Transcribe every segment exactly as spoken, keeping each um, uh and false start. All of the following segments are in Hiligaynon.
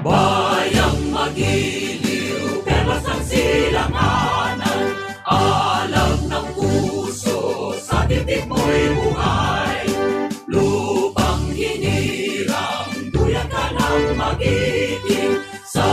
Bayang magiliw, perlas ng silanganan, alam ng puso, sa titik mo'y buhay. Lupang hinirang, duyan ka ng magiting, sa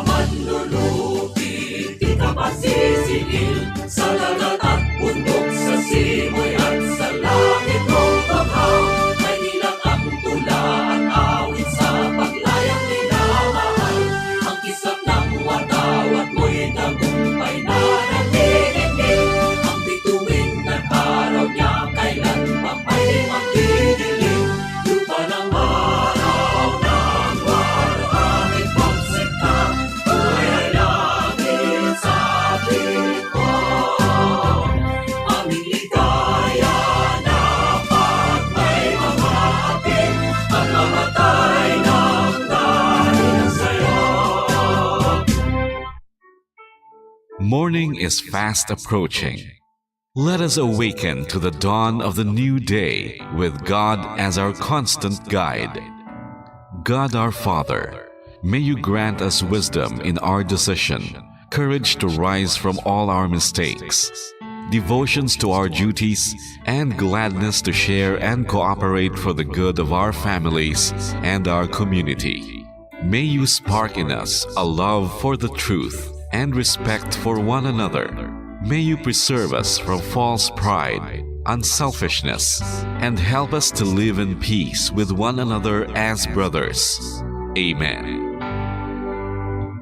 manlulupig di ka pasisingil, sa dagat at bundok, sa simoy at sa langit, o baha, may ilang ang tula at awit sa paglayang minamahal. Ang kislap ng watawat mo'y tagumpay na naniningil. Ang bituin ng araw niya kailan pa may magdidilim. Lupa ng araw ng waluhangin pagsikap, buhay ay langit sa atin. Aming ligaya na pag may mamati, ang mamatay ng dahil sa'yo. Morning is fast approaching. Let us awaken to the dawn of the new day with God as our constant guide. God our Father, may you grant us wisdom in our decision, courage to rise from all our mistakes, devotions to our duties, and gladness to share and cooperate for the good of our families and our community. May you spark in us a love for the truth and respect for one another. May you preserve us from false pride, unselfishness, and help us to live in peace with one another as brothers. Amen.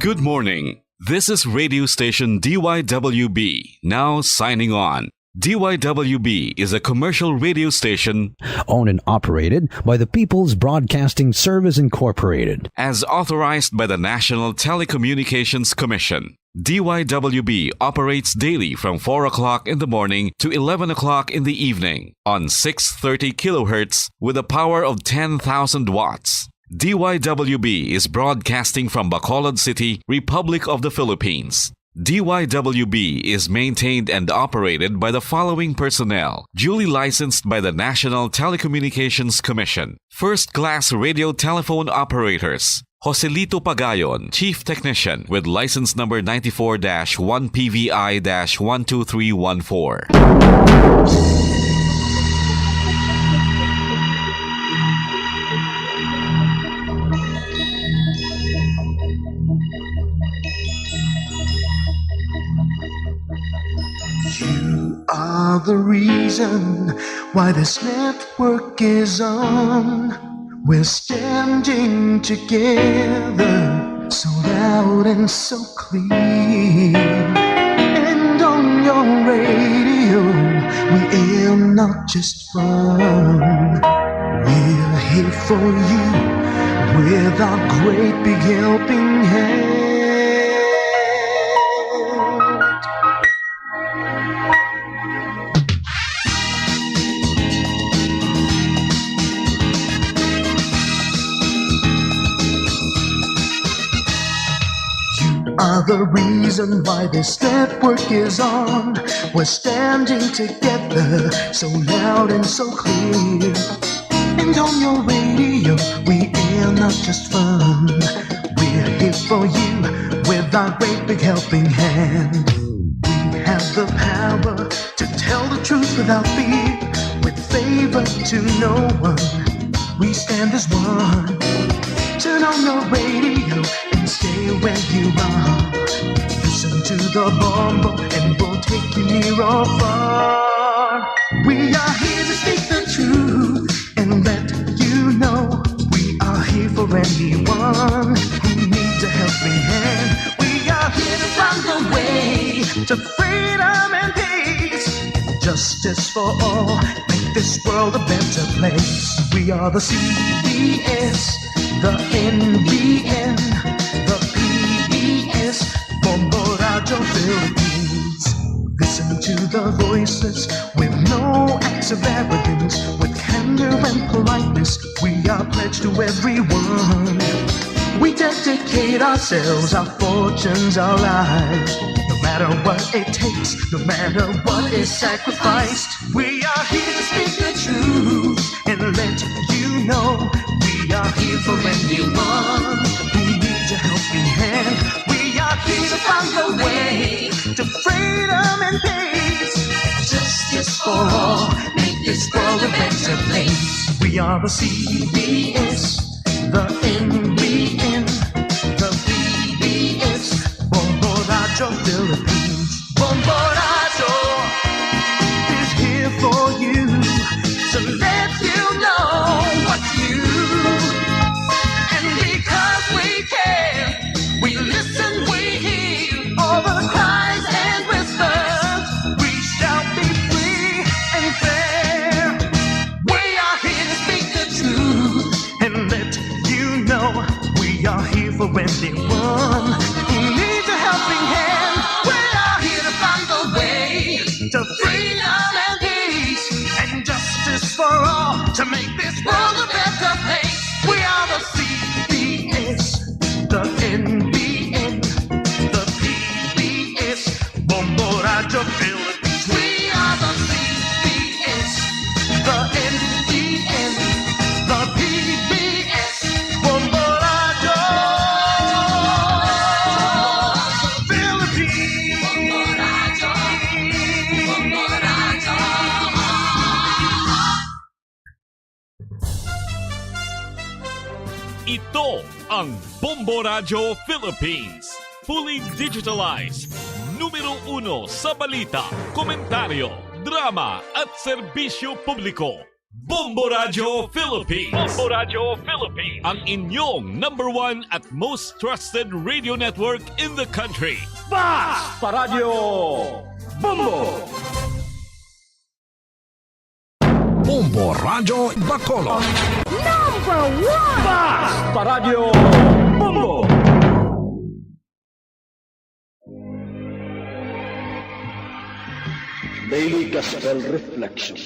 Good morning. This is radio station D Y W B, now signing on. D Y W B is a commercial radio station owned and operated by the People's Broadcasting Service Incorporated. As authorized by the National Telecommunications Commission. D Y W B operates daily from four o'clock in the morning to eleven o'clock in the evening on six thirty kilohertz with a power of ten thousand watts. D Y W B is broadcasting from Bacolod City, Republic of the Philippines. D Y W B is maintained and operated by the following personnel, duly licensed by the National Telecommunications Commission. First class radio telephone operators, Joselito Pagayon, Chief Technician, with license number ninety-four dash one P V I dash one two three one four. You are the reason why this network is on. We're standing together, so loud and so clear. And on your radio, we air not just fun. We're here for you with our great big helping hand. You are the reason why this network is on. We're standing together, so loud and so clear. And on your radio, we air not just fun. We're here for you with our great big helping hand. We have the power to tell the truth without fear, with favor to no one. We stand as one. Turn on your radio and stay where you are. Listen to the bombo and we'll take you near or far. We are here to speak the truth and let you know we are here for anyone who needs a helping hand. We are here to find the way to freedom and peace, justice for all, make this world a better place. We are the C B S, the N B N, the P B S, Bombo Radio Philippines. Listen to the voices with no acts of arrogance, with candor and politeness. We are pledged to everyone. We dedicate ourselves, our fortunes, our lives. No matter what it takes, no matter what is sacrificed, we are here to speak the truth and let you know we are here for anyone who needs a hand. We are here to find a way to freedom and peace. Justice for all, make this world a better place. We are the C B S, the N B N, the P B S, Bombo Radyo Philippines. Bombo Radyo is here for you to let you know what's new. And because we care, we listen, we hear all the cries and whispers. We shall be free and fair. We are here to speak the truth and let you know we are here for anyone who needs a helping hand. We are here to find a way to freedom and peace and justice for all to make this world a better place. We are the C B S, the N B N, the P B S, Bombo Radyo Philippines. We are the C B S, the N B N, the P B S, Bombo Radyo Philippines. Ito ang Bombo Radyo Philippines. Fully digitalized. Numero uno sa balita, komentaryo, drama at serbisyo publiko. Bombo Radyo Philippines. Bombo Radyo Philippines. Ang inyong number one at most trusted radio network in the country. Basta Radyo Bombo. Bombo Radyo Bacolod. Number one! Basta Radyo Bombo. Daily Gospel Reflection.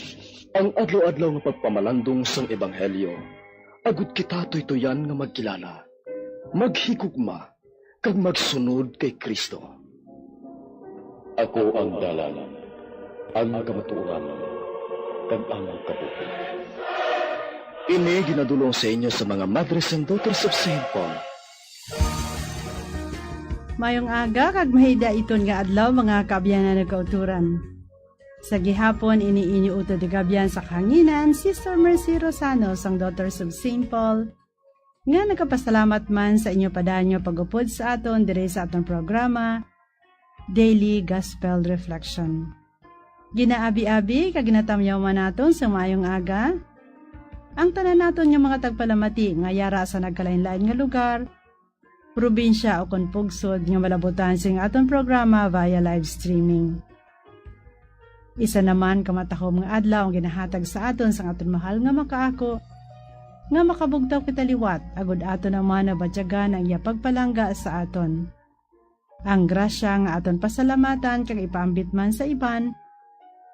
Ang adlaw-adlaw nga pagpamalandong sang ebanghelyo, agud kita tuytuyan nga magkilala, maghigugma, kag magsunod kay Cristo. Ako ang dalan, ang kamatuoran, kag ang kabuhi. Ini ginadulong sa inyo sa mga Madres and Daughters of Saint Paul. Mayong aga kag mahidaiton nga adlaw, mga kaabyanan ug kautoran. Sa gihapon, ini inyo utod ug abyan sa kahanginan, Sister Mercy Rosano sang Daughters of Saint Paul, nga nagapasalamat man sa inyo padayon nga pag-upod sa aton diri sa aton programa, Daily Gospel Reflection. Ginaabi-abi kag ginatamyaw man naton sa maayong aga ang tanan naton nga mga tagpalamati nga yara sa nagkalain-lain nga lugar, probinsya, o kon pugsod nga malabutan sing aton programa via live streaming. Isa naman ka matahom nga adlaw ang ginahatag sa aton sang aton mahal nga makaako, nga makabugtaw kita liwat, agud aton naman nabatyagan ang iya pagpalangga sa aton. Ang grasya nga aton pasalamatan kag ipaambit man sa iban,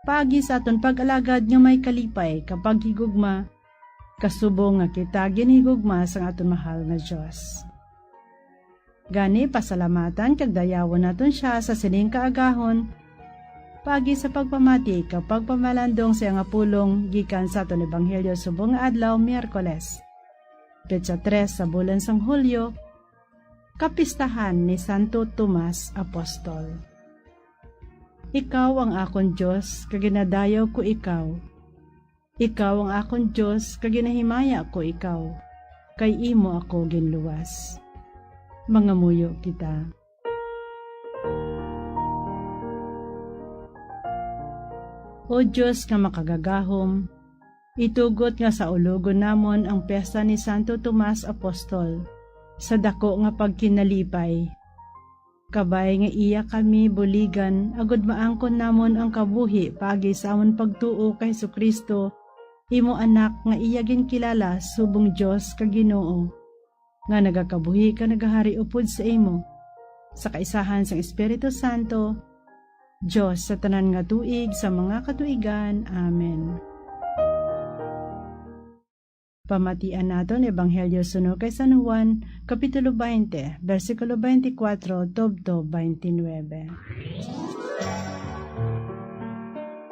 paagi sa aton pag-alagad nga may kalipay kag paghigugma, kasubong nga kita ginhigugma sang aton mahal nga Dios. Gani, pasalamatan kag dayawon naton sia sa sining kaagahon, paagi sa pagpamati kag pagpamalandong sa iya nga pulong gikan sa aton ebanghelyo subong nga adlaw, Miyerkules, petsa tres sa bulan sang Hulyo, kapistahan ni Santo Tomas Apostol. Ikaw ang akon Dios, kag ginadayaw ko ikaw. Ikaw ang akon Dios, kag ginahimaya ko ikaw, kay imo ako ginluwas. Mangamuyo kita. O Dios nga makagagahom, itugot nga saulogon namon ang piyesta ni Santo Tomas Apostol sa daku nga pagkinalipay. Kabay nga iya kami buligan, agud maangkon namon ang kabuhi paagi sa amon pagtuo kay Jesu-Cristo, imo Anak nga iya ginkilala subong Dios kag Ginoo, nga nagakabuhi kag nagahari upod sa imo, sa kaisahan sang Espiritu Santo, Dios sa tanan nga tuig sa mga katuigan. Amen. Pamatian naton Ebanghelyo suno kay San Juan, Kapitulo twenty, bersikulo twenty-four tubtob twenty-nine.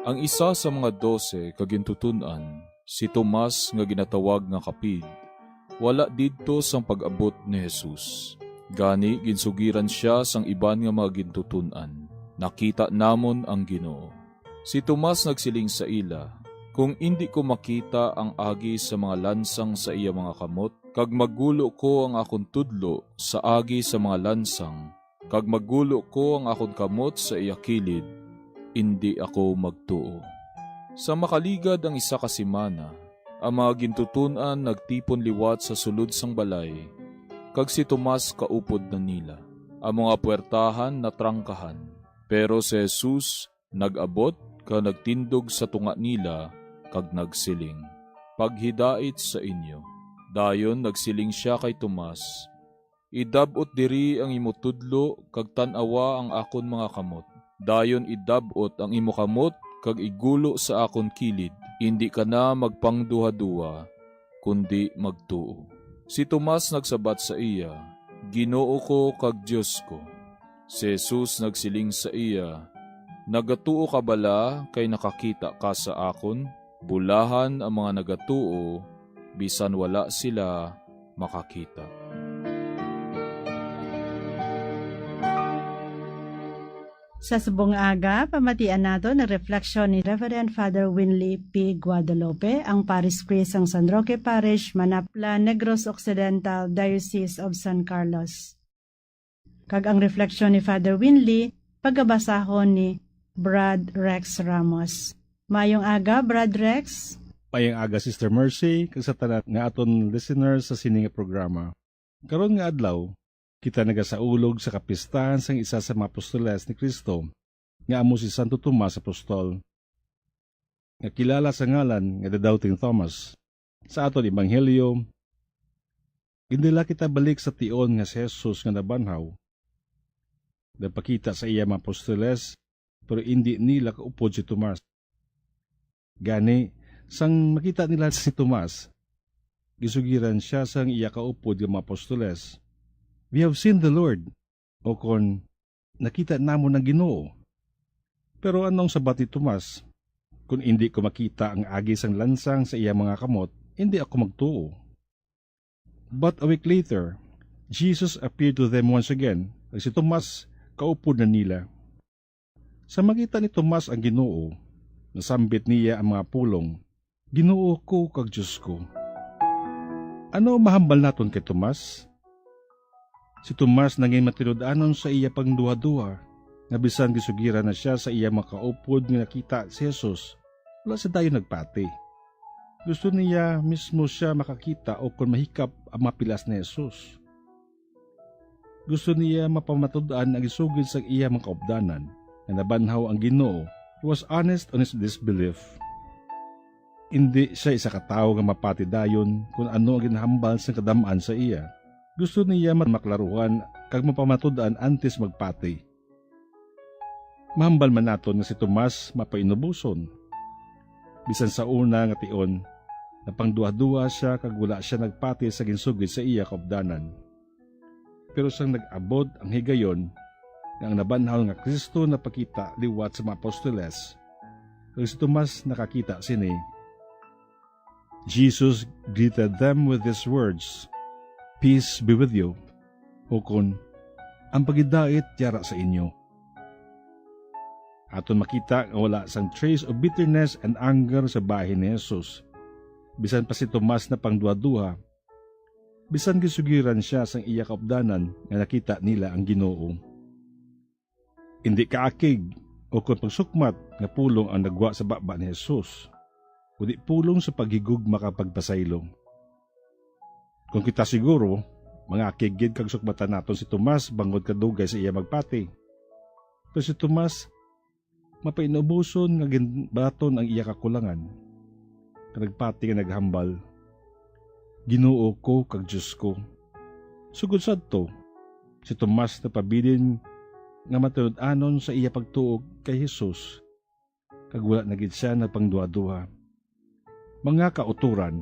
Ang isa sa mga dose ka gintuton-an, si Tomas nga ginatawag nga Kapid, wala didto sang pag-abot ni Jesus. Gani, ginsugiran sia sang iban nga mga gintuton-an, "Nakita namon ang Ginoo." Si Tomas nagsiling sa ila, "Kung indi ko makita ang agi sa mga lansang sa iya mga kamot, kag maggulo ko ang akon tudlo sa agi sa mga lansang, kag maggulo ko ang akon kamot sa iya kilid, indi ako magtuo." Sa makaligad ang isa ka semana, ang mga gintuton-an nagtipon liwat sa sulod sang balay, kag si Tomas kaupod na nila. Ang mga puwertahan natrangkahan, pero si Jesus nag-abot kag nagtindog sa tunga nila kag nagsiling, "Paghidait sa inyo." Dayon nagsiling sia kay Tomas, "Idab-ot diri ang imo tudlo kag tan-awa ang akon mga kamot. Dayon idab-ot ang imo kamot kag igulo sa akon kilid. Indi ka na magpangduhaduha, kundi magtuo." Si Tomas nagsabat sa iya, "Ginoo ko kag Dios ko." Si Jesus nagsiling sa iya, "Nagatuo ka bala kay nakakita ka sa akon? Bulahan ang mga nagatuo bisan wala sila makakita." Sa subong aga, pamatian nato ang refleksyon ni Reverend Father Winley P. Guadalupe, ang Parish Priest sang San Roque Parish, Manapla, Negros Occidental, Diocese of San Carlos. Kag ang refleksyon ni Father Winley, pagabasahon ni Brad Rex Ramos. Mayong aga, Brad Rex. Mayong aga, Sister Mercy, kag sa tanan nga aton listeners sa sini nga programa. Karon nga adlaw, kita nagasaulog sa kapistahan sang isa sa mga apostoles ni Cristo, nga amo si Santo Tomas Apostol, nga kilala sa ngalan nga the Doubting Thomas. Sa aton ebanghelyo, gindala kita balik sa tion nga si Jesus nga nabanhaw. Nagpakita sa iya mga apostoles, pero indi nila kaupod si Tomas. Gani, sang makita nila si Tomas, gisugiran sia sang iya kaupod nga mga apostoles, "We have seen the Lord," o kon, "Nakita namon ang Ginoo." Pero ano ang sabat ni Tomas? "Kon indi ko makita ang agi sang lansang sa iya mga kamot, indi ako magtuo." But a week later, Jesus appeared to them once again, kag si Tomas kaupod na nila. Sa makita ni Tomas ang Ginoo, nasambit niya ang mga pulong, "Ginoo ko kag Dios ko." Ano ang mahambal naton kay Tomas? Si Tomas nangin matinud-anon sa iya pangduhaduha, nga bisan gisugiran na sia sa iya mga kaupod nga nakita si Jesus, wala sia dayon nagpati. Gusto niya mismo sia makakita o kon mahikap ang mga pilas ni Jesus. Gusto niya mapamatud-an ang isugid sang iya mga kaupdanan nga nabanhaw ang Ginoo. He was honest on his disbelief. Indi sia isa ka tawo nga mapati dayon kon ano ang ginahambal sang kadam-an sa iya. Gusto niya ma-, maklaruhan kag mapamatud-an antes magpati. Mahambal man naton nga si Tomas mapainuboson. Bisan sa una nga tion, napangduhaduha sia kag wala sia nagpati sa ginsugid sa iya kaupdanan. Pero sang nag-abot ang higayon nga ang nabanhaw nga Cristo napakita liwat sa mga apostoles, kag si Tomas nakakita sini, Jesus greeted them with these words, "Peace be with you," ukon, "Ang paghidait yara sa inyo." Aton makita nga wala sang trace of bitterness and anger sa bahin ni Jesus. Bisan pa si Tomas napangduhaduha, bisan gisugiran sia sang iya kaupdanan nga nakita nila ang Ginoo. Indi kaakig o kon pagsukmat nga pulong ang nagwa sa baba ni Jesus, kundi pulong sa paghigugma kag pagpasaylo. Kung kita siguro, mangaakig gid kag sukmatan naton si Tomas bangod kadugay sa iya magpati. Pero si Tomas, mapainuboson nga ginbaton ang iya kakulangan, kag nagpati nga naghambal, "Ginoo ko kag Dios ko." Sugod sadto, si Tomas nagpabilin nga matinud-anon sa iya pagtuo kay Jesus, kag wala na gid sia nagpangduhaduha. Mga kautoran,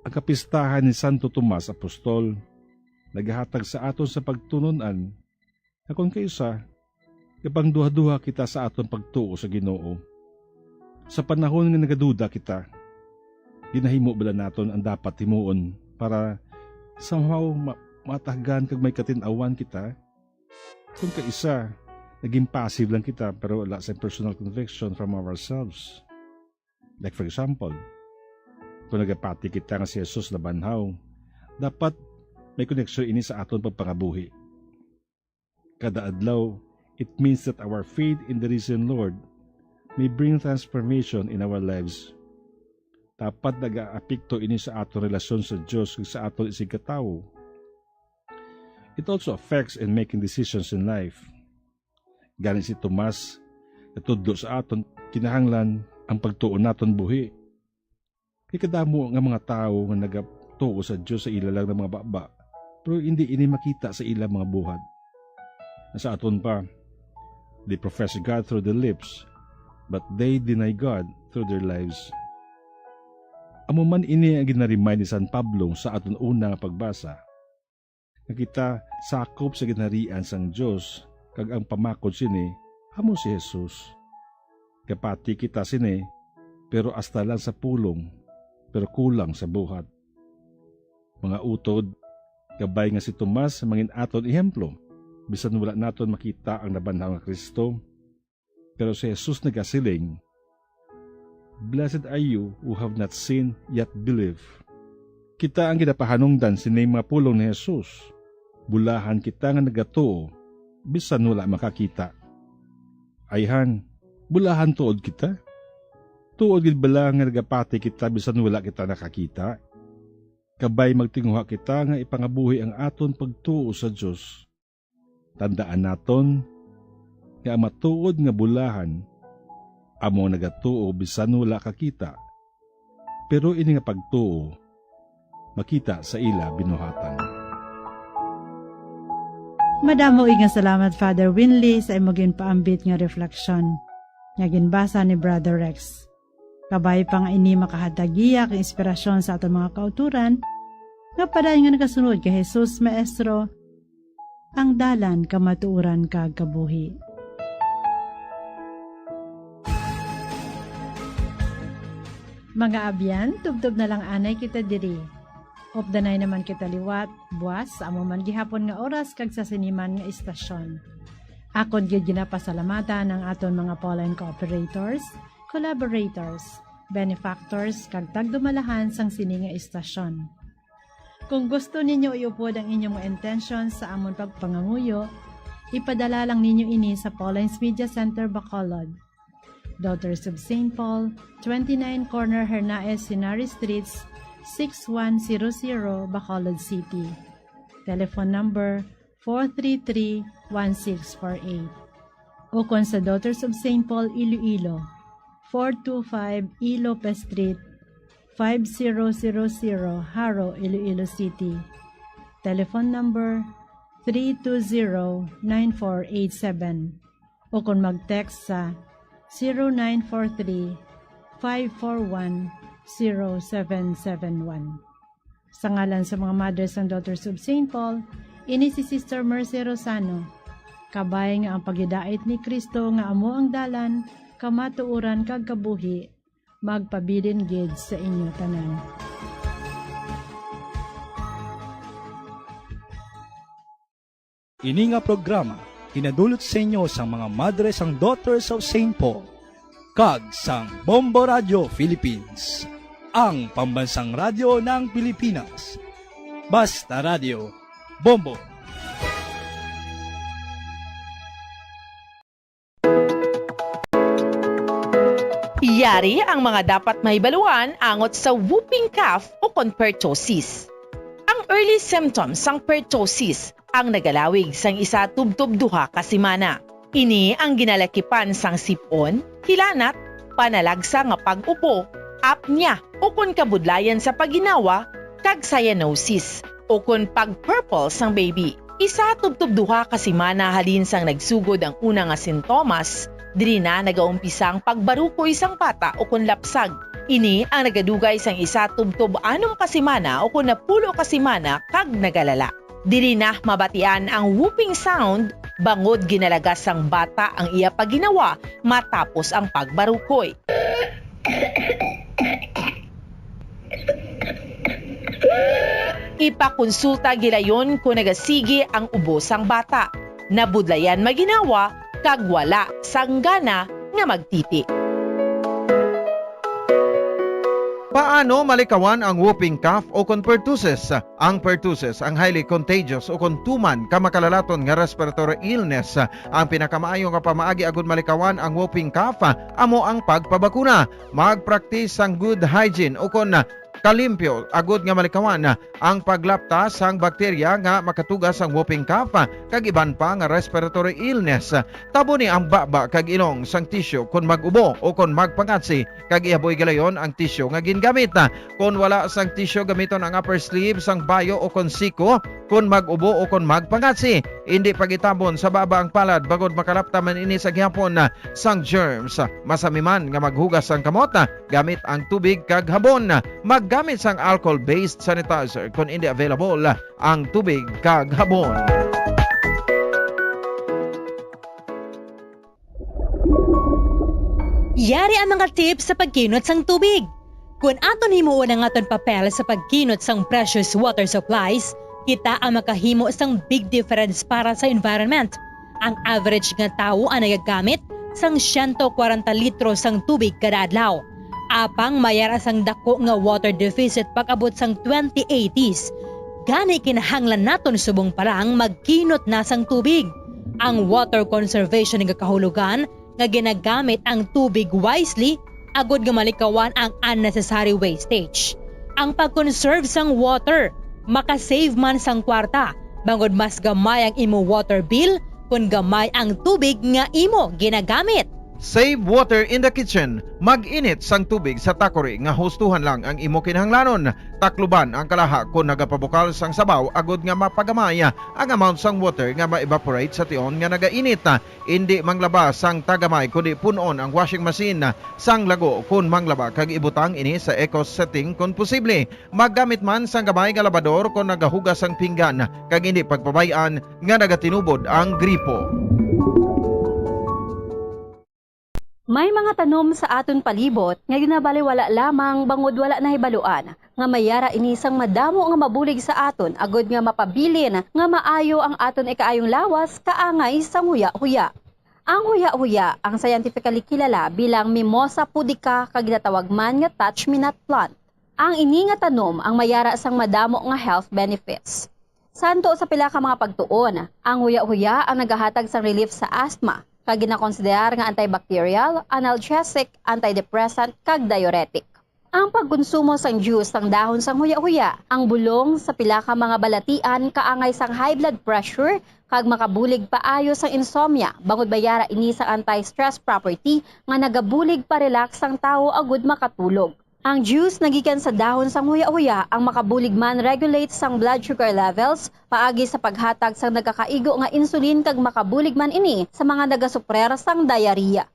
ang kapistahan ni Santo Tomas Apostol nagahatag sa aton sa pagtulon-an nga kon kaisa, gapangduhaduha kita sa aton pagtuo sa Ginoo. Sa panahon nga nagaduda kita, ginahimo bala naton ang dapat himuon para somehow ma-, Matahgan kag may katin-awan kita. Kung kaisa, naging passive lang kita pero wala sa personal conviction from ourselves. Like for example, kung nagapati kita nga si Jesus nabanhaw, dapat may koneksyon ini sa aton pagpangabuhi. Kada adlaw, it means that our faith in the risen Lord may bring transformation in our lives. Dapat nagaapekto ini sa aton relasyon sa Dios kag sa aton isigkatawo. It also affects in making decisions in life. Gani si Tomas, natudlo sa aton, kinahanglan ang pagtuo naton buhi. Kay kadamo nga mga tawo nga nagatuo sa Dios sa ila lang nga mga baba, pero hindi ini makita sa ila mga buhat. Sa aton pa, they profess God through their lips, but they deny God through their lives. Amo man ini ang ginaremind ni San Pablo sa aton una nga pagbasa, nga kita sakop sa ginharian sang Dios, kag ang pamakod sini amo si Jesus. Gapati kita sini, pero hasta lang sa pulong, pero kulang sa buhat. Mga utod, kabay nga si Tomas mangin aton ehemplo, bisan wala naton makita ang nabanhaw nga Cristo, pero si Jesus nagasiling, "Blessed are you who have not seen yet believe." Kita ang ginapahanungdan sining mga pulong ni Jesus. Bulahan kita nga nagatuo, bisan wala makakita. Ayhan, bulahan tuod kita? Tuod gid bala nga nagapati kita bisan wala kita nakakita? Kabay magtinguha kita nga ipangabuhi ang aton pagtuo sa Dios. Tandaan naton nga ang matuod nga bulahan amo ang nagatuo bisan wala kakita, pero ini nga pagtuo makita sa ila binuhatan. Madamo nga salamat, Father Winley, sa imo ginpaambit nga refleksyon nga ginbasa ni Brother Rex. Kabay pa nga ini makahatag giya kag inspirasyon sa aton mga kautoran, nga padayon nga nagasunod kay Jesus, Maestro, ang dalan, kamatuoran, kag kabuhi. Mga abyan, tubtob na lang anay kita diri. Updanay naman kita liwat, buas, sa amo man gihapon nga oras kag sa sini man nga istasyon. Akon gid ginapasalamatan ang aton mga Pauline cooperators, collaborators, benefactors, kag tagdumalahan sang sini nga istasyon. Kung gusto ninyo iupod ang inyong mga intensyon sa amon pagpanganguyo, ipadala lang ninyo ini sa Pauline's Media Center, Bacolod. Daughters of Saint Paul, twenty-nine Corner Hernaez Henares Streets, six one zero zero, Bacolod City. Telephone number four three three, one six four eight. Ukon sa Daughters of Saint Paul, Iloilo, four two five E Lopez Street, five zero zero zero, Jaro, Iloilo City. Telephone number three two zero, nine four eight seven. Ukon mag-text sa zero nine four three, five four one, zero seven seven one. Sa ngalan sa mga Mothers and Daughters of Saint Paul, ini si Sister Mercy Rosano. Kabay nga ang paghidait ni Cristo nga amo ang dalan, kamatuoran, kag kabuhi, magpabilin gid sa inyo tanan. Ini nga programa ginadulot sa inyo sang mga Madres and Daughters of Saint Paul kag sang Bombo Radio Philippines, ang pambansang radyo ng Pilipinas. Basta Radio, Bombo. Yari ang mga dapat mahibaluan angot sa whooping cough o kon pertussis. Ang early symptoms sang pertussis ang nagalawig sang isa tubtob duha ka semana. Ini ang ginalakipan sang sip-on, hilanat, panalagsa nga pag-upo, apnea, ukon kabudlayan sa pagginawa, kag cyanosis, ukon pag-purple sang baby. Isa tubtob duha ka semana halin sang nagsugod ang una nga sintomas, diri na nagaumpisa ang pagbarukoy sang bata ukon lapsag. Ini ang nagadugay sang isa tubtob anom ka semana ukon napulo ka semana kag nagalala. Diri na mabatian ang whooping sound bangod ginalagas sang bata ang iya pagginawa matapos ang pagbarukoy. Ipakonsulta gilayon kon nagasigi ang ubo sang bata, nabudlayan maginawa, kag wala sang gana nga magtiti. Paano malikawan ang whooping cough o kon pertussis? Ang pertussis ang highly contagious o kon tuman ka makalalaton nga respiratory illness. Ang pinakamaayo nga pamaagi agud malikawan ang whooping cough amo ang pagpabakuna. Mag-practice sang good hygiene o kon kalimpyo agud nga malikawan ang paglapta sang bakterya nga makatuga sang whooping cough kag iban pa nga respiratory illness. Taboni ang baba kag ilong sang tissue kon mag-ubo o kon magpangatsi, kag ihaboy gilayon ang tissue nga gingamit. Kon wala sang tissue, gamiton ang upper sleeve sang bayo o kon siko kon mag-ubo o kon magpangatsi. Indi pag-itabon sa baba ang palad bangod makalapta man ini sa gihapon sang germs. Masami man nga maghugas sang kamot gamit ang tubig kag habon. Maggamit sang alcohol-based sanitizer kon indi available ang tubig kag habon. Yari ang mga tips sa pagkinot sang tubig. Kon aton himuon ang aton papel sa pagkinot sang precious water supplies, kita ang makahimo sang big difference para sa environment. Ang average nga tawo ang nagagamit sang siyento kwarenta litro sang tubig kada adlaw. Apang may ara sang dako nga water deficit pag-abot sang twenty eighties. Gani, kinahanglan naton subong pa lang magkinot na sang tubig. Ang water conservation nga kahulogan nga ginagamit ang tubig wisely agud nga malikawan ang unnecessary wastage. Ang pag-conserve sang water makasave man sang kwarta, bangod mas gamay ang imo water bill kon gamay ang tubig nga imo ginagamit. Save water in the kitchen. Mag-init sang tubig sa takori nga hustuhan lang ang imo kinahanglanon. Takluban ang kalaha kon nagapabukal sang sabaw agud nga mapagamay ang amount sang water nga ma-evaporate sa tion nga nagainit. Indi manglaba sang tagamay, kundi pun-on ang washing machine sang lago kon manglaba kag ibutang ini sa eco setting kon posible. Maggamit man sang gamay nga labador kon nagahugas sang pinggan, kag indi pagpabay-an nga nagatinubod ang gripo. May mga tanom sa aton palibot nga ginabaliwala lamang bangod wala nahibaluan nga may ara ini sang madamo nga mabulig sa aton agud nga mapabilin nga maayo ang aton ikaayong lawas kaangay sang huya-huya. Ang huya-huya ang scientifically kilala bilang Mimosa pudica kag ginatawag man nga touch-me-not plant. Ang ini nga tanom ang may ara sang madamo nga health benefits. Santo sa pila ka mga pagtuon, ang huya-huya ang nagahatag sang relief sa asthma, kag ginakonsiderar nga antibacterial, analgesic, antidepressant, kag diuretic. Ang pagkonsumo sang juice sang dahon sang huya-huya, ang bulong sa pila ka mga balatian kaangay sang high blood pressure kag makabulig paayo sang insomnia, bangod may ara ini sang anti-stress property nga nagabulig pa-relax sang tawo agud makatulog. Ang juice nga gikan sa dahon sang huya-huya ang makabulig man regulate sang blood sugar levels paagi sa paghatag sang nagakaigo nga insulin, kag makabulig man ini sa mga nagasuprer sang diarrhea.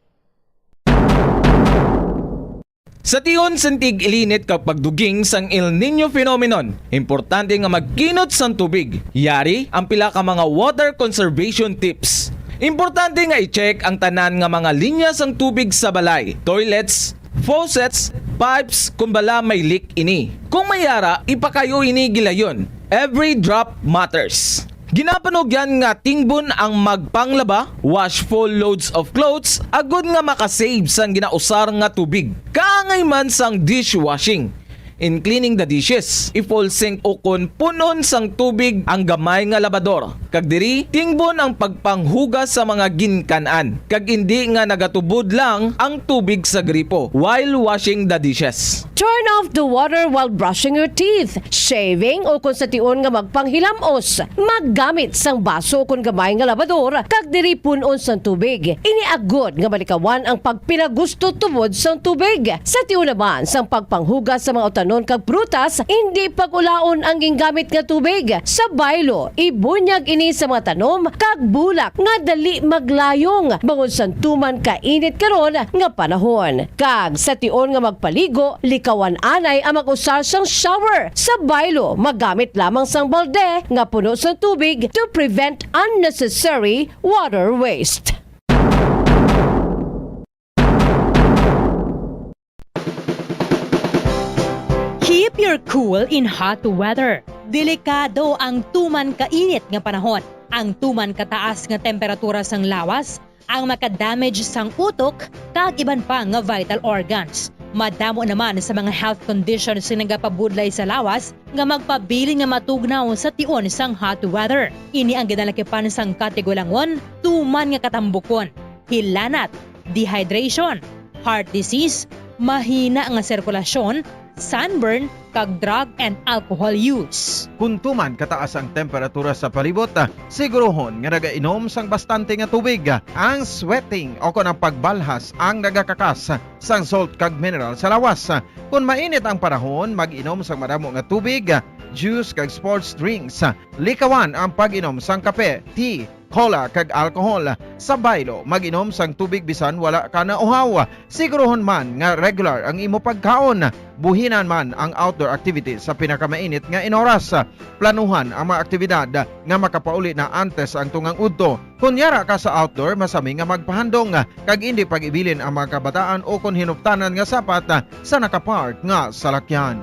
Sa tion sang tig-ilinit kag pagduging sang El Niño phenomenon, importante nga magkinot sang tubig. Yari ang pila ka mga water conservation tips. Importante nga i-check ang tanan nga mga linya sang tubig sa balay, toilets, faucets, pipes, kon bala may leak ini. Kung may ara, ipakayo ini gilayon. Every drop matters. Ginapanugyan nga tingbon ang magpanglaba, wash full loads of clothes, agud nga makasave sang ginausar nga tubig. Kaangay man sang dishwashing. In cleaning the dishes, i-full sink ukon pun-on sang tubig ang gamay nga labador, kag diri tingbon ang pagpanghugas sa mga ginkan-an, kag indi nga nagatubod lang ang tubig sa gripo while washing the dishes. Turn off the water while brushing your teeth, shaving, o kon sa tion nga magpanghilamos. Maggamit sang baso kon gamay nga labador, kag diri pun-on sang tubig. Ini agod nga malikawan ang pagpinagusto tubod sang tubig. Sa tion naman sang pagpanghugas sa mga utanon kag prutas, indi pag-ulaon ang gingamit nga tubig. Sa baylo, ibunyag ini sa mga tanom kag bulak nga dali maglayong bangod sang tuman kainit karon nga panahon. Kag sa tion nga magpaligo, likawan anay ang mag-usar sang shower. Sa baylo, magamit lamang sang balde nga puno sang tubig to prevent unnecessary water waste. Keep your cool in hot weather. Delikado ang tuman kainit nga panahon. Ang tuman kataas nga temperatura sang lawas ang makadamage sang utok kag iban pa nga vital organs. Madamo naman sa mga health conditions nga nagapabudlay sa lawas nga magpabilin nga matugnaw sa tion sang hot weather. Ini ang ginalakipan sang katigulangon, tuman nga katambukon, hilanat, dehydration, heart disease, mahina nga sirkulasyon, sunburn, kag drug and alcohol use. Kon tuman kataas ang temperatura sa palibot, siguruhon nga nagainom sang bastante nga tubig. Ang sweating o kon ang pagbalhas ang nagakakas sang salt kag mineral sa lawas. Kon mainit ang panahon, mag-inom sang madamo nga tubig, juice kag sports drinks. Likawan ang pag-inom sang kape, tea, cola, kag alcohol. Sa baylo, mag-inom sang tubig bisan wala ka nauhaw. Siguruhon man nga regular ang imo pagkaon. Buhinan man ang outdoor activities sa pinakamainit nga inoras. Planuhan ang mga aktibidad nga makapauli na antes ang tungang udto. Kon yara ka sa outdoor, masami nga magpahandong kag indi pag-ibilin ang mga kabataan o kon hinuptanan nga sapat sa nakapark nga salakyan.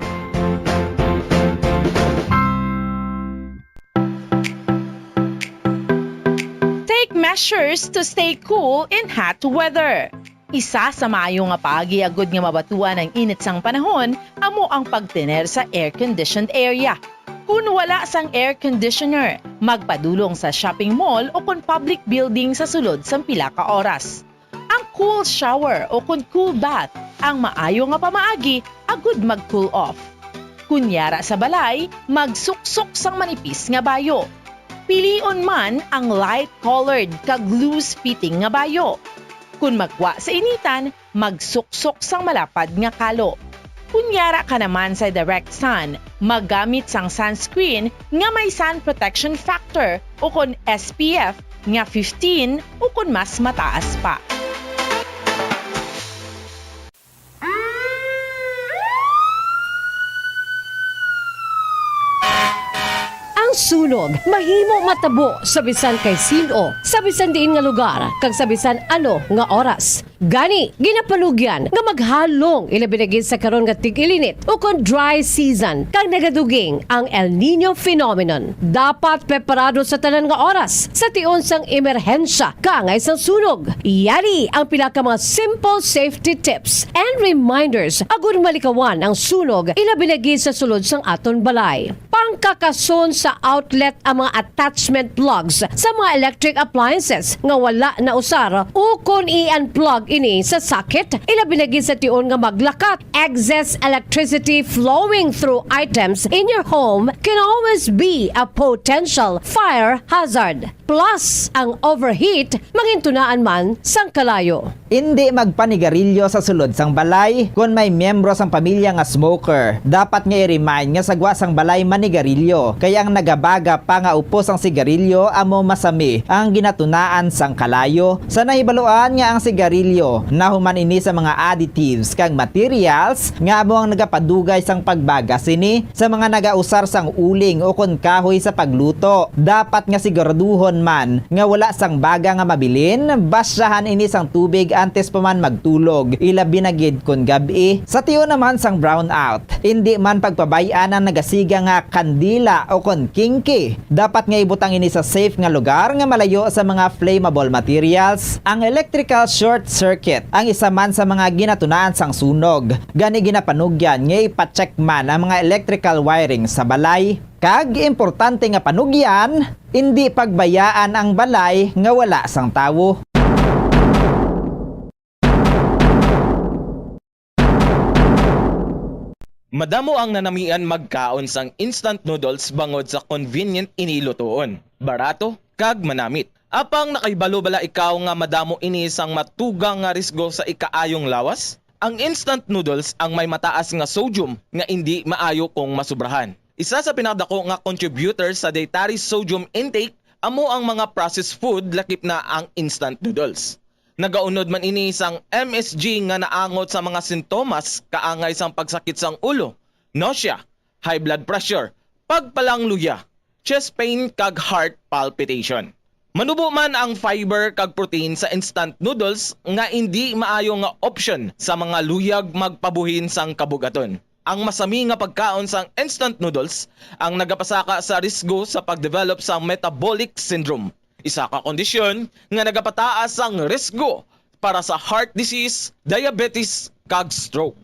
Take measures to stay cool in hot weather. Isa sa maayo nga paagi agud nga mabatuan ang init sang panahon amo ang pagtener sa air-conditioned area. Kon wala sang air conditioner, magpadulong sa shopping mall o kon public building sa sulod sang pila ka oras. Ang cool shower o kon cool bath ang maayo nga pamaagi agud mag-cool off. Kon yara sa balay, magsuksok sang manipis nga bayo. Pilion man ang light-colored kag loose-fitting nga bayo. Kon magwa sa initan, magsuksok sang malapad nga kalo. Kon yara ka naman sa direct sun, maggamit sang sunscreen nga may sun protection factor o kon S P F nga fifteen o kon mas mataas pa. Ang sunog mahimo matabo sa bisan kay sin-o, sa bisan diin nga lugar, kag sa bisan ano nga oras. Gani, ginapanugyan nga maghalong, ilabi na gid sa karon nga tig-ilinit ukon dry season, kag nagaduging ang El Niño phenomenon. Dapat preparado sa tanan nga oras sa tion sang emerhensya kaangay sang sunog. Yari ang pila ka mga simple safety tips and reminders agud malikawan ang sunog, ilabi na gid sa sulod sang aton balay. Pangkakason sa outlet ang mga attachment plugs sa mga electric appliances nga wala nausar, ukon i-unplug ini sa socket, ilabi na gid sa tion nga maglakat. Excess electricity flowing through items in your home can always be a potential fire hazard. Plus, ang overheat mangintunaan man sang kalayo. Indi magpanigarilyo sa sulod sang balay. Kon may miyembro sang pamilya nga smoker, dapat nga i-remind nga sa gwa sang balay manigarilyo, kay ang nagabaga pa nga upos sang sigarilyo amo masami ang ginatunaan sang kalayo. Sa nahibaluan nga ang sigarilyo nahuman ini sa mga additives kag materials nga amo ang nagapadugay sang pagbaga sini. Sa mga nagausar sang uling ukon kahoy sa pagluto, dapat nga siguraduhon man nga wala sang baga nga mabilin. Basyahan ini sang tubig antes pa man magtulog, ilabi na gid kon gab-i. Sa tion naman sang brownout, indi man pagpabay-an ang nagasiga nga kandila ukon kingki. Dapat nga ibutang ini sa safe nga lugar nga malayo sa mga flammable materials. Ang electrical short circuit ang isa man sa mga ginatunaan sang sunog. Gani, ginapanugyan nga ipa-check man ang mga electrical wiring sa balay. Kag importante nga panugyan, indi pagbayaan ang balay nga wala sang tawo. Madamo ang nanamian magkaon sang instant noodles bangod sa convenient ini lutoon, barato, kag manamit. Apang nakahibalo bala ikaw nga madamo ini sang matugang nga risgo sa ikaayong lawas? Ang instant noodles ang may mataas nga sodium nga indi maayo kung masubrahan. Isa sa pinakadako nga contributor sa dietary sodium intake amo ang mga processed food, lakip na ang instant noodles. Nagaunod man ini sang M S G nga naangot sa mga sintomas kaangay sang pagsakit sang ulo, nausea, high blood pressure, pagpalangluya, chest pain, kag heart palpitation. Manubo man ang fiber kag protein sa instant noodles nga indi maayo nga opsyon sa mga luyag magpabuhin sang kabug-aton. Ang masami nga pagkaon sang instant noodles ang nagapasaka sa risgo sa pag-develop sang metabolic syndrome, isa ka kondisyon nga nagapataas sang risgo para sa heart disease, diabetes, kag stroke.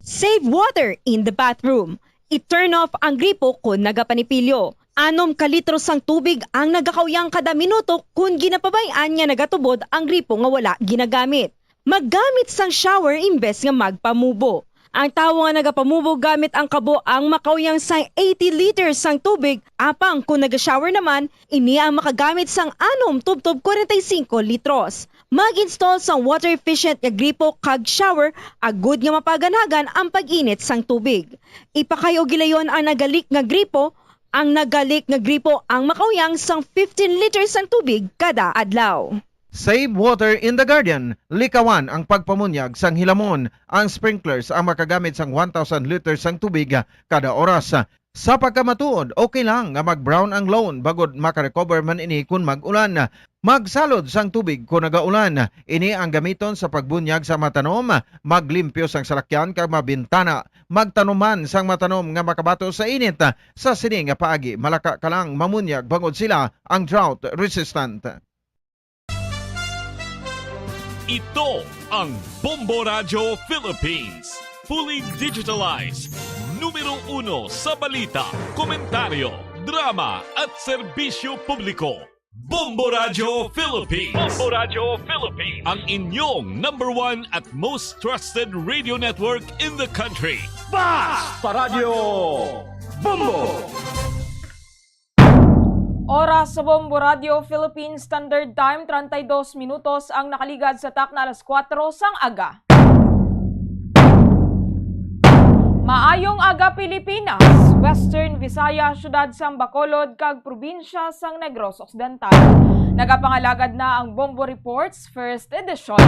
Save water in the bathroom. I-turn off ang gripo kon nagapanipilyo. Anom ka litro sang tubig ang nagakauyang kada minuto kon ginapabay-an nga nagatubod ang gripo nga wala ginagamit. Maggamit sang shower imbes nga magpamubo. Ang tawo nga nagapamubo gamit ang kabo ang makauyang sang eighty liters sang tubig, apang kon naga-shower naman, ini ang makagamit sang anom tubtob kwarenta y singko litros. Mag-install sang water-efficient nga gripo kag shower agud nga mapaganhagan ang pag-init sang tubig. Ipakayo gilayon ang nagalik nga gripo. Ang nagalik nga gripo ang makauyang sang fifteen liters sang tubig kada adlaw. Save water in the garden. Likawan ang pagpamunyag sang hilamon. Ang sprinklers ang makagamit sang one thousand liters sang tubig kada oras. Sa pagkamatuod, okay lang nga mag-brown ang lawn bangod maka-recover man ini kon mag-ulan. Magsalod sang tubig kon nagaulan. Ini ang gamiton sa pagbunyag sa matanom, maglimpyo sang salakyan kag mabintana. Magtanom man sang matanom nga makabato sa init. Sa sini nga paagi, malaka ka lang mamunyag bangod sila ang drought resistant. Ito ang Bombo Radyo Philippines. Fully digitalized. Numero uno sa balita, komentaryo, drama at serbisyo publiko. Bombo Radyo Philippines. Bombo Radyo Philippines. Ang inyong number one at most trusted radio network in the country. Basta Radyo Bombo! Oras sa Bombo Radio Philippine Standard Time, treinta y dos minutos ang nakaligad sa takna alas kuwatro sang aga. Maayong aga, Pilipinas, Western Visayas, siyudad sang Bacolod, kag probinsya sang Negros Occidental. Nagapangalagad na ang Bombo Reports First Edition.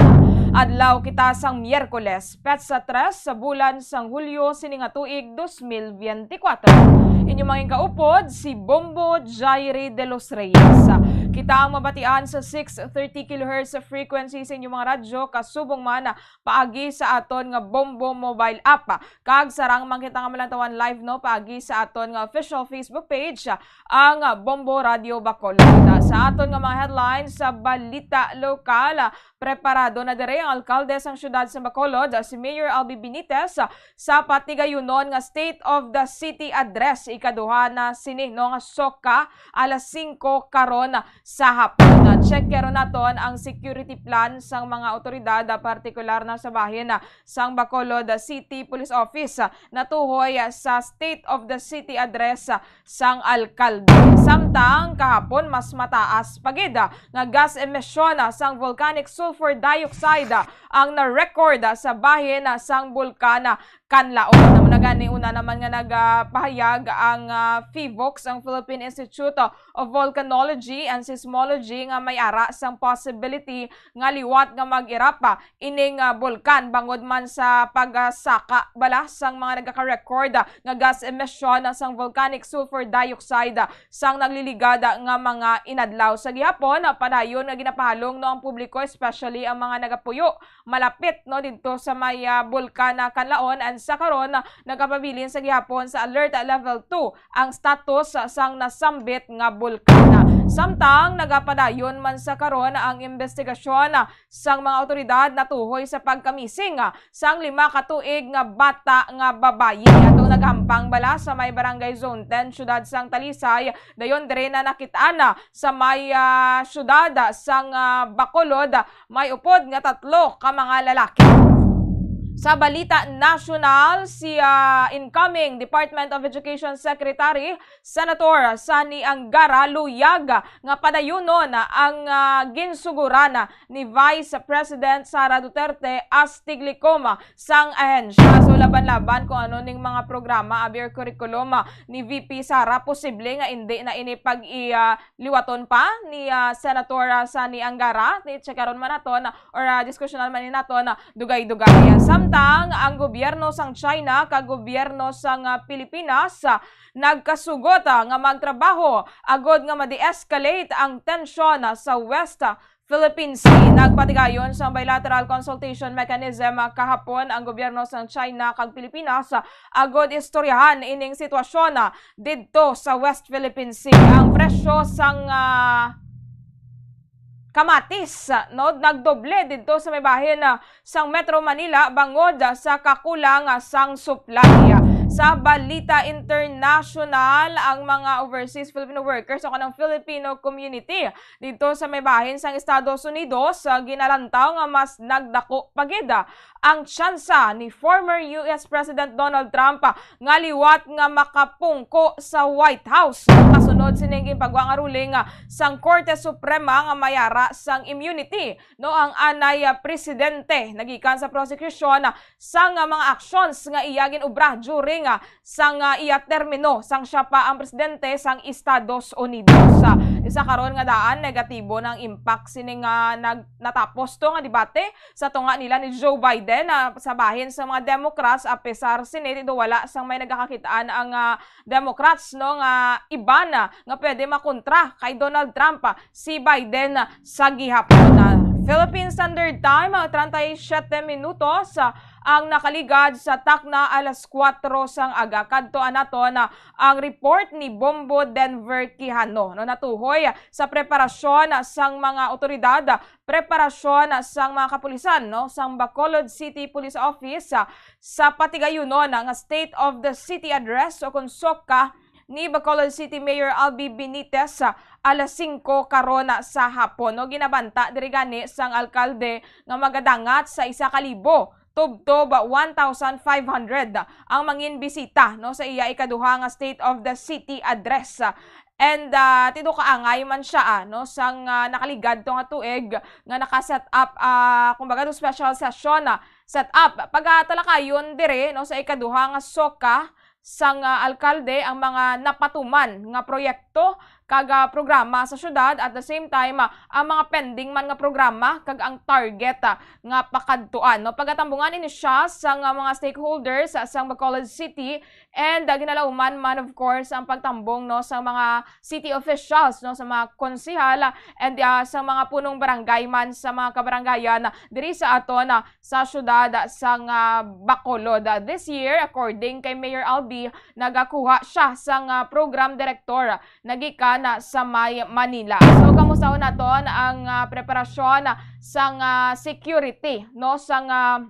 Adlaw kita sang Miyerkules, petsa tres sa bulan sang Hulyo sini nga tuig dos mil biyente kuwatro. Inyo mangin kaupod si Bombo Jairi de los Reyes. Kita ang mabatian sa six thirty kilohertz frequency sa inyong mga radyo, kasubong man paagi sa aton nga Bombo mobile app. Kag sarang man kita nga malantawan live, no, paagi sa aton nga official Facebook page, ang Bombo Radio Bacolod. Sa aton nga mga headlines sa balita lokal, preparado na diri ang alkalde sang siyudad sa Bacolod, si Mayor Albee Benitez, sa patigayunon nga State of the City Address ikaduha na sini, no, nga SOCA, alas singko karon sa hapon. Check karon naton ang security plan sang mga awtoridad, partikular na sa bahin sang Bacolod City Police Office, natuhoy sa State of the City Address sang alkalde. Samtang kahapon, mas mataas pa gid nga gas emission sang volcanic sulfur dioxide ang na-record sa bahin sang Bulkan Kanlaon. Amo na gani, una naman nga nagapahayag ang, ah, PHIVOLCS, ang Philippine Institute of Volcanology and Seismology, nga may ara sang possibility nga liwat nga mag-erupt ining, ah, bulkan bangod man sa pagsaka bala sang mga nagaka-record nga gas emission sang volcanic sulfur dioxide sang nagliligad nga mga inadlaw. Sa gihapon, padayon nga ginapahalong, no, ang publiko, especially ang mga nagapuyo malapit, no, didto sa may, ah, Bulkan, ah, Kanlaon, and sa karon, ah, nagapabilin sa gihapon sa Alert Level two ang status, ah, sang nasambit nga bulkan. Samtang nagapadayon man sa karon ang imbestigasyon, ah, sang mga awtoridad natuhoy sa pagkamising, ah, sang lima ka tuig nga bata nga babayi. Atong naghampang bala sa may Barangay Zone ten, siyudad sang Talisay, dayon diri na nakit-an, ah, sa may, ah, siyudad, ah, sang, ah, Bacolod, ah, may upod nga tatlo ka mga lalaki. Sa balita nasyonal, si, ah, incoming Department of Education Secretary, Senator Sonny Angara, luyag nga padayunon ang, ah, ginsuguran ni Vice President Sara Duterte as tiglikom sang ahensya. So, laban-laban kung ano ning mga programa, abi, or curriculum, ah, ni V P Sara, posible nga indi na ini pag-i-, ah, liwaton pa ni, ah, Senator, ah, Sonny Angara. Ni, checkaron man naton, ah, or, ah, diskusyonan man ni naton, ah, dugay-dugay. Samtang ang gobyerno sang China kag gobyerno sang, ah, Pilipinas, ah, nagkasugot, ah, nga magtrabaho agud nga ma-de-escalate ang tensyon, ah, sa West, ah, Philippine Sea. Nagpatigayon sa bilateral consultation mechanism, ah, kahapon ang gobyerno sang China kag Pilipinas, ah, agod istoryahan ining sitwasyon, ah, didto sa West Philippine Sea. Ang presyo sang, ah, kamatis, ah, no, nagdoble didto sa may bahin, ah, sang Metro Manila bangod sa kakulang, ah, sang supply. Sa balita international, ang mga overseas Filipino workers o kanang Filipino community didto sa may bahin sang Estados Unidos, ah, ginalantaw nga mas nagdako pa gid, ah, ang tsansa ni former U S President Donald Trump, ah, nga liwat nga makapungko sa White House. Kasunod sining ginpagwa nga ruling, ah, sang Korte Suprema nga mayara sang immunity, no, ang anay, ah, presidente nagikan sa prosekusyon, ah, sang, ah, mga actions nga iya gin-obra during, ah, sang, ah, iya termino sang siya pa ang presidente sang Estados Unidos. Ah, isa karon nga daan, negatibo na ang impact sining, ah, nag-, natapos to nga debate sa tunga nila ni Joe Biden, ah, sa bahin sa mga Democrats, a pesar sini, do wala sang may nagakakitaan ang, ah, Democrats, no, nga iban, ah, nga pwede makontra kay Donald Trump, ah, si Biden, ah, sa gihapon. Ah, Philippine Standard Time, ah, treinta y siete minutos, ah, ang nakaligad sa takna alas kuwatro sang aga. Kadtuan naton, ah, ang report ni Bombo Denver Quijano, no, natuhoy, ah, sa preparasyon, ah, sang mga otoridad, ah, preparasyon, ah, sang mga kapulisan, no, sang Bacolod City Police Office, ah, sa patigayunon, ah, nga State of the City Address o kon SOCA ni Bacolod City Mayor Albi Benitez, ah, alas singko karon, ah, sa hapon, no. Ginabanta diri gani sang alkalde nga magadangat sa isa ka libo tubtob one thousand five hundred ang mangin bisita, no, sa iya ikaduha nga State of the City Address. And, ah, tido kaangay man siya, ah, no, sang, ah, nakaligad to nga tuig nga naka-set up, ah, kumbaga, do special session, ah, set up. Pagatalakayon dire, no, sa ikaduha nga SOCA sang, ah, alkalde ang mga napatuman nga proyekto kag, ah, programa sa syudad, at the same time, ah, ang mga pending man nga programa kag ang target, ah, nga pakadtuan, no? Pagatambungan ini siya sang, ah, mga stakeholders, ah, sang Bacolod City, and, ah, ginalauman man, of course, ang pagtambong, no, sa mga city officials, no, sa mga konsehal, ah, and, ah, sa mga punong barangay man sa mga kabarangayan, ah, diri sa aton, ah, sa syudad, ah, sang, ah, Bacolod. Ah, this year, according kay Mayor Albi, nagakuha siya sang, ah, program director, ah, nagikan, ah, sa may Manila. So, kamusahon naton ang, ah, preparasyon, ah, sang, ah, security, no, sang, ah,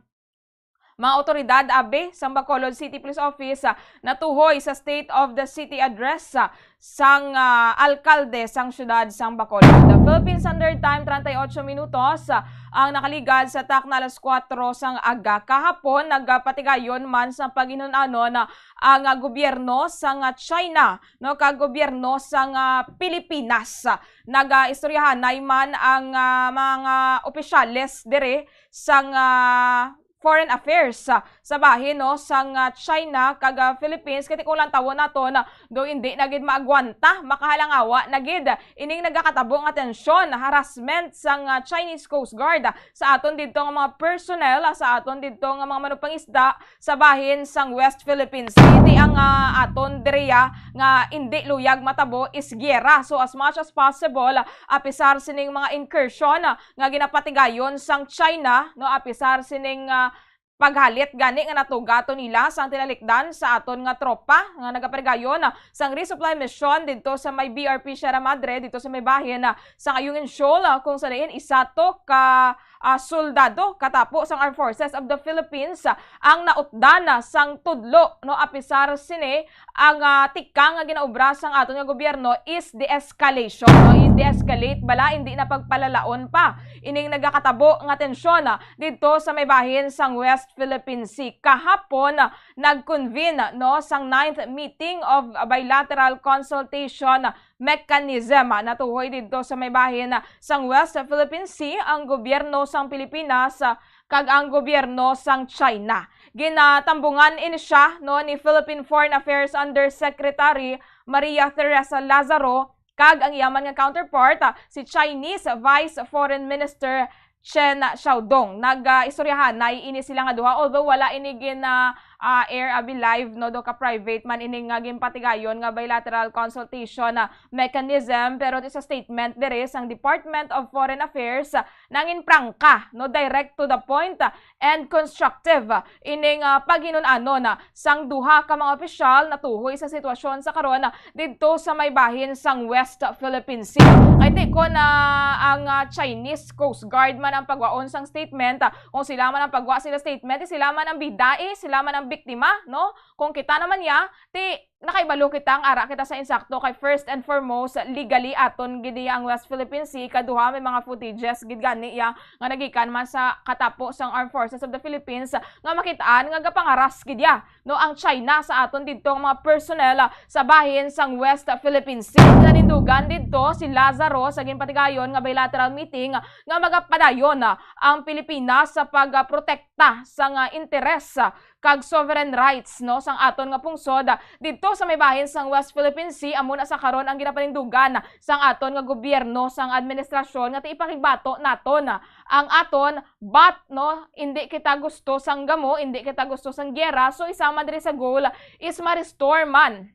mga otoridad, abi, sang Bacolod City Police Office, ah, natuhoy sa State of the City Address, ah, sang, ah, alkalde sang syudad sang Bacolod. The Philippine Standard Time, treinta y ocho minutos, ah, ang nakaligad sa takna alas kuwatro sang aga. Kahapon, nagapatigayon man sa paghinun-anon, ah, ang, ah, gobyerno sang, ah, China, no, kag gobyerno sang, ah, Pilipinas. Nagaistoryahanay man ang, ah, mga opisyales diri sang, ah, Foreign Affairs, ah, sa bahin, no, sang, ah, China kag, ah, Philippines, kay ti kung lantawon naton, ah, do indi na gid maagwanta, makahalangawa na gid ining nagakatabo nga tensyon, harassment sang, ah, Chinese Coast Guard, ah, sa aton didto nga mga personnel, ah, sa aton didto nga mga manupangisda sa bahin sang West Philippine Sea. Ti ang, ah, aton diriya nga indi luyag matabo is giyera. So, as much as possible, ah, apisar sining mga incursion, ah, nga ginapatigayon sang China, no, apisar sining, ah, paghalit gani nga natugato nila sang tinalikdan sa aton nga tropa nga nagapatigayon, ah, sang resupply mission didto sa may B R P Sierra Madre, didto sa may bahin, ah, sang Ayungin Shoal, ah, kung sa diin isa to ka, ah, soldado katapo sang Armed Forces of the Philippines, ah, ang nautdan, ah, sang tudlo, no, apisar sini ang, ah, tikang nga ginaobra sang aton nga gobyerno is de-escalation, no? I-de-escalate bala, hindi na pagpalalaon pa ining nagakatabo nga tensyon, ah, didto sa may bahin sang West Philippine Sea. Kahapon, ah, nag-convene, no, sang ninth meeting of bilateral consultation mechanism, ah, natuhoy didto sa may bahin, ah, sang West Philippine Sea ang gobyerno sang Pilipinas, ah, kag ang gobyerno sang China. Ginatambungan ini siya, no, ni Philippine Foreign Affairs Undersecretary Maria Teresa Lazaro kag ang iya man nga counterpart, ah, si Chinese Vice Foreign Minister Chen Xiaodong. Nag, ah, istoryahanay ini sila nga duha, although wala ini gin, ah, ah, air abi live, no, do ka private man ini nga ginpatigayon nga bilateral consultation, ah, mechanism, pero sa statement diri sang Department of Foreign Affairs, ah, nangin prangka, no, direct to the point, ah, and constructive, ah, ining, ah, paghinun-anon, ah, sang duha ka mga opisyal natuhoy sa sitwasyon sa karon, ah, didto sa may bahin sang West Philippine Sea. Kay ti kon, ah, ang, ah, Chinese Coast Guard man ang pagwaon sang statement, ah, kung sila man ang pagwa sila statement, sila man ang bidai, sila man ang biktima, no? Kung kita naman ya, ti nakaibalo kita ang ara kita sa insakto kay first and foremost, legally aton gid iya ang West Philippine Sea, kaduha may mga footages gid gani iya nga nagikan man sa katapo sang Armed Forces of the Philippines nga makitaan nga gapangaras gid iya, no, ang China sa aton didto nga mga personnel, ah, sa bahin sang West Philippine Sea. Nanindugan didto si Lazaro sa ginpatigayon nga bilateral meeting nga magapadayon, ah, ang Pilipinas sa pagprotekta sang, ah, interes, ah, kag sovereign rights, no, sang aton nga pungsod, ah, didto sa may bahin sang West Philippine Sea. Amo na sa karon ang ginapanindugan sang aton nga gobyerno, sang administrasyon nga ti ipakigbato naton, ah, ang aton, but, no, indi kita gusto sang gamo, indi kita gusto sang giyera. So, isa man diri sa goal is ma-restore man,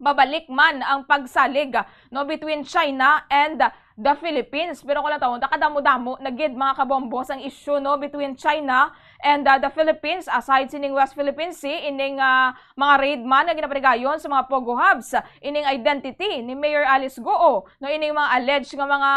mabalik man ang pagsalig, no, between China and the Philippines. Pero kung lang tawon, kadamo-damo na gid, mga kabombo, sang issue, no, between China and, uh, the Philippines. Aside sining West Philippine Sea, ining, uh, mga raid man nga ginapatigayon sa mga POGO hubs, ining identity ni Mayor Alice Goo, no, ining mga alleged nga mga,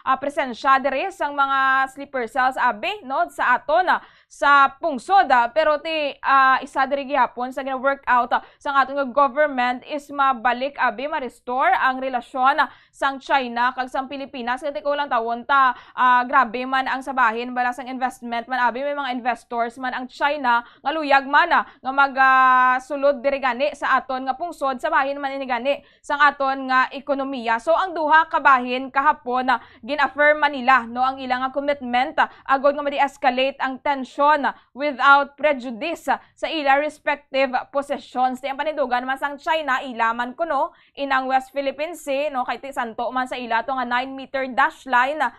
uh, presensya diri sang mga sleeper cells abi, no, sa aton, uh, sa pungsod, ah, pero ti, ah, isa diri gihapon sa gina-work out, ah, sang aton nga government is mabalik abi, ma-restore ang relasyon, ah, sang China kag sang Pilipinas. Kay ti ko lang tawon ta, ah, grabe man ang sabahin bala sang investment man abi, may mga investors man ang China nga luyag man, ah, nga mag, ah, sulod diri gani sa aton nga pungsod, sabahin man ini gani sang aton nga ekonomiya. So, ang duha ka bahin kahapon, ah, gin-affirm man nila, no, ang ila nga commitment, ah, agod nga ma-de-escalate ang tensyon, ah, without prejudice, ah, sa ila respective positions. Ti ang panindugan man sang China, ila man kuno inang West Philippine Sea, no, kay ti santo man sa ila to nga nine meter dash line, ah,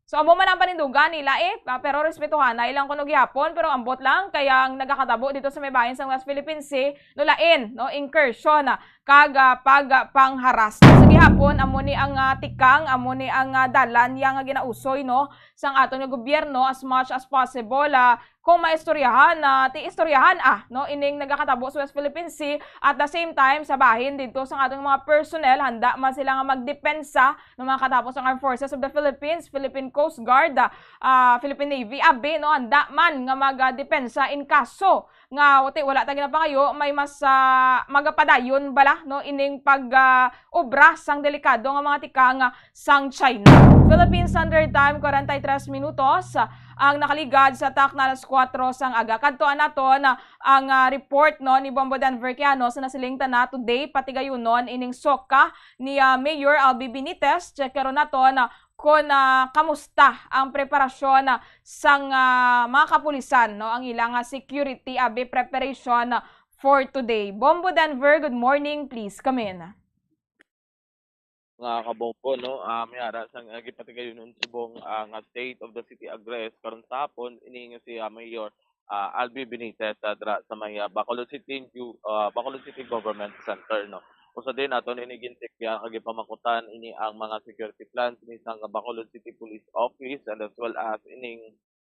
So, amo man ang panindugan nila, eh, pa-, pero respetuhanay lang kuno gihapon, pero ambot lang kay ang nagakatabo dito sa may bahin sang West Philippine Sea, no, lain, no, incursion, ah, kag, ah, pag, ah, pangharas. So, gihapon, amo ni ang, ah, tikang, amo ni ang, ah, dalan ya nga ginausoy, no, sang aton nga gobyerno as much as possible, ah, kung maistoryahan, ah, ti istoryahan, ah, no, ining nagakatabo sa West Philippine Sea. At the same time, sa bahin dito sa aton mga personnel, handa man sila nga magdepensa, no, mga katapos ang Armed Forces of the Philippines, Philippine Coast Guard, ah, ah, Philippine Navy, abi, no, handa man nga magdepensa in kaso nga wati, wala ta ginapangayo, may mas, ah, magapadayon bala, no, ining pag, ah, obra sang delikado nga mga tikang, ah, sang China. Philippine Standard Time, kwarenta y tres minutos, ah, ang nakaligad sa takna alas kuwatro sang aga. Kadtuan naton, ah, ang, ah, report, no, ni Bombo Denver Quiano sa nasiling ta na today, patigayunon ining SOCA ni, ah, Mayor Albi Benitez. Check karon naton, ah, kon, ah, kamusta ang preparasyon, ah, sang, ah, mga kapulisan, no, ang ilang, ah, security, abi, preparation, ah, for today. Bombo Denver, good morning. Please, come in. Nga kabombo, no? Ah, may ara sang, ah, gipatigayon subong, ah, nga State of the City Address karon sa hapon, ini nga si, ah, Mayor, ah, Albi Benitez, ah, dira sa may, ah, Bacolod City, Ju-, ah, Bacolod City Government Center, no? Usa din ato ini gintikya kag gipamakutan ini ang mga security plans ni sang Bacolod City Police Office and as well as ining,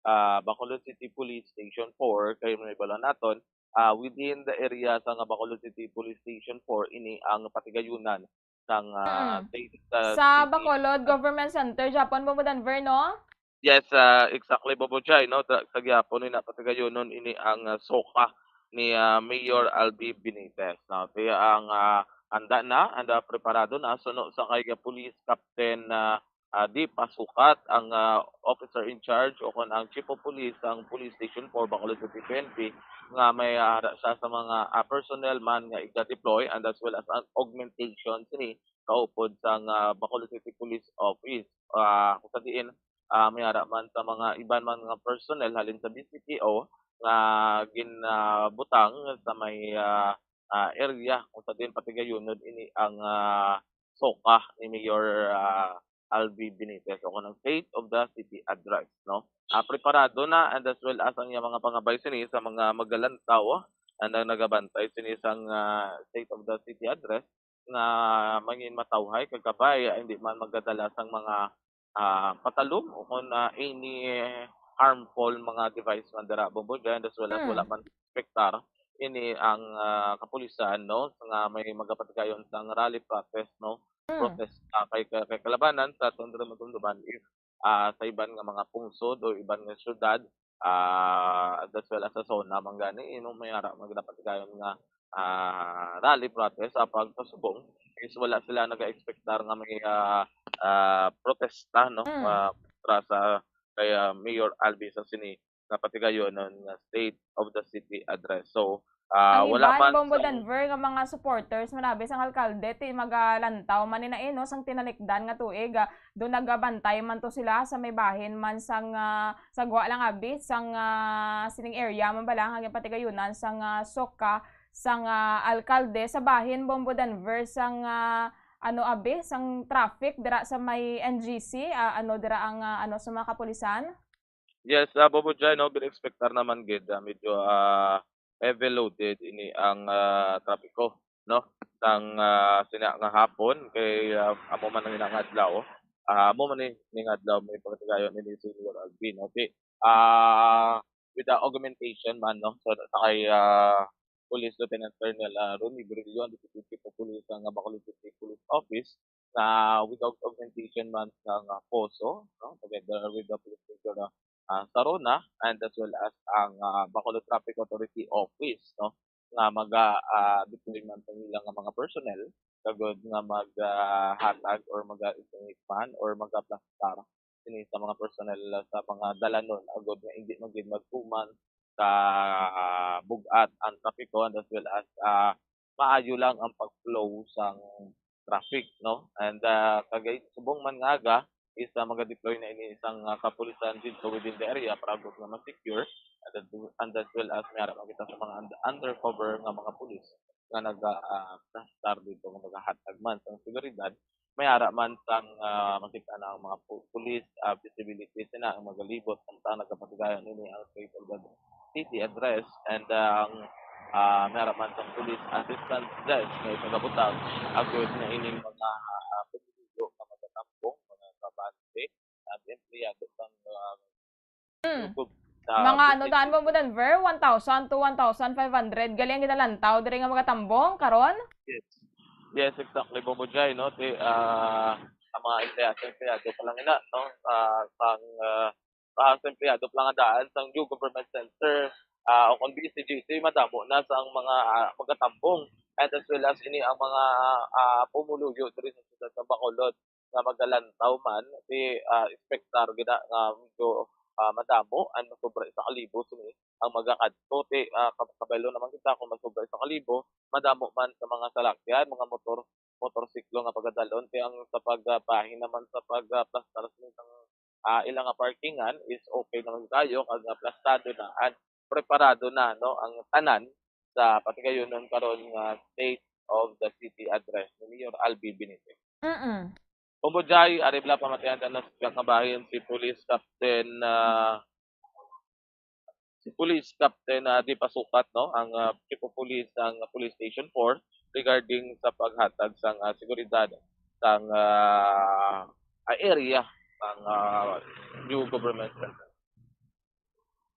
ah, Bacolod City Police Station four, kay may bala naton, ah, within the area sa nga Bacolod City Police Station four, ini ang patigayunan sang, ah, Mm. state, ah, Sa city. Bacolod Government Center, Japon, Bombo Denver, no? Yes, ah, exactly, Bobo Jai, no? Ta-, sa gihapon ni napatigayonon ini ang, ah, SOCA ni, ah, Mayor Albi Benitez, no? Kaya ang, ah, handa na, handa, preparado na, suno sa kay Police Captain, ah, ah, di pasukat ang, ah, officer in charge o kon ang chief of police sang Police Station four Bacolod City P N P nga may, ah, ara siya sa mga, ah, personnel man nga iga-deploy and as well as ang augmentation sini kaupod sang, ah, Bacolod City Police Office. Ah, kung sa diin, ah, may ara man sa mga iban man nga personnel halin sa B C P O nga ginabutang sa may, ah, ah, area kung sa diin patigayunon ini ang, ah, SOCA ni Mayor, ah, Albi Benitez o kanang State of the City Address, no? Ah, preparado na and as well as ang iyang mga pangabay sini sa mga magalantaw ang nagabantay sini sang, ah, State of the City Address nga mangin matawhay kag kabay, ah, hindi man magdadala sang mga, ah, patalom o kon, ah, any harmful mga device man dira, Bombo Jan, as well as Hmm. wala man inspektar ini ang, ah, kapulisan, no, nga may magapatigayon sang rally protest, no, Hmm. protest, ah, kay, kay, kay kalabanan sa Tundra Matunduban is, ah, sa iban nga mga pungsod o iban nga syudad, ah, as well as sa SONA man gani, ino may ara magapatigayon nga, ah, rally protest sa pagpasubong is wala sila nag-expectar nga may, ah, ah, protesta, no, Hmm. ah, kontra sa kay, ah, Mayor Alvin sa sini nga patigayonon nga State of the City Address. So, ah, Ang wala iban, man Bombo sa Denver, nga mga supporters, manabi sang alkalde, ti magalantaw man ni na, eh, no, sang tinalikdan nga tuig, ah, do nagabantay man to sila sa may bahin man sang, ah, sa gwa lang abi, sang, ah, sining area man bala, nga ginpatigayunan sang, ah, SOCA, sang, ah, alkalde, sa bahin, Bombo Denver, sang, ah, ano abi, sang traffic dira sa may N G C, ah, ano dira ang, ah, ano sa mga kapulisan? Yes, ah, Bobo Jai, no, gin-expectar naman gid, ah, medyo, ah, heavy loaded ini ang, ah, trapiko, no? Sang, ah, sina nga hapon kay, ah, amo man ang ina nga adlaw. Ah, amo man ni, ni nga adlaw may pagkatigayon ni Senior Alvin, okay? Ah, with the augmentation man, no? So, sa kay, ah, Police Lieutenant Colonel, ah, Ronnie Brillo, ang Deputy Chief of Police sa, ah, Bacolod City Police Office, na without augmentation man sa, ah, poso, no? Together with the Police Station, ah, ah, Sarona, and as well as ang, ah, Bacolod Traffic Authority Office, no? Nga maga, ah, deploy man sa ilang mga personnel, kagod nga mag, ah, hatag or maga-estimate man or magaplastar sini sa mga personnel sa mga dalanon, agod nga hindi man gid magtuman sa, ah, bug-at ang trapiko, and as well as, ah, maayo lang ang pag-flow sang traffic, no? And, ah, kagay subong man nga aga is, ah, maga-deploy na ini isang, ah, kapulisan dito within the area para agud nga ma-secure, and as, and as well as may ara makita sa mga und-, undercover nga mga pulis nga naga, ah, plastar dito nga magahatag man sang seguridad. May ara man sang, ah, makita na ang mga pu-, pulis, ah, visibility sina ang magalibot samtang nagapatigayon ini ang State of the City Address, and, ah, ang, ah, may ara man sang Police Assistance Desk nga ipagabutang agud na ining mga, ah, pumuluyo nga magatambong, mga kabante, at empleyado sang, ah, Hmm. YouTube sa Mga ano, business daan mo mo, Denver? One thousand to one thousand five hundred. Gali ang ginalantaw diri nga magatambong karon? Yes. Yes, exactly, Bombo Jai, no? Ti, ah, ang mga empleyado, empleyado pa lang ina, no? Ah, sang, ah, ah, sa empleyado pa lang ang daan sang New Government Center, ah, o kung B C G C, madamo na sang mga, ah, magatambong. And as well as ini ang mga, ah, pumuluyo diri sa siyudad sa Bacolod nga magalantaw man, ti, ah, expectar gid na nga medyo, ah, madamo ang masobra isa ka libo sini ang magakadto. Ti, ah, kab-, kabaylo naman kita kung masobra isa ka libo, madamo man sa mga salakyan, mga motor, motorsiklo nga pagadalon. Ti ang sa pagbahin naman sa pag, ah, plastar sini sang, ah, ila nga parkingan is okay naman tayo, kag nga plastado na and preparado na, no, ang tanan sa patigayonon karon nga State of the City Address ni Mayor Albi Benitez. Mm-mm. Kumbujay, ari bala pamatian na sa kabahin si Police Captain, ah, si Police Captain, ah, Di Pasukat, no, ang, ah, Chief of Police sang Police Station four regarding sa paghatag sang, ah, seguridad sang, ah, ah, area sang, ah, New Government Center.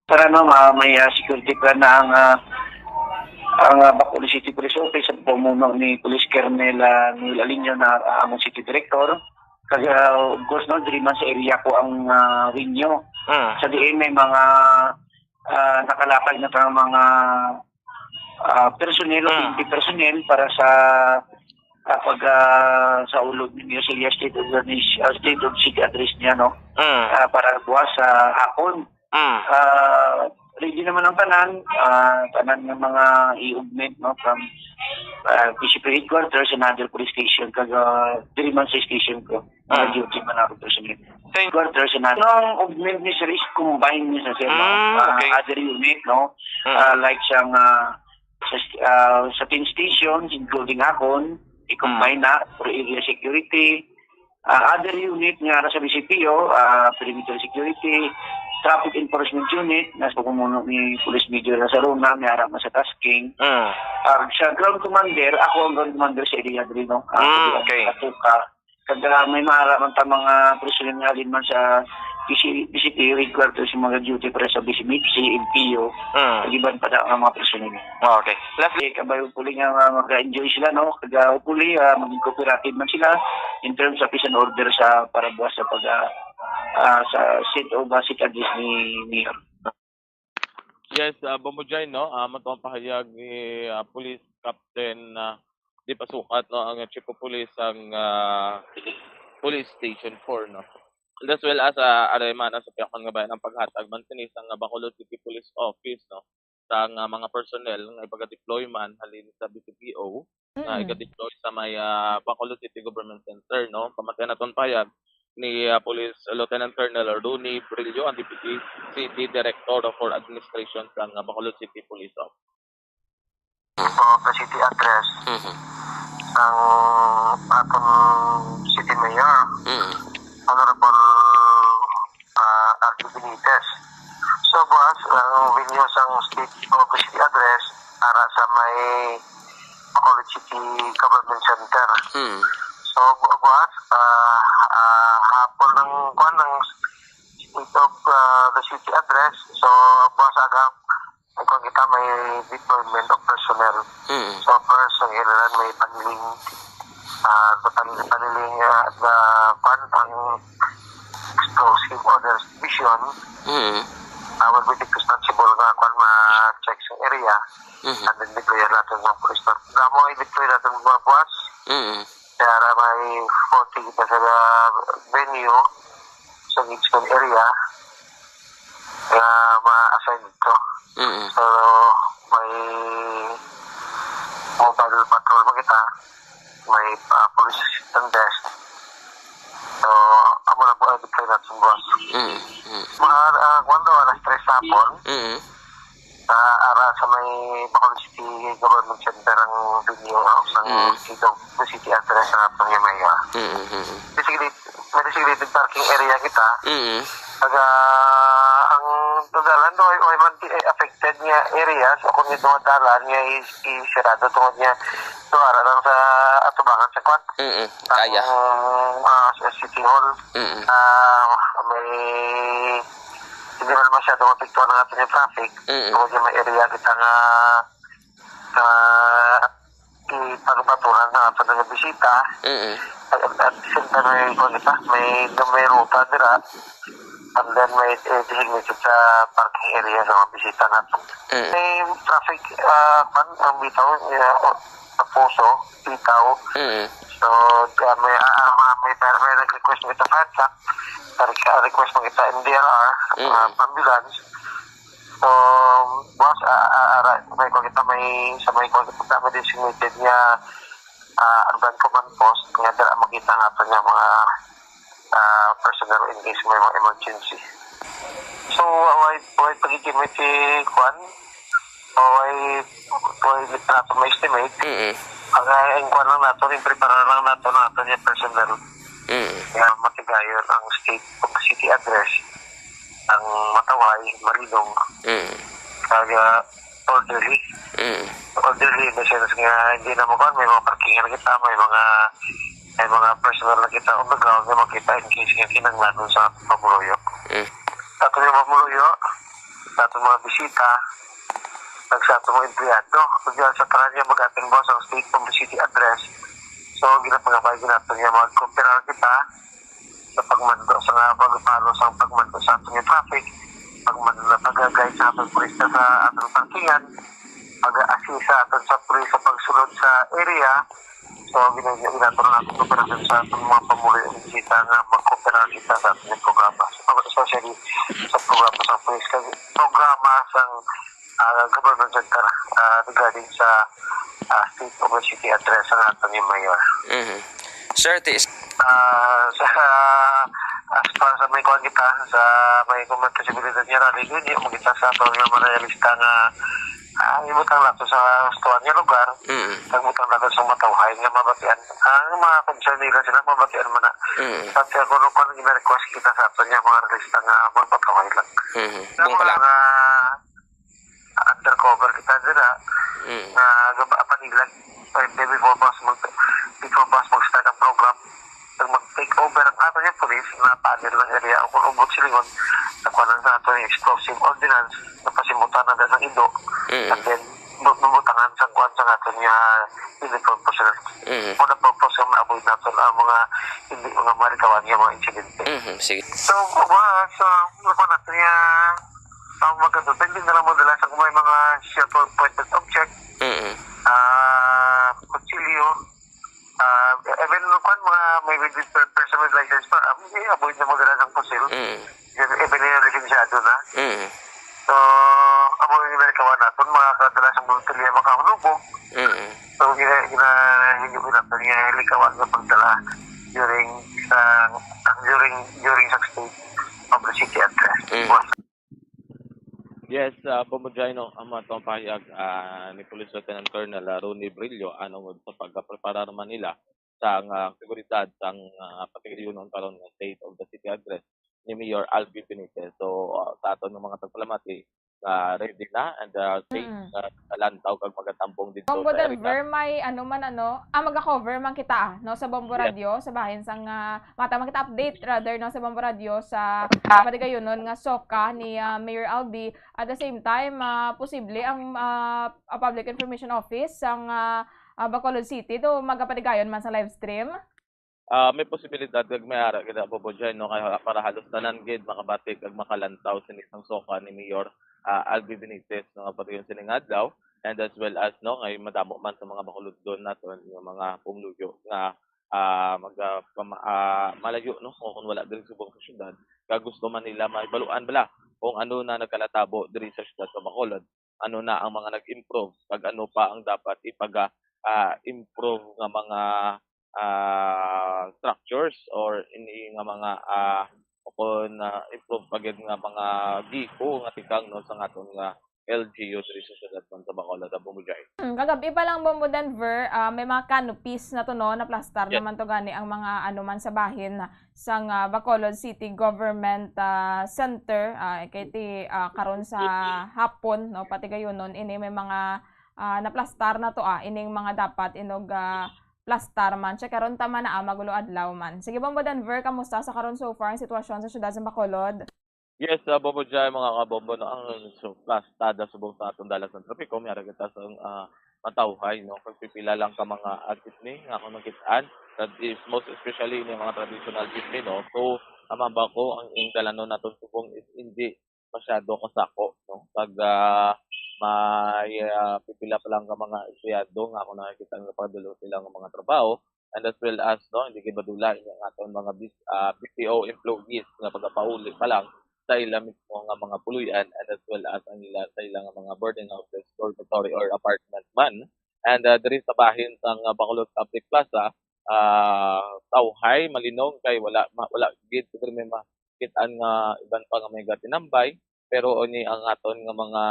Para, no, ma-, may, ah, security plan na ang, ah, ang, ah, Bacolod City Police Office sa pamumuno ni Police Colonel, ah, Noel Aliño na, ah, among City Director. Kag, ah, of course, no, diri man sa area ko ang, ah, venue. Mm. Sa diin may mga, ah, nakalatag na ta mga, ah, personnel, Mm. P N P personnel para sa, ah, pag, ah, sa ulod ninyo sa iya State of the Nation, ah, State of City Address niya, no? Mm. Ah, para buwas sa hapon. Mm. Ah, ready naman ang tanan, ah, tanan nga mga i-augment, no, from, ah, P C P headquarters and other police station, kag, ah, diri man sa station ko, mga Mm. duty man ako personally. Thank Headquarters and other. Ang augment ni sir is combine niya sa sir, no? Mm, Ah, okay. Other unit, no? Mm. Ah, like siyang, ah, sa, ah, sa ten stations, including akon, i-combine Mm. na for area security, ah, other unit nga nasa B C P O, ah, perimeter security, Traffic Enforcement Unit, nga sa pamumuno ni Police Major Lazarona, may ara man sa tasking. Mm. Ah, sa ground commander, ako ang ground commander sa area diri, no? Ah, Mm, sa okay. Katuka. Kag, ah, may mara man ta mga personnel nga halin man sa B C, B C P O headquarters, yung mga duty para sa B C M H C, L T O, Mm. kag iban pa na ang mga personnel. Okay. Lastly, Eh, kabay, hopefully nga, ah, mag-enjoy sila, no? Kag, ah, hopefully, ah, maging cooperative man sila in terms of peace and order sa para buwas sa pag, ah, ah, sa seat of, ah, seat address ni Mayor. Yes, ah, Bombo Jai, no? Ah, mato ang pahayag ni, ah, Police Captain, ah, Di Pasukat, no, ang Chief of Police sang, ah, Police Station four, no? And as well as, ah, aray man sa Piakon nga Bayan ang paghatag man sini sang, ah, Bacolod City Police Office, no, sang, ah, mga personnel nga ipaga-deploy man halin sa B C P O, nga Mm. iga-deploy sa may, ah, Bacolod City Government Center, no? Pamatian naton pahayag ni, ah, Police Lieutenant Colonel Ronnie Brillo, ang Deputy City Director for Administration sang, ah, Bacolod City Police Office. O the city address Mhm. sang aton city mayor, Mhm. Honorable, ah, R D Benitez. So, buwas, ang venue sang state o the city address ara sa may Bacolod City Government Center. Mhm. So, bu-, buwas, ah, ah, hapon ang, kuwan, ang state of, ah, the city address. So, buwas aga, may kuwan kita, may deployment of personnel. Mm. So, first, ang iliran may paniling, ah, sa paniling, paniling, ah, the, kuwan, ang explosive ordnance division. Mm. Ah, will be responsible nga, kuwan, ma-check sa area. Mm. And then deploy natin ng police. Damo i-deploy natin mga buwas. Mm. Kaya ra may forty kita sa venue, sa Gibson area, nga ma-assign dito. Mm. So, may mobile patrol mo kita, may, ah, police assistance desk. So, amo lang po ang deploy natin, boss. Mm, mm. Mga, ah, kwan daw, alas tres hapon, Mm. ah, ara sa may Bacolod City Government Center ang venue, ah, sa Mm. City, City address sa aton nga mayor. Mm, mm, mm. Designated, may designated parking area kita. Mm. Kag ang dalan do ay, ay man ti-, ay affected nga areas o kung yung dalan nga is, is sirado tungod nga do ara lang sa atubangan sa kwan. Mm, kaya. Ang, ah, sa City Hall, Mm. ah, may hindi man masyado mapiktuhan ang ating traffic. Mm. Tungod nga may area kita nga, nga ipagabaturan sa aton nga bisita. Mm. At, at the same time, may, kwan kita, may, may ruta dira. And then may, eh, designated sa parking area sa mga bisita nato. Mm. May traffic, ah, kwan, ang bitaw, eh, o, sa Poso, bitaw. Mm. So, ah, may, ah, ah, mga, may, may nag-request mo kita fire truck, nag-request mo kita M D R R, Mm. ah, ambulance. So, boss, ah, ah, ara, may ko kita, may, sa may ko kita, may designated nga, ah, urban command post nga dira makita nga ato nga mga, ah, personnel in case may mga emergency. So, why, why pagigimit si Kwan? Why, why nato ma-estimate? Mm. Ang, ang kwan lang nato, yung prepara lang nato na ato yung personnel. Mm. Nga matigayon ang state ug city address, ang matawhay, marilong, Mm. kag, ah, orderly. Mm. Orderly in the sense nga hindi na mo kwan, may mga parkingan kita, may mga, may mga personnel na kita on the ground nga makita in case nga kinahanglanon sa pamuluyo. Mm. Sa aton nga pamuluyo, sa aton mga bisita, kag sa aton mga empleyado, kag sa tanan nga mag-attend, boss, ang state publicity address. So, ginapangabay nato nga magkooperar kita sa pagmando, sa nga pag-follow sa pagmando sa aton nga traffic, pagmando na pag-guide sa aton turista sa aton parkingan, pag-assist sa aton sa pulis sa pagsulod sa area. So, gina-, ginato na nato ang operasyon sa aton mga pamuli ug bisita nga magkooperar kita sa aton nga programa, especially sa programa sa pulis kag programa sa, ah, government center, ah, regarding sa, ah, state obesity address sa aton nga mayor. Mhm. Sir, tiis. Ah, sa, as far sa may kuwan kita, sa may kuwan posibilidad nga rally, yun, yun, kita sa aton nga mga realista nga, Ang ibutang nato sa ustuhan nga lugar, Mm. ang ibutang nato sa matawhay nga mabatian. Ang mga concern nila sila, mabatian man na. Mm. Pati ako nung kung gina-request kita sa ato niya, mga artista nga magpatawhay lang. Mm. Ang Bung pala. mga undercover kita dira, Mm. nga gaba-, panilag, pwede before bus mag-, before bus mag-start ang program, nag mag-take over ang ato niya police na panel ng area o kung ubot silingon, nakuha sa ato yung explosive ordinance, napasimutan na dahil ng ido, Mm. and then, bu-, bubutangan sa kuwan sa ato niya uniform personnel. Mm. For the purpose of ma-avoid nato ang mga hindi mga marikawan nga mga insidente. Mm, sige. So, mga sa, ano pa natin niya, ang maganda, hindi na lang mo dala sa kung may mga sharp pointed object, Mm. ah, kutsilyo, ah, even kung mga may with per-, personal license pa, ah, may avoid na mo dala ng pusil. Mm. Even, even yung lisensyado na. Mm. So, amo yung ginagawa natin, mga kadalasang voluntarya makahulubog. Mm. So, gina-, gina-, hindi ko natin yung likawan nga pagdala during sa, during, during sa state of the city address. Mm. Yes, ah, Bombo Jai, no, ang mga tong pahayag, ah, ni Police Lieutenant Colonel, ah, Ronnie Brillo, anong sa pagkaprepara naman nila sa nga seguridad sang, ah, pati yun ang karon nga state of the city address ni Mayor Albi Benitez. So, ah, sa aton nga mga tagpalamati, ah, ready na and, ah, safe Mm. na nakalantaw kag magatambong dito Bombo sa area. Denver, may ano man, ano, ah, maga-cover man kita, ah, no, sa Bombo Yes. Radio, sa bahin sang, ah, mata man kita update, rather, no, sa Bombo Radio, sa Ah. Patigayunon nga SOCA ni, ah, Mayor Albi. At the same time, ah, posible ang, ah, ah, Public Information Office sang, ah, ah, Bacolod City do magapatigayon man sa live stream? Ah, may posibilidad kag may ara gid, Bombo Jai, no, kay para halos tanan gid makabati kag makalantaw sini sang SOCA ni Mayor, ah, Albi Benitez, no, nga pati yung sining adlaw, and as well as, no, kay madamo man sa mga Bacolodon naton yung mga pumuluyo nga, ah, mag, ah, pama-, ah, malayo, no, o kung wala diri subong sa syudad, kag gusto man nila mahibaluan bala kung ano na nagkalatabo diri sa syudad sa Bacolod, ano na ang mga nag-improve, kag ano pa ang dapat ipaga, ah, improve nga mga, ah, structures or ini nga mga, ah, o kon, ah, improve pa gid nga mga giho nga tikang, no, sa aton nga L G U diri sa siyudad man sa Bacolod, Bombo Jai. Hmm, kagabi pa lang, Bombo Denver, ah, may mga canopies na to, no, naplastar Yes. naman to gani ang mga ano man sa bahin sang, ah, Bacolod City Government, ah, Center, ah, kay ti, ah, karon sa hapon, no, pati gayunon ini may mga, ah, naplastar na to, ah, ining mga dapat inog, ah, plastar man. Check karon tama na, ah, magulo adlaw man. Sige, Bombo Denver, kamusta sa karon so far ang sitwasyon sa siyudad sa Bacolod? Yes, ah, Bombo Jai, mga kabombo, no, ang su-, plastada subong sa atong dalan sa trapiko, may ara kita sa, ah, matawhay, no? Kag pipila lang ka mga, ah, jeepney nga akong nakit-an. That is most especially ni mga traditional jeepney, no? So, tama ba ko, ang ingdalanon naton subong is hindi masyado kasako, no? Kag, ah, may, ah, pipila pa lang ka mga empleyado nga ako nakikita nga pagdalo sila nga mga trabaho. And as well as, no, hindi kay madula ini ang aton mga bis-, ah, B P O employees nga pagapauli pa lang sa ila mismo nga mga puloy-an, and as well as ang ila, sa ila nga mga boarding houses, dormitory or apartment man. And, ah, diri sa bahin sang, ah, Bacolod Public Plaza, ah, tawhay, malinong kay wala, ma-, wala gid diri may makit-an nga iban pa nga may gatinambay, pero ini ang aton nga mga,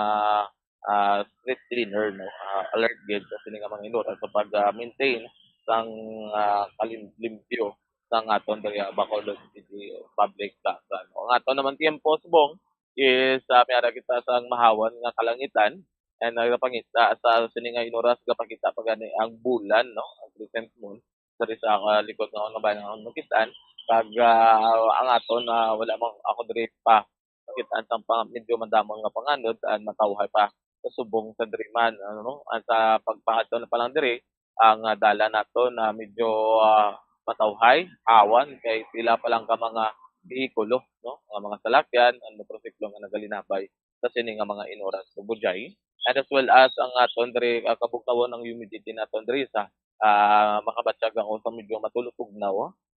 ah, street cleaner, no, ah, alert gid sa sini nga mga inuran sa pag, ah, maintain sang, ah, kalim-, limpyo sang aton diri, ah, Bacolod City Public Plaza, no. Ang aton naman tiyempo subong is, ah, may ara kita sang mahawan nga kalangitan, and nagapangita sa sini nga inuras, gapakita pa gani ang bulan, no, ang crescent moon diri sa, ah, likod nga mga bayan nga nakit-an. Kag, ah, ang aton, ah, wala man ako diri pa nakit-an sang pang-, medyo madamo nga panganod, ah, matawhay pa sa subong sa diri man, ano, no? Ah, sa pagpahadto na pa lang diri, ang, ah, dalan nato na medyo, ah, matawhay, awan kay pila pa lang ka mga behikulo, no? Nga mga salakyan, ang motorsiklo nga nagalinabay sa sini nga mga inuras, Bombo Jai. And as well as ang aton diri, ah, kabugnawan, ang humidity naton diri sa, ah, makabatyag ako sa medyo matulog-tugnaw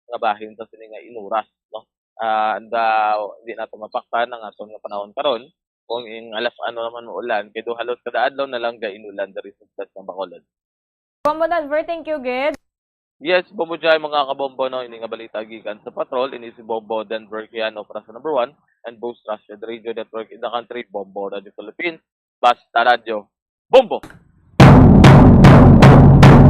nga bahin sa sini nga inuras, no? Ah, and, ah, di nato mapaktan ang aton nga panahon karon kung ing alas ano naman mo ulan, kay do halos kada adlaw na lang ga inulan diri sa siyudad ng Bacolod. Bombo Denver, thank you gid. Yes, Bombo Jai, mga kabombo, no, ini nga balita gikan sa Patrol, ini si Bombo Denver Quiano para sa number one and most trusted radio network in the country, Bombo Radio Philippines, Basta Radyo. Bombo.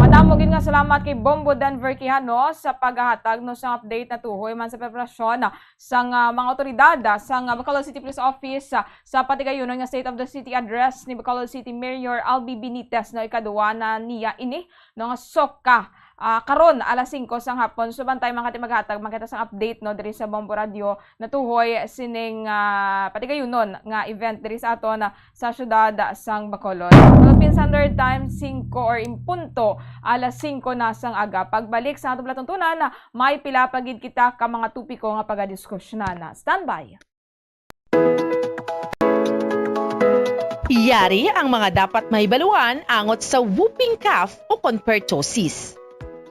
Madamo gid nga salamat kay Bombo Denver Quijano sa paghatag, no, sa update natuhoy man sa preparasyon sang, ah, mga awtoridad, ah, sang, ah, Bacolod City Police Office, ah, sa patigayunon nga State of the City Address ni Bacolod City Mayor Albi Benitez, no, ikaduwa na niya ini, no, nga SOCA. Ah, karon, alas singko sang hapon. So, bantay man kita maghatag man kita sang update, no, diri sa Bombo Radio natuhoy sining, ah, patigayunon nga event diri sa aton, ah, sa siyudad sang Bacolod. Philippine Standard Time, singko or in punto, alas singko na sang aga. Pagbalik sa atong palatuntunan, may pila pa gid kita ka mga topiko nga pagadiskusyonan. Standby. Yari ang mga dapat mahibaluan angot sa whooping cough o kon pertussis.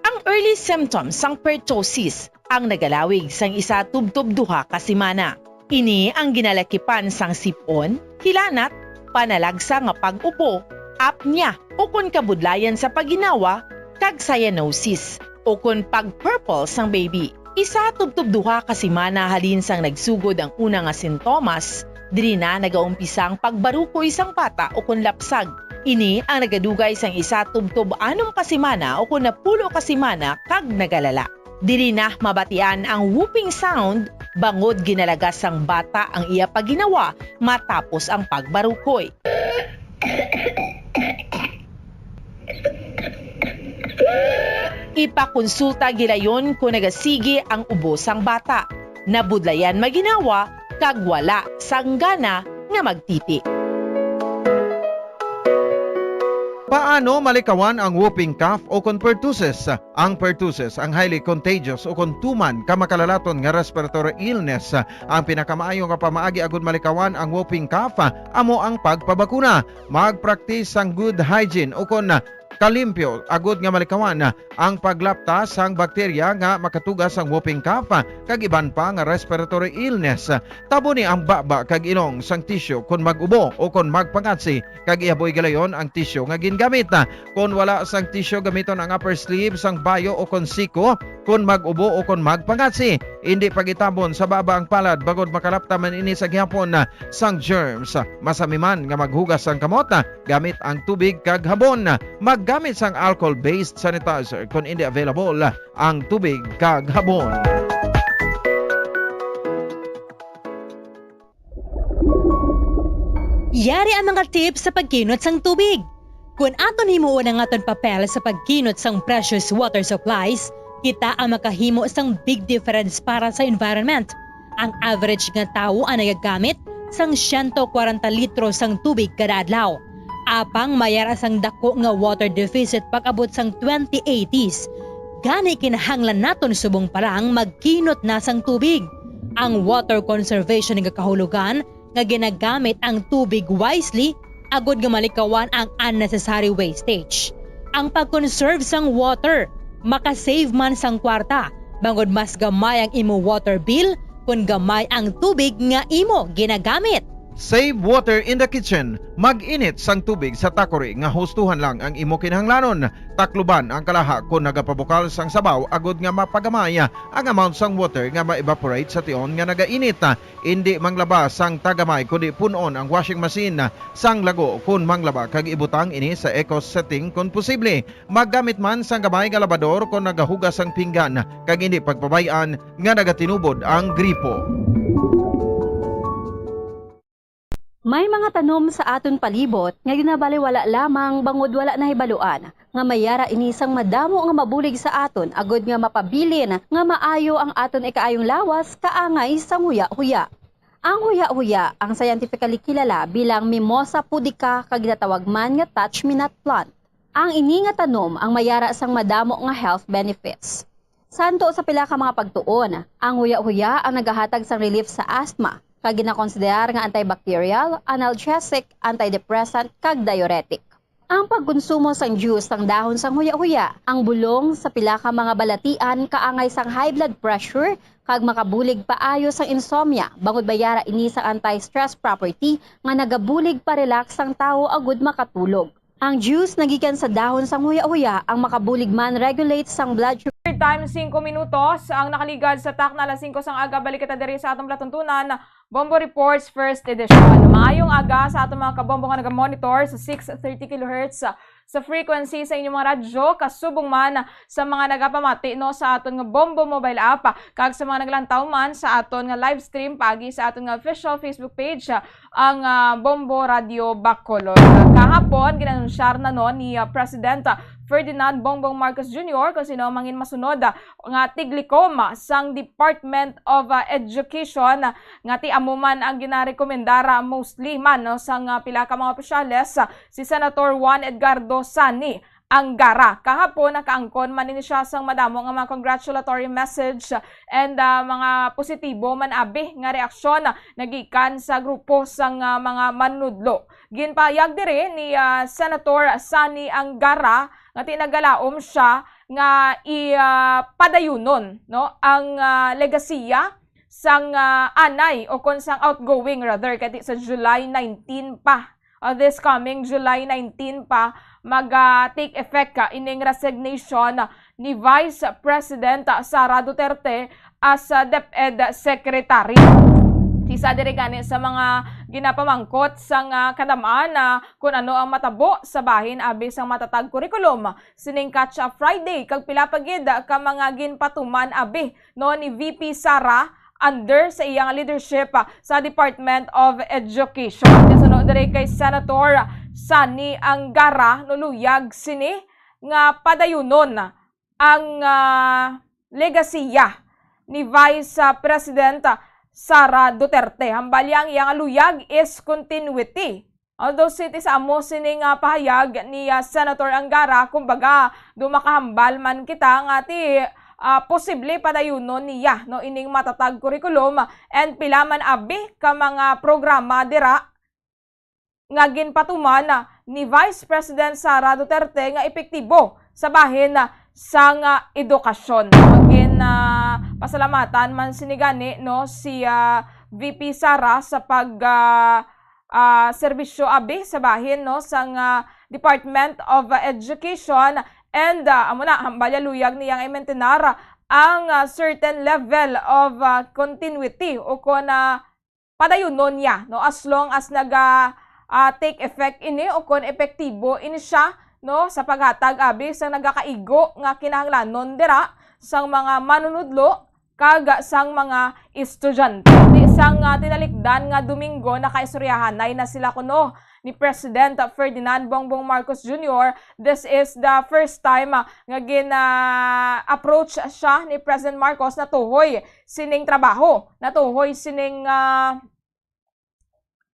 Ang early symptoms sang pertussis ang nagalawig sang isa tubtob duha ka semana. Ini ang ginalakipan sang sip-on, hilanat, panalagsa nga pag-ubo, apnea, ukon kabudlayan sa pagginawa, kag cyanosis, ukon pag-purple sang baby. Isa tubtob duha ka semana halin sang nagsugod ang una nga sintomas, diri na nagaumpisa ang pagbarukoy sang bata ukon lapsag. Ini ang nagadugay sang isa tubtob anom ka semana ukon napulo ka semana kag nagalala. Diri na mabatian ang whooping sound bangod ginalagas sang bata ang iya pagginawa matapos ang pagbarukoy. Ipakonsulta gilayon kon nagasigi ang ubo sang bata, nabudlayan maginawa, kag wala sang gana nga magtiti. Paano malikawan ang whooping cough o kon pertussis? Ang pertussis ang highly contagious o kon tuman ka makalalaton nga respiratory illness. Ang pinakamaayo nga pamaagi agud malikawan ang whooping cough amo ang pagpabakuna. Magpraktis sang good hygiene o kon kalimpyo agud nga malikawan ang paglapta sang bakterya nga makatuga sang whooping cough kag iban pa nga respiratory illness. Taboni ang baba kag ilong sang tisyu kon mag-ubo o kon magpangatsi, kag ihaboy galayon ang tisyu nga gingamit. Kon wala sang tisyu, gamiton ang upper sleeve sang bayo o kon siko kon mag-ubo o kon magpangatsi. Indi pagitabon sa baba ang palad bangod makalapta man ini sa gihapon sang germs. Masami man nga maghugas sang kamot gamit ang tubig kag habon. Maggamit sang alcohol-based sanitizer kon indi available ang tubig kag habon. Yari ang mga tips sa pagkinot sang tubig. Kon aton himuon ang aton papel sa pagkinot sang precious water supplies, kita ang makahimo sang big difference para sa environment. Ang average nga tawo ang nagagamit sang siyento kwarenta litro sang tubig kada adlaw. Apang may ara sang dako nga water deficit pag-abot sang twenty eighties. Gani kinahanglan naton subong pa lang magkinot na sang tubig. Ang water conservation nagakahulugan nga ginagamit ang tubig wisely agud nga malikawan ang unnecessary wastage. Ang pag-conserve sang water makasave man sang kwarta, bangod mas gamay ang imo water bill kon gamay ang tubig nga imo ginagamit. Save water in the kitchen. Mag-init sang tubig sa takori nga hustuhan lang ang imo kinahanglanon. Takluban ang kalaha kon nagapabukal sang sabaw agud nga mapagamay ang amount sang water nga ma-evaporate sa tion nga nagainit. Indi manglaba sang tagamay, kundi pun-on ang washing machine sang lago kon manglaba kag ibutang ini sa eco setting kon posible. Maggamit man sang gamay nga labador kon nagahugas sang pinggan, kag indi pagpabay-an nga nagatinubod ang gripo. May mga tanom sa aton palibot nga ginabaliwala lamang bangod wala nahibaluan nga may ara ini sang madamo nga mabulig sa aton agud nga mapabilin nga maayo ang aton ikaayong lawas kaangay sang huya-huya. Ang huya-huya ang scientifically kilala bilang Mimosa pudica kag ginatawag man nga touch-me-not plant. Ang ini nga tanom ang may ara sang madamo nga health benefits. Santo sa pila ka mga pagtuon, ang huya-huya ang nagahatag sang relief sa asthma, kag ginakonsiderar nga antibacterial, analgesic, antidepressant, kag diuretic. Ang pagkonsumo sang juice sang dahon sang huya-huya, ang bulong sa pila ka mga balatian kaangay sang high blood pressure kag makabulig paayo sang insomnia, bangod may ara ini sang anti-stress property nga nagabulig pa-relax sang tawo agud makatulog. Ang juice nagikan sa dahon sang huya-huya ang makabulig man regulate sang blood sugar Time, singko minutos ang nakaligad sa takna alas singko sang aga. Balik kita diri sa atong palatuntunan, Bombo Reports First Edition. Maayong aga sa atong mga kabombo nga nagamonitor sa six thirty kilohertz sa frequency sa inyong mga radyo, kasubong man sa mga nagapamati, no, sa aton nga Bombo mobile app, kag sa mga naglantaw man sa aton nga live stream paagi sa aton nga official Facebook page, ang, ah, Bombo Radio Bacolod. Kahapon, ginanunsyar na, no, ni, ah, President, ah, Ferdinand Bongbong Marcos Junior kung sino ang mangin masunod, ah, nga tiglikom, ah, sang Department of, ah, Education, ah, nga ti amo man ang ginarekomendar, ah, mostly man, no, sang, ah, pila ka mga opisyales, ah, si Senator Juan Edgardo Sani Angara. Kahapon, nakaangkon man ini siya sang madamo nga mga congratulatory message and, ah, mga positibo man abi nga reaksyon nagikan sa grupo sang, ah, mga manunudlo. Ginpahayag diri ni, ah, Senator Sani Angara nga ti nagalaom siya nga i, ah, padayunon, no, ang, ah, legasiya sang, ah, anay o kon sang outgoing rather, kay ti sa July nineteen pa, ah, this coming July nineteen pa, mag, ah, take effect ka ining resignation ni Vice President Sara Duterte as, ah, DepEd Secretary. Isa diri gani sa mga ginapamangkot sang, ah, kadam-an na kung ano ang matabo sa bahin abi sang matatag kurikulum sining Catch Up Friday, kag pila pa gid ka mga ginpatuman abi, no, ni V P Sara under sa iyang leadership, ah, sa Department of Education. Kasuno diri kay Senator Sani Angara, nuluyag sini nga padayunon ang, ah, legasiya ni Vice, ah, President, ah, Sara Duterte. Hambal niya ang iyang luyag is continuity. Although siti sa amo sini nga pahayag ni, ah, Senator Angara, kumbaga, do makahambal man kita nga ti, ah, posible padayunon niya, no, ining matatag kurikulum and pila man abi ka mga programa dira nga ginpatuman ni Vice President Sara Duterte nga epektibo sa bahin sang, ah, edukasyon. Gin, ah, pasalamatan man sini gani, no, si, ah, V P Sara sa pag, ah, ah, serbisyo abi sa bahin, no, sang, ah, Department of, ah, Education and, ah, amo na, hambal niya luyag niya nga i-maintain ang, ah, certain level of, ah, continuity o kon, ah, padayunon niya, no, as long as naga, ah, take effect ini o kon epektibo ini siya, no, sa paghatag abi sang nagakaigo nga kinahanglanon dira sang mga manunudlo kag sang mga estudyante. Ti sang, ah, tinalikdan nga Domingo, nakaistoryahanay na sila kuno ni President Ferdinand Bongbong Marcos Junior. This is the first time, ah, nga gina-approach siya ni President Marcos natuhoy sining trabaho, natuhoy sining, ah,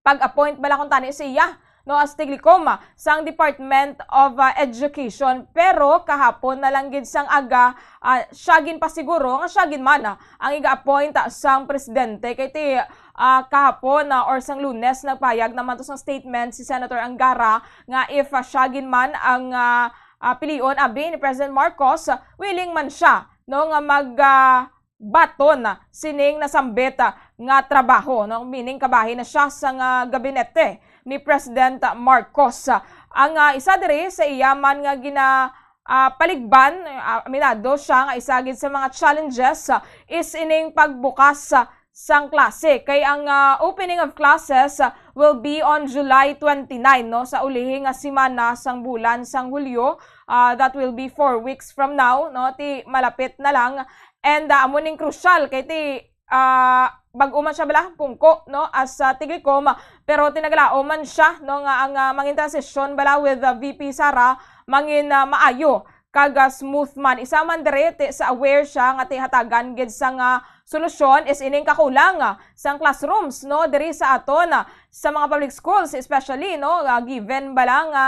pag-appoint bala kuntani sa iya, no, as tiglikom, ah, sang Department of, ah, Education. Pero kahapon na lang gid sang aga, ah, siya ginpasiguro nga siya gid man, ah, ang iga-appoint, ah, sang presidente. Kay ti, ah, kahapon, ah, or sang Lunes, nagpahayag naman to sang statement si Senator Angara nga if, ah, siya gid man ang, ah, ah, pilion abi ni President Marcos, ah, willing man siya, no, nga mag, ah, baton sining nasambit, ah, nga trabaho, no? Meaning, kabahin na siya sang, ah, gabinete ni President Marcos. Ang, ah, isa diri sa iya man nga gina, ah, paligban, ah, aminado siya nga isa gid sa mga challenges, ah, is ining pagbukas, ah, sang klase. Kay ang, ah, opening of classes, ah, will be on July twenty-nine, no? Sa ulihi nga semana sang bulan sang Hulyo, ah, that will be four weeks from now, no? Ti malapit na lang. And, ah, amo ning crucial kay ti, ah, bag-o man siya bala, pungko, no, as, ah, tiglikom, pero tinagalaom man siya, no, nga ang, ah, mangin transition bala with, ah, V P Sara, mangin, ah, maayo kag, ah, smooth man. Isa man diri ti sa aware siya nga ti hatagan gid sang, ah, solusyon is ining kakulang, ah, sang classrooms, no, diri sa aton, ah, sa mga public schools especially, no, ah, given bala nga,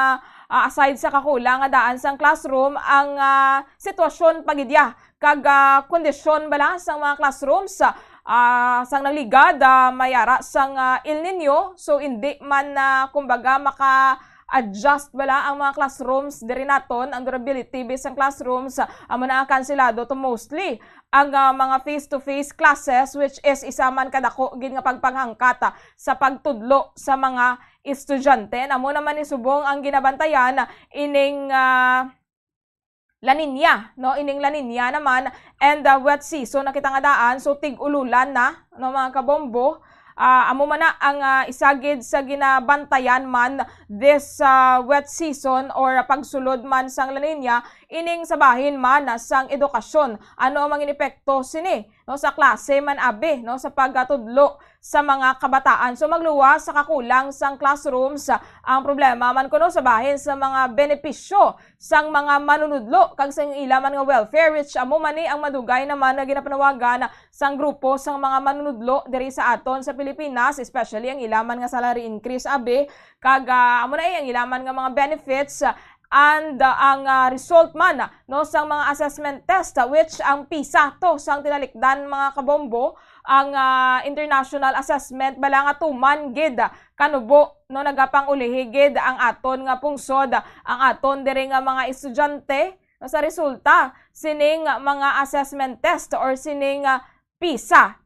ah, aside sa kakulang nga daan sang classroom, ang, ah, sitwasyon pa gid ya kag, ah, kondisyon bala sang mga classrooms, ah, sang nagligad, ah, may ara sang, ah, El Niño, so indi man, ah, kumbaga, maka-adjust bala ang mga classrooms diri naton, ang durability based sang classrooms, ah, amo na nga kanselado to mostly ang, ah, mga face-to-face classes, which is isa man kadako gid nga pagpanghangkat, ah, sa pagtudlo sa mga estudyante. Amo naman ni subong ang ginabantayan ining, ah, La Niña, no? Ining La Niña naman and, ah, wet season na kita nga daan, so tig-ululan na, no, mga kabombo. Ah, amo man na ang, ah, isa gid sa ginabantayan man this, ah, wet season or pagsulod man sang La Niña, ining sa bahin man sang edukasyon. Ano ang mga epekto sini, no, sa klase man abi, no, sa pagtudlo sa mga kabataan? So magluwas sa kakulang sang classrooms ang problema man kuno sa bahin sa mga benepisyo sang mga manunudlo kag sa ila man nga welfare, which amo man ni ang madugay naman nga ginapanawagan sang grupo sang mga manunudlo diri sa aton sa Pilipinas, especially ang ila man nga salary increase abi, kag, ah, amo na, eh, ang ila man nga mga benefits, and, ah, ang, ah, result man, no, sang mga assessment test, ah, which ang PISA to sang tinalikdan, mga kabombo, ang, ah, international assessment bala nga tuman gid, ah, kanubo, no, nagapang-ulihi gid ang aton nga pungsod, ah, ang aton diri nga mga estudyante, no, sa resulta sining mga assessment test or sining, ah, PISA.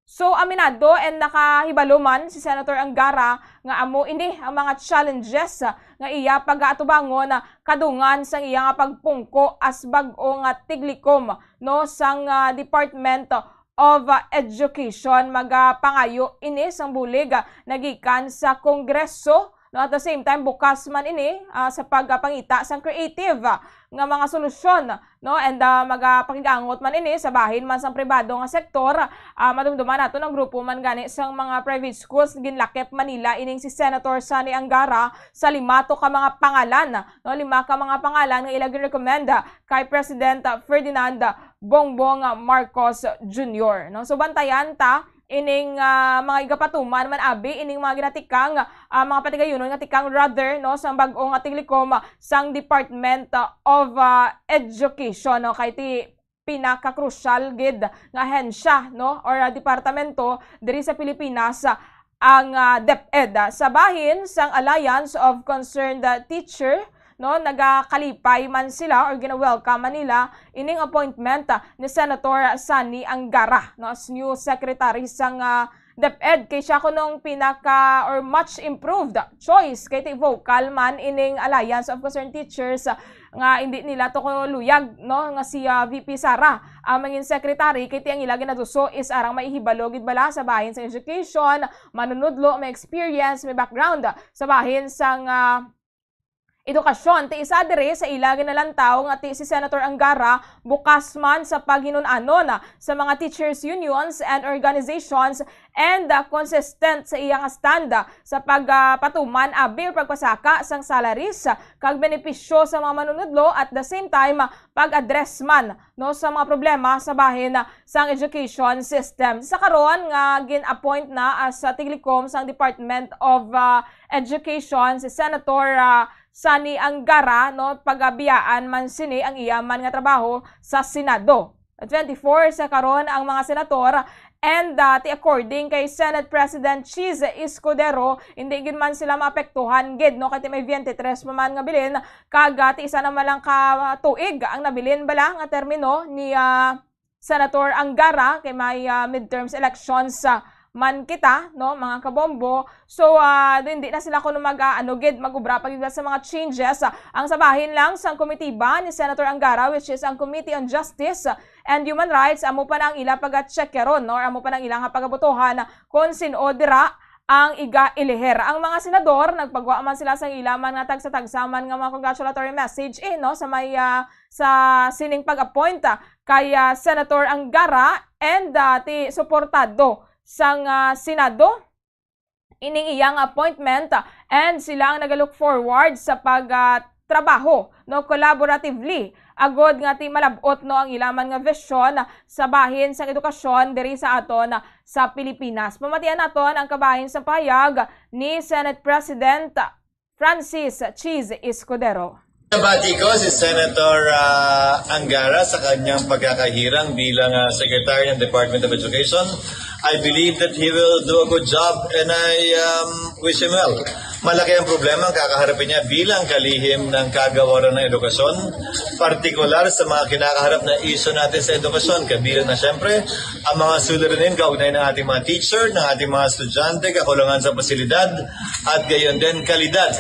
So, aminado and nakahibalo man si Senator Angara nga amo ini ang mga challenges nga iya pagaatubangon kadungan sang iya nga pagpungko as bag-o nga tiglikom, no, sang, ah, Department of, ah, Education. Magapangayo ini sang bulig, ah, nagikan sa Kongreso, no, at the same time, bukas man ini, ah, sa pagpangita sang creative, ah, nga mga solusyon, no? And, ah, magapakig-angot man ini sa bahin man sang pribado nga sektor. Ah, madumduman naton ang grupo man gani sang mga private schools, ginlakip man nila ining si Senator Sonny Angara sa lima to ka mga pangalan, no? Lima ka mga pangalan nga ila ginrekomenda kay President, ah, Ferdinand Bongbong Marcos Junior, no? So, bantayan ta ining, ah, mga igapatuman man abi ining mga ginatikang, ah, mga patigayunon nga tikang, rather, no, sang bag-o nga tiglikom, ah, sang Department, ah, of, ah, Education, no, kay ti pinakakrusyal gid nga ahensya, no, or, ah, departamento diri sa Pilipinas, ah, ang, ah, DepEd. Ah, sa bahin sang Alliance of Concerned, ah, Teacher, no, nagakalipay man sila or gina-welcome man nila ining appointment, ah, ni Senator Sonny Angara, no, as new secretary sang, ah, DepEd, kay siya kunong pinaka or much improved choice, kay ti vocal man ining Alliance of Concerned Teachers, ah, nga hindi nila to ko luyag, no, nga si, ah, V P Sara ang mangin secretary, kay ti ang ila ginaduso is arang maihibalo gid bala sa bahin sa education, manunudlo, may experience, may background sa bahin sang, ah, edukasyon. Ti isa diri sa ila ginalantaw nga ti si Senator Angara bukas man sa paghinun-anon sa mga teachers unions and organizations and, ah, consistent sa iya nga stand, ah, sa pag, ah, patuman abi or pagpasaka sang salaries, ah, kag benepisyo sa mga manunudlo, at the same time, ah, pag-address man, no, sa mga problema sa bahin, ah, sang education system. Sa karon nga gin-appoint na as, ah, tiglikom sang Department of, ah, Education si Senator, ah, Sonny Angara, no, pagabiyaan man sini ang iya man nga trabaho sa Senado. Twenty-four sa karon ang mga senator, and, ah, ti according kay Senate President Chiz Escudero, hindi gid man sila maapektuhan gid, no, kay ti may twenty-three pa man nga bilin, kag, ah, ti isa naman lang ka tuig ang nabilin bala nga termino ni, ah, Senator Angara, kay may, ah, midterms elections, ah, man kita, no, mga kabombo. So, ah, hindi na sila kuno mag, ah, ano gid, mag-ubra pa gid sa mga changes. Ah, ang sa bahin lang sang komitiba ni Senator Angara, which is ang Committee on Justice and Human Rights, amo pa na ang ila pag-check karon, no, or amo pa na ang ila nga pagabotohan kung sin-o dira ang iga-iliher. Ang mga senador, nagpagwa man sila sa ila man nga tagsa-tagsa man nga mga congratulatory message, eh, no, sa may, ah, sa sining pag-appoint, ah, kay, ah, Senator Angara and, ah, ti suportado sang, ah, Senado ining iyang appointment, ah, and sila ang nagalook forward sa pag, ah, trabaho, no, collaboratively, agod nga ti malab-ot, no, ang ila man nga vision sa bahin sang edukasyon diri sa aton, ah, sa Pilipinas. Pamatian naton ang kabahin sa pahayag ni Senate President Francis Chiz Escudero. Nabati ko si Senator, ah, Angara sa kanyang pagkakahirang bilang, ah, Secretary ng Department of Education. I believe that he will do a good job and I, um, wish him well. Malaki ang problema ang kakaharapin niya bilang kalihim ng kagawaran ng edukasyon, partikular sa mga kinakaharap na isyu natin sa edukasyon, kabilang na siyempre ang mga suliranin kaugnay ng ating mga teacher, ng ating mga estudyante, kakulangan sa pasilidad, at gayon din kalidad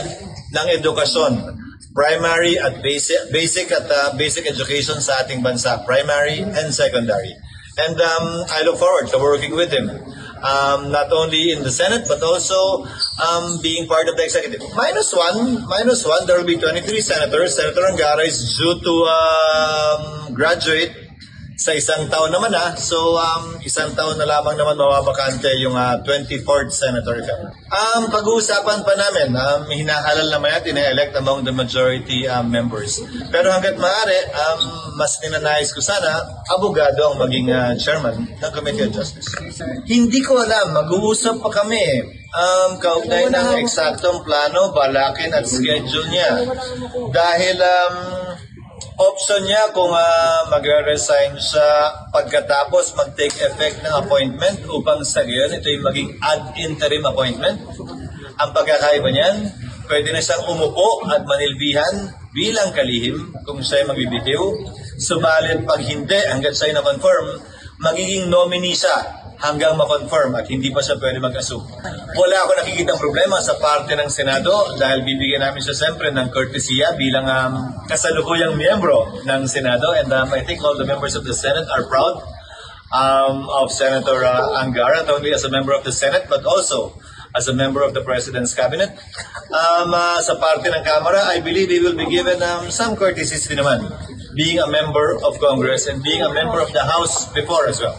ng edukasyon. primary at basic, basic at uh, basic education sa ating bansa, primary and secondary. And um, I look forward to working with him. Um, not only in the Senate but also um, being part of the executive. Minus one, minus one, there will be twenty-three senators. Senator Angara is due to um, graduate sa isang taon naman na. So, um, isang taon na lamang naman mababakante yung uh, twenty-fourth senator, if ever. Um, pag-uusapan pa namin, um, hinahalal naman yan, ina-elect among the majority um, members. Pero hanggat maaari, um, mas ninanais ko sana, abogado ang maging uh, chairman ng Committee on Justice. Hindi ko alam, mag-uusap pa kami. Um, kaugnay ng eksaktong plano, balakin at schedule niya. Dahil um, option niya kung uh, magre-resign siya pagkatapos mag-take effect ng appointment upang sa gayon ito'y maging ad interim appointment. Ang pagkakaiba niyan, pwede na siyang umupo at manilbihan bilang kalihim kung siya'y magbibitiw. Subalit pag hindi, hanggat siya'y na-confirm, magiging nominee siya hanggang ma-confirm at hindi pa siya pwede mag-assume. Wala ako nakikitang problema sa parte ng Senado dahil bibigyan namin siya siyempre ng courtesy bilang um, kasalukuyang miyembro ng Senado, and um, I think all the members of the Senate are proud um, of Senator uh, Angara, not only as a member of the Senate but also as a member of the President's Cabinet. Um, uh, sa parte ng Kamara, I believe he will be given um, some courtesies din naman, being a member of Congress and being a member of the House before as well.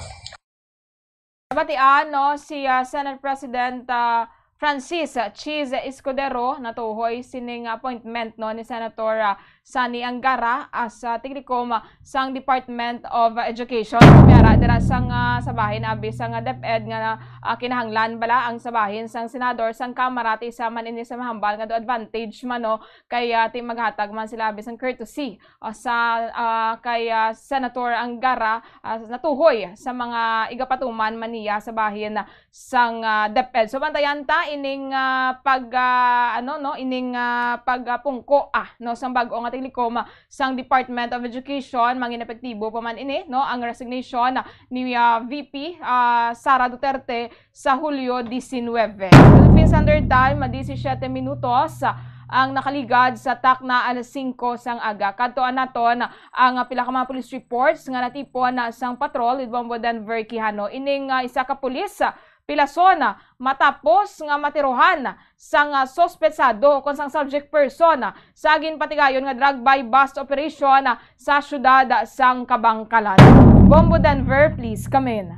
Nabatian, no, si uh, Senate President uh, Francis Chiz Escudero natuhoy sining appointment, no, ni Senator uh, Sonny Angara as uh, tignikom sang Department of Education. Miyara dira sang uh, sa bahin abi sang uh, DepEd nga uh, kinahanglan bala ang sa bahin sang senador sang Kamara ti isa man ini sa mahambal nga do advantage man, no, kay uh, ti maghatag man sila abi sang courtesy uh, sa uh, kay uh, Senator Angara uh, natuhoy sa mga igapatuman man niya sa bahin sang uh, DepEd. So bantayan ta ining uh, pag uh, ano, no, ining uh, pagpungko uh, no, sang bag-o nga tignikom sang Department of Education. Mangin epektibo pa man ini, no, ang resignation ni uh, V P uh, Sara Duterte sa Hulyo diecinuebe. Philippine Standard Time, disisyete minutos ang nakaligad sa takna alas singko sang aga. Kadtuan naton ang pila ka mga police reports nga natipon sang patrol with Bombo Denver Quijano. Ining uh, isa ka pulis pilason matapos nga matirohan sang uh, suspetsado kon sang subject person sa ginpatigayon nga drug buy bust operation sa siyudad sang Kabangkalan. Bombo Denver, please come in.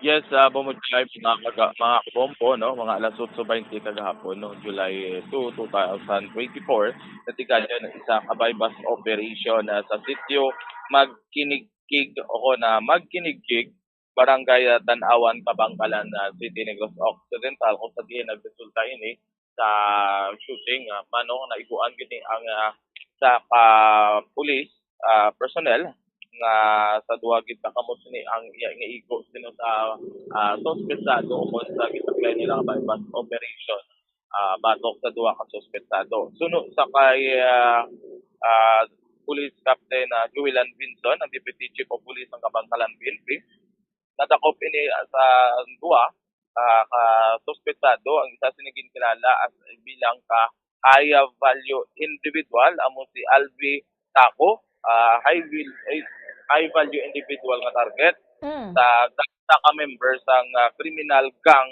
Yes, uh, Bombo Drive, mga, kaga, mga kabombo, no? Mga alas otso baynte kagahapon, no? July two, two thousand twenty-four, natigayon ang isa ka buy bust operation uh, sa sitio Magkinigkig o na Magkinigkig, Barangay uh, Tanawan, Kabangkalan uh, City, Negros Occidental, kung sa diin nagresulta ini sa shooting. Uh, manong naiguan gini ang uh, sa uh, police uh, personnel nga sa duha gid ka kamo sini ang iya nga igo sino sa uh, suspetsado o kung sa gitagay nila nga buy bust operation uh, batok sa duha ka suspetsado. Suno sa kay uh, uh, Police Captain uh, Joelan Vinson, ang Deputy Chief of Police ng Kabangkalan P N P, nadakop ini uh, sa duha uh, ka suspetsado. Ang isa sini ginkilala as bilang ka high value individual amo si Alvi Taco, uh, high, will, high value individual nga target mm. sa dagsa ka member sang uh, criminal gang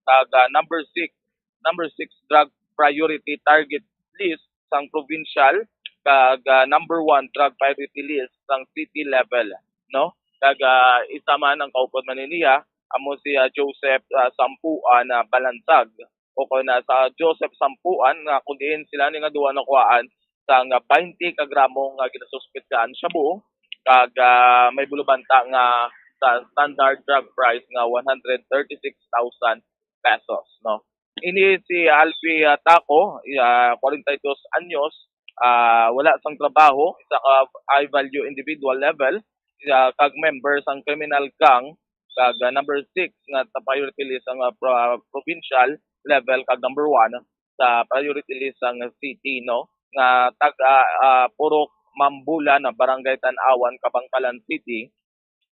kag uh, number six number six drug priority target list sang provincial kag uh, number one drug priority list sang city level, no? Kag uh, isa man ang kaupod man niya amo si uh, Joseph uh, Sampuan uh, Balansag o kung na sa Joseph Sampuan nga kung diin sila ni nga duha nakuhaan sang baynte ka gramo nga ginasuspetsahan shabu kag uh, may bulubanta nga sa standard drug price nga one hundred thirty-six thousand pesos, no? Ini si Alfie uh, Taco, uh, forty-two anyos, uh, wala sang trabaho, isa ka high value individual level, uh, kag member sang criminal gang kag uh, number six nga priority list sang uh, pro- provincial level kag number one sa priority list sang city, no, nga taga uh, Purok Mambulan, Barangay Tanawan, Kabangkalan City.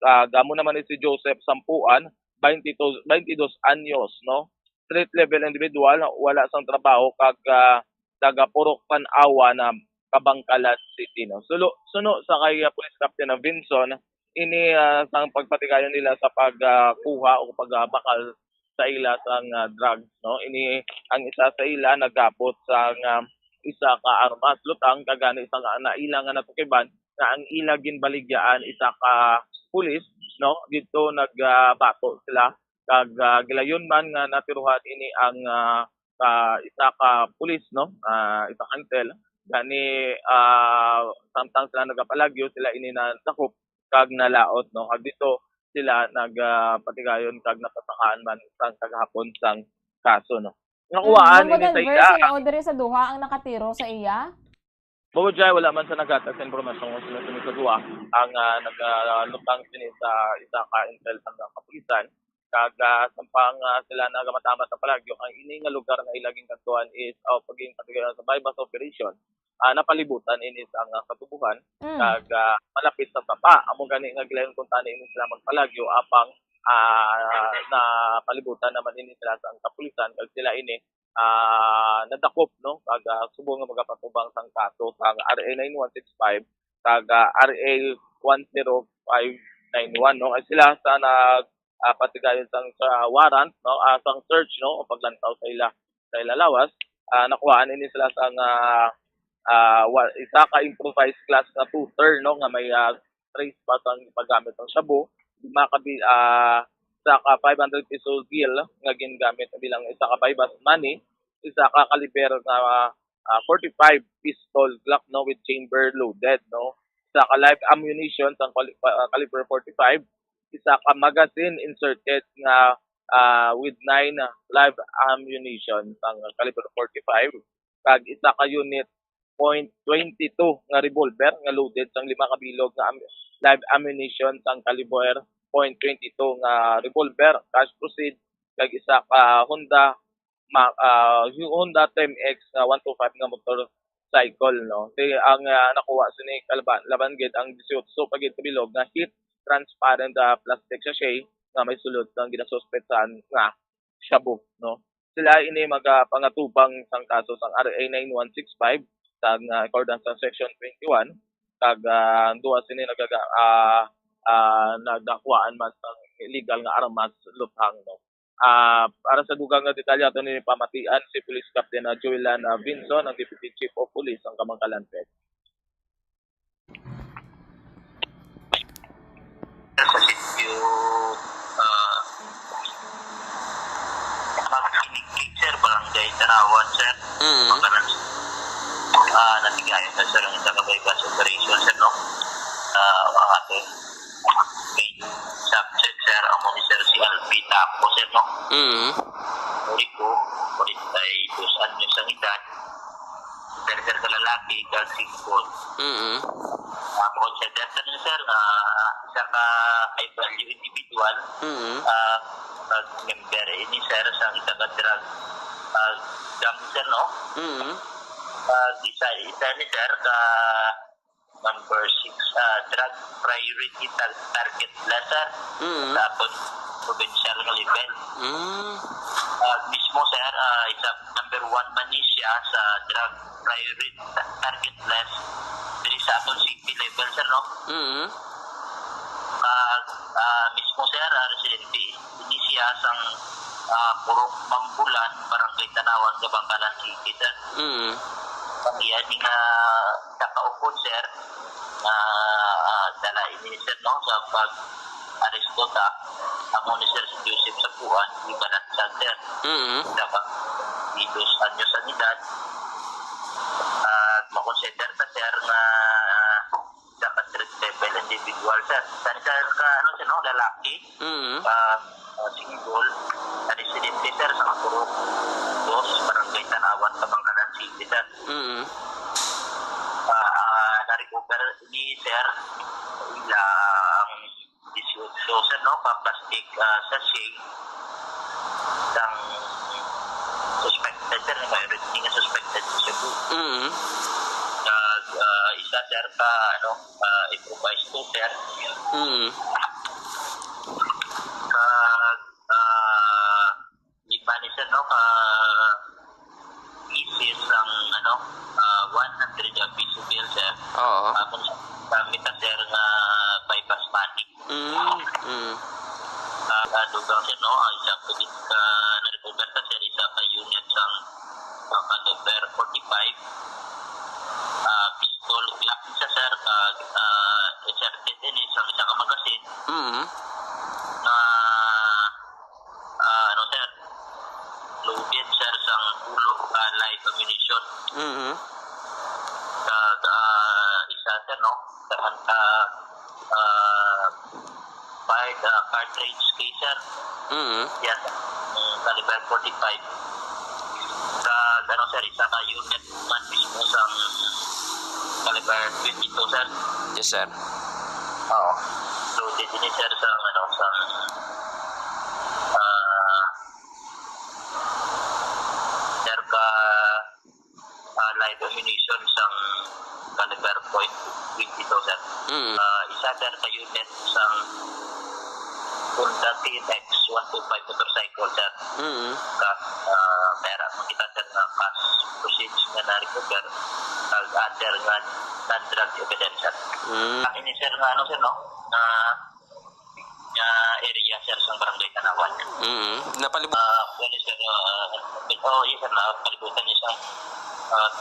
Uh, gamo naman ni si Joseph Sampuan, twenty-two, twenty-two anyos, no, street level individual, wala sang trabaho kag uh, taga Purok Panawa na Kabangkalan City, no. Sulo, suno sa kay, ah, Police Captain na Vinson, ini, ah, sang pagpatigayon nila sa pag, ah, kuha o pag, ah, bakal sa ila sang, ah, drugs, no. Ini ang isa sa ila nagapot sang, ah, isa ka armas, lutang, kag gani sa nga naila nga natukiban nga ang ila ginbaligyaan isa ka pulis, no, didto nag, ah, bato sila kag, ah, gilayon man nga natiruhan ini ang, ah, ka isa ka pulis, no, ah, isa ka intel. Gani, ah, samtang sila nagapalagyo, sila ini nadakop kag nalaot, no, kag dito sila nag, ah, patigayon kag napasakaan man sang kagahapon sang kaso, no. Nakuhaan Mm, ini sa ila. Mamo sa diri sa duha ang nakatiro sa iya? Bukod dyan, wala man sa naghatag sa impormasyon kung sino-sino sa duha ang, ah, nagalutang sini sa isa ka intel sang kapulisan. Kag, ah, sampang, ah, sila nagamatamat sa palagyo, ang ini nga lugar nga ila ginkadtuan is, ah, paging katigayon sa buy-bust operation. Ah, napalibutan ini sang, ah, katubuhan. Mm. Kag, ah, malapit sa sapa. Amo gani nga gilayon kuntani ini sila magpalagyo, apang, ah, napalibutan naman ini sila sang kapulisan, kag sila ini ah, nadakop, no, kag, ah, subong nga magapatubang sang kaso sang R A nine one six five kag, ah, R A one zero five nine one, no, kay sila sa nag, ah, patigayon sang sa warrant, no, ah, sang search, no, o paglantaw sa ila, sa ila lawas, ah, nakuhaan ini sila sang, ah, ah, wa-, isa ka improvised class nga two ter, no, nga may, ah, trace pa sang paggamit sang shabu, lima ka bi-, ah, isa ka five hundred peso bill nga gingamit bilang isa ka buy-bust money, isa ka kaliber nga, ah, forty-five pistol Glock, no, with chamber loaded, no, isa ka live ammunition sang kali-, ah, caliber forty-five, isa ka magazine inserted nga, ah, with nine live ammunition sang caliber forty-five, kag isa ka unit point twenty-two nga revolver nga loaded sang lima ka bilog nga am-, live ammunition sang caliber point twenty-two nga revolver, cash proceed, kag isa ka Honda ma-, ah, Honda ten X nga one two five nga motorcycle, no? Ti ang, ah, nakuha sini kalaban, laban gid ang dieciocho pa gid ka bilog nga heat transparent, ah, plastic sachet nga may sulod sang ginasuspetsahan nga shabu, no? Sila ini magapangatubang sang kaso sang R A nine one six five sang, ah, accordance sa Section twenty-one, kag, ah, ang duha sini nagaga-, ah, ah, nagakuhaan man sang illegal nga armas lutang, no? Ah, para sa dugang nga detalye, ato ni pamatian si Police Captain, ah, Joelan, ah, Vinson, ang Deputy Chief of Police sang Kamankalan P E D. Sa sitio, ah, Magkinig, sir, Barangay Tanawan, sir. Mm. Pagkanan, ah, natigayon na, sir, ang isa ka buy-bust operation, sir, no? Ah, ang aton main subject, sir, amo ni, sir, si Alvin Tapo, sir, no? Mm. Rico, forty-dos anyos ang edad. Sir, sir, ka lalaki, kag single. Mm. Ah, mo-consider ka nun, sir, nga isa ka high value individual, Mm. ah, kag member ini, sir, sa isa ka drug, ah, gang, sir, no? Mm. Kag isa, isa ni, sir, ka number six, ah, drug priority tar-, target list, sir. Mm. Sa aton provincial nga level. Mm. Ah, mismo, sir, ah, isa number one man ni siya sa drug priority ta-, target list diri sa aton city level, sir, no? Mm. Kag, ah, mismo, sir, ah, residente ini siya sang, ah, Purok Mambulan, Barangay Tanawan, Kabankalan City, sir. Mm. Ang iya ni nga nakaukod, sir, nga, ah, dala ini, sir, no, sa pag-aresto ta, amo ni, sir, si Joseph Sapuan, ibalat sa, sir. Mm. Sa ka-, idos anyos ang edad. At makonsider ta, sir, nga sa ka threat level individual, sir. Sa, sir, ka, ano, sir, no, lalaki, Mm. ah, ah, single, na residente, sir, sa Purok Dos, Barangay Tanawan, Kabankalan City, sir. Mm. Ah, ah, na-recover ni, sir, ilang dieciocho, sir, no, ka plastic, ah, sachet sang suspected, sir, nga may original nga suspected sa shabu. Mm. Kag, ah, isa, sir, ka, ano, ah, improvised two, sir. Mm. Kag, ah, lima ni, sir, no, ka isa Isang, ano, ah, one hundred piso bill, sir. Oo. Tapos, gamit na, sir, nga bypass money. Mm, mm. Ah, ah, dugang, sir, no? Ah, isa po gid ka na-recover ta, sir, isa ka unit sang, ah, caliber forty-five. Ah, pistol, Glock, isa, sir, kag, ah, inserted ini sang isa ka magazine. Mm. Na, ah, ano, sir, loaded, sir, sang pulo ka live ammunition. Mm. Kag, ah, isa, sir, no? Sa, ah, ah, fired, ah, cartridge case, sir. Mm. Yes, mm, caliber forty-five. Kag, ano, sir, isa ka unit man mismo sang caliber twenty-two, sir. Yes, sir. Oo. Loaded ini, sir, sa, ano, sa, ah, sir, ka, ah, live ammunition sang caliber point twenty-two, sir. Mm. Ah, isa, sir, ka unit sang Honda T M X one two five motorcycle, sir. Mm. Ka, ah, pera, makita, sir, nga cash proceeds nga na-recover, kag other nga non-drug evidence, sir. Mm. Ang ini, sir, nga, ano, sir, no? Na nga area, sir, sa Barangay Tanawan. Mm. Napalibot. Ah, actually, sir, ah, oh, yes, sir, napalibutan niya sa, ah,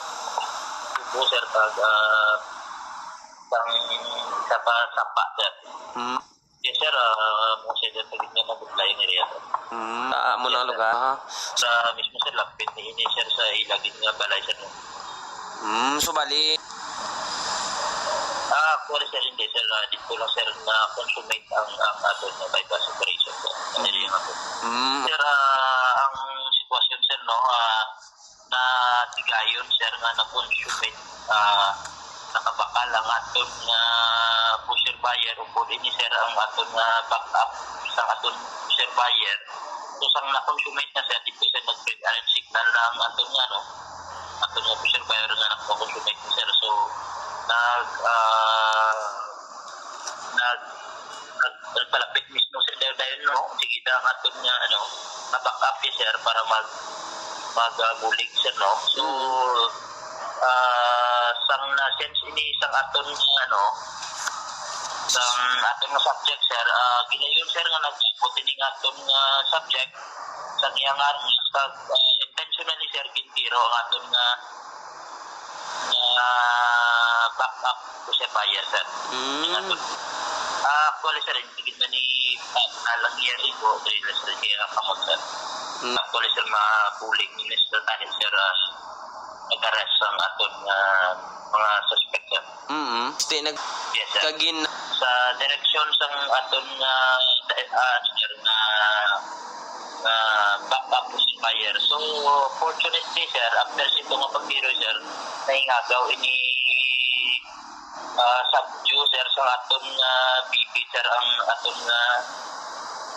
tubo, sir, pag, ah, sang isa pa sapa, sir. Mm. Yes, sir, ah, mo siya, sir, sa gitna ng Butlayan area, sir. Mm. Ah, mo Yes, na sir. Lugar, ha? Sa mismo, sir, lapit ni ini, sir, sa ilagid nga balay, sir. Mm, so bali. Ah, actually, sir, hindi, sir. Ah, dito lang, sir, na-consummate ang, ang ato na bypass operation, sir. Ang area nga po. Mm. Sir, ah, ang sitwasyon, sir, no, ah, na tigayon, sir, nga na-consummate, ah, nakabakal ang aton nga pusher buyer, o po ini, sir, ang aton nga backup sa aton pusher buyer. So, sang na-consummate na, sir, dito, sir, nag-red alert signal na ang aton nga, ano, aton nga pusher buyer nga nakakonsume, sir. So, nag, ah, nag, nag, nagpalapit mismo, sir, dayon, dayon, no? Sige, da, ang aton nga, ano, nga backup, eh, sir, para mag, mag, ah, bulig, sir, no? So, Mm. ah, sang na-sense ini sang aton nga, ano, sang aton nga subject, sir, ah, gilayon, sir, nga nag-abot ini nga aton nga subject, sa iya nga, sa, ah, intentionally, sir, gintiro ang aton nga, nga backup pusher buyer, sir. Mm. Ang aton, ah, actually, sir, hindi gid na ni, ah, alang iya ligo, dili na, sir, kaya kamot, sir. Mm. Actually, sir, mabulig ni Mister Tahin, sir, ah, nag-arrest ang aton, ah, mga suspect, sir. Mm. Stay nag- Yes, sir. Kagin- Sa direksyon sang aton nga, ah, sir, nga, nga backup fire. So, fortunately, sir, after sito nga pagtiro, sir, nahingagaw ini, ah, subdue, sir, sa aton nga B P, sir, ang aton nga,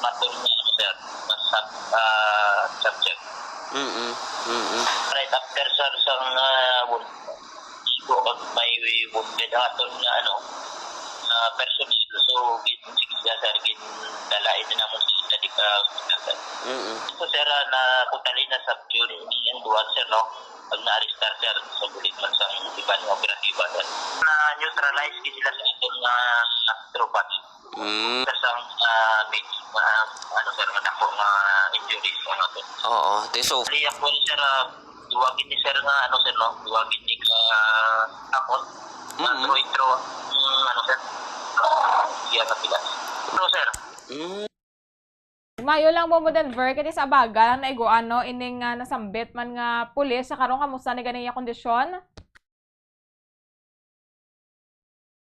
aton nga, ano, sir, nga sub-, ah, subject. Mm-mm. Mm-mm. Right after, sir, sang, ah, wound, igo kag may wounded ang aton nga, ano, ah, personnel. So, gin-, sige, sir, gindala ini namon sa Medical Hospital, sir. Mm-mm. So, sir, ah, na totally na subdue ni ang duwa, sir, no? Pag na-arrestar, sir, sa bulig man sang iban nga operatiba, sir. Na-neutralize gid sila sa aton nga tropa. Mm. Sa sang, ah, may, ah, ano, sir, nga dako nga injuries ang aton. Oo. Te, so, Actually, ako, sir, ah, duwa gid ni, sir, nga, ano, sir, no? Duwa gid ni ka, ako. Mm. Intro, intro, mm, ano, sir? Iya, kapilas. Intro, sir. Mm. Maayo lang mo, Denver, kay sa abaga lang naigo, ano, ining, ah, nasambit man nga pulis. Sa karon, kamusta ni gani iya kondisyon?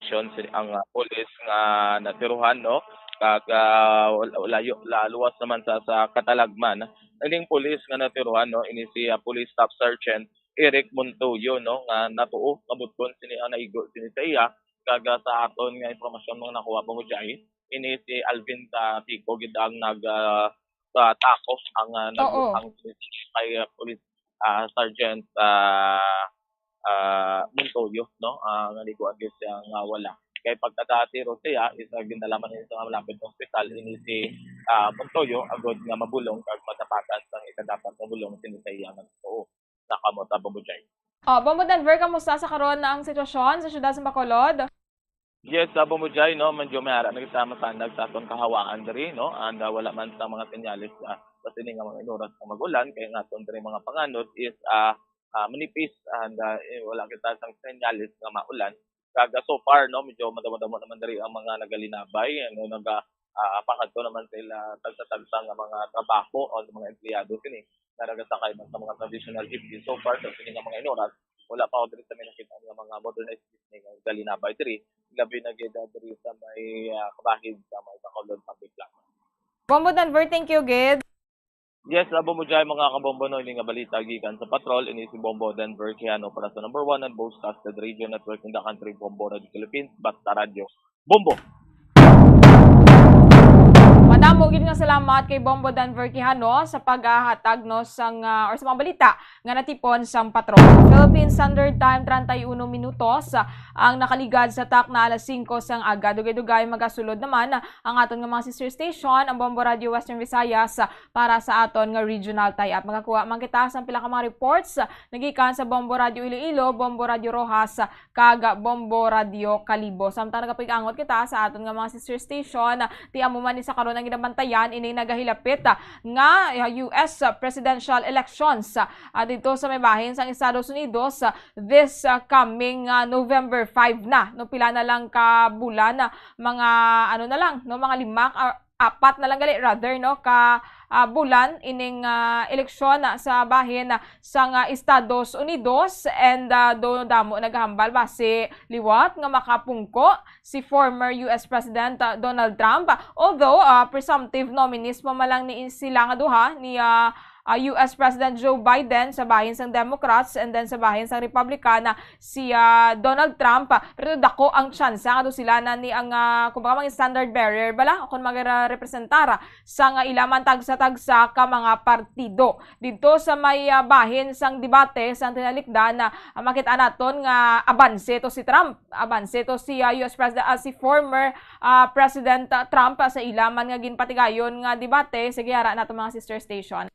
Sila ang, ah, pulis nga natiruhan, no? Kag, ah, wal-, layo, la-, luwas naman sa, sa katalagman. Ining pulis nga natiruhan, no? Ini si, ah, Police Staff Sergeant Eric Montoyo, no? Nga natuo, nga butkon sini ang naigo sini sa iya. Kag, ah, sa aton nga impormasyon, mga nakuha pa mo dyan, ini si Alvin Tatico gid ang nag, ah, sa tako ang, ah, nag-, Oo. ang kay, ah, Police, ah, Sergeant, ah, ah, Montoyo, no? Ah, nga naliguan gyud siya nga wala. Kay pagkadati ro siya, is, ah, gindala man sa malapit nga ospital, ini si, ah, Montoyo, agod nga mabulong kag matapakan sang ikadapat nga bulong sini sa iya nga tuo. sa kamo, Tabang Bujay. Oh, Bombo Denver, kamusta sa karon na ang sitwasyon sa siyudad sa Bacolod? Yes, Tabang Bujay, no, medyo may ara na kita matanag sa aton kahawaan diri, no, and ah, wala man sa mga senyales ah, sa sini nga mga inuras nga mag-ulan, kay ang aton diri mga panganod is ah, ah, manipis, and ah, eh, wala kita sang senyales nga maulan. Kag ah, so far, no, medyo madamo-damo naman diri ang mga nagalinabay, ano, naga ah, pakadto naman sila tagsa-tagsa nga mga trabaho o sa mga empleyado sini nga nagasakay man sa mga traditional jeepney. So far, sa sini nga mga inuras, wala pa ako diri sa may nakita nga mga motorized jeepney nga galinabay diri, labi na gid ah, diri sa may ah, kabahin sa may Bacolod Public Plaza. Bombo Denver, thank you gid. Yes, labo mo dyan, mga kabombo, no, ini nga balita gikan sa Patrol. Ini si Bombo Denver Quijano para sa number one and most trusted radio network in the country, Bombo Radio Philippines, Basta Radyo. Bombo! Madamo gid nga salamat kay Bombo Denver Quijano sa paghahatag, no, sang, ah, or sa mga balita nga natipon sang Patrol. Philippine Standard Time, treinta y uno minutos ang nakaligad sa takna alas singko sang aga. Dugay-dugay magasulod naman ang aton nga mga sister station, ang Bombo Radio Western Visayas, para sa aton nga regional tie-up. Makakuha man kita sa pila ka mga reports nagikan sa Bombo Radio Iloilo, Bombo Radio Roxas, kag Bombo Radio Kalibo. Samtang nagapag-angot kita sa aton nga mga sister station, ti amo man ni sa karon ang ginabantayan ining nagahilapit nga U S presidential elections, ah, dito sa may bahin sang Estados Unidos, ah, this, ah, coming, ah, November five na, no, pila na lang ka bulan, ah, mga, ano na lang, no, mga lima, ah, apat na lang gali, rather, no, ka, ah, bulan ining, ah, eleksyon, ah, sa bahin, ah, sang, ah, Estados Unidos, and, ah, do damo nagahambal basi liwat nga makapungko si former U S President, ah, Donald Trump. Although, ah, presumptive nominees pa man lang ni sila nga duha, ni, ah, ah, U S President Joe Biden sa bahin sang Democrats and then sa bahin sang Republican, ah, si, ah, Donald Trump, ah, pero dako ang tsansa nga daw sila na ni ang, ah, kumbaga, mga standard bearer bala, o kung magarepresentar sa nga ila man tagsa-tagsa ka mga partido. Didto sa may, ah, bahin sang debate sang tinalikdan, ah, makita naton nga abanse to si Trump, abanse to si, ah, U S President, ah, si former, ah, President, ah, Trump, ah, sa ila man nga ginpatigayon nga debate. Sige, ara nato, mga sister station.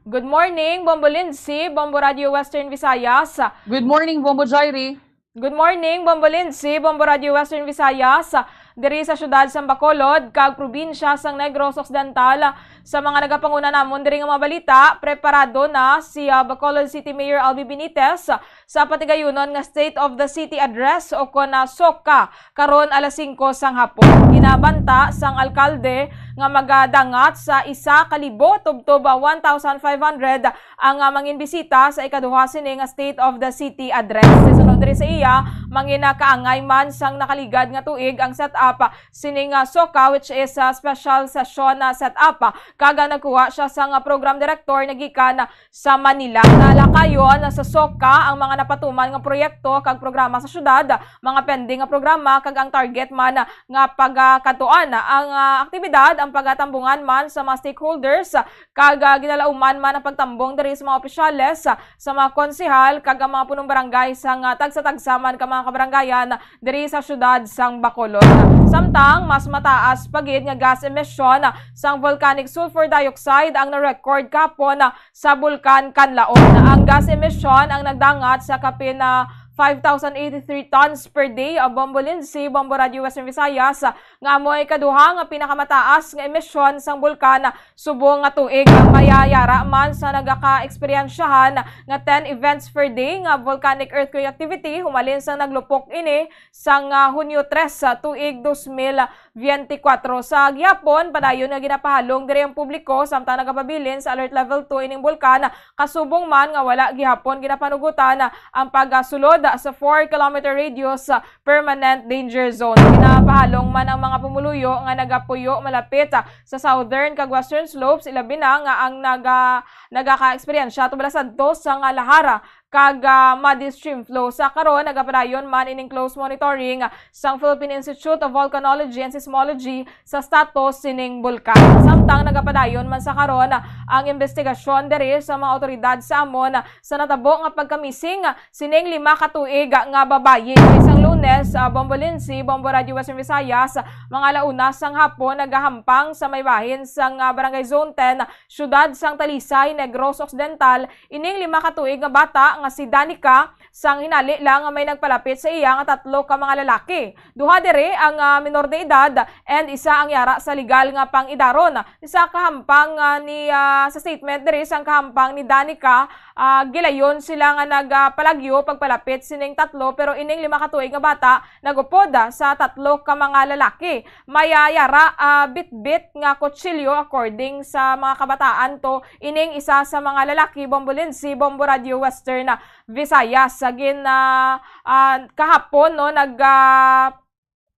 Good morning, Bombo Lindsay, Bombo Radio Western Visayas. Good morning, Bombo Jairi. Good morning, Bombo Lindsay, Bombo Radio Western Visayas. Diri sa siyudad sang Bacolod kag probinsya sang Negros Occidental, sa mga nagapanguna namon diri nga mga balita, preparado na si, ah, Bacolod City Mayor Albi Benitez sa patigayunon nga State of the City Address o kon, ah, SOCA karon alas singko sang hapon. Ginabanta sang alkalde nga magadangat sa isa ka libo tubtob one thousand five hundred ang, ah, manginbisita sa ikaduha sini nga State of the City Address. Sa sunod diri sa iya, manginakaangay man sang nakaligad nga tuig ang set-up sini nga SOCA, which is, ah, special session na set-up, kag, ah, nagkuha siya sang, ah, program director nagikan sa Manila. Nalakayon sa SOCA ang mga napatuman nga proyekto kag programa sa syudad, mga pending nga programa, kag ang target man nga pagakadtuan ang, ah, aktibidad, ang pagatambungan man sa mga stakeholders, kag, ah, ginalauman man ang pagtambong diri sa mga opisyales, sa mga konsehal, kag ang mga punong barangay sang, ah, tagsa-tagsa man ka mga kabarangayan diri sa syudad sang Bacolod. Samtang mas mataas pa gid nga gas emission sang volcanic sulfur dioxide ang na-record kahapon sa Bulkan Kanlaon. Ang gas emission ang nagdangat sa kapin na five thousand eighty-three tons per day, ah, Bombo Lindsay, Bombo Radio Western Visayas, nga amo ikaduha nga pinakamataas nga emission sang bulkan subong nga tuig. Mayayara man sa nagaka-eksperyensyahan nga ten events per day nga volcanic earthquake activity humalin sang naglupok ini sang, ah, Hunyo tres sa tuig dos mil biyente kwatro. Sa gihapon, padayon nga ginapahalong diri ang publiko samtang nagapabilin sa Alert Level two ining bulkan, kasubong man nga wala gihapon ginapanugutan ang pagsulod sa four kilometer radius permanent danger zone. Ginapahalong man ang mga pumuluyo nga nagapuyo malapit sa southern kag western slopes, ilabi na nga ang naga-, nagaka-eksperyensya tubala sadto sang lahar kag, ah, muddy stream flow. Sa karon, nagapadayon man ining close monitoring sang Philippine Institute of Volcanology and Seismology sa status sining bulkan. Samtang nagapadayon man sa karon ang investigasyon diri sa mga awtoridad sa amon sa natabo nga pagkamising sining lima ka tuig nga babayi. Isang Lunes, ah, Bombo Lindsay, Bombo Radio Western Visayas, mga alauna sang hapon nagahampang sa may bahin sang, ah, Barangay Zone ten, siyudad sang Talisay, Negros Occidental, ining lima ka tuig nga bata nga si Danica, sang hinali lang nga may nagpalapit sa iya nga tatlo ka mga lalaki. Duha diri ang, ah, minor de edad and isa ang yara sa legal nga pang-idaron. Sa kahampang, ah, ni, ah, sa statement diri sang kahampang ni Danica, ah, gilayon sila nga nagpalagyo pagpalapit sining tatlo, pero ining lima ka tuig nga bata nagupod, ah, sa tatlo ka mga lalaki. May, ah, yara, ah, bitbit nga kutsilyo, according sa mga kabataan to. Ining isa sa mga lalaki, Bombo Lindsay, Bombo Radio Western, ah, Visayas. Sa gin, ah, ah, kahapon, no, nag, ah,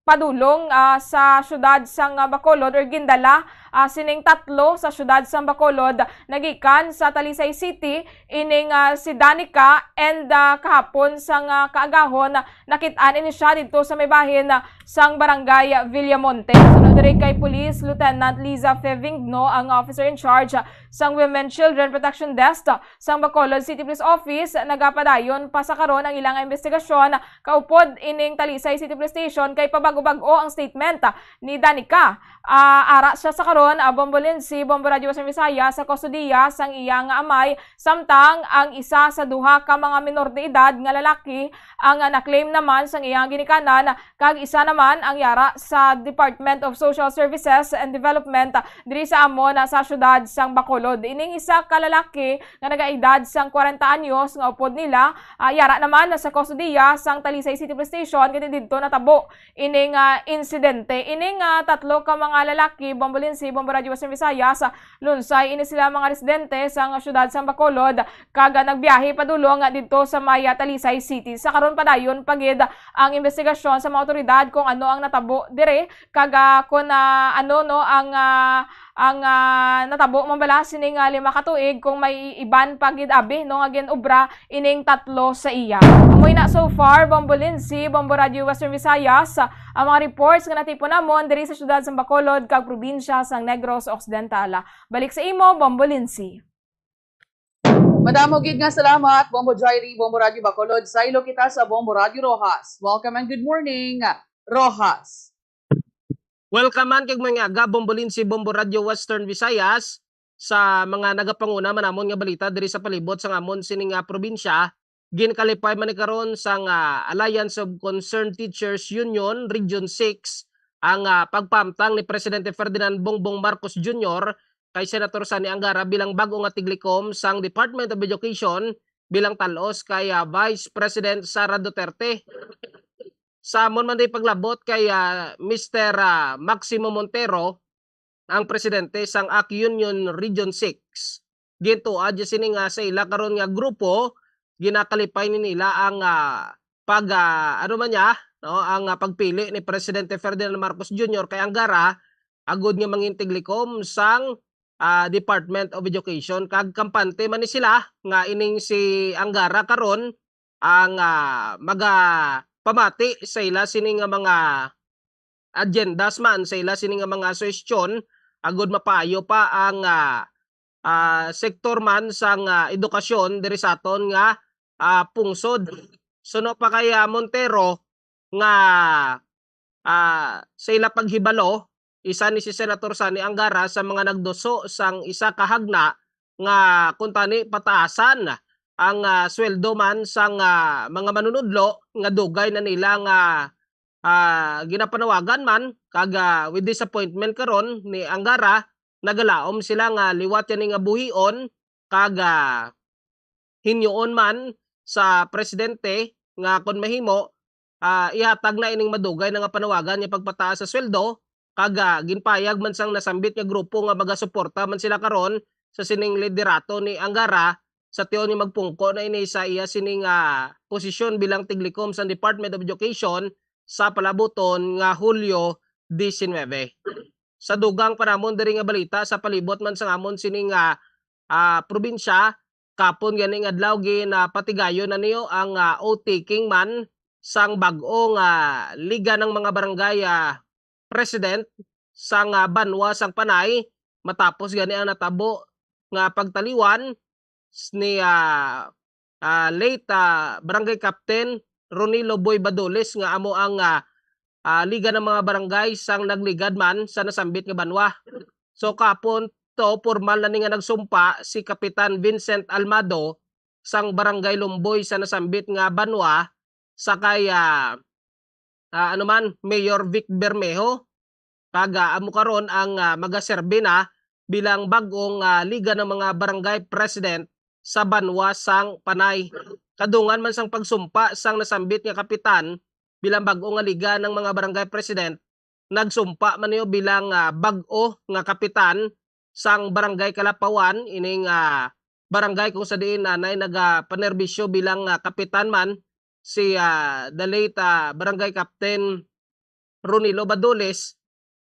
padulong, ah, sa siyudad sang, ah, Bacolod, or gindala, ah, sining tatlo sa siyudad sang Bacolod, nagikan sa Talisay City, ining, ah, si Danica, and, ah, kahapon sang, ah, kaagahon, nakit-an ini siya didto sa may bahin, ah, sang Barangay Villamonte. Sunod diri kay Police Lieutenant Liza Fevingno, ang officer in charge, ah, sang Women Children Protection Desk, ah, sang Bacolod City Police Office. Nagapadayon pa sa karon ang ilang investigasyon kaupod ining Talisay City Police Station kay pabag-o-bag-o ang statement, ah, ni Danica. Ah, ara siya sa karon, ah, Bombo Lindsay, Bombo Radio Western Visayas, sa kustodiya sang iyang amay, samtang ang isa sa duha ka mga minor de edad nga lalaki ang, ah, na-claim naman sang iyang ginikanan, kag isa naman ang yara sa Department of Social Services and Development, ah, diri sa amon, ah, sa siyudad sang Bacolod. Ining isa ka lalaki nga nagaedad sang kwarenta anyos nga upod nila, ah, yara naman sa kustodiya sang Talisay City Police Station, kay didto natabo ining, ah, insidente. Ining, ah, tatlo ka mga lalaki, Bombo Lindsay, Bombo Radio Western Visayas, ah, Lunsay ini sila mga residente sang siyudad sang Bacolod, kag, ah, nagbiyahe padulong, ah, didto sa may, ah, Talisay City. Sa karon, padayon pa gid ang investigasyon sa mga awtoridad kung ano ang natabo diri, kag, ah, kung, ah, ano, no, ang, ah, ang, ah, natabo man bala sining, ah, lima ka tuig, kung may iban pa gid abi, no, nga gin-obra ining tatlo sa iya. Amoy na so far, Bombo Lindsay, Bombo Radio Western Visayas, ang mga reports nga natipon namon diri sa siyudad sang Bacolod kag probinsya sang Negros Occidental. Balik sa imo, Bombo Lindsay. Madamo gid nga salamat, Bombo Jairi, Bombo Radio Bacolod. Saylo kita sa Bombo Radio Roxas. Welcome and good morning, Roxas. Welcome man kag maayong aga, Bombo Lindsay, Bombo Radio Western Visayas, sa mga nagapanguna man namon nga balita diri sa palibot sang amon sini nga probinsya. Ginkalipay man ni karon sang, ah, Alliance of Concerned Teachers Union Region six ang, ah, pagpahamtang ni Presidente Ferdinand Bongbong Marcos Junior kay Senator Sonny Angara bilang bag-o nga tiglikom sang Department of Education bilang tal-os kay, ah, Vice President Sara Duterte. Sa amon man di paglabot kay, ah, Mister, ah, Maximo Montero, ang presidente sang ACT Union Region six. Gintuad ya sini nga sa ila karon nga grupo, ginakalipay ni nila ang, ah, pag, ah, ano man niya, no, ang, ah, pagpili ni Presidente Ferdinand Marcos Junior kay Angara agud nga mangin tiglikom sang, ah, Department of Education, kag kampante man ni sila nga ining si Angara karon ang, ah, magapamati sa ila sini nga mga agendas man, sa ila sini nga mga suhestyon, agud mapaayo pa ang, ah, ah, sektor man sang, ah, edukasyon diri sa aton nga, ah, pungsod. Suno pa kay, ah, Montero nga, ah, sa ila paghibalo, isa ni si Senator Sonny Angara sa mga nagduso sang isa ka hagna nga kuntani pataasan ang, ah, sweldo man sang, ah, mga manunudlo nga dugay na nila nga, ah, ginapanawagan man, kag, ah, with disappointment karon ni Angara, nagalaom sila nga liwat yani nga buhion kag, ah, hinyoon man sa presidente nga kon mahimo, ah, ihatag na ining madugay na nga panawagan nga pagpataas sa sweldo, kag, ah, ginpayag man sang nasambit nga grupo nga magasuporta man sila karon sa sining liderato ni Angara, sa tion nga magpungko na ini sa iya sining, ah, posisyon bilang tiglikom sang Department of Education sa palabuton nga Hulyo diecinuebe. Sa dugang pa namon diri nga balita, sa palibot man sang amon sining, ah, ah, probinsya, Kapon gani nga adlaw, ginapatigayon na niyo ang, ah, oath taking man sang bag-o nga Liga ng mga Barangay, ah, President sang, ah, banwa sang Panay, matapos gani ang natabo nga pagtaliwan s-, ni, ah, ah, late, ah, Barangay Captain Ronilo Boy Badules nga amo ang, ah, ah, Liga ng mga Barangay sang nagligad man sa nasambit nga banwa. So, kapon to, pormal na ni nga nagsumpa si Kapitan Vincent Almado sang Barangay Lumboy sa nasambit nga banwa sa kay, ah, ah, ano man, Mayor Vic Bermejo. Kag, ah, amo karon ang, ah, magaserbi na bilang bag-ong, ah, Liga ng mga Barangay President sa banwa sang Panay. Kadungan man sang pagsumpa sang nasambit nga kapitan bilang bag-o nga Liga ng mga Barangay President, nagsumpa man niyo bilang, ah, bag-o nga kapitan sang Barangay Kalapawan, ining, ah, barangay kung sa diin nanay nagapanerbisyo bilang, ah, kapitan man si, ah, the late, ah, Barangay Captain Ronilo Badules,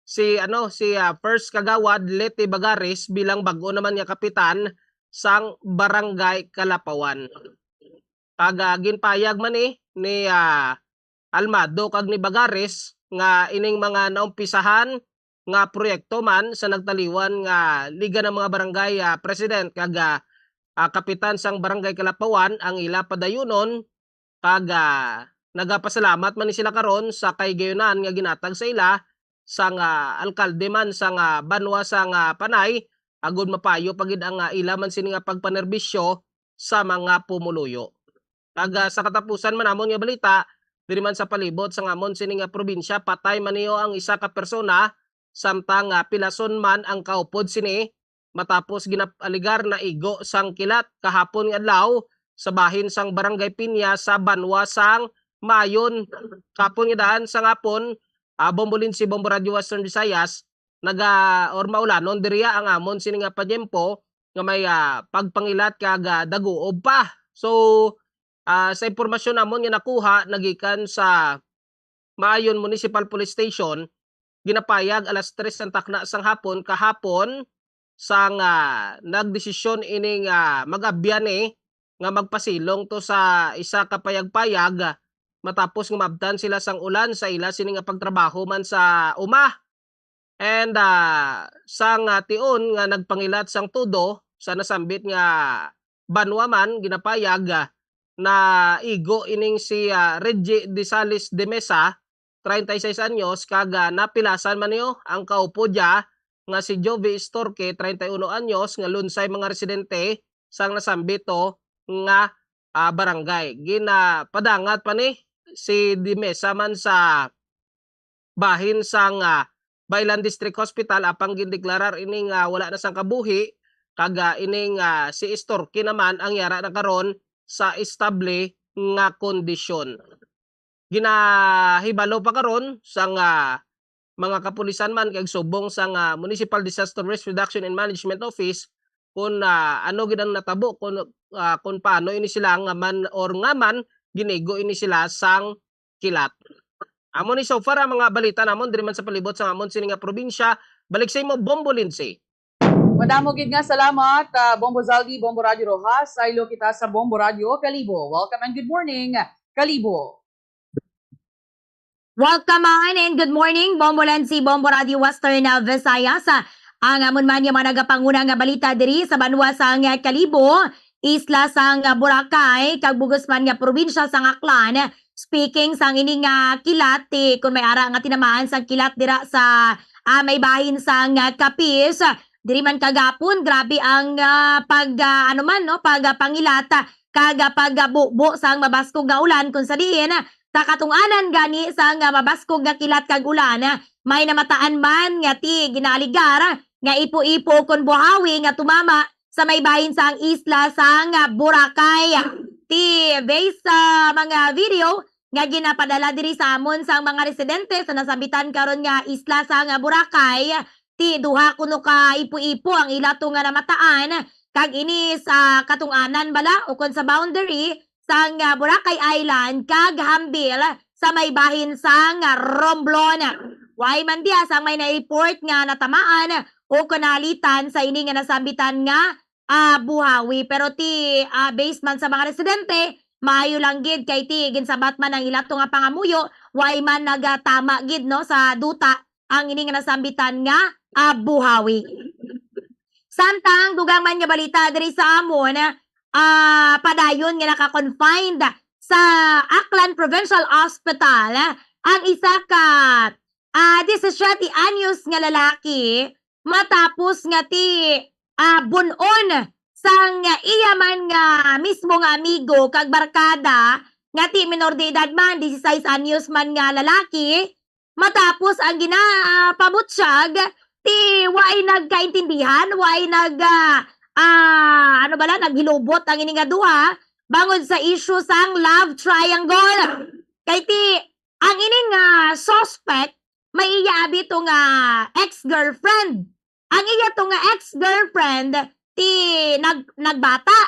si, ano, si, ah, First Kagawad Leti Bagares bilang bag-o naman nga kapitan sang Barangay Kalapawan. Kag, ah, ginpayag man ni, ni, ah, Almado kag ni Bagares nga ining mga naumpisahan nga proyekto man sa nagtaliwan nga Liga ng mga Barangay, ah, President kag, ah, ah, kapitan sang Barangay Kalapawan ang ila padayunon, kag, ah, nagapasalamat man ni sila karon sa kahigayunan nga ginhatag sa ila sang, ah, alkalde man sang, ah, banwa sang, ah, Panay, agod mapayo pa gid ang, ah, ila man sini nga pagpanerbisyo sa mga pumuluyo. Kag, ah, sa katapusan man namon nga balita, diri man sa palibot sang amon sini nga probinsya, patay man niyo ang isa ka persona, samtang, ah, pilason man ang kaupod sini matapos ginaaligar na igo sang kilat kahapon nga adlaw sa bahin sang Barangay Piña sa banwa sang Mayon. Kapon nga daan sang hapon, ah, Bombo Lindsay, Bombo Radio Western Visayas, naga-, or maulanon diriya ang amon sini nga patiempo nga may, ah, pagpangilat kag, ah, daguob pa. So, ah, sa impormasyon namon nga nakuha nagikan sa Mayon Municipal Police Station, ginapayag alas tres sang takna sang hapon kahapon sang, ah, nagdesisyon ining, ah, mag-abyan ni nga magpasilong to sa isa ka payagpayag, ah, matapos nga maabtan sila sang ulan sa ila sini nga pagtrabaho man sa uma. And, ah, sang, ah, tion nga nagpangilat sang tudo sa nasambit nga banwa man, ginapayag, ah, na igo ining si, ah, Reggie Desales de Mesa, treinta y seis anyos, kag, ah, napilasan man niyo ang kaupod niya nga si Jovi Estorque, treinta y uno anyos, nga lunsay mga residente sang nasambit to nga, ah, barangay. Ginapadangat pa ni si De Mesa man sa bahin sang, ah, Bailan District Hospital, apang gindeklarar ini nga wala na sang kabuhi, kag, ah, ining, ah, si Estorque naman ang yara na karon sa estable nga kondisyon. Ginahibalo pa karon sang, ah, mga kapulisan man kag subong sang, ah, Municipal Disaster Risk Reduction and Management Office kung, ah, ano gid ang natabo, kung, ah, kung paano ini sila nga man or nga man ginigo ini sila sang kilat. Amo ni so far ang mga balita namon diri man sa palibot sa amon sini nga probinsya. Balik sa imo, Bombo Lindsay. Madamo gid nga salamat, ah, Bombo Zaldi, Bombo Radio Rojas. Saylo kita sa Bombo Radio Kalibo. Welcome and good morning, Kalibo. Welcome man and good morning, Bombo Lansi, Bombo Radio Western, ah, Visayas. Ah, ang amon man yung mga nagapanguna nga balita diri sa banwa sang, ah, Kalibo, isla sang, ah, Boracay, kag bugos man nga probinsya sang Aklan. Speaking sang ini nga kilat, ti, kung may ara nga tinamaan sang kilat dira sa, ah, may bahin sang, ah, Capiz, diri man kagapon, grabe ang, ah, pag, ah, ano man, no, pag, ah, pangilat, ah, kag, ah, pagbubo sang mabaskog nga ulan, kung sa diin, ah, sa katong-anan gani sang, ah, mabaskog nga kilat kag ulan, ah, may namataan man nga ti ginaaligar, ah, nga ipo-ipo kon buhawi nga tumama sa may bahin sang isla sang, ah, Boracay. Ti, based sa mga video nga ginapadala diri sa amon sang mga residente sa nasambitan karon nga isla sang, ah, Boracay, ti duha kuno ka ipo-ipo ang ila to nga namataan, kag ini sa katong-anan bala ukon sa boundary sang, ah, Boracay Island kag Jambil sa may bahin sang, ah, Romblon. Way man diha sang may na-report nga natamaan o kon naalitan sa ini nga nasambitan nga ah, Buhawi. Pero ti, ah, based man sa mga residente, maayo lang gid kay ti ginsabat man ang ila to nga pangamuyo, way man nagatama gid, no, sa duta ang ini nga nasambitan nga, ah, Buhawi. Samtang dugang man nga balita diri sa amon, ah, padayon nga naka-confined sa Aklan Provincial Hospital ang isa ka, ah, disisiete anyos nga lalaki matapos nga ti, ah, bun-on sang iya man nga mismo nga amigo kag barkada nga ti menor de edad man, dieciséis anyos man nga lalaki, matapos ang ginapabutyag, ti waay nagkaintindihan, waay nag, ah, ah, ano bala, naghilubot ang ini nga duha bangod sa issue sang love triangle. Kay ti, ang ini nga suspect, may iya abi to nga ex-girlfriend. Ang iya to nga ex-girlfriend, ti nag-, nagbata.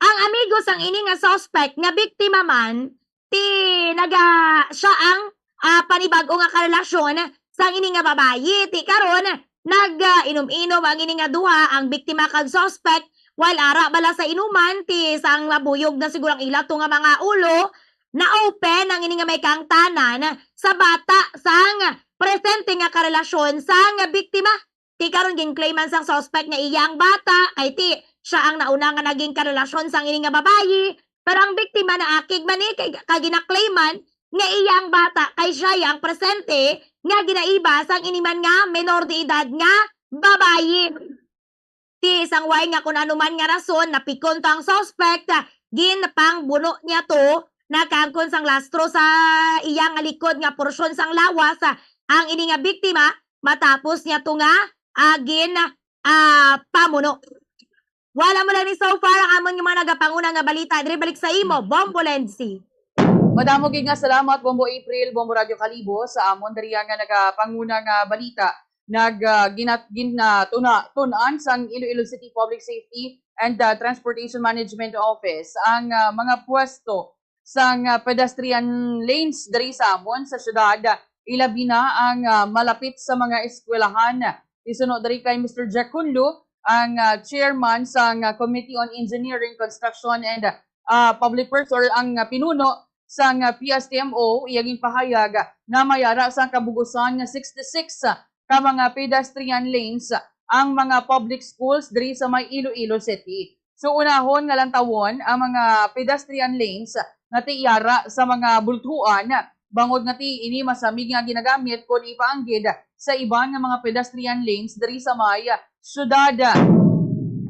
Ang amigo sang ini nga suspect nga biktima man, ti naga-, siya ang, ah, panibag-o nga karelasyon sang ini nga babayi. Ti karon, nag, ah, inom-inom ang ini nga duha, ang biktima kag suspect, while ara bala sa inuman, ti sang nabuyog na siguro ang ila to nga mga ulo, na-open ang ini nga may kaangtanan sa bata sang presente nga karelasyon sang biktima. Ti karon gin-claiman sang suspect nga iya ang bata, kay ti siya ang nauna nga naging karelasyon sang ini nga babayi, pero ang biktima naakig man ni kay, kay gina-claiman nga iya ang bata, kay siya ang presente nga ginaiba sang ini man nga menor de edad nga babayi. Ti sang way nga kun ano man nga rason, napikon to ang suspect, ginpangbuno niya to, nakaangkon sang lastro sa iya nga likod nga porsyon sang lawas ang ini nga biktima, matapos niya to nga, ah, gin, ah, pamuno. Wala mo lang ni so far ang amon nga mga nagapanguna nga balita. Diri balik sa imo, Bombo Lenzi. Madamo gid nga salamat, Bombo April, Bombo Radyo Kalibo, sa amon diri nga nagapanguna nga balita. Nag, ah, ginat-, gin-, ah, tuna-, tun-an sang Iloilo City Public Safety and, ah, Transportation Management Office ang, ah, mga pwesto sang, ah, pedestrian lanes diri sa amon sa syudad, ilabi na ang, ah, malapit sa mga eskwelahan. Isuno diri kay Mister Jack Hunlo, ang, ah, chairman sang, ah, Committee on Engineering, Construction, and, ah, Public Works, or ang, ah, pinuno sang, ah, P S T M O, iya ginpahayag na may ara sang kabug-usan nga sixty-six ka mga pedestrian lanes ang mga public schools diri sa may Iloilo City. So, unahon nga lantawon ang mga pedestrian lanes nga ti ara sa mga bultuhan, bangod nga ti ini masamig nga ginagamit kon ipaanggid sa iban nga mga pedestrian lanes diri sa may syudad.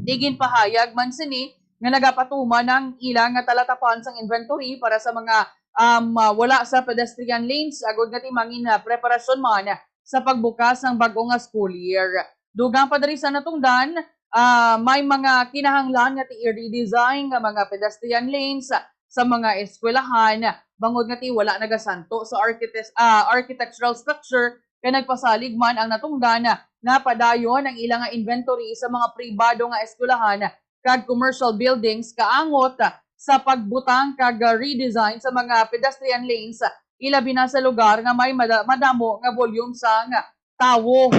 Ti ginpahayag man sini nga nagapatuman ang ila nga talatapan sang inventory para sa mga, um, ah, wala sa pedestrian lanes, agod nga ti mangin, ah, preparasyon man sa pagbukas sang bag-o nga school year. Dugang pa diri sa natungdan, ah, may mga kinahanglan nga ti i-redesign nga mga pedestrian lanes sa mga eskwelahan, bangod nga ti wala nagasanto sa architect-, ah, architectural structure, kay nagpasalig man ang natungdan nga padayon ang ila nga inventory sa mga pribado nga eskwelahan kag commercial buildings kaangot sa pagbutang kag redesign sa mga pedestrian lanes, ilabi na sa lugar nga may mada-, madamo nga volume sang tawo.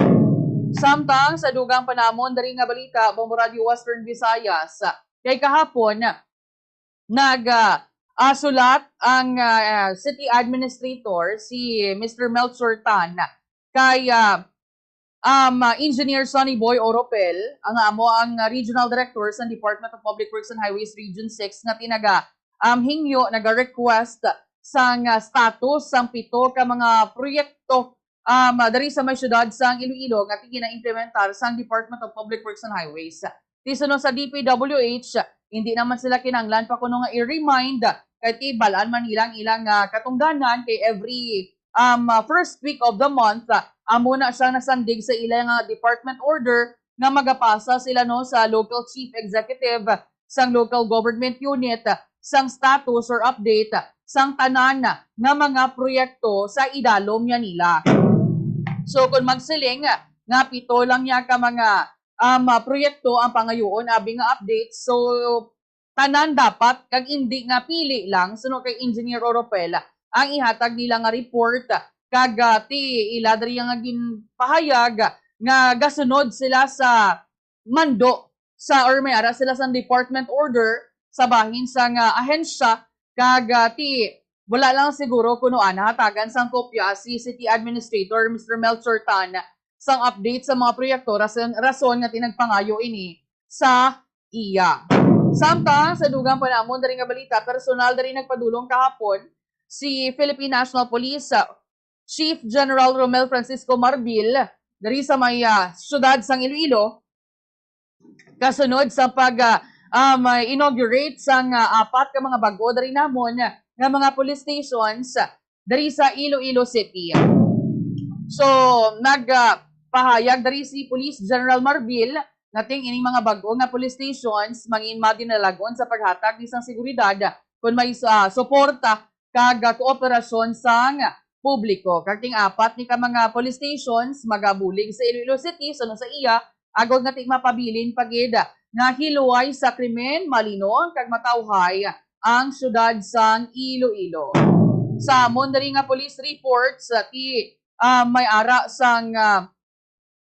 Samtang sa dugang pa namon diri nga balita, Bombo Radyo Western Visayas, kay kahapon, nag, ah, ah, sulat ang, ah, city administrator, si Mister Melchor Tan, kay, ah, um, ah, Engineer Sonny Boy Oropel, ang amo ang, ah, regional director sa Department of Public Works and Highways Region six, nga tinaga, um, hingyo, naga-request sang, ah, status sang pito ka mga proyekto, um, ah, diri sa may siyudad sang Iloilo nga ti gina-implementar sang Department of Public Works and Highways. Ti suno sa D P W H, hindi naman sila kinahanglan pa kuno nga i-remind, kay ti bal-an man nila ang ilang, ah, katungdanan, kay every, um, ah, first week of the month, ah, amo na siya nasandig sa ila nga department order nga magapasa sila, no, sa local chief executive sang local government unit, sang status or update sang tanan nga mga proyekto sa idalom niya nila. So, kung magsiling nga pito lang niya ka mga, um, proyekto ang pangayoon abi nga update, so tanan dapat, kag indi nga pili lang, suno kay Engineer Oropel, ang ihatag nila nga report, kag, ah, ti ila diri nga ginpahayag nga gasunod sila sa mando sa, or may ara sila sang department order sa bahin sang, ah, ahensya, kag, ah, ti wala lang siguro kuno, ah, nahatagan sang kopya si City Administrator Mister Melchor Tan sang update sa mga proyekto, rason, rason nga ti nagpangayo ini sa iya. Samtang sa dugang pa namon diri nga balita, personal diri nagpadulong kahapon si Philippine National Police, ah, Chief General Romel Francisco Marbil diri sa may, ah, siyudad sang Iloilo, kasunod sa pag, ah, um, inaugurate sang, ah, apat ka mga bag-o diri namon nga mga police stations diri sa Iloilo City. So, nag, ah, pahayag diri si Police General Marbil nga ting ining mga bag-o nga police stations mangin madinalagon sa paghatag ni sang seguridad kon may, ah, suporta kag, ah, kooperasyon sang publiko. Kag ting apat ni ka mga police stations magabulig sa Iloilo City, suno sa iya, agod nga ting mapabilin pa gid nga hiluway sa krimen, malinon kag matawhay ang siyudad sang Iloilo. Sa amon diri nga police reports, ah, ti, ah, may ara sang, ah,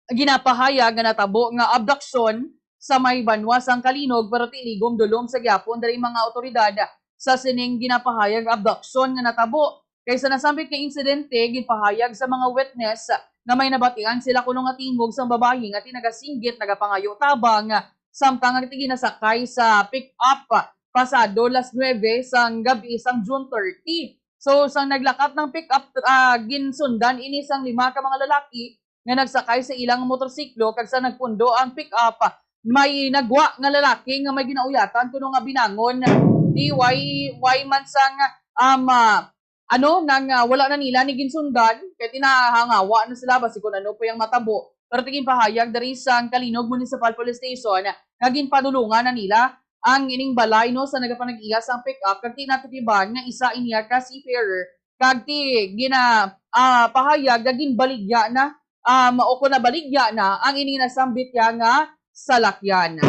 ginapahayag nga natabo nga abduction sa may banwa sang Calinog, pero ti ligom dulom sa gihapon diri mga awtoridad sa sining ginapahayag abduction nga natabo. Kay sa nasambit nga insidente, ginpahayag sa mga witness nga may nabatian sila kuno nga tingog sang babayi nga ti nagasinggit, nagapangayo tabang, samtang nga ti ginasakay sa pick-up pasado las nuebe sang gab-i sang June thirty. So, sang naglakat ng pick-up, ah, ginsundan ini sang lima ka mga lalaki nga nagsakay sa ilang motorsiklo, kag sa nagpundo ang pick-up, may nagwa nga lalaki nga may ginauyatan kuno nga binangon. Di why, why man sang, um, ah, ano, nang, ah, wala na nila ni ginsundan, kay tinahangawa na sila basi kung ano pa yung matabo. Pero ti ginpahayag diri sang Calinog Municipal Police Station nga ginpadulungan na nila ang ining balay, no, sa nagapanag-iya sang pick-up, kag ti natukiban nga isa iniya ka seafarer, kag ti gina, ah, pahayag nga ginbaligya na, um, o kung nabaligya na ang ining nasambit niya nga salakyan.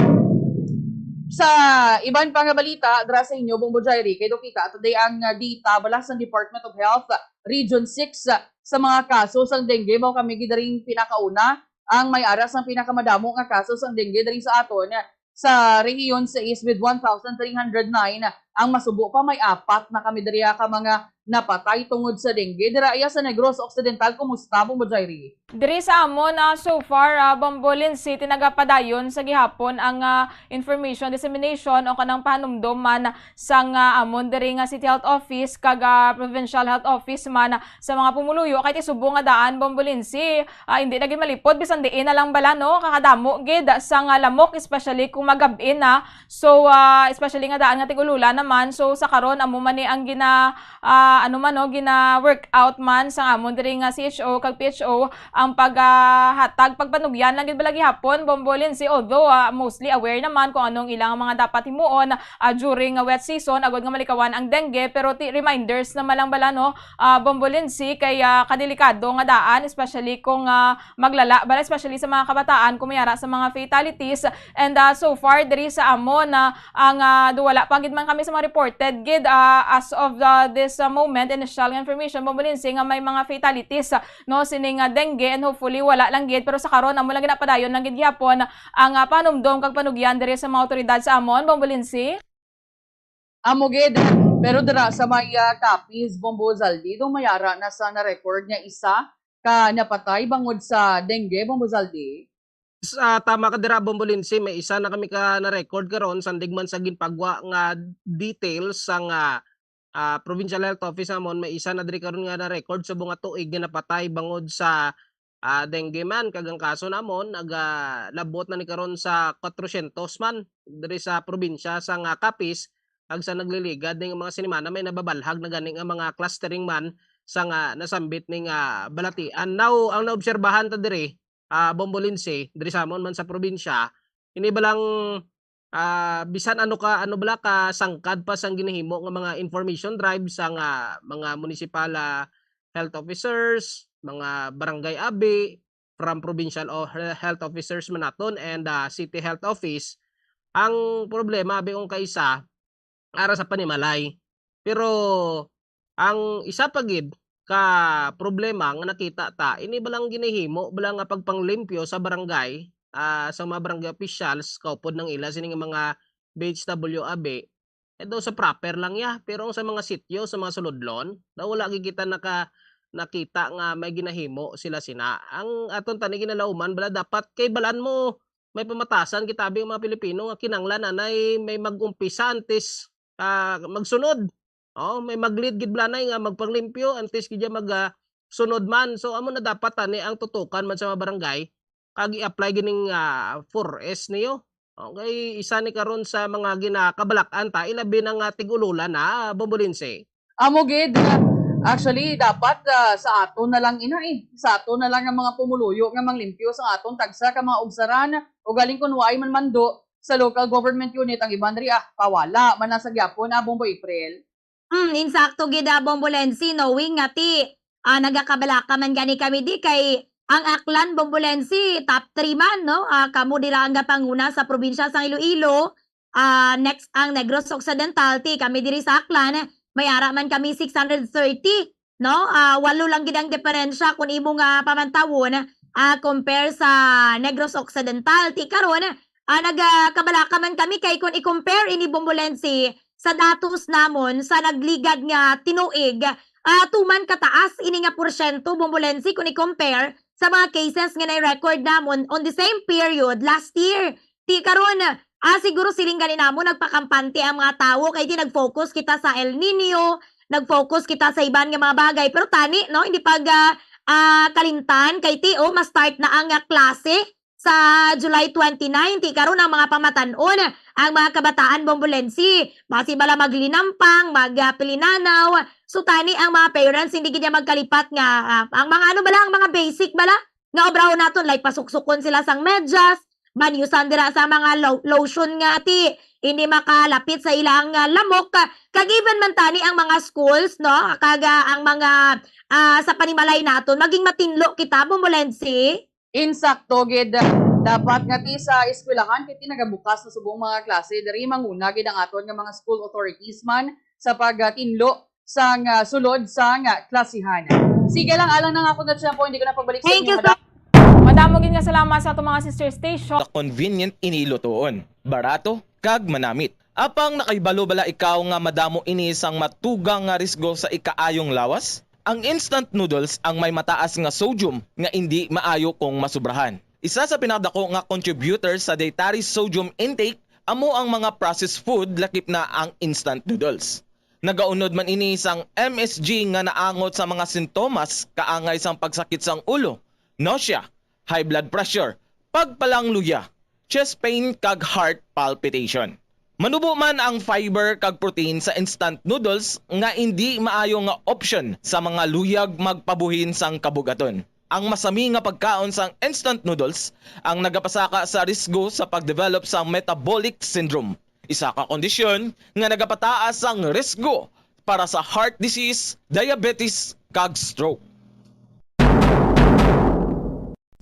Sa iban pa nga balita, dira sa inyo, Bombo Jairi, kay do kita, today ang, ah, data bala sa Department of Health, Region six, ah, sa mga kaso sang dengue, mao kami gid diri pinakauna ang may ara sang pinakamadamo nga kaso sang dengue diri sa aton. Sa rehiyon sais with one thousand three hundred nine, ang masubo pa may apat na kami diri ka mga napatay tungod sa dengue. Dira iya sa Negros Occidental, kumusta, Bombo Jairi? Diri sa amon, ah, so far, ah, Bombo Lindsay, ti nagapadayon sa gihapon ang, ah, information dissemination o kanang pahanumdom man sang, ah, amon diri nga City Health Office kag, ah, Provincial Health Office man sa mga pumuluyo, kay ti subong nga daan, Bombo Lindsay, ah, hindi na gid malipod bisan diin na lang bala, no? Kakadamo gid sang, ah, lamok, especially kung magab-in na. So, ah, especially nga daan nga tig-ululan naman. So, sa karon, amo man ni ang gina, ah, ano man, no, gina-work out man sang amon diri nga C H O kag P H O ang paghatag pagpanugyan lang gid bala gihapon, Bombo Lindsay, although, ah, mostly aware naman kung anong ilang mga dapat himuon, ah, during nga wet season agud nga malikawan ang dengue, pero ti reminders naman lang bala, no, ah, Bombo Lindsay, kay, ah, kadelikado nga daan, especially kung, ah, maglala bala, especially sa mga kabataan, kung may ara sa mga fatalities. And, ah, so far diri sa amon, ah, ang, ah, do wala pa gid man kami sa mga reported gid, ah, as of, ah, this, ah, moment, initial nga information, Bombo Lindsay, nga may mga fatalities, ah, no, sining, ah, dengue, and hopefully wala lang gid, pero sa karon amo lang ginapadayon lang gid gihapon ang, ah, panumdom kag panugyan diri sa mga awtoridad sa amon, Bombo Lindsay. Amo gid, pero dira sa may, ah, Capiz, Bombo Zaldi, do may ara na sa na-record nga isa ka napatay bangod sa dengue, Bombo Zaldi? Sa, tama ka dira, Bombo Lindsay, may isa na kami ka na-record karon, sandig man sa ginpagwa nga details sang, ah, ah, Provincial Health Office namon, may isa na diri karon nga na-record subong nga tuig nga napatay bangod sa, ah, dengue man, kag ang kaso namon nagalabot na ni karon sa kwatrosyentos man diri sa probinsya sang, ah, Capiz, kag sa nagliligad ning mga sinimana may nababalhag na gani nga mga clustering man sa nga nasambit ning, ah, balatian. Now, ang naobserbahan ta diri, ah, Bombo Lindsay, diri sa amon man sa probinsya, ini balang, ah, bisan ano ka, ano bala ka sangkad pa sang ginahimo nga mga information drive sa nga mga municipal, ah, health officers, mga barangay abi, from provincial o he-, health officers man naton and, ah, city health office, ang problema abi kung kaisa, ara sa panimalay. Pero ang isa pa gid ka problema nga nakita ta, ini balang ginahimo bala nga pagpanglimpyo sa barangay, ah, sa mga barangay officials, kaupod nang ila sini nga mga B H W abi, eh, daw sa proper lang ya. Pero ang sa mga sityo, sa mga sulodlon, daw wala gid kita naka-, nakita nga may ginahimo sila sina. Ang aton tani ginalauman bala, dapat kay balaan mo, may pamatasan kita abi nga mga Pilipino nga kinahanglan anay may mag-umpisa antes, ah, magsunod. Oh, may mag-lead gid bala anay nga magpanglimpyo antes gid ya mag, ah, sunod man. So, amo na dapat tani ang tutukan man sa mga barangay, kag i-apply gining, ah, four S niyo. Okay, isa ni karon sa mga ginakabalak-an ta, ilabi na nga tig-ululan na, Bombolense. Amo gid, actually, dapat, ah, sa aton na lang ina, eh. Sa aton na lang ang mga pumuluyo nga manglimpyo sa aton tagsa ka mga ugsaran, ugaling kun waay man mando sa local government unit ang iban ria, pawala man na sa gyapon, ah, Bombo April. Hmm, insakto gid, ah, Bombolense, knowing nga ti, ah, nagakabalaka man gani kami di kay ang Aklan, Bombolense, top three man, no? Ah, kamo dira ang gapanguna sa probinsya sang Iloilo. Ah, next ang Negros Occidental, ti kami diri sa Aklan, may ara man kami six hundred thirty, no? Ah, walo lang gid ang diferensya kung imo nga pamantawon, ah, compare sa Negros Occidental. Ti karon, ah, nagakabalaka man kami kay kung i-compare ini, Bombolense, sa datos namon sa nagligad nga tinuig, ah, tuman kataas ini nga porsyento, Bombolense, kung i-compare sa mga cases nga na-record namon on the same period last year. Ti karon, ah, siguro siling gani namon nagpakampante ang mga tawo kay di nag-focus kita sa El Nino, nag-focus kita sa iban nga mga bagay. Pero tani, no, hindi pag, ah, ah, kalimtan kay ti, oh, ma-start na ang, ah, klase sa July twenty-nine. Ti karon ang mga pamatan-on, ang mga kabataan, Bombolense, basi bala maglinampang, mag, ah, pilinanaw. So tani ang mga parents hindi gid niya magkalipat nga, ah, ang mga ano bala, ang mga basic bala nga obrahon naton, like pasuksukon sila sang medyas, banyusan dira sa mga lo-, lotion nga ti hindi makalapit sa ilang, ah, lamok, kag even man tani ang mga schools, no, kag, ah, ang mga, ah, sa panimalay naton maging matinlo kita, Bombolense. Insakto gid. Dapat nga ti sa eskwelahan kay ti nagabukas na subong mga klase diri, manguna gid ang aton nga mga school authorities man sa pagtinlo sang, ah, sulod sang, ah, klasihan. Sige lang, alang na nga ako na tiyempo, hindi ko na pagbalik sa Thank inyo, you, madam. Madamo gid nga salamat sa atong mga sister station. Convenient ini lutuon, barato, kag manamit. Apang nakahibalo bala ikaw nga madamo ini sang matugang nga risgo sa ikaayong lawas? Ang instant noodles ang may mataas nga sodium nga indi maayo kung masubrahan. Isa sa pinakadako nga contributor sa dietary sodium intake amo ang mga processed food, lakip na ang instant noodles. Nagaunod man ini sang M S G nga naangot sa mga sintomas kaangay sang pagsakit sang ulo, nausea, high blood pressure, pagpalangluya, chest pain, kag heart palpitation. Manubo man ang fiber kag protein sa instant noodles nga indi maayo nga option sa mga luyag magpabuhin sang kabugaton. Ang masami nga pagkaon sang instant noodles ang nagapasaka sa risgo sa pagdevelop sang metabolic syndrome, isa ka kondisyon nga nagapataas sang risgo para sa heart disease, diabetes, kag stroke.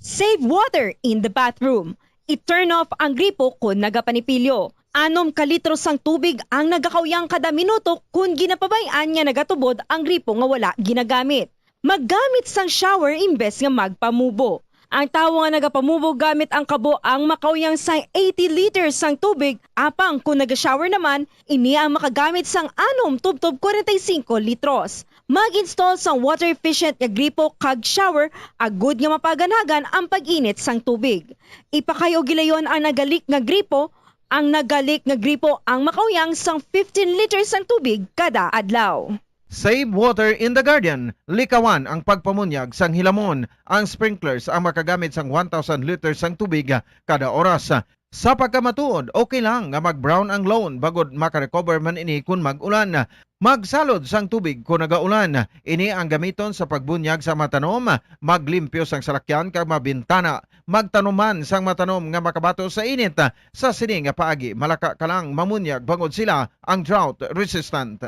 Save water in the bathroom. I-turn off ang gripo kon nagapanipilyo. Anom ka litro sang tubig ang nagakauyang kada minuto kon ginapabay-an nga nagatubod ang gripo nga wala ginagamit. Maggamit sang shower imbes nga magpamubo. Ang tawo nga nagapamubo gamit ang kabo ang makauyang sang eighty liters sang tubig, apang kon naga-shower naman, ini ang makagamit sang anom tubtob kwarenta y singko litros. Mag-install sang water efficient nga gripo kag shower agud nga mapaganagan ang pag-init sang tubig. Ipakay o gilayon ang nagalik nga gripo. Ang nagalik nga gripo ang makauyang sang fifteen liters sang tubig kada adlaw. Save water in the garden. Likawan ang pagpamunyag sang hilamon. Ang sprinklers ang makagamit sang one thousand liters sang tubig kada oras. Sa pagkamatuod, okay lang nga mag-brown ang lawn bangod makarecover man ini kon mag-ulan. Magsalod sang tubig kon nagaulan. Ini ang gamiton sa pagbunyag sa mga tanom, maglimpyo sang salakyan kag mga bintana. Magtanom man sang mga tanom nga makabato sa init. Sa sini nga paagi, malaka ka lang mamunyag bangod sila ang drought resistant.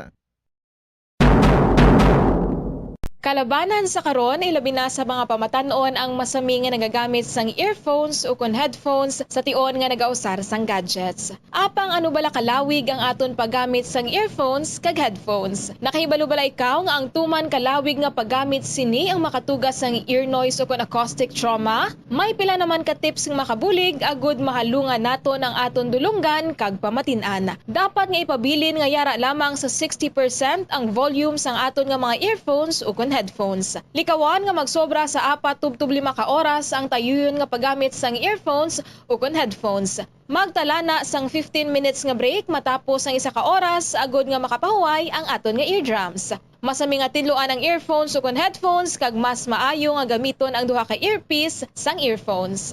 Kalabanan sa karon, ilabi na sa mga pamatan-on ang masami nga nagagamit sang earphones ukon headphones sa tion nga nagausar sang gadgets. Apang ano bala kalawig ang aton paggamit sang earphones kag headphones? Nakahibalo bala ikaw nga ang tuman kalawig nga paggamit sini ang makatuga sang ear noise ukon acoustic trauma? May pila naman ka tips nga makabulig agud mahalungan naton ang aton dulonggan kag pamatin-an. Dapat nga ipabilin nga yara lamang sa sixty percent ang volume sang aton nga mga earphones ukon headphones. Likawan nga magsobra sa apat tubtob lima ka oras ang tayuyon nga paggamit sang earphones ukon headphones. Magtala na sang fifteen minutes nga break matapos ang isa ka oras agud nga makapahuway ang aton nga eardrums. Masami nga tinluan ang earphones ukon headphones kag mas maayo nga gamiton ang duha ka earpiece sang earphones.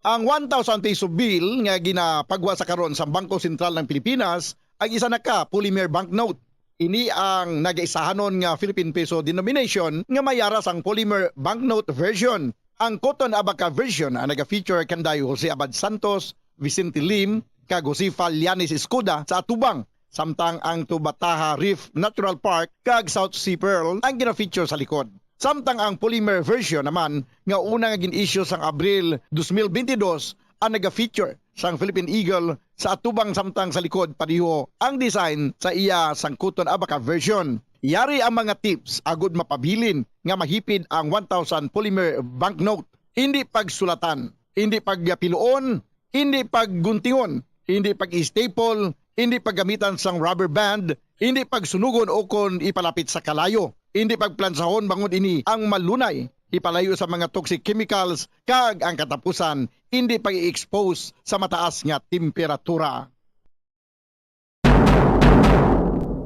Ang one thousand peso bill nga ginapagwa sa karon sa Bangko Sentral ng Pilipinas ay isa na ka polymer banknote. Ini ang nagaisahanon nga Philippine peso denomination nga may yara sang polymer banknote version. Ang Cotton Abaca version ang naga-feature kanday Jose Abad Santos, Vicente Lim, kag Josefa Llanes Escuda sa atubang, samtang ang Tubataha Reef Natural Park kag South Sea Pearl ang gina-feature sa likod. Samtang ang polymer version naman nga una nga gin-issue sang Abril dos mil bentidós ang naga-feature sang Philippine Eagle sa atubang, samtang sa likod pareho ang design sa iya sang Cotton Abaca version. Yari ang mga tips agud mapabilin nga mahipid ang one thousand polymer banknote. Hindi pagsulatan, hindi pagpiluon, hindi pagguntingon, hindi pag-staple, hindi paggamitan sang rubber band, hindi pagsunugon ukon ipalapit sa kalayo, hindi pagplansahon bangod ini ang malunay ipalayo sa mga toxic chemicals kag ang katapusan, hindi pag-i-expose sa mataas nga temperatura.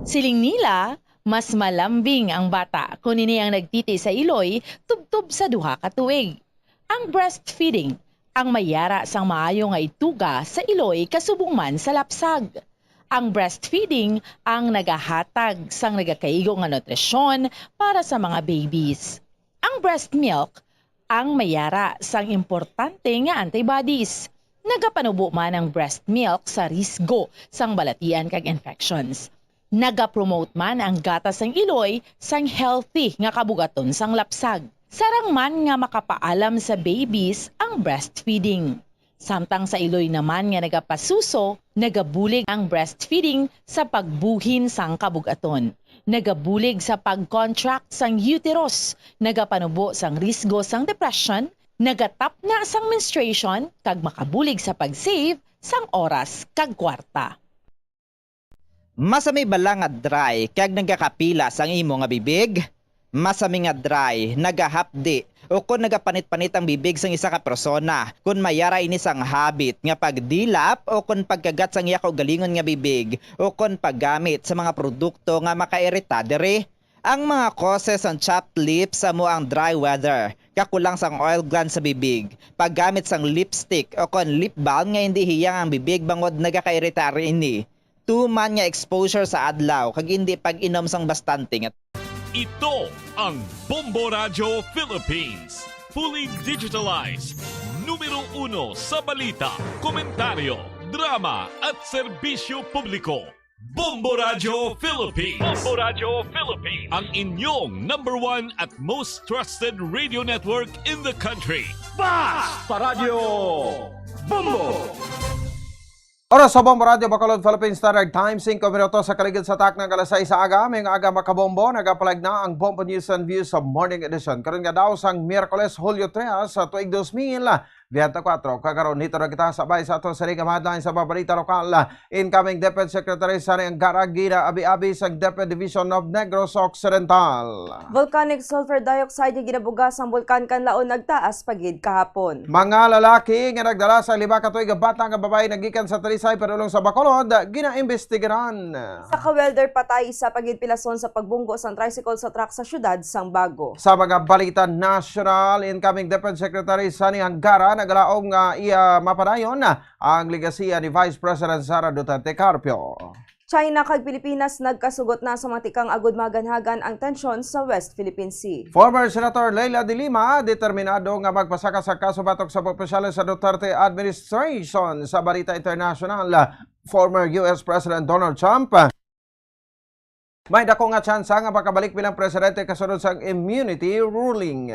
Siling nila, mas malambing ang bata kon ini ang nagtiti sa iloy tubtob sa duha ka tuig. Ang breastfeeding ang may yara sang maayo nga ituga sa iloy kasubong man sa lapsag. Ang breastfeeding ang nagahatag sang nagakaigo nga nutrisyon para sa mga babies. Ang breast milk ang may yara sang importante nga antibodies. Nagapanubo man ang breast milk sa risgo sang balatian kag infections. Nagapromote man ang gatas sang iloy sang healthy nga kabugaton sang lapsag. Sarang man nga makapaalam sa babies ang breastfeeding. Samtang sa iloy naman nga nagapasuso, nagabulig ang breastfeeding sa pagbuhin sang kabug-aton. Nagabulig sa pag-contract sang uterus, nagapanubo sang risgo sang depression, nagatapna sang menstruation, kag makabulig sa pag-save sang oras kag kwarta. Masami bala nga dry kag nagakapilas ang imo nga bibig? Masami nga dry, nagahapdi, ukon nagapanit-panit ang bibig sang isa ka persona kon may yara ini sang habit nga pagdilap ukon pagkagat sang iya kaugalingon nga bibig ukon paggamit sa mga produkto nga makairita diri. Ang mga causes sang chapped lips amo ang dry weather, kakulang sang oil glands sa bibig, paggamit sang lipstick ukon lip balm nga indi hiyang ang bibig bangod nagakairita ini. Tuman nga exposure sa adlaw kag indi pag-inom sang bastante nga. Ito ang Bombo Radyo Philippines, fully digitalized, numero uno sa balita, komentaryo, drama at serbisyo publiko. Bombo Radyo Philippines. Bombo Radyo Philippines. Ang inyong number one at most trusted radio network in the country. Basta Radyo Bombo! Oras sa Bombo Radyo Bacolod, Philippine Standard Time, singko minutos sa kaligid sa takna nga alas sais sa aga. May nga aga, mga kabombo, nagapalag na ang Bombo News and Views sa Morning Edition. Karon nga daw sang Miyerkules, Hulyo tres, sa tuig dos mil veintikwatro. Kag karon, hito na kita sa bay sa ato sa ring headline sa mga balita lokal. Incoming DepEd Secretary Sonny Angara ginaabi-abi sang DepEd Division of Negros Occidental. Volcanic sulfur dioxide nga ginabuga sang Bulkan Kanlaon nagtaas pa gid kahapon. Mga lalaki nga nagdala sa lima ka tuig nga bata nga babayi nagikan sa Talisay padulong sa Bacolod, ginaimbestigaran. Sa ka-welder patay, isa pa gid pilason sa pagbunggo sang tricycle sa truck sa siyudad sang Bago. Sa mga balita nasyonal, incoming DepEd Secretary Sonny Angara nagalaom nga iya mapadayon ang legasiya ni Vice President Sara Duterte Carpio. China kag Pilipinas nagkasugot na sa mga tikang agud maganhagan ang tensyon sa West Philippine Sea. Former Senator Leila de Lima determinado nga magpasaka sa kaso batok sa opisyales sa Duterte administration. Sa balita international, former U S President Donald Trump May dako nga tsansa nga makabalik bilang presidente kasunod sang immunity ruling.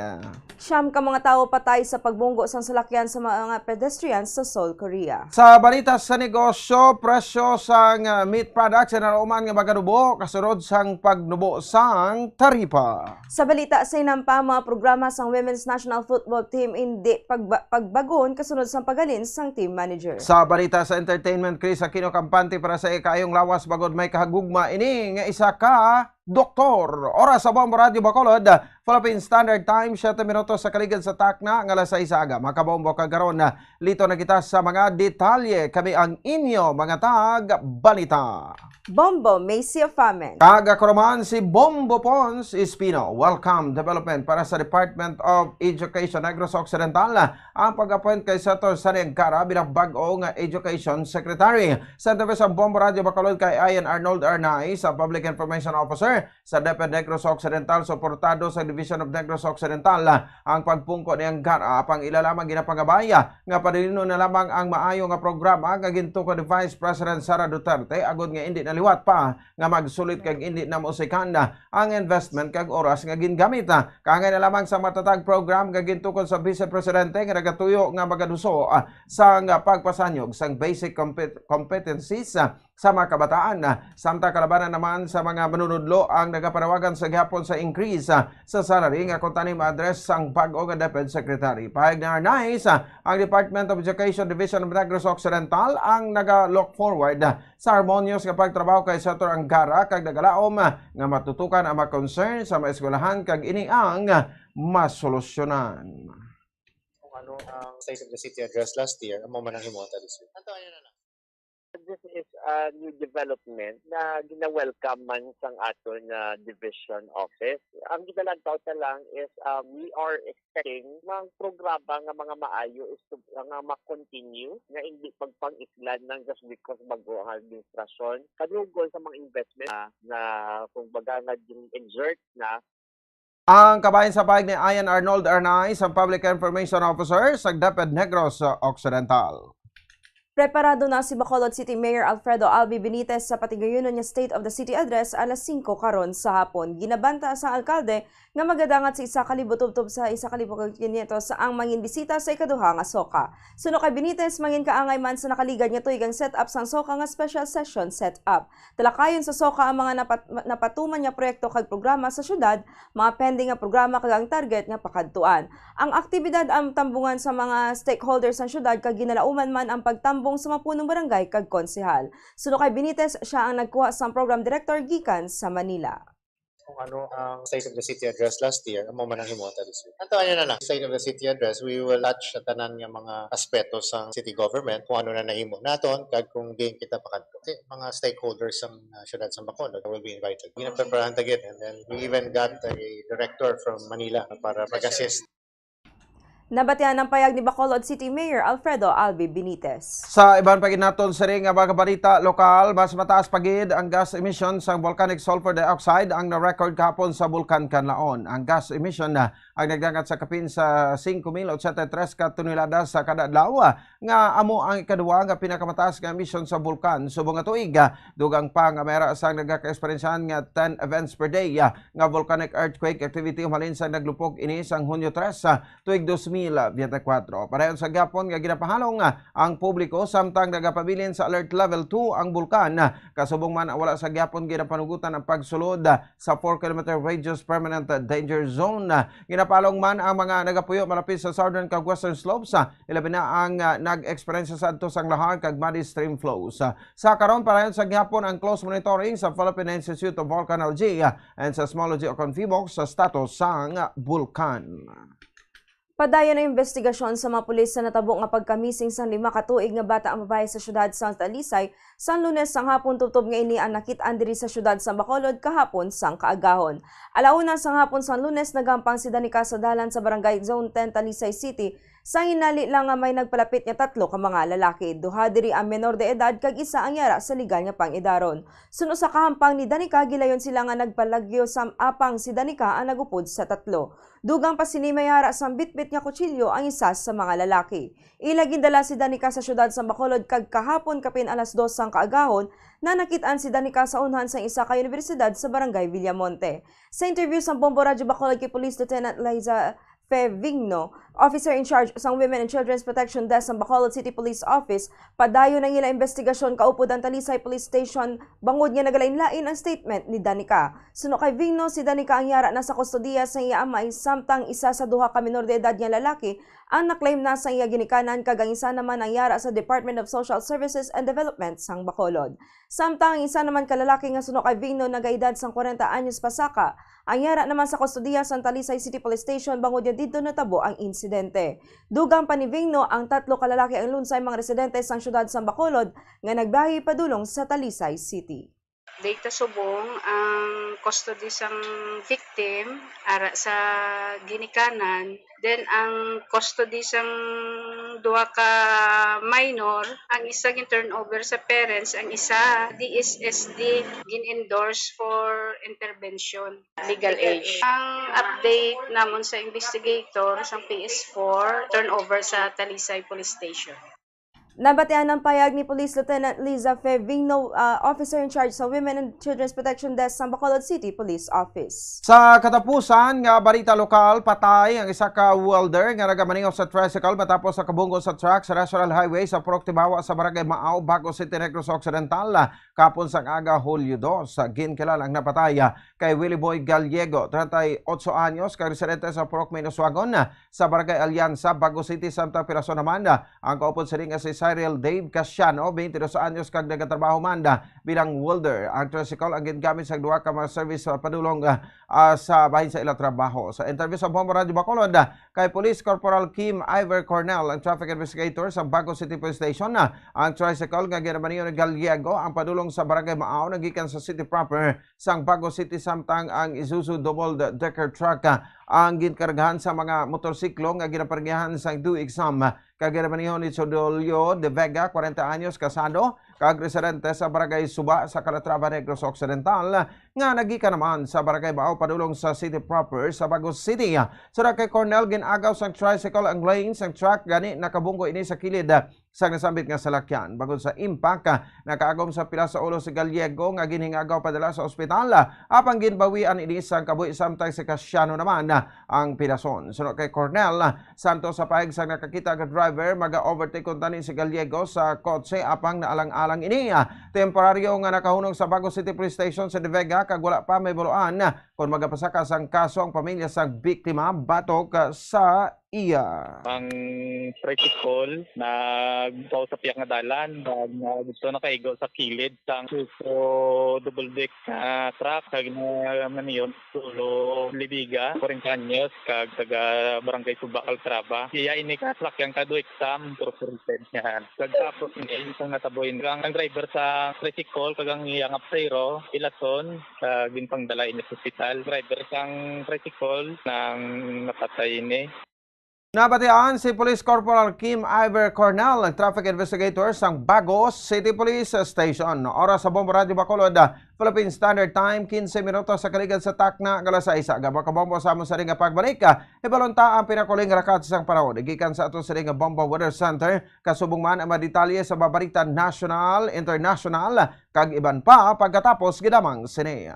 Siyam ka mga tawo patay sa pagbunggo sang salakyan sa mga pedestrians sa Seoul, Korea. Sa balita sa negosyo, presyo sang, ah, meat products ginalauman nga maganubo kasunod sang pagnubo sang taripa. Sa balita sa hinampa, mga programa sang Women's National Football Team indi pagba-, pagbagon kasunod sang paghalin sang team manager. Sa balita sa entertainment, Chris Aquino kampante para sa ikaayong lawas bangod may kahagugma ini nga isa ka doktor. Oras sa Bombo Radyo Bacolod, Philippine Standard Time, siyete minutos sa kaligid sa takna nga alas sais sa aga. Mga kabombo, kag karon, lito na kita sa mga detalye. Kami ang inyo mga tag-balita. Bombo Macy Famen. Kag ako naman si Bombo Pons Espino. Welcome, development para sa Department of Education Negros Occidental ang pag-appoint kay Senator Sonny Angara bilang bag-o nga Education Secretary. Sa interview sa Bombo Radyo Bacolod kay Ian Arnold Arnaiz, sa Public Information Officer sa DepEd Negros Occidental, suportado sa Division of Negros Occidental ang pagpungko ni Angara. Apang ila lamang ginapangabay nga padulong na lamang ang maayo nga programa nga gintukod ni Vice President Sara Duterte, agod nga indi na liwat pa nga magsulit kag indi na mausikan ang investment kag oras nga gingamit. Kaangay na lamang sa matatag program nga gintukod sa Vice Presidente nga nagatuyo nga magaduso, ah, sang pagpasanyog sang basic compet-, competencies, ah, sa mga kabataan, ah, samtang kalabanan naman sa mga manunudlo ang nagapanawagan sa gihapon sa increase, ah, sa salary nga kuntani ma-address sang bag-o nga DepEd Secretary. Pahayag ni Arnaiz, ah, ang Department of Education Division of Negros Occidental ang naga-look forward, ah, sa harmonious nga pagtrabaho kay Senator Angara kag nagalaom, ah, nga matutukan ang mga concern sa mga eskwelahan kag ini ang, ah, masolusyonan. Kung ano ang State of the City Address last year, amo man ang himuon ta this year. Ato, ano na lang. This is a new development na gina-welcome man sang aton nga division office. Ang ginalantaw ta lang is, um, we are expecting mga programa nga mga maayo is to, nga ma-continue, nga hindi pagpang-islan lang just because bag-o ang administrasyon. Kadugol sa mga investment na, na kumbaga nga gin-exert na. Ang kabahin sa pahayag ni Ian Arnold Arnaiz, ang Public Information Officer sa DepEd Negros Occidental. Preparado na si Bacolod City Mayor Alfredo Albi Benitez sa patigayunon nga State of the City Address alas singko karon sa hapon. Ginabanta sang alkalde nga magadangat sa isa ka libo tubtob sa isa ka libo quinientos ang mangin bisita sa ikaduha nga SOCA. Suno kay Benitez, mangin kaangay man sa nakaligad nga tuig ang set-up sang SOCA nga special session set-up. Talakayon sa SOCA ang mga napat-, napatuman nga proyekto kag programa sa syudad, mga pending nga programa kag ang target nga pakadtuan. Ang aktibidad ang tambungan sa mga stakeholders sang syudad kag ginalauman man ang pagtambong sa mga punong barangay kag konsehal. Suno kay Benitez, siya ang nagkuha sang program director gikan sa Manila. Kung ano ang State of the City Address last year, amo man ang himuon ta this year. Ato, ano na lang, State of the City Address, we will touch sa tanan nga mga aspeto sang city government, kung ano na nahimo naton, kag kung diin kita pakadto. Kasi mga stakeholders sang, uh, syudad sang Bacolod will be invited. Ginapreparahan ta gid, and then we even got a director from Manila para mag-assist. Nabatian ang payag ni Bacolod City Mayor Alfredo Albi Benitez. Sa iban pa gid naton sini nga mga balita lokal, mas mataas pa gid ang gas emission sang volcanic sulfur dioxide ang na-record kahapon sa Bulkan Kanlaon. Ang gas emission na ang nagdangat sa kapin sa singko mil ochenta y tres ka tonelada sa kada adlaw, nga amo ang ikaduwa nga pinakamataas nga emission sa bulkan subong nga tuig. Dugang pa nga may ara sang nagaka-eksperyensyahan nga ten events per day, ah, nga volcanic earthquake activity humalin sa naglupog ini sang Hunyo tres, ah, tuig dos mil biyente kuwatro. Padayon sa gihapon nga ginapahalong, ah, ang publiko samtang nagapabilin sa Alert Level two ang bulkan, ah, kasubong man wala sa gihapon ginapanugutan ang pagsulod, ah, sa four kilometer radius permanent, ah, danger zone. Ah, ginapalong man ang mga nagapuyo malapit sa southern kag western slopes, ah, ilabi na ang, ah, nag-eksperyensya sa adto sang lahar kag muddy stream flows. Ah, sa karon, padayon sa gihapon ang close monitoring sa Philippine Institute of Volcanology, ah, and Seismology o CONFIVOLCS sa status sang bulkan. Padayon ang investigasyon sa mga pulis sa natabo nga pagka-missing sang lima ka tuig nga bata nga babayi sa siyudad sang Talisay sang Lunes sang hapon, tubtob nga ini ang nakit-an diri sa siyudad sang Bacolod kahapon sang kaagahon. Ala una sang hapon sang Lunes, naghampang si Danica sa dalan sa Barangay Zone ten, Talisay City, Sa hinali lang nga may nagpalapit nga tatlo ka mga lalaki, duha diri ang menor de edad kag isa ang yara sa legal nga pang-idaron. Suno sa kahampang ni Danica, gilayon sila nga nagpalagyo sa apang si Danica ang nagupod sa tatlo. Dugang pa sini, may yara sang bitbit nga kutsilyo ang isa sa mga lalaki. Ila gindala si Danica sa siyudad sang Bacolod kag kahapon kapin alas dos sang kaagahon, nanakit-an si Danica sa unhan sang isa ka universidad sa Barangay Villamonte. Sa interview sang Bombo Radyo Bacolod kay Police Lieutenant Liza Fe Vigno, officer in charge sang Women and Children's Protection Desk sang Bacolod City Police Office, padayon ang ila investigasyon kaupod ang Talisay Police Station bangod nga nagalain-lain ang statement ni Danica. Suno kay Vigno, si Danica ang yara na sa kustodiya sa iya amay, samtang isa sa duha ka minor de edad nga lalaki ang naklaim na sa iya ginikanan kag ang isa naman ang yara sa Department of Social Services and Development sang Bacolod. Samtang ang isa naman ka lalaki nga suno kay Vigno nagaedad sang kwarenta anyos pasaka, ang yara naman sa kustodiya sang Talisay City Police Station bangod nga didto natabo ang insidente. Dugang pa ni Vigno, ang tatlo ka lalaki ang lunsay mga residente sang siyudad sang Bacolod nga nagbiyahe padulong sa Talisay City. Data subong ang custody sang victim ara sa ginikanan, then ang custody sang duha ka minor, ang isa gin turnover sa parents, ang isa D S S D gin endorse for intervention. Legal age. Ang update namon sa investigator sang P S four, turnover sa Talisay Police Station. Nabatian ang payag ni Police Lieutenant Liza Fe Vigno, ah, officer in charge sa Women and Children's Protection Desk sang Bacolod City Police Office. Sa katapusan nga balita lokal, patay ang isa ka welder nga nagamaneho sa tricycle matapos sa kabunggo sa truck sa National Highway sa Purok Tibawa sa Barangay Maaw, Bago City, Negros Occidental. Kapon sang aga, Hulyo dos, ginkilala ang napatay kay Willie Boy Gallego, treinta y ocho anyos, kag residente sa Purok Minuswagon, sa Barangay Alianza, Bago City, samtang piraso naman ang kaupod sini nga si Cyril Dave Casiano, twenty-dos anyos, kag nagatrabaho man bilang welder. Ang tricycle ang gingamit sang duha ka mga service, ah, padulong, ah, sa bahin sa ila trabaho. Sa interview sa Bombo Radyo Bacolod, ah, kay Police Corporal Kim Iver Cornell, ang traffic investigator sa Bago City Police Station, ah, ang tricycle nga ginamaneho ni Gallego ang padulong sa Barangay Maaw nagikan sa city proper sang Bago City, samtang ang Isuzu double decker truck, ah, ang ginkargahan sa mga motorsiklo nga ginaparegihan sang DOE exam, ah, kag ginamaneho ni Chodolio de Vega, kwarenta anyos, kasado, kag residente sa Barangay Suba sa Calatrava, Negros Occidental, nga nagikan naman sa Barangay Bao padulong sa city proper sa Bago City. Suno kay Cornell, gin-agaw sang tricycle ang lane sang truck, gani nakabunggo ini sa kilid sang nasambit nga salakyan. Bangod sa impact, ah, nakaagom sa pilas sa ulo si Gallego nga ginhingagaw padala sa ospital, ah, apang ginbawian ini sang kabuhi, samtang si Casiano naman, ah, ang pirason. Suno kay Cornell, ah, santo sa pahayag sang nakakita nga driver, maga-overtake kuntani si Gallego sa kotse, apang naalang-alang ini, ah, temporaryo nga nakahunong sa Bago City Police Station sa De Vega kag wala pa mahibaluan, ah, kon magapasaka sang kaso ang pamilya sang biktima batok, ah, sa iya. Ang tricycle nagpaw sa piyak nga dalan, nag-, nag-, gusto nakaigo sa kilid sang Isuzu double deck, ah, truck, kag na man yun, Tulo Libiga, kwarenta anyos, kag taga Barangay Suba, Calatrava. Iya ini ka truck yang kado exam, corporated niya. Kag tapos ini, isang natabo ini. Ang, ang driver sa tricycle, kag ang iyang apsero, ilason, sa ginpangdala ini sa ospital. Driver sang tricycle nang napatay ini. Nabatian si Police Corporal Kim Iver Cornell, ang traffic investigator sang Bago City Police Station. Oras sa Bombo Radyo Bacolod, Philippine Standard Time, quince minutos sa kaligad sa takna nga alas sais. Aga, mga kabombo, sa amon sa ring nga pagbalik, ah, hibalon ta ang pinakauli nga rakat sang panahon. Gikan sa ato sa ring nga Bombo Weather Center, kasubong man ang mga detalye sa mga balita nasyonal, internasyonal, kag iban pa pagkatapos gid lamang sini.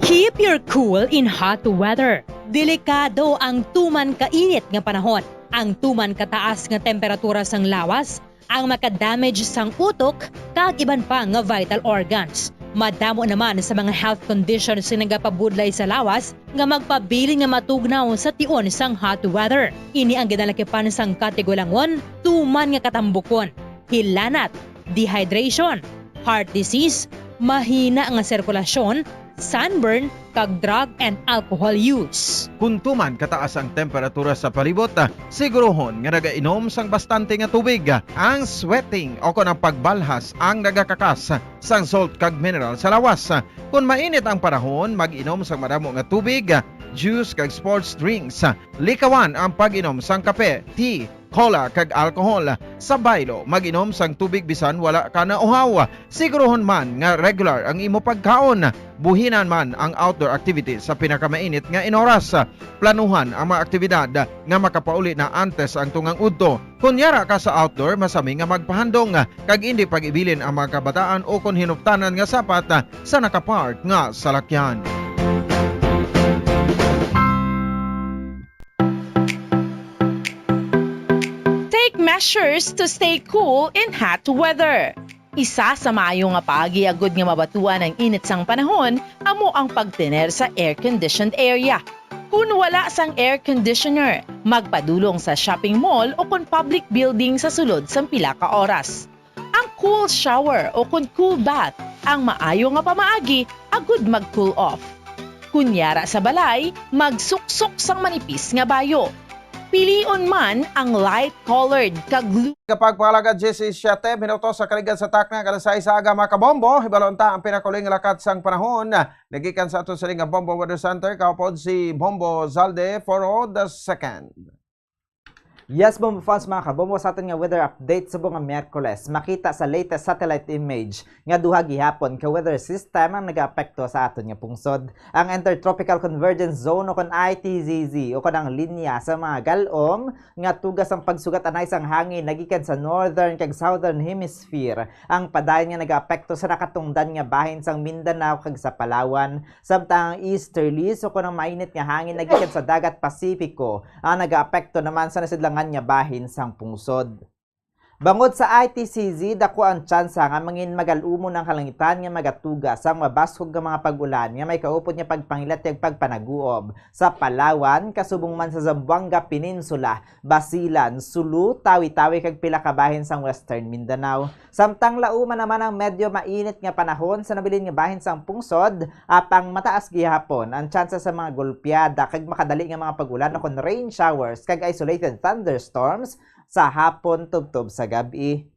Keep your cool in hot weather. Delikado ang tuman kainit nga panahon. Ang tuman kataas nga temperatura sang lawas ang makadamage sang utok kag iban pa nga vital organs. Madamo naman sa mga health conditions nga nagapabudlay sa lawas nga magpabilin nga matugnaw sa tion sang hot weather. Ini ang ginalakipan sang katigulangon, tuman nga katambukon, hilanat, dehydration, heart disease, mahina nga sirkulasyon, sunburn, kag drug and alcohol use. Kon tuman kataas ang temperatura sa palibot, siguruhon nga nagainom sang bastante nga tubig. Ang sweating o kon ang pagbalhas ang nagakakas sang salt kag mineral sa lawas. Kon mainit ang panahon, mag-inom sang madamo nga tubig, juice, kag sports drinks. Likawan ang pag-inom sang kape, tea, cola, kag alcohol. Sa baylo, mag-inom sang tubig bisan wala ka nauhaw. Siguruhon man nga regular ang imo pagkaon. Buhinan man ang outdoor activities sa pinakamainit nga inoras. Planuhan ang mga aktibidad nga makapauli na antes ang tungang udto. Kon yara ka sa outdoor, masami nga magpahandong kag indi pag-ibilin ang mga kabataan o kon hinuptanan nga sapat sa nakapark nga salakyan. Take measures to stay cool in hot weather. Isa sa maayo nga paagi agud nga mabatuan ang init sang panahon amo ang pagtener sa air-conditioned area. Kun wala sang air conditioner, magpadulong sa shopping mall o kon public building sa sulod sang pila ka oras. Ang cool shower o kon cool bath ang maayo nga pamaagi agud mag-cool off. Kun yara sa balay, magsuksok sang manipis nga bayo. Pilion man ang light-colored kag lu- Kapag palaga diyesisiete minutos sa kaligad sa takna, alas sais sa aga, mga kabombo. Hibalon ta ang pinakauling lakat sang panahon. Nagikan sa aton sini nga Bombo Weather Center, kaupod si Bombo Zalde Foro the second. Yes, Bombo fans, mga kabombo, sa aton nga weather update subong nga Miyerkules, makita sa latest satellite image nga duha gihapon ka weather system ang nagaapekto sa aton nga pungsod. Ang Intertropical Convergence Zone o kon I T Z Z o kon ang linya sa mga galom nga tugas ang pagsugat anay sang hangin nagikan sa northern kag southern hemisphere ang padayon nga nagaapekto sa nakatungdan nga bahin sang Mindanao kag sa Palawan, samtang ang easterlies o kon ang mainit nga hangin nagikan sa dagat Pasipiko ang nagaapekto naman sa nasidlangan nga bahin sang pungsod. Bangod sa I T C Z, dako ang tsansa nga mangin magal-umon ang kalangitan nga magatuga sang mabaskog nga mga pag-ulan nga may kaupod nga pagpangilat kag pagpanaguob sa Palawan, kasubong man sa Zamboanga Peninsula, Basilan, Sulu, Tawi-Tawi kag pila ka bahin sang Western Mindanao. Samtang lauman naman ang medyo mainit nga panahon sa nabilin nga bahin sang pungsod, apang mataas gihapon ang tsansa sa mga golpeada kag makadali nga mga pag-ulan ukon rain showers kag isolated thunderstorms sa hapon tubtob sa gab-i.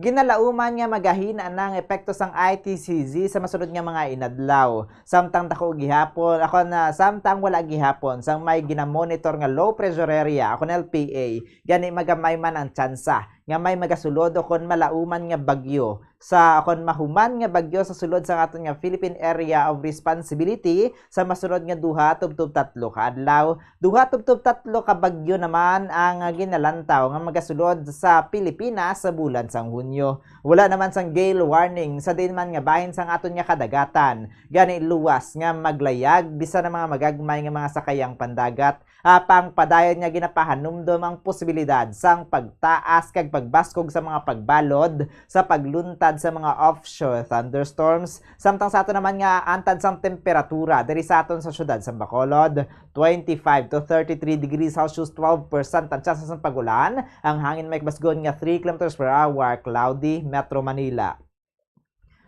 Ginalauman nga magahina na ang epekto sang I T C Z sa masunod nga mga inadlaw. Samtang dako gihapon, ako na, samtang wala gihapon sang may ginamonitor nga low pressure area, ako na L P A, gani magamay man ang tsansa nga may magasulod o kon malauman nga bagyo sa, o kon mahuman nga bagyo sa sulod sa aton nga Philippine Area of Responsibility sa masunod nga duha tubtob tatlo ka adlaw. Duha tubtob tatlo ka bagyo naman ang, ah, ginalantaw nga magasulod sa Pilipinas sa bulan sang Hunyo. Wala naman sang gale warning sa diin man nga bahin sang aton nga kadagatan. Gani luwas nga maglayag bisan ang mga magagmay nga mga sakayang pandagat. Apang padayon nga ginapahanumdom ang posibilidad sang pagtaas kag pagbaskog sa mga pagbalod sa pagluntad sa mga offshore thunderstorms. Samtang sa ato naman nga antad sang temperatura diri sa aton sa siyudad sa Bacolod, twenty-five to thirty-three degrees Celsius, twelve percent ang tsansa sang pag-ulan, ang hangin may kabasgon nga three kilometers per hour, cloudy, Metro Manila.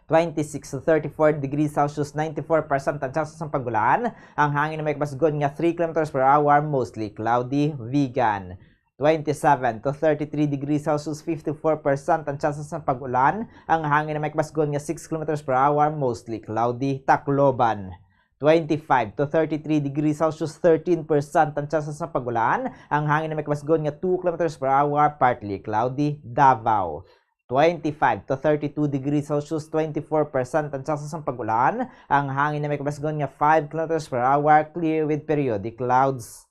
Twenty-six to thirty-four degrees Celsius, ninety-four percent ang tsansa sang pag-ulan, ang hangin may kabasgon nga three kilometers per hour, mostly cloudy, Vigan. Twenty-seven to thirty-three degrees Celsius, fifty-four percent ang tsansa sang pag-ulan, ang hangin may kabasgon nga six kilometers per hour, mostly cloudy, Tacloban. Twenty-five to thirty-three degrees Celsius, thirteen percent ang tsansa sang pag-ulan, ang hangin may kabasgon nga two kilometers per hour, partly cloudy, Davao. Twenty-five to thirty-two degrees Celsius, twenty-four percent ang tsansa sang pag-ulan, ang hangin may kabasgon nga five kilometers per hour, clear with periodic clouds.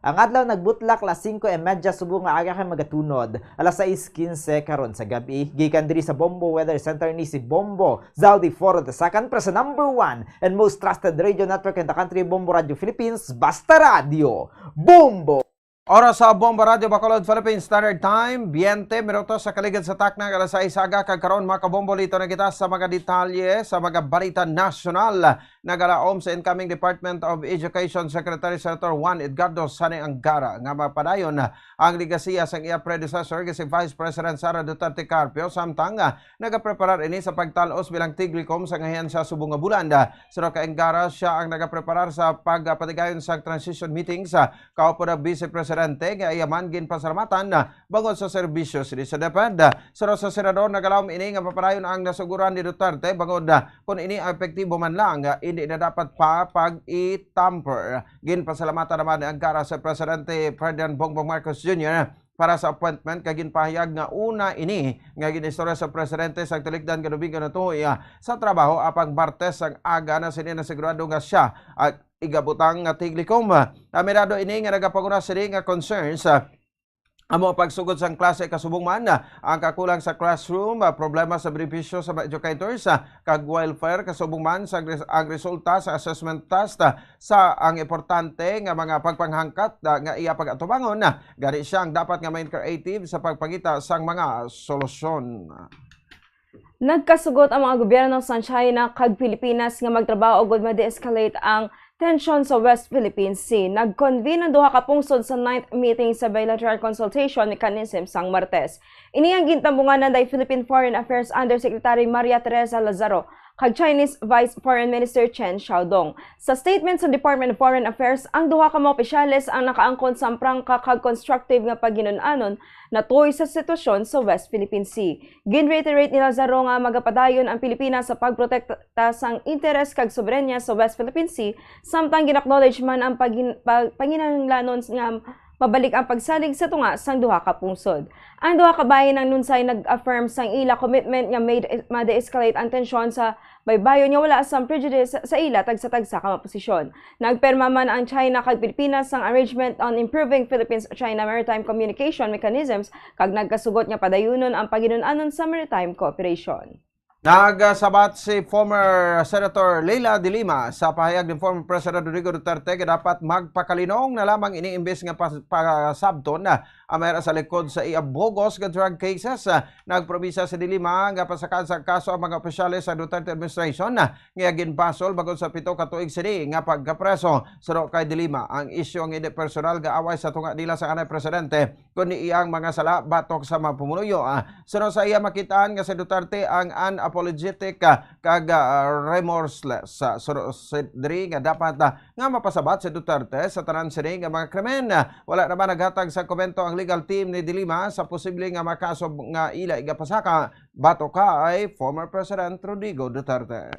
Ang adlaw nagbutlak alas singko y medya subong nga aga kag magatunod alas sais quince karon sa gab-i. Gikan diri sa Bombo Weather Center ni si Bombo Zaldi Foro the second, press number one and most trusted radio network in the country, Bombo Radio Philippines, Basta Radio, Bombo! Oras sa Bombo Radio Bacolod, Philippine Standard Time, twenty minutos sa kaligid sa takna, alas sais aga, kag karon, mga kabombo, lito na kita sa mga detalye sa mga balita nasyonal. Nagalaom sa incoming Department of Education Secretary Senator Juan Edgardo Sani Angara nga mapadayon ang legasiya sang iya predecessor nga si Vice President Sara Duterte Carpio, samtang, ah, nagapreparar ini sa pagtal-os bilang tiglikom sang ahensya subong nga bulan. Suno kay Angara, siya ang nagapreparar sa pagpatigayon sa transition meetings, ah, kaupod ang Vice President Presidente nga iya man ginpasalamatan, ah, bangod sa serbisyo sini sa DepEd. Suno sa senador, nagalaom ini nga papadayon ang nasuguran ni Duterte bangod, ah, kon ini epektibo man lang, ah, hindi na dapat pa pag-i-tamper. Ginpasalamatan naman ang Kara sa Presidente Ferdinand Bongbong Marcos Junior para sa appointment kag ginpahayag nga una ini nga ginistorya sa presidente sa talikdan nga Domingo na tuhoy, ah, sa trabaho, apang Martes ang aga na sini nasigurado nga siya ang igabutang nga tiglikom. Aminado ini nga nagapanguna sini nga concerns, ah, amo ang pagsugod sang klase kasubong man, ah, ang kakulang sa classroom, ah, problema sa benepisyo sa mga educators, ah, kag welfare kasubong man sa res-, ang resulta sa assessment test, ah, sa ang importante nga mga pagpanghangkat, ah, nga iya pag-atubangon, ah, gani siya ang dapat nga main creative sa pagpangita sang mga solusyon. Nagkasugot ang mga gobyerno sang China kag Pilipinas nga magtrabaho ugod ma-de-escalate ang tensyon sa West Philippine Sea. Nag-convene ang duha ka pungsod sa ninth meeting sa bilateral consultation mechanism sang Martes. Ini ang gintambungan nanday Philippine Foreign Affairs Undersecretary Maria Teresa Lazaro kag Chinese Vice Foreign Minister Chen Xiaodong. Sa statement sa Department of Foreign Affairs, ang duha ka mga opisyales ang nakaangkon sang prangka kag constructive nga paghinun-anon natuoy sa sitwasyon sa West Philippine Sea. Gin-reiterate ni Lazaro nga magapadayon ang Pilipinas sa pagprotekta sang interes kag soberanya sa West Philippine Sea, samtang gin-acknowledge man ang paghin-, pag-, panginahanglanon nga mabalik ang pagsalig sa tunga sang duha ka pungsod. Ang duha ka bahin ang nunsay nag-affirm sang ila commitment nga may de-, ma-de-escalate ang tensyon sa baybayon nga wala sang prejudice sa ila tagsa-tagsa ka mga posisyon. Nagpirma man ang China kag Pilipinas sang Arrangement on Improving Philippines-China Maritime Communication Mechanisms kag nagkasugot nga padayunon ang paghinun-anon sa maritime cooperation. Nagasabat si former Senator Leila de Lima sa pahayag ni former President Rodrigo Duterte nga dapat magpakalinong na lamang ini imbes nga pas-, pasabton ang mayra sa likod sa iya bugos nga drug cases. Nagpromisa si de Lima nga pasakaan sa kaso ang mga opisyales sa Duterte administration nga ginbasol bangod sa pito ka tuig sini nga pagkapreso. Suno kay de Lima, ang isyu ang hindi personal nga away sa tunga nila sa anay presidente, kundi iyang mga sala batok sa mga pumuluyo. Ah, suno sa iya makitaan nga si Duterte ang unapologetic, ah, kag, ah, remorseless. Ah, suno si diri nga dapat, ah, nga mapasabat si Duterte sa tanan sini nga mga krimen. Ah, wala naman naghatag sa komento ang legal team ni de Lima sa posible nga mga kaso nga ila igapasaka batok kay former President Rodrigo Duterte.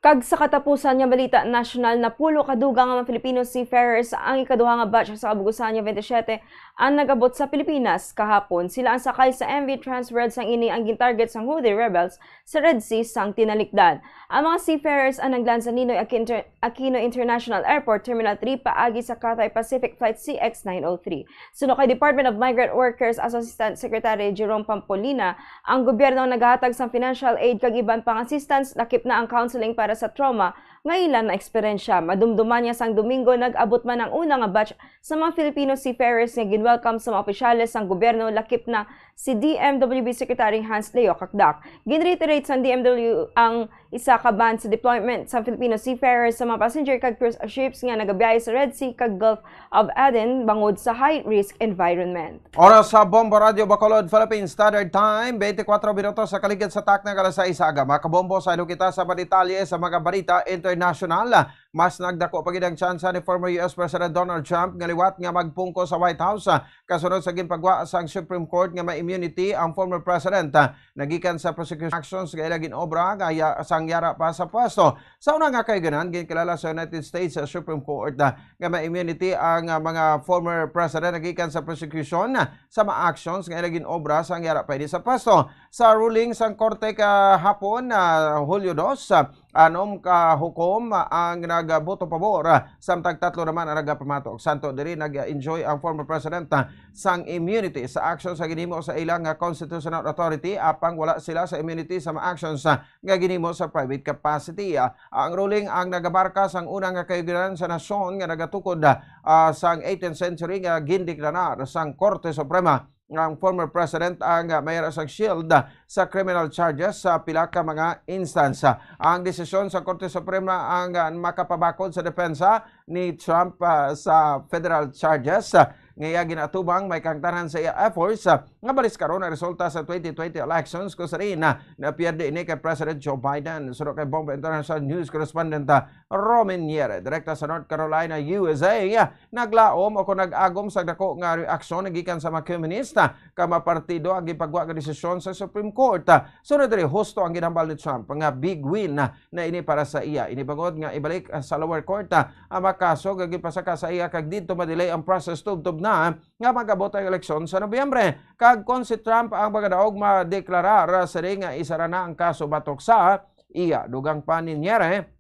Kag sa katapusan nga balita nasyonal, napulo ka dugang nga mga Filipino seafarers ang ikaduha nga batch sa kabugusan nga twenty-seven ang nag-abot sa Pilipinas kahapon. Sila ang sakay sa M V Transworld, sang ini ang gintarget sang Houthi rebels sa Red Sea sang tinalikdan. Ang mga seafarers ang nagland sa Ninoy Aquino Inter-, Aquino International Airport, Terminal three, paagi sa Cathay Pacific Flight C X nine oh three. Suno kay Department of Migrant Workers Assistant Secretary Jerome Pampolina, ang gobyerno ang nagahatag sang financial aid kag iban pang assistance, lakip na ang counseling para sa trauma nga ila na-eksperyensya. Madumduman niya, sang Domingo nag-abot man ang una nga batch sa mga Filipino seafarers nga ginwelcome sa mga opisyales sang gobyerno, lakip na si D M W B Secretary Hans Leo Cacdac. Ginreiterate sang D M W ang isa ka ban sa deployment sa Filipino seafarers sa mga passenger kag cruise ships nga nagabiyahe sa Red Sea kag Gulf of Aden bangod sa high-risk environment. Oras sa Bombo Radio Bacolod, Philippine Standard Time, twenty-four minutos sa kaligid sa takna nga alas sais sa aga. Makabombo, saylo kita sa mga detalye sa mga balita internasyonal. Mas nagdako pa gid ang tsansa ni former U S President Donald Trump nga liwat nga magpungko sa White House, ah, kasunod sa ginpagwa sang Supreme Court nga may immunity ang former president, ah, nagikan sa prosecution actions nga ila ginobra nga ya-, sang yara pa sa pwesto. Sa una nga kahigayunan, ginkilala sa United States, ah, Supreme Court, ah, nga may immunity ang, ah, mga former president nagikan sa prosecution, ah, sa mga actions nga ila ginobra sang yara pa ini sa pwesto. Sa ruling sang korte kahapon, ah, Hulyo dos, ah, anom ka hukom ang nagboto pabor, ah, samtang tatlo naman ang nagapamatok. Samtang diri, nag-enjoy ang former president, ah, sang immunity sa action sa ginhimo sa ilang, ah, constitutional authority, apang wala sila sa immunity sa mga actions, ah, nga ginhimo sa private capacity. Ah, ang ruling ang nagamarka sang una nga kahigayunan sa nasyon nga nagatukod, ah, sang eighteenth century nga gindeklarar sang Korte Suprema ang former president ang, ah, may-ara sang shield, ah, sa criminal charges sa pila ka mga instance. Ang desisyon sa Korte Suprema ang, ah, makapabakod sa depensa ni Trump, ah, sa federal charges, ah, nga iya ginaatubang may kahangtanan sa iya efforts, ah, nga balis karon ang resulta sa twenty twenty elections, kung sa diin, ah, napierde ini kay President Joe Biden. Suno kay Bomba International News Correspondent, ah, Romy Niere, direkta sa North Carolina, U S A, ah, naglaom o kung nag-agom sa dako nga reaksyon gikan sa mga komunista, ka mapartido ang gipagwa nga desisyon sa Supreme Court. Ah, sunod diri, husto ang ginhambal ni Trump nga big win, ah, na ini para sa iya. Ini bangod nga ibalik, ah, sa lower court, ah, ang mga kaso nga gipasaka sa iya, kag didto ma-delay ang process tubtob na nga mag-abot ang eleksyon sa Nobyembre. Kag kon si Trump ang magadaog madeklarar, ah, siring nga isara na ang kaso batok sa iya. Dugang pa ni Niere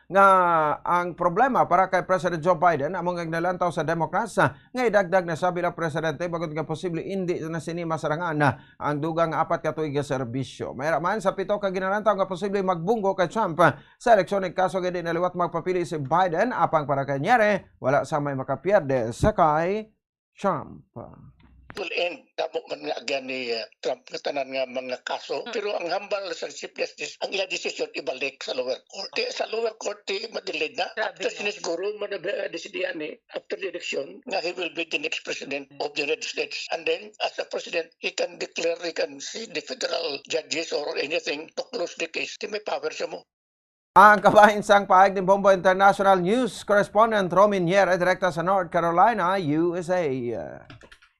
nga ang problema para kay President Joe Biden amo nga ginalantaw sa Democrats, ah, nga idagdag na siya bilang presidente, bangod nga posible indi na sini masarangan, ah, ang dugang nga apat ka tuig nga serbisyo. May ra man sa pito ka ginalantaw nga posible magbunggo kay Trump, ah, sa eleksyon, in kaso nga di na liwat magpapili si Biden, apang para kay Niere, wala sa may makapierde sa kay Trump. Will end, damo man nga agyan ni, uh, Trump nga tanan nga mga kaso. Mm. Pero ang hambal sa Chief Justice, ang iya desisyon ibalik sa lower court. Di, sa lower court, di, ma-delay na. Grabe. After siya siguro, madesidihan ni, after the election, nga he will be the next president of the United States. And then, as a president, he can declare, he can say the federal judges or anything to close the case. Di, may power siya mo. Ang kabahin sang paayag ni Bombo International News Correspondent Romy Niere, direkta sa North Carolina, U S A.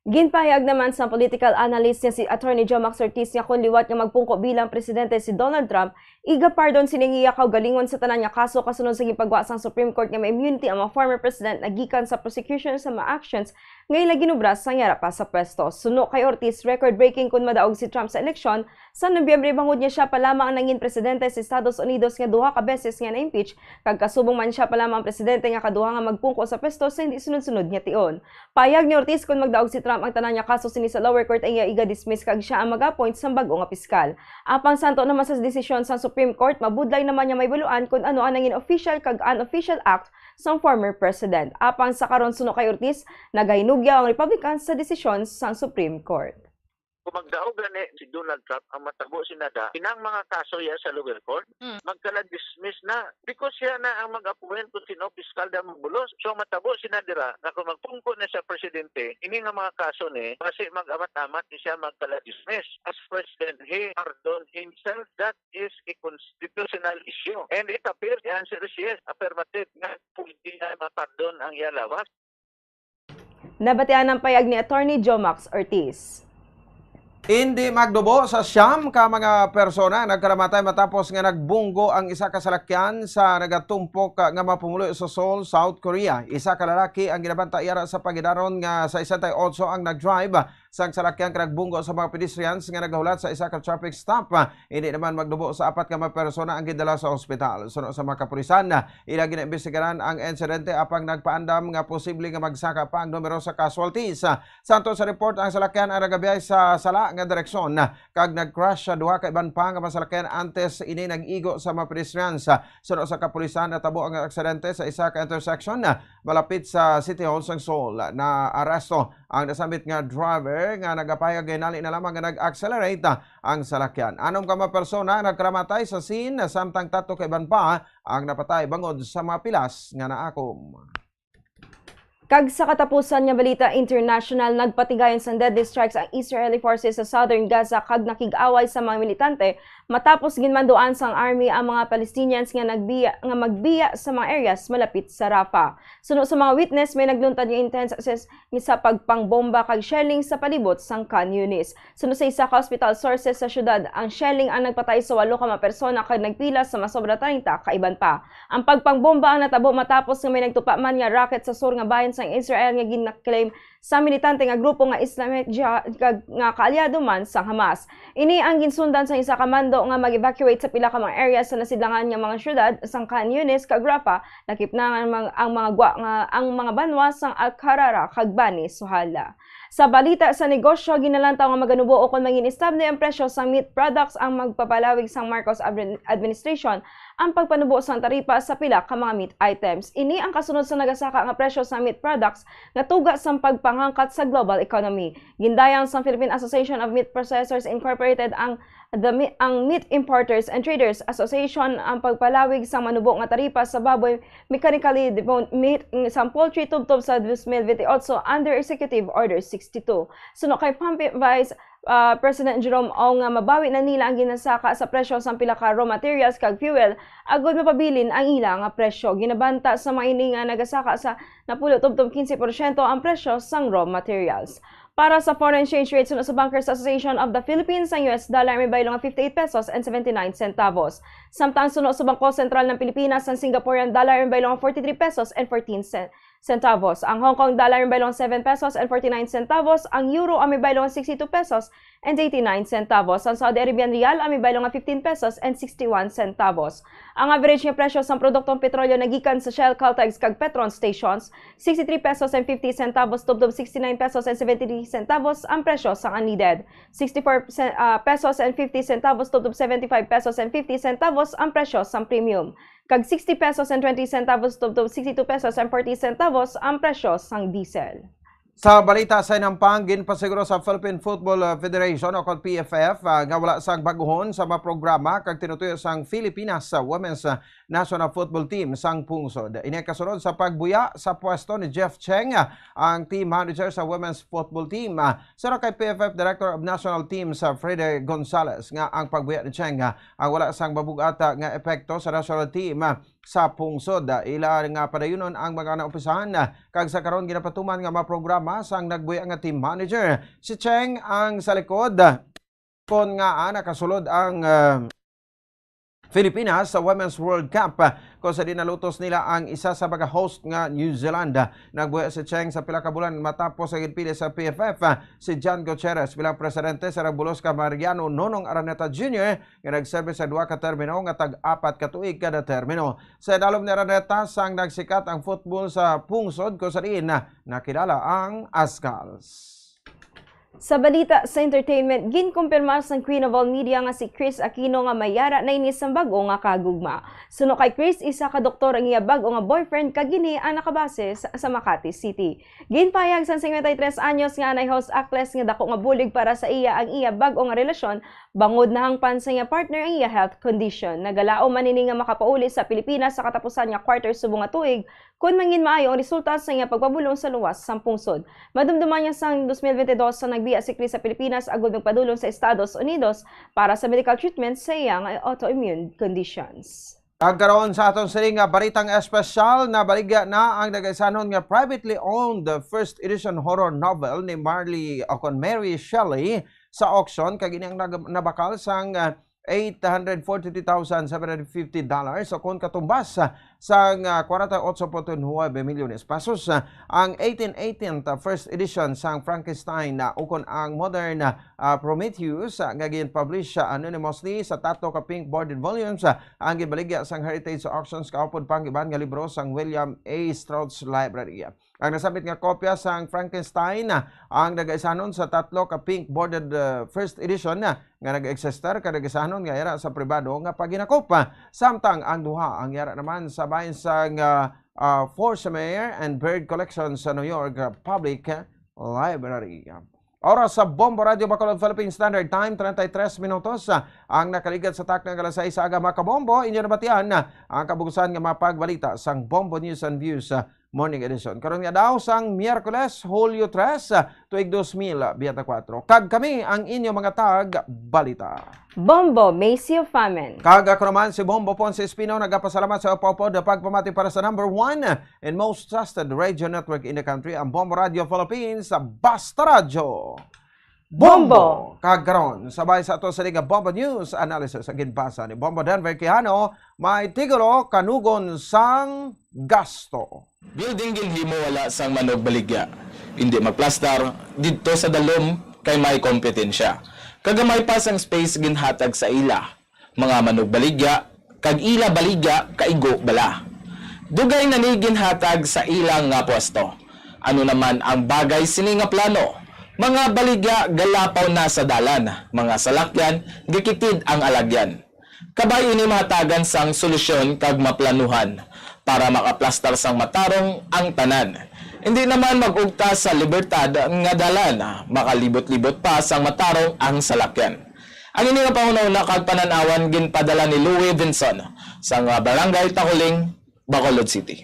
Ginpahayag naman sang political analyst nga si Attorney Joe Max Ortiz nga kon liwat nga magpungko bilang presidente si Donald Trump, igapardon sini ang iya kaugalingon sa tanan nga kaso kasunod sa ginpagwa sang Supreme Court nga may immunity ang mga former president na gikan sa prosecution sa mga actions nga ila ginubra sang yara pa sa pwesto. Suno kay Ortiz, record-breaking kon madaog si Trump sa eleksyon sa Nobyembre, bangod nga sia pa lamang ang nangin presidente sa Estados Unidos nga duha ka beses nga na-impeach, kag kasubong man sia pa lamang ang presidente nga kaduha nga magpungko sa pwesto sa hindi sunod-sunod nga tion. Pahayag ni Ortiz, kon magdaog si Trump ang tanan nga kaso sini sa lower court, ang iya iga-dismiss kag sia ang mag-appoint sang bag-o nga piskal. Apang santo naman sa desisyon sang Supreme Court, mabudlay naman nga may baluan kon ano ang nangin official kag unofficial act sang former president. Apang sa karon, suno kay Ortiz, nagahinugyaw ang Republicans sa desisyon sang Supreme Court. Kung magdaog gani si Donald Trump, ang matabo sina da, inang mga kaso ya sa lower court, Mm. magkala-dismiss na. Because siya na ang mag-appoint kung sino piskal da magbulos. So, ang matabo sina dira, nga kung magpungko na siya presidente, ini nga mga kaso ni, basi mag-amat-amat ni siya magkala-dismiss. As president, he pardoned himself. That is a constitutional issue. And it appears, the answer is yes, affirmative, nga pwede na mapardon ang iya lawas. Nabatian ang payag ni Attorney Joe Max Ortiz. Indi magdubo sa siyam ka mga persona nagkalamatay matapos nga nagbunggo ang isa ka salakyan sa nagatumpok nga mapumulo sa Seoul, South Korea. Isa ka lalaki ang ginabantay yara sa pagidaron nga sesenta y ocho ang nagdrive sang salakyan kag nagbunggo sa mga pedestrians nga nagahulat sa isa ka traffic stop. Hindi naman magdubo sa apat ka mga persona ang gindala sa ospital. Suno sa mga kapulisan, ila ginaimbestigaran ang insidente apang nagpaandam nga posible nga magsaka pa ang numero sa casualties. Santo sa report, ang salakyan ang nagabiyahe sa sala nga direksyon kag nag-crash sa duha ka iban pa nga mga salakyan antes ini nag-igo sa mga pedestrians. Suno sa kapulisan, natabo ang aksidente sa isa ka intersection malapit sa City Hall sang Seoul. Naaresto ang nasambit nga driver nga nagapahayag nga hinali na lamang nga nag-accelerate ang salakyan. Anom ka mga persona ang nagkalamatay sa scene, samtang tatlo ka iban pa ang napatay bangod sa mga pilas nga naakom. Kag sa katapusan nga balita international, nagpatigayon sang deadly strikes ang Israeli forces sa southern Gaza kag nakig-away sa mga militante matapos ginmanduan sang army ang mga Palestinians nga nagbiya, nga magbiya sa mga areas malapit sa Rafah. Suno sa mga witness, may nagluntad nga intense access sa pagpangbomba kag shelling sa palibot sang Khan Yunis. Suno sa isa ka hospital sources sa syudad, ang shelling ang nagpatay sa walo ka mga persona kag nagpila sa masobra treinta ka iban pa. Ang pagpangbomba ang natabo matapos nga may nagtupa man nga rocket sa sur nga bahin sang Israel nga ginaklaim sa militante nga grupo nga Islamic Jihad kag nga kaalyado man sang Hamas. Ini ang ginsundan sang isa ka mando nga mag-evacuate sa pila ka mga area sa nasidlangan nga mga syudad sang Khan Yunis kag Rafah, lakip na nga ang mga, ang mga gwa nga ang mga banwa sang Al-Qarara kag Bani Suhala. Sa balita sa negosyo, ginalantaw nga maganubo ukon mangin-estable ang presyo sa meat products ang magpapalawig sang Marcos admin-, administration ang pagpanubo sang taripa sa pila ka mga meat items. Ini ang kasunod sa nagasaka nga presyo sa meat products nga tuga sang pagpangangkat sa global economy. Gindayang sang Philippine Association of Meat Processors Incorporated ang The Mi-, ang Meat Importers and Traders Association ang pagpalawig sa manubo nga taripa sa baboy, mechanically deboned meat, mm, sang poultry tubtob sa dos mil benti otso under Executive Order sixty-two. Suno kay Pump Vice, ah, President Jerome Ong, nga mabawi na nila ang ginasaka sa presyo sang pila ka raw materials kag fuel agud mapabilin ang ila nga presyo. Ginabanta sa mga ini nga nagasaka sa napulo tubtob quince porsyento ang presyo sang raw materials. Para sa foreign exchange rate, suno sa Bankers Association of the Philippines, ang U S dollar may baylo nga fifty-eight pesos and seventy-nine centavos. Samtang suno sa Bangko Sentral ng Pilipinas, ang Singaporean dollar may baylo nga forty-three pesos and fourteen cen-, centavos. Ang Hong Kong dollar may baylo nga seven pesos and forty-nine centavos. Ang euro ang may baylo nga sixty-two pesos and eighty-nine centavos. Ang Saudi Arabian riyal ang may baylo nga fifteen pesos and sixty-one centavos. Ang average nga presyo sang produktong petrolyo nagikan sa Shell, Caltex, kag Petron stations, sixty-three pesos and fifty centavos tubtob sixty-nine pesos and seventy-three centavos ang presyo sang unleaded, sixty-four sen-, ah, pesos and fifty centavos tubtob seventy-five pesos and fifty centavos ang presyo sang premium, kag sixty pesos and twenty centavos tubtob sixty-two pesos and forty centavos ang presyo sang diesel. Sa balita sa inampang, ginpasiguro sa Philippine Football, ah, Federation o kon P F F, ah, nga wala sang bag-ohon sa mga programa kag tinutuyo sang Filipinas sa Women's, ah, National Football Team sang pungsod. Ini ang kasunod sa pagbuya sa pwesto ni Jeff Cheng, ah, ang team manager sa women's football team. Ah, suno kay P F F Director of National Team sa Freddy Gonzalez nga ang pagbuya ni Cheng, ah, ang wala sang mabug-at, ah, nga epekto sa national team, ah, sa pungsod. Ila nga padayunon ang mga naumpisahan, ah, kag sa karon ginapatuman nga mga programa sang nagbuya nga team manager. Si Cheng ang sa likod, ah, kon ngaa nakasulod ang, ah, Filipinas sa Women's World Cup, ah, kung sa di nalutos nila ang isa sa mga host nga New Zealand. Nagbuya si Cheng sa pila ka bulan matapos ang ginpili sa P F F, ah, si John Gutierrez bilang presidente sa nagbulos ka Mariano Nonong Araneta Junior nga nagserbi sa duha ka termino nga tag-apat ka tuig kada termino. Sa idalom ni Araneta, sang nagsikat ang football sa pungsod kung sa diin na nakilala ang Ascals. Sa balita sa entertainment, ginkumpirma sang Queen of All Media nga si Kris Aquino nga may yara na ini sang bag-o nga kahigugma. Suno kay Kris, isa ka doktor ang iya bag-o nga boyfriend kag ini ang nakabase sa, sa Makati City. Ginpahayag sang singkwenta y tres anyos nga anay host actress nga dako nga bulig para sa iya ang iya bag-o nga relasyon bangod nahangpan sa iya partner ang iya health condition. Nagalaom man ini nga makapauli sa Pilipinas sa katapusan nga quarter subong nga tuig kon manginmaayo ang resulta sa iya pagpabulong sa luwas sang pungsod. Madumduman niya sang dos mil benti dos sa nagbiya si Kris sa Pilipinas agud magpadulong sa Estados Unidos para sa medical treatment sa iya nga autoimmune conditions. Kag karon sa aton sining nga balitang espesyal, nabaligya na ang nagaisanon nga privately owned first edition horror novel ni Marley o kon Mary Shelley sa auction, kag ini ang nag-, nabakal sang, ah, eight hundred forty-three thousand seven hundred fifty dollars, o kon katumbas, ah, sang, ah, kwarenta y otso punto nuebe milyones pesos, ah, ang eighteen eighteenth, ah, first edition sang Frankenstein, ah, ukon ang modern, ah, ah, Prometheus, ah, nga gin-publish, ah, anonymously sa tatlo ka pink bordered volumes, ah, ang gibaligya sang Heritage Auctions, kaupod pa ang iban nga libro sang William A. Stroud's Library. Ang nasabit nga kopya sang Frankenstein, ah, ang nagaisanon sa tatlo ka pink bordered, ah, first edition, ah, nga nag-existe kag nagaisanon nga yara sa pribado nga paghinakop, ah. Samtang ang duha ang yara naman sa bahin sang, ah, ah, Fossemeyer and Bird Collection sa New York, ah, Public Library. Oras sa Bombo Radio Bacolod, Philippine Standard Time, treinta y tres minutos, ah, ang nakaligad sa takna nga alas sais sa aga, mga kabombo. Inyo nabatian, ah, ang kabugusan nga mga pagbalita sang Bombo News and Views, ah, Morning Edition. Karon nga daw sang Miyerkules, Hulyo tres, ah, tuig dos mil biyente kuwatro. Kag kami ang inyo mga tag-balita. Bombo Macio Famen. Kag ako naman si Bombo Ponce Espino, nagapasalamat sa upod-upod nga pagpamati para sa number one and most trusted radio network in the country, ang Bombo Radio Philippines, sa Basta Radyo. Bombo! Bombo! Kag karon, sabay sa ato sa liga Bombo News Analysis, ang ginbasa ni Bombo Denver Quijano, may titulo, Kanugon sang Gasto. Building ginhimo wala sang manugbaligya. Indi magplastar didto sa dalom kay may kompetensya. Kagamay pa sang space ginhatag sa ila. Mga manugbaligya kag ila baligya kaigo bala. Dugay na ni ginhatag sa ila nga pwesto. Ano naman ang bagay sini nga plano? Mga baligya galapaw na sa dalan, mga salakyan gakitid ang alagyan. Kabay ini mahatagan sang solusyon kag maplanuhan para makaplastar sang matarong ang tanan. Indi naman mag-ugta sa libertad nga dalan, makalibot-libot pa sang matarong ang salakyan. Ang ini nga pahunahuna kag panan-awan ginpadala ni Louie Vinson sang, ah, Barangay Tahuling, Bacolod City.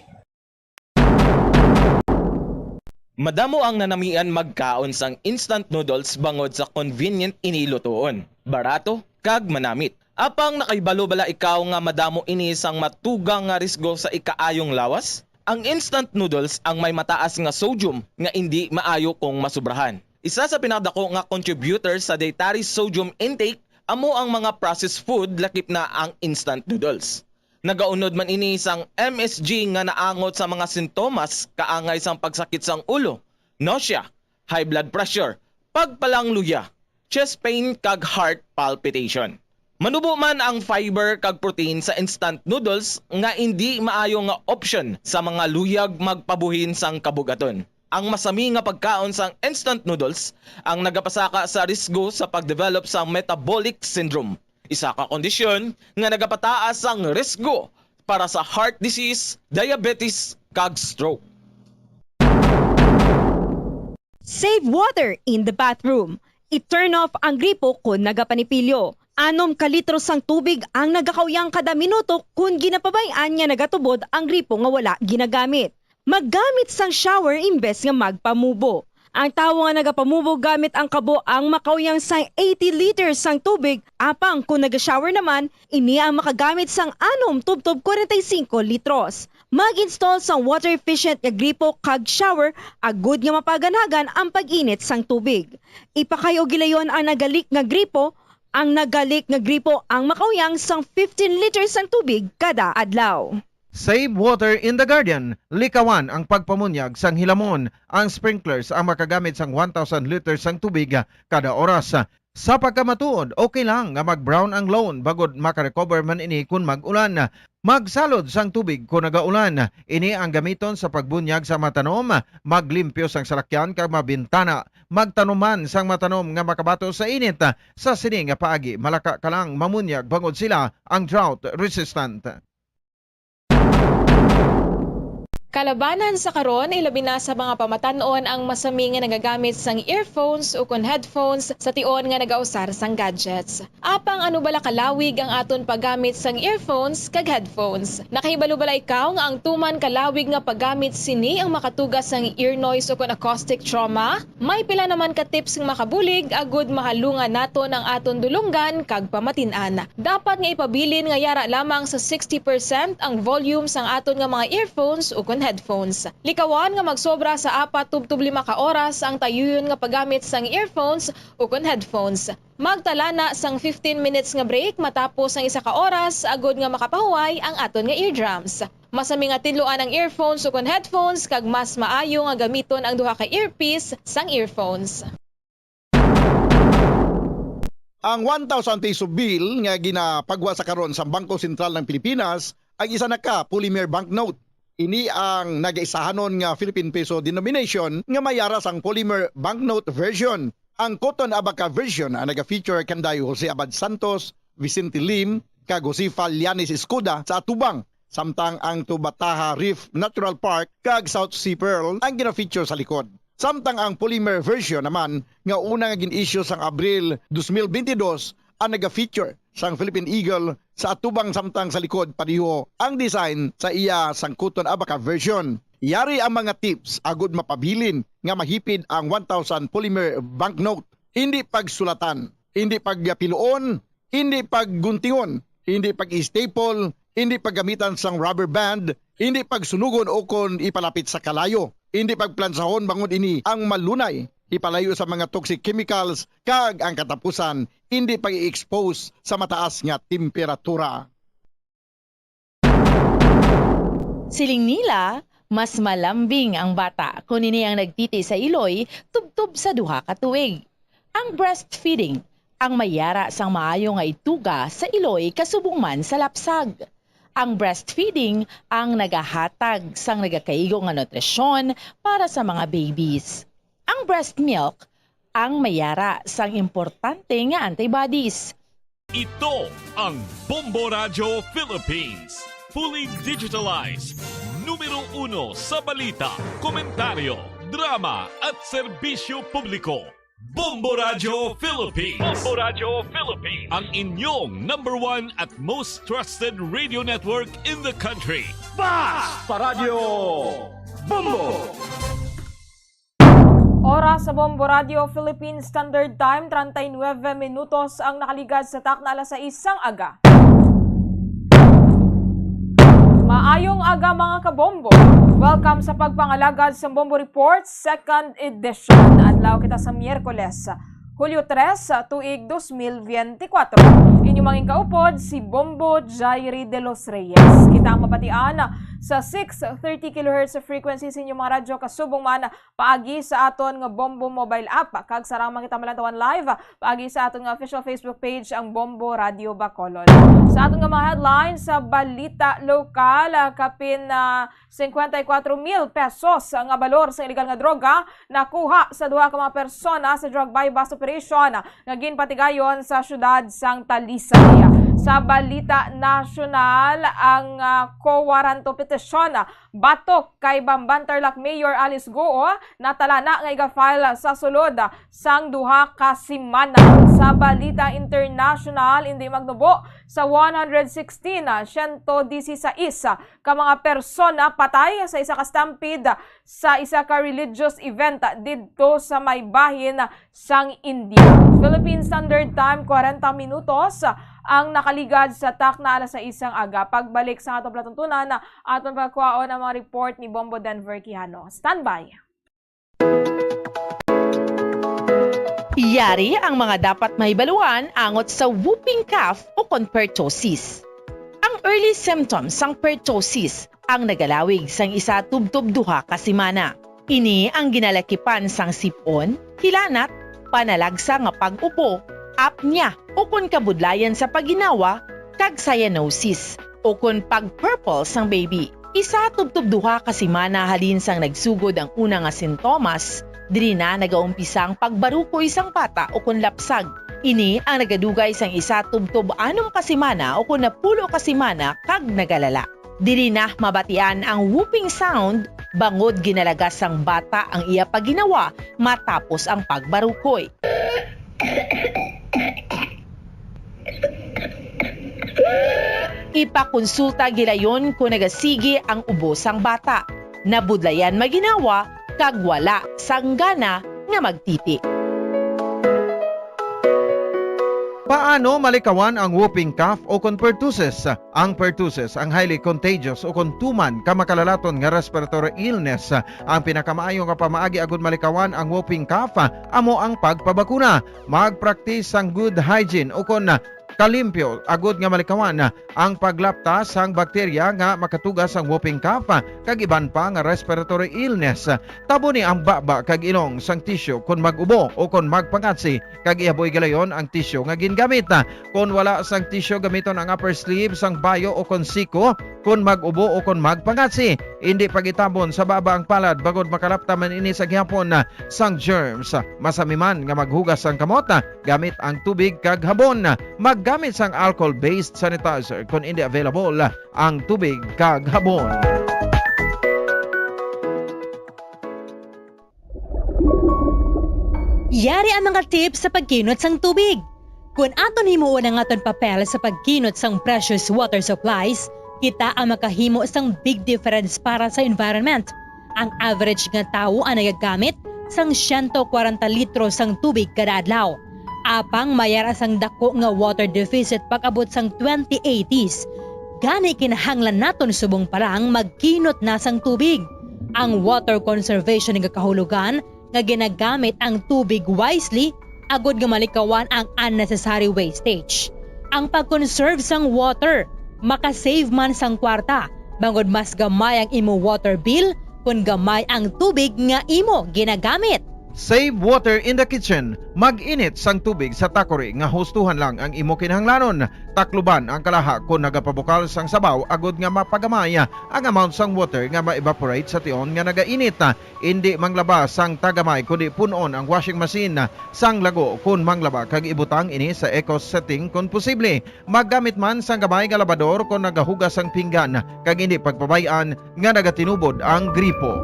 Madamo ang nanamian magkaon sang instant noodles bangod sa convenient ini lutoon, barato, kag manamit. Apang nakahibalo bala ikaw nga madamo ini sang matugang nga risgo sa ikaayong lawas? Ang instant noodles ang may mataas nga sodium nga indi maayo kung masubrahan. Isa sa pinakadako nga contributor sa dietary sodium intake amo ang mga processed food, lakip na ang instant noodles. Nagaunod man ini sang M S G nga naangot sa mga sintomas kaangay sang pagsakit sang ulo, nausea, high blood pressure, pagpalangluya, chest pain, kag heart palpitation. Manubo man ang fiber kag protein sa instant noodles nga indi maayo nga option sa mga luyag magpabuhin sang kabug-aton. Ang masami nga pagkaon sang instant noodles ang nagapasaka sa risgo sa pag-develop sang metabolic syndrome, isa ka kondisyon nga nagapataas sang risgo para sa heart disease, diabetes, kag stroke. Save water in the bathroom. I-turn off ang gripo kon nagapanipilyo. Anom ka litro sang tubig ang nagakauyang kada minuto kon ginapabay-an nga nagatubod ang gripo nga wala ginagamit. Maggamit sang shower imbes nga magpamubo. Ang tawo nga nagapamubo gamit ang kabo ang makauyang sang eighty liters sang tubig, apang kon naga-shower naman, ini ang makagamit sang anom tubtob kwarenta y singko litros. Mag-install sang water-efficient nga gripo kag shower agod nga mapaganhagan ang pag-init sang tubig. Ipakay-o gilayon ang nagalik nga gripo. Ang nagalik nga gripo ang makauyang sang fifteen liters sang tubig kada adlaw. Save water in the garden. Likawan ang pagpamunyag sang hilamon. Ang sprinklers ang makagamit sang one thousand liters sang tubig kada oras. Sa pagkamatuod, okay lang nga mag-brown ang lawn bangod maka-recover man ini kon mag-ulan. Magsalod sang tubig kon nagaulan. Ini ang gamiton sa pagbunyag sa mga tanom, maglimpyo sang salakyan kag mga bintana. Magtanom man sang mga tanom nga makabato sa init. Sa sini nga paagi, malaka ka lang mamunyag bangod sila ang drought resistant. Kalabanan sa karon, ilabi na sa mga pamatan-on ang masami nga nagagamit sang earphones ukon headphones sa tion nga nagausar sang gadgets. Apang ano bala kalawig ang aton paggamit sang earphones kag headphones? Nakahibalo bala ikaw nga ang tuman kalawig nga paggamit sini ang makatuga sang ear noise ukon acoustic trauma? May pila naman ka tips nga makabulig agud mahalungan naton ang aton dulonggan kag pamatin-an. Dapat nga ipabilin nga yara lamang sa sixty percent ang volume sang aton nga mga earphones ukon headphones. Likawan nga magsobra sa apat tubtob lima ka oras ang tayuyon nga paggamit sang earphones ukon headphones. Magtala na sang fifteen minutes nga break matapos ang isa ka oras agud nga makapahuway ang aton nga eardrums. Masami nga tinluan ang earphones ukon headphones kag mas maayo nga gamiton ang duha ka earpiece sang earphones. Ang one thousand peso bill nga ginapagwa sa karon sa Bangko Sentral ng Pilipinas ang isa na ka polymer banknote. Ini ang nagaisahanon nga Philippine peso denomination nga may yara sang polymer banknote version. Ang Cotton Abaca version ang naga-feature kan Dayo Jose Abad Santos, Vicente Lim, kag Josefa Llanes Escuda sa atubang, samtang ang Tubataha Reef Natural Park kag South Sea Pearl ang gina-feature sa likod. Samtang ang polymer version naman nga una nga gin-issue sang Abril dos mil bentidós ang naga-feature sang Philippine Eagle sa atubang, samtang sa likod pariho ang design sa iya sang Cotton Abaca version. Yari ang mga tips agud mapabilin nga mahipid ang one thousand polymer banknote. Hindi pagsulatan, hindi pagpiluon, hindi pagguntingon, hindi pag-staple, hindi paggamitan sang rubber band, hindi pagsunugon ukon ipalapit sa kalayo, hindi pagplansahon bangod ini ang malunay ipalayo sa mga toxic chemicals, kag ang katapusan, hindi pag-i-expose sa mataas nga temperatura. Siling nila, mas malambing ang bata kon ini ang nagtiti sa iloy tubtob sa duha ka tuig. Ang breastfeeding ang may yara sang maayo nga ituga sa iloy kasubong man sa lapsag. Ang breastfeeding ang nagahatag sang nagakaigo nga nutrisyon para sa mga babies. Ang breast milk ang may yara sang importante nga antibodies. Ito ang Bombo Radyo Philippines. Fully digitalized. Numero uno sa balita, komentaryo, drama at serbisyo publiko. Bombo Radio Philippines. Bombo Radio Philippines. Ang inyong number one at most trusted radio network in the country. Basta Radio Bombo! Oras sa Bombo Radio Philippines Standard Time, treinta y nueve minutos ang nakaligad sa takna alas sais sang aga. Maayong aga, mga kabombo. Welcome sa pagpangalagad sa Bombo Report, second edition. Adlaw kita sa Miyerkules, Hulyo tres, tuig dos mil biyente kwatro. Inyong mangin kaupod, si Bombo Jairi de los Reyes. Kita ang mabatian sa six thirty kilohertz frequency sa inyong mga radyo, kasubong man paagi sa aton nga Bombo mobile app, kag sarang man kita malantawan live paagi sa aton nga official Facebook page, ang Bombo Radio Bacolod. Sa aton nga mga headlines, sa balita lokal, ah, kapin, ah, singkwenta y kuwatro mil pesos nga balor sa iligal nga droga nakuha sa duha ka mga persona sa drug buy-bust operation nga ginpatigayon sa siyudad sang Talisay. Sa balita nasyonal, ang, ah, co-warranto petition batok kay Bamban Tarlac Mayor Alice Goo natalana nga iga-file sa sulod sang duha ka semana. Sa balita international, indi magnubo sa one hundred sixteen, siyento disisais ka mga persona patay sa isa ka stampede sa isa ka religious event didto sa may bahin sang India. Philippine Standard Time, kwarenta minutos ang nakaligad sa takna alas sais sang aga. Pagbalik sa atong palatuntunan, aton pagkuhaon ang mga report ni Bombo Denver Quijano. Standby! Yari ang mga dapat mahibaluan angot sa whooping cough o kon pertussis. Ang early symptoms sang pertussis ang nagalawig sang isa tubtob duha ka semana. Ini ang ginalakipan sang sip-on, hilanat, panalagsa nga pag-upo, apnea, ukon kabudlayan sa pagginawa, kag cyanosis, ukon pag-purple sang baby. Isa tubtob duha ka semana halin sang nagsugod ang una nga sintomas, diri na nagaumpisa ang pagbarukoy sang bata ukon lapsag. Ini ang nagadugay sang isa tubtob anom ka semana ukon napulo ka semana kag nagalala. Diri na mabatian ang whooping sound bangod ginalagas sang bata ang iya pagginawa matapos ang pagbarukoy. Ipakonsulta gilayon kon nagasigi ang ubo sang bata, nabudlayan maginawa, kag wala sang gana nga magtiti. Paano malikawan ang whooping cough o kon pertussis? Ang pertussis ang highly contagious o kon tuman ka makalalaton nga respiratory illness. Ang pinakamaayo nga pamaagi agud malikawan ang whooping cough amo ang pagpabakuna. Mag-practice sang good hygiene o kon kalimpyo agud nga malikawan ang paglapta sang bakterya nga makatuga sang whooping cough kag iban pa nga respiratory illness. Taboni ang baba kag ilong sang tisyu kon mag-ubo o kon magpangatsi, kag ihaboy gilayon ang tisyu nga gingamit. Kon wala sang tisyu, gamiton ang upper sleeve sang bayo o kon siko kon mag-ubo o kon magpangatsi. Indi pag-itabon sa baba ang palad bangod makalapta man ini sa gihapon sang germs. Masami man nga maghugas sang kamot gamit ang tubig kag habon. Maggamit sang alcohol-based sanitizer kon indi available ang tubig kag habon. Yari ang mga tips sa pagkinot sang tubig. Kon aton himuon ang aton papel sa pagkinot sang precious water supplies, kita ang makahimo sang big difference para sa environment. Ang average nga tawo ang nagagamit sang siyento kwarenta litro sang tubig kada adlaw. Apang may ara sang dako nga water deficit pag-abot sang twenty eighties. Gani, kinahanglan naton subong pa lang magkinot na sang tubig. Ang water conservation nagakahulugan nga ginagamit ang tubig wisely agud nga malikawan ang unnecessary wastage. Ang pag-conserve sang water makasave man sang kwarta, bangod mas gamay ang imo water bill kon gamay ang tubig nga imo ginagamit. Save water in the kitchen. Mag-init sang tubig sa takori nga hustuhan lang ang imo kinahanglanon. Takluban ang kalaha kon nagapabukal sang sabaw agud nga mapagamay ang amount sang water nga ma-evaporate sa tion nga nagainit. Indi manglaba sang tagamay, kundi pun-on ang washing machine sang lago kon manglaba kag ibutang ini sa eco setting kon posible. Maggamit man sang gamay nga labador kon nagahugas sang pinggan, kag indi pagpabay-an nga nagatinubod ang gripo.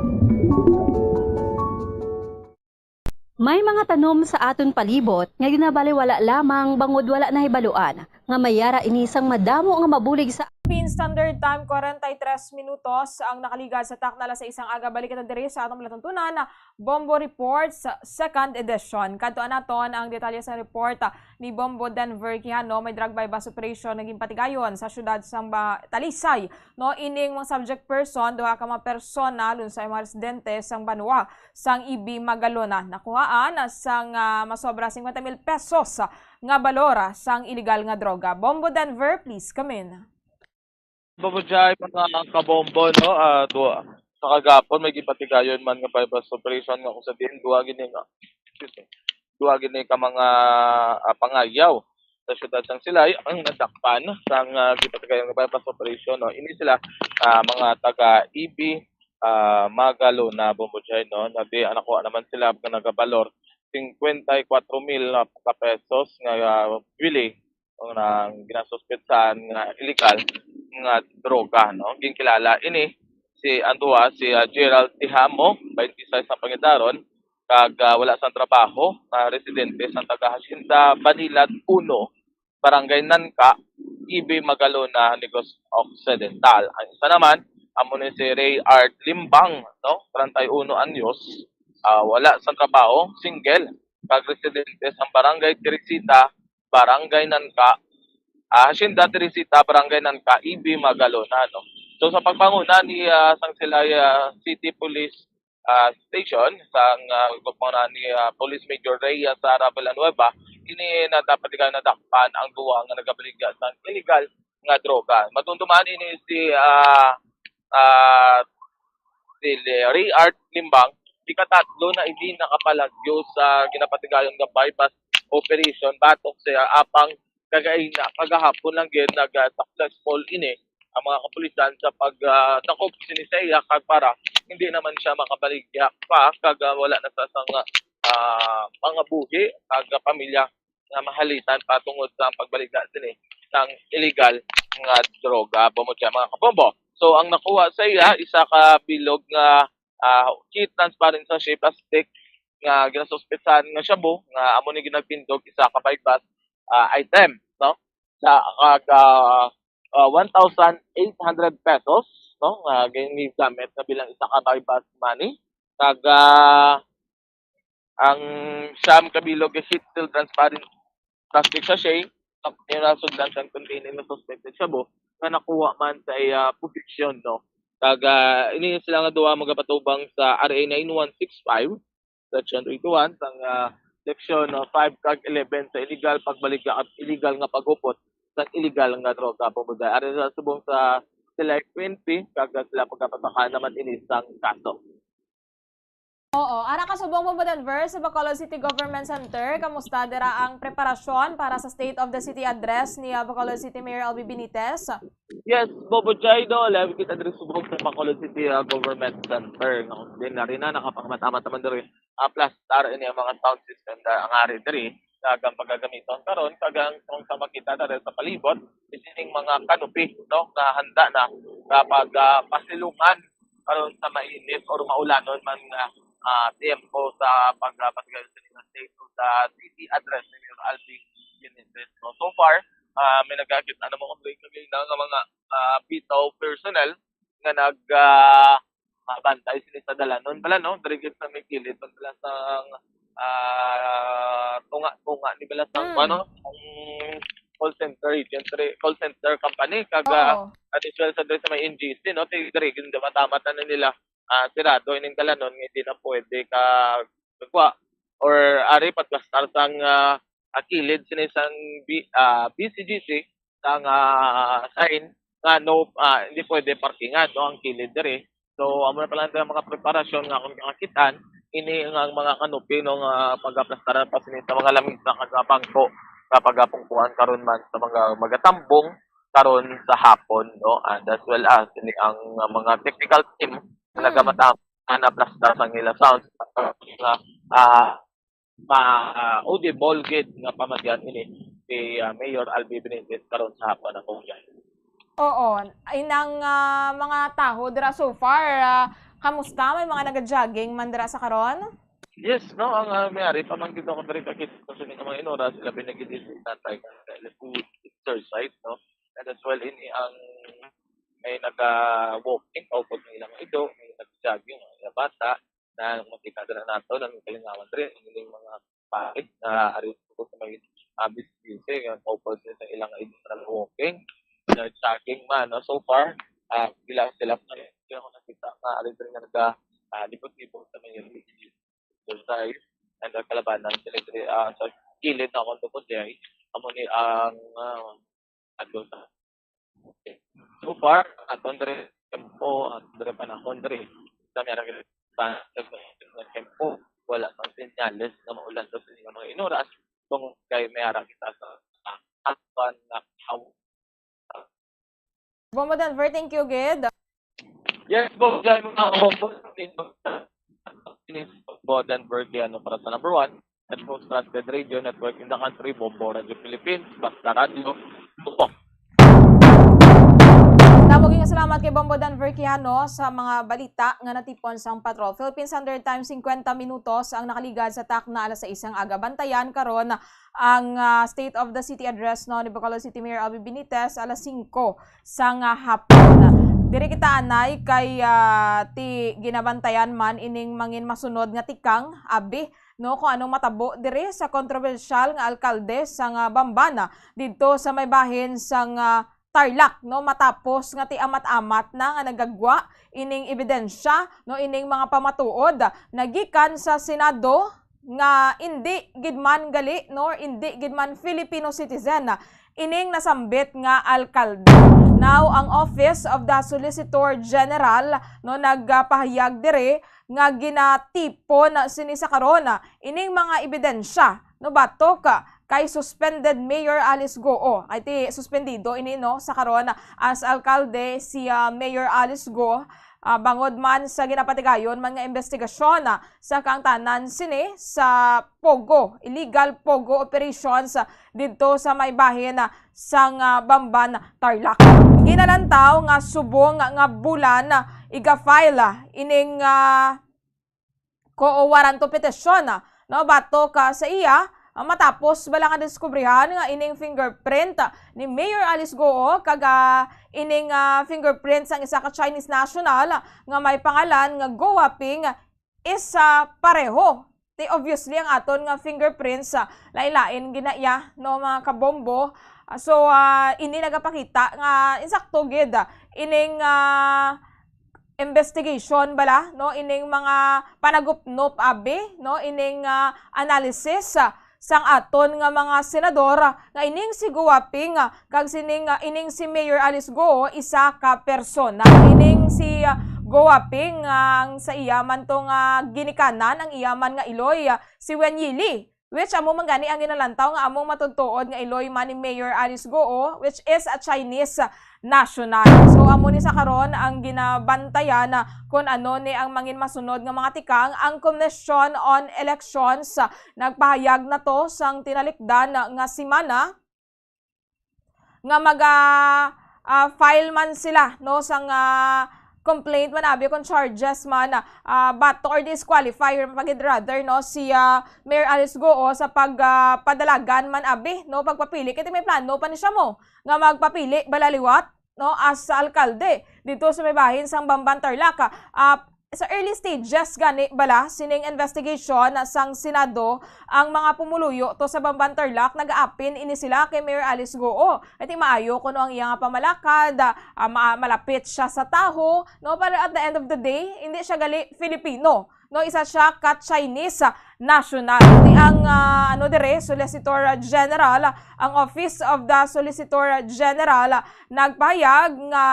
May mga tanom sa aton palibot nga ginabaliwala lamang bangod wala nahibaluan nga may yara ini sang madamo nga mabulig sa Philippine Standard Time, kwarenta y tres minutos ang nakaligad sa takna alas sais sang aga. Balik kita diri sa atong palatuntunan, Bombo Reports, second edition. Kadtuan naton ang detalye sa report ni Bombo Denver Quijano. May drug buy-bust operation nga ginpatigayon sa siyudad sang Ba-, Talisay. No, ining mga subject person, duha ka mga persona, lunsay mga residente sang banwa sang Ibi Magalona, nakuhaan sang, ah, masobra cincuenta mil pesos nga balor sang iligal nga droga. Bombo Denver, please come in. Bubudjay, mga kabombo, no? Ah, duha. Sa kagapon, may gipatigayon man nga buy-bust operation nga kung sa diin, duha gini nga, excuse me, duha gini ka mga, ah, pangayaw sa siyudad sang Silay ang nadakpan sang, ah, gipatigayon nga buy-bust operation, no? Ini sila, ah, mga taga Ibi, ah, Magalona, Bumudjay, no? Nadi, nakuha naman sila nga nagabalor cincuenta y cuatro mil ka pesos nga, ah, bili ang ginasuspetsahan nga iligal nga droga, no? Ginkilala ini si, ang duha, si, ah, Gerald Tihamo, twenty-six ang pangidaron, kag, ah, wala sang trabaho, nga residente sa taga Hacienda Banilad uno, Barangay Nanca, Ibi Magalona, Negros Occidental. Ang isa naman, amo ni si Ray Art Limbang, no? Treinta y uno anyos, ah, wala sang trabaho, single, kag residente sa Barangay Teresita, Barangay Nanca, ah, Hacienda Teresita, Barangay Nanca, Ibi Magalona, no? So, sa pagpanguna ni, ah, sang Silay, ah, City Police, ah, Station, sang, ah, pagpanguna ni, ah, Police Major Rhea Sara Villanueva, ini na dapat ikaw nadakpan ang duha nga nagabaligya sang iligal nga droga. Matumdoman ini si, ah, ah, si Le-, Ray Art Limbang, ikatatlo na hindi nakapalagyo sa ginapatigayon nga buy-bust operation batok sa apang kagaina, kagahapon lang gid nag, ah, successful ini ang mga kapulisan sa pag, ah, dakop sini sa iya kag para hindi naman siya makabaligya pa kag, ah, wala na sa sang, ah, pangabuhi kag, ah, pamilya nga mahalitan pa tungod sa pagbaligya sini sang illegal nga droga, bumod siya, mga kabombo. So, ang nakuha sa iya, isa ka bilog nga, ah, kit transparent sachet plastic nga ginasuspetsahan nga shabu nga amo ni ginagtindog isa ka buy-bust, ah, item, no? Sa kag, ah, ah, one thousand eight hundred pesos, no? Nga gin-, gamit na bilang isa ka buy-bust money. Kag, ah, ang siyam ka bilog nga sheet steel transparent plastic sachet, ang nasugdan sang container nga suspected shabu nga nakuha man sa iya posisyon, no? Kag, ah, ini sila nga duha magapatubang sa R A nine one six five, Section twenty-one, sang, ah, Section, ah, five kag eleven sa illegal pagbaligya at illegal nga paghupot sa illegal nga droga, bumod ari sa subong sa Silay P N P, kag sila pagapatakan naman ini sang kaso. Oo. Ara ka subong mo, Denver, sa Bacolod City Government Center, kamusta dira ang preparasyon para sa State of the City Address ni, ah, Bacolod City Mayor L B Benitez? Yes, Bobo Jay, no, live kita diri subong sa Bacolod City, ah, Government Center, no? Din na rin na, nakapangmat-amat naman diri, ah, plastar ini ang mga sound system na ang ari diri, kag ang pagagamiton karon, kag ang kung sa makita na rin sa palibot, is ining mga canopy, no, nga handa na kapag, ah, pasilungan karon sa mainit or maulanon man nga, ah, tiempo sa pagpatigayon sa mga state o sa city address ni Mayor Alvin Benitez. No? So far, ah, may nagakita na mga break kagay na nga mga, ah, bitaw personnel nga nag, ah, mabantay sini sa dalanon pala, no? Diri gid sa may kilid man pala sang, ah, tunga-tunga ni pala sang, Mm. ano, ang call center agent, re-, call center company, kag, ah, Oo. additional sa diri sa may N G C, no? Ti-, diri gid matamat na nila, ah, sirado ining dalanon nga hindi na pwede ka kagwa or ari pagplastar sang, ah, ah, kilid sini sang B-, ah, B C G C sang, ah, sign nga no, ah, hindi pwede parkingan, no, ang kilid diri. So, amo na pala ang mga preparasyon nga akong nakakit-an, ini nga ang mga canopy, no, nga pagaplastaran pa sini sa mga lamisa kag bangko nga pagapungkuan karon man sa mga magatambong karon sa hapon, no, and as well as ini ang, ah, mga technical team nga Mm. nagamatang nga naplastar sa ila sounds nga, ah, ma-, ah, audible gid nga pamatian ini si, ah, Mayor Albi Benitez karon sa hapon, ang Kuya. Oo. Inang, ah, mga tawo dira so far, ah, kamusta? May mga nag-jogging man dira sa karon? Yes, no, ang, ah, may ari pa man gid ako diri kakita ko sa mga inuras, ilabi na gid si tatay nga nag-exercise, no? And as well, ini ang may naga-walking, o pag may ilang ido, may nag-jogging, ang mga bata, na makita na nato, ang kalingawan diri, ang ilang mga pare, na ari ko sa may, ah, busy-busy, nga couple sila sa ilang ido na nag-walking, na jogging man, no? So far, ah, sila, sila pa rin, kaya ako nakita nga ari diri nga naga, ah, libot-libot sa may exercise, and ang kalabanan sila diri, ah, sa kilid na akong tungod diay, amo ni ang, ah, adto sa. So far, aton diri tempo, aton diri panahon diri. Sa may ara kita sa tempo, wala pang senyales nga maulan sa mga inuras, kung kay may ara kita sa, ah, Akpan, Nakaw, Bombo Denver, thank you gid. Yes, Bombo Denver, mga Bombo. Ini si Bombo Denver, kaya ano, para sa number one, at most trusted radio network in the country, Bombo Radio Philippines, Basta Radio, Tutok. Damo gyud nga salamat kay Bombo Denver Quijano sa mga balita nga natipon sang Patrol Philippines Standard Time. Singkwenta minutos ang nakaligad sa takna alas sais ang aga. Bantayan karon ang, ah, State of the City Address, no, ni Bacolod City Mayor Albee Benitez alas singko sang, ah, hapon. Diri kita anay kay, ah, ti ginabantayan man ining mangin masunod nga tikang, abi, no, kung anong matabo diri sa kontrobersyal nga alkalde sang, ah, Bamban, ah, didto sa may bahin sang, ah, Tarlac, no, matapos nga ti amat-amat na nga nagagwa ining ebidensya, no, ining mga pamatuod nagikan sa Senado nga indi gid man gali nor indi gid man Filipino citizen ining nasambit nga alkalde. Now, ang Office of the Solicitor General, no, nagpahayag diri nga ginatipon sini sa karon ining mga ebidensya, no, batok kay suspended Mayor Alice Goo. Ay ti suspendido ini, no, sa karon as alkalde si, ah, Mayor Alice Goo, ah, bangod man sa ginapatigayon man nga investigasyon, ah, sa kaangtanan sini sa POGO, illegal POGO operations, ah, didto sa may bahin, ah, sang, ah, Bamban, Tarlac. Ginalantaw nga subong nga bulan, ah, iga-file, ah, ining, ah, quo warranto petition, ah, no, batok, ah, sa iya, ah, matapos bala nga diskubrihan nga ining fingerprint, ah, ni Mayor Alice Goo kag, ah, ining, ah, fingerprint sang isa ka Chinese national, ah, nga may pangalan nga Go Waping is, ah, pareho. Ti obviously ang aton nga fingerprints, ah, lain-lain gid na iya, no, mga kabombo. Ah, so, ah, ini nagapakita nga insakto gid, ah, ining, ah, investigation bala, no, ining mga panagupnop abi, no, ining, ah, analysis, ah, sang aton nga mga senador, ah, nga ining si Go Waping, ah, kag sining, ah, ining si Mayor Alice Goo isa ka persona. Ining si, ah, Go Waping, ah, ang sa iya man to nga ginikanan, ang iya man nga iloy, ah, si Wen Yili, which amo man gani ang ginalantaw nga among matuod-tuod nga iloy man ni Mayor Alice Goo, which is a Chinese national. So, amo ni sa karon ang ginabantayan na kung ano ni ang mangin masunod nga mga tikang. Ang Commission on Elections, ah, nagpahayag na to sang tinalikdan nga semana nga maga, ah, file man sila, no, sang, ah, complaint man abi kung charges man, ah, bato or disqualify or pagid rather, no, si, ah, Mayor Alice Goo sa pag, ah, padalagan man abi, no, pagpapili kay may plano pa ni siya mo nga magpapili bala liwat, no, as alkalde dito sa may bahin sang Bamban, Tarlac. Ah, sa early stages gani bala sining investigation sang Senado ang mga pumuluyo to sa Bamban, Tarlac, nagaapin ini sila kay Mayor Alice Goo. Ay ti maayo kuno ang iya nga pamalakad, ah, ma- malapit siya sa taho, no? Pero at the end of the day, hindi siya gali Filipino, no? Isa siya ka Chinese, ah, national. Ti ang, ah, ano dire, Solicitor General, ang Office of the Solicitor General, nagpahayag nga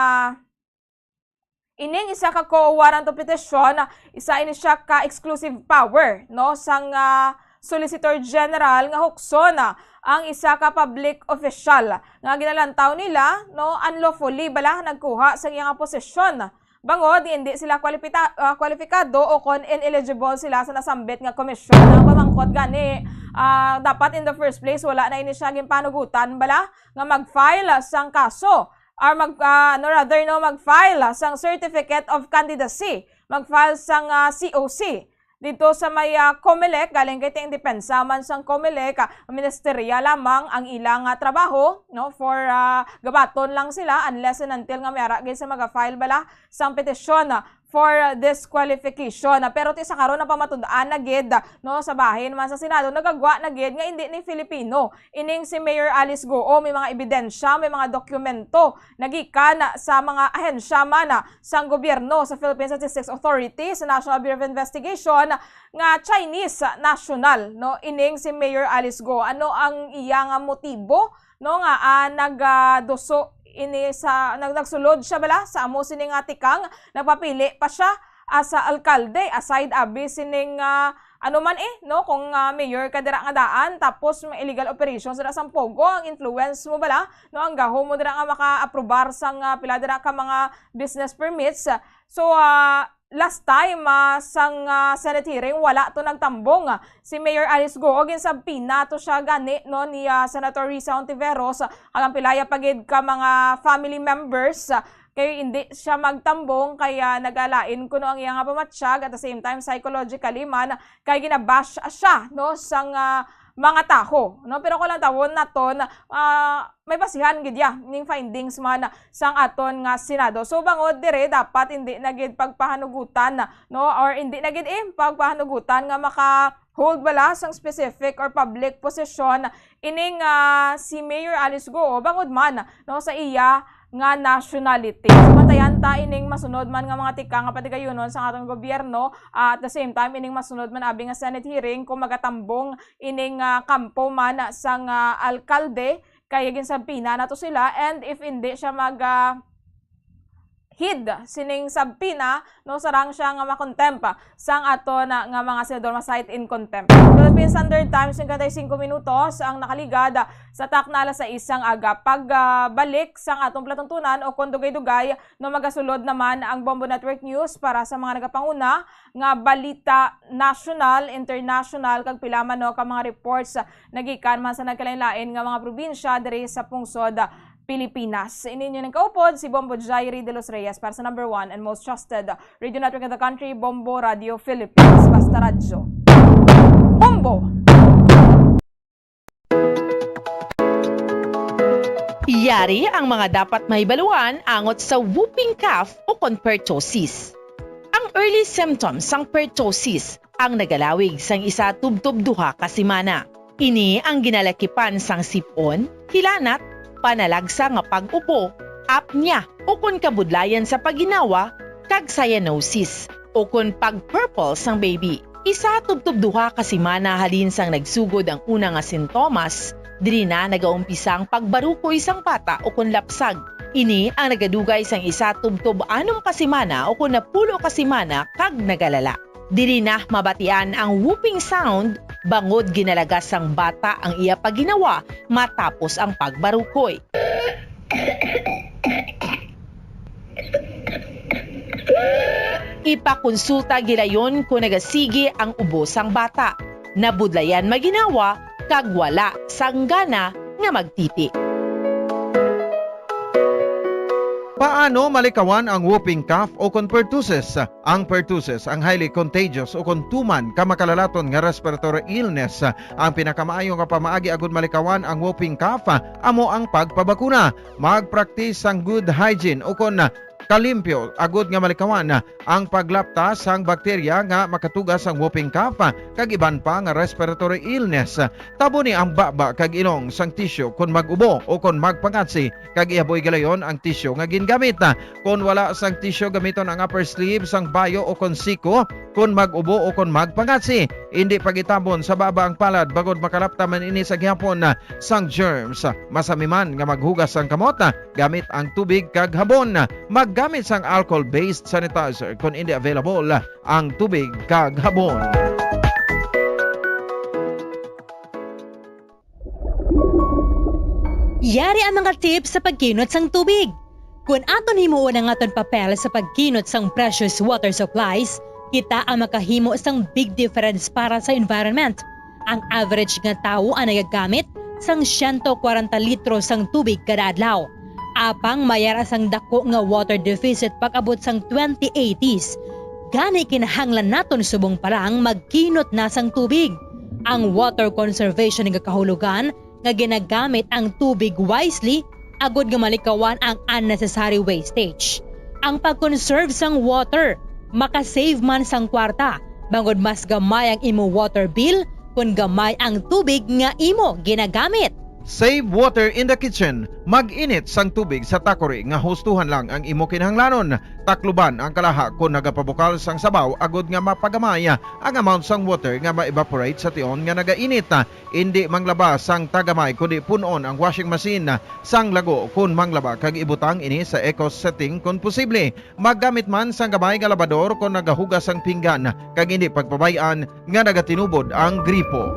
ining isa ka quo warranto petition, isa ini siya ka exclusive power, no, sang, ah, Solicitor General nga hukson, ah, ang isa ka public official nga ginalantaw nila, no, unlawfully bala nagkuha sa iya nga posisyon. Bangod, hindi sila kwalipita-, ah, kwalipikado o kon ineligible sila sa nasambit nga komisyon. Ang pamangkot gani, ah, dapat in the first place, wala na ini siya ginpanugutan bala nga mag-file sang kaso or mag, ah, no, rather, no, mag-file sang Certificate of Candidacy, mag-file sang, ah, C O C. dito sa may, ah, Comelec, galing kay ting depensa man sang Comelec, ah, ministerya lamang ang ilang, ah, trabaho, no, for, ah, gabaton lang sila unless and until nga may ara gid sa maga-file bala sang petisyon, ah, for, ah, disqualification. Ah, pero ti sa karon napamatud-an na gid, ah, no, sa bahin man sa Senado, nagagwa na gid nga indi ni Filipino ining si Mayor Alice Goo. May mga ebidensya, may mga dokumento nagikan sa mga ahensya man, ah, sang gobyerno, sa Philippine Statistics Authority, sa National Bureau of Investigation, nga Chinese national, no, ining si Mayor Alice Goo. Ano ang iya nga motibo, no, nga, ah, nag, ah, duso ini sa, nag-, nagsulod siya bala sa amo sini nga tikang, nagpapili pa siya as a alkalde, aside abi sining, ah, ano man eh, no, kung, ah, mayor ka dira nga daan, tapos may illegal operations dira sa Pogo, ang influence mo bala, no, ang gahom mo dira nga maka-aprobar sang, ah, pila dira ka mga business permits. So, ah, last time, ah, sang, ah, Senate hearing, wala to nagtambong, ah, si Mayor Alice Goo. Ginsubpoena to siya gani, no, ni, ah, Senator Risa Hontiveros, ah, kag ang pilaya pa gid ka mga family members, ah, kay hindi siya magtambong, kay, ah, nagalain kuno ang iya nga pamatyag, at the same time, psychologically man, kay ginabash siya, no, sang, ah, mga taho, no? Pero kung lantawon naton, ah, may basihan gid ya ning findings man sang aton nga Senado. So, bangod dire, dapat hindi na gid pagpahanugutan, no? Or hindi na gid, eh, pagpahanugutan nga maka-hold bala sang specific or public position ining, ah, si Mayor Alice Goo, bangod man, no, sa iya nga nationality. So, bantayan ta ining masunod man nga mga tikang nga patigayunon sa aton gobyerno, ah, at the same time, ining masunod man abi nga Senate hearing kung magatambong ining, ah, kampo man sang, ah, alkalde, kay ginsubpoena na to sila, and if hindi siya mag, ah, heed sining subpoena, no, sarang siya nga ma-contempt sang aton nga mga senador, ma-cite in contempt. Philippine Standard Time, singkwenta y singko minutos ang nakaligad sa takna alas sais sang aga. Pag, ah, balik sang atong palatuntunan o kon dugay-dugay, no, magasulod naman ang Bombo Network News para sa mga nagapanguna nga balita national, international, kag pila man, no, ka mga reports nagikan man sa nagkalain-lain nga mga probinsya diri sa pungsod Pilipinas. Ini inyo ning kaupod, si Bombo Jairi de los Reyes para sa number one and most trusted radio network in the country, Bombo Radio Philippines. Basta radyo. Bombo! Yari ang mga dapat mahibaluan angot sa whooping cough o kon pertussis. Ang early symptoms sang pertussis ang nagalawig sang isa tubtob duha ka semana. Ini ang ginalakipan sang sip-on, hilanat, panalagsa nga pag-ubo, apnea, ukon kabudlayan sa pagginawa, kag cyanosis, ukon pag-purple sang baby. Isa tubtob duha ka semana halin sang nagsugod ang una nga sintomas, diri na nagaumpisa ang pagbarukoy sang bata ukon lapsag. Ini ang nagadugay sang isa tubtob anom ka semana ukon napulo ka semana kag nagalala. Diri na mabatian ang whooping sound bangod ginalagas sang bata ang iya pagginawa matapos ang pagbarukoy. Ipakonsulta gilayon kon nagasigi ang ubo sang bata, nabudlayan maginawa, kag wala sang gana nga magtiti. Paano malikawan ang whooping cough o kon pertussis? Ang pertussis ang highly contagious o kon tuman ka makalalaton nga respiratory illness. Ang pinakamaayo nga pamaagi agud malikawan ang whooping cough amo ang pagpabakuna. Magpraktis sang good hygiene o kon kalimpyo agud nga malikawan ang paglapta sang bakterya nga makatuga sang whooping cough kag iban pa nga respiratory illness. Taboni ang baba kag ilong sang tissue kon mag-ubo o kon magpangatsi, kag ihaboy galayon ang tissue nga gingamit. Kon wala sang tissue, gamiton ang upper sleeve sang bayo o kon siko kon mag-ubo o kon magpangatsi. Indi pag-itabon sa baba ang palad bangod makalapta man ini sa gihapon sang germs. Masami man nga maghugas sang kamot gamit ang tubig kag habon. Maggamit sang alcohol-based sanitizer kon indi available ang tubig kag habon. Yari ang mga tips sa pagkinot sang tubig. Kon aton himuon ang aton papel sa pagkinot sang precious water supplies, kita ang makahimo sang big difference para sa environment. Ang average nga tawo ang nagagamit sang siyento kwarenta litro sang tubig kada adlaw. Apang may ara sang dako nga water deficit pag-abot sang twenty eighties. Gani kinahanglan naton subong pa lang magkinot na sang tubig. Ang water conservation nagakahulugan nga ginagamit ang tubig wisely agud nga malikawan ang unnecessary wastage. Ang pag-conserve sang water makasave man sang kwarta, bangod mas gamay ang imo water bill kon gamay ang tubig nga imo ginagamit. Save water in the kitchen. Mag-init sang tubig sa takuri nga hustuhan lang ang imo kinahanglanon. Takluban ang kalaha kon nagapabukal sang sabaw agud nga mapagamay ang amount sang water nga ma-evaporate sa tion nga nagainit. Indi manglaba sang tagamay kundi pun-on ang washing machine sang lago kon manglaba kag ibutang ini sa eco setting kon posible. Maggamit man sang gamay nga labador kon nagahugas sang pinggan kag indi pagpabay-an nga nagatinubod ang gripo.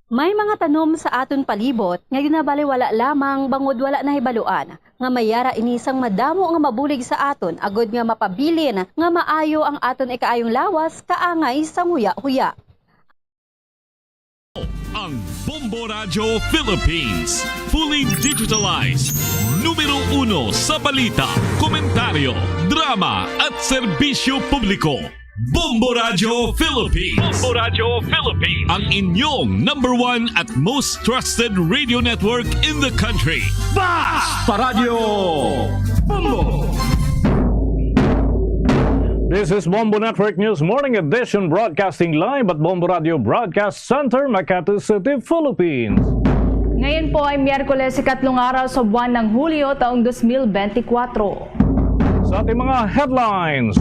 May mga tanom sa aton palibot nga ginabaliwala lamang bangod wala nahibaluan nga may yara ini sang madamo nga mabulig sa aton agud nga mapabilin nga maayo ang aton ikaayong lawas kaangay sang huya-huya. Ang Bombo Radyo Philippines, fully digitalized. Numero uno sa balita, komentaryo, drama, at serbisyo publiko. Bombo Radyo Philippines. Bombo Radyo Philippines. Ang inyong number one at most trusted radio network in the country. Basta Radyo Bombo! This is Bombo Network News Morning Edition, broadcasting live at Bombo Radio Broadcast Center, Makati City, Philippines. Ngayon po ay Miyerkules, ikatlong araw sa buwan ng Hulyo, taong dos mil bente kwatro. Sa ating mga headlines,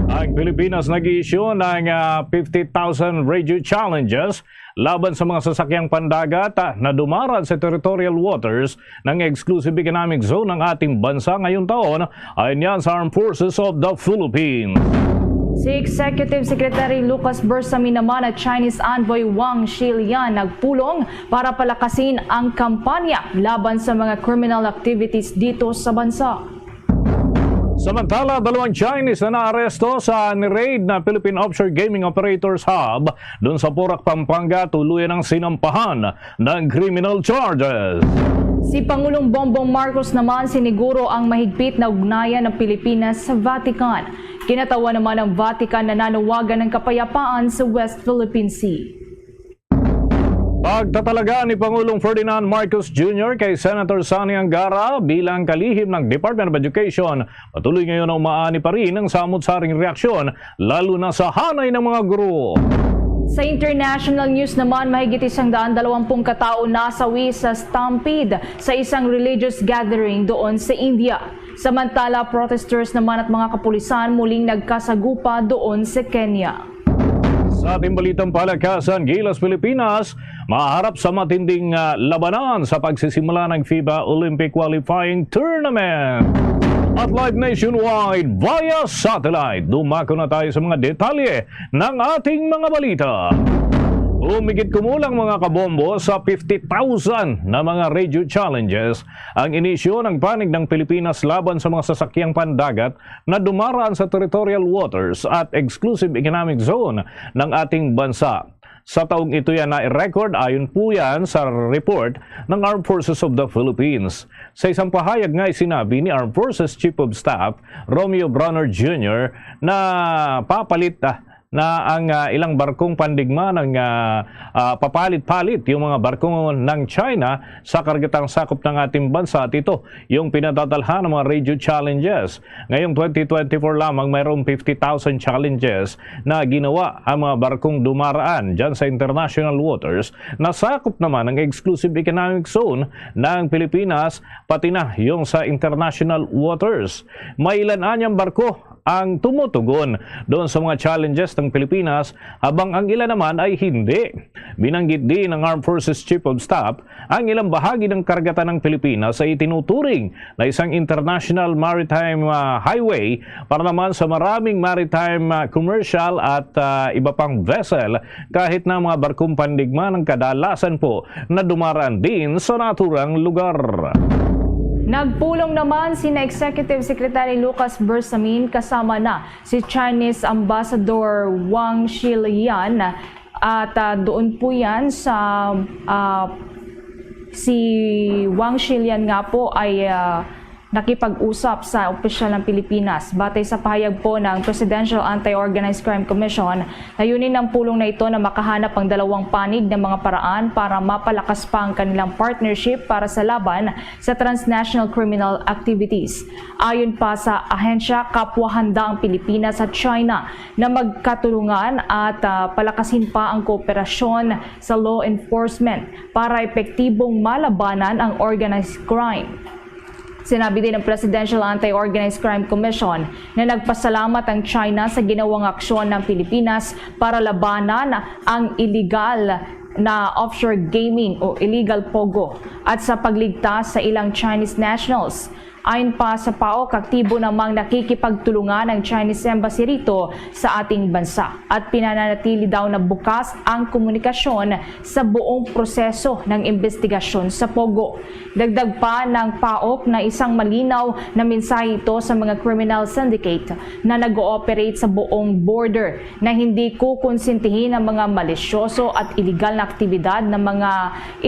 ang Pilipinas nag-i-issue ng, ah, fifty thousand radio challenges laban sa mga sasakyang pandagat, ah, na dumaraan sa territorial waters ng exclusive economic zone ng ating bansa ngayong taon, ayon yan sa Armed Forces of the Philippines. Si Executive Secretary Lucas Bersamin naman at Chinese Envoy Wang Xilian nagpulong para palakasin ang kampanya laban sa mga criminal activities dito sa bansa. Samantala, dalawang Chinese na naaresto sa ni-raid na Philippine Offshore Gaming Operators Hub doon sa Porac, Pampanga, tuluyan ang sinampahan ng criminal charges. Si Pangulong Bongbong Marcos naman siniguro ang mahigpit na ugnayan ng Pilipinas sa Vatican. Kinatawa naman ang Vatican na nanawagan ng kapayapaan sa West Philippine Sea. Pagtatalaga ni Pangulong Ferdinand Marcos Junior kay Senator Sonny Angara bilang kalihim ng Department of Education, patuloy ngayon na umaani pa rin ang samot-saring reaksyon, lalo na sa hanay ng mga guro. Sa international news naman, mahigit isang daan dalawampung katao nasawi sa stampede sa isang religious gathering doon sa India. Samantala, protesters naman at mga kapulisan muling nagkasagupa doon sa Kenya. Sa ating balitang palakasan, Gilas Pilipinas maharap sa matinding, ah, labanan sa pagsisimula ng FIBA Olympic Qualifying Tournament. At live nationwide via satellite, dumako na tayo sa mga detalye ng ating mga balita. Umigit kumulang, mga kabombo, sa fifty thousand na mga radio challenges ang inisyu ng panig ng Pilipinas laban sa mga sasakyang pandagat na dumaraan sa territorial waters at exclusive economic zone ng ating bansa. Sa taong ito yan na record, ayon po yan sa report ng Armed Forces of the Philippines. Sa isang pahayag nga, sinabi ni Armed Forces Chief of Staff Romeo Brawner Junior na papalit, ah, na ang, ah, ilang barkong pandigma ng, ah, ah, papalit-palit yung mga barko ng China sa kargatang sakop ng ating bansa at ito yung pinadadalhan ng mga radio challenges. Ngayong twenty twenty-four lamang, mayroong fifty thousand challenges na ginawa ang mga barkong dumaraan dyan sa international waters na sakop naman ng exclusive economic zone ng Pilipinas, pati na yung sa international waters. May ilan anyang barko ang tumutugon doon sa mga challenges ng Pilipinas, habang ang ilan naman ay hindi. Binanggit din ng Armed Forces Chief of Staff ang ilang bahagi ng karagatan ng Pilipinas ay itinuturing na isang international maritime, ah, highway para naman sa maraming maritime, ah, commercial at, ah, iba pang vessel, kahit na mga barkong pandigma ng kadalasan po na dumaraan din sa naturang lugar. Nagpulong naman sina Executive Secretary Lucas Bersamin kasama na si Chinese Ambassador Wang Xilian. At, ah, doon po yan sa, ah, si Wang Xilian nga po ay, ah, Nakipag-usap sa opisyal ng Pilipinas. Batay sa pahayag po ng Presidential Anti-Organized Crime Commission, layunin ng pulong na ito na makahanap ang dalawang panig ng mga paraan para mapalakas pa ang kanilang partnership para sa laban sa transnational criminal activities. Ayon pa sa ahensya, kapwa handa ang Pilipinas at China na magkatulungan at, ah, palakasin pa ang kooperasyon sa law enforcement para epektibong malabanan ang organized crime. Sinabi din ng Presidential Anti-Organized Crime Commission na nagpasalamat ang China sa ginawang aksyon ng Pilipinas para labanan ang iligal na offshore gaming o illegal POGO at sa pagligtas sa ilang Chinese nationals. Ayon pa sa PAOK, aktibo namang nakikipagtulungan ang Chinese Embassy rito sa ating bansa at pinananatili daw na bukas ang komunikasyon sa buong proseso ng imbestigasyon sa POGO. Dagdag pa ng PAOK na isang malinaw na mensahe ito sa mga criminal syndicate na nag-ooperate sa buong border na hindi kukonsintihin ang mga malisyoso at iligal na aktibidad ng mga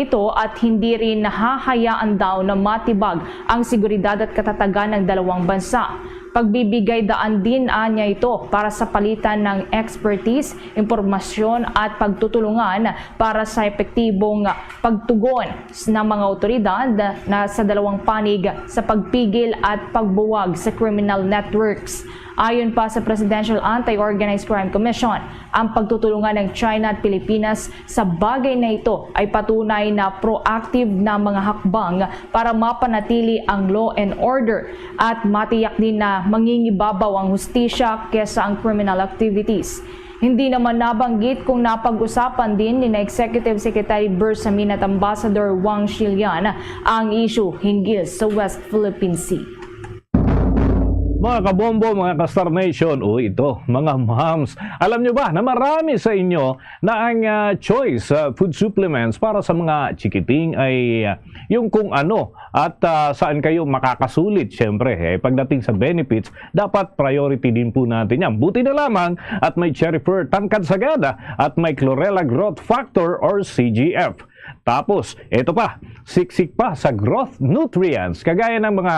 ito at hindi rin nahahayaan daw na matibag ang seguridad at katatagan ng dalawang bansa. Pagbibigay daan din anya ito para sa palitan ng expertise, impormasyon at pagtutulungan para sa epektibong pagtugon ng mga otoridad na sa dalawang panig sa pagpigil at pagbuwag sa criminal networks. Ayon pa sa Presidential Anti-Organized Crime Commission, ang pagtutulungan ng China at Pilipinas sa bagay na ito ay patunay na proactive na mga hakbang para mapanatili ang law and order at matiyak din na mangingibabaw ang hustisya kesa ang criminal activities. Hindi naman nabanggit kung napag-usapan din ni na Executive Secretary Bersamin at Ambassador Wang Shilian ang issue hinggil sa West Philippine Sea. Mga kabombo, mga ka-Star Nation, o ito, mga moms, alam nyo ba na marami sa inyo na ang ah, choice ah, food supplements para sa mga chikiting ay ah, yung kung ano at ah, saan kayo makakasulit? Siyempre, eh, pagdating sa benefits, dapat priority din po natin yan. Buti na lamang at may Cherry Fer Tangkad Sagada at may Chlorella Growth Factor or C G F. Tapos, ito pa, siksik pa sa growth nutrients, kagaya ng mga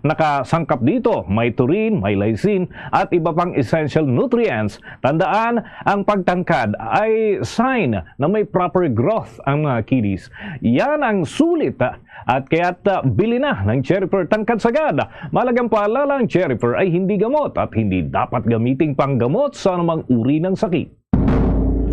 nakasangkap dito, may taurine, may lysine, at iba pang essential nutrients. Tandaan, ang pagtangkad ay sign na may proper growth ang mga kiddies. Yan ang sulit, ah, at kaya't ah, bili na ng Cherry Fer Tangkad Sagad. Mahalagang paalala, ang Cherry Fer ay hindi gamot at hindi dapat gamiting panggamot sa anumang uri ng sakit.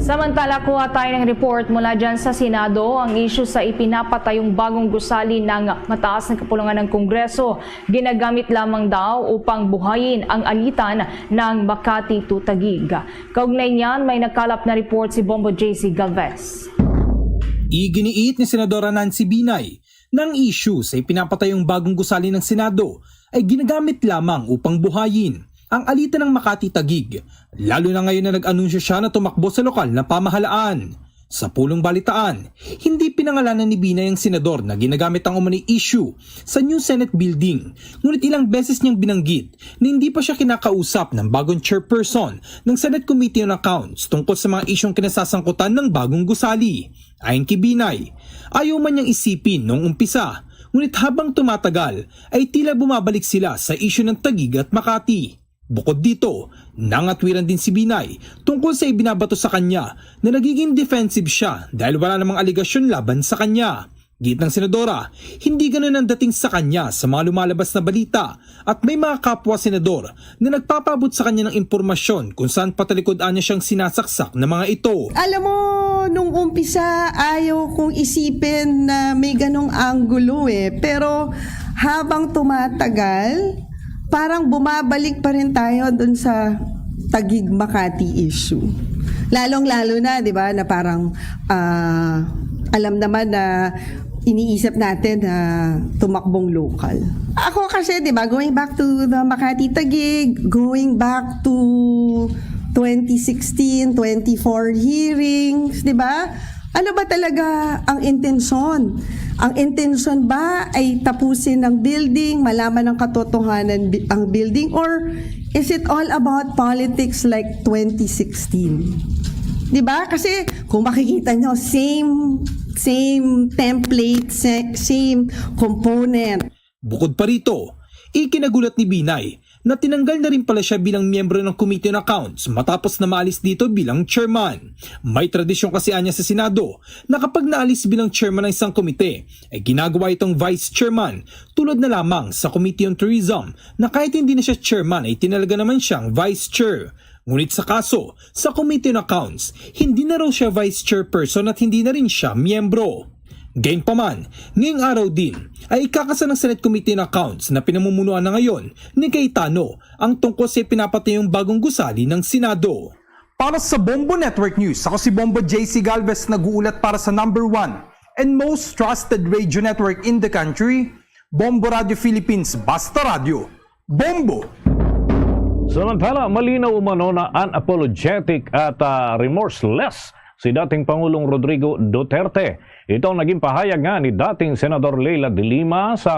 Samantala, kuha tayo ng report mula dyan sa Senado. Ang issue sa ipinapatayong bagong gusali ng mataas na kapulungan ng Kongreso, ginagamit lamang daw upang buhayin ang alitan ng Makati to Taguig. Kaugnay niyan, may nakalap na report si Bombo J C Galvez. Iginiit ni Senadora Nancy Binay na ang issue sa ipinapatayong bagong gusali ng Senado ay ginagamit lamang upang buhayin ang alitan ng Makati Taguig, lalo na ngayon na nag-anunsyo siya na tumakbo sa lokal na pamahalaan. Sa pulong balitaan, hindi pinangalanan ni Binay ang senador na ginagamit ang umano'y issue sa new Senate building, ngunit ilang beses niyang binanggit na hindi pa siya kinakausap ng bagong chairperson ng Senate Committee on Accounts tungkol sa mga isyung kinasasangkutan ng bagong gusali. Ayon kay Binay, ayaw man niyang isipin noong umpisa, ngunit habang tumatagal ay tila bumabalik sila sa isyu ng Taguig at Makati. Bukod dito, nangatwiran din si Binay tungkol sa ibinabato sa kanya na nagiging defensive siya dahil wala namang alegasyon laban sa kanya. Giit ng senadora, hindi ganun ang dating sa kanya sa mga lumalabas na balita at may mga kapwa senador na nagpapaabot sa kanya ng impormasyon kung saan patalikod-an niya siyang sinasaksak ng mga ito. Alam mo, nung umpisa, ayaw kong isipin na may ganong anggulo eh. Pero habang tumatagal, parang bumabalik pa rin tayo dun sa Taguig Makati issue. Lalong-lalo na, di ba, na parang ah, alam naman na iniisip natin na tumakbong lokal. Ako kasi, di ba, going back to the Makati Taguig, going back to twenty sixteen, twenty-four hearings, di ba? Ano ba talaga ang intensyon? Ang intensyon ba ay tapusin ng building, malaman ng katotohanan bi- ang building, or is it all about politics like twenty sixteen? Di ba? Kasi kung makikita nyo, same, same template, sa- same component. Bukod pa rito, Ikinagulat ni Binay na tinanggal na rin pala siya bilang miyembro ng Committee on Accounts matapos na maalis dito bilang chairman. May tradisyon kasi anya sa Senado na kapag naalis bilang chairman ng isang komite, ay ginagawa itong vice chairman, tulad na lamang sa Committee on Tourism na kahit hindi na siya chairman ay tinalaga naman siyang vice chair. Ngunit sa kaso, sa Committee on Accounts, hindi na raw siya vice chairperson at hindi na rin siya miyembro. Gayunpaman, ngayong araw din ay ikakasal ng Senate Committee on Accounts na pinamumunuan na ngayon ni Cayetano ang tungkol sa ipinapatayong bagong gusali ng Senado. Para sa Bombo Network News, ako si Bombo J C Galvez, nag-uulat para sa number one and most trusted radio network in the country, Bombo Radio Philippines, Basta Radio, Bombo! Samantala, malinaw umano na unapologetic at, ah, remorseless si dating Pangulong Rodrigo Duterte. Ito ang naging pahayag nga ni dating Senador Leila de Lima sa,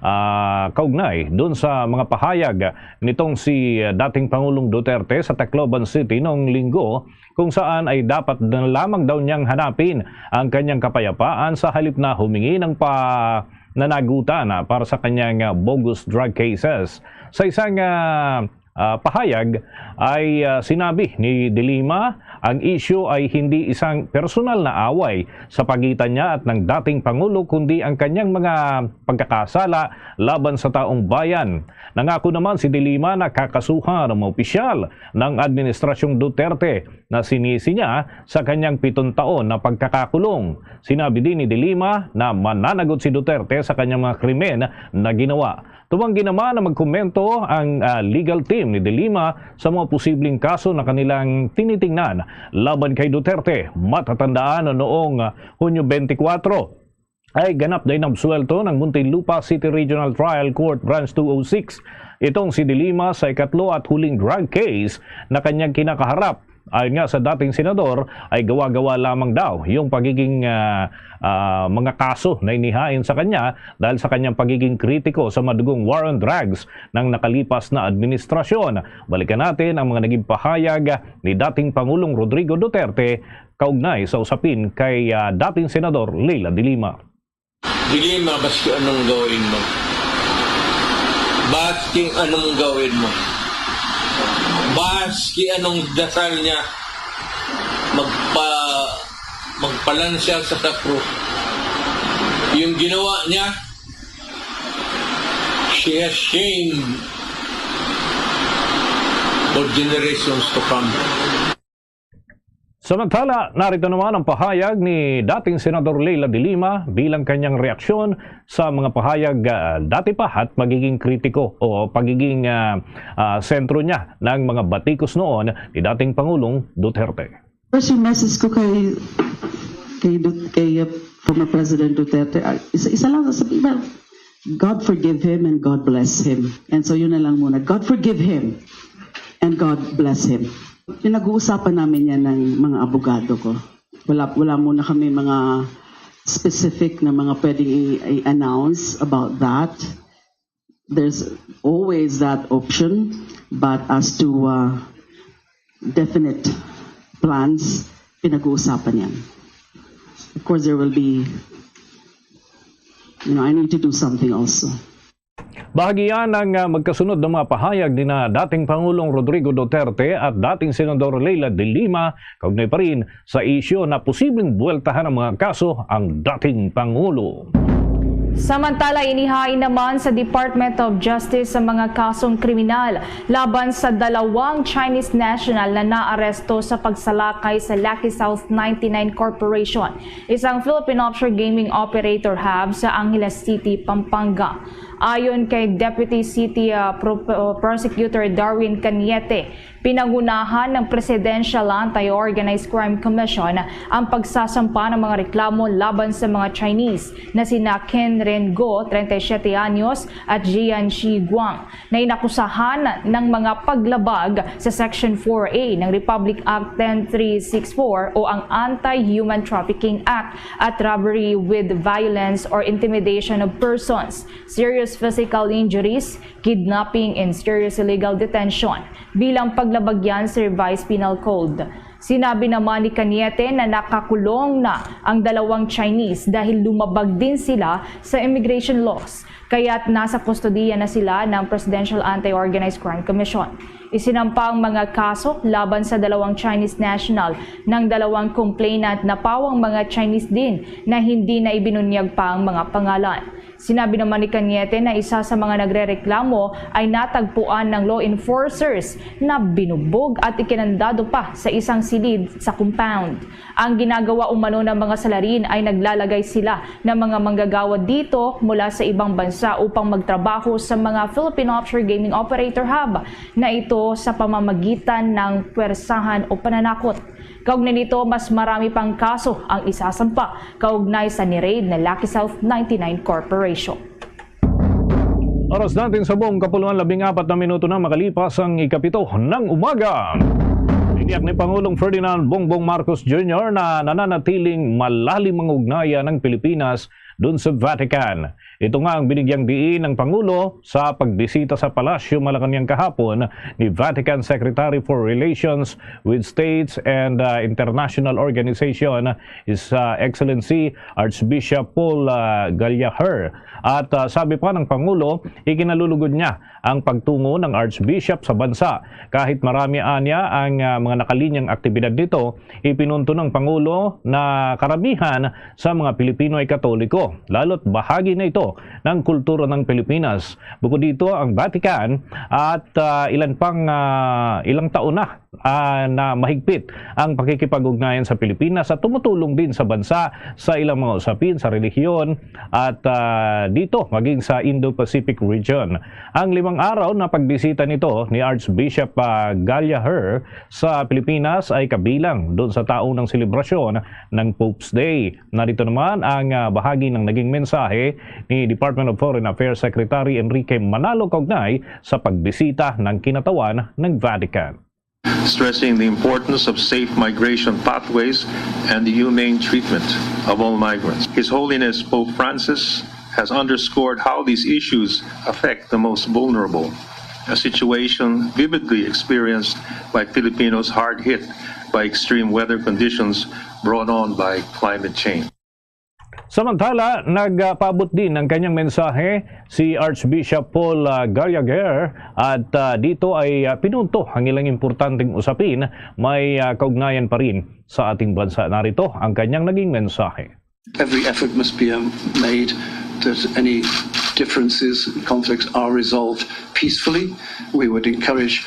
ah, kaugnay dun sa mga pahayag nitong si, ah, dating Pangulong Duterte sa Tacloban City noong Linggo, kung saan ay dapat na lamang daw niyang hanapin ang kanyang kapayapaan sa halip na humingi ng pananagutan, ah, para sa kanyang, ah, bogus drug cases. Sa isang, ah, ah, pahayag ay, ah, sinabi ni De Lima, ang isyu ay hindi isang personal na away sa pagitan niya at ng dating Pangulo, kundi ang kanyang mga pagkakasala laban sa taong bayan. Nangako naman si De Lima na kakasuhan ang mga opisyal ng Administrasyong Duterte na sinisi niya sa kanyang pitong taon na pagkakakulong. Sinabi din ni De Lima na mananagot si Duterte sa kanyang mga krimen na ginawa. Tumanggi naman na magkomento ang, ah, legal team ni De Lima sa mga posibleng kaso na kanilang tinitingnan laban kay Duterte. Matatandaan na noong, ah, Hunyo twenty-four, ay ganap na inabsuwelto ng Muntinlupa City Regional Trial Court Branch two oh six itong si De Lima sa ikatlo at huling drug case na kanyang kinakaharap. Ayon nga sa dating senador, ay gawa-gawa lamang daw yung pagiging, ah, ah, mga kaso na inihain sa kanya dahil sa kanyang pagiging kritiko sa madugong war on drugs ng nakalipas na administrasyon. Balikan natin ang mga naging pahayag ni dating Pangulong Rodrigo Duterte kaugnay sa usapin kay, ah, dating Senador Leila de Lima. Sige, ma, baski anong gawin mo. Baski anong gawin mo. Baski anong dasal niya. Magpa-, magpalansyal sa sakro. Yung ginawa niya, she has shamed for generations to come. Samantala, narito naman ang pahayag ni dating Senador Leila de Lima bilang kanyang reaksyon sa mga pahayag, ah, dati pa at magiging kritiko o pagiging, ah, ah, sentro niya ng mga batikos noon ni dating Pangulong Duterte. First, yung message ko kay, kay Dut-, kay, uh, former President Duterte, ah, isa, isa lang sasabihin, well, God forgive him and God bless him. And so yun na lang muna. God forgive him and God bless him. Pinag-uusapan namin yan ng mga abogado ko. Wala, wala muna kami mga specific na mga pwedeng i-, i-announce about that. There's always that option, but as to, uh, definite plans, pinag-uusapan yan. Of course, there will be, you know, I need to do something also. Bahagi yan ng, ah, magkasunod na mga pahayag ni na dating Pangulong Rodrigo Duterte at dating Senador Leila de Lima, kaugnay pa rin sa isyu na posibleng buweltahan ng mga kaso ang dating Pangulo. Samantala, inihain naman sa Department of Justice sa mga kasong kriminal laban sa dalawang Chinese national na naaresto sa pagsalakay sa Lucky South ninety-nine Corporation, isang Philippine offshore gaming operator hub sa Angeles City, Pampanga. Ayon kay Deputy City, ah, Pro-, Prosecutor Darwin Cañete, pinangunahan ng Presidential Anti-Organized Crime Commission ang pagsasampa ng mga reklamo laban sa mga Chinese na sina Ken Ren Go, treinta y siete anyos, at Jian Shi Guang, na inakusahan ng mga paglabag sa Section four A ng Republic Act ten three six four o ang Anti-Human Trafficking Act at robbery with violence or intimidation of persons, serious physical injuries, kidnapping, and serious illegal detention bilang paglabag yan sa Revised Penal Code. Sinabi naman ni Cañete na nakakulong na ang dalawang Chinese dahil lumabag din sila sa immigration laws. Kaya't nasa kustodiya na sila ng Presidential Anti-Organized Crime Commission. Isinampa ang mga kaso laban sa dalawang Chinese national ng dalawang complainant na pawang mga Chinese din na hindi na ibinunyag pa ang mga pangalan. Sinabi naman ni Cañete na isa sa mga nagrereklamo ay natagpuan ng law enforcers na binugbog at ikinandado pa sa isang silid sa compound. Ang ginagawa umano ng mga salarin ay naglalagay sila ng mga manggagawa dito mula sa ibang bansa upang magtrabaho sa mga Philippine Offshore Gaming Operator Hub na ito sa pamamagitan ng pwersahan o pananakot. Kaugnay nito, mas marami pang kaso ang isasampa kaugnay sa ni-raid na Lucky South ninety-nine Corporation. Oras natin sa buong kapuluan, labing apat na minuto na makalipas ang ikapito ng umaga. Tiniyak ni Pangulong Ferdinand Bongbong Marcos Junior na nananatiling malalim ang ugnayan ng Pilipinas dun sa Vatican. Ito nga ang binigyang diin ng Pangulo sa pagbisita sa Palasyo Malacañang kahapon ni Vatican Secretary for Relations with States and uh, International Organization, His uh, Excellency Archbishop Paul uh, Gallagher. At uh, sabi pa ng Pangulo, ikinalulugod niya ang pagtungo ng Archbishop sa bansa. Kahit marami anya ang uh, mga nakalinyang aktibidad nito, ipinunto ng Pangulo na karamihan sa mga Pilipino ay Katoliko, lalo't bahagi na ito ng kultura ng Pilipinas. Bukod dito, ang Vatican at uh, ilan pang uh, ilang taon na uh, na mahigpit ang pakikipag-ugnayan sa Pilipinas at tumutulong din sa bansa sa ilang mga usapin sa relihiyon at uh, dito maging sa Indo-Pacific region. Ang limang araw na pagbisita nito ni Archbishop uh, Gallagher sa Pilipinas ay kabilang doon sa taon ng selebrasyon ng Pope's Day. Narito naman ang uh, bahagi ng naging mensahe ni Department of Foreign Affairs Secretary Enrique Manalo kaugnay sa pagbisita ng kinatawan ng Vatican. Stressing the importance of safe migration pathways and the humane treatment of all migrants. His Holiness Pope Francis has underscored how these issues affect the most vulnerable, a situation vividly experienced by Filipinos hard hit by extreme weather conditions brought on by climate change. Samantala, nagpaabot din ng kanyang mensahe si Archbishop Paul uh, Gallagher at uh, dito ay uh, pinunto ang ilang importanteng usapin may uh, kaugnayan pa rin sa ating bansa. Narito ang kanyang naging mensahe. Every effort must be um, made that any differences and conflicts are resolved peacefully. We would encourage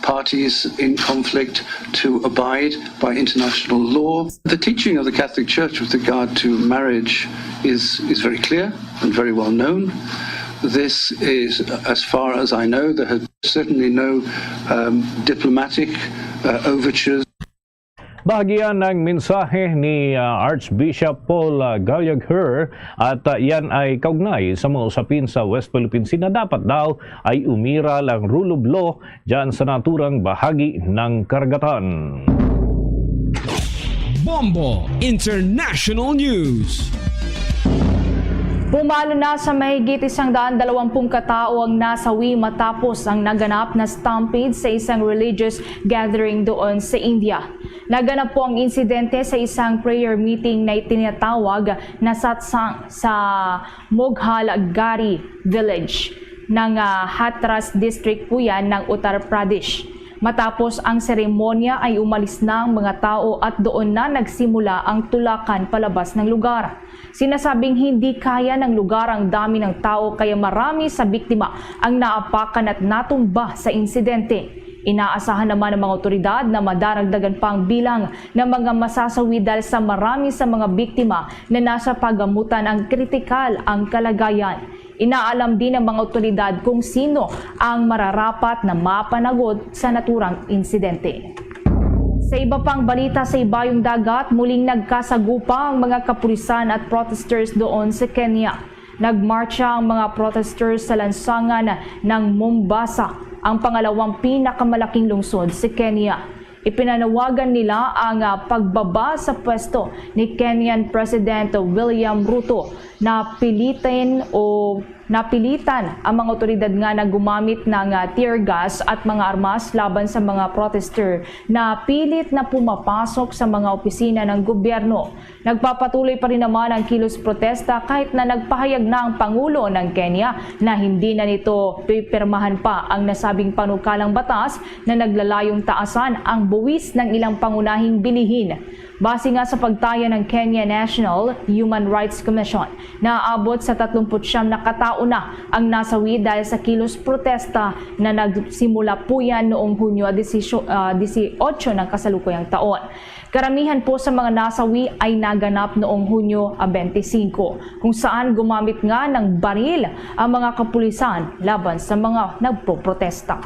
parties in conflict to abide by international law. The teaching of the Catholic Church with regard to marriage is, is very clear and very well known. This is, as far as I know, there have certainly no um, diplomatic uh, overtures. Bahagi yan ng mensahe ni uh, Archbishop Paul uh, Gallagher at uh, yan ay kaugnay sa mga usapin sa West Philippine Sea na dapat daw ay umiral ang rule of law dyan sa naturang bahagi ng karagatan. Bombo International News. Pumalo na sa mahigit isang daan dalawampung katao ang nasawi matapos ang naganap na stampede sa isang religious gathering doon sa India. Naganap po ang insidente sa isang prayer meeting na itinatawag na satsang sa Moghalgari Village ng uh, Hathras District po yan ng Uttar Pradesh. Matapos ang seremonya ay umalis na ang mga tao at doon na nagsimula ang tulakan palabas ng lugar. Sinasabing hindi kaya ng lugar ang dami ng tao kaya marami sa biktima ang naapakan at natumba sa insidente. Inaasahan naman ng mga otoridad na madaragdagan pa ang bilang ng mga masasawi dahil sa marami sa mga biktima na nasa pagamutan ang kritikal ang kalagayan. Inaalam din ng mga otoridad kung sino ang mararapat na mapanagod sa naturang insidente. Sa iba pang balita sa Ibayong Dagat, muling nagkasagupa ang mga kapulisan at protesters doon sa Kenya. Nagmarcha ang mga protesters sa lansangan ng Mombasa, ang pangalawang pinakamalaking lungsod sa Kenya. Ipinanawagan nila ang ah, pagbaba sa pwesto ni Kenyan President William Ruto na pilitin o Napilitan ang mga otoridad nga nagumamit ng, ah, tear gas at mga armas laban sa mga protester na pilit na pumapasok sa mga opisina ng gobyerno. Nagpapatuloy pa rin naman ang kilos protesta kahit na nagpahayag na ang Pangulo ng Kenya na hindi na nito pipirmahan pa ang nasabing panukalang batas na naglalayong taasan ang buwis ng ilang pangunahing bilihin. Base nga sa pagtaya ng Kenya National Human Rights Commission, naabot sa tatlumput siyam na katao na ang nasawi dahil sa kilos protesta na nagsimula po yan noong Hunyo disisyo-, ah, disiotso ng kasalukuyang taon. Karamihan po sa mga nasawi ay naganap noong Hunyo, ah, twenty-five, kung saan gumamit nga ng baril ang mga kapulisan laban sa mga nagpoprotesta.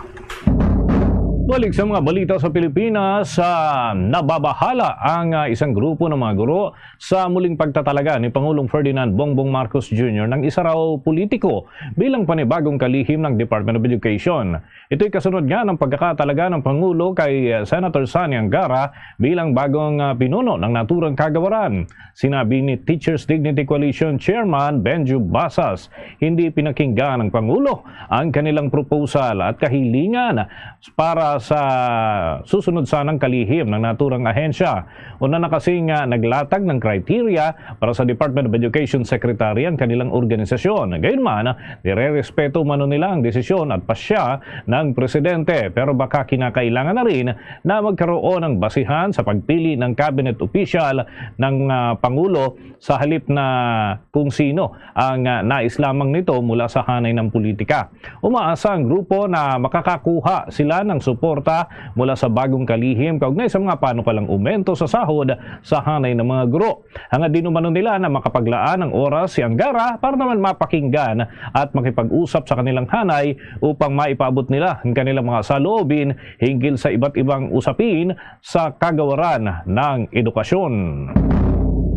Balik sa mga balita sa Pilipinas, ah, nababahala ang, ah, isang grupo ng mga guro sa muling pagtatalaga ni Pangulong Ferdinand Bongbong Marcos Junior ng isa raw politiko bilang panibagong kalihim ng Department of Education. Ito'y kasunod nga ng pagkakatalaga ng Pangulo kay, ah, Senator Sonny Angara bilang bagong, ah, pinuno ng naturang kagawaran. Sinabi ni Teachers Dignity Coalition Chairman Benjo Basas, hindi pinakinggan ng Pangulo ang kanilang proposal at kahilingan para sa susunod sanang kalihim ng naturang ahensya. Una na kasi nga naglatag ng criteria para sa Department of Education Secretary ang kanilang organisasyon. Gayunman, nirerespeto umano nila ang desisyon at pasya ng presidente, pero baka kinakailangan na rin na magkaroon ng basihan sa pagpili ng cabinet official ng, ah, Pangulo sa halip na kung sino ang, ah, nais lamang nito mula sa hanay ng politika. Umaasa ang grupo na makakakuha sila ng suporta mula sa bagong kalihim kaugnay sa mga panukalang umento sa sahod sa hanay ng mga guro. Hangad din umano nila na makapaglaan ng oras si Angara para naman mapakinggan at makipag-usap sa kanilang hanay upang maipaabot nila ang kanilang mga saloobin hinggil sa iba't ibang usapin sa kagawaran ng edukasyon.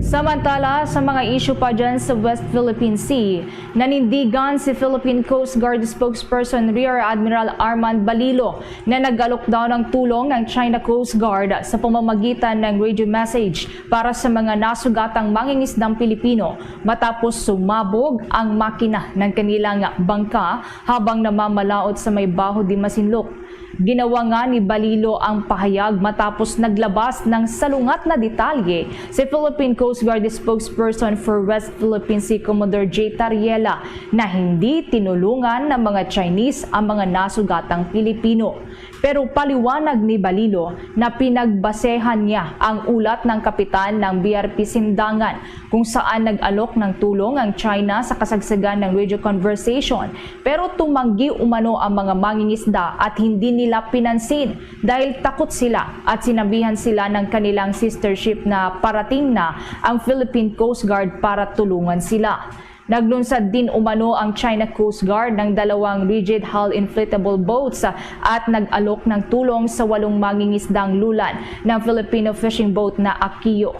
Samantala, sa mga isyu pa dyan sa West Philippine Sea, nanindigan si Philippine Coast Guard spokesperson Rear Admiral Armand Balilo na nag-alok daw ng tulong ang China Coast Guard sa pamamagitan ng radio message para sa mga nasugatang mangingisdang Pilipino matapos sumabog ang makina ng kanilang bangka habang namamalaot sa may Baho de Masinloc. Ginawa nga ni Balilo ang pahayag matapos naglabas ng salungat na detalye si Philippine Coast Guard spokesperson for West Philippine Sea, Commodore Jay Tariela, na hindi tinulungan ng mga Chinese ang mga nasugatang Pilipino. Pero paliwanag ni Balilo na pinagbasehan niya ang ulat ng kapitan ng B R P Sindangan kung saan nag-alok ng tulong ang China sa kasagsagan ng radio conversation, pero tumanggi umano ang mga mangingisda at hindi nila pinansin dahil takot sila at sinabihan sila ng kanilang sister ship na parating na ang Philippine Coast Guard para tulungan sila. Naglunsad din umano ang China Coast Guard ng dalawang rigid hull inflatable boats at nag-alok ng tulong sa walong mangingisdang lulan ng Filipino fishing boat na Akiyo.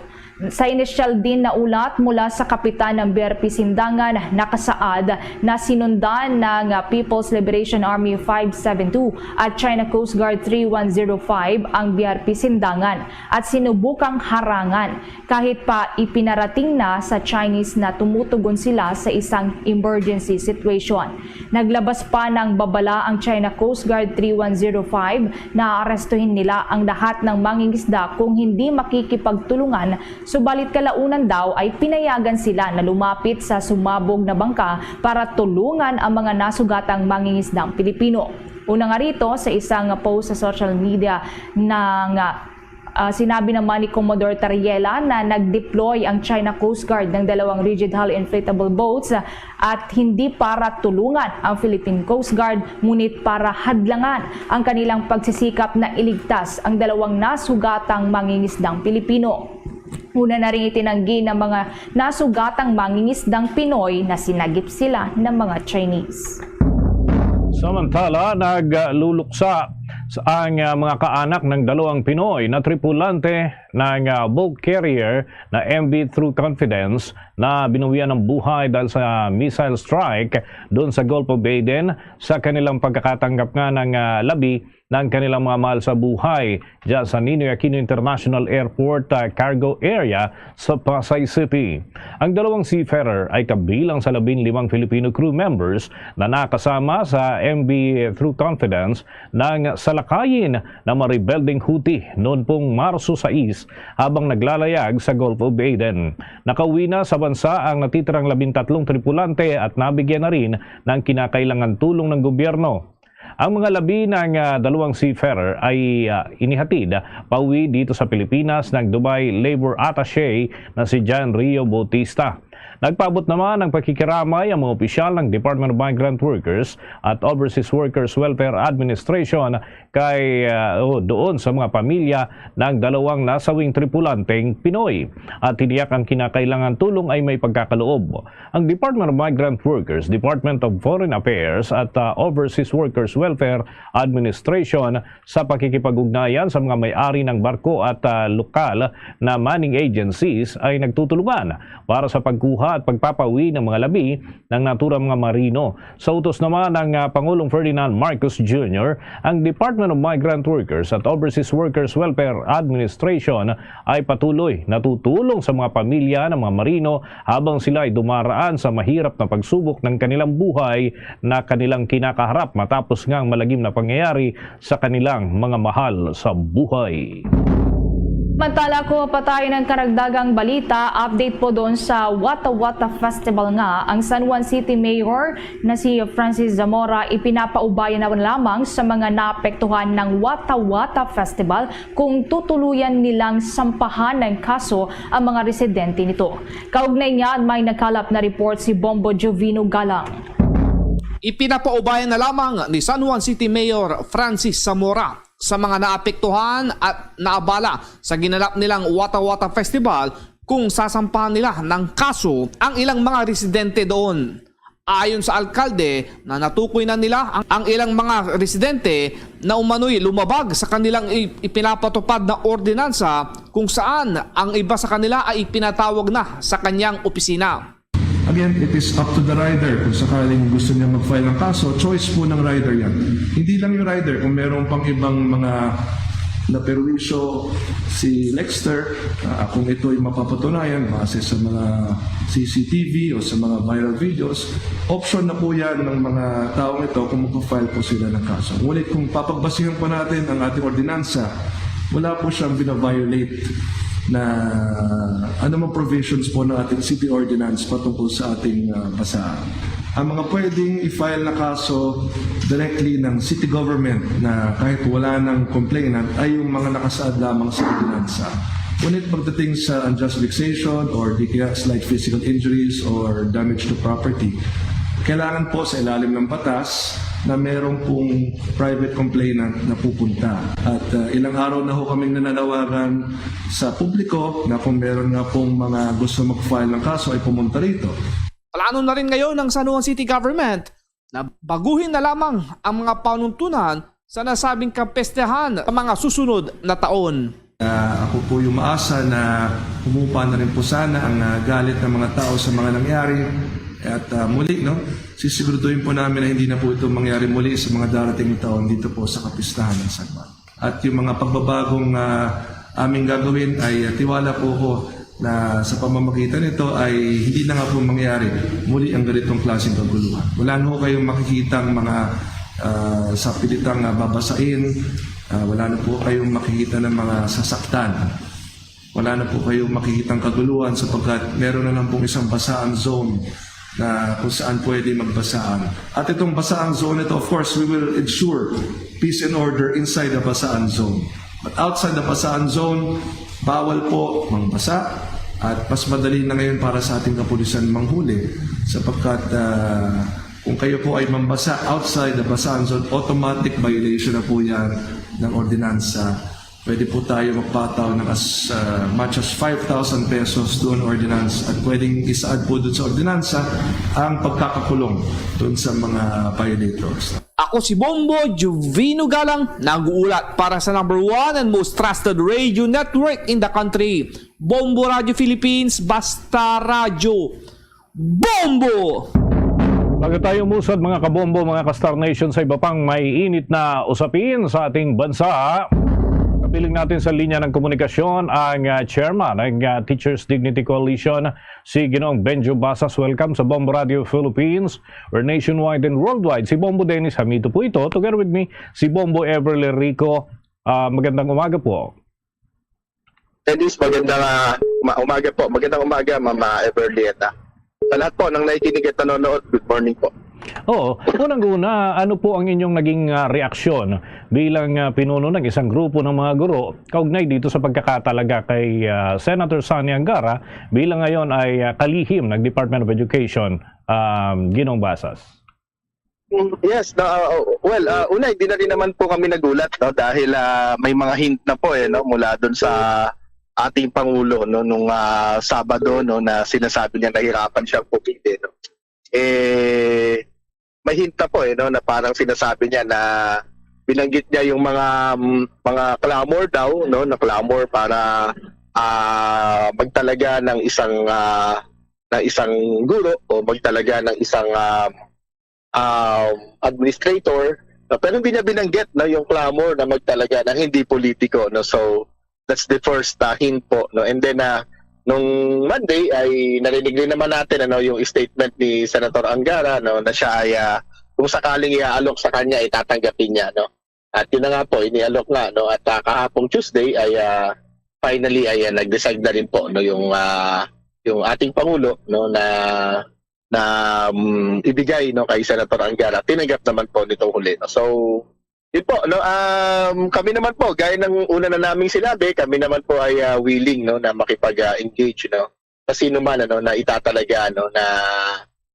Sa inisyal din na ulat mula sa kapitan ng B R P Sindangan, nakasaad na sinundan ng People's Liberation Army five seven two at China Coast Guard three one zero five ang B R P Sindangan at sinubukang harangan kahit pa ipinarating na sa Chinese na tumutugon sila sa isang emergency situation. Naglabas pa ng babala ang China Coast Guard three one zero five na aarestuhin nila ang lahat ng mangingisda kung hindi makikipagtulungan, subalit kalaunan daw ay pinayagan sila na lumapit sa sumabog na bangka para tulungan ang mga nasugatang mangingisdang Pilipino. Una nga rito, sa isang post sa social media ng, ah, sinabi naman ni Commodore Tariela na nag-deploy ang China Coast Guard ng dalawang rigid hull inflatable boats at hindi para tulungan ang Philippine Coast Guard, ngunit para hadlangan ang kanilang pagsisikap na iligtas ang dalawang nasugatang mangingisdang Pilipino. Una na rin itinanggi ng mga nasugatang mangingisdang Pinoy na sinagip sila ng mga Chinese. Samantala, nagluluksa Ang, ah, mga kaanak ng dalawang Pinoy na tripulante ng, ah, bulk carrier na M V True Confidence na binuwian ng buhay dahil sa missile strike doon sa Gulf of Aden sa kanilang pagkakatanggap nga ng, ah, labi ng kanilang mga mahal sa buhay dyan sa Ninoy Aquino International Airport, ah, cargo area sa Pasay City. Ang dalawang seafarer ay kabilang sa labing limang Filipino crew members na nakasama sa M V True Confidence nang salakayin ng mga rebelding Houthi noon pong Marso sais habang naglalayag sa Gulf of Aden. Nakauwi na sa bansa ang natitirang labintatlong tripulante at nabigyan na rin ng kinakailangan tulong ng gobyerno. Ang mga labi ng, ah, dalawang seafarer ay, ah, inihatid pauwi dito sa Pilipinas ng Dubai Labor Attaché na si John Rio Bautista. Nagpaabot naman ng pakikiramay ang mga opisyal ng Department of Migrant Workers at Overseas Workers Welfare Administration kay, ah, o doon sa mga pamilya ng dalawang nasawing tripulanteng Pinoy. At tiniyak ang kinakailangan tulong ay may pagkakaloob. Ang Department of Migrant Workers, Department of Foreign Affairs at, ah, Overseas Workers Welfare Administration sa pakikipag-ugnayan sa mga may-ari ng barko at, ah, lokal na manning agencies ay nagtutulungan para sa pagkuha at pagpapauwi ng mga labi ng naturang mga marino. Sa utos naman ng, ah, Pangulong Ferdinand Marcos Junior, ang Department of Migrant Workers at Overseas Workers Welfare Administration ay patuloy natutulong sa mga pamilya ng mga marino habang sila ay dumaraan sa mahirap na pagsubok ng kanilang buhay na kanilang kinakaharap matapos nga ang malagim na pangyayari sa kanilang mga mahal sa buhay. Samantala, kung mapatay ng karagdagang balita, update po doon sa Wata Wata Festival nga ang San Juan City Mayor na si Francis Zamora ipinapaubaya na lamang sa mga naapektuhan ng Wata Wata Festival kung tutuluyan nilang sampahan ng kaso ang mga residente nito. Kaugnay niyan, may nakalap na report si Bombo Jovino Galang. Ipinapaubaya na lamang ni San Juan City Mayor Francis Zamora sa mga naapektuhan at naabala sa ginanap nilang Wata Wata Festival kung sasampahan nila ng kaso ang ilang mga residente doon. Ayon sa alkalde na natukoy na nila ang, ang ilang mga residente na umano'y lumabag sa kanilang i-, ipinapatupad na ordinansa kung saan ang iba sa kanila ay ipinatawag na sa kanyang opisina. Again, it is up to the rider kung sakaling gusto niya mag-file ng kaso, choice po ng rider yan. Hindi lang yung rider, kung meron pang ibang mga naperwisyo si Lexter, ah, kung ito'y mapapatunayan base sa mga C C T V o sa mga viral videos, option na po yan ng mga taong ito kung magpa-file po sila ng kaso. Ngunit kung papagbasihan po natin ang ating ordinansa, wala po siyang bina-violate na anumang provisions po ng ating city ordinance patungkol sa ating, ah, basaan. Ang mga pwedeng i-file na kaso directly ng city government na kahit wala ng complainant ay yung mga nakasaad lamang sa ordinansa. Ngunit pagdating sa unjust vexation or di kaya slight physical injuries or damage to property, kailangan po sa ilalim ng batas na meron pong private complainant na pupunta. At, ah, ilang araw na ho kaming nananawagan sa publiko na kung meron nga pong mga gusto mag-file ng kaso ay pumunta rito. Plano na rin ngayon ng San Juan City Government na baguhin na lamang ang mga panuntunan sa nasabing kapestehan sa mga susunod na taon. Ah, ako po yung maasa na humupa na rin po sana ang, ah, galit ng mga tao sa mga nangyari. At, ah, muli, no, sisiguraduhin po namin na hindi na po ito mangyari muli sa mga darating na taon dito po sa kapistahan ng San Juan. At yung mga pagbabagong, ah, aming gagawin ay, ah, tiwala po ko na sa pamamagitan nito ay hindi na nga po mangyari muli ang ganitong klaseng kaguluhan. Wala na ho kayong makikitang mga, ah, sapilitang, ah, babasain. Ah, wala na po kayong makikita ng mga sasaktan. Wala na po kayong makikitang kaguluhan sapagkat meron na lang pong isang basaan zone na kung saan pwede magbasaan. At itong basaan zone ito, of course, we will ensure peace and order inside the basaan zone. But outside the basaan zone, bawal po mangbasa at mas madali na ngayon para sa ating kapulisan manghuli sapagkat, ah, kung kayo po ay mambasa outside the basaan zone, automatic violation na po yan ng ordinansa Pwede po tayo magpataw ng as uh, much as five thousand pesos doon ordinance at pwedeng isaad po doon sa ordinansa ang pagkakakulong doon sa mga violators. Ako si Bombo Juvino Galang, nag-uulat para sa number one and most trusted radio network in the country, Bombo Radio Philippines, Basta Radyo. Bombo! Bago tayo musad, mga kabombo, mga ka-Star Nation, sa iba pang may init na usapin sa ating bansa, kapiling natin sa linya ng komunikasyon ang uh, chairman ng uh, Teachers Dignity Coalition, si Ginoong Benjo Basas. Welcome sa Bombo Radio Philippines, where nationwide and worldwide, si Bombo Dennis Hamito po ito. Together with me, si Bombo Everly Rico. Uh, magandang umaga po. Dennis, magandang uh, umaga po. Magandang umaga, Mama Everly. At uh, sa lahat po ng nakikinig at nanonood, good morning po. Oo. Unang-una, ano po ang inyong naging uh, reaksyon bilang uh, pinuno ng isang grupo ng mga guro kaugnay dito sa pagkakatalaga kay uh, Senator Sonny Angara bilang ngayon ay uh, kalihim ng Department of Education, um, Ginong Basas? Yes, no, uh, well, uh, una hindi na rin naman po kami nagulat, no, dahil uh, may mga hint na po eh, no, mula doon sa ating pangulo, no, nung uh, Sabado, no, na sinasabi niya nahirapan siyang pumili, no. Eh, may hint na po eh, no, na parang sinasabi niya na binanggit niya yung mga mga clamor daw, no, na clamor para uh, magtalaga ng isang uh, ng isang guro o magtalaga ng isang uh, um, administrator, no? Pero hindi niya binanggit, no, yung clamor na magtalaga ng hindi politiko, no? So that's the first uh, hint po, no? And then uh, nung Monday ay narinig rin naman natin ano yung statement ni Senator Angara, no, na siya ay uh, kung sakaling iaalok sa kanya ay tatanggapin niya, no? At yun na nga po, inialok nga, no? At uh, kahapong Tuesday ay uh, finally ay uh, nag-decide na rin po, no, yung uh, yung ating pangulo, no, na na um, ibigay, no, kay Senator Angara. Tinanggap naman po nitong huli, no? So yun po, no, um, kami naman po, gaya ng una na naming sinabi, kami naman po ay uh, willing, no, na makipag-engage, no, sa sino man, ano, na itatalaga, no, na,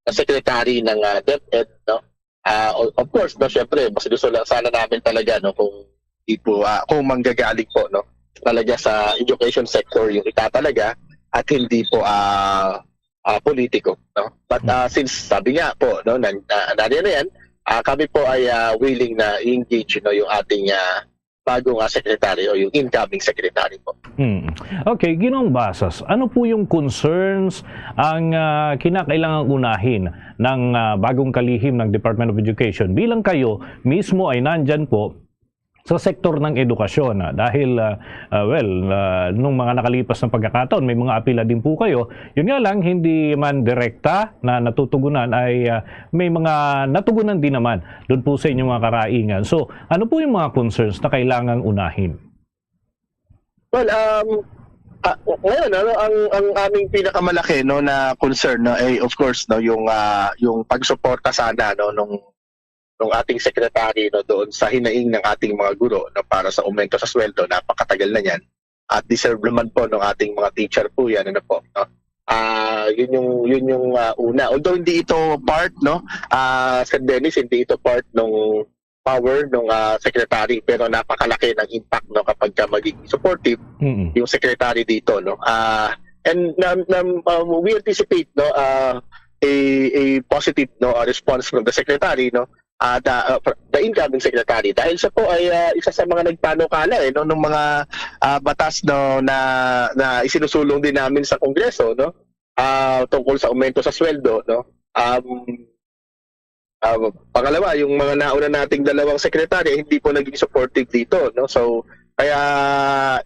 na secretary ng uh, DepEd, no. Uh, of course, no, syempre mas gusto lang sana namin talaga, no, kung di po uh, kung manggagaling po, no, talaga sa education sector yung itatalaga at hindi po uh, uh, politiko, no. But uh, since sabi nga po, no, na, na, na, na yan, uh, kami po ay uh, willing na i-engage, no, yung ating uh, bagong uh, secretary o yung incoming secretary po. Hmm. Okay, Ginong Basas, ano po yung concerns ang uh, kinakailangang unahin ng uh, bagong kalihim ng Department of Education bilang kayo mismo ay nandyan po sa sektor ng edukasyon? Uh, dahil, uh, uh, well, uh, nung mga nakalipas na pagkakataon, may mga apila din po kayo. Yun nga lang, hindi man direkta na natutugunan ay uh, may mga natugunan din naman doon po sa inyong mga karaingan. So, ano po yung mga concerns na kailangang unahin? Well, um, uh, ngayon, ano, ang, ang aming pinakamalaki, no, na concern, no, ay of course, no, yung uh, yung pagsuporta sana, no, nung nung ating secretary, no, doon sa hinaing ng ating mga guro, no, para sa aumento sa sweldo. Napakatagal na niyan at deserve naman po ng ating mga teacher po yan, ano po, no? Ah, yun yung yun yung uh, una. Although hindi ito part, no, ah, Sir Dennis, hindi ito part ng power ng uh, secretary, pero napakalaki ng impact, no, kapag ka magiging supportive mm-hmm. yung secretary dito, no. Ah, and na, na, um, we anticipate, no, uh, a a positive, no, uh, response from the secretary, no, uh, the, uh, the incoming secretary, dahil siya po ay uh, isa sa mga nagpanukala eh, no, ng mga uh, batas, no, na na isinusulong din namin sa Kongreso, no, uh, tungkol sa aumento sa sweldo, no. Um, uh, pangalawa, yung mga nauna nating dalawang secretary hindi po naging supportive dito, no. So kaya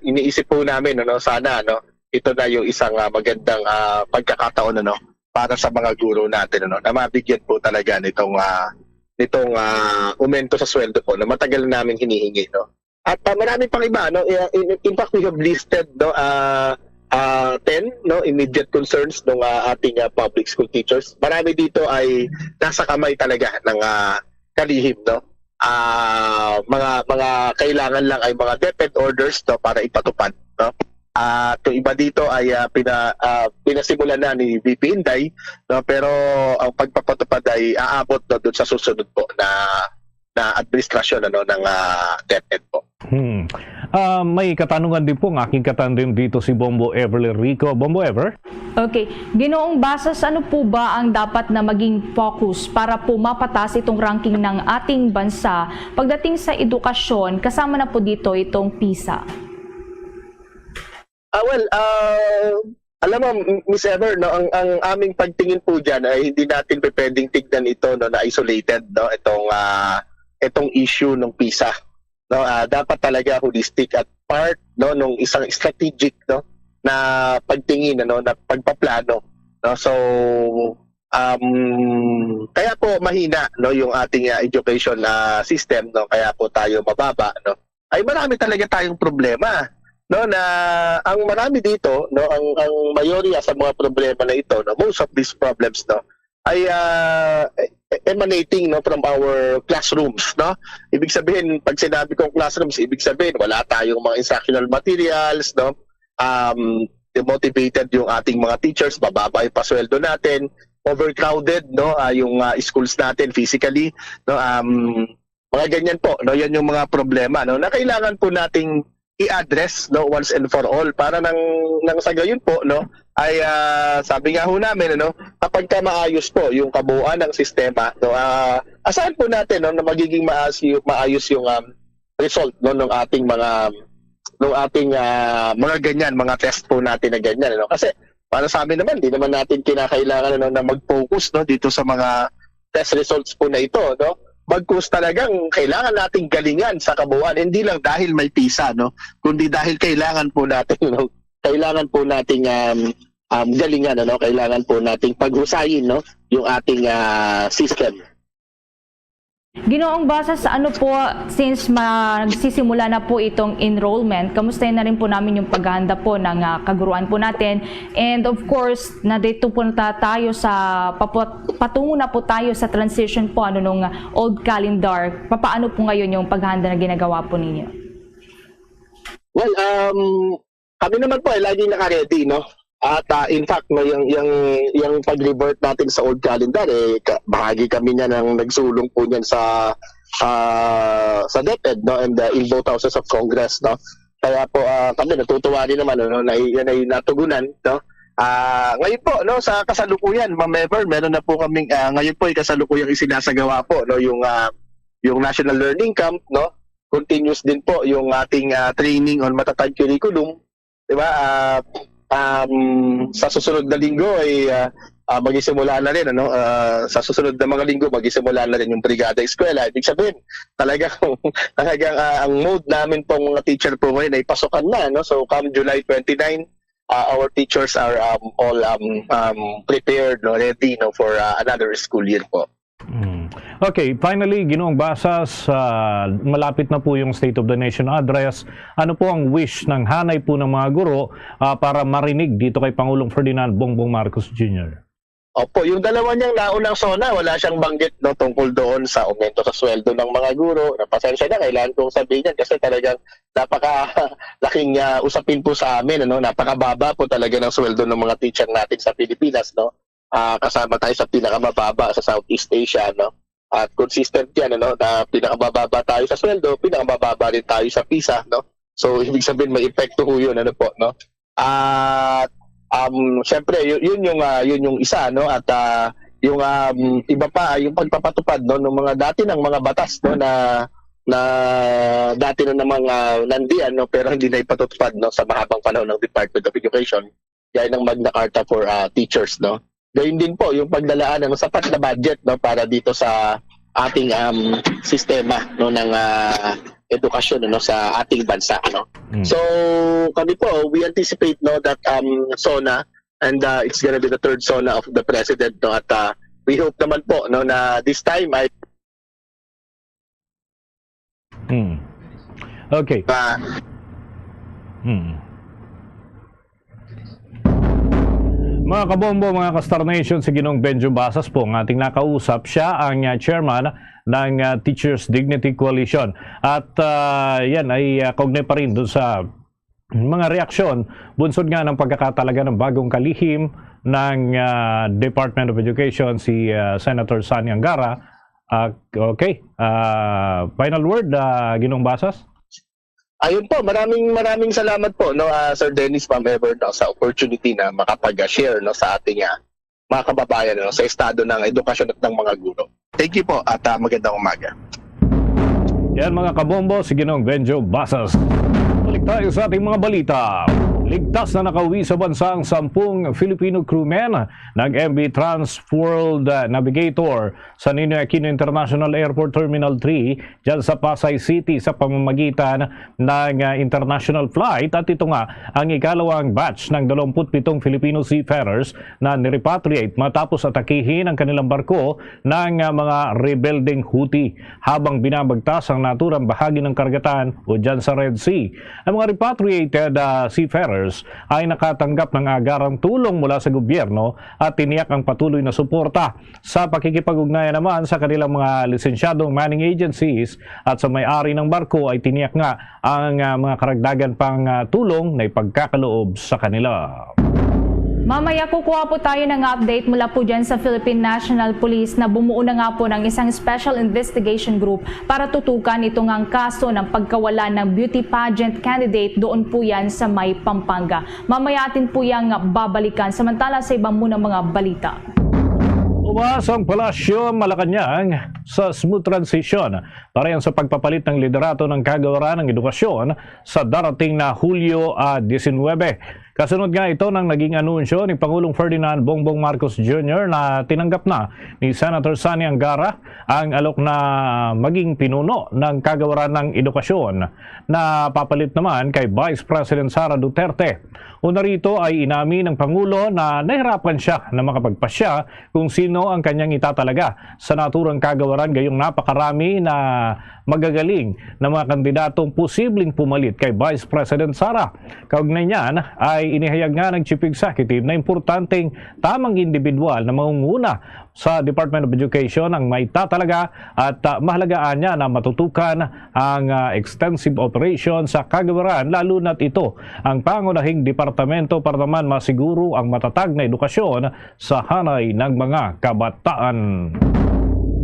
iniisip po namin, no, sana, no, ito na yung isang uh, magandang uh, pagkakataon, ano, para sa mga guro natin, ano, na mabigyan po talaga nitong uh, nitong uh, aumento sa sweldo po na matagal na namin hinihingi, no. At uh, marami pang iba, no. In, in fact, we have listed, no, uh, uh, ten, no, immediate concerns ng uh, ating uh, public school teachers. Marami dito ay nasa kamay talaga ng uh, kalihim, no. Uh, mga mga kailangan lang ay mga DepEd orders, no, para ipatupad, no. At uh, yung iba dito ay uh, pina, uh, pinasimulan na ni V P Inday, no, pero ang pagpapatupad ay aabot, no, doon sa susunod po na na administrasyon, ano, ng uh, DepEd po. Hmm. Ah, may katanungan din po ang aking katandem dito, si Bombo Everly Rico. Bombo Ever? Okay. Ginoong Basas, ano po ba ang dapat na maging focus para po mapatas itong ranking ng ating bansa pagdating sa edukasyon, kasama na po dito itong pisa? Ah, well, ah, alam mo, M- Miss Ever, no, ang, ang aming pagtingin po diyan ay hindi natin pe- pwedeng tignan ito, no, na isolated, no, itong ah, itong issue ng pisa, no. Ah, dapat talaga holistic at part, no, nung isang strategic, no, na pagtingin, ano, na pagpaplano, no. So um kaya po mahina, no, yung ating ah, education ah, system, no, kaya po tayo mababa, no, ay marami talaga tayong problema, no, na ang marami dito, no, ang ang mayorya sa mga problema na ito, no, most of these problems, no, ay ah, e- emanating, no, from our classrooms, no. Ibig sabihin, pag sinabi kong classrooms, ibig sabihin wala tayong mga instructional materials, no. Um demotivated yung ating mga teachers, mababa yung pasweldo natin, overcrowded, no, ah, yung ah, schools natin physically, no. Um mga ganyan po, no, yan yung mga problema, no, na kailangan po nating i-address, no, once and for all, para nang nang sa gayon po, no, ay ah, sabi nga ho namin, ano, kapag ka maayos po yung kabuuan ng sistema, no, ah, asahan po natin, no, na magiging maayos, maayos yung um, result, no, ng ating mga ng ating ah, mga ganyan, mga test po natin na ganyan, ano. Kasi para sa amin naman, di naman natin kinakailangan, ano, na mag-focus, no, dito sa mga test results po na ito, no. Bagkus talagang kailangan nating galingan sa kabuuan, hindi lang dahil may pisa, no, kundi dahil kailangan po natin, no, kailangan po nating um, um, galingan, ano, kailangan po nating paghusayin, no, yung ating ah, system. Ginoong Basas, ano po, since magsisimula na po itong enrollment, kamustahin na rin po namin yung paghahanda po ng ah, kaguruan po natin. And of course, na dito po na ta- tayo sa paput- patungo na po tayo sa transition po, ano, nung ah, old calendar. Papaano po ngayon yung paghahanda na ginagawa po ninyo? Well, um, kami naman po ay laging naka-ready, no? At ah, in fact, no, yung yung yung pag-revert natin sa old calendar, eh ka- bahagi kami niya nang nagsulong po niyan sa ah, sa DepEd, no, and uh, in both houses of Congress, no. Kaya po ah, kami natutuwa rin naman, no, na yan ay natugunan, no. Ah, ngayon po, no, sa kasalukuyan, Ma'am Ever, meron na po kaming ah, ngayon po ay kasalukuyang isinasagawa po, no, yung ah, yung National Learning Camp, no. Continuous din po yung ating ah, training on matatag curriculum, di ba? Ah, um, sa susunod na linggo ay ah, ah, magisimula na rin, ano. Ah, sa susunod na mga linggo magisimula na rin yung Brigada Eskwela. Ibig sabihin, talagang talagang ah, ang mode namin pong mga teacher po ngayon ay pasukan na, no. So come July twenty-nine, ah, our teachers are um, all um, um, prepared, no, ready, no, for ah, another school year po. Mm. Okay, finally, Ginoong Basas, ah, malapit na po yung State of the Nation Address. Ano po ang wish ng hanay po ng mga guro ah, para marinig dito kay Pangulong Ferdinand Bongbong Marcos Junior? Opo, yung dalawa niyang naunang SONA, wala siyang banggit, no, tungkol doon sa aumento sa sweldo ng mga guro. Na pasensya na, kailangan kong sabihin yan kasi talagang napaka laking ah, usapin po sa amin, ano, napakababa po talaga ng sweldo ng mga teacher natin sa Pilipinas, no. Ah, kasama tayo sa pinakamababa sa Southeast Asia, no. At consistent yan, ano, na pinakamababa tayo sa sweldo, pinakamababa rin tayo sa pisa, no. So ibig sabihin may epekto ho yun, ano po, no. At um, syempre yun, yun yung ah, yun yung isa, no, at ah, yung um, iba pa yung pagpapatupad, no, ng mga dati ng mga batas, no, na na dati na namang ah, nandiyan, no, pero hindi na ipatutupad, no, sa mahabang panahon ng Department of Education, gaya ng Magna Carta for ah, Teachers, no. Gayun din po yung paglalaan ng sapat na budget, no, para dito sa ating um, sistema, no, ng ah, edukasyon, no, sa ating bansa, no. Mm. So kami po, we anticipate, no, that um, SONA, and uh, it's gonna be the third SONA of the president, no, at uh, we hope naman po, no, na this time ay Hmm. Okay. uh, Hmm. Mga kabombo, mga ka-Star Nation, si Ginoong Benjo Basas po ang ating nakausap. Siya ang uh, chairman ng uh, Teachers Dignity Coalition. At uh, yan ay uh, kaugnay pa rin doon sa mga reaksyon bunsod nga ng pagkakatalaga ng bagong kalihim ng uh, Department of Education, si uh, Senator Sonny Angara. Uh, okay. Uh, final word, uh, Ginoong Basas? Ayun po, maraming, maraming salamat po, no, ah, Sir Dennis, Ma'am Ever, no, sa opportunity na makapag-share, no, sa ating, ah, mga kababayan, no, sa estado ng edukasyon at ng mga guro. Thank you po at, ah, magandang umaga. Yan, mga kabombo, si Ginoong Benjo Basas. Balik tayo sa ating mga balita. Ligtas na nakauwi sa bansa ang sampung Filipino crewmen ng M V Transworld, ah, Navigator sa Ninoy Aquino International Airport Terminal three dyan sa Pasay City sa pamamagitan ng, ah, international flight, at ito nga ang ikalawang batch ng dalawampu't pitong Filipino seafarers na nirepatriate matapos atakihin ang kanilang barko ng, ah, mga rebeldeng Houthi habang binabagtas ang naturang bahagi ng karagatan o dyan sa Red Sea. Ang mga repatriated, ah, seafarers ay nakatanggap ng agarang tulong mula sa gobyerno at tiniyak ang patuloy na suporta. Sa pakikipag-ugnayan naman sa kanilang mga lisensyadong manning agencies at sa may-ari ng barko ay tiniyak nga ang, ah, mga karagdagan pang, ah, tulong na ipagkakaloob sa kanila. Mamaya kukuha po tayo ng update mula po dyan sa Philippine National Police na bumuo na nga po ng isang special investigation group para tutukan ito ngang kaso ng pagkawala ng beauty pageant candidate doon po yan sa may Pampanga. Mamaya atin po yang babalikan. Samantala sa ibang muna mga balita. Umaasa ang Palasyo Malacañang sa smooth transition para yan sa pagpapalit ng liderato ng Kagawaran ng Edukasyon sa darating na Hulyo, ah, diecinuebe. Kasunod nga ito ng naging anunsyo ni Pangulong Ferdinand Bongbong Marcos Junior na tinanggap na ni Senator Sonny Angara ang alok na maging pinuno ng Kagawaran ng Edukasyon na papalit naman kay Vice President Sara Duterte. Una rito ay inamin ng Pangulo na nahirapan siya na makapagpasya kung sino ang kanyang itatalaga sa naturang kagawaran, gayong napakarami na magagaling na mga kandidatong posibleng pumalit kay Vice President Sara. Kaugnay niyan ay inihayag nga ng Chief Executive na importanteng tamang individual na mangunguna sa Department of Education ang maitatalaga at, ah, mahalagaan niya na matutukan ang, ah, extensive operation sa kagawaran, lalo na't ito ang pangunahing departamento para naman masiguro ang matatag na edukasyon sa hanay ng mga kabataan.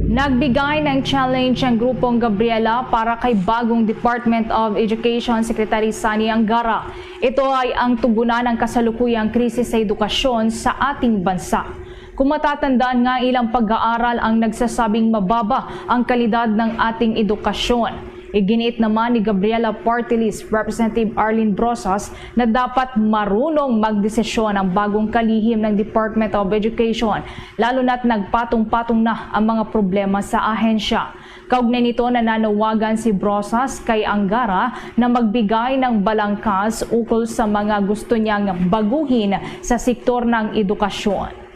Nagbigay ng challenge ang Grupong Gabriela para kay bagong Department of Education Secretary Sonny Angara. Ito ay ang tugunan ng kasalukuyang krisis sa edukasyon sa ating bansa. Kung matatandaan nga, ilang pag-aaral ang nagsasabing mababa ang kalidad ng ating edukasyon. Iginiit naman ni Gabriela Party List Representative Arlene Brosas na dapat marunong magdesisyon ang bagong kalihim ng Department of Education, lalo na't nagpatong-patong na ang mga problema sa ahensya. Kaugnay nito, nananawagan si Brosas kay Angara na magbigay ng balangkas ukol sa mga gusto niyang baguhin sa sektor ng edukasyon.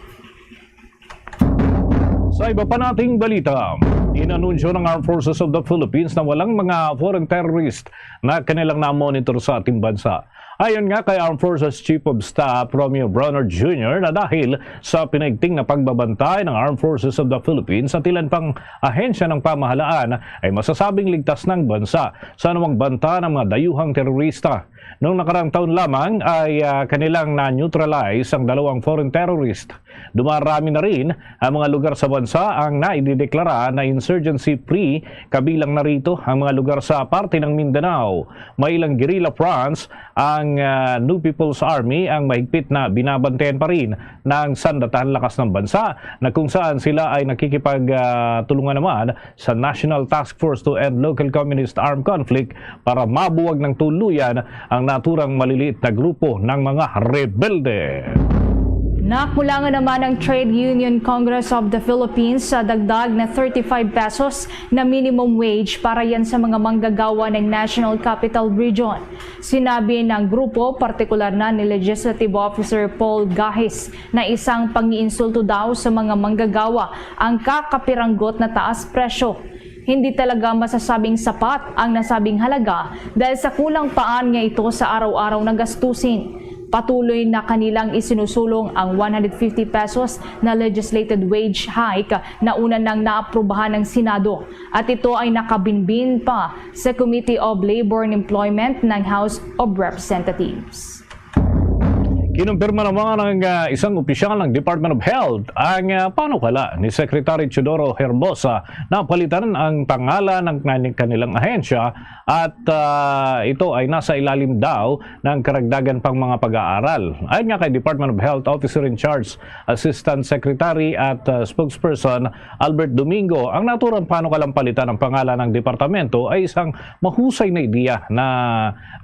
Sa iba pa nating balita, inanunsyo ng Armed Forces of the Philippines na walang mga foreign terrorist na kanilang na-monitor sa ating bansa. Ayon nga kay Armed Forces Chief of Staff Romeo Brawner Junior na dahil sa pinaigting na pagbabantay ng Armed Forces of the Philippines at ilan pang ahensya ng pamahalaan ay masasabing ligtas ng bansa sa anumang banta ng mga dayuhang terorista. Noong nakaraang taon lamang ay, ah, kanilang na-neutralize ang dalawang foreign terrorist. Dumarami na rin ang mga lugar sa bansa ang naidideklara na insurgency-free, kabilang na rito ang mga lugar sa parte ng Mindanao. May ilang guerrilla fronts ang, ah, New People's Army ang mahigpit na binabantayan pa rin ng Sandatahan Lakas ng Bansa, na kung saan sila ay nakikipag, ah, tulungan naman sa National Task Force to End Local Communist Armed Conflict para mabuwag ng tuluyan ang naturang maliliit na grupo ng mga rebelde. Nakulangan naman ang Trade Union Congress of the Philippines sa dagdag na thirty-five pesos na minimum wage para yan sa mga manggagawa ng National Capital Region. Sinabi ng grupo, partikular na ni Legislative Officer Paul Gahis, na isang pangiinsulto daw sa mga manggagawa ang kakapiranggot na taas presyo. Hindi talaga masasabing sapat ang nasabing halaga dahil sa kulang pa anya ito sa araw-araw na gastusin. Patuloy na kanilang isinusulong ang one hundred fifty pesos na legislated wage hike na una nang naaprubahan ng Senado, at ito ay nakabinbin pa sa Committee of Labor and Employment ng House of Representatives. Kinumpirma naman ng, ah, isang opisyal ng Department of Health ang, ah, panukala ni Secretary Teodoro Herbosa na palitan ang pangalan ng kani-, kanilang ahensya at, ah, ito ay nasa ilalim daw ng karagdagan pang mga pag-aaral. Ayon nga kay Department of Health Officer in Charge, Assistant Secretary at, ah, Spokesperson Albert Domingo, ang naturang panukalang palitan ang pangalan ng departamento ay isang mahusay na ideya na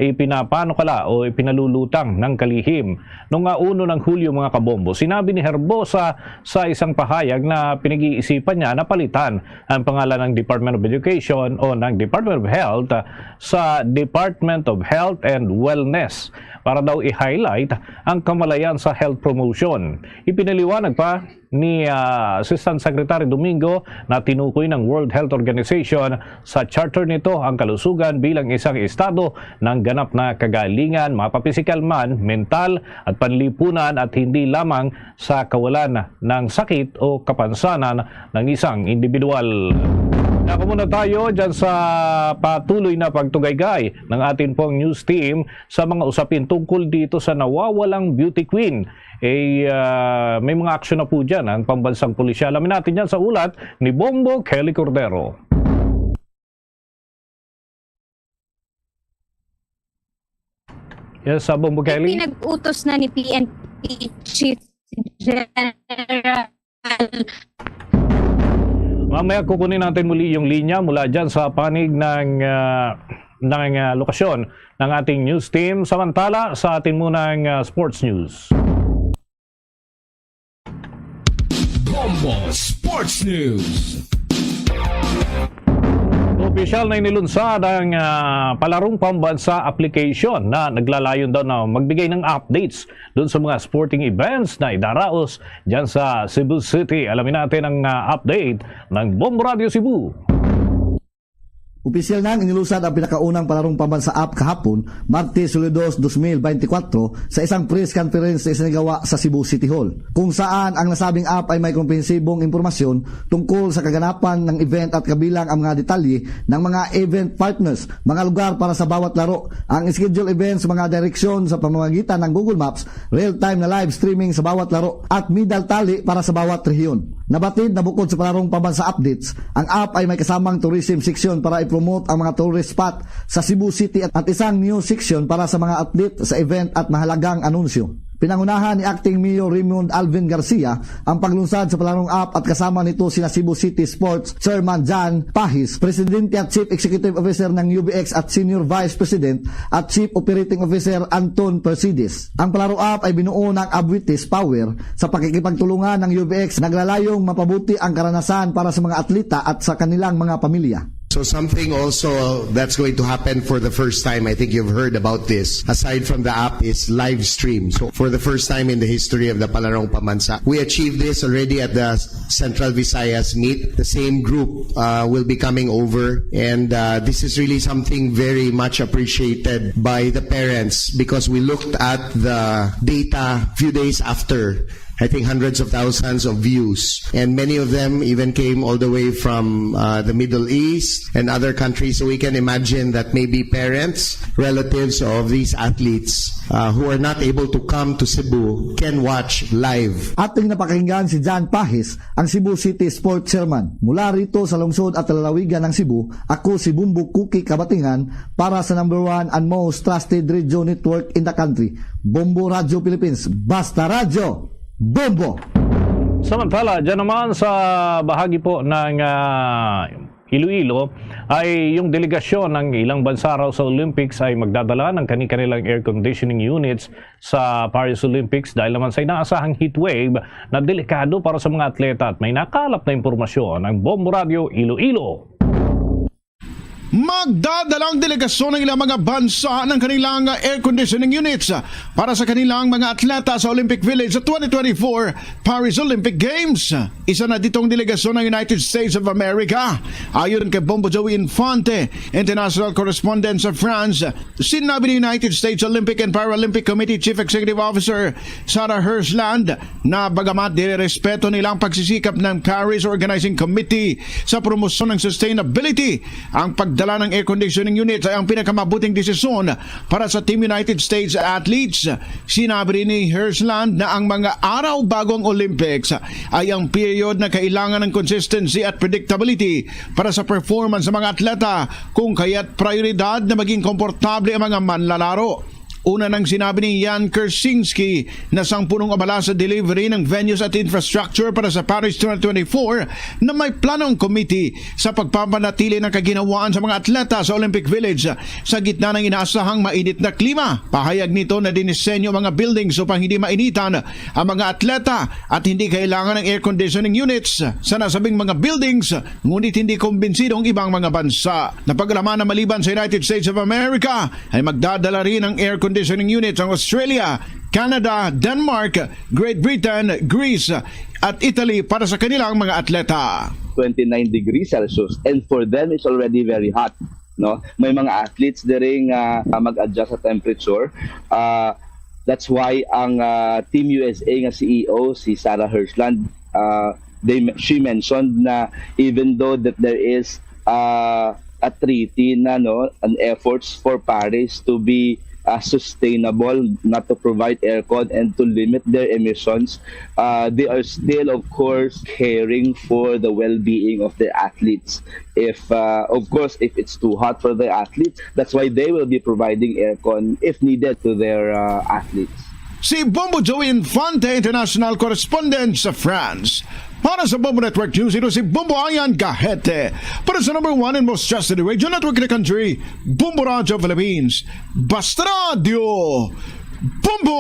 ipinapanukala o ipinalulutang ng kalihim. Noong uno ng Hulyo, mga kabombo, sinabi ni Herbosa sa isang pahayag na pinag-iisipan niya na palitan ang pangalan ng Department of Education o ng Department of Health sa Department of Health and Wellness para daw i-highlight ang kamalayan sa health promotion. Ipinaliwanag pa ni, ah, Assistant Secretary Domingo na tinukoy ng World Health Organization sa charter nito ang kalusugan bilang isang estado ng ganap na kagalingan, mapapisikal man, mental at panlipunan, at hindi lamang sa kawalan ng sakit o kapansanan ng isang individual. Nako muna tayo dyan sa patuloy na pagtugaygay ng ating pong news team sa mga usapin tungkol dito sa nawawalang beauty queen. Eh, ah, may mga aksyon na po dyan ang pambansang pulisya. Alamin natin yan sa ulat ni Bombo Kelly Cordero. Yes, sa Bombo Kelly. Pinag-utos na ni P N P Chief General. Mamaya kukunin natin muli yung linya mula dyan sa panig ng, ah, ng, ah, lokasyon ng ating news team. Samantala, sa atin munang, ah, sports news. Bombo Sports News. Opisyal na inilunsad ang, ah, Palarong Pambansa application na naglalayon daw na magbigay ng updates doon sa mga sporting events na idaraos dyan sa Cebu City. Alamin natin ang, ah, update ng Bombo Radio Cebu. Opisyal nang inilunsad ang pinakaunang Palarong Pambansa app kahapon, Martes, Hulyo dos, dos mil beintikwatro, sa isang press conference na isinagawa sa Cebu City Hall, kung saan ang nasabing app ay may komprehensibong impormasyon tungkol sa kaganapan ng event at kabilang ang mga detalye ng mga event partners, mga lugar para sa bawat laro, ang schedule events, mga direksyon sa pamamagitan ng Google Maps, real-time na live streaming sa bawat laro, at medal tally para sa bawat rehiyon. Nabatid na bukod sa Palarong Pambansa updates, ang app ay may kasamang tourism section para i-promote ang mga tourist spot sa Cebu City at, at isang news section para sa mga athlete sa event at mahalagang anunsyo. Pinangunahan ni Acting Mayor Raymond Alvin Garcia ang paglunsad sa Palarong app at kasama nito sina Cebu City Sports Chairman John Pahis, Presidente at Chief Executive Officer ng U B X at Senior Vice President at Chief Operating Officer Anton Persides. Ang Palarong app ay binuo ng Abuitis Power sa pakikipagtulungan ng U B X. Naglalayong mapabuti ang karanasan para sa mga atleta at sa kanilang mga pamilya. So something also that's going to happen for the first time, I think you've heard about this, aside from the app, is live stream. So for the first time in the history of the Palarong Pambansa, we achieved this already at the Central Visayas Meet. The same group, uh, will be coming over, and, uh, this is really something very much appreciated by the parents because we looked at the data few days after. I think hundreds of thousands of views, and many of them even came all the way from, uh, the Middle East and other countries. So we can imagine that maybe parents, relatives of these athletes, uh, who are not able to come to Cebu can watch live. Ating napakinggan si John Pahis, ang Cebu City Sport Chairman. Mula rito sa lungsod at lalawigan ng Cebu, ako si Bumbo Cookie Kabatingan para sa number one and most trusted radio network in the country, Bombo Radio Philippines. Basta Radyo, Bombo! Samantala, dyan naman sa bahagi po ng, ah, Iloilo, ay yung delegasyon ng ilang bansa raw sa Olympics ay magdadala ng kani-kanilang air conditioning units sa Paris Olympics dahil naman sa inaasahang heat wave na delikado para sa mga atleta, at may nakalap na impormasyon ang Bombo Radio Iloilo. Magdadala ang delegasyon ng ilang mga bansa ng kanilang air conditioning units para sa kanilang mga atleta sa Olympic Village sa twenty twenty-four Paris Olympic Games. Isa na ditong delegasyon ng United States of America. Ayon kay Bombo Joey Infante, international correspondent sa France, sinabi ni United States Olympic and Paralympic Committee Chief Executive Officer Sarah Hirshland na bagamat direrespeto nila ang pagsisikap ng Paris Organizing Committee sa promosyon ng sustainability, ang pagdala ng air conditioning unit ay ang pinakamabuting desisyon para sa Team United States athletes. Sinabi rin ni Hirshland na ang mga araw bago ang Olympics ay ang period na kailangan ng consistency at predictability para sa performance sa mga atleta, kung kaya't prioridad na maging komportable ang mga manlalaro. Una nang sinabi ni Jan Kersinski na sang punong abala sa delivery ng venues at infrastructure para sa Paris twenty twenty-four na may plano ang committee sa pagpapanatili ng kaginhawaan sa mga atleta sa Olympic Village sa gitna ng inaasahang mainit na klima. Pahayag nito na dinisenyo ang mga buildings upang hindi mainitan ang mga atleta at hindi kailangan ng air conditioning units sa nasabing mga buildings, ngunit hindi kumbinsido ang ibang mga bansa. Napag-alaman na maliban sa United States of America, ay magdadala rin ng air conditioning units ang Australia, Canada, Denmark, Great Britain, Greece, at Italy para sa kanilang mga atleta. twenty-nine degrees Celsius, and for them, it's already very hot. No, may mga athletes diri nga, ah, mag-adjust sa temperature. Ah, that's why ang, ah, Team U S A nga C E O, si Sarah Hirshland, ah, they she mentioned na even though that there is, ah, a treaty na, no, an efforts for Paris to be, ah, sustainable, not to provide aircon and to limit their emissions, uh, they are still, of course, caring for the well-being of their athletes. If, uh, of course, if it's too hot for their athletes, that's why they will be providing aircon if needed to their, uh, athletes. Si Bombo Joey Infante, international correspondent sa France. Para sa Bombo Network News, ito si Bombo Ayan Gahete. Para sa number one and most trusted radio network in the country, Bombo Radio Philippines. Basta Radio, Bombo!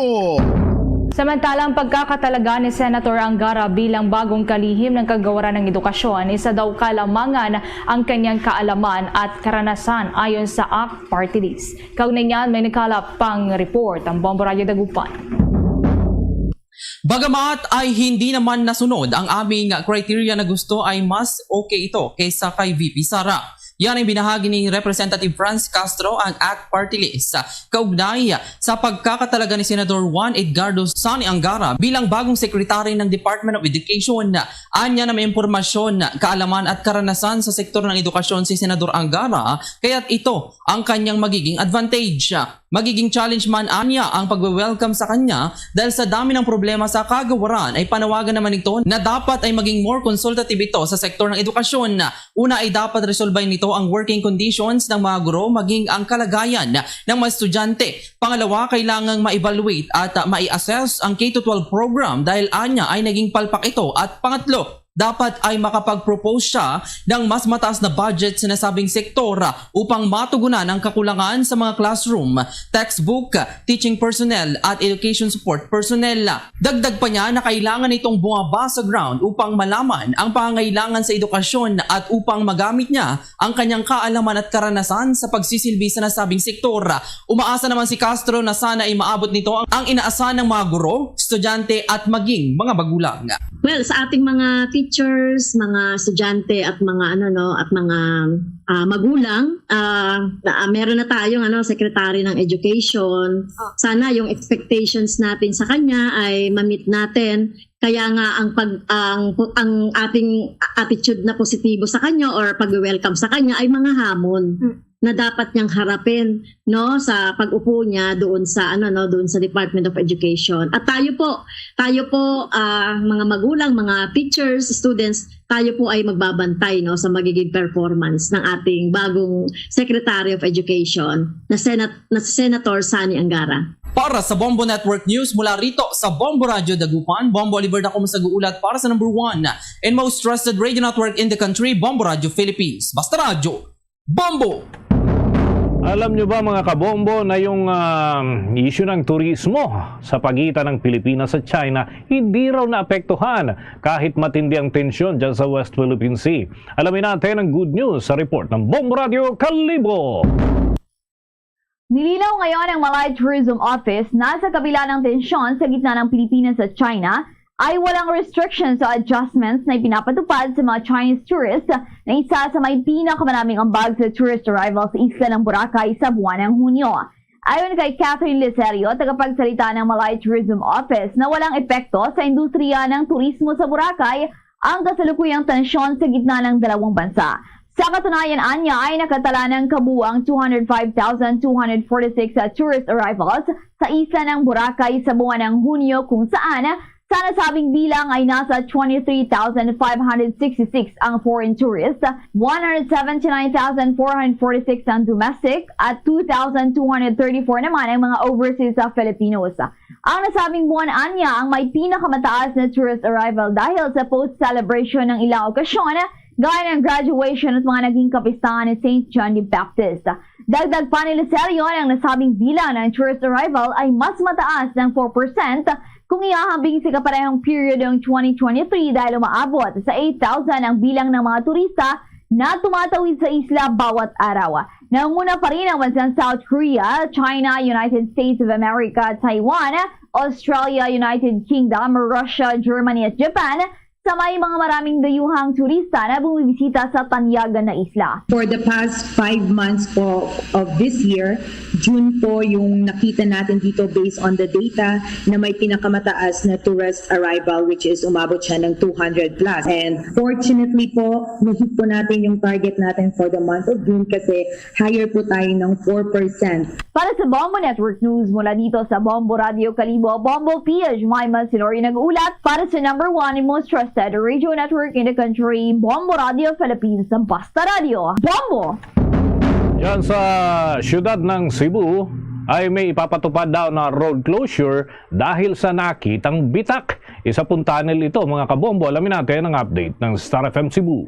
Samantala, ang pagkakatalaga ni Senator Angara bilang bagong kalihim ng Kagawaran ng Edukasyon, isa daw kalamangan ang kanyang kaalaman at karanasan ayon sa ACT Party List. Kaugnay niyan, may nakalap pang report ang Bombo Radio Dagupan. Bagamat ay hindi naman nasunod ang aming criteria na gusto ay mas okay ito kaysa kay V P Sara. Yan ang binahagi ni Representative Franz Castro ang ACT Party List kaugnay sa pagkakatalaga ni Senador Juan Edgardo Sani Angara bilang bagong sekretary ng Department of Education. Anya na may impormasyon, kaalaman at karanasan sa sektor ng edukasyon si Senador Angara, kaya't ito ang kanyang magiging advantage. Magiging challenge man anya ang pagwe-welcome sa kanya dahil sa dami ng problema sa kagawaran ay panawagan naman ito na dapat ay maging more consultative ito sa sektor ng edukasyon. Una ay dapat resolbahin nito ang working conditions ng mga guro maging ang kalagayan ng mga estudyante. Pangalawa, kailangang ma-evaluate at ma-assess ang K to twelve program dahil anya ay naging palpak ito. At pangatlo, dapat ay makapag-propose siya ng mas mataas na budget sa nasabing sektor upang matugunan ang kakulangan sa mga classroom, textbook, teaching personnel at education support personnel. Dagdag pa niya na kailangan itong bumaba sa ground upang malaman ang pangangailangan sa edukasyon at upang magamit niya ang kanyang kaalaman at karanasan sa pagsisilbi sa nasabing sektor. Umaasa naman si Castro na sana ay maabot nito ang, ang inaasahan ng mga guro, estudyante at maging mga magulang. Well, sa ating mga teachers, mga estudyante at mga ano no, at mga ah, magulang, ah, ah, meron na tayong ano, secretary ng education. Sana yung expectations natin sa kanya ay ma-meet natin. Kaya nga ang pag ang ang ating attitude na positibo sa kanya or pag-welcome sa kanya ay mga hamon na dapat niyang harapin, no, sa pag-upo niya doon sa ano no, doon sa Department of Education. At tayo po, tayo po ah, mga magulang, mga teachers, students, tayo po ay magbabantay no sa magiging performance ng ating bagong Secretary of Education na Senat na si Senator Sani Angara. Para sa Bombo Network News mula rito sa Bombo Radio Dagupan, Bombo Oliver Dacom sa guulat para sa number one and most trusted radio network in the country, Bombo Radio Philippines. Basta Radyo, Bombo! Alam nyo ba, mga kabombo, na yung ah, issue ng turismo sa pagitan ng Pilipinas at China hindi raw naapektuhan kahit matindi ang tensyon dyan sa West Philippine Sea? Alamin natin ang good news sa report ng Bombo Radio Kalibo. Nilinaw ngayon ng Malay Tourism Office na sa kabila ng tensyon sa gitna ng Pilipinas at China, ay walang restrictions o adjustments na ipinapatupad sa mga Chinese tourists na isa sa may pinakamaraming ambag sa tourist arrival sa isla ng Boracay sa buwan ng Hunyo. Ayon kay Catherine Liserio, tagapagsalita ng Malay Tourism Office, na walang epekto sa industriya ng turismo sa Boracay ang kasalukuyang tensyon sa gitna ng dalawang bansa. Sa katunayan, anya ay nakatala ng kabuang two hundred five thousand two hundred forty-six tourist arrivals sa isla ng Boracay sa buwan ng Hunyo, kung saan sa nasabing bilang ay nasa twenty-three thousand five hundred sixty-six ang foreign tourists, one hundred seventy-nine thousand four hundred forty-six ang domestic, at two thousand two hundred thirty-four naman ang mga overseas sa Filipinos. Ang nasabing buwan anya ang may pinakamataas na tourist arrival dahil sa post-celebration ng ilang okasyon, gaya ng graduation at mga naging kapistahan ni Saint John the Baptist. Dagdag pa ni Liserio, ang nasabing bilang ng tourist arrival ay mas mataas ng four percent kung ihahambing sa kaparehong period ng twenty twenty-three, dahil umaabot sa eight thousand ang bilang ng mga turista na tumatawid sa isla bawat araw. Nanguna pa rin ang bansang South Korea, China, United States of America, Taiwan, Australia, United Kingdom, Russia, Germany at Japan, sa may mga maraming dayuhang turista na bumibisita sa tanyagan na isla. For the past five months po of this year, June po yung nakita natin dito based on the data na may pinakamataas na tourist arrival, which is umabot siya ng two hundred plus. And fortunately po, na-hit po natin yung target natin for the month of June kasi higher po tayo ng four percent. Para sa Bombo Network News, mula dito sa Bombo Radio Kalibo, Bombo P H Jemima Sinori nag-ulat para sa number one and most trusted radio network in the country, Bombo Radio Philippines, ang Basta Radio. Bombo! Yan sa siyudad ng Cebu ay may ipapatupad daw na road closure dahil sa nakitang bitak. Isa pong tunnel ito, mga kabombo. Alamin natin ang update ng Star F M Cebu.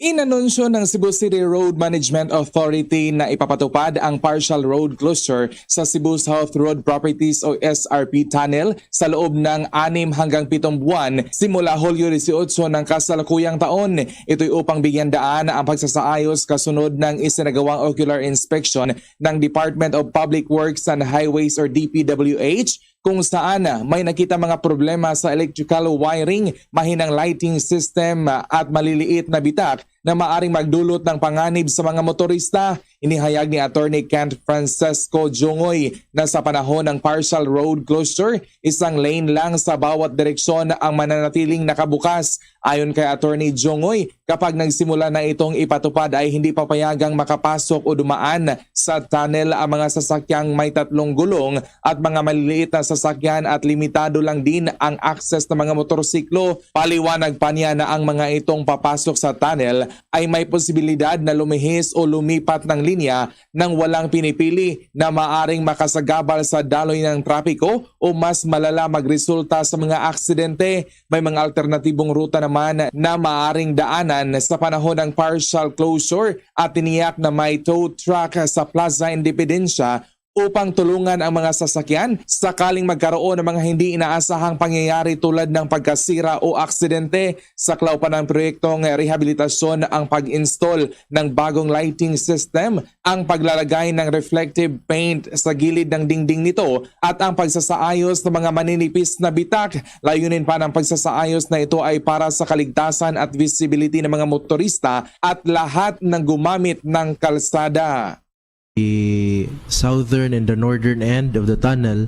Inanunsyo ng Cebu City Road Management Authority na ipapatupad ang partial road closure sa Cebu South Road Properties o S R P Tunnel sa loob ng anim hanggang pitong buwan simula Hulyo dieciocho ng kasalukuyang taon. Ito'y upang bigyan daan ang pagsasaayos kasunod ng isinagawang ocular inspection ng Department of Public Works and Highways or D P W H kung saan may nakita mga problema sa electrical wiring, mahinang lighting system at maliliit na bitak na maaring magdulot ng panganib sa mga motorista. Inihayag ni Attorney Kent Francisco Jungoy na sa panahon ng partial road closure, isang lane lang sa bawat direksyon ang mananatiling nakabukas. Ayon kay Attorney Jungoy, kapag nagsimula na itong ipatupad ay hindi papayagang makapasok o dumaan sa tunnel ang mga sasakyang may tatlong gulong at mga maliliit na sasakyan at limitado lang din ang access ng mga motorsiklo. Paliwanag pa niya na ang mga itong papasok sa tunnel ay may posibilidad na lumihis o lumipat ng linya nang walang pinipili na maaring makasagabal sa daloy ng trapiko o mas malala magresulta sa mga aksidente. May mga alternatibong ruta naman na maaring daanan sa panahon ng partial closure at tiniyak na may tow truck sa Plaza Independencia upang tulungan ang mga sasakyan sakaling magkaroon ng mga hindi inaasahang pangyayari tulad ng pagkasira o aksidente. Saklaw pa ng proyektong rehabilitasyon ang pag-install ng bagong lighting system, ang paglalagay ng reflective paint sa gilid ng dingding nito at ang pagsasaayos ng mga maninipis na bitak. Layunin pa ng pagsasaayos na ito ay para sa kaligtasan at visibility ng mga motorista at lahat ng gumamit ng kalsada. The southern and the northern end of the tunnel,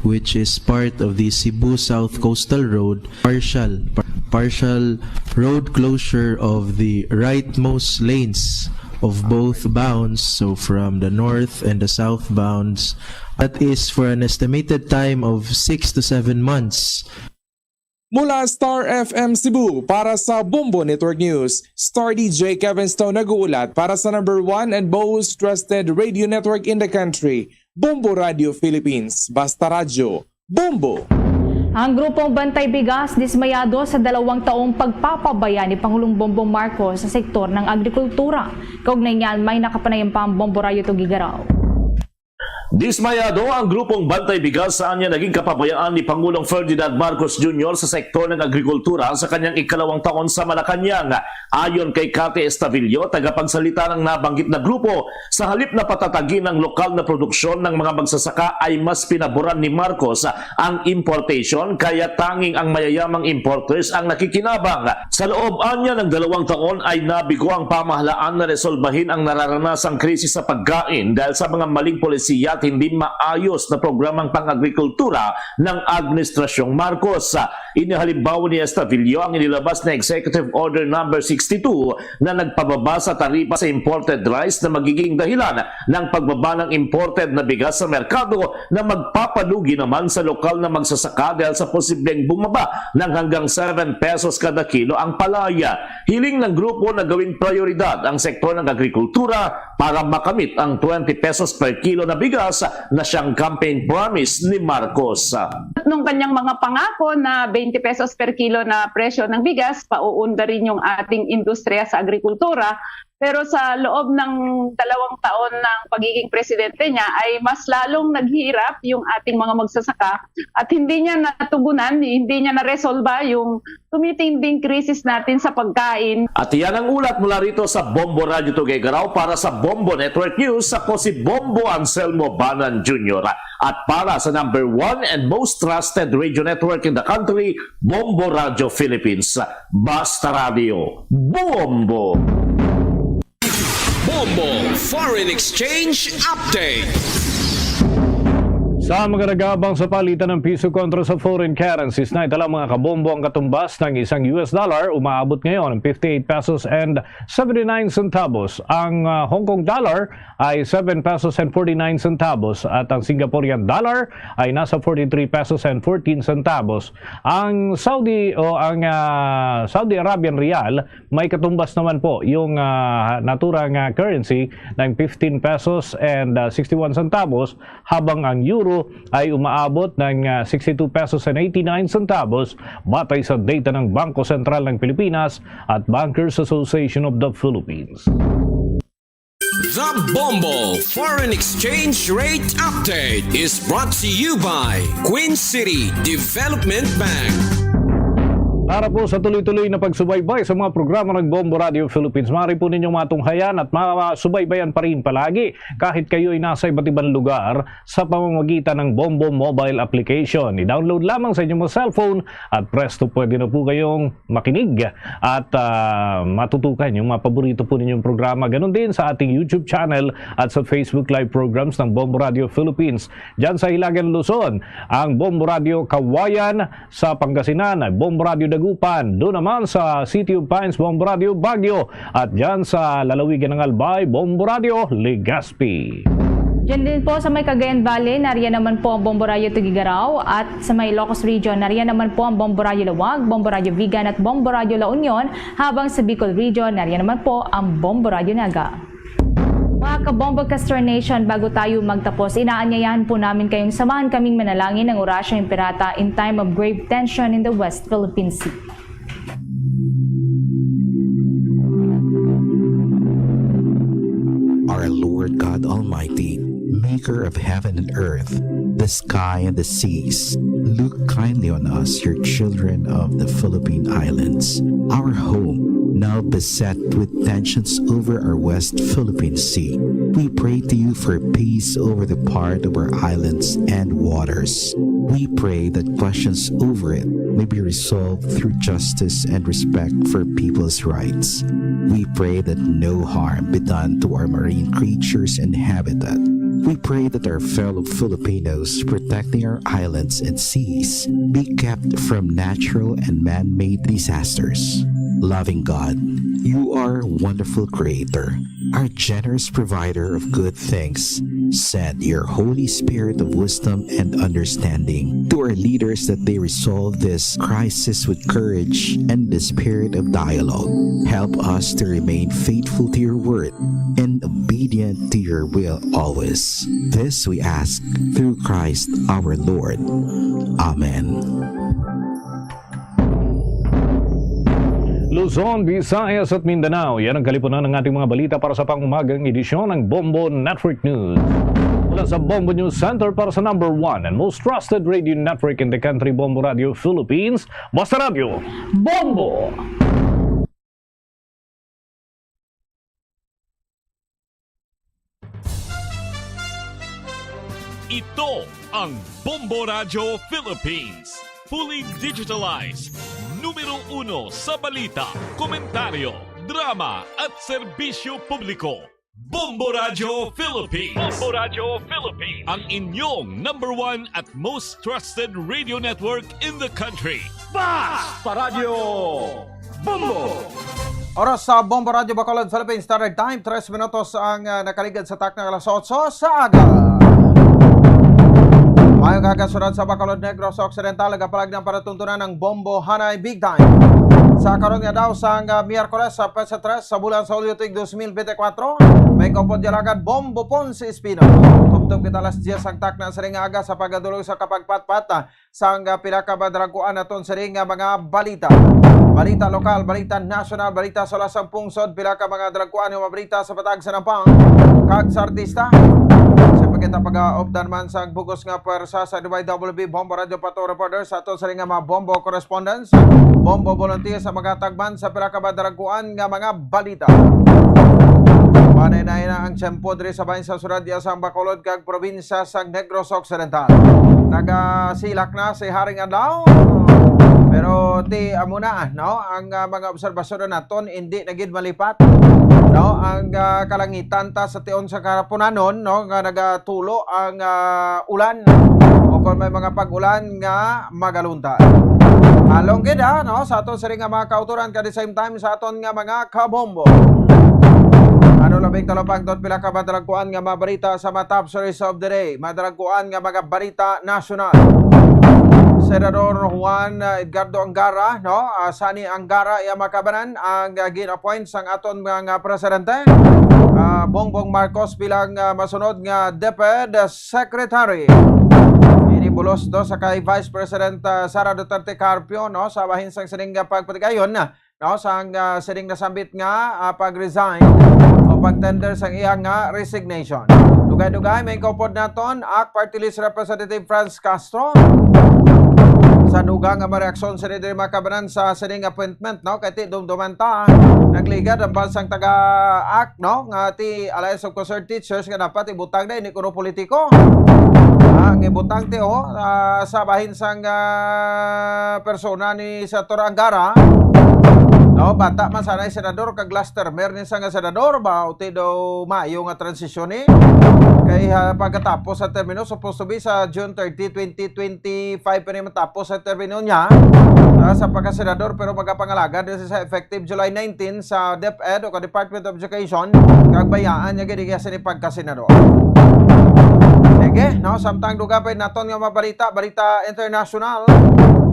which is part of the Cebu South Coastal Road, partial partial road closure of the rightmost lanes of both bounds, so from the north and the south bounds, that is for an estimated time of six to seven months. Mula Star F M Cebu, para sa Bombo Network News, Star D J Kevin Stone nag-uulat para sa number one and most trusted radio network in the country, Bombo Radio Philippines. Basta Radyo, Bombo! Ang grupong Bantay Bigas dismayado sa dalawang taong pagpapabaya ni Pangulong Bongbong Marcos sa sektor ng agrikultura. Kaugnay niyan, may nakapanayam pa ang Bombo Radyo Tugigaraw. Dismayado ang grupong Bantay Bigas sa anya naging kapabayaan ni Pangulong Ferdinand Marcos Junior sa sektor ng agrikultura sa kanyang ikalawang taon sa Malacañang. Ayon kay Cathy Estavillo, tagapagsalita ng nabanggit na grupo, sa halip na patatagin ang lokal na produksyon ng mga magsasaka, ay mas pinaboran ni Marcos ang importation, kaya tanging ang mayayamang importers ang nakikinabang. Sa loob anya ng dalawang taon ay nabigo ang pamahalaan na resolbahin ang nararanasang krisis sa pagkain dahil sa mga maling polisiya at hindi maayos na programang pang-agrikultura ng Administrasyong Marcos. Inihalimbawa ni Estavillo ang inilabas na Executive Order Number sixty-two na nagpababa sa taripa sa imported rice na magiging dahilan ng pagbaba ng imported na bigas sa merkado na magpapalugi naman sa lokal na magsasaka dahil sa posibleng bumaba ng hanggang seven pesos kada kilo ang palaya. Hiling ng grupo na gawing prioridad ang sektor ng agrikultura para makamit ang twenty pesos per kilo na bigas na siyang campaign promise ni Marcos. Nung kanyang mga pangako na twenty pesos per kilo na presyo ng bigas, pauundarin yung ating industriya sa agrikultura. Pero sa loob ng dalawang taon ng pagiging presidente niya ay mas lalong naghirap yung ating mga magsasaka at hindi niya natugunan, hindi niya naresolba yung tumitinding krisis natin sa pagkain. At yan ang ulat mula rito sa Bombo Radio Tuguegarao. Para sa Bombo Network News, ako si Bombo Anselmo Banan Junior. At para sa number one and most trusted radio network in the country, Bombo Radio Philippines. Basta Radio, Bombo! Bombo Foreign Exchange Update. Sa mga nag-aabang sa palitan ng piso kontra sa foreign currencies, naitala, mga kabombo, ang katumbas ng isang U S dollar, umaabot ngayon ng fifty-eight pesos and seventy-nine centavos. Ang, ah, Hong Kong dollar ay seven pesos and forty-nine centavos at ang Singaporean dollar ay nasa forty-three pesos and fourteen centavos. Ang Saudi o ang, ah, Saudi Arabian rial, may katumbas naman po yung, ah, naturang, ah, currency ng fifteen pesos and, ah, sixty-one centavos, habang ang euro ay umaabot ng, ah, sixty-two pesos and eighty-nine centavos, batay sa data ng Bangko Sentral ng Pilipinas at Bankers Association of the Philippines. The Bombo Foreign Exchange Rate Update is brought to you by Queen City Development Bank. Para po sa tuloy-tuloy na pagsubaybay sa mga programa ng Bombo Radio Philippines, maaari po ninyong matunghayan at masubaybayan pa rin palagi kahit kayo ay nasa iba't ibang lugar sa pamamagitan ng Bombo Mobile Application. I-download lamang sa inyong mga cellphone at presto, pwede na po kayong makinig at, ah, matutukan yung mga paborito po ninyong programa. Ganun din sa ating YouTube channel at sa Facebook Live programs ng Bombo Radio Philippines. Diyan sa Hilagang Luzon, ang Bombo Radio Cauayan, sa Pangasinan, Bombo Radio Dagupan, doon naman sa City of Pines, Bombo Radio Baguio, at diyan sa lalawigan ng Albay, Bombo Radio Legazpi. Diyan din po sa may Cagayan Valley, nariyan naman po ang Bombo Radio Tuguegarao, at sa may Ilocos Region, nariyan naman po ang Bombo Radio Laoag, Bombo Radio Vigan, at Bombo Radio La Union, habang sa Bicol Region, nariyan naman po ang Bombo Radio Naga. Mga Kabombo Castro Nation, bago tayo magtapos, inaanyayahan po namin kayong samahan kaming manalangin ng Oratio Imperata in time of grave tension in the West Philippine Sea. Our Lord God Almighty, maker of heaven and earth, the sky and the seas, look kindly on us, your children of the Philippine Islands. Our home, now beset with tensions over our West Philippine Sea. We pray to you for peace over the part of our islands and waters. We pray that questions over it may be resolved through justice and respect for people's rights. We pray that no harm be done to our marine creatures and habitat. We pray that our fellow Filipinos protecting our islands and seas be kept from natural and man-made disasters. Loving God, you are a wonderful creator, our generous provider of good things. Send your Holy Spirit of wisdom and understanding to our leaders that they resolve this crisis with courage and the spirit of dialogue. Help us to remain faithful to your word and obedient to your will always. This we ask through Christ our Lord. Amen. Luzon, Visayas at Mindanao, yan ang kalipunan ng ating mga balita para sa pangumagang edisyon ng Bombo Network News. Sa Bombo News Center para sa number one and most trusted radio network in the country, Bombo Radio Philippines. Basta Radio, Bombo! Ito ang Bombo Radio Philippines. Fully digitalized. Numero uno sa balita, komentaryo, drama at serbisyo publiko. Bombo Radio Philippines. Bombo Radio Philippines. Ang inyong number one at most trusted radio network in the country. Basta Radio Bombo! Oras sa Bombo Radio Bacolod, Philippines Standard Time, tres minutos ang, ah, nakaligad sa takna alas otso sa aga. Mayong aga, syudad sa Bacolod, Negros Occidental, nagapalag ng palatuntunan ng Bombo Hanay Big Time. Sa karon nga daw sang, ah, Miyerkules sa petsa tres sa bulan sa Hulyo tuig dos mil bente kwatro, may kaupod nga alagad Bombo Ponce Espino. Tubtob kita alas diyes ang takna sa ring aga sa pagdulong sa kapagpatpat, ah, sang, ah, pila ka madalagkuan naton sining, ah, mga balita. Balita lokal, balita nasyonal, balita sa lasang pungsod, pila ka mga dalagkuan nga mga balita sa patag sa nampang kag sa artista. Sa pagkita pag-aupdan man sang bugos nga pwersa sa D Y W B Bombo Radio Pato Reporter sa aton sining nga mga Bombo correspondents, Bombo volunteers sa mga tagman sa pila ka madalagkuan nga mga balita. Panay na ina ang tiyempo diri sa bahin sa syudad sang Bacolod kag probinsya sang Negros Occidental. Nagasilak na si Haring Adlaw. Pero ti amo na, no? Ang, ah, mga obserbasyon naton hindi na gid malipat, no? Ang, ah, kalangitan ta sa tion sa kahaponanon, no, nga nagatulo ang, ah, ulan o kon may mga pag-ulan nga magalunta. Halong gid, ha, no, sa aton sining nga mga kautoran, kag the same time sa aton nga mga kabombo. Ano labing talapangton, pila ka madalagkuan nga mga balita sa mga top stories of the day, madalagkuan nga mga balita nasyonal. Senador Juan, ah, Edgardo Angara, no, ah, Sani Angara, iya makabanan ang, ah, gin-appoint sang aton mga presidente, ah, Bongbong Marcos bilang, ah, masunod nga DepEd Secretary. Ini bulos do sa kay Vice President, ah, Sara Duterte Carpio, no, sa bahin sang sining nga pagpatigayon, no, sang, ah, sining nasambit nga, ah, pag-resign o pag-tender sang iya nga resignation. Dugay-dugay, may kaupod naton, ACT Party List Representative Franz Castro. Sa dugang nga mga reaksyon sini diri makabanan sa sining appointment, no? Kay ti dumduman ta, nagligad ang bansang taga-ACT, no? Nga ti Alliance of Concerned Teachers nga dapat ibutang na ini kuno politiko. Ah, ang ibutang ti, oh, ah, sa bahin sang, ah, persona ni Senator Angara. No, bata man sanay senador kag last termer ni sa nga senador ba, uti daw maayo nga transisyon ni. Kay, ah, pagkatapos sa termino, supposed to be sa June thirty, twenty twenty-five pa ni matapos sa termino niya, ah, sa pagkasenador, pero magapangalagad na siya sa effective July nineteen sa DepEd o ka Department of Education, kag bayaan niya gid iya sini pagkasenador. Sige, no, samtang dugang pa naton nga mga balita, balita international,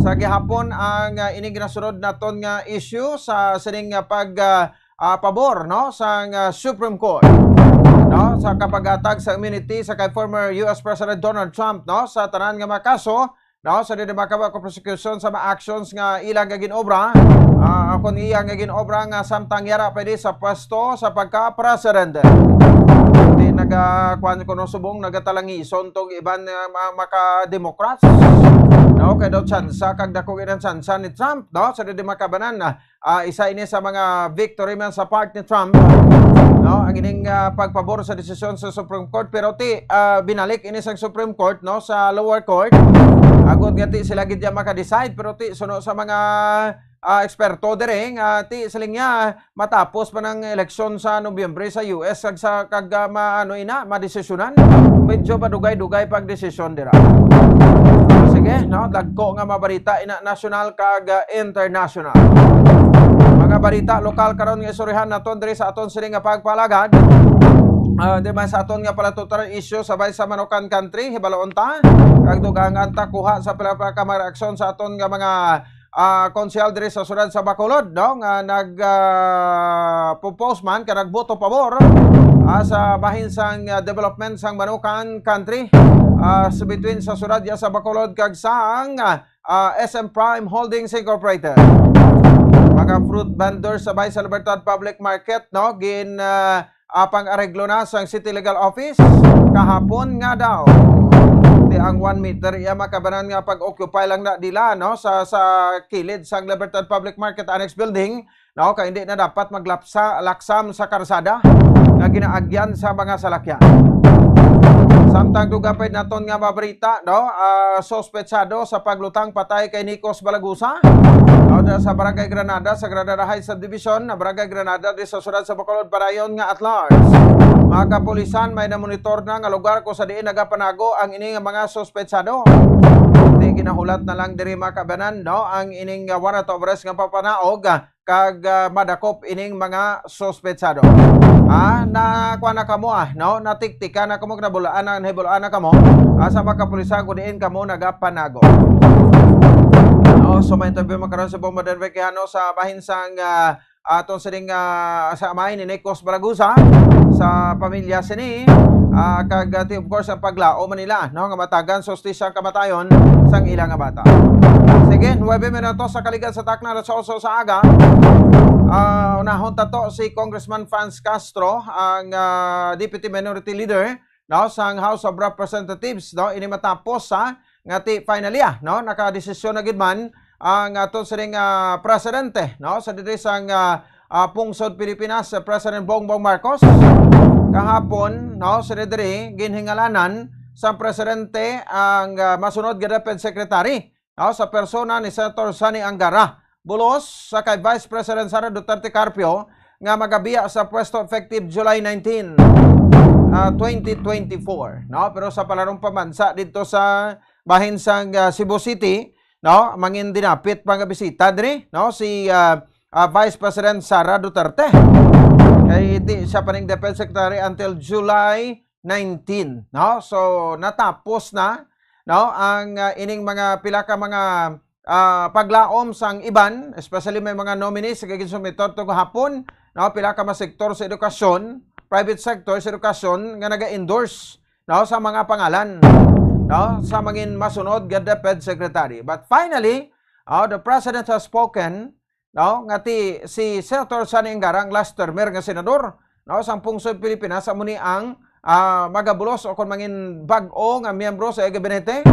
sa gihapon ang, ah, ining ginasunod naton nga issue sa sining, ah, pag, ah, ah, pabor, no, sang, ah, Supreme Court, no, sa kapaghatag sa immunity sa kay former U S President Donald Trump, no, sa tanan nga mga kaso, no, sa dili makabag prosecution sa mga actions nga ilang nga ginobra, ah, akon iya nga ginobra nga samtang yara pa ini sa pwesto sa pagka-presidente. Di naga, kuwan ko no, subong nagatalangison tong iban nga ma-, maka-Democrats, no, kay daw tsansa kag dako gid ang tsansa ni Trump, no, sa dili makabanan, ah, ah, isa ini sa mga victory man sa part ni Trump, no? Ang ining, ah, pagpabor sa desisyon sa Supreme Court, pero ti, ah, binalik ini sa Supreme Court, no, sa lower court. Agod nga ti sila gid ya maka-decide, pero ti suno sa mga, ah, eksperto diri nga ti siling niya matapos pa ng eleksyon sa Nobyembre sa U S kag sa kag, ah, ma-, ano ina, madesisyonan. Medyo madugay-dugay pag desisyon dira. Sige, no, dagko nga mabalita ina nasyonal kag, ah, international. Mga balita lokal karon nga istoryahan naton diri sa aton sini nga pagpalagad. Ah, di man sa aton nga palatuturan issue sa Bay sa Manukan Country, hibaloon ta. Kag dugangan ta kuha sa pila pa ka mga reaksyon sa aton nga mga, ah, konsehal diri sa siyudad sa Bacolod, no, nga nag, ah, propose man ka nagboto pabor, ah, sa bahin sang, ah, development sang Manukan Country, ah, sa between sa siyudad ya sa Bacolod kag sang, ah, ah, S M Prime Holdings Incorporated. Mga fruit vendors sa Bay sa Libertad Public Market, no, gin, ah, ah, pang-areglo na sang City Legal Office kahapon nga daw. Ti ang one meter iya makabanan nga pag-occupy lang na dila, no, sa, sa kilid sang Libertad Public Market Annex Building, no, kay hindi na dapat maglapsa, laksam sa karsada nga ginaagyan sa mga salakyan. Samtang dugang pa naton nga mabarita, no, ah, suspetsado sa paglutang patay kay Nicos Balagusa, no, sa Barangay Granada sa Granada High Subdivision, na Barangay Granada, di sa siyudad sa Bacolod, padayon nga at large. Mga kapulisan may namonitor na nga lugar kung sa diin nagapanago ang ini nga mga suspetsado. Di ginahulat na lang diri, mga kabanan, no, ang ining, uh, warrant of arrest nga papanaog, ah, kag, ah, madakop ining mga suspetsado. Ah, na kuan na kamo, ah, no? Natiktika na kamo, nabulaan na, nahibulaan na kamo. Ah, sa mga kapulisan kung diin kamo nagapanago. No, so may interview makaron sa Bombo Denver Quijano sa bahin sang, ah, aton sining, ah, sa amay ni Nicos Balagusa, sa pamilya sini, ah, kag, ah, ti, of course, ang paglaom man nila, no, nga matagan sa hustisya ang kamatayon sang ila nga bata. Sige, nuebe minutos sa kaligan sa takna, alas otso sa aga. Ah, unahon tato si Congressman Franz Castro, ang, ah, Deputy Minority Leader, no, sang House of Representatives, no, ini matapos sa nga ti finally, ah, no, nakadesisyon na gid man ang aton sining, ah, presidente, no, sa diri sang, ah, ah, pungsod Pilipinas, si President Bongbong Marcos. Kahapon, no, sa diri ginhingalanan sang presidente ang, ah, masunod nga DepEd Secretary, no, sa persona ni Senator Sonny Angara, bulos sa kay Vice President Sara Duterte Carpio nga magabiya sa pwesto effective July nineteen, ah, twenty twenty-four, no? Pero sa palarong pamansa dito sa bahin sang, ah, Cebu City, no, mangin dinapit pa nga bisita diri, no, si, ah, ah, Vice President Sara Duterte. Kay di siya pa ning DepEd Secretary until July nineteen, no? So, natapos na, no, ang, ah, ining mga pila ka mga, ah, paglaom sang iban, especially may mga nominees nga ginsumite to gahapon, no, pila ka mga sektor sa edukasyon, private sector sa edukasyon nga naga-endorse, no, sa mga pangalan, no, sa mangin masunod nga DepEd Secretary. But finally, oh, the President has spoken, no, nga ti si Senator Sonny Angara ang last termer nga senador, no, sang pungsod Pilipinas, amo ni ang, ah, magabulos o kon mangin bag-o nga miyembro sa gabinete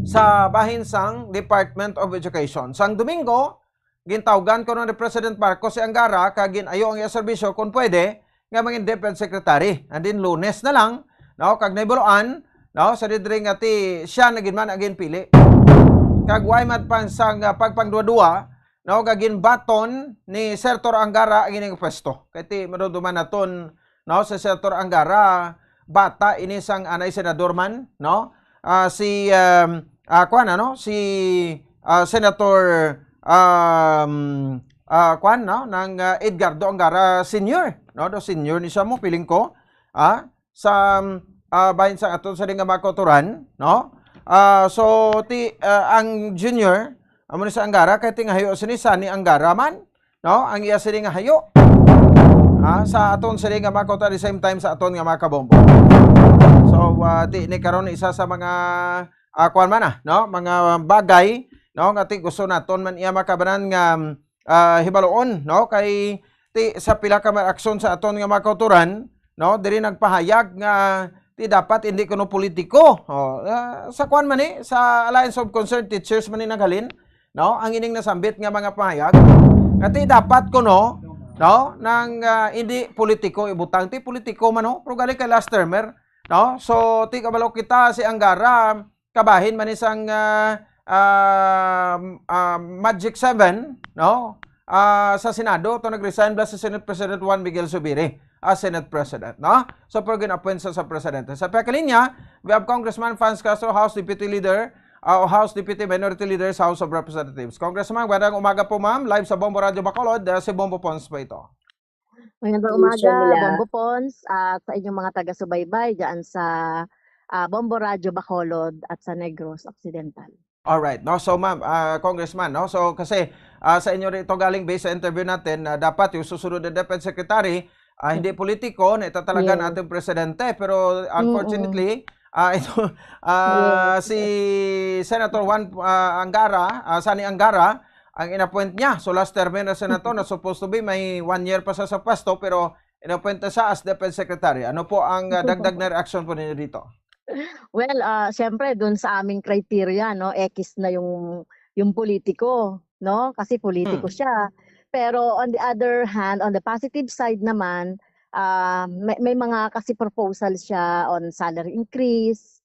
sa bahin sang Department of Education. Sang Domingo, gintawgan kuno ni President Marcos si Angara kag gin-ayo ang iya serbisyo kon pwede nga mangin DepEd Secretary. And then Lunes na lang, no, kag nahibaluan, no, sa didri nga ti siya na gid man ang ginpili. Kag way man pang sang, ah, pagpangduwa-duwa, no, nga ginbaton ni Senator Angara ang ining pwesto. Kay ti madumduman naton, no, si Senator Angara, bata ini sang anay senador man, no? Ah, si, um, ah, kuwan, ano? Si, ah, Senator, um, ah, kuwan, no? Nang, ah, Edgardo Angara Senior, no? Do senior ni siya mo, feeling ko. Ah, sa, ah, bahin sa aton sa nga mga kautoran, no? Ah, so, ti, ah, ang junior, amo ni sa Angara, kay tingahayo sini Sonny Angara man, no? Ang iya sini nga hayo. Ah, sa aton sini nga mga kautoran, the same time sa aton nga mga kabombo. So, ah, ti ni karon isa sa mga, ah, kuwan man na, no? Mga bagay, no? Nga ti gusto naton man iya makabanan nga, ah, hibaloon, no? Kay ti sa pila ka mga aksyon sa aton nga mga kautoran, no? Diri nagpahayag nga ti dapat hindi kuno politiko. Oh, ah, sa kuwan man ni, sa Alliance of Concerned Teachers man ni naghalin, no? Ang ining nasambit nga mga pahayag. Nga ti dapat kuno, no? Nang, ah, hindi politiko ibutang. Ti politiko man, no? Pero gali kay last termer, no? So, ti kabalo kita si Angara, kabahin man ni sang, ah, ah, ah, Magic Seven, no? Ah, sa Senado, to nag-resign bala si Senate President Juan Miguel Zubiri as Senate President, no? So, pero gin-appoint sa, sa presidente. Sa pihak linya, we have Congressman Franz Castro, House Deputy Leader, ah, o House Deputy Minority Leader sa House of Representatives. Congressman, magandang umaga po, ma'am. Live sa Bombo Radyo Bacolod, ah, si Bombo Pons po ito. Magandang umaga, Bombo Pons, at sa inyong mga taga-subaybay dyan sa, ah, Bombo Radyo Bacolod at sa Negros Occidental. Alright, no? So, ma'am, ah, Congressman, no? So, kasi, ah, sa inyo ito galing based sa interview natin, na dapat yung susunod na DepEd Secretary, ah, hindi politiko, na itatalaga na ating presidente. Pero, unfortunately, ah, ito, ah, si Senator Juan, ah, Angara, ah, Sonny Angara, ang inappoint niya. So, last term na senator na supposed to be may one year pa sa, sa pwesto, pero Inoapwenta siya as Defense Secretary. Ano po ang, ah, dagdag na reaksyon po ninyo dito? Well, ah, siyempre dun sa aming criteria, no, X na yung, yung politiko, no? Kasi politiko Hmm. siya. Pero on the other hand, on the positive side naman, ah, may, may mga kasi proposal siya on salary increase,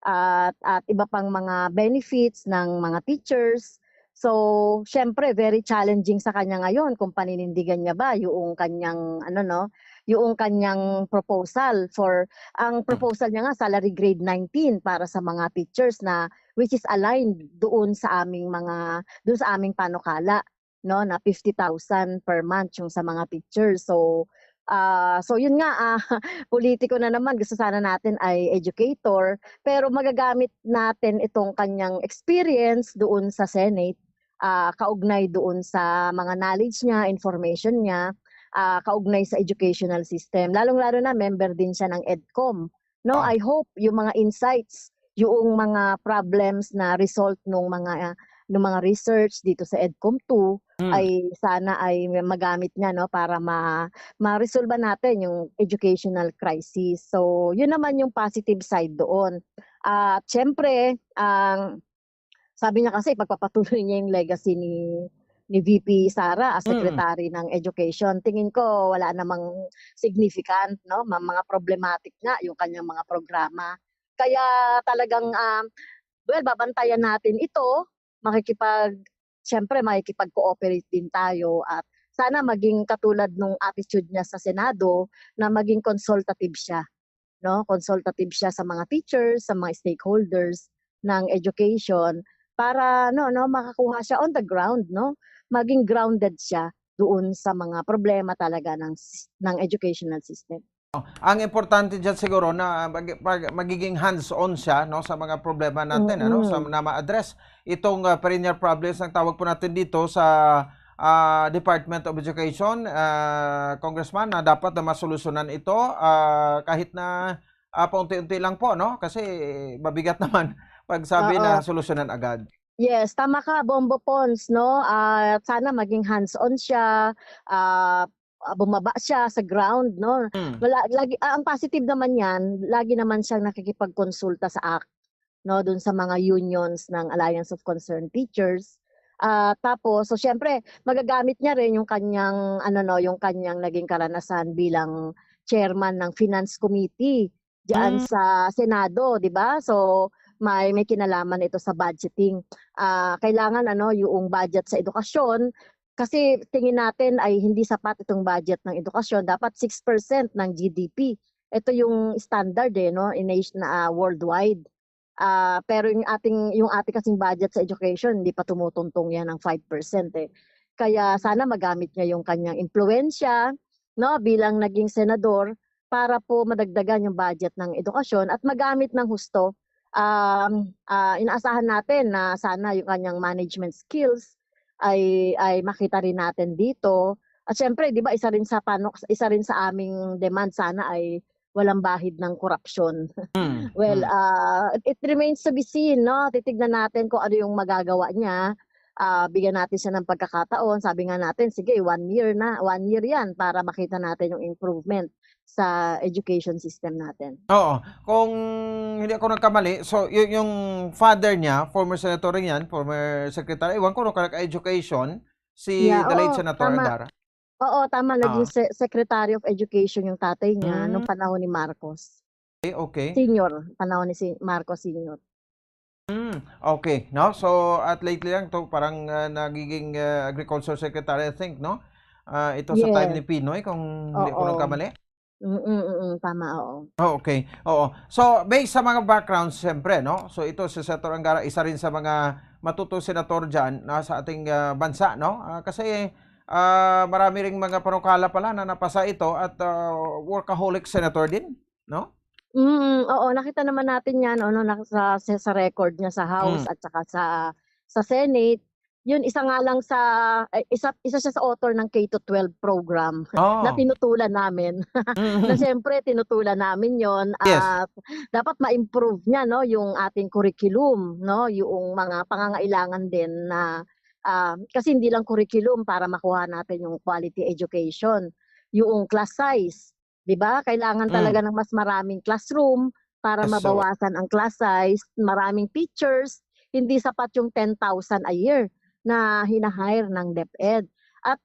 at, at iba pang mga benefits ng mga teachers. So, siyempre, very challenging sa kanya ngayon kung paninindigan niya ba yung kanyang, ano, no, yung kanyang proposal for, ang Hmm. proposal niya nga, salary grade nineteen para sa mga teachers na, which is aligned doon sa aming mga, doon sa aming panukala, no, na fifty thousand per month yung sa mga teachers. So, ah, so yun nga, ah, politiko na naman, gusto sana natin ay educator, pero magagamit natin itong kanyang experience doon sa Senate, ah, kaugnay doon sa mga knowledge niya, information niya, ah, kaugnay sa educational system. Lalong-lalo na, member din siya ng EDCOM. No, Ah. I hope yung mga insights, yung mga problems na result nung mga, nung mga research dito sa EDCOM two Mm. ay sana ay magamit niya, no, para ma-, maresolba natin yung educational crisis. So, yun naman yung positive side doon. At syempre, ang sabi niya kasi ipagpapatuloy niya yung legacy ni, ni V P Sara as Mm. Secretary ng Education. Tingin ko wala namang significant, no? Ma-, mga problematic nga yung kanyang mga programa. Kaya talagang, ah, well, babantayan natin ito. Makikipag-, siyempre, makikipag-cooperate din tayo at sana maging katulad nung attitude niya sa Senado na maging consultative siya, no? Consultative siya sa mga teachers, sa mga stakeholders ng education para, no, no, makakuha siya on the ground, no? Maging grounded siya doon sa mga problema talaga ng s-, ng educational system. Ang importante diyan siguro na mag-, pag-, magiging hands-on siya, no, sa mga problema natin, ano, sa, Mm-mm. na ma-address itong, ah, perennial problems ang tawag po natin dito sa, ah, Department of Education, ah, Congressman, na dapat na masolusyonan ito, ah, kahit na, ah, paunti-unti lang po, no? Kasi mabigat naman pag sabi Oo. na solusyonan agad. Yes, tama ka, Bombo Pons, no? Ah, sana maging hands-on siya, ah, ah, bumaba siya sa ground, no? Mm. Wala, lagi, ah, ang positive naman niyan, lagi naman siyang nakikipagkonsulta sa act, no, dun sa mga unions ng Alliance of Concerned Teachers. Ah, tapos, so, siyempre, magagamit niya rin yung kanyang, ano, no, yung kanyang naging karanasan bilang chairman ng Finance Committee diyan Mm. sa Senado, di ba? So, may, may kinalaman ito sa budgeting. Ah, kailangan, ano, yung budget sa edukasyon, kasi tingin natin ay hindi sapat itong budget ng edukasyon. Dapat six percent ng G D P. Ito yung standard, eh, no, in nation-, ah, worldwide. Ah, pero yung ating, yung ating kasing budget sa education, hindi pa tumutuntong yan ng five percent, eh. Kaya sana magamit niya yung kanyang impluwensya, no, bilang naging senador para po madagdagan yung budget ng edukasyon at magamit ng husto. Um, ah, inaasahan natin na sana yung kanyang management skills ay, ay makita rin natin dito. At syempre, di ba, isa rin sa pano-, isa rin sa aming demand sana ay walang bahid ng korupsyon. Mm, Well, mm. ah, it remains to be seen, no? Titignan natin kung ano yung magagawa niya. Ah, bigyan natin siya ng pagkakataon. Sabi nga natin, sige, one year na, one year yan para makita natin yung improvement sa education system natin. Oo. Kung hindi ako nagkamali, so, y-, yung father niya, former senator rin yan, former secretary, ewan ko, no, kung nag-education, si Yeah, the late oo, Senator tama. Angara. Oo, tama, naging Ah. se-, Secretary of Education yung tatay niya nung Mm. panahon ni Marcos. Okay, okay. Senior, panahon ni si Marcos Senior. Mm, okay, no? So, at lately lang to, parang, ah, nagiging, ah, Agriculture Secretary, I think, no? Ah, ito sa time Yes. ni Pinoy, kung hindi ko Oo. nagkamali. Mm, mm, tama, oo. Oh, okay. Oo. So, based sa mga backgrounds, siyempre, no? So, ito si Senator Angara, isa rin sa mga matutong senator dyan, no, sa ating, ah, bansa, no? Ah, kasi, ah, marami ring mga panukala pala na napasa ito at, ah, workaholic senator din, no? Mm, oo, nakita naman natin yan, ano, na sa, sa, sa record niya sa House Hmm. at saka sa, sa Senate. Yun, isa nga lang sa, eh, isa, isa siya sa author ng K to twelve program na Oh. tinutulan namin. Mm. Na siyempre, tinutulan namin yon Yes. at dapat ma-improve niya, no, yung ating curriculum, no, yung mga pangangailangan din na, ah, kasi hindi lang curriculum para makuha natin yung quality education. yung class size, 'di ba? Kailangan Mm. talaga ng mas maraming classroom para Yes, so mabawasan ang class size, maraming teachers, hindi sapat yung ten thousand a year na hina-hire ng DepEd. At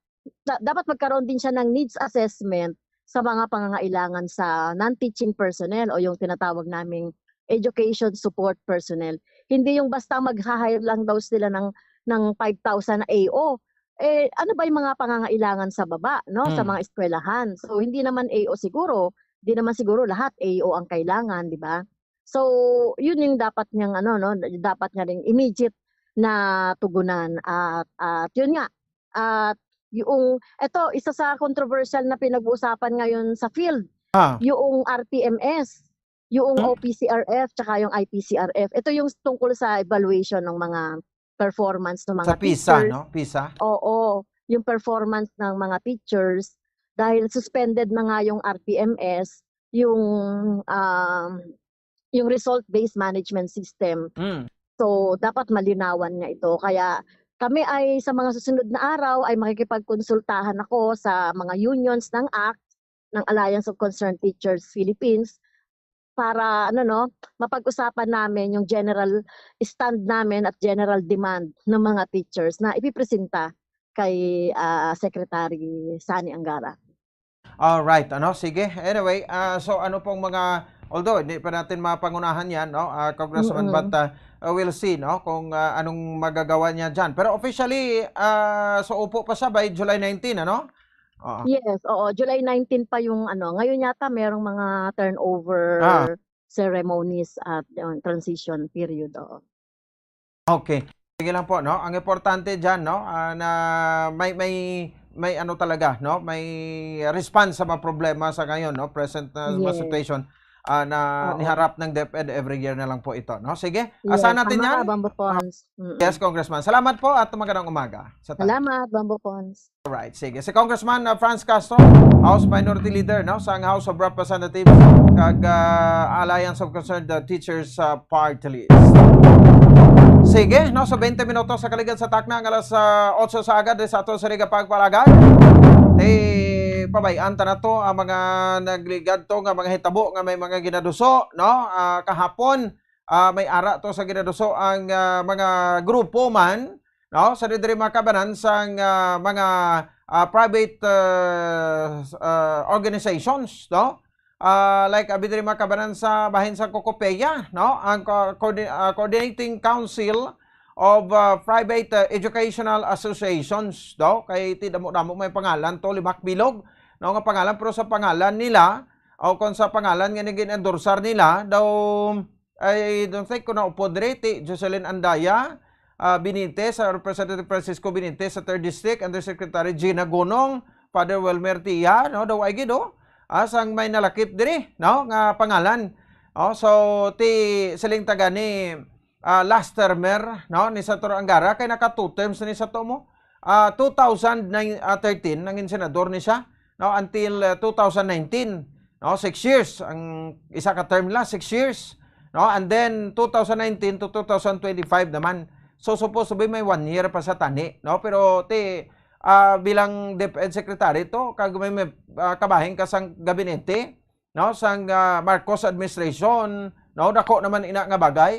da dapat magkaroon din siya ng needs assessment sa mga pangangailangan sa non-teaching personnel o yung tinatawag naming education support personnel. Hindi yung basta magha-hire lang daw sila ng ng five thousand na A O. Eh, ano ba yung mga pangangailangan sa baba, 'no, sa Hmm. mga eskwelahan? So, hindi naman A O siguro, hindi naman siguro lahat A O ang kailangan, 'di ba? So, yun yung dapat niyang ano, 'no, dapat niya ring immediate na tugunan at, at yun nga, at yung eto, isa sa controversial na pinag-uusapan ngayon sa field, Ah. yung R T M S, yung Hmm? O P C R F, tsaka yung I P C R F. Ito yung tungkol sa evaluation ng mga performance ng mga Sa PISA, teachers. 'No? PISA? Oo, yung performance ng mga teachers dahil suspended na nga yung R T M S, yung, um, yung result-based management system. Mm. So, dapat malinawan nga ito. Kaya kami ay sa mga susunod na araw ay makikipagkonsultahan ako sa mga unions ng act, ng Alliance of Concerned Teachers Philippines, para, ano, 'no, mapag-usapan namin yung general stand namin at general demand ng mga teachers na ipipresenta kay, ah, Secretary Sonny Angara. Alright, ano, sige. Anyway, ah, so ano pong mga, although hindi pa natin mapangunahan 'yan, 'no, ah, Congresswoman, Mm. but, ah, uh, we'll see, 'no, kung, ah, anong magagawa niya diyan. Pero officially, ah, so upo pa siya by July nineteen, ano? Oo. Yes, oo, July nineteen pa yung ano, ngayon yata merong mga turnover Ah. ceremonies at yung transition period, oo. Okay. Sige lang po, 'no? Ang importante diyan, 'no, ah, na may, may, may ano talaga, 'no? May response sa mga problema sa ngayon, 'no? Present na mga Yes. situation, ah, na Oo. niharap ng DepEd every year na lang po ito, 'no? Sige, Yes, asahan natin tama ka, 'yan. Bambo Ah, Pons. Mm. yes, Congressman. Salamat po at magandang umaga sa tanan. Salamat, Bambo Pons. Alright, sige. Si Congressman, uh, Franz Castro, House Minority Leader, no, sang House of Representatives, kag, uh, Alliance of Concerned, uh, Teachers, uh, Party List. Sige, no, so twenty minutos sa kaligad sa takna nga alas, uh, otso sa aga, diri sa ato sa Riga Pagpalagan. Di pabay-an ta na to ang mga nagligad to nga mga hitabo nga may mga ginaduso, no? Ah, kahapon, ah, may ara to sa ginaduso ang, ah, mga grupo man, no? Sa diri mga kabanan sang, ah, mga, ah, private, ah, s-, ah, organizations, no? Ah, like, abi diri mga kabanan sa bahin sa Cocopeya, no? Ang co-, coordi-, ah, Coordinating Council of, ah, Private, ah, Educational Associations, no? Kay ti damo-damo may pangalan to, limak bilog, no? Nga pangalan, pero sa pangalan nila, o kung sa pangalan nga nagin-endorsar nila, daw I don't think kung naupod diri, ti Jocelyn Andaya, ah, Benitez, ah, Representative Francisco Benitez sa Third District, Undersecretary Gina Gonong, Father Wilmer Tia, no, daw ay gid, oh. Ah, sang may nalakip diri, no, nga pangalan. Oh, so, ti siling taga ni, ah, last termer, no, ni Senator Angara, kay naka two terms ni sa to mo. Ah, two thousand nine, ah, thirteen, nangin senador ni siya, no, until, ah, two thousand nineteen, no, six years. Ang isa ka term nila, six years, no, and then two thousand nineteen to two thousand twenty-five naman. So, supposed to be may one year pa sa tani, no? Pero ti, ah, bilang DepEd Secretary to, kag may, may, ah, kabahin ka sang gabinete, no, sang, ah, Marcos administration, no, dako naman ina nga bagay,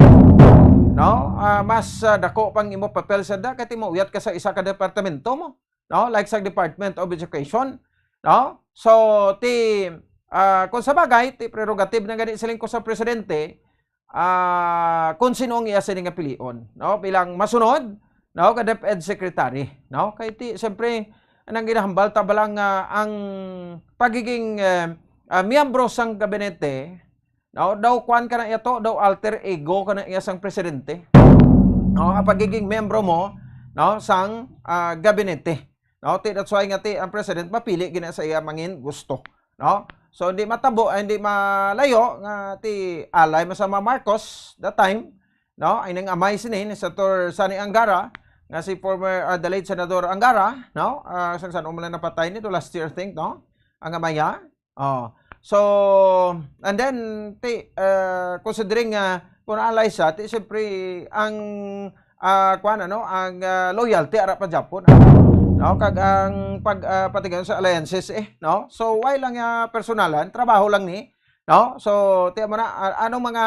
no? Ah, mas, ah, dako pang imo papel sa da, kay ti mauyat ka sa isa ka departamento mo, no? Like sa Department of Education, no? So, ti, ah, kung sa bagay, ti prerogative na gani siling ko sa presidente, ah, kung sino ang iya sini nga pilion, no? Bilang masunod, no? Ka DepEd Secretary, no? Kay ti, siyempre, ang ginahambal ta ba lang nga ang pagiging, eh, ah, miyembro sang gabinete, no? Daw kuwan ka na iya to, daw alter ego ka na iya sang presidente. No? Ang pagiging miyembro mo, no, sang, ah, gabinete. No? Ti, that's why nga ti, ang president mapili gina sa iya mangin gusto. No? So, hindi matabo, ay, hindi malayo nga ti alay man sa mga Marcos that time, no? Ay nang amay sini ni Senator Sonny Angara, nga si former, ah, the late Senador Angara, no? Ah, sang san-o man lang napatay nito last year, I think, no? Ang amaya. Oh. So, and then, ti, ah, considering nga kung alay siya, ti, siyempre, ang, ah, kuwan, ano, ang, ah, loyalty, ara pa Japon, ah. no? Kag ang pag, ah, patigayon sa alliances, eh, no? So, why lang, ah, personalan? Trabaho lang ni, no? So, tiyan mo na, ah, anong mga,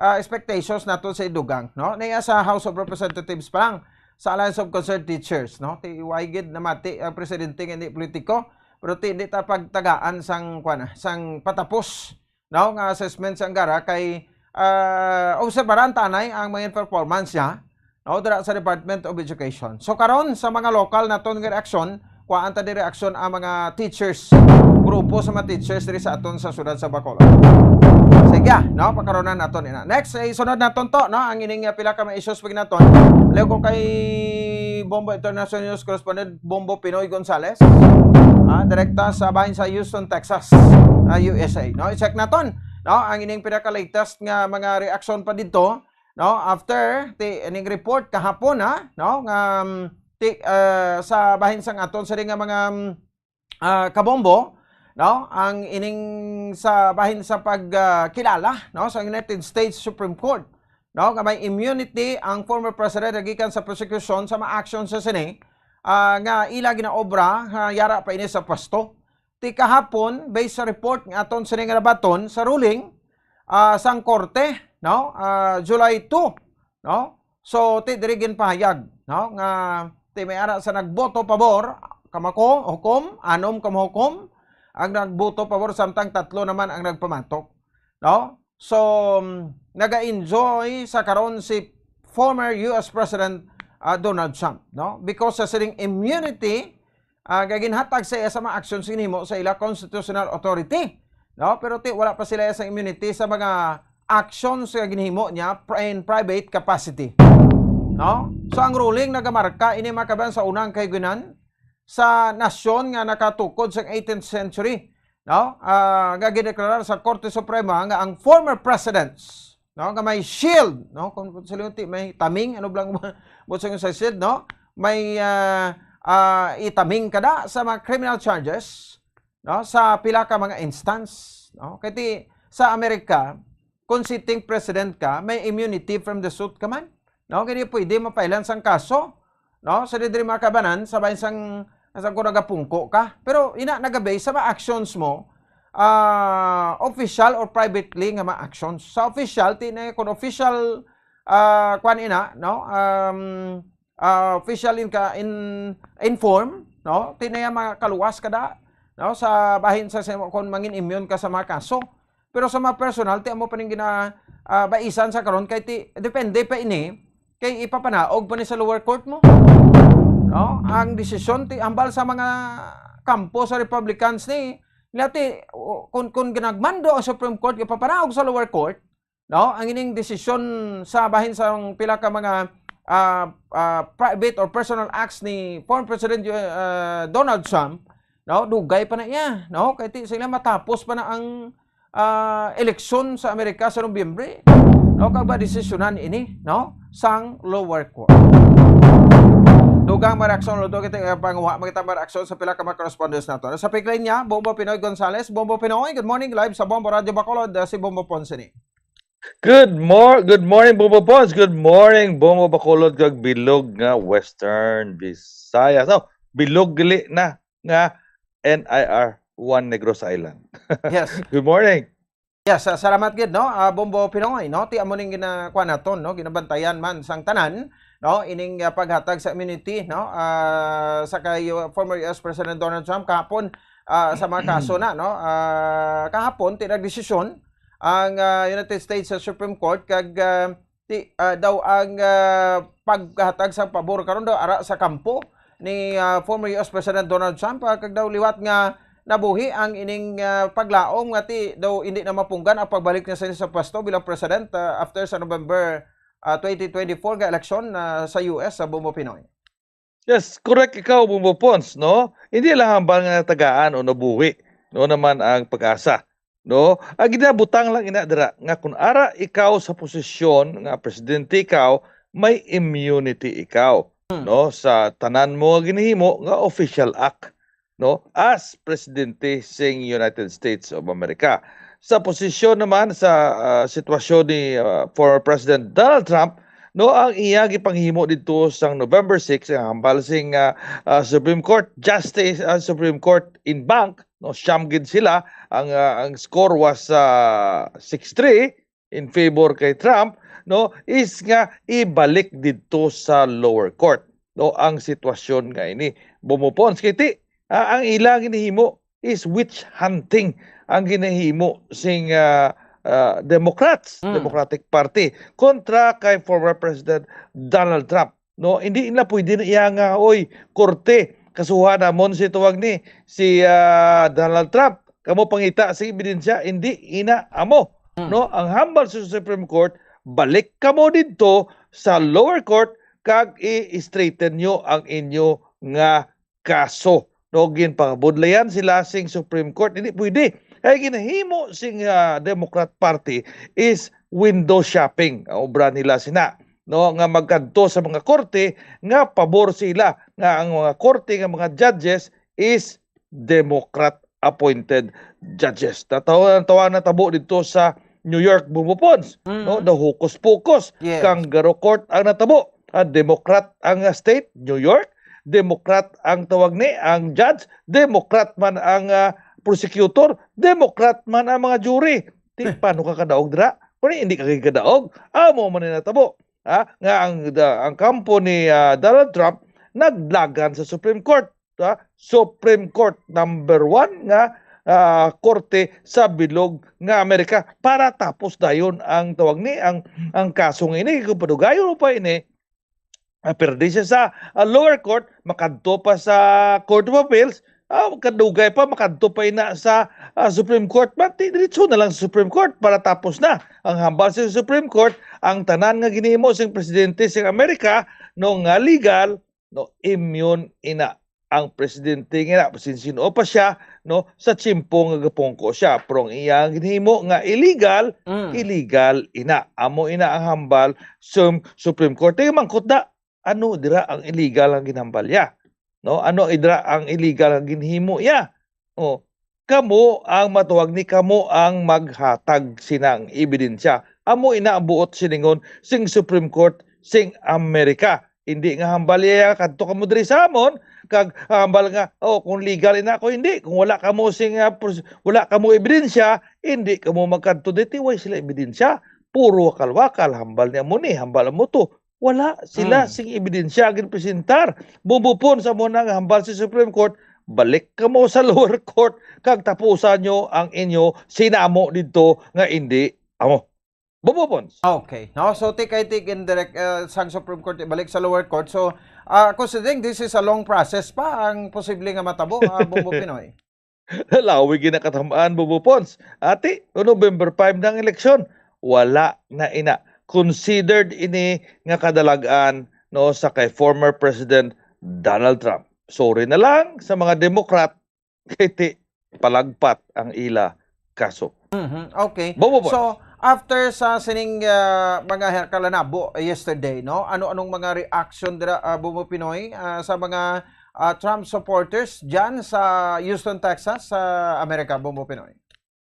ah, expectations nato sa idugang, no? Naiya sa House of Representatives pa lang, sa Alliance of Concerned Teachers, no? Ti, why gid namati ang presidente nga hindi politiko, pero ti, hindi ta pagtagaan sang, kuwan, sang patapos, no, nga assessment sa Angara kay, ah, obserbaran ta anay ang mga performance niya, no, dira sa Department of Education. So, karon sa mga lokal naton nga reaksyon, kuhaan ta di reaksyon ang mga teachers, grupo sa mga teachers diri sa aton sa siyudad sa Bacolod. Sige, no, pakaronan naton ina. Next, eh, sunod naton to, no, ang ining, ah, pila ka mga issues pag naton. Leo ko kay Bombo International News Correspondent Bombo Pinoy Gonzales, ah, direkta sa bahin sa Houston, Texas, ah, U S A, no? I-check naton, no, ang ining pinaka-latest nga mga reaksyon pa didto, no? After ti, ining report kahapon, ha, no, nga, um, ti, ah, sa bahin sang aton sa nga mga, um, ah, kabombo, no, ang ining sa bahin sa pag, ah, kilala, no, sa United States Supreme Court, no, nga may immunity ang former president gikan sa prosecution sa mga action sa sini, ah, nga ila ginaobra, ah, yara pa ini sa pwesto. Ti kahapon, based sa report nga aton sini nga nabaton sa ruling, ah, sang korte, no, ah, July two, no? So, ti diri ginpahayag, no, nga ti may ara sa nagboto pabor, kamako, hukom, anom ka mahukom ang nagboto pabor, samtang tatlo naman ang nagpamatok, no? So, mm, naga-enjoy sa karon si former U S President, ah, Donald Trump, no? Because sa sining immunity, ah, nga ginhatag sa iya sa mga actions ginhimo sa ila constitutional authority, no? Pero ti, wala pa sila sa immunity sa mga actions nga ginhimo niya pri-, in private capacity, no? So, ang ruling nagamarka ini, mga kabayan, sa unang kahigayunan sa nasyon nga nakatukod sa eighteenth century, no? Ah, nga gideklarar sa Korte Suprema nga ang former presidents, no, nga may shield, no, kung, kung sila ti may taming, ano lang mo sa shield, no? May, ah, ah, itaming kada sa mga criminal charges, no, sa pila ka mga instance, no? Kay ti, sa Amerika, kung sitting president ka, may immunity from the suit ka man, no? Kay di pwede mapailan sang kaso, no? Sa diri, mga kabanan, sa bahin sang, sang kung nagapungko ka. Pero ina, nagabase sa mga actions mo, ah, official or privately nga mga actions. Sa official, ti na, kung official, ah, kwan ina, no? Um, ah, official in ka, in, inform, no? Ti na ya makaluwas ka da, no? Sa bahin sa, sa, kung mangin immune ka sa mga kaso. Pero sa mga personal, ti amo pa ning gina, ah, baisan sa karon kay ti, depende pa ini kay ipapanaog pa ni sa lower court mo. No? Ang desisyon ti hambal sa mga kampo sa Republicans ni, nila ti, o, kung, kung ginagmando ang Supreme Court, ipapanaog sa lower court, no? Ang ining desisyon sa bahin sa pila ka mga, ah, ah, private or personal acts ni former President, ah, Donald Trump, no? Dugay pa na iya, no? Kay ti, sila matapos pa na ang, ah, eleksyon sa Amerika sa Nobyembre, no? Kag madesisyonan ini, no, sang lower court. Dugang mga reaksyon, luto kita, eh, panguha, mga kita mga reaksyon sa pila ka mga correspondents nato. Sa pick line niya, Bombo Pinoy Gonzales. Bombo Pinoy, good morning, live sa Bombo Radio Bacolod, ah, si Bombo Ponce ni. Good mor-, good morning, Bombo Pons. Good morning, Bombo Bacolod, kag bilog nga Western Visayas. Oh, bilog gali na nga N I R one Negros Island. Yes. Good morning. Yes, ah, salamat gid, no? Ah, Bombo Pinoy, no? Ti amo ning ginakuha naton, no? Ginabantayan man sang tanan, no? Ining, ah, paghatag sa immunity, no? Ah, sa kay, uh, former U S President Donald Trump kahapon, ah, sa mga kaso na, no? Ah, kahapon, ti nagdesisyon ang, ah, United States sa Supreme Court kag, ah, ti, ah, daw ang, ah, paghatag sa pabor karon daw ara sa kampo ni, ah, former U S President Donald Trump, ah, kag daw liwat nga nabuhi ang ining, ah, paglaom nga ti daw hindi na mapunggan ang pagbalik niya sa, sa pwesto bilang president, ah, after sa November, ah, twenty twenty-four nga eleksyon, ah, sa U S sa Bombo Pinoy. Yes, correct ikaw, Bombo Pons, no? Hindi lang hambal nga natagaan o nabuhi, no, naman ang PAGASA, no? Ang ginabutang lang ina dira nga kung ara ikaw sa posisyon nga presidente ikaw, may immunity ikaw, Hmm. no, sa tanan mo nga ginhimo nga official act, no, as presidente sing United States of America. Sa posisyon naman sa, ah, sitwasyon ni, ah, former President Donald Trump, no, ang iya gipanghimo didto sang November six, ang hambal sing, ah, ah, Supreme Court Justice, ah, Supreme Court en banc, no, siyam gid sila, ang, ah, ang score was, ah, six three in favor kay Trump, no, is nga ibalik didto sa lower court, no, ang sitwasyon nga ini. Bumupons kay ti, ah, ang ila ginahimo is witch hunting ang ginahimo sing, ah, ah, Democrats, Mm. Democratic Party, kontra kay former President Donald Trump. No, hindi na pwede na iya nga, "Oy, korte, kasuhan namon si tuwag ni, si, ah, Donald Trump. Kamo pangita sa ebidensya, hindi ina amo." Mm. No, ang hambal sa Supreme Court, balik kamo didto sa lower court kag i-straighten nyo ang inyo nga kaso. No, ginpabudlayan sila sing Supreme Court, hindi pwede. Kay ginahimo sing, ah, Democrat Party is window shopping ang obra nila sina, no, nga magkadto sa mga korte nga pabor sila nga ang mga korte nga mga judges is Democrat appointed judges. Natawa, natawa natabo dito sa New York, Bumbo Pons, Mm. no? The hocus pocus, Yes. Kangaroo Court ang natabo. Ah, Democrat ang, ah, state, New York. Democrat ang tawag ni, ang judge. Democrat man ang, ah, prosecutor. Democrat man ang mga jury. Di, Eh. paano ka kadaog dira? Kung hindi ka kadaog, amo man ang natabo. Ha? Nga ang, da-, ang kampo ni, ah, Donald Trump naglagan sa Supreme Court. Ha? Supreme Court, number one nga, ah, korte sa bilog nga Amerika para tapos dayon ang tawag ni, ang, ang kaso nga ini. Kung padugayon pa ini, ah, perde siya sa, ah, lower court, makadto pa sa Court of Appeals, ah, kadugay pa, makadto pa ina sa, ah, Supreme Court. Mati, diretso na lang sa Supreme Court para tapos na. Ang hambal sa Supreme Court, ang tanan nga ginhimo sing presidente sa Amerika, no, nga legal, no, immune ina ang presidente nga na, sin-, sin-o pa siya, no, sa tiyempo nga gapungko siya. Pero ang iya ginhimo nga illegal, Mm. illegal ina. Amo ina ang hambal sa Supreme Court. Kaya mangkot na, ano dira ang illegal nga ginhambal niya? No? Ano dira ang illegal nga ginhimo niya? Oh, kamo ang matuwag ni, kamo ang maghatag sinang ebidensya. Amo ina ang buot silingon sing Supreme Court sing Amerika. Hindi nga hambal iya, "Kadto kamo diri sa amon," kag hambal nga, "Oh, kung legal ina ko, hindi. Kung wala kamo sing, ah, pros-, wala kamo ebidensya, hindi kamo magkadto dito." Way sila ebidensya. Puro wakal-wakal, hambal niya mo ni, hambal mo to. Wala sila Hmm. sing ebidensya ginpresentar. Bumbo Pons, amo na nga hambal sa Supreme Court, balik kamo sa lower court kag tapusan nyo ang inyo sinamo didto nga indi amo. Bumbo Pons. Okay. No? So, ti kay ti gin-direct, uh, sang Supreme Court, ibalik sa lower court. So, uh, considering this is a long process pa, ang posible nga matabo, uh, Bumbo Pinoy. Lawi ginakatam-an, Bumbo Pons. Ati, no, November five na ang eleksyon. Wala na ina. Considered ini nga kadalag-an, no, sa kay former President Donald Trump. Sorry na lang sa mga Democrat, kay ti palagpat ang ila kaso. Mhm, okay. Bumbo Pons. So, after sa sining, ah, mga kalanabo yesterday, no? Ano-anong mga reaction dira, ah, Bumbo Pinoy, ah, sa mga, ah, Trump supporters dyan sa Houston, Texas, sa Amerika, Bumbo Pinoy?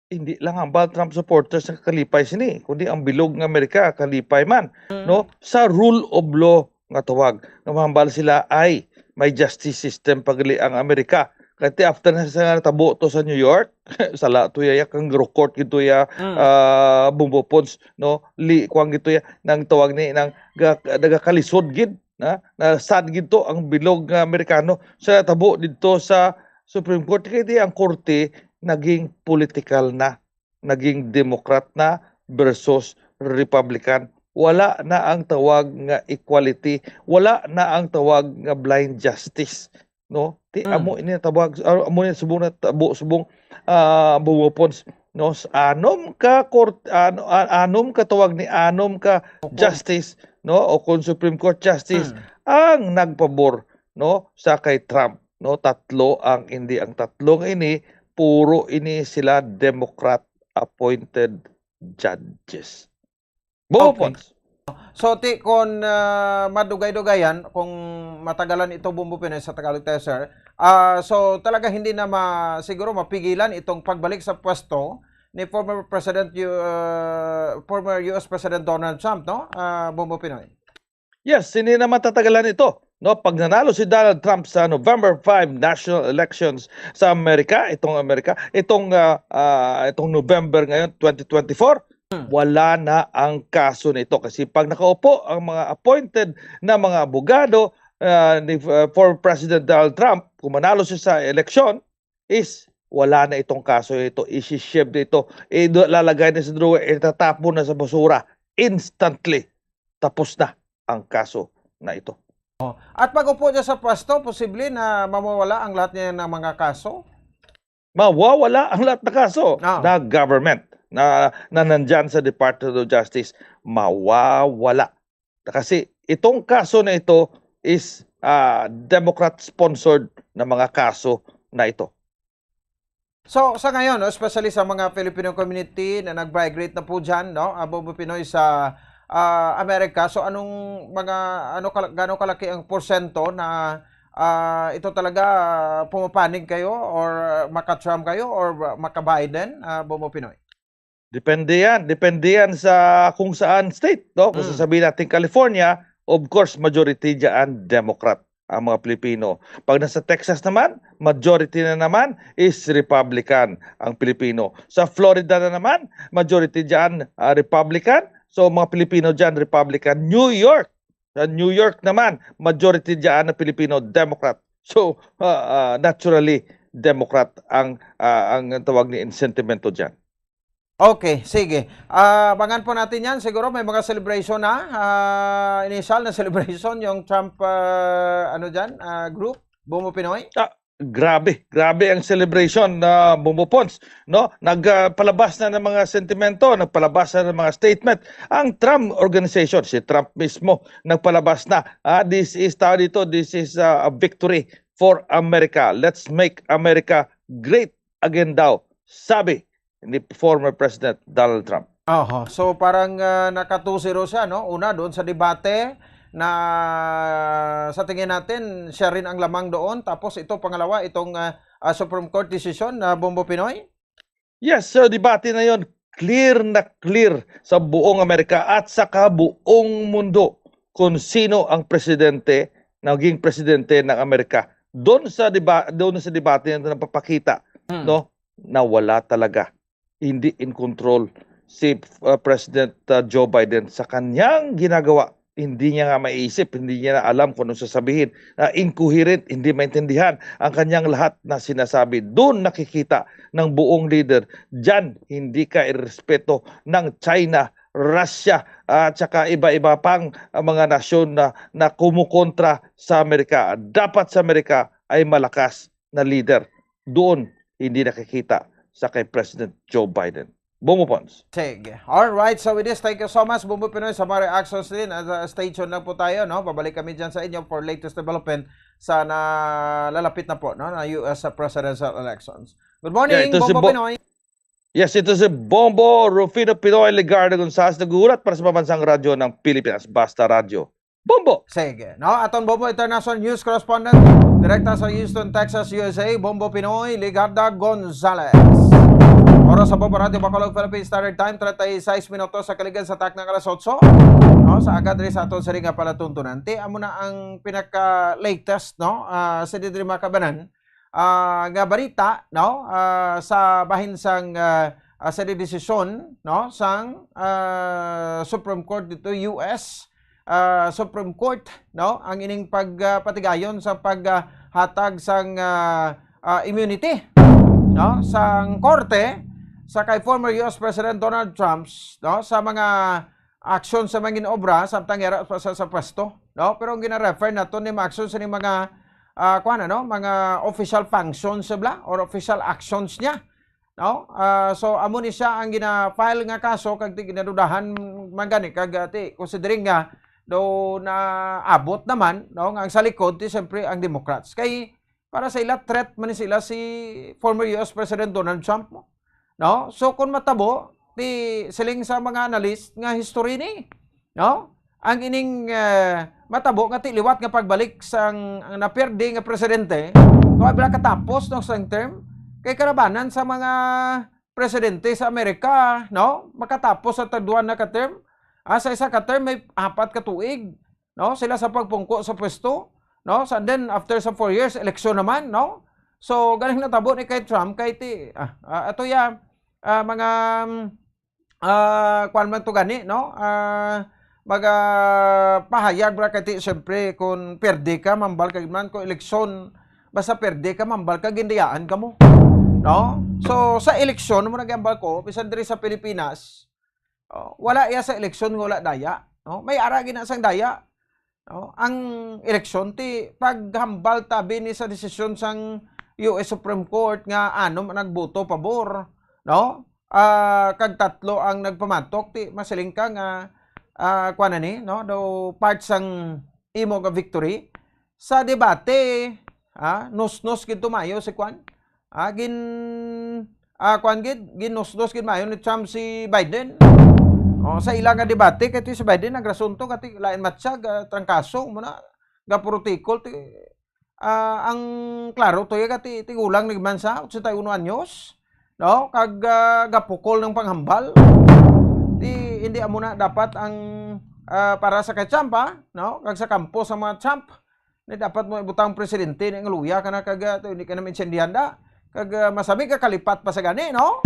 Hindi lang hambal Trump supporters ang kalipay sini, kundi ang bilog nga Amerika kalipay man, Mm. no? Sa rule of law nga tawag, nga mahambal sila ay may justice system pa gali ang Amerika. Kay ti after na sa natabo to sa New York, sala to ya, ya, kangaroo court gid to ya, Mm. ah, Bumbo Pons, no? Li, kuwang gid to ya, nang tawag ni, nang ga-, nagakalisod gid, na, na sad gid to ang bilog nga Amerikano sa natabo didto sa Supreme Court. Kay di ang korte naging political na, naging Democrat na versus Republican. Wala na ang tawag nga equality, wala na ang tawag nga blind justice, no? Ti Mm. amo ini tawag, ah, amo ni subong na tabo, subong, ah, Bumbo Pons, no? S-, anom ka court, ano, a-, anom ka tawag ni, anom ka Opo. justice, no? O kung Supreme Court justice Mm. ang nagpabor, no, sa kay Trump, no? Tatlo ang, hindi ang tatlo nga ini, puro ini sila Democrat appointed judges. Bumbo Okay. Pons. So, ti, kung, ah, madugay-dugayan, kung matagalan ito, Bumbo Pinoy, sa Tagalog tayo, sir. Ah, so, talaga hindi na ma-, siguro mapigilan itong pagbalik sa pwesto ni former President, uh, former U S President Donald Trump, no? Ah, Bumbo Pinoy. Yes, hindi na matatagalan ito. No, pag nanalo si Donald Trump sa November five national elections sa Amerika, itong Amerika, itong ah, ah, itong November ngayon, twenty twenty-four, Hmm. wala na ang kaso nito. Kasi pag nakaupo ang mga appointed na mga abogado ah, ni ah, former President Donald Trump, kung manalo siya sa eleksyon, is wala na itong kaso ito, isi-shield na ito, ilalagay na sa drawer, itatapon na sa basura, instantly. Tapos na ang kaso na ito. Oh. At pag upo niya sa pwesto, posible na mamawala ang lahat niya ng mga kaso? Mawawala ang lahat na kaso Ah. na government, na, na nandyan sa Department of Justice. Mawawala. Kasi itong kaso na ito is ah, Democrat-sponsored na mga kaso na ito. So, sa ngayon, no, especially sa mga Filipino community na nag-migrate na po dyan, no, ah, Bombo Pinoy sa ah, Amerika, so anong mga, ano, kala- gaano kalaki ang porsyento na ah, ito talaga ah, pumapanig kayo or ah, maka-Trump kayo or ah, maka-Biden, ah, Bombo Pinoy? Depende yan. Depende yan sa kung saan state, no? Kung Mm. sasabihin natin California, of course, majority dyan Democrat ang mga Pilipino. Pag nasa Texas naman, majority na naman is Republican ang Pilipino. Sa Florida na naman, majority dyan ah, Republican. So, mga Pilipino dyan, Republican. New York, sa New York naman, majority dyan na Pilipino, Democrat. So, ah, ah, naturally, Democrat ang ah, ang tawag ni sentimento dyan. Okay, sige. Ah, abangan po natin yan. Siguro may mga celebration na. Ah, initial na celebration yung Trump, ah, ano dyan, ah, group, Bombo Pinoy. Ah, grabe, grabe ang celebration na Bombo Pons, no? Nagpalabas na ng mga sentimento, nagpalabas na ng mga statement ang Trump organization, si Trump mismo nagpalabas na. Ah, this is, tawag dito, this is ah, a victory for America. Let's make America great again daw, sabi ni former President Donald Trump. Oho. So parang ah, naka two zero siya, no? Una, doon sa debate na sa tingin natin, siya rin ang lamang doon. Tapos ito, pangalawa, itong ah, ah, Supreme Court decision na Bombo Pinoy? Yes, so debate na yon, clear na clear sa buong Amerika at sa kabuong mundo kung sino ang presidente, naging presidente ng Amerika. Doon sa deba, doon sa debate na napapakita, Hmm. no, na wala talaga, hindi in control si uh, President uh, Joe Biden sa kanyang ginagawa. Hindi niya nga maisip, hindi niya na alam kung anong sasabihin. Uh, incoherent, hindi maintindihan ang kanyang lahat na sinasabi. Doon nakikita ng buong leader, diyan hindi ka irespeto ng China, Russia, at saka iba-iba pang uh, mga nasyon na, na kumukontra sa Amerika. Dapat sa Amerika ay malakas na leader. Doon hindi nakikita sa kay President Joe Biden. Bombo Pons. Sige. All right. So with this, thank you so much, Bombo Pinoy, sa mga reactions din. At uh, stay tuned lang po tayo, no? Babalik kami dyan sa inyo for latest development sa nalalapit na po, no, na U S presidential elections. Good morning, Yeah, ito si Bombo Bo- Pinoy. Yes, ito si Bombo Rufino Pinoy Legarda Gonzalez, naghuhulat para sa Pambansang Radyo ng Pilipinas, Basta Radyo. Bombo! Sige. No? Aton Bombo International News Correspondent, direkta sa Houston, Texas, U S A, Bombo Pinoy, Ligarda Gonzalez. Oras sa Bombo Radio Bacolod, Philippine Standard Time, treinta y seis minutos sa kaligid sa takna nga alas otso. No? Sa agad rin sa aton siring nga palatuntunan. Ti, amo na ang pinaka-latest, no? Ah, sa didri mga kabanan, ah, nga balita, no? Ah, sa bahin sang ah, ah, sa desisyon, no, sang ah, Supreme Court dito, U S ah, Supreme Court, no, ang ining pagpatigayon sa paghatag sang ah, ah, immunity, no, sang korte sa kay former U S President Donald Trump, no, sa mga aksyon sa mga obra samtang yara pa sa, sa pwesto, no? Pero ang gina-refer nato ni mga aksyon sa ni mga ah, kuwan, ano, mga official functions bla or official actions niya, no? Ah, so amo ni siya ang gina-file nga kaso kag ti ginadudahan man gani kag ah, ti considering nga do naabot naman, no, nga ang sa likod ti siyempre ang Democrats. Kay para sa ila, threat man ni sila si former U S President Donald Trump, no? So kung matabo, ti siling sa mga analyst nga history ni, no? Ang ining eh, matabo nga ti liwat nga pagbalik sang ang napirdi nga presidente, kung wala katapos no sang term, kay kalabanan sa mga presidente sa Amerika, no? Makatapos sa tagduan na ka term. Ah, sa isa ka term may apat ka tuig. no? Sila sa pagpungko sa pwesto, no? So, and then, after sa four years, eleksyon naman, no? So, galing natabo ni kay Trump, kay ti, ah, ah, ato ya, ah, mga, mm, ah, kuwan man to gani, no? Ah, maga pahayag ba kay ti, siyempre, kung perde ka, mambal ka man, kung eleksyon, basta perde ka, mambal ka, gindayaan ka mo. No? So, sa eleksyon, mo nag-ambal ko, bisan diri sa Pilipinas, oh, wala iya sa eleksyon, wala daya. No? May ara gina sang daya. No? Ang eleksyon, ti, paghambal tabi ni sa desisyon sang U S Supreme Court nga anom ang nagboto pabor, no? Ah, kag tatlo ang nagpamatok, ti, masiling ka nga, ah, kuwan na ni, no? Daw part sang imo nga victory. Sa debate, ah, nusnos gid tumayo si kuwan. Ah, gin, ah, kuwan gid, ginusnos gid maayo ni Trump si Biden. Oh, sa ila nga debate, kay ti si Biden nagrasunto, kati lain matsyag, ah, trangkaso, mo na, gapurutikol, ti, ah, ang klaro to, ya, kati, tigulang ni man sa, ochenta y uno anyos, no? Kag, ah, gapukol ng panghambal. Ti, hindi amo na dapat ang, ah, para sa kay Trump, ha? No? Kag sa kampo sa mga Trump, ni dapat mo ibutang presidente ni nga luya ka na kag, ah, to, hindi ka na maintindihan da. Kag, ah, masami ka kalipat pa sa gani, no?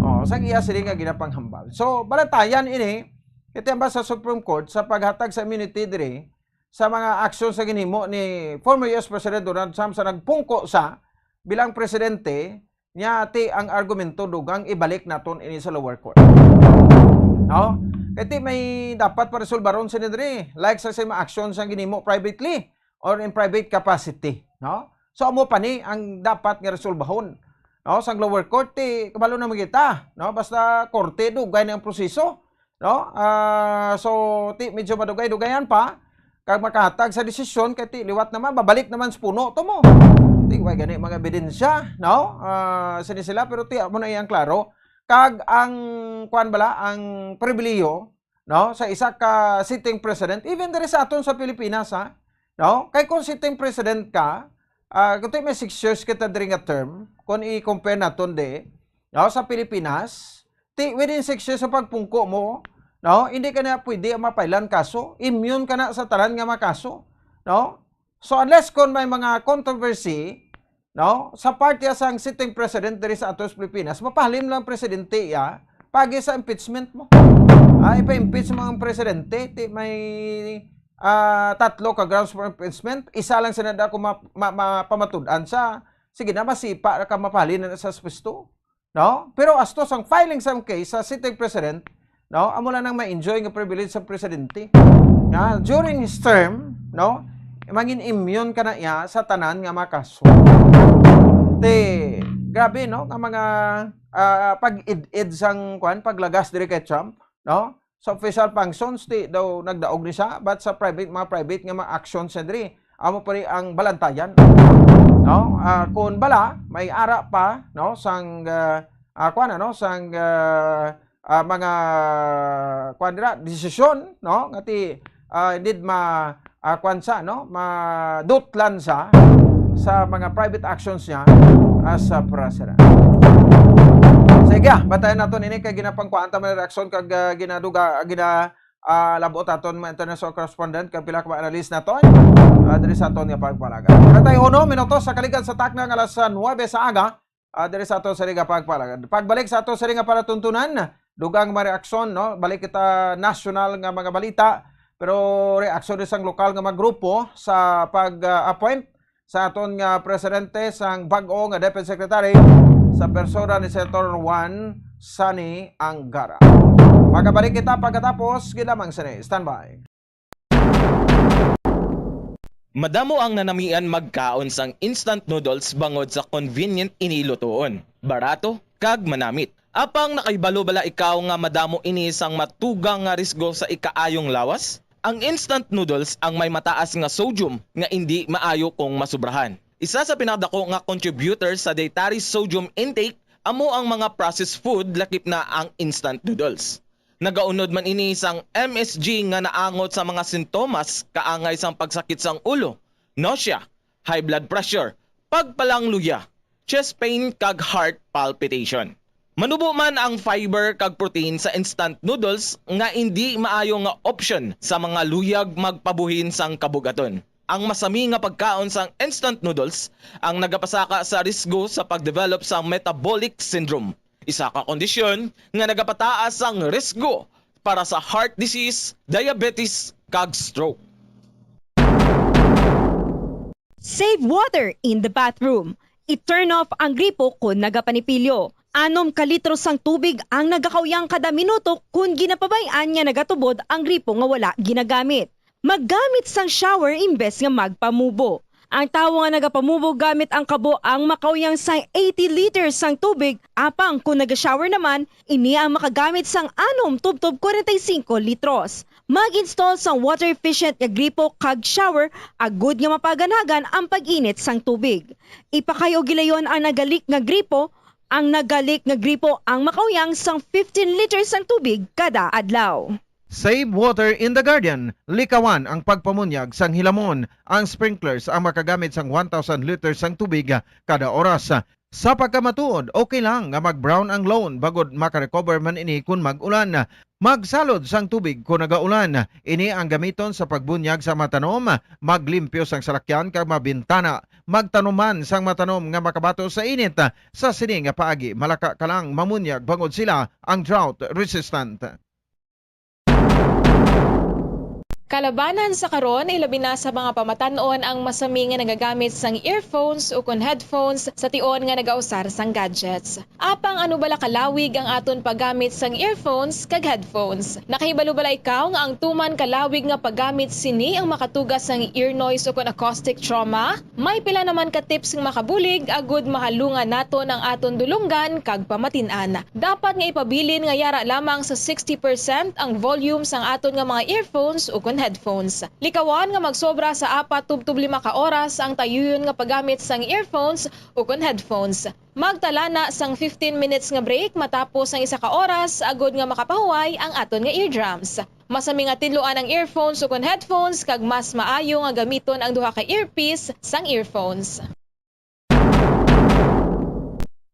Oh, sa iya sila nga ginapanghambal. So, balatayan ini, kay ti ang ba sa Supreme Court sa paghatag sa immunity diri sa mga aksyon sa ginhimo ni former U S President Donald Trump sa nagpungko sa bilang presidente, nya ti ang argumento dugang ibalik naton ini sa lower court. No? Kay ti may dapat paresolbaron sini diri, like sa, sa mga aksyon sa ginhimo privately or in private capacity, no? So, amo pa ni ang dapat nga resolbahon, no? Sang lower court, ti, kabalo naman kita, no? Basta korte, dugay na ang proseso, no? Ah, so, ti, medyo madugay-dugayan pa, kag makahatag sa desisyon, kay ti, liwat naman, babalik naman sa puno to mo. Ti, way gani mga ebidensya, no? Ah, sini sila, pero ti, amo na iyang klaro. Kag ang, kuwan bala, ang pribilihiyo, no, sa isa ka sitting president, even diri sa aton sa Pilipinas, ha? No? Kay kung sitting president ka, ah, kung ti may six years kita diri nga term, kung i-compare naton di, no, sa Pilipinas, ti within six years sa pagpungko mo, no, hindi ka na pwede mapailan kaso, immune ka na sa tanan nga mga kaso, no? So, unless kung may mga controversy, no, sa part ya sang sitting president diri sa atos Pilipinas, mapahalin lang presidente ya, pagi sa impeachment mo. Ah, ipa-impeach mo ang presidente, ti may, ah, tatlo ka grounds for impeachment, isa lang sila da kung ma-, ma-, mapamatud-an sa, sige na, masipa ka, mapahalin na sa pwesto. No? Pero as to sang filing sang case sa sitting president, no, amo lang nang ma-enjoy nga privilege sa presidente. Nga, during his term, no, mangin immune ka na iya sa tanan nga mga kaso. Te, grabe, no, nga mga, ah, pag-id-id sang, kwan, paglagas diri kay Trump, no? Sa official functions, ti daw nagdaog ni siya, but sa private, mga private nga mga actions niya diri, amo pa rin ang balantayan. No? Ah, kung bala, may ara pa, no, sang, ah, ah, kuwan, ano, sang, ah, ah, mga, kuwan dira, desisyon, no, nga ti, ah, need ma, ah, kuwan sa, no, madutlan sa, sa mga private actions niya as a president. Sige, ah, batayan nato nini kay ginapangkuan ta man reaksyon kag, ah, ginaduga, gina, ah, labot aton mga international correspondent kag pila ka mga analyst naton, ah, diri sa aton nga pagpalagan. Treinta y uno minutos sa kaligad sa takna nga alas nuebe sa aga, ah, diri sa ato sa nga pagpalagan. Pagbalik sa ato sa nga palatuntunan, dugang mga reaksyon, no? Balik kita national nga mga balita, pero reaksyon din sang lokal nga mga grupo sa pag, ah, appoint sa aton nga presidente sang bag-o nga Defense Secretary sa persona ni Senator Juan Sani Angara. Magabalik kita pagkatapos, gid lamang sini. Standby. Madamo ang nanamian magkaon sang instant noodles bangod sa convenient ini lutuon, barato, kag manamit. Apang nakahibalo bala ikaw nga madamo ini sang matugang nga risgo sa ikaayong lawas? Ang instant noodles ang may mataas nga sodium nga indi maayo kung masubrahan. Isa sa pinakadako nga contributor sa dietary sodium intake amo ang mga processed food, lakip na ang instant noodles. Nagaunod man ini sang M S G nga naangot sa mga sintomas kaangay sang pagsakit sang ulo, nausea, high blood pressure, pagpalangluya, chest pain, kag heart palpitation. Manubo man ang fiber kag protein sa instant noodles nga indi maayo nga option sa mga luyag magpabuhin sang kabug-aton. Ang masami nga pagkaon sang instant noodles ang nagapasaka sa risgo sa pag-develop sang metabolic syndrome, isa ka kondisyon nga nagapataas sang risgo para sa heart disease, diabetes, kag stroke. Save water in the bathroom. I-turn off ang gripo kon nagapanipilyo. Anom ka litro sang tubig ang nagakauyang kada minuto kon ginapabay-an nga nagatubod ang gripo nga wala ginagamit. Maggamit sang shower imbes nga magpamubo. Ang tawo nga nagapamubo gamit ang kabo ang makauyang sang eighty liters sang tubig, apang kon naga-shower naman, ini ang makagamit sang anom tubtob kwarenta y singko litros. Mag-install sang water-efficient nga gripo kag shower agud nga mapaganagan ang pag-init sang tubig. Ipakay-o gilayon ang nagalik nga gripo. Ang nagalik nga gripo ang makauyang sang fifteen liters sang tubig kada adlaw. Save water in the garden. Likawan ang pagpamunyag sang hilamon. Ang sprinklers ang makagamit sang one thousand liters sang tubig kada oras. Sa pagkamatuod, okay lang nga mag-brown ang lawn bangod maka-recover man ini kon mag-ulan. Magsalod sang tubig kon nagaulan. Ini ang gamiton sa pagbunyag sa mga tanom, maglimpyo sang salakyan kag mga bintana. Magtanom man sang mga tanom nga makabato sa init. Sa sini nga paagi, malaka ka lang mamunyag bangod sila ang drought resistant. Kalabanan sa karon, ilabi na sa mga pamatan-on ang masami nga nagagamit sang earphones ukon headphones sa tion nga nagausar sang gadgets. Apang ano bala kalawig ang aton paggamit sang earphones kag headphones? Nakahibalo bala ikaw nga ang tuman kalawig nga paggamit sini ang makatuga sang ear noise ukon acoustic trauma? May pila naman ka tips nga makabulig agud mahalungan naton ang aton dulonggan kag pamatin-an. Dapat nga ipabilin nga yara lamang sa sixty percent ang volume sang aton nga mga earphones ukon headphones. Likawan nga magsobra sa apat tubtob lima ka oras ang tayuyon nga paggamit sang earphones ukon headphones. Magtala na sang fifteen minutes nga break matapos ang isa ka oras agud nga makapahuway ang aton nga eardrums. Masami nga tidloan ang earphones ukon headphones kag mas maayo nga gamiton ang duha ka earpiece sang earphones.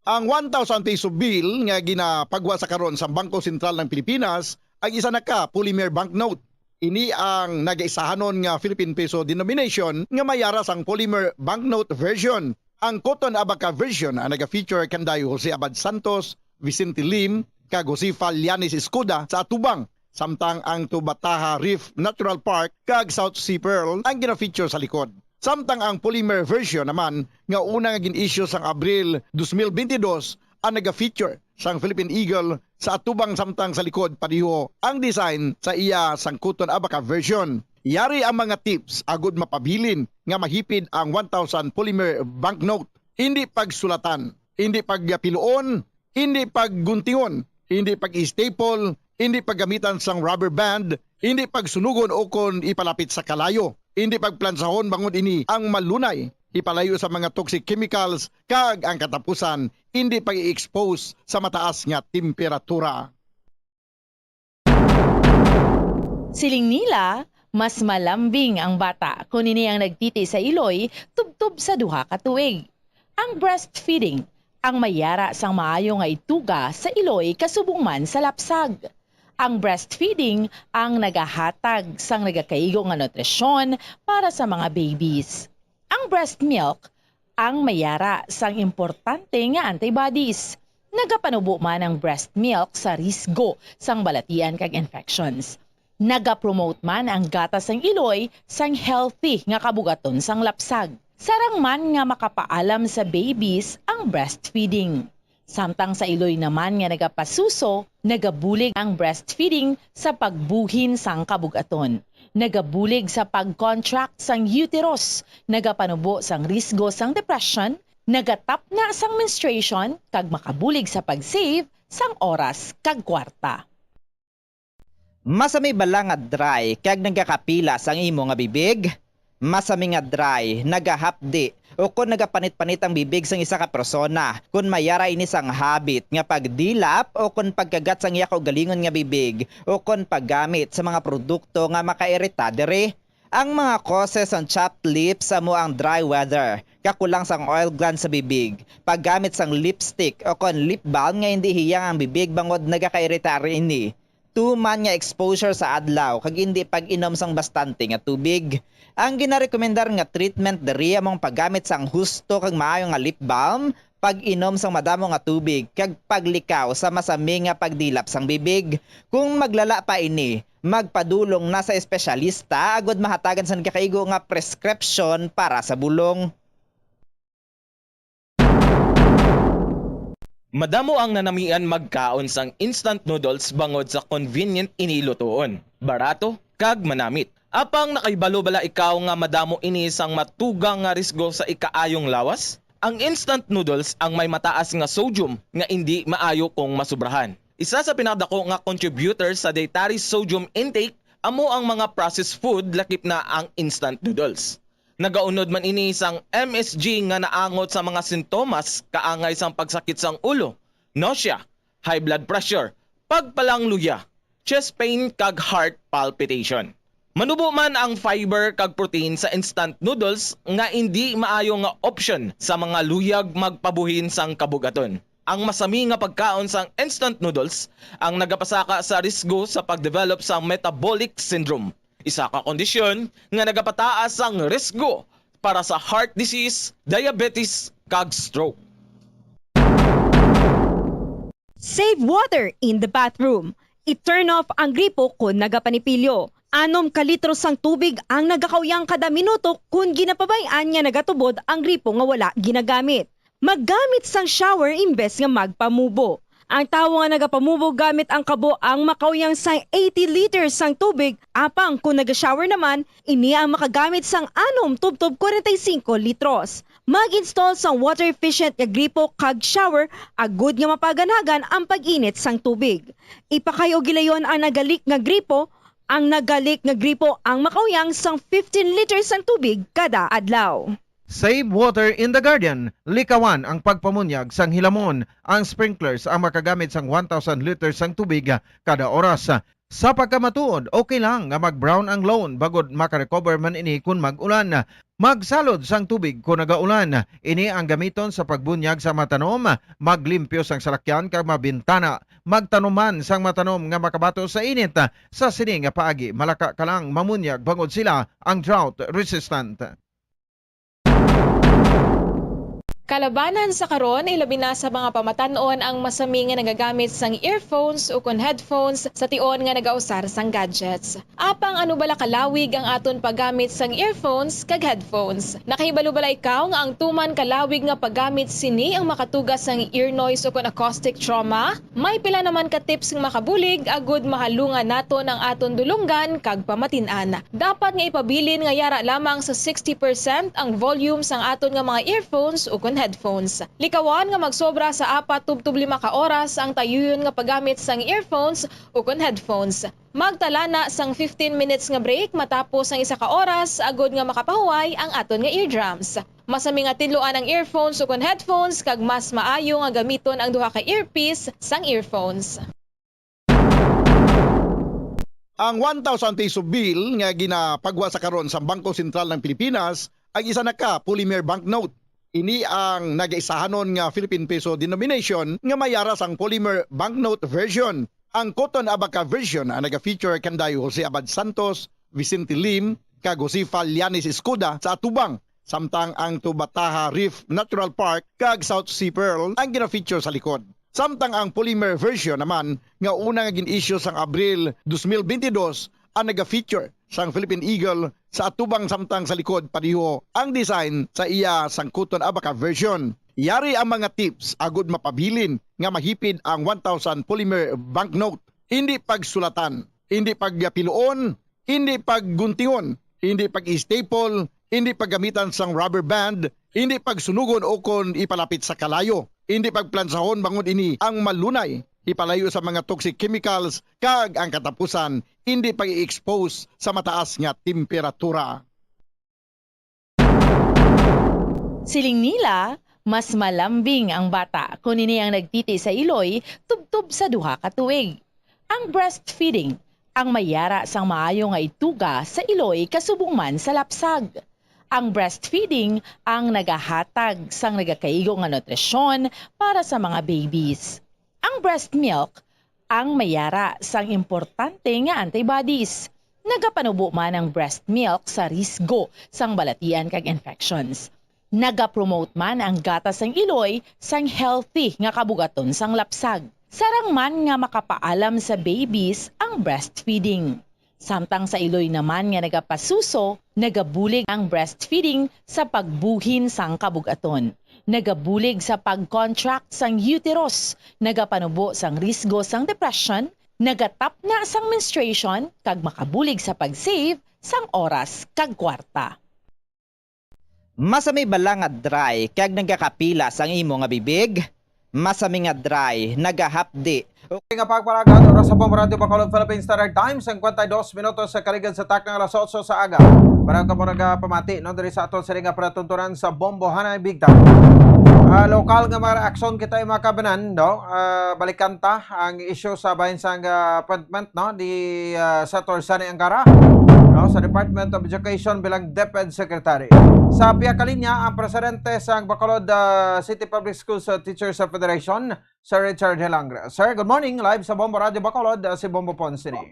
Ang one thousand peso bill nga ginapagwa sa karon sa Bangko Sentral ng Pilipinas ang isa na ka polymer banknote. Ini ang nagaisahanon nga Philippine peso denomination nga may yara sang polymer banknote version. Ang Cotton Abaca version ang naga-feature kanday Jose Abad Santos, Vicente Lim, kag Josefa Llanes Escuda sa atubang, samtang ang Tubataha Reef Natural Park kag South Sea Pearl ang gina-feature sa likod. Samtang ang polymer version naman nga una nga gin-issue sang Abril dos mil bentidós ang naga-feature sang Philippine Eagle sa atubang, samtang sa likod pareho ang design sa iya sang Cotton Abaca version. Yari ang mga tips agud mapabilin nga mahipid ang one thousand polymer banknote. Hindi pagsulatan, hindi pagpiluon, hindi pagguntingon, hindi pag-staple, hindi paggamitan sang rubber band, hindi pagsunugon ukon ipalapit sa kalayo, hindi pagplansahon bangod ini ang malunay ipalayo sa mga toxic chemicals, kag ang katapusan, hindi pag-i-expose sa mataas nga temperatura. Siling nila, mas malambing ang bata kon ini ang nagtiti sa iloy tubtob sa duha ka tuig. Ang breastfeeding ang may yara sang maayo nga ituga sa iloy kasubong man sa lapsag. Ang breastfeeding ang nagahatag sang nagakaigo nga nutrisyon para sa mga babies. Ang breast milk ang may yara sang importante nga antibodies. Nagapanubo man ang breast milk sa risgo sang balatian kag infections. Nagapromote man ang gatas sang iloy sang healthy nga kabugaton sang lapsag. Sarang man nga makapaalam sa babies ang breastfeeding. Samtang sa iloy naman nga nagapasuso, nagabulig ang breastfeeding sa pagbuhin sang kabug-aton. Nagabulig sa pag-contract sang uterus, nagapanubo sang risgo sang depression, nagatapna sang menstruation, kag makabulig sa pag-save sang oras kag kwarta. Masami bala nga dry kag nagakapilas ang imo nga bibig? Masami nga dry, nagahapdi, ukon nagapanit-panit ang bibig sang isa ka persona. Kon may yara ini sang habit nga pagdilap ukon pagkagat sang iya kaugalingon nga bibig, ukon paggamit sa mga produkto nga makairita diri. Ang mga causes sang chapped lips amo ang dry weather, kakulang sang oil gland sa bibig, paggamit sang lipstick o kon lip balm nga hindi hiyang ang bibig bangod nagakairitari ini, tuman nga exposure sa adlaw, kag indi pag-inom sang bastante nga tubig. Ang ginarekomendar nga treatment diri amo ang paggamit sang husto kag maayo nga lip balm, pag-inom sang madamo nga tubig, kag paglikaw sa masami nga pagdilap sang bibig. Kung maglala pa ini, magpadulong na sa espesyalista agud mahatagan sang gakaigo nga prescription para sa bulong. Madamo ang nanamian magkaon sang instant noodles bangod sa convenient ini lutoon, barato, kag manamit. Apang nakahibalo bala ikaw nga madamo ini sang matugang nga risgo sa ikaayong lawas? Ang instant noodles ang may mataas nga sodium nga indi maayo kung masubrahan. Isa sa pinakadako nga contributor sa dietary sodium intake amo ang mga processed food, lakip na ang instant noodles. Nagaunod man ini sang M S G nga naangot sa mga sintomas kaangay sang pagsakit sang ulo, nausea, high blood pressure, pagpalangluya, chest pain, kag heart palpitation. Manubo man ang fiber kag protein sa instant noodles nga indi maayo nga option sa mga luyag magpabuhin sang kabugaton. Ang masami nga pagkaon sang instant noodles ang nagapasaka sa risgo sa pag-develop sa metabolic syndrome, isa ka kondisyon nga nagapataas sang risgo para sa heart disease, diabetes, kag stroke. Save water in the bathroom. I-turn off ang gripo kon nagapanipilyo. Anom ka litro sang tubig ang nagakauyang kada minuto kon ginapabay-an nga nagatubod ang gripo nga wala ginagamit. Maggamit sang shower imbes nga magpamubo. Ang tawo nga nagapamubo gamit ang kabo ang makauyang sang eighty liters sang tubig, apang kon naga-shower naman, ini ang makagamit sang anom tubtob kwarenta y singko litros. Mag-install sang water-efficient nga gripo kag shower agud nga mapaganagan ang pag-init sang tubig. Ipakay-o gilayon ang naga-leak nga gripo. Ang naga-leak nga gripo ang makauyang sang fifteen liters sang tubig kada adlaw. Save water in the garden. Likawan ang pagpamunyag sang hilamon. Ang sprinklers ang makagamit sang one thousand liters sang tubig kada oras. Sa pagkamatuod, okay lang nga mag-brown ang lawn bangod maka-recover man ini kon mag-ulan. Magsalod sang tubig kon nagaulan. Ini ang gamiton sa pagbunyag sa mga tanom, maglimpyo sang salakyan kag mga bintana. Magtanom man sang mga tanom nga makabato sa init. Sa sini nga paagi, malaka ka lang mamunyag bangod sila ang drought resistant. Kalabanan sa karon, ilabi na sa mga pamatan-on ang masami nga nagagamit sang earphones ukon headphones sa tion nga nagausar sang gadgets. Apang ano bala kalawig ang aton paggamit sang earphones kag headphones? Nakahibalo bala ikaw nga ang tuman kalawig nga paggamit sini ang makatuga sang ear noise ukon acoustic trauma? May pila naman ka tips nga makabulig agud mahalungan naton ang aton dulonggan kag pamatin-an. Dapat nga ipabilin nga yara lamang sa sixty percent ang volume sang aton nga mga earphones ukon headphones. Likawan nga magsobra sa apat tubtob lima ka oras ang tayuyon nga paggamit sang earphones ukon headphones. Magtala na sang fifteen minutes nga break matapos ang isa ka oras agud nga makapahuway ang aton nga eardrums. Masami nga tidloan ang earphones ukon headphones kag mas maayo nga gamiton ang duha ka earpiece sang earphones. Ang one thousand peso bill nga ginapagwa sa karon sa Bangko Sentral ng Pilipinas ang isa na ka polymer banknote. Ini ang nagaisahanon nga Philippine peso denomination nga may yara sang polymer banknote version. Ang Cotton Abaca version ang naga-feature kanday Jose Abad Santos, Vicente Lim, kag Josefa Llanes Escuda sa atubang, samtang ang Tubataha Reef Natural Park kag South Sea Pearl ang gina-feature sa likod. Samtang ang polymer version naman nga una nga gin-issue sang Abril dos mil bentidós ang naga-feature sang Philippine Eagle sa atubang, samtang sa likod pareho ang design sa iya sang Cotton Abaca version. Yari ang mga tips agud mapabilin nga mahipid ang one thousand polymer banknote. Indi pagsulatan, indi pagpiluon, indi pagguntingon, indi pag-staple, indi paggamitan sang rubber band, indi pagsunugon ukon ipalapit sa kalayo, indi pagplansahon bangod ini ang malunay ipalayo sa mga toxic chemicals, kag ang katapusan, indi pag-i-expose sa mataas nga temperatura. Siling nila, mas malambing ang bata kon ini ang nagtiti sa iloy tubtob sa duha ka tuig. Ang breastfeeding ang may yara sang maayo nga ituga sa iloy kasubong man sa lapsag. Ang breastfeeding ang nagahatag sang nagakaigo nga nutrisyon para sa mga babies. Ang breast milk ang may yara sang importante nga antibodies. Nagapanubo man ang breast milk sa risgo sang balatian kag infections. Nagapromote man ang gatas sang iloy sang healthy nga kabugaton sang lapsag. Sarang man nga makapaalam sa babies ang breastfeeding. Samtang sa iloy naman nga nagapasuso, nagabulig ang breastfeeding sa pagbuhin sang kabugaton. Nagabulig sa pag-contract sang uterus, nagapanubo sang risgo sang depression, nagatapna sang menstruation, kag makabulig sa pag-save sang oras kag kwarta. Masami bala nga dry kag nagakapila sang imo nga bibig? Masami nga dry, nagahapdi. Okay nga pagpalagan, oras sa Bombo Radyo Bacolod, Philippine Standard Time, singkwenta y dos minutos sa kaligad sa taknang alas otso sa aga. Para ka mo nagapamati, no, diri sa aton sini nga palatuntunan sa Bombo Hanay Big Time. Ah, lokal nga mga reaksyon kita, mga kabanan, no? Ah, balikan ta ang issue sa bahin sang, ah, appointment, no, ni, ah, Senator Sonny Angara, no, sa Department of Education bilang DepEd Secretary. Sa pihak kalinya, ang presidente sang Bacolod, ah, City Public Schools, ah, Teachers, ah, Federation, Sir Richard Hilangre. Sir, good morning. Live sa Bombo Radyo Bacolod, ah, si Bombo Pons ini.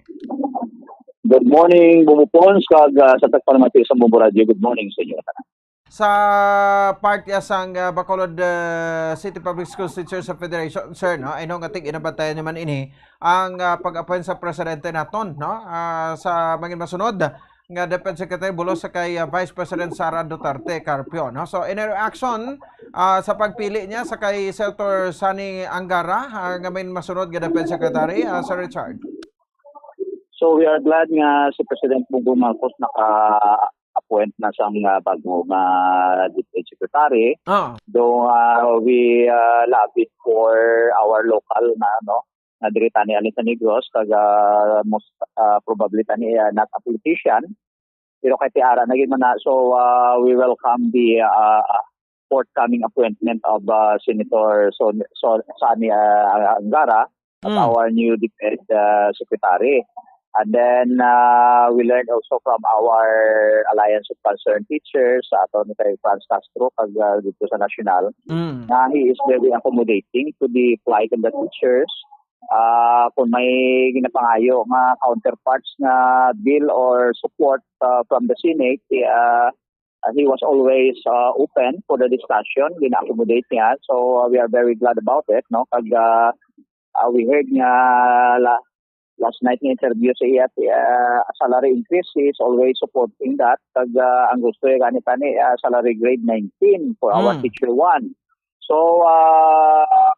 Good morning, Bombo Pons, kag, ah, sa tagpalamati sa Bombo Radyo. Good morning sa inyo tanan. Sa part ya sang, ah, Bacolod, ah, City Public Schools Teachers of Federation, sir, no? I know nga tig-inabantayan niyo man ini ang, ah, pag-appoint sa presidente naton, no? Ah, sa mangin masunod nga DepEd Secretary bulos sa kay, ah, Vice President Sara Duterte Carpio, no? So, in reaction, ah, sa pagpili niya sa kay Senator Sonny Angara, ah, nga mangin masunod nga DepEd Secretary, ah, Sir Richard. So, we are glad nga si President Bongbong Marcos naka-appoint na sang, ah, bago nga DepEd Secretary. Ah. Though, ah, we, ah, lobbied for our local na, no, na diri tani halin sa Negros, kag, ah, most, ah, probably tani, ah, not a politician. Pero kay tiara na gid man na, so, ah, we welcome the, ah, forthcoming appointment of, ah, Senator Son-, Son-, Sonny, ah, Angara as Mm. our new DepEd, ah, secretary. And then, ah, we learned also from our Alliance of Concerned Teachers, sa aton ni kay Franz Castro, kag, ah, dito sa National, Mm. nga he is very accommodating to the plight of the teachers. Ah, kung may ginapangayo nga counterparts nga bill or support, ah, from the Senate, ah, ah, he was always, ah, open for the discussion, gina-accommodate niya. So, ah, we are very glad about it, no? Kag, ah, ah, we heard nga la-, last night nga interview sa iya, ah, salary increase, he is always supporting that. Kag, ah, ang gusto niya gani tani, ah, salary grade nineteen for our Mm. teacher one. So, ah,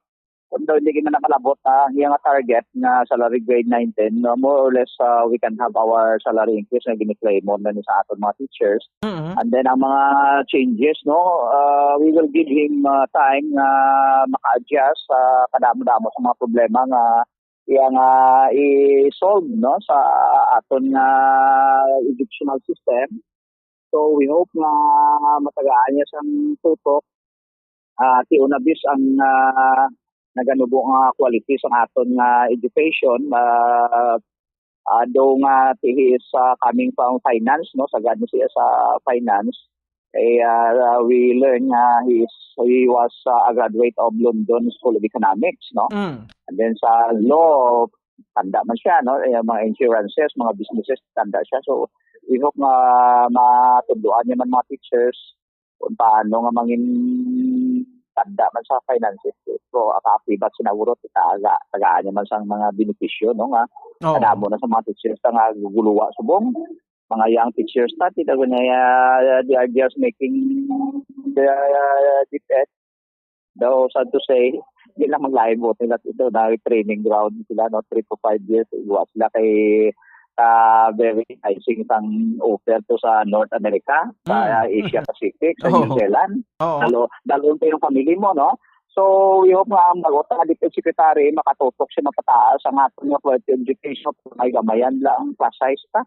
kung daw hindi gid man nakalabot na ang iyang target nga salary grade nineteen, no, more or less, ah, we can have our salary increase nga giniklamo na ni sa aton mga teachers. Mm-hmm. And then ang mga changes, no, ah, we will give him, ah, time nga maka-adjust sa kadamo-damo sa mga problema nga iya nga i-solve, no, sa aton nga educational system. So, we hope nga matagaan niya sang tutok, ah, ti unabis ang, ah, naganubo nga quality sang aton nga education. Ah, ah, though nga ti-, he is, ah, coming from finance, no? Sagad ni siya sa finance. Eh, ah, we learn nga he is, he was, ah, a graduate of London School of Economics, no? Mm. And then sa law, tanda man siya, no? Eh, mga insurances, mga businesses, tanda siya. So, we hope nga matunduan niya man mga teachers kung paano nga mangin tanda man sa finances. So, ang kaakibat, sinaguro, taga, tagaan niya man sang mga benepisyo, no, nga Oo. kadamo na sa mga teachers ta nga guguluwa subong. Mga young teachers ta, tinago niya, uh, they are just making the, uh, DepEd. Though, sad to say, di lang maglain mo nila ito na training ground sila, no, three to five years, iwa sila kay, ah, very enticing sang offer to sa North America, sa, Mm. ah, Asia Pacific, sa Oo. New Zealand. Oo. Dalo-, dalon pa yung family mo, no? So, we hope nga ang bago ta nga DepEd Secretary makatutok siya mapataas ang aton nga quality education, may gamayan lang, plus size ta.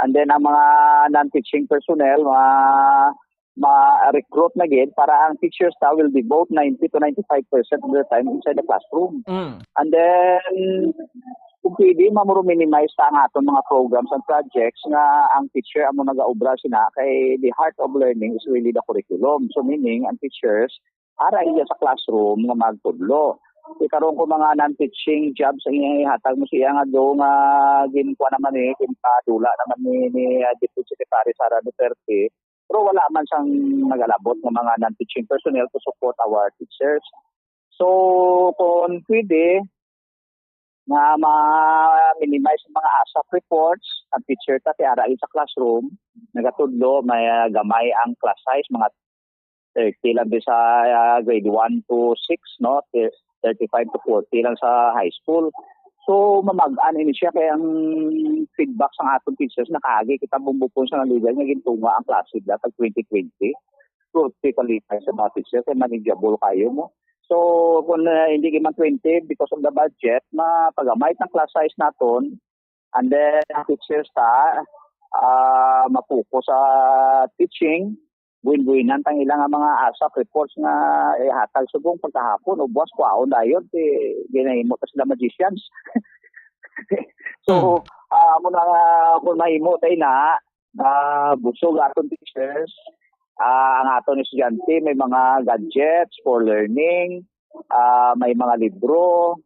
And then, ang mga non-teaching personnel, ma-, ma-recruit na gid para ang teachers ta will devote ninety to ninety-five percent of their time inside the classroom. Mm. And then, kung pwede, mamuro minimize ta ang aton mga programs and projects nga ang teacher amo nagaobra sina, kay the heart of learning is really the curriculum. So, meaning, ang teachers, ara iya sa classroom nga magtudlo. Di karon, kung mga non-teaching jobs ang ihatag mo siya nga do nga ginkuha naman ni, ginpadula naman ni, ni, ah, Deputy Secretary Sara Duterte, pero wala man sang nagalabot nga mga non-teaching personnel to support our teachers. So, kung pwede, nga ma-minimize ang mga ASAP reports, ang teacher ta ti ara sa classroom, nagatudlo, may, ah, gamay ang class size, mga thirty lang di sa, ah, grade one to six, no? Thir-, thirty-five to forty lang sa high school. So, mamag-an ini siya, kay ang feedback sa aton teachers, nakaagi kita bumbupon sa naligan nga gintunga ang klase dapat twenty twenty. Fruitful kay sa mga teacher, kay manageable kayo mo. So, kung, ah, hindi kay man twenty because of the budget, mapagamay ang class size naton, and then ang teachers ta, ah, mapokus sa teaching, buin-buinan tang ilang nga mga ASAP reports nga ihatag subong pagkahapon o buwas kwaon dayon, ti ginahimo ta sila magicians. So, Hmm. ah, amo na nga, kung mahimo tayo na, ah, busog aton teachers, ah, ang aton estudyante may mga gadgets for learning, ah, may mga libro,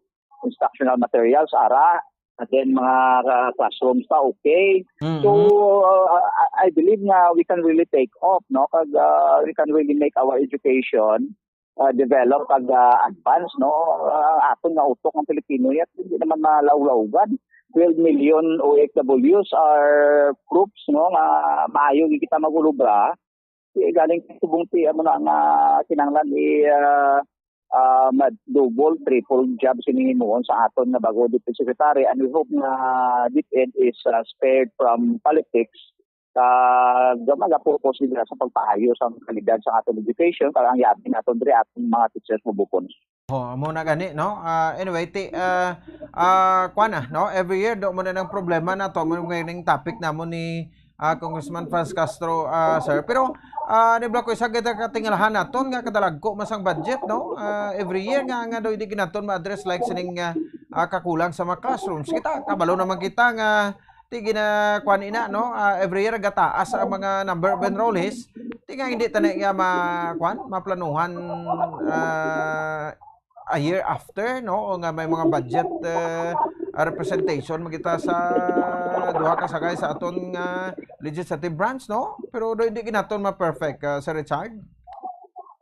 instructional materials, ara, and then mga, ah, classrooms pa, okay. So, Mhm. uh, I, I believe nga we can really take off, no? Kag, uh, we can really make our education, uh, develop kag, uh, advance, no? Uh, aton nga utok ang Pilipino, yet hindi naman malawlawgan. Twelve million O F Ws are proofs, no, nga maayo gid kita mag-ulobra. Ti galing subong ti amo na nga kinahanglan i, ah, ah, ma-double, triple job sini himuon sa aton nga bago Deputy Secretary, and we hope nga DepEd is, ah, spared from politics, kag magapokus nila sa pagpaayo sa kalidad sa aton education, kag ang yabi naton diri aton mga teachers mabukon. Oh, amo na gani, no? Ah, anyway, ti, ah, ah, kuwan na, no? Every year, do mo na ng problema na to, mo nga ning topic namon ni, ah, Congressman Franz Castro, ah, sir. Pero, ah, ni Blanco, isa kita katingalahan naton nga kadalagko man sang budget, no? Ah, every year nga, nga do hindi ginaton ma-address like sining, ah, ah, kakulang sa mga classrooms. Kita, kabalo naman kita nga, ti gina, kuwan ina, no? Ah, every year gataas ang mga number of enrollees. Ti nga hindi tani nga ma, kuwan, maplanuhan, ah, a year after, no? O nga may mga budget, eh, ah, representation magita sa duha ka sagay sa aton nga legislative branch, no? Pero do, hindi ginaton ma-perfect, ah, Sir Richard.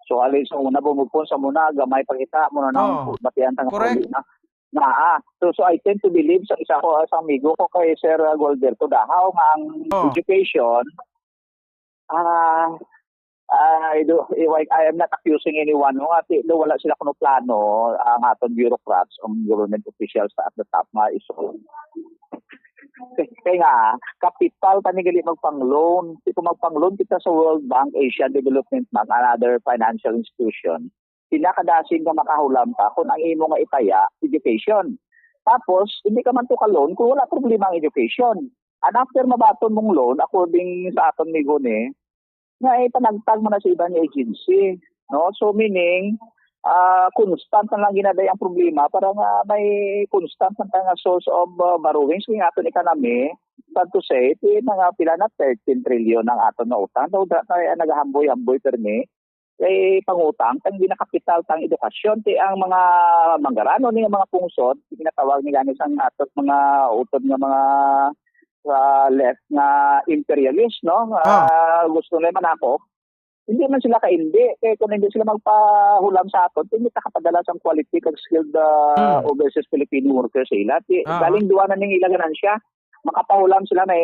So, alin sa una, bumugpon sa muna, gamay pa kita, muna na Oo. ang batian tang Correct. Pauli na. Na, ah. So, so I tend to believe sa isa ko, sa amigo ko kay Sir Gualberto Dahaw nga ang Oo. education, ah, I do, I, I am not accusing anyone, no? Ati, do, wala sila kuno plano, ang aton bureaucrats, ang government officials at the top nga iso. Kay nga, kapital tani gali magpang-loan. Di kung magpang-loan kita sa World Bank, Asian Development Bank, and other financial institution, pinakadasin nga makahulam ka kung ang imo nga ipaya, education. Tapos, hindi ka man to ka-loan kung wala problema ang education. And after mabaton mong loan, according sa aton migo ni, nga ipanagtag mo na sa iban nga agency, no? So, meaning, ah, constant na lang ginaday ang problema para nga may constant na nga source of, ah, borrowings sa aton economy. Sad to say, ti mga pila na, thirteen trillion ang aton nga utang. So, da-, kaya nagahamboy-hamboy permi kay pangutang, kay ginakapital sang edukasyon. Ti ang mga manggaranon ni nga mga pungsod, ginatawag ni gani sang aton mga utod nga mga sa left nga imperialist, no? Ah. Ah, gusto nila manakop. Hindi man sila kaindi. Kay kung hindi sila magpahulam sa aton, hindi ta kapadala sang quality kag skilled, ah, Hmm. overseas Filipino workers sa ila. Ti, Ah. galing duwa na ning ila ganansya. Makapahulam sila, may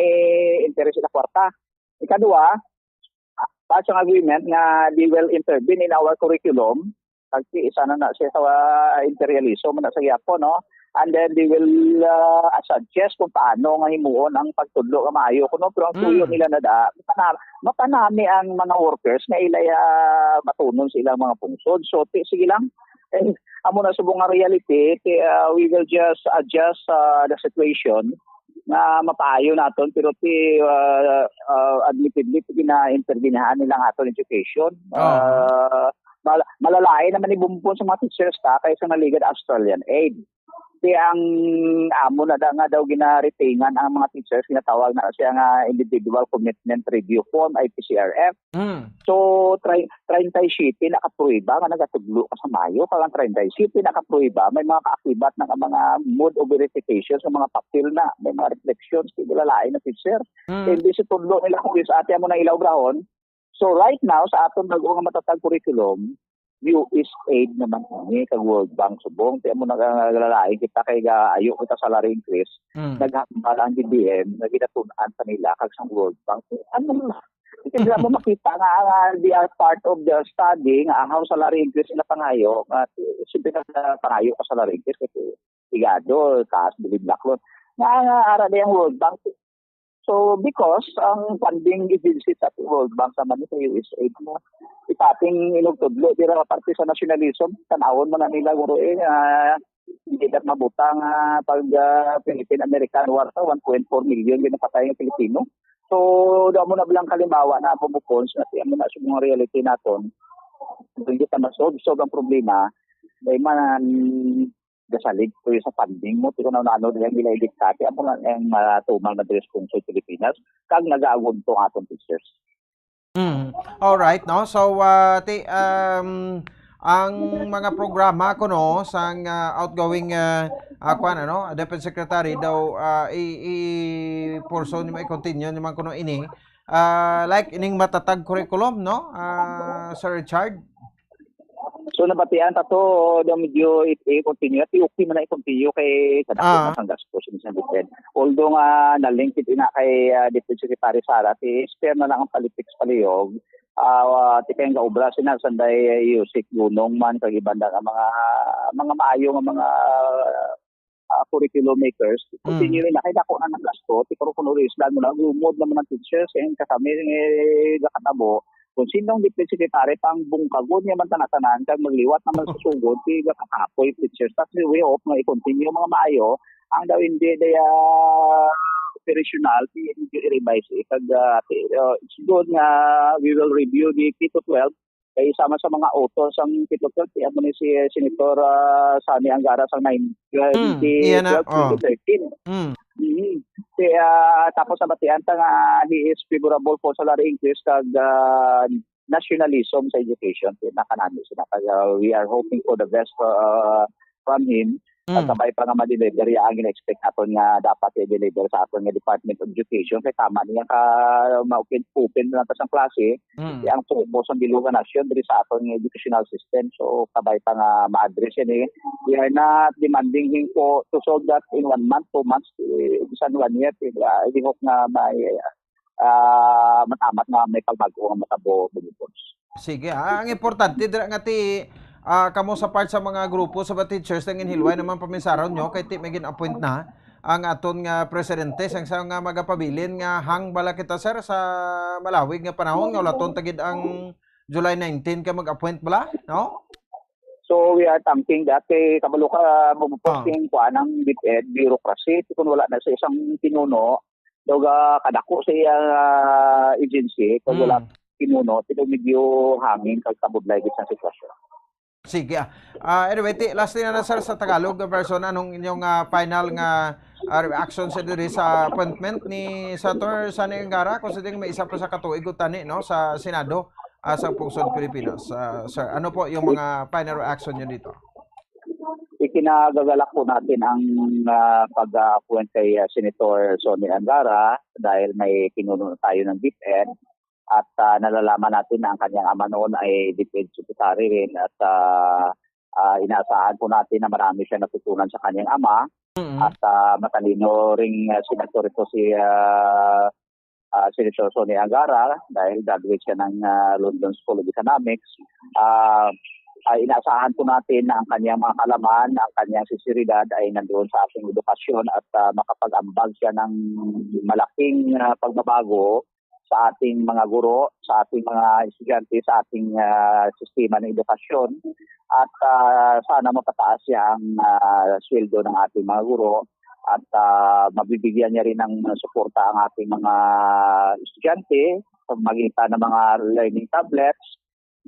interes sila kwarta. Ikaduha, pa sa agreement nga they will intervene in our curriculum. Pag isa na na siya sa, ah, imperialismo na sa Yapo, no? And then they will, ah, suggest kung paano nga himuon ang pagtudlo nga maayo kuno, pero ang tuyo Hmm. nila na da, mapana-, mapanami ang mga workers nga ilay, ah, matunon sa ilang mga pungsod. So, ti-, sige lang. Eh, amo na subong nga reality, ti-, ah, we will just adjust, ah, the situation nga mapaayo naton, pero ti, ah, ah, admittedly, ti gina-intervenyahan nila ang aton education. Oh. Ah, mal-, malalain naman ni bumbon sa mga teachers ta kaysa naligad Australian aid. Di ang amo na da nga daw ginaretingan ang mga teachers, ginatawag na siya nga individual commitment review form, I P C R F. Mm. So, tri-, treinta y siete na kaprueba nga nagatudlo ka sa Mayo, kag ang treinta y siete na kaprueba, may mga kaakibat na nga mga mode of verification sa mga papel na, may mga reflections, di nila lain na teacher. Mm. Imbis itudlo nila kung is ate mo na ila obrahon. So, right now, sa aton bago nga matatag curriculum, U S aid naman ini kag World Bank subong. Kaya mo nagalalain kita kay ga-, ayo kita salary increase. Mm. Naghambal ang D B M nga ginatun-an pa nila kag sang World Bank. Ano na? Hindi mo makita nga, nga they are part of the study nga ang salary increase na pangayo, nga simple na pangayo ka salary increase kasi sigado, taas bilib laklon. Nga, nga ara na yung World Bank. So, because ang funding agency sa World Bank naman sa U S aid mo, ipating inugtudlo, dira parte sa nationalism, tanawon mo na nila, guro, eh, ah, hindi na mabutang, ah, pag, ah, Philippine American War sa one point four million ginapatay ng Pilipino. So, daw mo na bilang kalimbawa na amo mo cons na siya mo na sa mga reality naton. Hindi ta masolve, solve ang problema. May man gasalig ko sa funding mo, ti kung ano-ano diyan nila idiktate, amo na ang matumal na diri sa Pungsod Pilipinas, kag nagaagunto ang atong teachers. Mm. All right, no? So, ah, ti, um, ang mga programa kuno sang, ah, outgoing, ah, ah, kuwan, ano, Defense Secretary daw, ah, i, i-, pursue ni, i-continue naman kuno ini. Ah, like ining matatag curriculum, no? Ah, Sir Richard? So, nabatian ta to, daw medyo i-, i-continue. At okay man na i-continue kay kadako Ah. na sang gastos sa D F E D. Although nga na-link it ina kay, ah, Deputy Secretary Sara, ti spare na lang ang politics palihog. Ah, ti kay ang gaobra sina sanday, eh, Yusik Gunong man, kag iban na nga mga, mga maayo nga mga, ah, curriculum makers, Mm. continue na kay dako na ng gasto, ti pero kung ulisdan mo na, gumod naman ang teachers, and kasami, eh, gakatabo, kung sinong Deputy Secretary pang bungkagon niya man tanan-tanan, kag magliwat naman sa sugod, ti gakakapoy teachers. Tapos we hope nga i-continue mga maayo, ang daw hindi daya operational, ti medyo i-revise, eh, kag, ah, ti, ah, it's good nga we will review the K to twelve, kay sama sa mga authors ang K to twelve, ti amo ni si, eh, Senator, ah, Sonny Angara sa nine, twelve, Mm, twenty, iya na, twelve, oh. twenty thirteen. Mm. Mhm. Ti, ah, tapos nabatian ta nga he is favorable for salary increase kag, ah, nationalism sa education. Ti nakanami sila. Kag, ah, we are hoping for the best, ah, from him. At Mm. sabay pa nga ma-deliver ya ang gina-expect naton nga dapat i-deliver sa aton nga Department of Education. Kay tama niya ka ma-open, open na ta sang klase. Mm. Ang focus ang bilog nga nasyon diri sa aton nga educational system. So, kabay pa nga ma-address yan eh. We are not demanding him po to solve that in one month, two months, eh, bisan one year. Eh, ah, we hope nga may, ah, matamat nga may pagbago ang matabo, Bugibos. Sige, ah, ang importante dira nga ti, ah, kamo sa part sa mga grupo sa mga teachers, nang inhilway naman pamisaron nyo kay ti may gin-appoint na ang aton nga presidente sang, sang nga magapabilin nga hang bala kita, sir, sa malawig nga panahon nga wala ton tagid ang July nineteen ka mag-appoint bala, no? So, we are thanking that kay kabalo ka, Ah. magposting kuan ang DepEd, bureaucracy, kung wala na sa isang pinuno, daw ga kadako sa iya, ah, agency, kung wala Mm. pinuno, pero medyo hangin kag kabudlay gid sa sitwasyon. Sige, ah. Ah, anyway, ti, lastly na lang, sir, sa Tagalog version, anong inyong, ah, final nga, ah, reaction sa diri sa appointment ni Senator Sonny Angara? Considering may isa pa sa katuig utani, no, sa Senado, ah, sa Pungsod Pilipinas. Ah, sir, ano po yung mga final reaction nyo dito? Ikinagagalak po natin ang, ah, pag-appoint kay, ah, Senator Sonny Angara dahil may pinuno na tayo ng DepEd. At, ah, nalalaman natin na ang kanyang ama noon ay DepEd Secretary rin at, ah, ah, inaasahan po natin na marami siyang natutunan sa kanyang ama. Mm. At, ah, matalino ring, ah, senator ito si, ah, ah, Senator Sonny Angara dahil graduate siya ng, ah, London School of Economics. Ah, ah, inaasahan po natin na ang kanyang mga kaalaman, ang kanyang sinseridad ay nandoon sa ating edukasyon at, ah, makapag-ambag siya ng malaking, ah, pagbabago sa ating mga guro, sa ating mga estudyante, sa ating, ah, sistema ng edukasyon. At, ah, sana mapataas niya ang, ah, sweldo ng ating mga guro at, ah, mabibigyan niya rin ng suporta ang ating mga estudyante sa pamagitan ng mga learning tablets,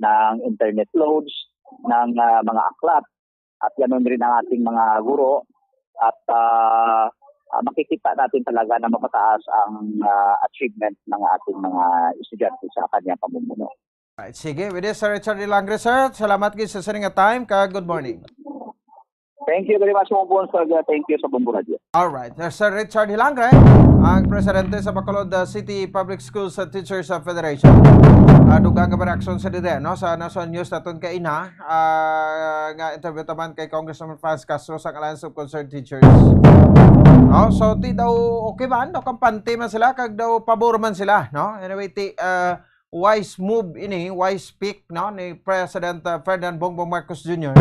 ng internet loads, ng, ah, mga aklat. At ganun rin ang ating mga guro. at ah, ah, makikita natin talaga na mapataas ang ah, achievement ng ating mga estudyante sa kanyang pamumuno. Right, sige, with this, Sir Richard Ilangre, sir, salamat gid sa sining nga time, ka good morning. Thank you very much, Mong Bonsag. Thank you sa Bombo Radio. Alright, Sir Richard Hilangre, ang presidente sa Bacolod uh, City Public Schools uh, Teachers uh, Federation. Uh, dugang nga reaksyon sa dide, no, sa National News naton kaina, uh, nga interview taman kay Congressman Franz Castro sa Alliance of Concerned Teachers. No, so ti daw okay man, no, kampante man sila, kag daw pabor man sila, no. Anyway, ti uh, wise move ini, wise pick, no, ni President uh, Ferdinand Bongbong Marcos Junior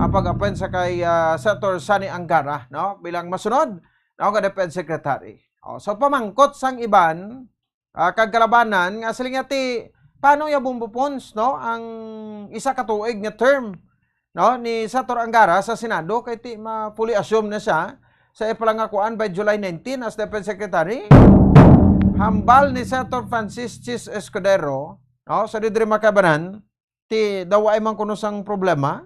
ang pag-appoint sa kay uh, Senator Sonny Angara, no, bilang masunod, no, nga Defense Secretary. Oh, so pamangkot sang iban uh, kag kalabanan nga siling nga ti paano ya bumbupons, no, ang isa ka tuig nga term, no, ni Senator Angara sa Senado kay ti ma fully assume na siya sa ipala nga kuan by July nineteen as Defense Secretary. Hambal ni Senator Francis Chis Escudero, no, sa didri makabanan, ti daw ay man kuno sang problema,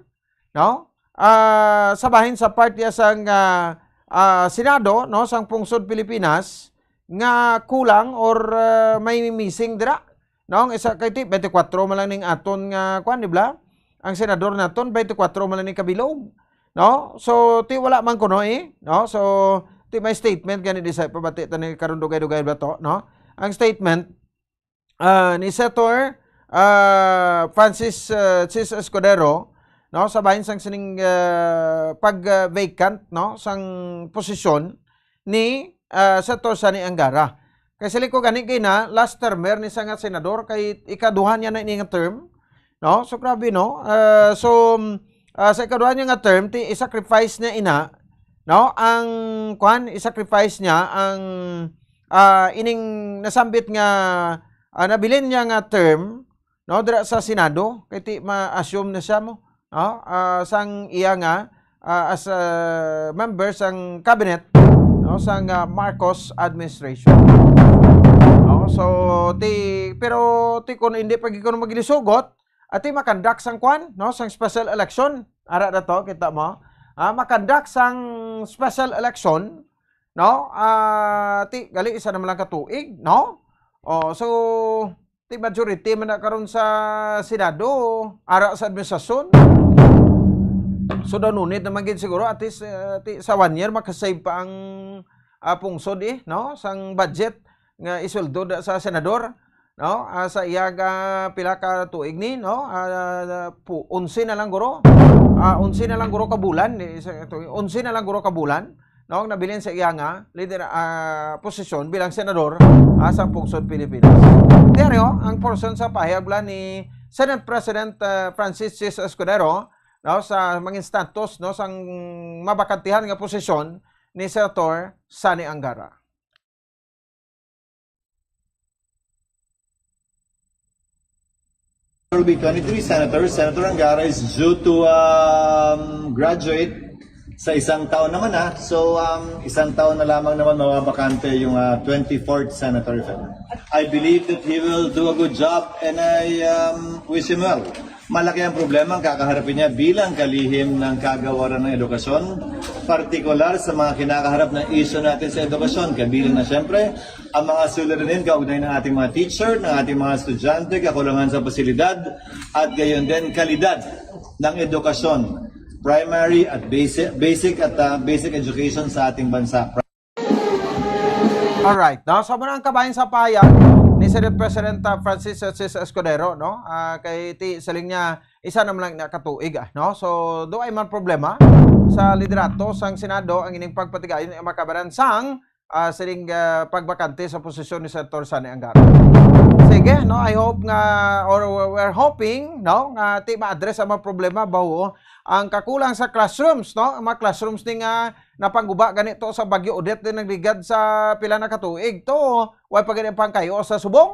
no? Ah, sa bahin sa part ya sang ah, ah, Senado, no, sang pungsod Pilipinas nga kulang or ah, may missing dira. No, ang isa kay ti twenty-four man lang ning aton nga kuan, di ba? Ang senador naton twenty-four man lang ning kabilog. No? So ti wala man kuno eh, no? So ti may statement gani di sa pabati ta ni karon dugay-dugay ba to, no? Ang statement ah, ni Senator ah, Francis ah, Chis Escudero, no, sa bahin sang sining ah, pag ah, vacant, no, sang posisyon ni ah, Senator Sonny Angara. Kay sili ko gani kay na last termer ni sa nga senador kay ikaduha niya na ini nga term, no? So grabe, no? Ah, so ah, sa ikaduha niya nga term ti i-sacrifice niya ina, no? Ang kuan, i-sacrifice niya ang ah, ining nasambit nga ah, nabilin niya nga term, no, dira sa Senado kay ti ma-assume na siya mo, no? Ah, sang iya nga ah, as a member sang cabinet, no, sang ah, Marcos administration. No, so ti pero ti kun hindi pa gid kuno maglisugot, ati makandak sang kwan, no, sang special election. Ara na to, kita mo. Ah, makandak sang special election, no? Ah, ti gali isa naman lang ka tuig, no? Oh, so ti majority man na karon sa Senado, ara sa administrasyon. So danunit naman gid siguro at least uh, ti, sa one year makasave pa ang uh, pungsod eh, no? Sang budget nga isuldo da sa senador, no? Ah, sa iya nga pila ka tuig ni, no? Ah, pu- onse na lang guro. Ah, onse na lang guro ka bulan, eh, sa- to- onse na lang guro ka bulan, no? Ang nabilin sa iya nga lider ah, posisyon bilang senador ah, sa pungsod Pilipinas. Diaryo, ang portion sa pahayag bala ni Senate President ah, Francis Chis Escudero, no, sa mga instantos, no, sang mabakantihan nga posisyon ni Senator Sonny Angara. There will be twenty-three senators. Senator Angara is due to um, graduate sa isang taon naman, ha. So, um, isang taon na lamang naman mababakante yung uh, twenty-fourth senator, if ever. I believe that he will do a good job and I um, wish him well. Malaki ang problema ang kakaharapin niya bilang kalihim ng kagawaran ng edukasyon, partikular sa mga kinakaharap na isyu natin sa edukasyon, kabilang na siyempre ang mga suliranin kaugnay ng ating mga teacher, ng ating mga estudyante, kakulangan sa pasilidad, at gayon din kalidad ng edukasyon, primary at basic, basic at uh, basic education sa ating bansa. Alright, no? So muna ang kabahin sa pahayag ni Senate President uh, Francis Sis Escudero, no? Uh, kay ti siling niya isa naman lang na katuig, ah, no? So do ay man problema sa liderato sang Senado ang ining pagpatigayon ang makabaran sang uh, siling uh, pagbakante sa posisyon ni Senator Sonny Angara. Sige, no? I hope nga or we're hoping, no, nga ti ma-address ang mga problema bawo ang kakulang sa classrooms, no? Ang mga classrooms ni nga napangguba gani to sa Bagyo Odette din nagligad sa pila na katuig to. Way pa gani pangkayo sa subong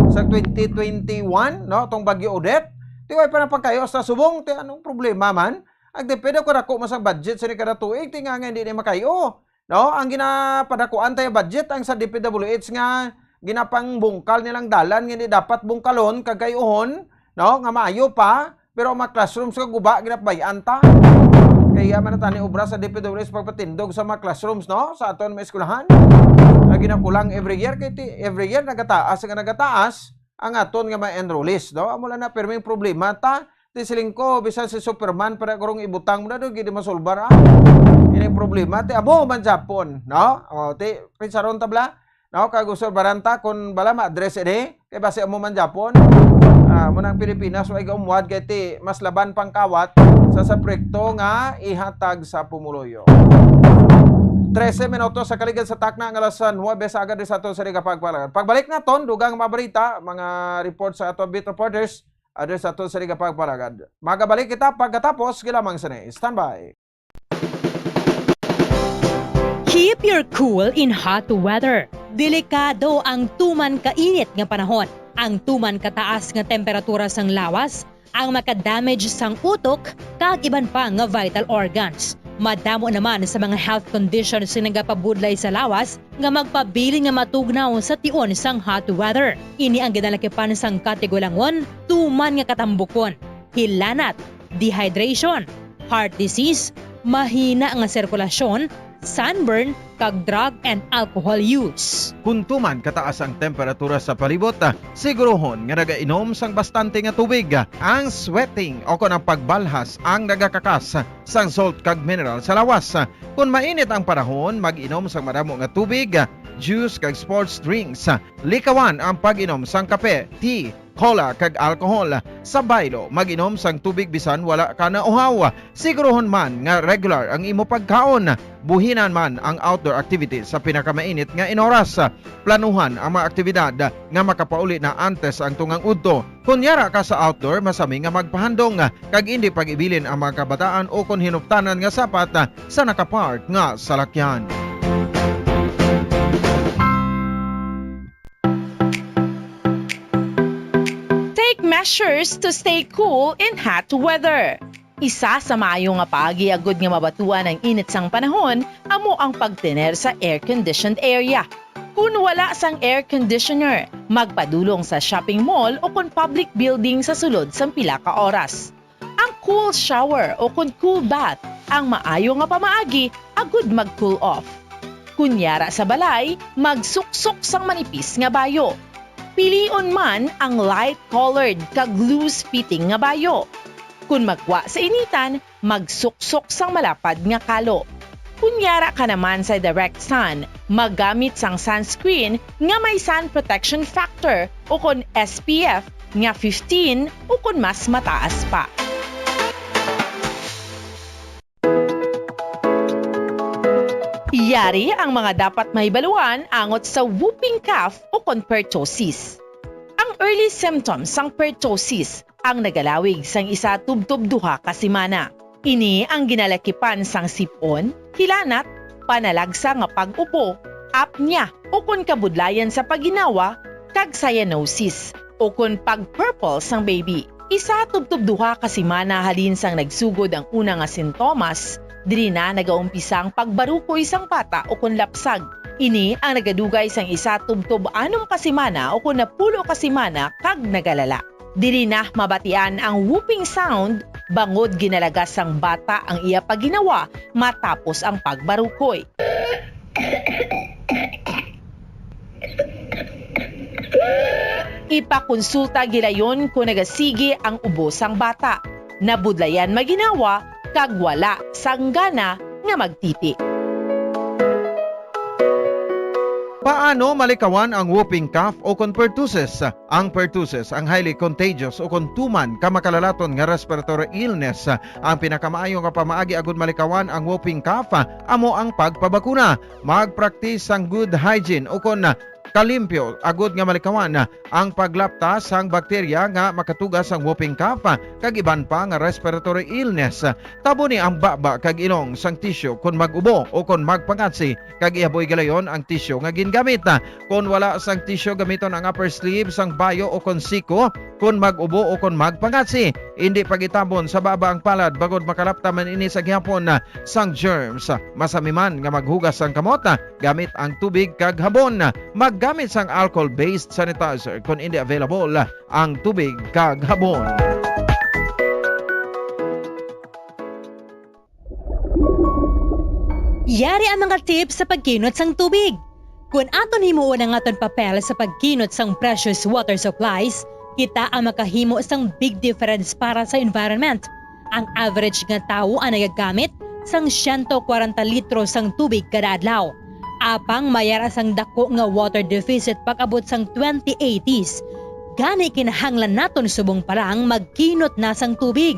sa twenty twenty-one, no, tong Bagyo Odette. Ti way pa na pangkayo sa subong, ti anong problema man? Ang depende ko dako man sa budget sa kada tuig, ti nga nga hindi ni makayo. No, ang ginapadakuan tayo budget ang sa D P W H nga ginapangbungkal nilang dalan nga hindi dapat bungkalon kag kayuhon, no, nga maayo pa, pero ang mga classrooms ka guba ginapabayaan ta. Kay iya man ang tani obra sa D P W S pagpatindog sa mga classrooms, no? Sa aton mga eskwelahan. Nga ginakulang every year, kay ti-, every year nagataas nga nagataas ang aton nga mga enrollees, no? Amo lang na pirming problema ta. Ti siling ko, bisan si Superman, para kurong ibutang mo na doon, gini masulbar, ah. Ining problema, ti amo man Japon, no? O, ti, pinsaron tabla, no? Kag usulbaran ta kung bala ma-address ini, kay basi amo man Japon. Ah, mo nang Pilipinas, way gaumwad, kay ti mas laban pang kawat sa, sa proyekto nga ihatag sa pumuluyo. Trese minutos sa kaligad sa takna nga alas nuebe sa aga diri sa aton sa Riga Pagpalagan. Pagbalik naton, dugang mga balita, mga report sa aton beat reporters, address ato sa Liga Pagparagad. Magabalik kita pagkatapos, gilamang sini. Standby. Keep your cool in hot weather. Delikado ang tuman kainit nga panahon. Ang tuman kataas nga temperatura sang lawas ang makadamage sang utok kag iban pa nga vital organs. Madamo naman sa mga health conditions nga nagapabudlay sa lawas nga magpabilin nga matugnaw sa tion sang hot weather. Ini ang ginalakipan sang katigulangon, tuman nga katambukon, hilanat, dehydration, heart disease, mahina nga sirkulasyon, sunburn, kag drug and alcohol use. Kung tuman kataas ang temperatura sa palibot, siguruhon nga nagainom sang bastante nga tubig. Ang sweating o kon ang pagbalhas ang nagakakas sang salt kag mineral sa lawas. Kon mainit ang panahon, mag-inom sang madamo nga tubig, juice kag sports drinks. Likawan ang pag-inom sang kape, tea, cola kag alcohol. Sa baylo, mag-inom sang tubig bisan wala ka nauhaw. Siguruhon man nga regular ang imo pagkaon. Buhinan man ang outdoor activities sa pinakamainit nga inoras. Planuhan ang mga aktibidad nga makapauli na antes ang tungang udto. Kon yara ka sa outdoor, masami nga magpahandong kag indi pag-ibilin ang mga kabataan o kon hinuptanan nga sapat sa nakapark nga salakyan. Take measures to stay cool in hot weather. Isa sa maayo nga paagi agud nga mabatuan ang init sang panahon amo ang pagtener sa air-conditioned area. Kon wala sang air conditioner, magpadulong sa shopping mall o kon public building sa sulod sang pila ka oras. Ang cool shower o kon cool bath ang maayo nga pamaagi agud mag-cool off. Kon yara sa balay, magsuksok sang manipis nga bayo. Pilion man ang light colored kag loose fitting nga bayo. Kon magwa sa initan, magsuksok sang malapad nga kalo. Kon yara ka naman sa direct sun, maggamit sang sunscreen nga may sun protection factor o kon S P F nga fifteen o kon mas mataas pa. Yari ang mga dapat mahibaluan angot sa whooping cough o kon pertussis. Ang early symptoms sang pertussis ang nagalawig sang isa tubtob duha ka semana. Ini ang ginalakipan sang sip-on, hilanat, panalagsa nga pag-upo, apnea, ukon kabudlayan sa pagginawa, kag cyanosis, ukon pag-purple sang baby. Isa tubtob duha ka semana halin sang nagsugod ang una nga sintomas, diri na nagaumpisa ang pagbarukoy sang bata ukon lapsag. Ini ang nagadugay sang isa tubtob anom ka semana ukon napulo ka semana kag nagalala. Diri na mabatian ang whooping sound bangod ginalagas sang bata ang iya pagginawa matapos ang pagbarukoy. Ipakonsulta gilayon kon nagasigi ang ubo sang bata, nabudlayan maginawa, kag wala sang gana nga magtiti. Paano malikawan ang whooping cough o kon pertussis? Ang pertussis ang highly contagious o kon tuman ka makalalaton nga respiratory illness. Ang pinakamaayo nga pamaagi agud malikawan ang whooping cough amo ang pagpabakuna. Magpraktis sang good hygiene o kon kalimpyo agud nga malikawan ang paglapta sang bakterya nga makatuga sang whooping cough kag iban pa nga respiratory illness. Taboni ang baba kag ilong sang tisyu kon mag-ubo o kon magpangatsi, kag ihaboy galayon ang tisyu nga gingamit. Kon wala sang tisyu, gamiton ang upper sleeve sang bayo o kon siko. Kon mag-ubo o kon magpangatsi, indi pag-itabon sa baba ang palad bangod makalapta man ini sa gihapon sang germs. Masami man nga maghugas sang kamot gamit ang tubig kag habon. Maggamit sang alcohol-based sanitizer kon indi available ang tubig kag habon. Yari ang mga tips sa pagkinot sang tubig. Kon aton himuon ang aton papel sa pagkinot sang precious water supplies, kita ang makahimo sang big difference para sa environment. Ang average nga tawo ang nagagamit sang siyento kwarenta litro sang tubig kada adlaw. Apang may ara sang dako nga water deficit pag-abot sang twenty eighties. Gani kinahanglan naton subong pa lang magkinot na sang tubig.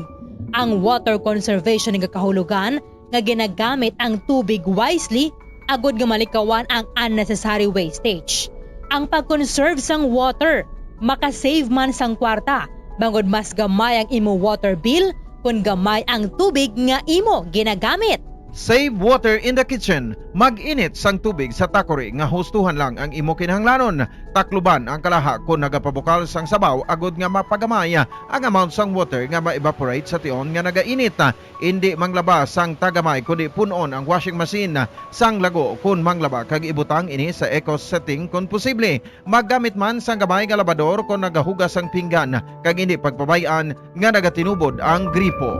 Ang water conservation nagakahulugan nga ginagamit ang tubig wisely agod nga malikawan ang unnecessary wastage. Ang pag-conserve sang water makasave man sang kwarta, bangod mas gamay ang imo water bill kon gamay ang tubig nga imo ginagamit. Save water in the kitchen. Mag-init sang tubig sa takori nga hustuhan lang ang imo kinahanglanon. Takluban ang kalaha kon nagapabukal sang sabaw agod nga mapagamay ang amount sang water nga ma-evaporate sa tion nga nagainit. Indi manglaba sang tagamay, kundi pun-on ang washing machine sang lago kon manglaba, kag ibutang ini sa eco setting kon posible. Maggamit man sang gamay nga labador kon nagahugas sang pinggan, kag indi pagpabay-an nga nagatinubod ang gripo.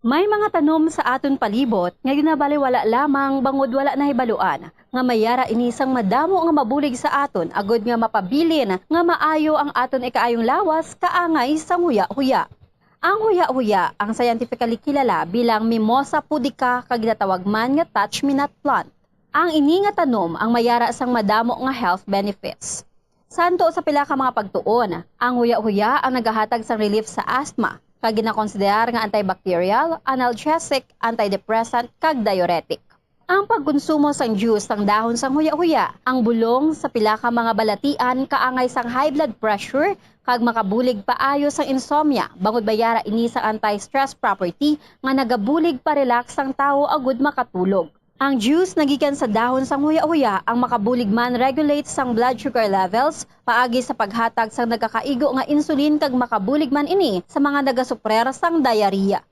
May mga tanom sa aton palibot nga ginabaliwala lamang bangod wala nahibaluan nga may ara ini sang madamo nga mabulig sa aton agod nga mapabilin nga maayo ang aton ikaayong lawas kaangay sang huya-huya. Ang huya-huya ang scientifically kilala bilang Mimosa pudica kag ginatawag man nga touch-me-not plant. Ang ini nga tanom ang may ara sang madamo nga health benefits. Santo sa pila ka mga pagtuon, ang huya-huya ang nagahatag sang relief sa asthma, kag ginakonsiderar nga antibacterial, analgesic, antidepressant, kag diuretic. Ang pagkonsumo sang juice sang dahon sang huya-huya, ang bulong sa pila ka mga balatian kaangay sang high blood pressure kag makabulig paayo sang insomnia, bangod may ara ini sang anti-stress property nga nagabulig pa-relax sang tawo agud makatulog. Ang juice nagikan sa dahon sang huya-huya ang makabulig man regulate sang blood sugar levels paagi sa paghatag sang nagakaigo nga insulin, kag makabulig man ini sa mga nagasuprer sang diarrhea.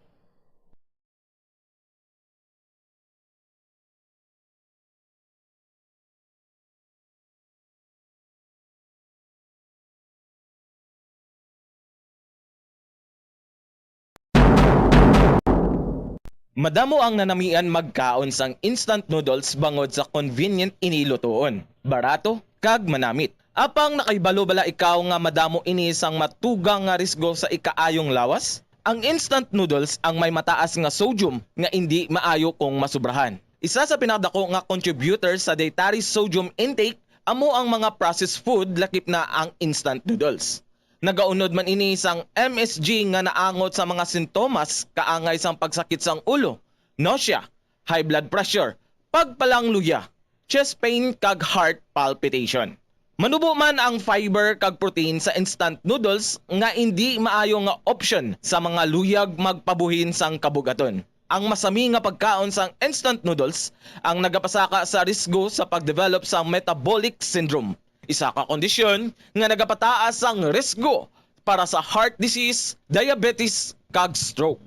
Madamo ang nanamian magkaon sang instant noodles bangod sa convenient ini lutoon, barato, kag manamit. Apang nakahibalo bala ikaw nga madamo ini sang matugang nga risgo sa ikaayong lawas? Ang instant noodles ang may mataas nga sodium nga indi maayo kung masubrahan. Isa sa pinakadako nga contributor sa dietary sodium intake amo ang mga processed food, lakip na ang instant noodles. Nagaunod man ini sang M S G nga naangot sa mga sintomas kaangay sang pagsakit sang ulo, nausea, high blood pressure, pagpalangluya, chest pain, kag heart palpitation. Manubo man ang fiber kag protein sa instant noodles nga indi maayo nga option sa mga luyag magpabuhin sang kabug-aton. Ang masami nga pagkaon sang instant noodles ang nagapasaka sa risgo sa pag-develop sang metabolic syndrome, isa ka kondisyon nga nagapataas sang risgo para sa heart disease, diabetes, kag stroke.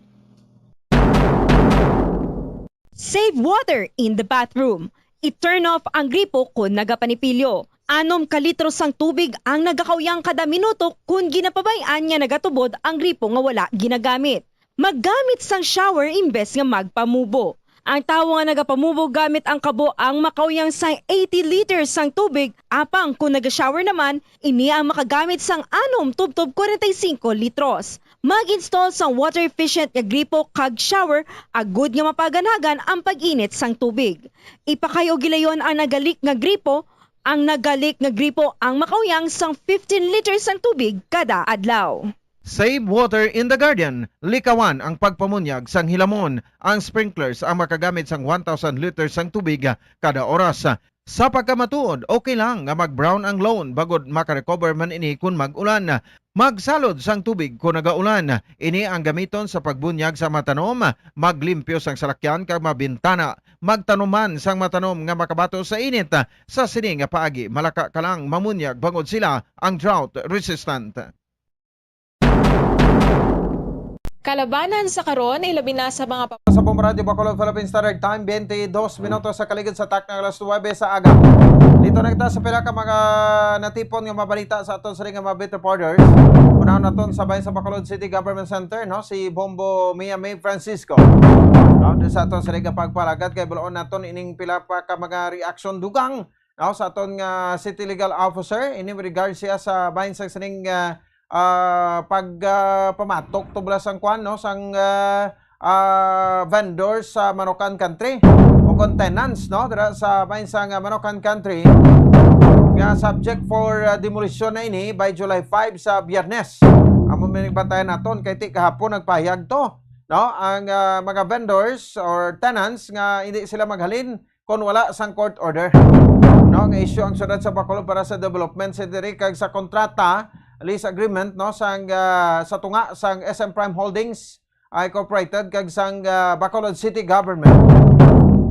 Save water in the bathroom. I-turn off ang gripo kon nagapanipilyo. Anom ka litro sang tubig ang nagakauyang kada minuto kon ginapabay-an nga nagatubod ang gripo nga wala ginagamit. Maggamit sang shower imbes nga magpamubo. Ang tawo nga nagapamubo gamit ang kabo ang makauyang sang eighty liters sang tubig, apang kon naga-shower naman, ini ang makagamit sang anom tubtob kwarenta y singko litros. Mag-install sang water-efficient nga gripo kag shower agud nga mapaganagan ang pag-init sang tubig. Ipakay-o gilayon ang naga-leak nga gripo. Ang naga-leak nga gripo ang makauyang sang fifteen liters sang tubig kada adlaw. Save water in the garden. Likawan ang pagpamunyag sang hilamon. Ang sprinklers ang makagamit sang one thousand liters sang tubig kada oras. Sa pagkamatuod, okay lang nga mag-brown ang lawn bangod maka-recover man ini kon mag-ulan. Magsalod sang tubig kon nagaulan. Ini ang gamiton sa pagbunyag sa mga tanom, maglimpyo sang salakyan kag mga bintana. Magtanom man sang mga tanom nga makabato sa init. Sa sini nga paagi, malaka ka lang mamunyag bangod sila ang drought resistant. Kalabanan sa karon, ilabi na sa mga pa- Sa Bombo Radyo Bacolod, Philippine Standard Time, twenty-dos minutos sa kaligid sa takna alas nuwebe sa aga. Dito na kita sa pila ka mga natipon nga mabalita sa aton sining nga mga beat reporters. Una naton sa bahin sa Bacolod City Government Center, no, si Bombo Mia May Francisco. No, di sa aton sa liga pagpalagad kay bulaon naton ining pila pa ka mga reaksyon dugang, no, sa aton nga city legal officer. Ini with regard siya sa bahin sa sining, ah, ah, pag, ah, pamatok tubla sang kwan, no, sang, ah, ah, vendors sa Manukan Country o kon tenants, no, dira sa bahin sang, ah, Manukan Country nga subject for, ah, demolition na ini by July five sa Biyernes. Amo man ang bantayan naton kay ti kahapon nagpahayag to, no, ang, ah, mga vendors or tenants nga hindi sila maghalin kon wala sang court order, no, nga issue ang siyudad sa Bacolod para sa development sa diri kag sa kontrata, lease agreement, no, sang, ah, sa tunga sang S M Prime Holdings, ah, Incorporated kag sang, ah, Bacolod City Government.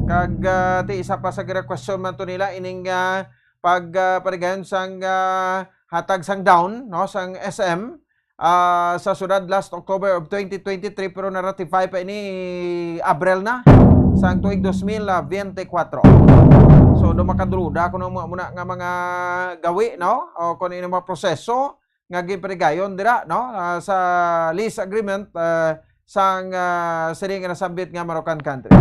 Kag, ah, ti isa pa sa gina-question man to nila ining, ah, pag, ah, paligayon sang, ah, hatag sang down, no, sang S M, ah, sa syudad last October of twenty twenty-three, pero na-ratify pa ini Abril na sang tuig dos mil biyente kwatro. So, do makaduda kuno mo muna nga mga gawi, no? O kung ano mga proseso nga ginpaligayon dira, no? Ah, sa lease agreement, ah, sang, ah, sini nga nasambit nga Manukan Country.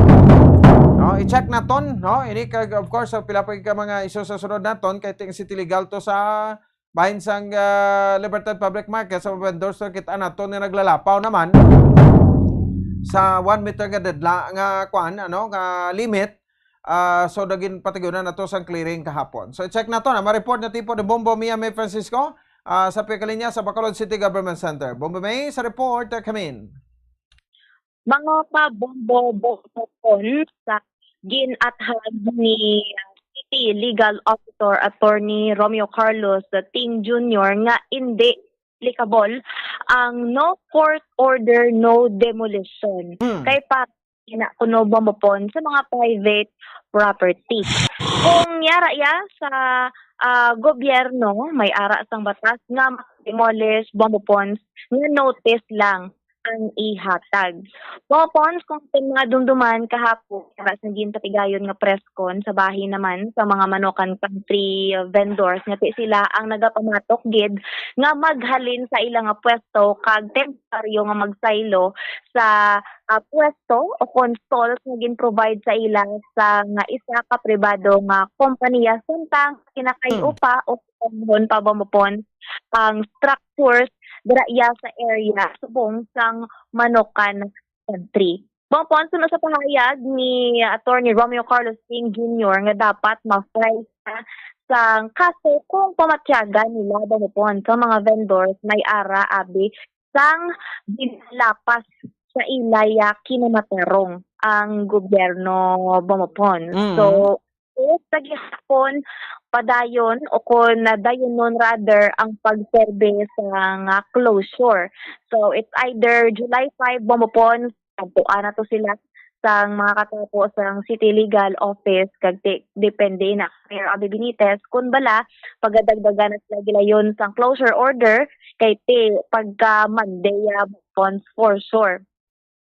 No, i-check naton, no? Ini kag, of course, ang pila pa ka mga isyu sa sunod naton kay ting city legal to sa bahin sang, ah, Libertad Public Market sa vendors na kita naton nga naglalapaw naman sa one meter nga deadla-, nga kwan, ano, nga limit. Ah, so, naging patigyunan nato sang clearing kahapon. So, i-check nato na. Ma-report na tipo ni Bombo Mia May Francisco, ah, sa Pekalinya sa Bacolod City Government Center. Bombo May, sa report, uh, come in. Mga kabombo-bombo kon sa gin-athag ni City Legal Officer Attorney Romeo Carlos Ting Junior nga indi applicable ang no court order, no demolition. Hmm. Kay para ina kuno bombo pon sa mga private property. Kung yara ya sa, ah, gobyerno, may ara sang batas nga demolish bombo pons nga notice lang ang ihatag. Bombo pons, kung aton madumduman kahapon, yara sang ginpatigayon nga press con sa bahin naman sa mga Manukan Country vendors nga ti sila ang nagapamatok gid nga maghalin sa ila nga pwesto kag temporaryo nga magsaylo sa, ah, pwesto o kon stalls nga gin-provide sa ila sa nga isa ka pribado nga kompanya, samtang kinakay-upa o panahon pa ba mo pon ang structures dira iya sa area subong sang Manukan Country. Bangpon, suno sa pahayag ni Attorney Romeo Carlos Ting Junior nga dapat ma-file siya sang kaso kung pamatyagan nila ba mo pon sa mga vendors may ara abi sang ginlapas sa ilaya kinamatarong ang gobyerno ba mo pon. Mm. So, sa gihapon, padayon o kon dayonon rather ang pagserbe sa nga closure. So, it's either July five ba mo pon, adtoan na to sila sang mga katapo sang City Legal Office kag ti-, depende na Mayor Abby Benitez kun bala pagadagdagan na sila gilayon sang closure order kay ti pagka Monday, ah, pon for sure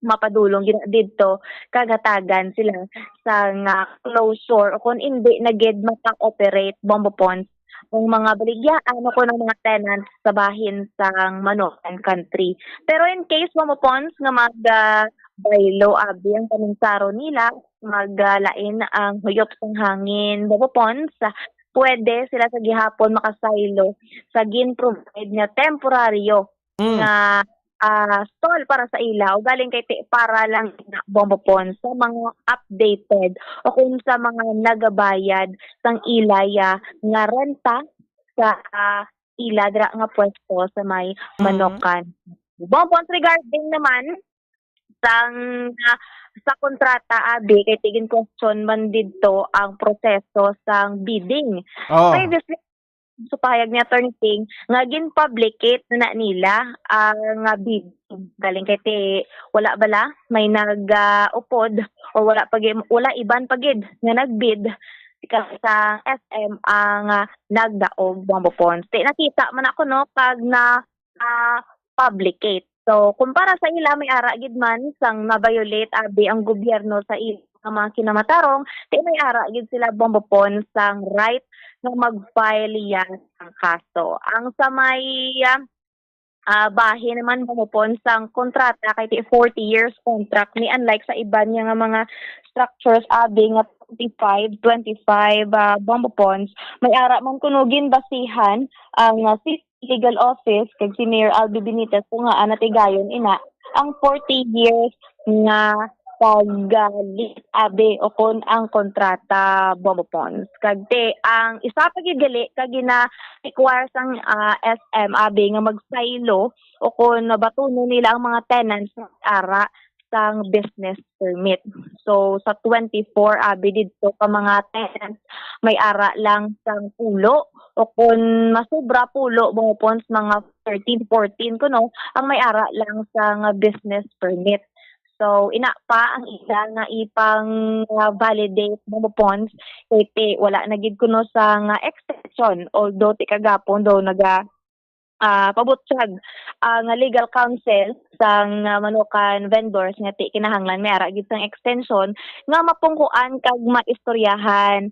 mapadulong gina didto kag hatagan sila sang closure o kon indi na gid maka-operate bombo pons ang mga baligyaan o kon ang mga tenants sa bahin sang Manukan Country. Pero in case bombo pons nga mag, ah, baylo abi ang panumsaro nila, mag, ah, lain ang huyop sang hangin bombo pons, pwede sila sa gihapon makasaylo sa gin-provide nga temporaryo Mm. nga, ah, stall para sa ila, ugaling kay ti-, para lang na bombo pon sa mga updated o kung sa mga nagabayad sang ilaya nga renta sa, ah, ila dira nga pwesto sa may Mm. Manukan. Bombo pon, regarding naman sang, ah, sa kontrata, abi, kay ti gin-question man didto ang proseso sang bidding. Oh. Previously, sa pahayag ni Attorney Ting nga gin-publicate na nila ang, ah, bid. Galing kay ti wala bala may nag, ah, upod o wala pa gi-, wala iban pa gid nga nag-bid sa S M ang, ah, nagdaog bombo pons. Ti nakita man ako, no, kag na, ah, publicate. So, kung para sa ila, may ara gid man sang na-violate abi ang gobyerno sa ila nga mga kinamatarong, ti may ara gid sila bombo pon sang right nga mag-file yan ang kaso. Ang sa may, ah, ah, bahin naman, Bombo Pons, sang kontrata kay ti forty years contract ni, unlike sa iban nga, nga mga structures, abi nga twenty-five, twenty-five, ah, Bombo Pons. May ara man kuno ginbasihan ang, ah, City Legal Office kag si Mayor Albi Benitez kung ngaa natigayon ina ang forty years nga pag, ah, lease, abi, o kon ang kontrata, Bombo Pons. Kag ti, ang isa pa gid gali ka gina-require sang, ah, S M, abi, nga magsaylo o kon batunon nila ang mga tenants nga ara sang business permit. So, sa twenty-four, abi, didto ka mga tenants, may ara lang sang pulo o kon masobra pulo, Bombo Pons, mga thirteen, fourteen kuno, ang may ara lang sang business permit. So, ina pa ang ila nga ipang, ah, validate, Bombo Pons, kay ti wala na gid kuno sang extension, although ti kagapon daw naga, ah, pabutyag ang legal counsel sang, ah, Manukan vendors nga ti kinahanglan may ara gid sang extension nga mapungkuan kag maistoryahan.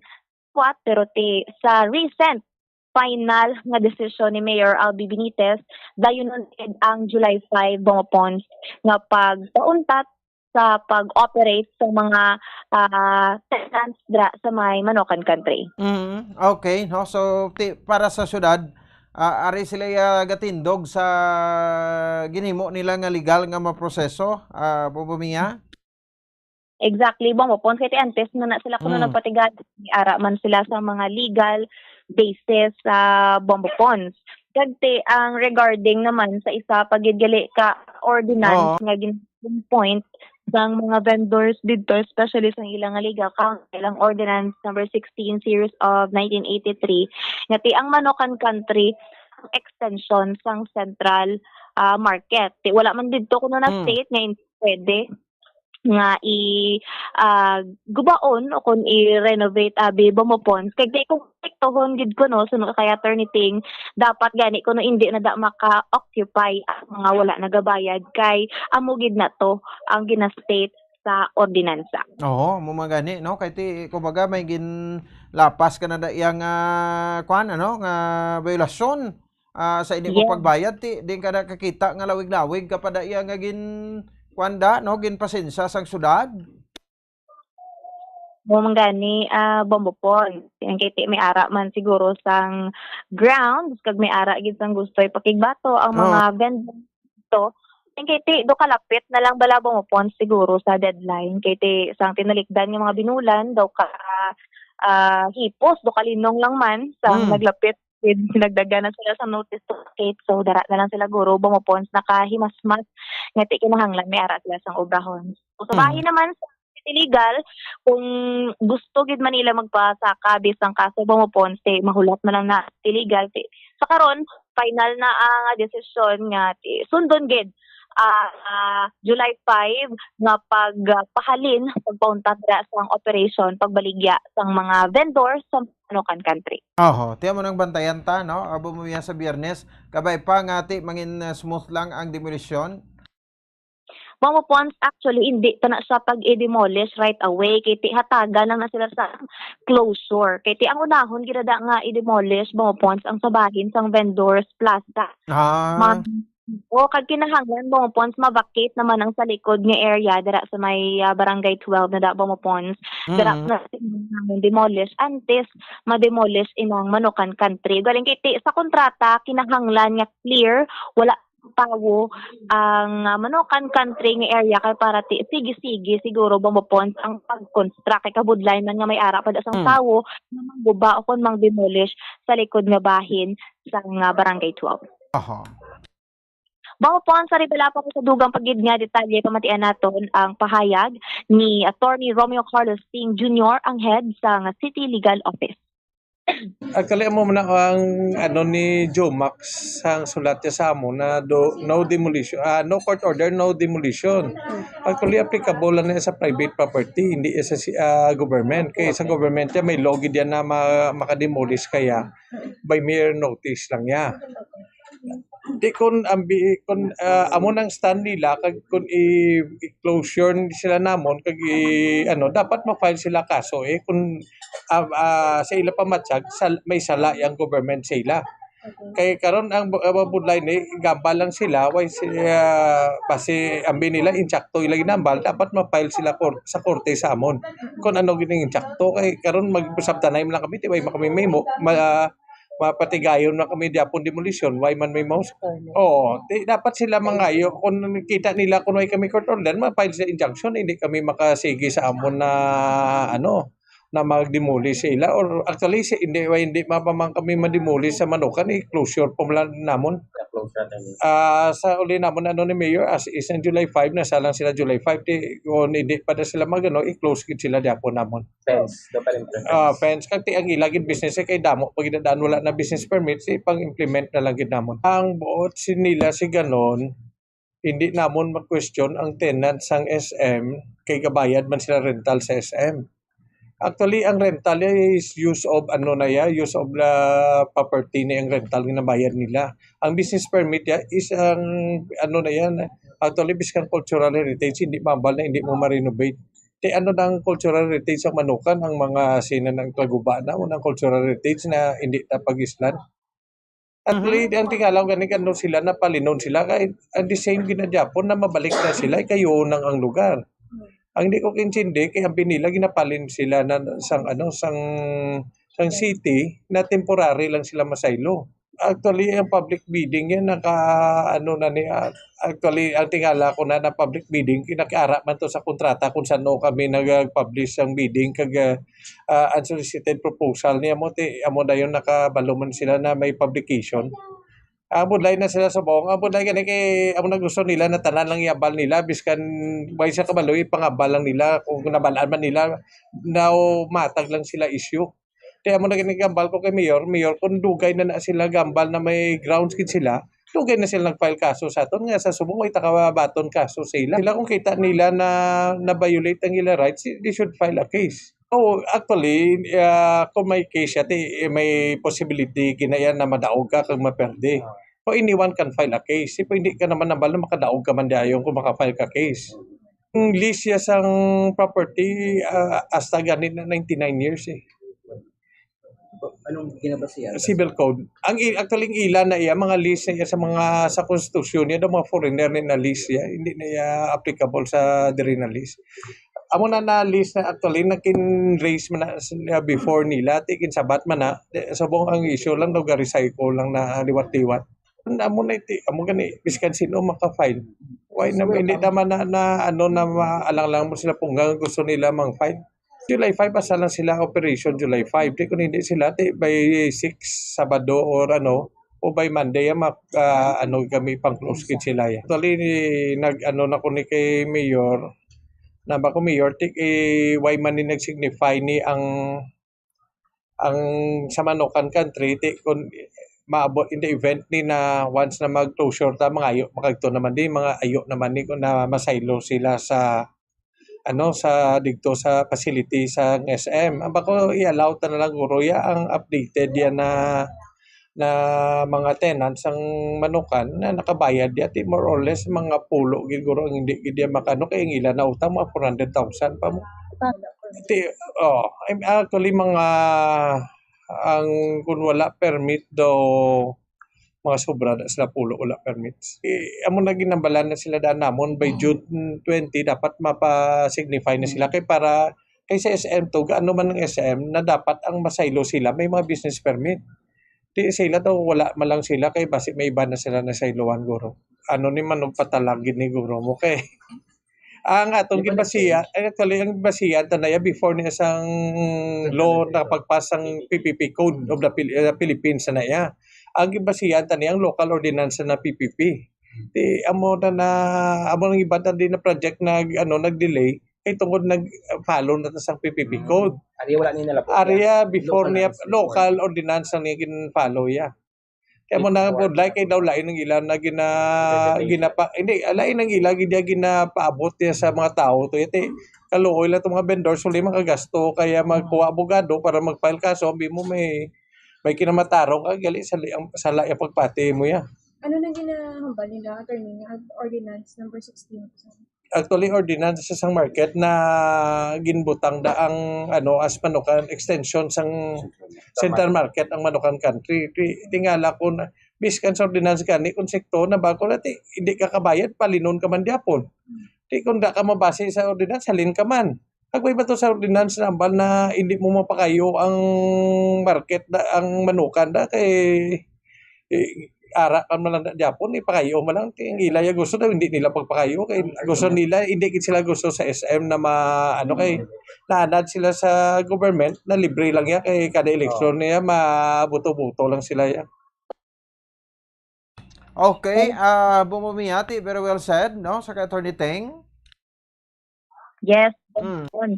Kuwat, pero ti sa recent final nga desisyon ni Mayor Albi Benitez, dayunon gid ang July five, Bombo Pons, nga pagpauntat sa pag-operate sa mga, ah, tenants dra sa may Manukan Country. Mm, okay, no? So, ti-, para sa syudad, ah, ari sila, ah, gatindog sa ginhimo nila nga legal nga maproseso, ah, Bombo Mia? Exactly, Bombo Pons. Kay ti antes na na sila kuno Mm. nagpatigad, ara man sila sa mga legal basis sa Bombo Pons. Kag ti, ang regarding naman sa isa pa gid gali ka ordinance Oo. nga gin-, point sang mga vendors didto, especially sa ilang legal counsel, ang Ordinance Number sixteen, Series of nineteen eighty-three, nga ti ang Manukan Country ang extension sang central, ah, market. Ti wala man didto kuno na Mm. state nga hindi pwede nga i, ah, gubaon o kon i-renovate, abi, Bombo Pons. Kay di kung epektohon gid kuno, suno kay Attorney Ting, dapat gani kuno indi na da maka-occupy ang mga wala nagabayad kay amo gid na to ang gina-state sa ordinansa. Oo, amo man gani, no? Kay ti, kumbaga, may ginlapas ka na da iyang, ah, kwan, ano, nga violasyon, ah, sa hindi mo Yes. pagbayad, ti, di ka na kakita nga lawig-lawig ka pa da iya nga gin, kwan da, no? Ginpasensya sang syudad. Amo man gani, ah, Bombo Pons. Yan kay ti may ara man siguro sang grounds, kag may ara gid sang gusto ipakigbato ang Oo. mga vendor dito. Yan kay ti, do kalapit na lang bala, Bombo Pons, siguro sa deadline. Kay ti, sang tinalikdan nga mga binulan, daw ka, ah, hipos, do kalinong lang man, sang Mm. naglapit, gid, nagdagan na sila sa notice to vacate. So, dara na lang sila, guro, Bombo Pons, nakahimasmas nga ti kinahanglan may ara sila sang obrahon. So, sa Mm. bahin naman sa City Legal, kung gusto gid man nila magpasaka bisan kaso, Bombo Pons, ti mahulat na lang na City Legal. Ti, sa karon, final na ang desisyon nga ti sundon gid, ah, July five nga pag, ah, pahalin, pagpauntat dira sang operation, pagbaligya sang mga vendor sa Manukan Country. Oho, ti amo nang bantayan ta, no? Abo mo yan sa Biyernes. Kabay pa nga ti mangin, ah, smooth lang ang demolisyon. Bombo Pons, actually, hindi ta na siya pag-i-demolish right away. Kay ti hatagan lang na sila sa closure. Kay ti ang unahon gid na da nga i-demolish, Bombo Pons, ang sa bahin sang vendors plaza. Ah. Mag-, o, kag kinahanglan, Bombo Pons, ma-vacate naman ang sa likod nga area dira sa may, ah, Barangay twelve na da, Bombo Pons. Dira Mm. na demolish antes ma-demolish inang Manukan Country. Galing kay ti, sa kontrata, kinahanglan nga clear, wala tawo ang, ah, Manukan Country nga area kay para ti, sige-sige siguro, Bombo Pons, ang pag-construct. Kay kabudlay man nga may ara pa da sang Mm. tawo nga mangguba o kon mang-demolish sa likod nga bahin sang, ah, Barangay twelve. Aha. Bombo Pons, sa ribala pa sa dugang pa gid nga detalye, pamatian naton ang pahayag ni Attorney Romeo Carlos Singh Junior, ang head sang City Legal Office. Actually, amo man ang, ano, ni Jomax, ang sulat niya sa amo na do, no demolition, ah, no court order, no demolition. Actually, applicable lang niya sa private property, hindi sa si-, ah, government. Kay sa government niya, may law gid yan na ma-, makademolish kaya by mere notice lang niya. Di kun ambi-, kun, ah, amo nang stand nila, kag kun i-, i-closure sila namon, kag i-, ano, dapat ma-file sila kaso, eh, kun, ah, ah, sa ila pamatyag, sal-, may sala yang government sa ila. Okay. Kay karon ang bu-, ang budlay ni, gambal lang sila, way si, ah, basi ambi nila, insakto ila ginambal, dapat ma-file sila kor-, sa korte sa amon. Kung ano gini insakto, kay karon mag-, sabtanay man lang kami, di way man kami mahimo, ma-, mapatigayon na kami di apon demolisyon, way man may maus-, oo, di, dapat sila mangayo, kung kita nila kung way kami court order, ma-file sa injunction, hindi kami makasigi sa amon na, ano, na mag-demolish sila, or actually, si, hindi, way, hindi pa man kami ma-demolish sa Manukan, i-closure pa man namon. Na-close na tayo. Ah, sa uli namon, ano ni Mayor, as is ang July five, nasa lang sila July five, di, kung hindi pa na sila mag-, ano, i-close gid sila di apon namon. Fence, daw pa rin fence. Ah, fence. Kag ti ang ila gid business, eh, kay damo pa gid daan wala na business permit, si pang-implement na lang gid namon. Ang buot si nila si ganon, hindi namon ma-question ang tenant sang S M kay gabayad man sila rental sa S M. Actually, ang rental is use of ano na ya, use of the property ni ang rental nga nabayad nila. Ang business permit ya is ang ano na yan, actually, biskan cultural heritage, hindi mabal na hindi mo ma-renovate. Kay ano na ang cultural heritage sa Manukan, ang mga sina ng Taguba na, unang cultural heritage na hindi na pag-islan. At Mhm. least, ang tingalaw gani, ano sila, napalinon sila, kay ang the same ginadyapon na mabalik na sila, ikayo nang ang lugar. Ang di ko kaintindi, kay ang binila, ginapalin sila na sang, ano, sang, sang city, na temporary lang sila masaylo. Actually, ang public bidding yan, naka, ano na ni, ah, actually, ang tingala ko na, na public bidding, kinakiara man to sa kontrata kung saan kami nag-publish ang bidding, kag, ah, ah, unsolicited proposal niya mo, ti, amo dayon nakabalo man sila na may publication. Ang budlay na sila subong, ang budlay gani kay amo na gusto nila na tanan lang iabal nila, biskan way sa kabalo, ipangabal lang nila, kung nabalaan man nila, now matag lang sila issue. Kaya amo na gani gambal ko kay Mayor, Mayor, kung dugay na na sila gambal na may grounds gid sila, dugay na sila nag-file kaso sa aton, nga sa subong way ta kabaton kaso sa ila. Sila kung kita nila na na-violate ang ila rights, they should file a case. Oh, actually, ah, kung may case siya, ti, eh, may possibility kinaya na madaog ka kag maperde. So, anyone can file a case. Pero hindi ka naman nabal na makadaog ka man dayon kung maka-file ka case. Ang lease siya sang property, ah, hasta gani na ninety-nine years, eh. Anong ginabasihan? Civil code. Ang i-, actually, ang ila na iya, mga lease na iya sa mga, sa konstitusyon niya, daw mga foreigner ni na lease iya. Hindi na iya applicable sa diri na lease. Amo na na lease na actually, nakin-raise man na sila before nila, ti kinsabat man na, di, subong ang issue lang, daw ga-recycle lang na liwat-liwat. Amo na iti, amo gani, biskan sino maka-file. Why na, hindi naman na, na, ano, na maalang lang mo sila punggang gusto nila mang-file. July five, asa lang sila operation July five. Di kung hindi sila, ti by six, Sabado or ano, o by Monday, ah, mak-, ah, ano, kami pang-close gid sila, eh. Actually, nag-, ano na ko ni kay Mayor, na ba ko Mayor, ti, eh, why man ni nag-signify ni ang, ang sa Manukan Country, ti, kung maabot in the event ni na once na mag-closure ta, mga ayo, makagto naman di, mga ayo naman ni kung na masaylo sila sa ano, sa digto sa facility sa S M. Ang bako i-allow ta na lang guro ya ang updated yan na, na mga tenants ang Manukan na nakabayad ya, ti more or less mga pulo gid guro ang hindi gid ya makano kay ang ila na utang mga four hundred thousand pa mo. Ti, oh, I'm actually mga ang kung wala permit daw mga sobra na sila pulo, wala permits. Eh, amo na ginambalan na sila daan namon by Mm. June twenty, dapat mapa-signify na sila. Mm. Kay para, kay sa S M to, gaano man ang S M, na dapat ang masaylo sila, may mga business permit. Di sila daw, wala man lang sila, kay basi may iba na sila na sayloan, guro. Ano ni man, og patalag gid ni guro mo, kay ang atong Di ba gibasiya, nag-change? Actually, ang basiya, tanaya before ni sang law na pagpas ang P P P Code of the Phil-, uh, Philippines na iya. Ang gibasihan tani ang local ordinance na P P P. Di amo na, na amo nang iba na din na project na, ano, nag-delay kay tungod nag-follow na ta sang P P P Mm. Code. Ari wala ni nalabot Area yan. Before Local niya, ordinance. Local ordinance ang niya gin-follow ya. Kaya mo na Before. Budlay kay daw lain ang ila na gina-, Presentation. ginapa-, hindi, lain ang ila gid ya ginapaabot niya sa mga tao to. Iti, kaluoy lang itong mga vendors, wala makagasto, kaya magkuha abogado para mag-file kaso, ambi mo may, may kinamatarong ka, gali sa li-, ang, sa lain ang pagpati mo ya. Ano na ginahambal nila, attorney, nga ordinance number sixteen? actually ordinance sa sang market na ginbutang da ang, ano, as Manukan extension sang Central Market ang Manukan Country. Ti-, tingala ko na, biskan sa ordinance gani, kung sekto na ba ko na, ti, hindi ka kabayad, palinon ka man gyapon. Ti, kung da ka mabase sa ordinance, halin ka man. Kag may ba to sa ordinance na ambal na hindi mo mapakayo ang market na, ang Manukan da kay, eh, ara ka man lang na gyapon, ipakayo mo lang. Kay ang ila ya gusto daw, hindi nila pagpakayo. Kay gusto nila, hindi gid sila gusto sa S M na ma-, ano, kay naanad sila sa government na libre lang ya, kay kada eleksyon niya, mabuto-buto lang sila ya. Okay, ah, Bombo Mia, ti, very well said, no, sa kay Attorney Ting. Yes, Mm. Bon.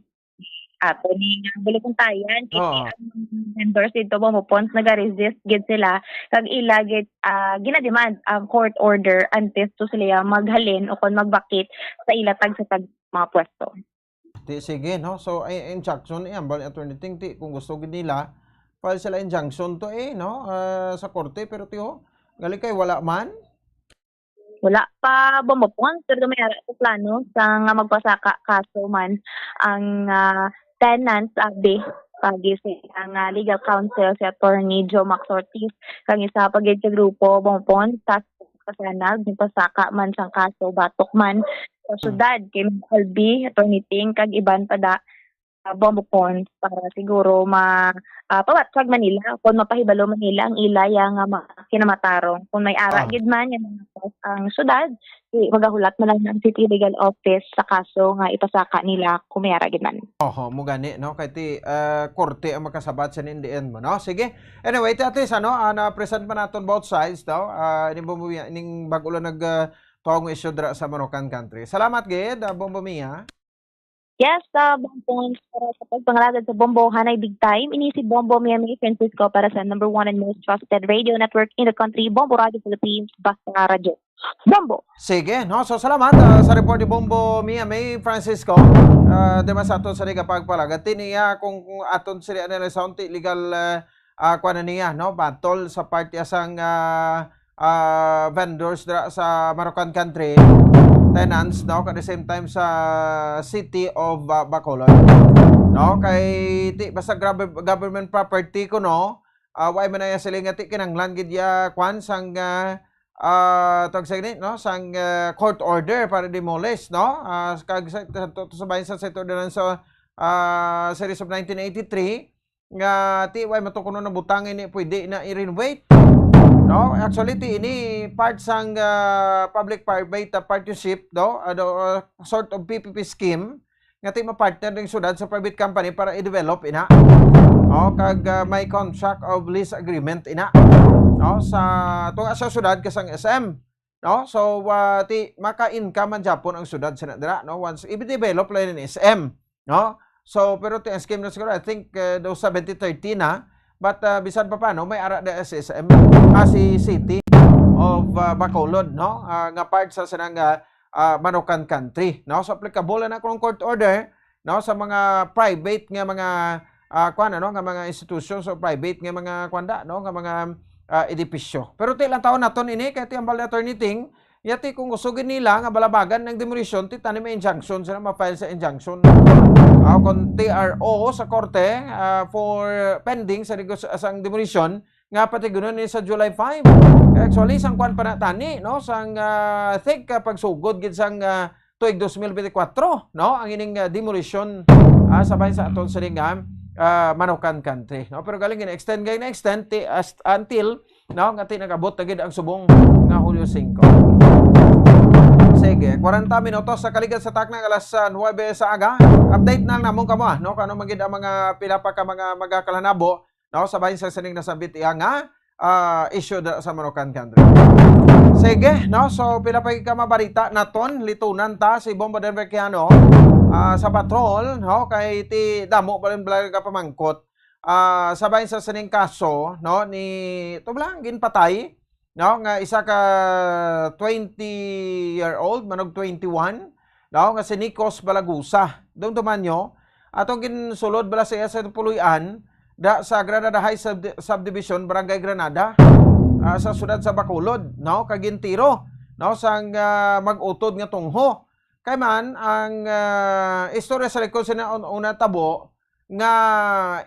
Ato ni nga bulukong tayan, Oo. Ang vendors dito, Bombo Pons, nag-resist gid sila. Kag ila gid, ah, ginademand ang court order antes to sila maghalin o kon magbakit sa ila tag sa tag mga pwesto. Ti, sige, no? So, ay, injunction, eh, ambal ni Attorney Ting, ti, kung gusto gid nila, file sila injunction to, eh, no? Ah, sa korte, pero ti, oh, gali kay wala man. Wala pa, Bombo Pons, pero may ara sa plano sa nga magpasaka kaso man ang, ah, tenants, abi, kag si ang, ah, legal counsel si Attorney Joe Max Ortiz, kag isa pa gid ka grupo, Bombo Pons, task force sa Senado, nagpasaka man sang kaso, batok man sa Hmm. syudad, kay Albi, Attorney Ting, kag iban pa da, ah, Bombo Pons, para siguro ma-, ah, pabatyag man nila, kung mapahibalo man nila ang ila ya nga mga kinamatarong. Kung may ara Ah. gid man nga nangatas ang syudad, di, magahulat man lang ang City Legal Office sa kaso nga ipasaka nila kung may ara gid man. Oho, mo gani, no? Kay ti, ah, korte ang makasabat sa in the end mo, no? Sige. Anyway, ti, at least, ano, ah, na-present pa naton both sides daw. Ah, ini mo, ining bago lang nag, ah, tuwang issue dira sa Manukan Country. Salamat gid, ah, Bombo Mia. Yes, ah, Bombo Pons, para sa pagpangalagad sa Bombo, hanay big time. Ini si Bombo Mia May Francisco para sa number one and most trusted radio network in the country, Bombo Radio Philippines, basta radyo. Bombo! Sige, no? So, salamat, ah, sa report ni Bombo Mia May Francisco. Ah, di man sa aton sa di ka pagpalagad. Ti niya kung, kung aton sila analisahon, ti legal, ah, ah, kuwan na niya, no? Battle sa parte sang, ah, ah, vendors dira sa Manukan Country, tenants, no? At the same time sa City of, ah, Bacolod. No? Kay ti, basta grabe, government property ko, no? Ah, why man na sila nga ti kinanglan gid ya, kwan, sang, ah, ah, tawag sa gani, no? Sang, ah, court order para demolish, no? Ah, kag sa, sa, to, to sa bayan sa City Ordinance sa, ah, series of nineteen eighty-three, nga ti, why man to kuno nabutang ini pwede na i-renovate? No? Actually, ti ini part sang, ah, public-private, ah, partnership, no? Ano, ah, sort of P P P scheme nga ti mapartner ning syudad sa private company para i-develop ina. No? Kag, ah, may contract of lease agreement ina. No? Sa tunga sa syudad kag sang S M. No? So, ah, ti, maka-income man gyapon ang syudad sa dira, no? Once i-develop lang ni S M, no? So, pero ti, ang scheme na siguro, I think, eh, daw seventy thirty na. But, ah, bisan pa paano, may ara na si S M, ah, si City of, ah, Bacolod, no? Ah, nga part sa sinang, ah, ah, Manukan Country, no? So, applicable na kung court order, no, sa mga private nga mga, ah, kwan, ano, nga mga institutions o private nga mga, kwan da, no, nga mga, ah, edipisyo. Pero ti lang taon naton ini, kay ti ambal ni Attorney Ting, yati kung gusto gid nila nga balabagan ang demolition, ti tani may injunction sila, ma-file sa injunction. Ah, kung T R O sa korte, ah, for pending sa negos-, sa demolition, nga patigunon ni sa July five. Actually, sang kwan pa na tani, no? Sang, ah, I think, ah, pagsugod gid sang, ah, tuig dos mil benti kwatro, no? Ang ining, ah, demolition, ah, sa bahin sa aton sining, ah, ah, Manukan Country, no? Pero galing gina-extend, gina-extend ti-, as-, until, no, nga ti nag-abot na gid ang subong nga Hulyo singko. Sige, kwarenta minutos sa kaligad sa takna, alas, ah, nuwebe sa aga. Update na lang namon kamo, ah, no? Kung ano man gid ang mga pila pa ka mga magakalanabo, no, sa bahin sa sining nasambit iya nga, ah, issue da sa Manukan Country. Sige, no? So, pila pa ka mabalita naton, litunan ta si Bombo Denver Quijano, ah, sa patrol, no? Kay ti damo pa rin bala ka pamangkot. Ah, sa bahin sa sining kaso, no, ni, to lang, ginpatay, no, nga isa ka twenty year old, manog twenty-one, no, nga si Nicos Balagusa. Dumduman nyo, atong ginsulod bala siya sa Puloy-an, da sa Granada High Sub-, Subdivision, Barangay Granada, ah, sa siyudad sa Bacolod, no? Kag gintiro, no, sang, ah, mag-utod nga tungho. Kay man, ang, ah, istorya sa likod sa una, una tabo, nga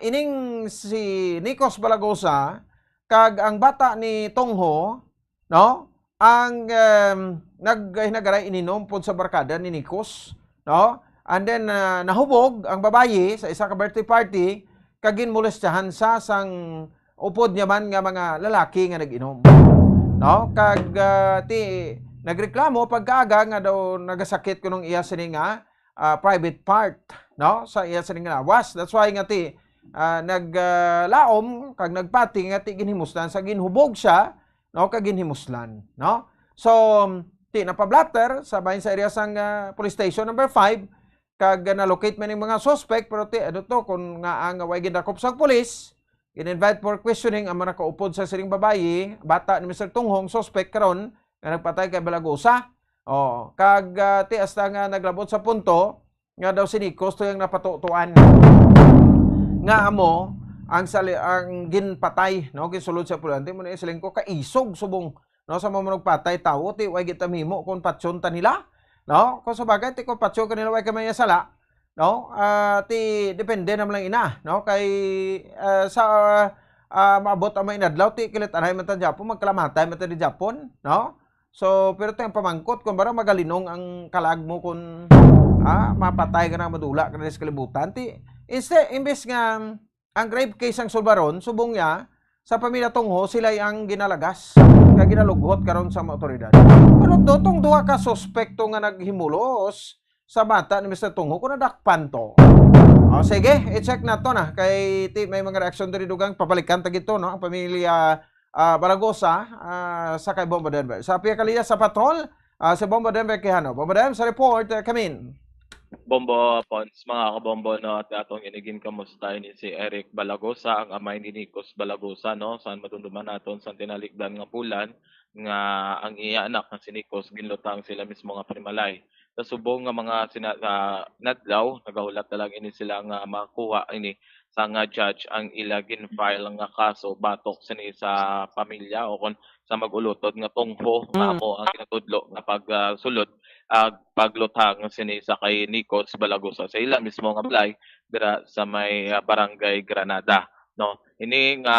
ining si Nikos Balagosa kag ang bata ni Tongho, no? Ang, em, nag-, hinagaray ininom pod sa barkada ni Nikos, no? And then, ah, nahubog ang babayi sa isa ka birthday party kag ginmolestahan sa sang upod niya man nga mga lalaki nga nag-inom, no? Kag, ah, ti, nagreklamo pagkaaga nga daw nagasakit kuno ang iya sini nga, ah, private part, no? Sa iya sini nga lawas. That's why nga ti, ah, nag, ah, laom kag nagpati nga ti ginhimuslan sa ginhubog siya, no? Kag ginhimuslan, no? So, ti napablatter sa bahin sa area sang, ah, police station number five, kag na-locate man yung mga suspect, pero ti, ano to, kung nga ang way gindakop sa police, gin-invite for questioning ang mga nakaupod sa sining babayi, bata ni Mister Tunghong, suspect karon nga nagpatay kay Balagosa. Oh, kag, ah, ti hasta nga naglabot sa punto nga daw si Nikos to yung napatutuan nga amo ang sali-, ang ginpatay, no, ginsulod sa pulante mo na siling ko kaisog subong, no, sa mga nagpatay tawo ti way kita mahimo kung patyon ta nila, no? Kung sa bagay ti kung patyon ka nila way ka may sala, no? Ah, ti depende naman lang ina, no? Kay, ah, sa, ah, maabot ang mga inadlaw ti kilit anay man ta Japon, magkalamatay man ta di Japon, no? So, pero ti ang pamangkot kung bara magalinong ang kalag mo kung, ah, mapatay ka na, madula ka na sa kalibutan. Ti, instead, imbes nga ang grave case ang sulbaron, subong niya, sa pamilya Tungho, sila'y ang ginalagas, nga ginalughot karon sa mga otoridad. Pero dotong duha ka suspekto nga naghimulos sa bata ni Mister Tungho, kung nadakpan to. O, sige, i-check nato na. Kay ti, may mga reaksyon diri dugang, pabalikan ta gito, no? Ang pamilya, ah, Balagosa, ah, sa kay Bombo Denver. Sa Pia Kalilla sa Patrol, ah, si Bombo Denver Quijano. Bombo Denver sa report, ah, kamin. Bombo Pons, mga kabombo, no, at atong inigin kamusta ini si Eric Balagosa, ang amay ni Nikos Balagosa, no, saan madumduman naton sa tinalikdan nga bulan nga ang iya anak nga si Nikos ginlutang sila mismo nga panimalay. Sa subong nga mga sina-, ah, nadlaw, nagahulat na lang ini sila nga makuha ini sa nga judge ang ila gin-file nga kaso batok sini sa pamilya o kon sa mag-ulutod nga Tungho nga Mm. amo ang ginatudlo nga pag, ah, sulod, ah, paglutang sini sa kay Nikos Balagosa sa ila mismo nga balay dira sa may, ah, Barangay Granada, no? Ini nga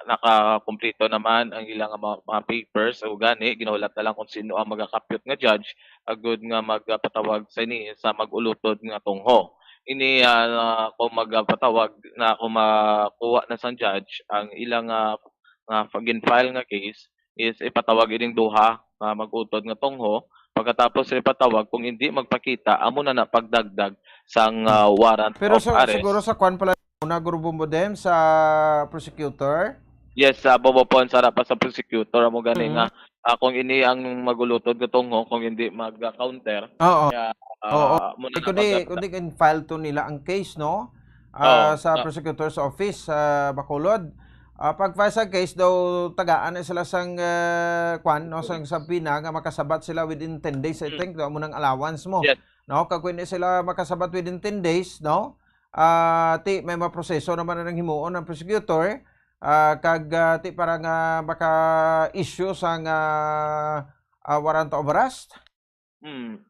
nakakumpleto naman ang ila nga mga, mga papers, o gani ginahulat na lang kung sino ang magakapyot nga judge agud nga magpatawag sa ini sa mag-ulutod nga Tungho. Ini, ah, kung magpatawag na, kung makuha na sang judge ang ila nga, nga gin-file nga case, is ipatawag ining duha nga mag-utod nga Tungho. Pagkatapos sa ipatawag, kung hindi magpakita, amo na na pagdagdag sang, ah, warrant Pero of sa, arrest. Siguro sa kwan pala una, Guro Bombo Dem, sa prosecutor? Yes, sa Bombo Pons, ara pa sa prosecutor, amo gani Mm. nga, ah, kung ini ang mag-ulutod nga Tungho, kung hindi mag-counter, Oo. kaya, ah, Oo. amo na Eh, na kundi, pagdagdag. Kundi in-file to nila ang case, no? Ah, Oo. Sa prosecutor's office sa Bacolod. Ah, pag file sa case daw, tagaan na sila sang, eh, kwan, no, sang subpoena nga makasabat sila within ten days, I Mm. think, daw mo nang allowance mo. Yes. No, kag kung hindi sila makasabat within ten days, no? Ah, ti may mga proseso naman na nang himuon ang prosecutor, ah, kag, ah, ti para nga maka-issue sang, ah, ah, warrant of arrest. Hmm.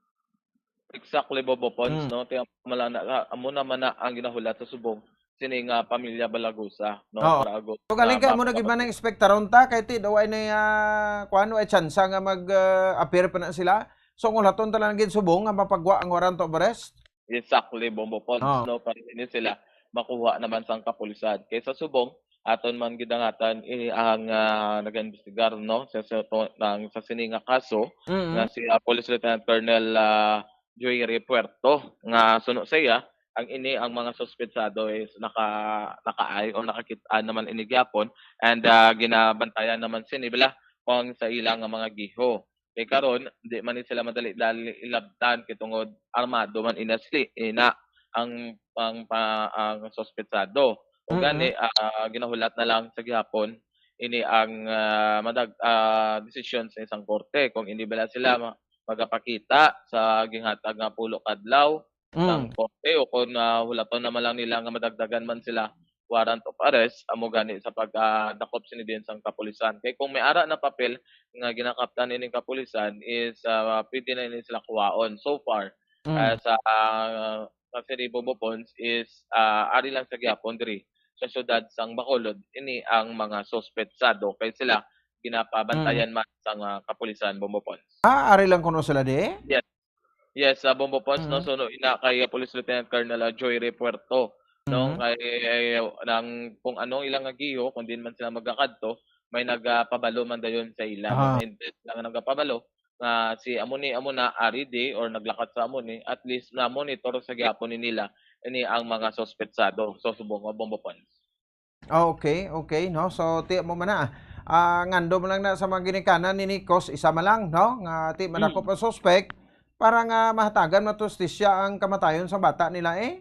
Exactly, Bobo Pons, Hmm. no? Ti amo lang na, amo naman na ang ginahulat sa subong sini nga pamilya Balagosa, no? Oo. Para agud So, galing na kay mo na gid man mapatakod. Nang ekspektaron ta kay ti daw ay na, ah, kuan, ay tsansa nga mag, ah, appear pa na sila. So, ang ulaton ta lang gid subong nga mapagwa ang warrant of arrest. Exactly, Bombo Pons, Oo. no? Para ini sila makuha naman sang kapulisan. Kay sa subong, aton man gidangatan ini ang, ah, nag-imbestigar, no, sa, sa, to-, nang, sa sini nga kaso, Mm. nga si, ah, Police Lieutenant Colonel, ah, Joy Repuerto, nga suno sa iya, ang ini ang mga suspetsado is naka-, nakaay o nakakit-an naman ini gyapon, and, ah, ginabantayan naman sini bala kung sa ila nga mga giho. Kay karon, di man ni sila madali-dali ilabtan kay tungod armado man ina sila, ina ang, ang pa-, ang suspetsado. O Mm. gani, ah, ginahulat na lang sa gihapon ini ang, ah, madag-, ah, desisyon sa isang korte kung hindi bala sila ma-, magapakita sa ginhatag nga pulo ka adlaw sang Mm. korte o kung, ah, hulaton naman lang nila nga madagdagan man sila warrant of arrest, amo gani sa pagdakop sini din sang kapulisan. Kay kung may ara na papel nga ginakaptan ining kapulisan is, ah, pwede na ini sila kuwaon. So far, ah, Mm. sa, ah, sa Seri Bombo Pons is, ah, ari lang sa gyapon diri sa siyudad sang Bacolod ini ang mga suspetsado kay sila ginapabantayan Mm. man sang, ah, kapulisan, Bombo Pons. Ah, ari lang kuno sila di? Yes. Yes, sa Bombo Pons, no? Mm. So, no, ina kay Police Lieutenant Colonel, ah, Joy Repuerto, no? Mhm. Kay, eh, nang kung anong ilang agiho, kung diin man sila magakadto, may nagapabalo man dayon sa ila, no? Ah. And then, ang nagapabalo nga si amo ni, amo na, ari di, or naglakat sa amo ni, at least na-monitor sa gihapon ni nila ini ang mga suspetsado sa subong nga Bombo Pons. Ah, okay, okay, no? So, ti mo man na, ah, ngando mo lang na sa mga ginikanan ni Nikos, isa man lang, no? Nga ti madakop Mm. ang suspek para nga mahatagan man to hustisya ang kamatayon sa bata nila, eh?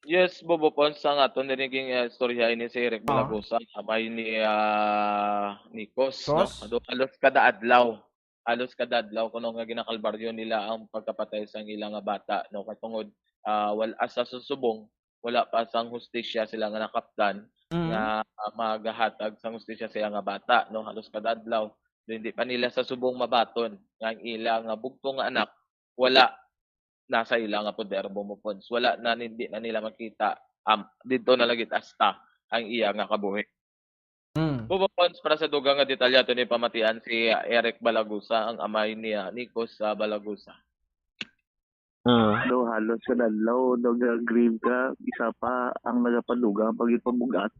Yes, Bobo Pons, sa aton diri ging, ah, istorya ini si Eric Ah. Balagosa, amay ni, ah, Nikos, no? Kos? Do-, halos kada adlaw, halos kada adlaw kuno nga ginakalbaryo nila ang pagkapatay sang ila nga bata, no? Katungod, ah, wal-, ah, sa susubong, wala pa sang hustisya sila nga nakaptan Mm. nga, ah, magahatag sang hustisya sa iya nga bata, no? Halos kada adlaw, hindi pa nila sa subong mabaton nga ang ila nga bugtong nga anak wala na sa ila nga poder, Bobo Pons. Wala na, hindi na nila makita, um, didto na lagi hasta ang iya nga kabuhi. Mm. Bobo Pons, para sa dugang nga detalye, aton ni pamatian si, ah, Eric Balagusa, ang amay ni, ah, Nikos, ah, Balagusa. Mm. Do halos kada adlaw, do ga-grieve ka, isa pa ang nagapadugang pagipabug-at.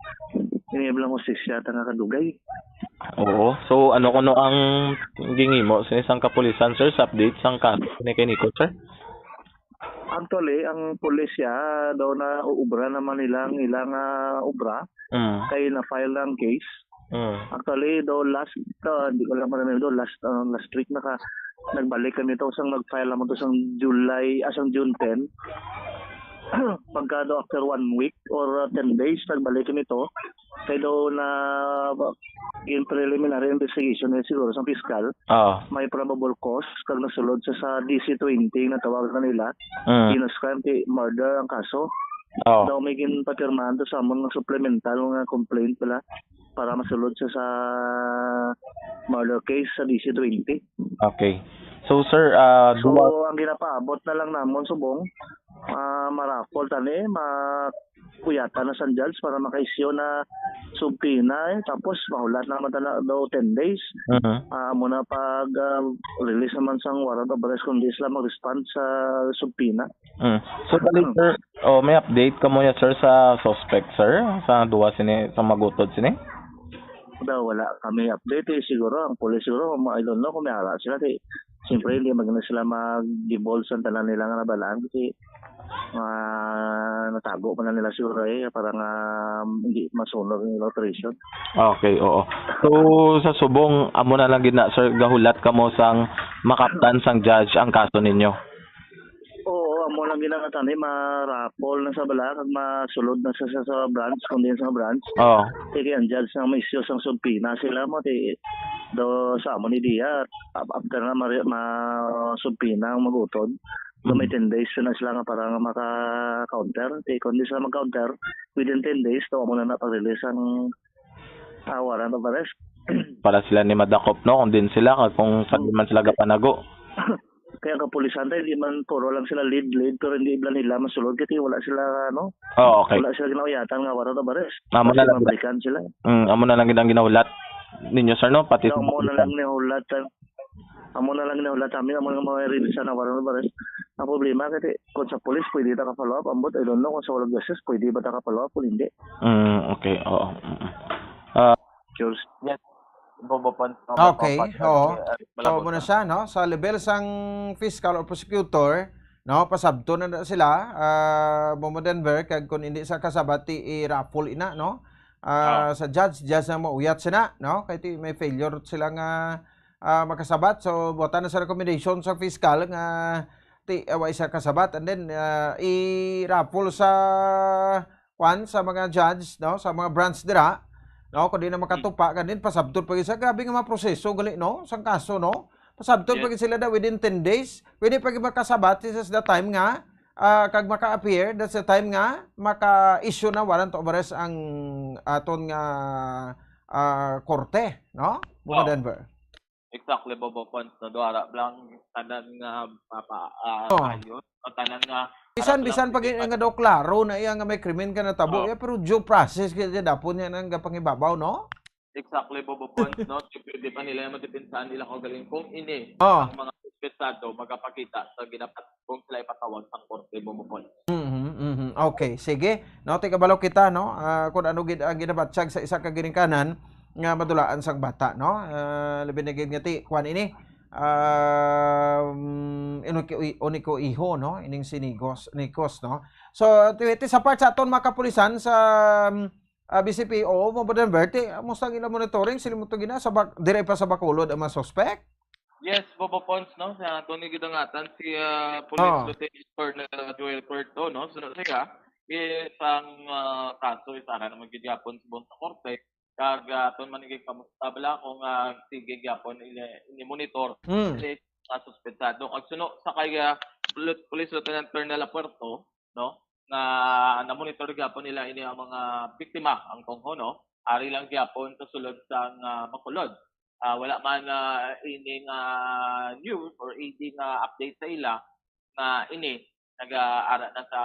Ini lang hustisya ta nga kadugay. Oo. So, ano kuno ang gingimo sa isang kapulisan, sir, sa update sang kaso ni kay Nico, sir? Actually, ang pulis siya daw na uubra naman nila ang ilang, ah, obra. Mm. Kay na-file na ang case. Mm. Actually, daw last, ah, di ko lang marami daw, last, ah, last week naka-, nagbalik kami to, sang nag-file naman to sang July, ah, sang June ten. Pagka daw after one week or, ah, ten days, nagbalik kami to. Kay daw na, in preliminary investigation na siguro sa piskal, Oo. may probable cause, kag nasulod sa, sa D C twenty na tawag na nila, Mm. heinous crime, kay murder ang kaso. Oo. Daw may ginpapirmahan to sa amon nga supplemental nga complaint pala para masulod sa, sa murder case sa D C twenty. Okay. So, sir, ah, So, duwa ang ginapaabot na lang namon subong, ah, marapol tani, ma-, kuyatan na sang judge para maka-issue na subpoena, eh. Tapos, mahulat naman tana daw ten days. Mhm. Ah, amo na pag, ah, release naman sang warrant of arrest kung di sila mag-respond sa subpoena. Mm. So, bali, sir, oh, may update kamo ya, sir, sa suspect, sir? Sa duwa sini, sa magutod sini? Daw, wala kami update, eh. Siguro, ang pulis siguro, ma-, I don't know kung may ara sila, kay siyempre, hindi man gani sila mag-divulge ang tanan nila nga nabalaan kasi, ah, natago man na nila siguro, eh, para nga hindi masunog ang ilang operasyon. Okay, oo. So, sa subong, amo na lang gid na, sir, gahulat kamo sang makaptan sang judge ang kaso ninyo? Oo, amo lang gid na nga tani, marapol na sa bala, kag masulod na sa, sa, sa branch, kung diin sa branch. Oo. Kay ang judge na ma-issue sang subpoena sila mo, ti, do sa amo ni diya, ap-, after na mari-, ma-subpoena ang magutod, so may Mm. ten days na sila nga para nga maka-counter. Ti, kung di sila mag-counter, within ten days, to amo na na pag-release ang, ah, warrant of arrest. Para sila ni madakop, no? Kung diin sila, kag kung sa Hmm. di man sila gapanago. Kaya ang kapulisan tayo, di man puro lang sila lead, lead, pero hindi ba nila masulod kasi wala sila, ano? Oh, okay. Wala sila ginauyatan nga warrant of arrest. Amo na Kasi lang. mabalikan sila. Mm, amo na lang gid ang ginahulat ninyo, sir, no? Pati So, sa amo na kapulisan. lang ginahulat, ah, amo na lang ginahulat sa amin, amo na mga release na warrant of arrest. Ang problema kasi kung sa pulis, pwede ta ka-follow up, ambot, I don't know kung sa wala justice, pwede ba ta ka-follow up o hindi. Mm, okay, oo. Mm. Ah, George. Yes. Bobo Pons, mga Okay, kapatid, oo. eh, Balagusa. Oo, muna siya, no? Sa level sang fiscal or prosecutor, no? Pasabton na na sila, ah, Bobo Denver, kag kung hindi sa kasabat, ti i-raffle ina, no? Ah, Oo. sa judge, judge na mauyat sila, no? Kay ti may failure sila nga, ah, makasabat. So, buhatan na sa recommendation sa fiscal nga ti, ah, wa isa kasabat. And then, ah, i-raffle sa kwan, sa mga judge, no, sa mga branch dira, no, kung di na makatupa, Mm. ganin pasabton pa gid sa grabe nga mga proseso gali, no, sang kaso, no, pasabton pa Yes. gid sila da within ten days, pwede pa gid makasabat, this is the time nga, ah, kag maka-appear, that's the time nga maka-issue na warrant of arrest ang aton nga, ah, korte, no? Buma Oh. Denver. Exactly, Bobo Pons, no? Duha ra lang tanan nga mapa-, ah, Oh. ayon, o tanan nga Bisan, harap lang bisan pag sila. Nga daw klaro na iya nga may krimen ka natabo, Oh. iya, pero due process kaya dapat niya nang gapangibabaw, no? Exactly, Bobo Pons, no? Siyempre, di pa nila yung madipinsahan nila kung galing kung ini Oh. ang mga suspetsado magapakita sa ginapat kung sila ipatawag sa korte, Bobo Pons. Mhm, mhm. Okay, sige. No, tigabalo kita, no? Ah, kung ano gid ang ginabatyag sa isa ka ginikanan nga madulaan sang bata, no? Ah, labi na gid nga ti, kuan ini, um, iniko-, uniko iho, no? Ining si Nigos, Nikos, no? So, ti, ti sa part sa aton mga kapulisan sa, um, ah, B C P O, Bobo Denver, ti, amo sa ilang monitoring, sila mo to gina, sa Bac-, dire pa sa Bacolod ang mga suspect? Yes, Bobo Pons, no? Sa aton ni gidangatan si, ah, Police Oh. Lieutenant Colonel Joel Puerto, no? Suno siya, isang, ah, kaso, isara naman gid gyapon subong sa korte. Kag, ah, aton man gid kamusta bala kung, ah, sige gyapon ini, ini monitor Mm. sa suspetsado. Kag suno sa kay, ah, Pol-, Police Lieutenant Colonel Puerto, no? Nga na-monitor gyapon nila ini ang mga biktima, ang tungho, no? Ari lang gyapon sa sulod sang, ah, Bacolod. Ah, wala man, ah, ini nga news or ini nga update sa ila nga ini nag-aara na sa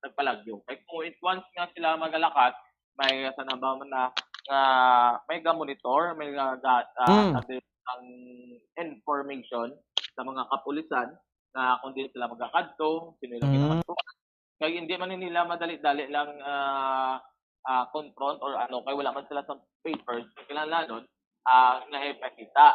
nagpalagyo. Kay kung it once nga sila magalakat, may sa naba man na nga may ga-monitor, may ga, ga, ah, Mm. sabi ang information sa mga kapulisan nga kung di sila magakadto, sino ilang Mm. ginakadto. Kay hindi man nila madali-dali lang, ah, ah, confront or ano, kay wala man sila sa papers, kinahanglanon, ah, nga ipakita.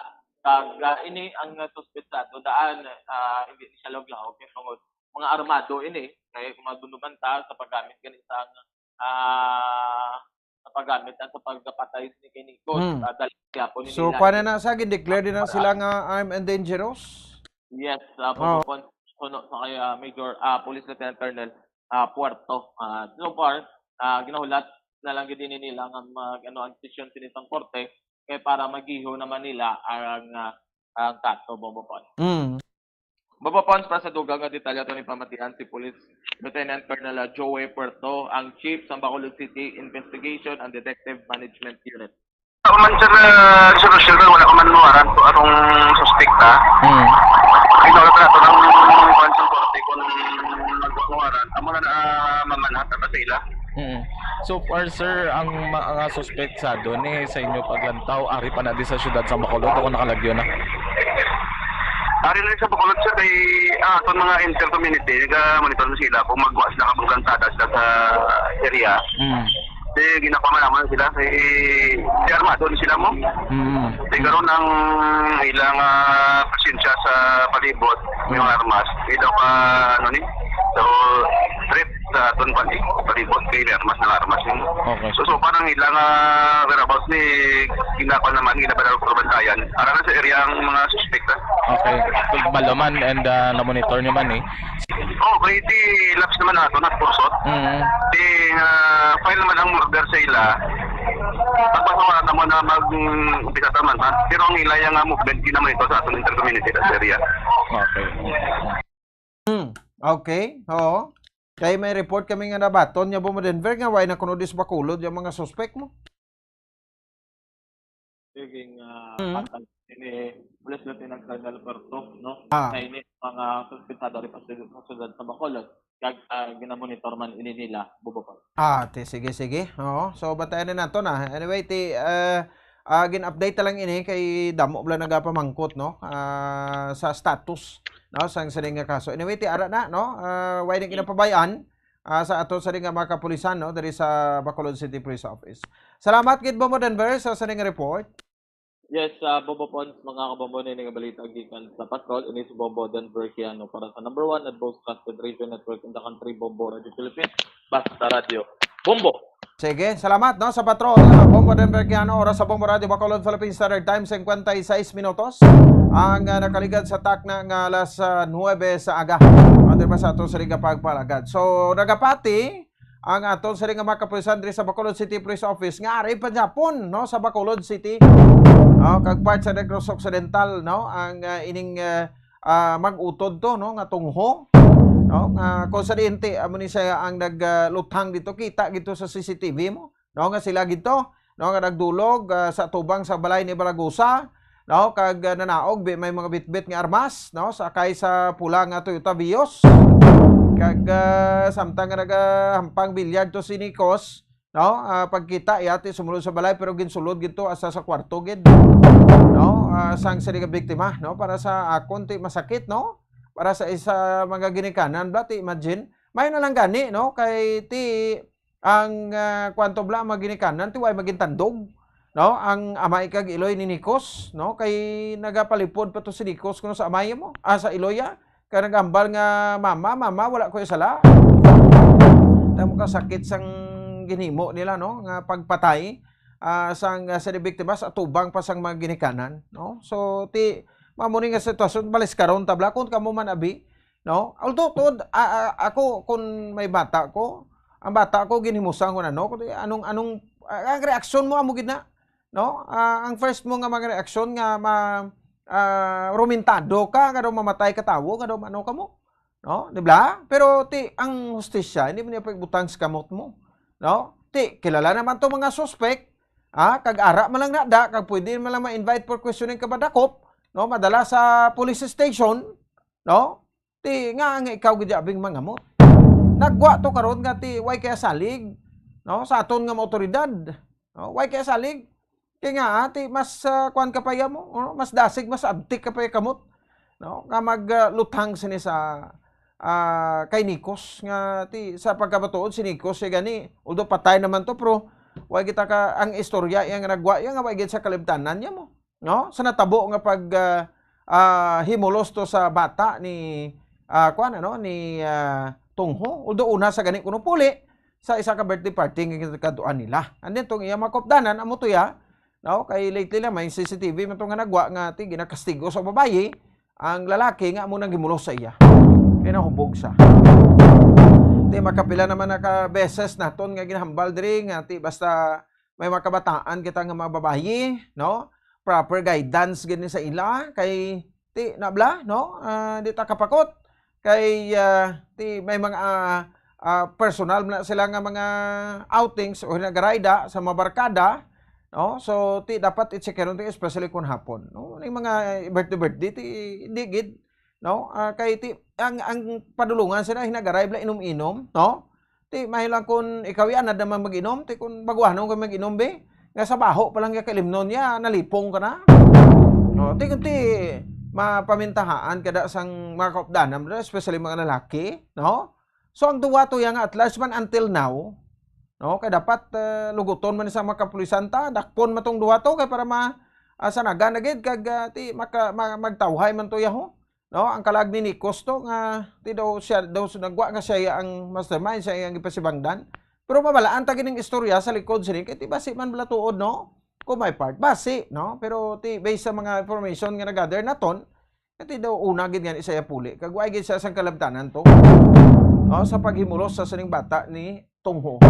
Kag, ah, ini ang suspetsado, daan, ah, hindi siya lawag-lawag, kay tungod mga armado ini, kay kung madumduman ta sa paggamit gani sang, ah, sa paggamit at sa pagkapatay ni kay Nikos, Hmm. ah, dali gyapon So, nila kuwan na ini. na sa, gin-declare din na sila nga armed and dangerous? Yes, ah, Oh. Pagkupon, kuno sa kay, ah, Major, ah, Police Lieutenant Colonel, ah, Puerto. Ah, so far, ah, ginahulat na lang gid ini nila nga mag, ano, ang desisyon sini sang korte kay para magiho naman nila ang, ah, ang kaso, Bobo Pons. Mm. Bobo Pons, para sa dugang nga detalye, aton ipamatian si Police Lieutenant Colonel, ah, Joey Puerto, ang Chief sa Bacolod City Investigation and Detective Management Unit. Wala man, sir, ah, resolution, sir. Wala pa man mo warrant kung atong suspect, ha? Mm. Ignore pa nato ng kwan sa korte kung nagwa mo warrant. Amo na na, ah, mamanhat na pa sa ila. Mm. So far, sir, ang ma-, mga suspetsado ni sa inyo paglantaw, ari pa na di sa siyudad sa Bacolod o nakalagyo na? Ari na sa Bacolod, sir, kay, ah, atong mga intel community, naga-monitor na sila kung magwa sila, kung plantada sila sa area. Mm. Di, ginakuha man naman sila. Di, di armado ni sila mo. Mm. Di, karon ang ilang, ah, presensya sa palibot, may mga Mm. armas. Di daw pa, ano ni? So, threat sa aton pa ni palibot, kay may armas na armas ni. Okay. So, so, parang ilang, ah, whereabouts ni ginakuha naman, ginapadala sa bantayan. Ara na sa area ang mga suspect, ah. Okay. Kabalo man and, ah, na-monitor nyo man, eh. Oh, kay di lapse naman nato, nagpursot. Mm. Di, ah, file naman ang murder sa ila. Pagpasawara naman na mag, mm, umpisa naman, ha? Pero ang ila yung, ah, movement, di naman ito sa atong intercommunity sa area. Okay. Hmm. Okay. Oo. Kay may report kami nga nabaton niya, Bobo Denver, nga way na kuno dis Bacolod yung mga suspect mo. Sige nga, Mm. patay ni Police Lieutenant Colonel Berto, no? Ah. Na ini mga suspetsado rin pa sa, sa siyudad sa Bacolod. Kag, ah, ginamonitor man ini nila, Bobo Pons. Ah, ti, sige, sige. Oo. So, batayan na nato na. Anyway, ti, ah, ah, gin-update ta lang ini kay damo bala nagapamangkot, no? Ah, sa status, no? Sang sining nga kaso. Anyway, ti, ara na, no? Ah, way na Mm. ginapabayaan, ah, sa ato sa nga mga kapulisan, no? Diri sa Bacolod City Police Office. Salamat gid, Bobo Denver, sa sining report. Yes, ah, Bobo Pons, mga kabombo, ini nga balita gikan sa patrol, ini si Bombo Denver Quiano para sa number one and most trusted radio network in the country, Bombo Radio Philippines. Basta Radio Bombo. Sige, salamat, no, sa patrol. Ah, Bombo Denver Quiano, oras sa Bombo Radio Bacolod, Philippine Standard Time, cincuenta y seis minutos. Ang, ah, nakaligad sa takna nga alas, ah, nuebe sa aga. Ano pa sa ato sa Liga Pagpalagad? So, nagapati ang aton sa nga mga kapulisan diri sa Bacolod City Police Office nga ari pa gyapon, no, sa Bacolod City. No, kag part sa Negros Occidental, no, ang, ah, ining, ah, ah, mag-utod to, no, nga tungho. No? Nga kung sa diin ti, amo ni siya ang nagluthang dito, kita gito sa C C T V mo, no, nga sila gito, no, nga nagdulog, ah, sa tubang sa balay ni Balagusa, no, kag, ah, nanaog bi may mga bitbit nga armas, no, sakay sa pula nga Toyota Vios. Kag, ah, samtang nga nagahampang bilyag to si Nikos, no, ah, pagkita iya ti sumulod sa balay, pero ginsulod gid to asa sa kwarto gid, no, ah, sang sa nga biktima, no, para sa akon ti masakit, no, para sa isa mga ginikanan bla ti imagine. May na lang gani, no, kay ti ang, ah, kwanto bla mga ginikanan ti way magintandog, no, ang amay kag iloy ni Nikos, no, kay nagapalipod pa to si Nikos kuno sa amay mo, ah, sa iloy, ah, kay nagambal nga, "Mama, mama, wala ko sala." Tamo kasakit sang ginhimo nila, no, nga pagpatay, ah, sang, ah, sa biktima sa atubang pa sang mga ginikanan, no? So, ti, mao ni nga sitwasyon, balis karon tabla, kung kamo man abi, no? Although, tuod, a-, a-, ako, kung may bata ko, ang bata ko, ginhimusan ko na, no? Kung anong, anong, ah, ang reaksyon mo, amo gid na, no? Ah, ang first mo nga mga reaksyon nga ma-, ah, rumintado ka, nga daw mamatay ka tawo, nga daw ano ka mo, no? Di ba? Pero ti, ang hustisya, hindi mo niya pagbutang sa kamot mo, no? Ti, kilala naman to mga suspect, ah, kag ara man lang nada, kag pwede man lang ma-invite for questioning ka madakop, no? Madala sa police station, no? Ti, nga, nga ikaw gid abing mangamot. Nagwa to karon nga ti, way kaya salig, no? Sa aton nga mga otoridad, no? Way kaya salig. Kay nga, ah, ti, mas, ah, kuwan ka pa iya mo, no? Mas dasig, mas abtik ka pa iya kamot, no? Nga mag, ah, luthang sini sa, ah, kay Nikos nga ti, sa pagkabatuod si Nikos siya gani, although patay naman to, pero way kita ka, ang istorya iya nga nagwa iya nga way gid sa kalibtanan niya mo, no? Sa natabo nga pag, ah, ah, himulos to sa bata ni, ah, kuwan, ano, ni, ah, Tungho. Although una sa gani kuno puli sa isa ka birthday party nga ginakaduan nila. And then tong iya mga kaupdanan, amo to ya, no? Kay lately lang may C C T V man to nga nagwa nga ti ginakastigo sa babayi ang lalaki nga amo nang gimulos sa iya. Kay nahubog sa. Ti makapila naman na ka beses naton nga ginahambal diri nga ti basta may mga kabataan kita nga mga babayi, no? Proper guidance gid ni sa ila kay ti nabla, no? Ah, di ta kapakot kay, ah, ti may mga, ah, ah, personal na sila nga mga outings o nagarayda sa mga barkada, no? So ti dapat i-check ti especially kun hapon, no? Ning mga birthday birthday ti hindi gid, no? Ah, kay ti ang, ang padulungan sila hinagaray bla inom-inom, no? Ti, may lang kun ikaw yan, na naman mag-inom. Ti, kun baguhanon ka mag-inom, be, nga sa baho pa lang yung kalimnon niya, nalipong ka na. No, ti, kun ti, mapamintahaan ka da sang mga kaupdanan, especially mga lalaki, no? So, ang duwa to yan nga, at large man until now, no? Kay dapat, eh, luguton man sa mga kapulisan ta, dakpon man tong duwa to, kay para ma-, ah, sanagan na gid, kag, ah, ti, maka-, ma-, magtawhay man to yaho. No, ang kalag ni Nikos to nga ti daw siya daw sa nagwa nga siya ang mastermind, siya ang ipasibangdan. Pero mabalaan ta gining istorya sa likod sini kay ti basi man bala tuod, no? Kung may part, basi, no? Pero ti based sa mga information nga nag-gather naton, ti daw una gid nga ni siya puli. Kag wa gid siya sang kalabtanan to. No, sa paghimulos sa sining bata ni Tungho.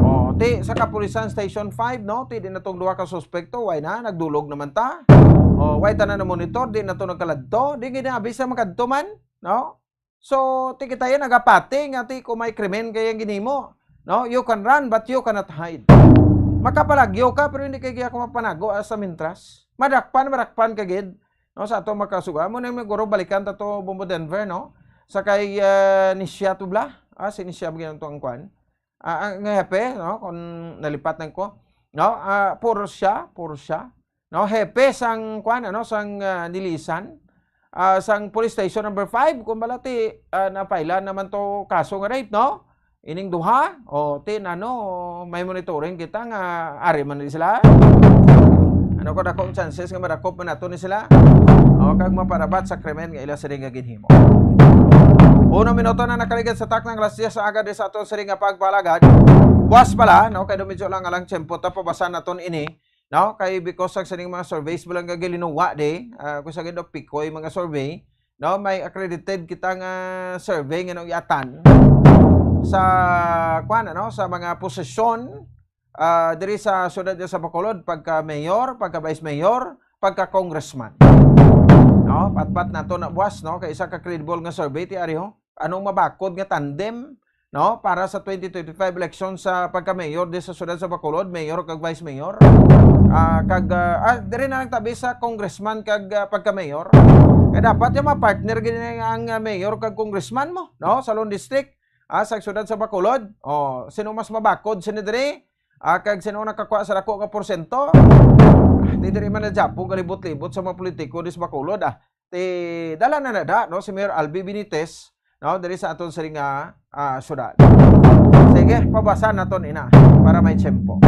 Oh, ti sa Kapulisan Station five, no? Ti di na tong duha ka suspekto, way na, nagdulog naman ta. Oh, way ta na monitor, di na to nagkaladto, di gid na abisa makadto man, no? So, ti kita yan nagapati nga ti kung may krimen kaya ang ginimo, no? You can run, but you cannot hide. Makapalagyo ka, pero hindi kay ako mapanago sa mintras. Madakpan, madakpan ka gid. No, sa ato makasuga. Amo na yung guro, balikan ta to, Bombo Denver, no? Sa kay, eh, Nisha to bla. Ah, si Nisha ba ginang to ang kwan? Ah, ang hepe, no? Kung nalipat lang ko. No? Ah, puro siya, puro siya. No? Hepe sang kwan, ano, sang, ah, nilisan. Ah, sang police station number five, kung bala ti, ah, napailan naman to kaso nga rape, no? Ining duha, o, ti, ano, may monitoring kita nga ari man ni sila. Ano ko, dakong chances nga madakop man nato ni sila. O, kag maparabat sa krimen nga ila sila nga ginhimo. Uno minuto na nakaligad sa taknang alas diyes sa aga di sa aton sila nga pagpalagad. Buwas pala, no, kay dumidyo lang alang tiyempo, ta pabasa naton ini, no, kay because sa sining mga surveys mo lang gagilinuwa di, ah, kung sa gindo pikoy mga survey, no, may accredited kita nga survey nga nung iatan sa, kwan, ano, sa mga posisyon, ah, diri sa siyudad sa Bacolod, pagka mayor, pagka vice mayor, pagka congressman. No, patpat nato na buwas, no, kay isa ka credible nga survey ti ari, ho. anong mabakod nga tandem, no, para sa twenty twenty-five election sa pagka-mayor di sa siyudad sa Bacolod, mayor kag vice mayor. Ah, kag, ah, ah, diri na lang tabi sa congressman kag, ah, pagka-mayor. Kay dapat yung mga partner gini ang, ah, mayor kag congressman mo, no, sa Lone District, ah, sa siyudad sa Bacolod. Oh, sino mas mabakod sini diri? Ah, kag sino nakakuha sa dako nga porsyento? Ah, di diri man na Japon galibot-libot sa mga politiko di sa Bacolod, ah. Ti, dala na na da, no, si Mayor Albi Benitez, no, diri sa aton sini nga, ah, syudad. Sige, pabasa naton ina para may tiyempo.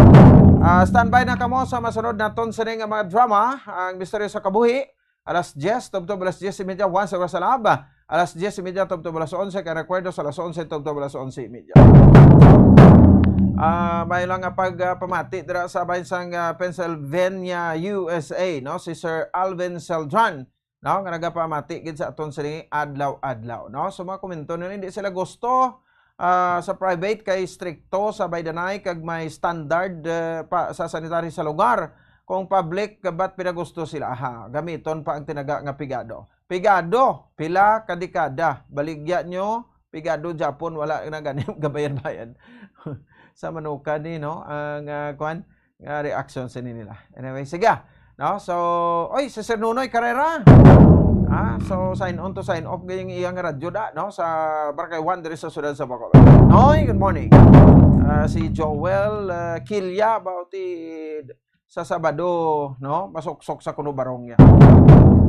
Ah, standby na kamo sa masunod naton sini nga mga drama, ang Misteryo sa Kabuhi, alas diyes, tubtob alas diyes y media, Once Oras sa Lab, alas diyes y media, tubtob alas onse, kay Recuerdo sa alas onse, tubtob alas onse y media. Ah, may lang nga pag, ah, pamati dira sa bahin sang, ah, Pennsylvania, U S A, no? Si Sir Alvin Seldran, no? Nga nagapamati gid sa aton sini adlaw-adlaw, no? So, mga komento nila, hindi sila gusto, ah, sa private kay strikto sa baydanay kag may standard, eh, pa, sa sanitary sa lugar. Kung public, ba't pinagusto sila? Aha, gamiton pa ang tinaga nga pigado. Pigado, pila ka dekada. Baligya nyo, pigado Japon, wala na gani gabayad-bayad. Sa manuka ni, no? Ang, ah, kwan, nga reaction sa nila. Anyway, sige. No? So, oy, si Sir Nunoy Carrera. Ah, so sign on to sign off gayong iyang radyo da, no? Sa Barangay One diri sa siyudad sa Bacolod. Noy, good morning. Ah, si Joel, ah, Kilia about it sa Sabado, no? Masuksok sa kuno barong niya.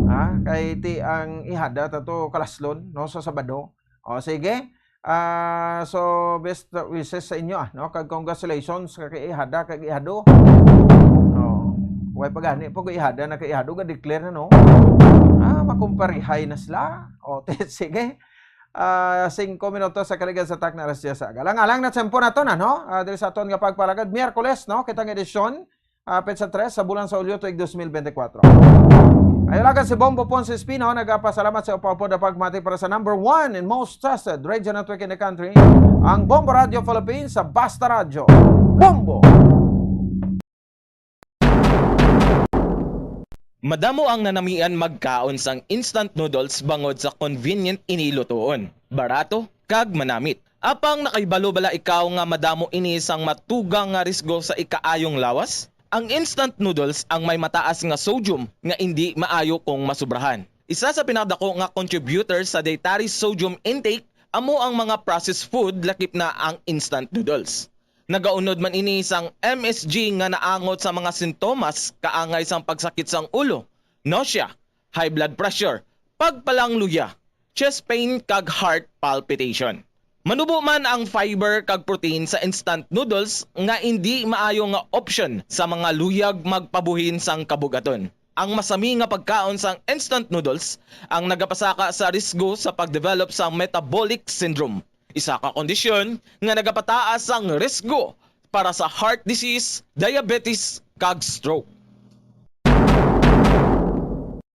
Ha? Kay ti ang ihada tato kalaslon, no, sa Sabado. O, sige. Ah, so, best wishes sa inyo, ah, no? Kag congratulations sa kay ihada, kag ihado. O, way pa gani po kay ihada na kay ihado, ga-declare na, no? Ah, makumparihay na sila. O, te, sige. Ah, singko minutos sa kaligan sa tak na alas diyes sa aga. Alang-alang na tiyempo naton, ano? Ah, diri sa aton nga pagpalagad, Miyerkules, no? Kitang edisyon, ah, petsa tres sa bulan sa Hulyo tuig dos mil bente kwatro. Ay, ulagan si Bombo Ponce Espino, nagapasalamat sa upod-upod na pagmati para sa number one and most trusted radio network in the country, ang Bombo Radio Philippines sa Basta Radyo. Bombo! Madamo ang nanamian magkaon sang instant noodles bangod sa convenient ini lutuon, barato, kag manamit. Apang nakahibalo bala ikaw nga madamo ini sang matugang nga risgo sa ikaayong lawas? Ang instant noodles ang may mataas nga sodium nga indi maayo kung masubrahan. Isa sa pinakadako nga contributor sa dietary sodium intake amo ang mga processed food, lakip na ang instant noodles. Nagaunod man ini sang M S G nga naangot sa mga sintomas kaangay sang pagsakit sang ulo, nausea, high blood pressure, pagpalangluya, chest pain, kag heart palpitation. Manubo man ang fiber kag protein sa instant noodles nga indi maayo nga option sa mga luyag magpabuhin sang kabug-aton. Ang masami nga pagkaon sang instant noodles ang nagapasaka sa risgo sa pag-develop sang metabolic syndrome, isa ka kondisyon nga nagapataas sang risgo para sa heart disease, diabetes, kag stroke.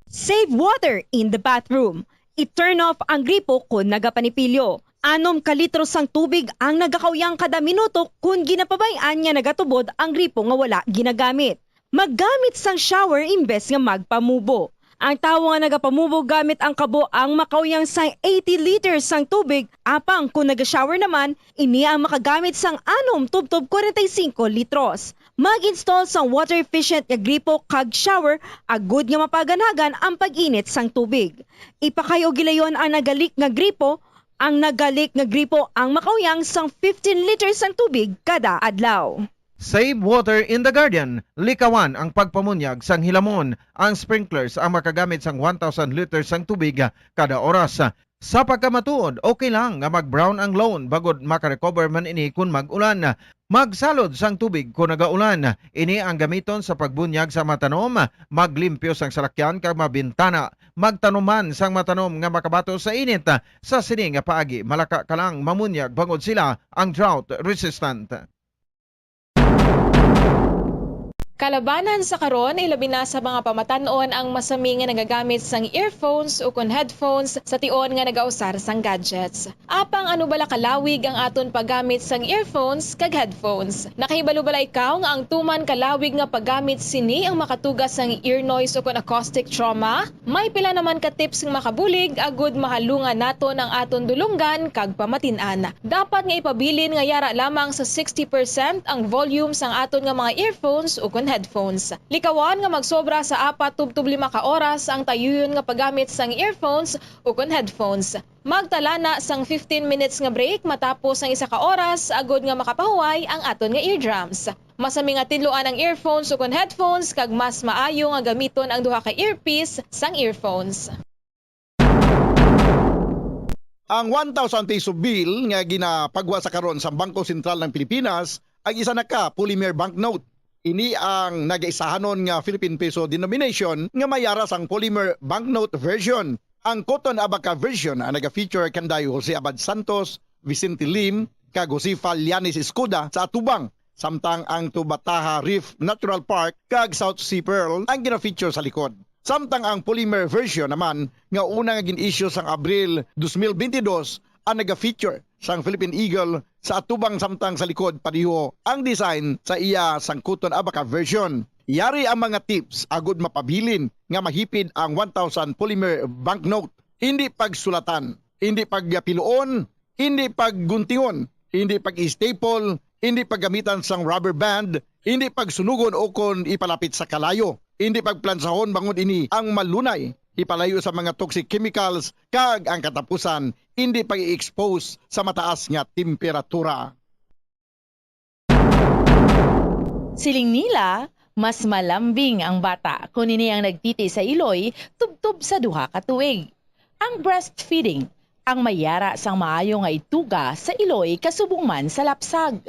Save water in the bathroom. I-turn off ang gripo kon nagapanipilyo. Anom ka litro sang tubig ang nagakauyang kada minuto kon ginapabay-an nga nagatubod ang gripo nga wala ginagamit. Maggamit sang shower imbes nga magpamubo. Ang tawo nga nagapamubo gamit ang kabo ang makauyang sang eighty liters sang tubig, apang kon naga-shower naman, ini ang makagamit sang anom tubtob kwarenta y singko litros. Mag-install sang water-efficient nga gripo kag shower agud nga mapaganhagan ang pag-init sang tubig. Ipakay-o gilayon ang nagalik nga gripo. Ang nagalik nga gripo ang makauyang sang fifteen liters sang tubig kada adlaw. Save water in the garden. Likawan ang pagpamunyag sang hilamon. Ang sprinklers ang makagamit sang one thousand liters sang tubig kada oras. Sa pagkamatuod, okay lang nga mag-brown ang lawn bangod makarecover man ini kon mag-ulan. Magsalod sang tubig kon nagaulan. Ini ang gamiton sa pagbunyag sa matanom, maglimpyo sang salakyan kag mga bintana. Magtanom man sang matanom nga makabato sa init. Sa sini nga paagi, malaka ka lang mamunyag bangod sila ang drought resistant. Kalabanan sa karon, ilabi na sa mga pamatan-on ang masami nga nagagamit sang earphones ukon headphones sa tion nga nagausar sang gadgets. Apang ano bala kalawig ang aton paggamit sang earphones kag headphones? Nakahibalo bala ikaw nga ang tuman kalawig nga paggamit sini ang makatuga sang ear noise ukon acoustic trauma? May pila naman ka tips nga makabulig agud mahalungan naton ang aton dulonggan kag pamatin-an. Dapat nga ipabilin nga yara lamang sa sixty percent ang volume sang aton nga mga earphones ukon headphones. Likawan nga magsobra sa apat tubtob lima ka oras ang tayuyon nga paggamit sang earphones ukon headphones. Magtala na sang fifteen minutes nga break matapos ang isa ka oras agud nga makapahuway ang aton nga eardrums. Masami nga tinluan ang earphones ukon headphones kag mas maayo nga gamiton ang duha ka earpiece sang earphones. Ang one thousand peso bill nga ginapagwa sa karon sa Bangko Sentral ng Pilipinas ang isa na ka polymer banknote. Ini ang nagaisahanon nga Philippine peso denomination nga may ara sang polymer banknote version. Ang Cotton Abaca version ang naga-feature kanday Jose Abad Santos, Vicente Lim, kag Josefa Llanes Escuda sa atubang, samtang ang Tubataha Reef Natural Park kag South Sea Pearl ang gina-feature sa likod. Samtang ang polymer version naman nga una nga gin-issue sang Abril dos mil bentidós ang naga-feature sang Philippine Eagle sa atubang, samtang sa likod padiho ang design sa iya sang Cotton Abaca version. Yari ang mga tips agud mapabilin nga mahipid ang one thousand polymer banknote. Hindi pagsulatan, hindi pagpiluon, hindi pagguntingon, hindi pag-staple, hindi paggamitan sang rubber band, hindi pagsunugon ukon ipalapit sa kalayo, hindi pagplansahon bangod ini ang malunay ipalayo sa mga toxic chemicals, kag ang katapusan, hindi pag-i-expose sa mataas nga temperatura. Siling nila, mas malambing ang bata kon ini ang nagtiti sa iloy tubtob sa duha ka tuig. Ang breastfeeding ang may yara sang maayo nga ituga sa iloy kasubong man sa lapsag.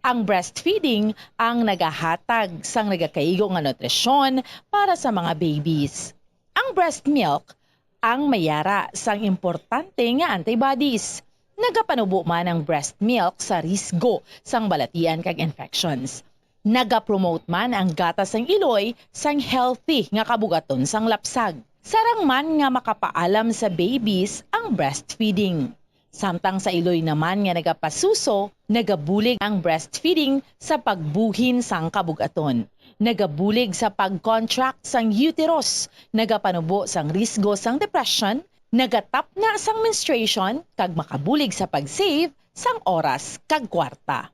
Ang breastfeeding ang nagahatag sang nagakaigo nga nutrisyon para sa mga babies. Ang breast milk ang may yara sang importante nga antibodies. Nagapanubo man ang breast milk sa risgo sang balatian kag infections. Nagapromote man ang gatas sang iloy sang healthy nga kabug-aton sang lapsag. Sarang man nga makapaalam sa babies ang breastfeeding. Samtang sa iloy naman nga nagapasuso, nagabulig ang breastfeeding sa pagbuhin sang kabug-aton. Nagabulig sa pag-contract sang uterus, nagapanubo sang risgo sang depression, nagatapna sang menstruation, kag makabulig sa pag-save sang oras kag kwarta.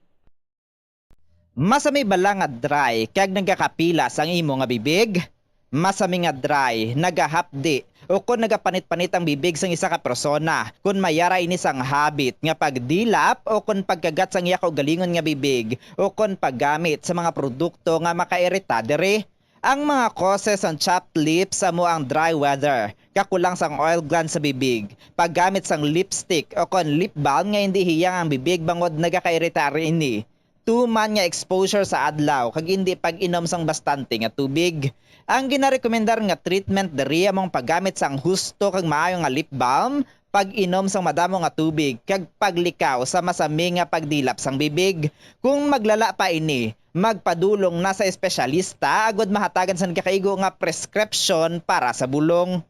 Masami bala nga dry kag nagakapilas ang imo nga bibig? Masami nga dry, nagahapdi, ukon nagapanit-panit ang bibig sang isa ka persona kon may ara ini sang habit nga pagdilap ukon pagkagat sang iya kaugalingon nga bibig ukon paggamit sa mga produkto nga makairita diri. Ang mga causes sang chapped lips amo ang dry weather, kakulang sang oil glands sa bibig, paggamit sang lipstick ukon lip balm nga indi hiyang ang bibig bangod nagakairita ini, tuman nga exposure sa adlaw kag indi pag-inom sang bastante nga tubig. Ang ginarekomendar nga treatment diri amo ang paggamit sang husto kag maayo nga lip balm, pag-inom sang madamo nga tubig, kag paglikaw sa masami nga pagdilap sang bibig. Kung maglala pa ini, magpadulong na sa espesyalista agud mahatagan sang nagakaigo nga preskripsyon para sa bulong.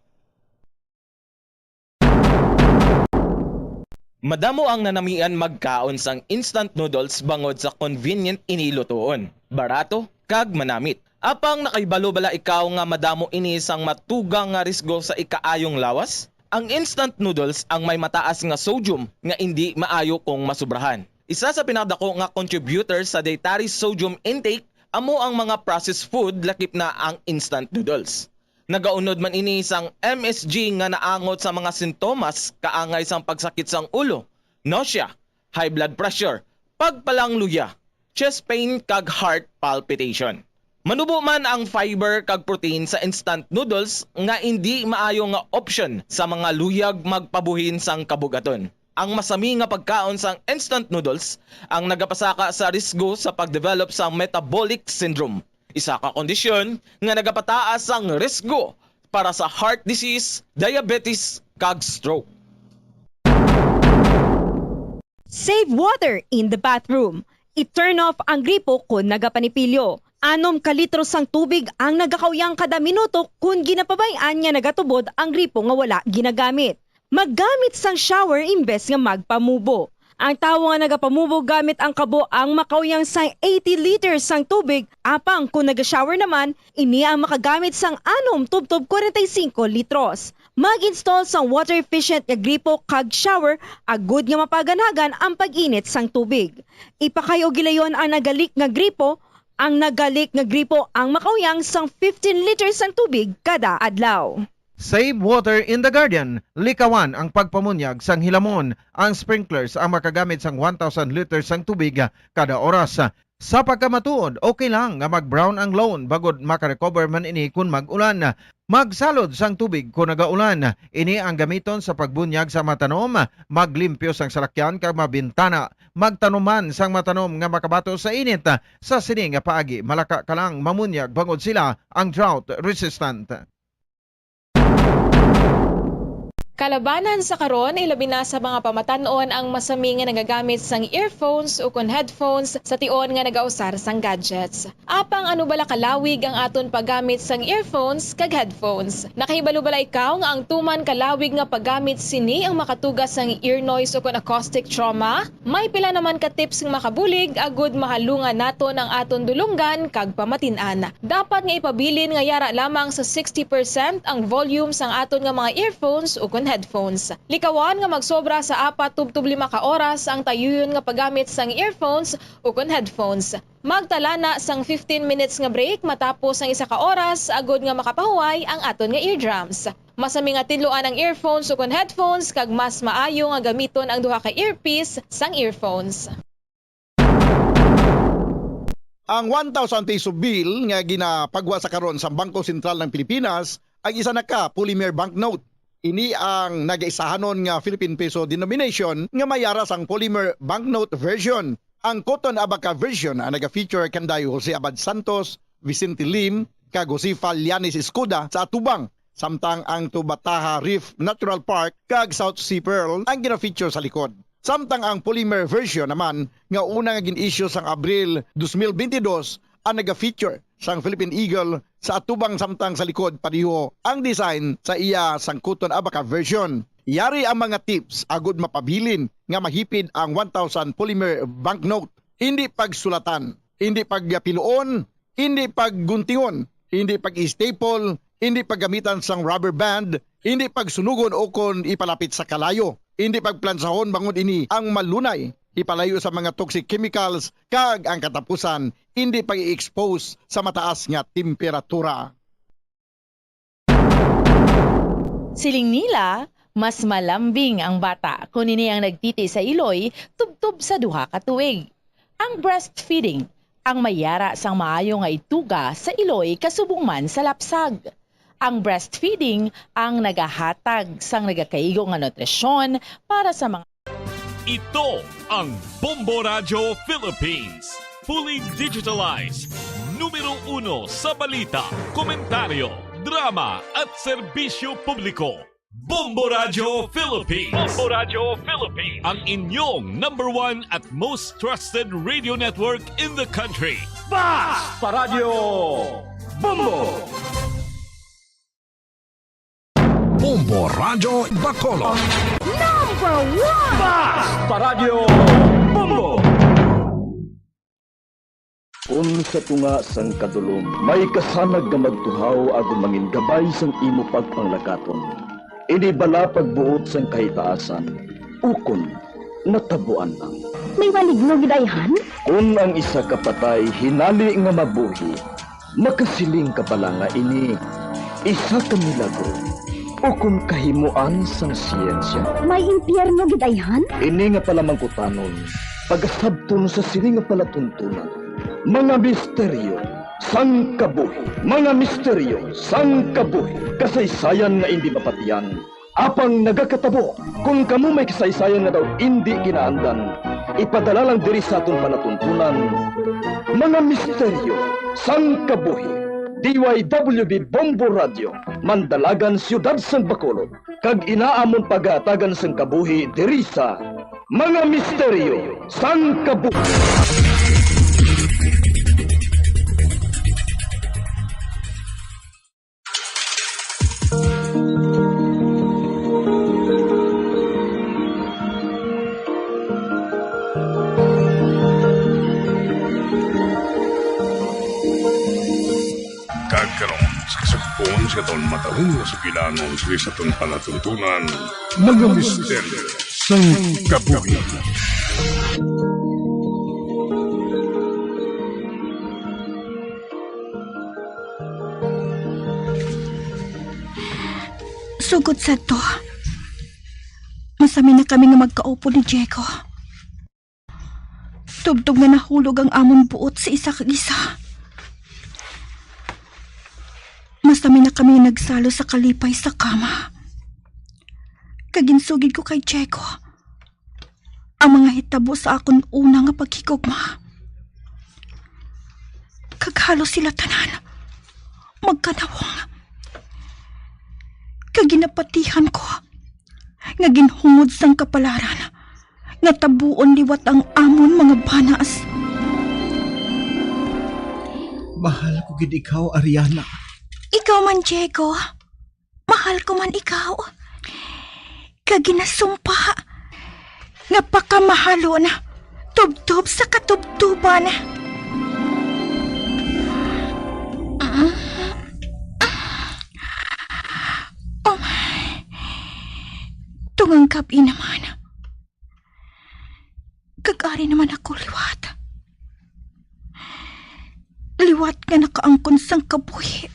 Madamo ang nanamian magkaon sang instant noodles bangod sa convenient ini lutoon, barato, kag manamit. Apang nakahibalo bala ikaw nga madamo ini sang matugang nga risgo sa ikaayong lawas? Ang instant noodles ang may mataas nga sodium nga indi maayo kung masubrahan. Isa sa pinakadako nga contributor sa dietary sodium intake amo ang mga processed food, lakip na ang instant noodles. Nagaunod man ini sang M S G nga naangot sa mga sintomas kaangay sang pagsakit sang ulo, nausea, high blood pressure, pagpalangluya, chest pain, kag heart palpitation. Manubo man ang fiber kag protein sa instant noodles nga indi maayo nga option sa mga luyag magpabuhin sang kabug-aton. Ang masami nga pagkaon sang instant noodles ang nagapasaka sa risgo sa pagdevelop sang metabolic syndrome, isa ka kondisyon nga nagapataas sang risgo para sa heart disease, diabetes, kag stroke. Save water in the bathroom. I-turn off ang gripo kon nagapanipilyo. Anom ka litro sang tubig ang nagakauyang kada minuto kon ginapabay-an nga nagatubod ang gripo nga wala ginagamit. Maggamit sang shower imbes nga magpamubo. Ang tawo nga nagapamubo gamit ang kabo ang makauyang sang eighty liters sang tubig, apang kon naga-shower naman, ini ang makagamit sang anom tubtob kwarenta y singko litros. Mag-install sang water efficient nga gripo kag shower agud nga mapaganagan ang pag-init sang tubig. Ipakay-o gilayon ang nagalik nga gripo. Ang nagalik nga gripo ang makauyang sang fifteen liters sang tubig kada adlaw. Save water in the garden. Likawan ang pagpamunyag sang hilamon. Ang sprinklers ang makagamit sang one thousand liters sang tubig kada oras. Sa pagkamatuod, okay lang nga mag-brown ang lawn bangod makarecover man ini kon mag-ulan. Magsalod sang tubig kon nagaulan. Ini ang gamiton sa pagbunyag sa matanom, maglimpyo sang salakyan kag mabintana. Magtanom man sang matanom nga makabato sa init. Sa sini nga paagi, malaka ka lang mamunyag bangod sila ang drought resistant. Kalabanan sa karon, ilabi na sa mga pamatan-on ang masami nga nagagamit sang earphones ukon headphones sa tion nga nagausar sang gadgets. Apang ano bala kalawig ang aton paggamit sang earphones kag headphones? Nakahibalo bala ikaw nga ang tuman kalawig nga paggamit sini ang makatuga sang ear noise ukon acoustic trauma? May pila naman ka tips nga makabulig agud mahalungan naton ang aton dulonggan kag pamatin-an. Dapat nga ipabilin nga yara lamang sa sixty percent ang volume sang aton nga mga earphones ukon headphones. Likawan nga magsobra sa apat tubtob lima ka oras ang tayuyon nga paggamit sang earphones ukon headphones. Magtala na sang fifteen minutes nga break matapos ang isa ka oras agud nga makapahuway ang aton nga eardrums. Masami nga tinluan ang earphones ukon headphones kag mas maayo nga gamiton ang duha ka earpiece sang earphones. Ang one thousand peso bill nga ginapagwa sa karon sa Bangko Sentral ng Pilipinas ang isa na ka polymer banknote. Ini ang nagaisahanon nga Philippine peso denomination nga may yara sang polymer banknote version. Ang Cotton Abaca version ang naga-feature kanday Jose Abad Santos, Vicente Lim, kag Josefa Llanes Escuda sa atubang, samtang ang Tubataha Reef Natural Park kag South Sea Pearl ang gina-feature sa likod. Samtang ang polymer version naman nga una nga gin-issue sang Abril dos mil bentidós ang naga-feature sang Philippine Eagle sa atubang, samtang sa likod pareho ang design sa iya sang Cotton Abaca version. Yari ang mga tips agud mapabilin nga mahipid ang one thousand polymer banknote. Hindi pagsulatan, hindi pagpiluon, hindi pagguntingon, hindi pag-staple, hindi paggamitan sang rubber band, hindi pagsunugon ukon ipalapit sa kalayo, hindi pagplansahon bangod ini ang malunay ipalayo sa mga toxic chemicals, kag ang katapusan, hindi pag-i-expose sa mataas nga temperatura. Siling nila, mas malambing ang bata kon ini ang nagtiti sa iloy tubtob sa duha ka tuig. Ang breastfeeding ang may yara sang maayo nga ituga sa iloy kasubong man sa lapsag. Ang breastfeeding ang nagahatag sang nagakaigo nga nutrisyon para sa mga Ito ang Bombo Radyo Philippines. Fully digitalized. Numero uno sa balita, komentaryo, drama at serbisyo publiko. Bombo Radyo Philippines. Bombo Radyo Philippines. Ang inyong number one at most trusted radio network in the country. Basta Radyo Bombo! Bombo Radyo Bacolod. Number one! Basta Radyo Bombo! Kon sa tunga sang kadulom may kasanag nga magtuhaw agud mangin gabay sang imo pagpanglakaton, ini bala pagbuot sang kahitaasan, ukon natabuan lang? May maligno gid ayhan? Kon ang isa ka patay hinali nga mabuhi, makasiling ka bala nga ini isa ka milagro ukon kahimoan sang siyensya? May impyerno gid ayhan? Ini nga palamangkutanon, pagasabton sa sini nga palatuntunan, mga misteryo sang kabuhi. Mga misteryo sang kabuhi. Kasaysayan nga indi mapatiyan, apang nagakatabo. Kon kamo may kasaysayan nga daw indi kinaandan, ipadala lang diri sa aton palatuntunan, mga misteryo sang kabuhi. D Y W B Bombo Radio, Mandalagan, Siyudad sang Bacolod, kag ina amon pagahatagan sang kabuhi diri sa Mga Misteryo sang Kabuhi. Karon, sa kasugpon sa aton matahom nga sugilanon sa aton palatuntunan, mga misteryo sang kabuhi. Sugod sa to, masami na kami nga magkaupod ni Diego. Tubtob nga nahulog ang amon buot sa isa kag isa. Masami na kami nagsalo sa kalipay sa kama. Kag ginsugid ko kay Diego ang mga hitabo sa akon una nga paghigugma. Kag halos sila tanan magkanawong. Kag ginapatihan ko nga ginhungod sang kapalaran nga tabuon liwat ang amon mga banas. Mahal ko gid ikaw, Ariana. Ikaw man, Diego. Mahal ko man ikaw. Kag ginasumpa nga pakamahalon tubtob sa katubtoban. Oh, tungang gab-i naman. Kag ari naman ako liwat. Liwat nga nakaangkon sang kabuhi.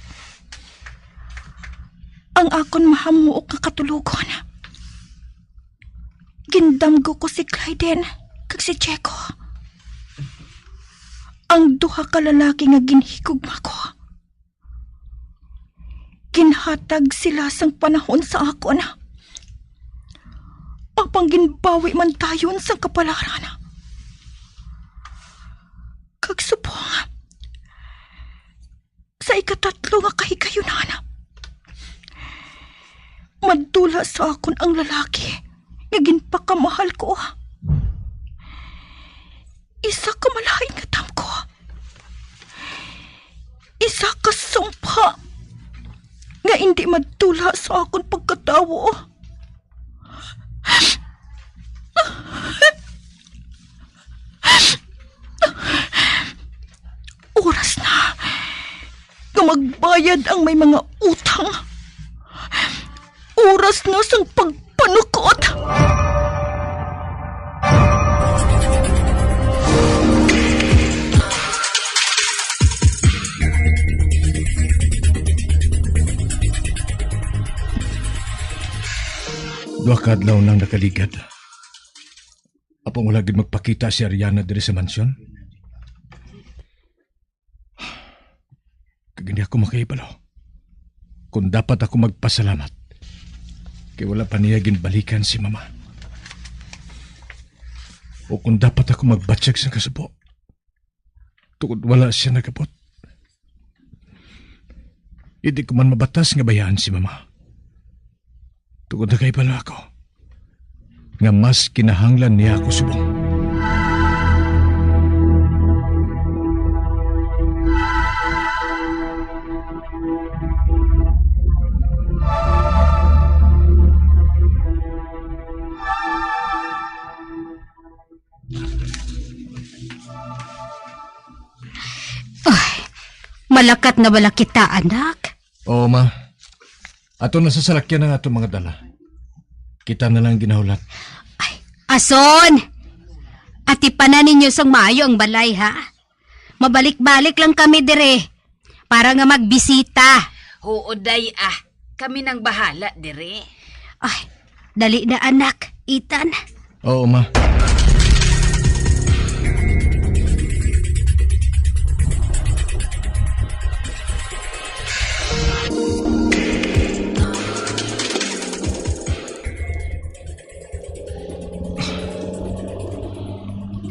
Ang akon mahamuok nga katulogon. Gindamgo ko si Clyden kag si Checo. Ang duha ka lalaki nga ginhigugma ko. Ginhatag sila sang panahon sa akon, apang ginbawi man dayon sang kapalaran. Kag subong, sa ikatatlo nga kahigayunan, madula sa akon ang lalaki nga ginpakamahal ko. Isa ka malain nga tamko. Isa ka sumpa nga indi madula sa akon pagkatawo. Oras na nga magbayad ang may mga utang. Oras na sang pagpanukot. Duha ka adlaw nang nakaligad. Apang wala gid magpakita si Ariana diri sa mansyon. Kag hindi ako makahibalo kung dapat ako magpasalamat kay wala pa niya ginbalikan si Mama, o kung dapat ako magbatyag sang kasubo tungod wala siya nagabot. Hindi ko man mabatas nga bayaan si Mama. Tungod nagahibalo ako nga mas kinahanglan niya ako subong. Ay, malakat na bala kita, anak. Oo, ma. Ato na sa salakyan ang ato mga dala. Kita na lang ginahulat. Ay, ason! Atipanan ninyo sang maayo ang balay, ha? Mabalik-balik lang kami dire para nga magbisita. Oo, day, ah. Kami nang bahala dire. Ay, dali na, anak. Ethan. Oo, ma.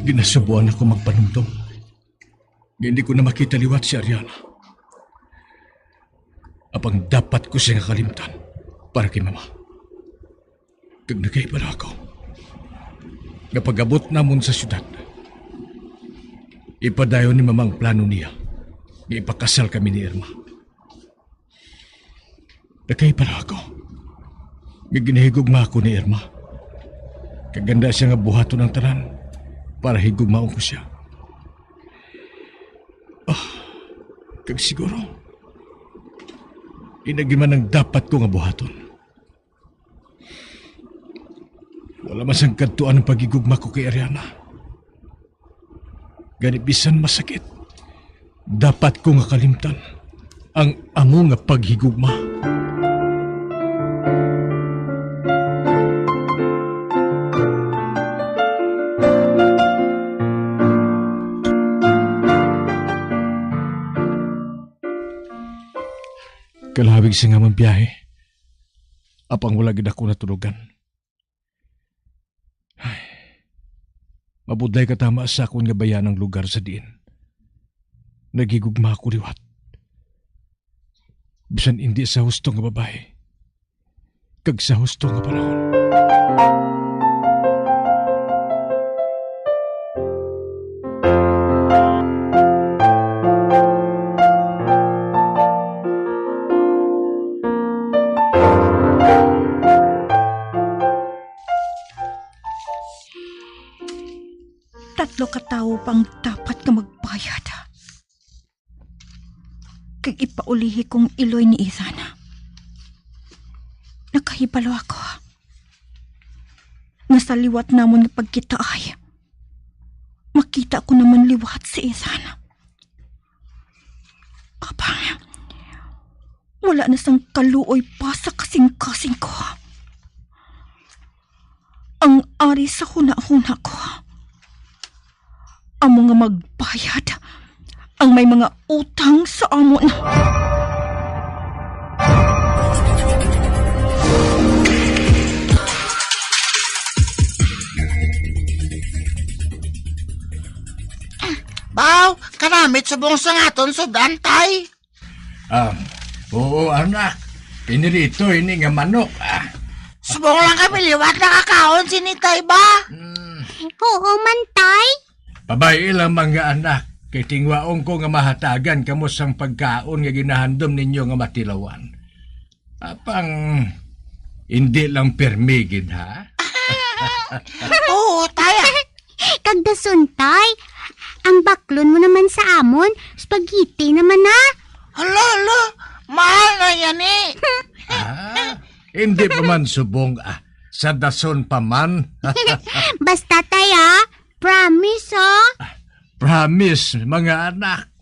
Ginasubuan ako magpanumdom. Hindi ko na makita liwat si Ariana. Apang dapat ko siya nga kalimtan para kay Mama. Kag nagahibalo ako nga pag-abot namon sa syudad, ipadayon ni Mama ang plano niya nga ipakasal kami ni Irma. Nagahibalo ako nga ginahigugma ako ni Irma. Kag handa siya nga buhaton ang tanan para higugmaon ko siya. Ah, kag siguro, Ina gid man ang dapat ko nga buhaton. Wala man sang kadtuan ang paghigugma ko kay Ariana. Gani, bisan masakit, dapat ko nga kalimtan ang amo nga paghigugma. Kalawig sing amon biyahe, apang wala gid ako natulogan. Ay, mabudlay ka tama sa akon nga bayanang lugar sa diin naghigugma ako liwat. Bisan indi sa husto nga babayi, kag sa husto nga panahon. Tatlo ka tawo pa ang dapat nga magbayad. Kag ipaulihi kong iloy ni Ethan. Nakahibalo ako nga sa liwat namon nga pagkitaay, makita ko naman liwat si Ethan. Apang wala na sang kaluoy pa sa kasingkasing ko. Ang ari sa hunahuna ko amo nga magbayad ang may mga utang sa amon. Baw, kanamit subong sang aton sud-an, tay. Ah, oo, anak. Pinirito ini nga manok, ah. Subong lang kami liwat nakakaon sini, tay, ba? Hmm. Oo man, tay. Pabay-i lang, mga anak, kay tingwaon ko nga mahatagan kamo sang pagkaon nga ginahandom ninyo nga matilawan. Apang indi lang pirmi gid, ha? Oo, tay, ah. Kag dason, tay, ang baklon mo naman sa amon, spaghetti naman, ha? Hala, hala, mahal na yan, eh. Ah, hindi pa man subong, ah, sa dason pa man. Basta, tay, ha? Promise, ha? Promise, mga anak.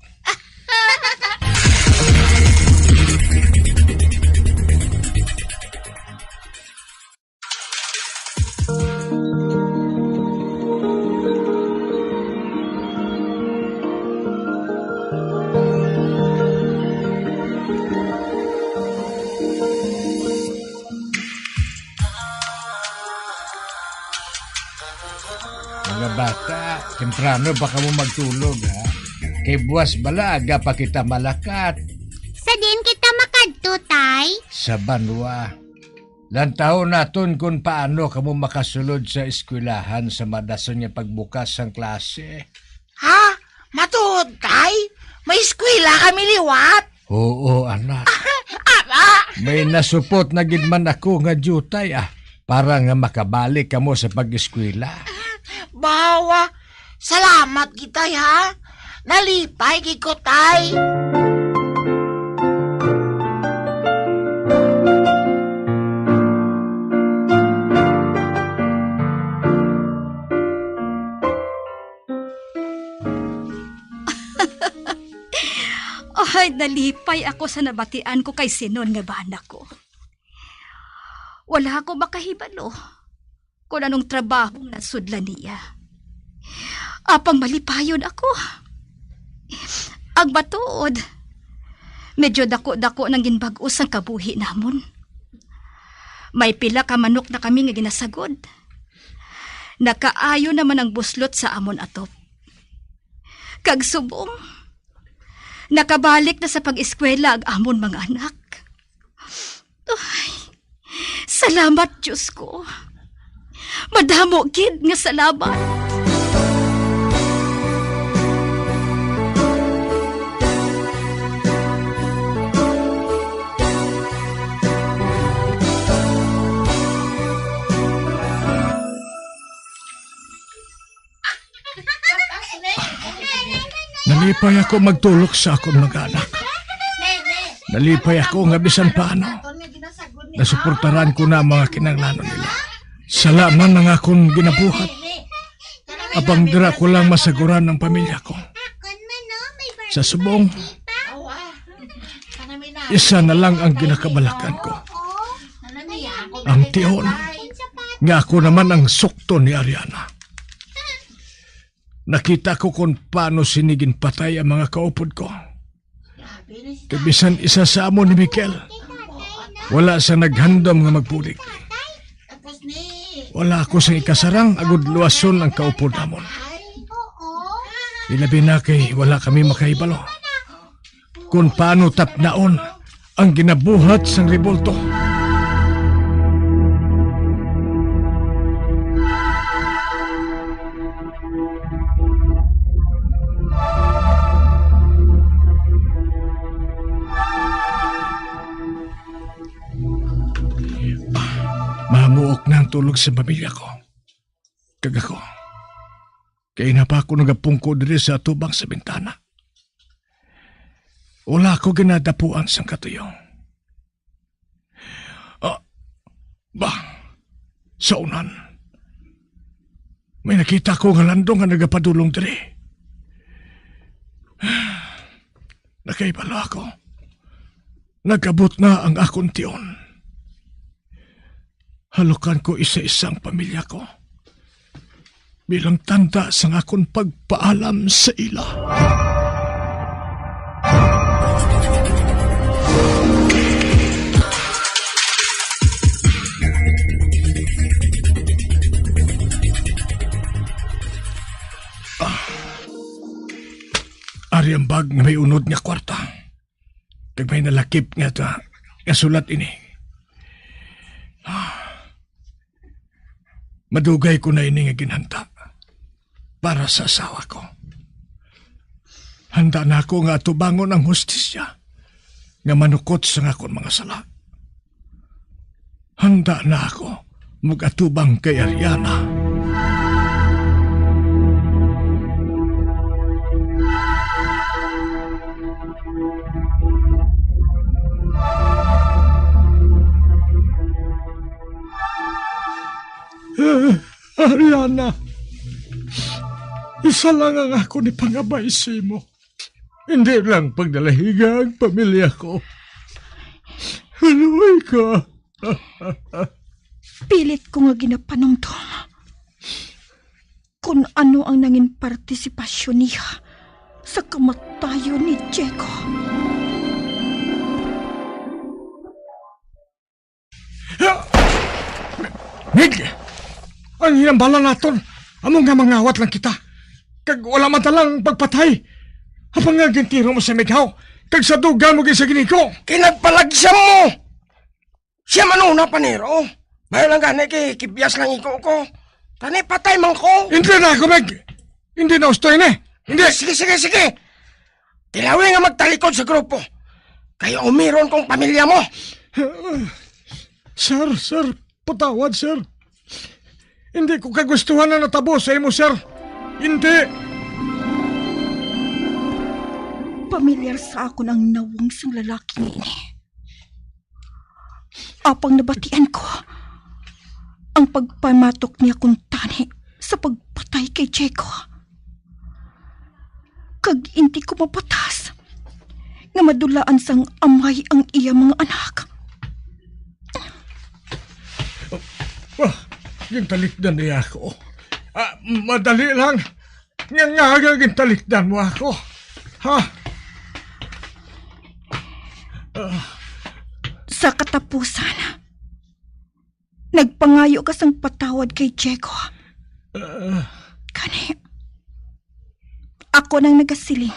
Mga bata, temprano ba kamo magtulog, ha? Kay buwas bala aga pa kita malakat. Sa diin kita makadto, tay? Sa banwa. Lantawon naton kon paano kamo makasulod sa eskwelahan sa madason nga pagbukas sang klase. Ha? Matuod, tay? May eskwela kami liwat? Oo, anak. Ama! May nasupot na gid man ako nga diutay, ah, para nga makabalik kamo sa pag-eskwela. Bawa, salamat gid, tay, ha? Nalipay gid ko, tay. Ay, nalipay ako sa nabatian ko kay Sinon nga bana ko. Wala ako makahibalo kon anong trabaho nga nasudlan niya. Apang malipayon ako. Ang matuod, medyo dako-dako nang ginbag-o sang kabuhi namon. May pila ka manok na kami nga ginasagod. Nakaayo naman ang buslot sa amon atop. Kag subong, nakabalik na sa pag-eskwela ang amon mga anak. Ay, salamat, Diyos ko. Madamo gid nga salamat. Nalipay ako magtulog sa akon mga anak. Nalipay ako nga bisan paano, nasuportaran ko na ang mga kinahanglanon nila. Sala man ang akon ginabuhat, apang dira ko lang masaguran ang pamilya ko. Sa subong, isa na lang ang ginakabalakan ko. Ang tion nga ako naman ang sukton ni Ariana. Nakita ko kon paano sini ginpatay ang mga kaupod ko. Kay bisan isa sa amon ni Mikel, wala sa naghandom nga magbulig. Wala ako sing ikasarang agud luwason ang kaupod namon. Ilabi na kay wala kami makahibalo kon paano tapnaon ang ginabuhat sang rebulto. Mahamuok na ang tulog sa pamilya ko. Kag ako, kay na pa ako nagapungko diri sa atubang sa bintana. Wala ako ginadapuan sang katuyo. Ah, ba, sa unan, may nakita ko nga landong nga nagapadulong diri. Nakahibalo ako. Nagabot na ang akon tion. Halukan ko isa-isa ang pamilya ko bilang tanda sang akon pagpaalam sa ila. Ah, ari ang bag nga may unod nga kwarta. Kag may nalakip nga ta, nga sulat ini. Madugay ko na ini nga ginhanta para sa asawa ko. Handa na ako nga atubangon ang hustisya nga manukot sa akon mga sala. Handa na ako mag-atubang kay Ariana. Ariana, isa lang ang akon ipangabay sa imo. Hindi lang pagdalahiga ang pamilya ko. Haluoy ka. Pilit ko nga ginapanumdom kon ano ang nangin partisipasyon niya sa kamatayon ni Diego. Mig! Ang hinambala naton amo nga mangawat lang kita, kag wala man ta lang pagpatay. Apang nga gintiro mo sa mighaw, kag sa dugan mo gid sa ginigo. Kinagpalagsa mo! Siya man una, panero. Mayo lang gani kay kibyas lang iko ko. Tani, patay man ko. Hindi na ako, Meg. Hindi na gusto ini. Hindi. Sige, sige, sige. Tilawi nga magtalikod sa grupo. Kay umiron kong pamilya mo. Sir, sir, patawad, sir. Hindi ko kagustuhan na natabo sa imo, sir. Hindi. Pamilyar sa akon ang nawong sang lalaki nga ini. Apang nabatian ko ang pagpamatok niya kuntani sa pagpatay kay Diego. Kag indi ko mapatas nga madulaan sang amay ang iya mga anak. Ah, gintalikdan niya ako. Ah, madali lang. Nga, nga, nga gintalikdan mo ako. Ha? Sa katapusan, nagpangayo ka sang patawad kay Diego. Ah. Gani, ako nang nagasiling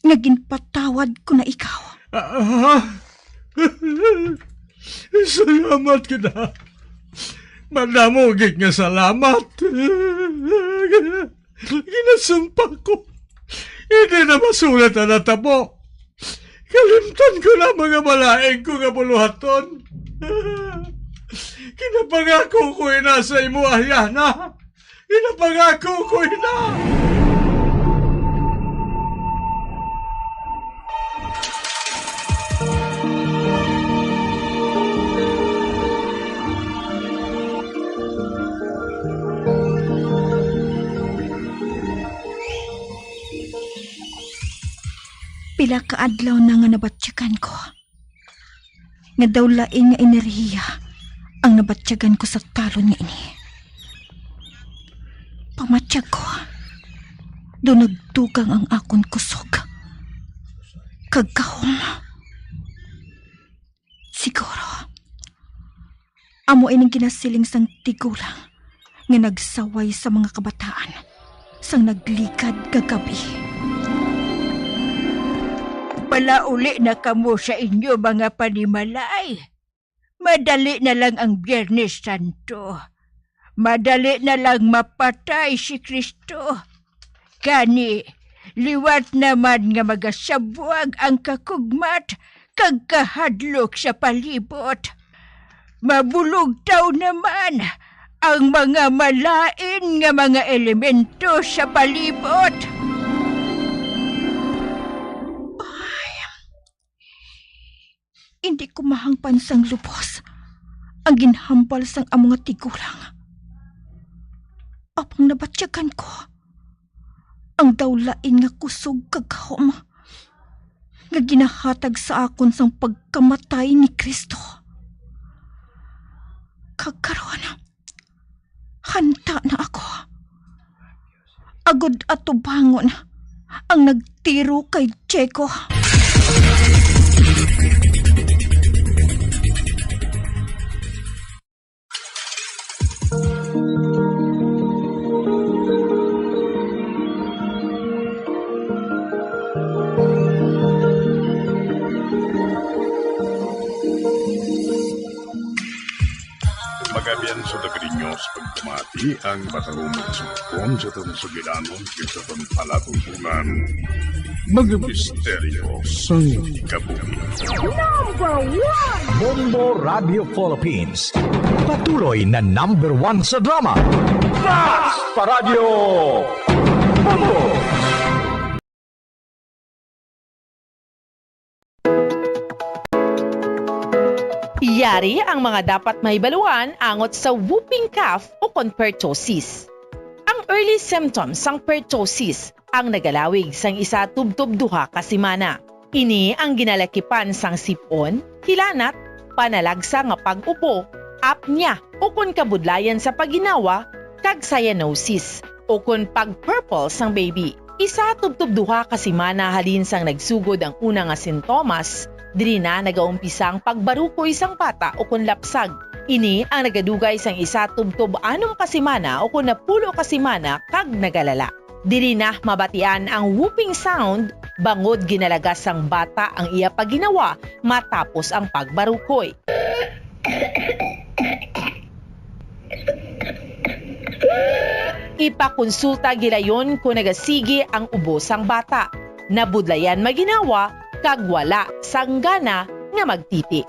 nga ginpatawad ko na ikaw. Ah. Salamat kita. Madamo gid nga salamat. Ginasumpa ko. Hindi na masulat ang natabo. Kalimtan ko na mga malaing ko nga buluhaton. Kinapangako ko ina sa imo, Ariana. Ginapangako ko ina! Pila ka adlaw na nga nabatyagan ko nga daw lain nga enerhiya ang nabatyagan ko sa talon nga ini. Pamatyag ko, daw nagdugang ang akon kusog kag gahom. Siguro, amo ining ginasiling sang tigulang nga nagsaway sa mga kabataan sang nagligad nga gab-i. Palauli na kamo sa inyo mga panimalay. Madali na lang ang Biyernes Santo. Madali na lang mapatay si Kristo. Gani, liwat naman nga magasabwag ang kakugmat kag kahadlok sa palibot. Mabulugtaw naman ang mga malain nga mga elemento sa palibot. Ay, indi ko mahangpan sang lubos ang ginhambal sang amo nga tigulang. Apang nabatyagan ko ang daw lain nga kusog kag gahom nga ginahatag sa akon sang pagkamatay ni Cristo. Kag karon, handa na ako agud atubangon ang nagtiro kay Diego. Magabian sa Dagriños, pagpamati ang matarong nga sumpon sa aton sugilanon kag sa aton palatumbonan. Mga misteryo sang kabuhi. Number one! Bombo Radio Philippines. Patuloy na number one sa drama. Flash pa Radyo Bombo! Yari ang mga dapat mahibaluan angot sa whooping cough o kon pertussis. Ang early symptoms sang pertussis ang nagalawig sang isa tubtob duha ka semana. Ini ang ginalakipan sang sip-on, hilanat, panalagsa nga pag-ubo, apnea, ukon kabudlayan sa pagginawa, kag cyanosis, ukon pag-purple sang baby. Isa tubtob duha ka semana halin sang nagsugod ang una nga sintomas, diri na nagaumpisa ang pagbarukoy sang bata ukon lapsag. Ini ang nagadugay sang isa tubtob anom ka semana ukon napulo ka semana kag nagalala. Diri na mabatian ang whooping sound bangod ginalagas sang bata ang iya pagginawa matapos ang pagbarukoy. Ipakonsulta gilayon kon nagasigi ang ubo sang bata, nabudlayan maginawa, kag wala sang gana nga magtiti.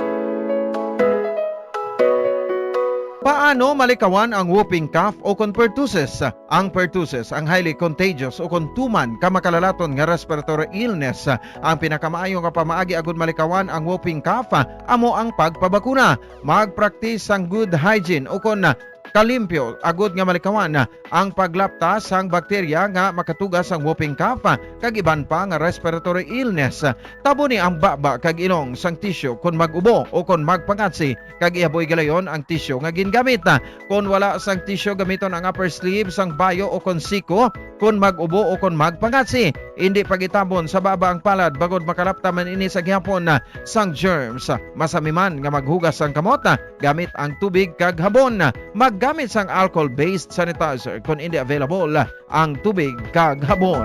Paano malikawan ang whooping cough o kon pertussis? Ang pertussis, ang highly contagious o kon tuman ka makalalaton nga respiratory illness. Ang pinakamaayo nga pamaagi agud malikawan ang whooping cough amo ang pagpabakuna. Mag-practice sang good hygiene o kon kalimpyo agud nga malikawan ang paglapta sang bakterya nga makatuga sang whooping cough kag iban pa nga respiratory illness. Taboni ang baba kag ilong sang tissue kon mag-ubo o kon magpangatsi, kag ihaboy gilayon ang tissue nga gingamit. Kon wala sang tissue, gamiton ang upper sleeve sang bayo o kon siko kon mag-ubo o kon magpangatsi. Indi pag-itabon sa baba ang palad bangod makalapta man ini sa gihapon sang germs. Masami man nga maghugas sang kamot gamit ang tubig kag habon. Maggamit sang alcohol-based sanitizer kon indi available ang tubig kag habon.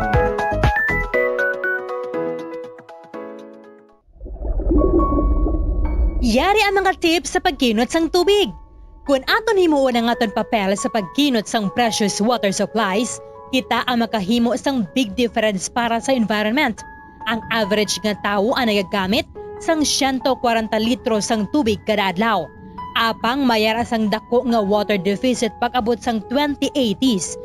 Yari ang mga tips sa pagkinot sang tubig. Kon aton himuon ang aton papel sa pagkinot sang precious water supplies, kita ang makahimo sang big difference para sa environment. Ang average nga tawo ang nagagamit sang siyento kwarenta litro sang tubig kada adlaw. Apang may ara sang dako nga water deficit pag-abot sang twenty eighties.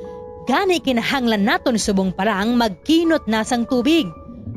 Gani, kinahanglan naton subong pa lang magkinot na sang tubig.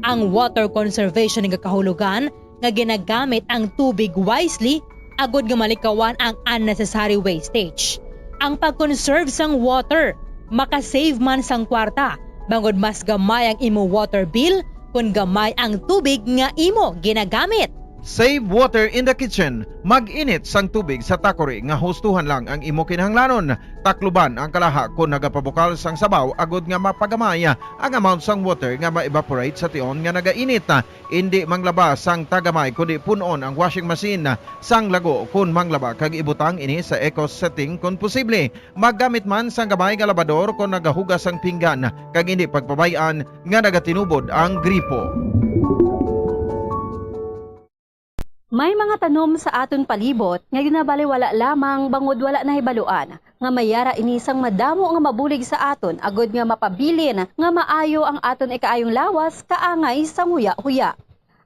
Ang water conservation nga kahulogan nga ginagamit ang tubig wisely agud nga malikawan ang unnecessary wastage. Ang pag-conserve sang water maka-save man sang kwarta, bangod mas gamay ang imo water bill kon gamay ang tubig nga imo ginagamit. Save water in the kitchen. Mag-init sang tubig sa takori nga hustuhan lang ang imo kinahanglanon. Takluban ang kalaha kon nagapabukal sang sabaw agod nga mapagamay ang amount sang water nga ma-evaporate sa tion nga nagainit. Indi manglaba sang tagamay, kundi pun-on ang washing machine sang lago kon manglaba kag ibutang ini sa eco setting kon posible. Maggamit man sang gamay nga labador kon nagahugas sang pinggan, kag indi pagpabay-an nga nagatinubod ang gripo. May mga tanom sa aton palibot nga ginabaliwala lamang bangod wala nahibaluan nga may yara ini sang madamo nga mabulig sa aton agod nga mapabilin nga maayo ang aton ikaayong lawas kaangay sang huya-huya.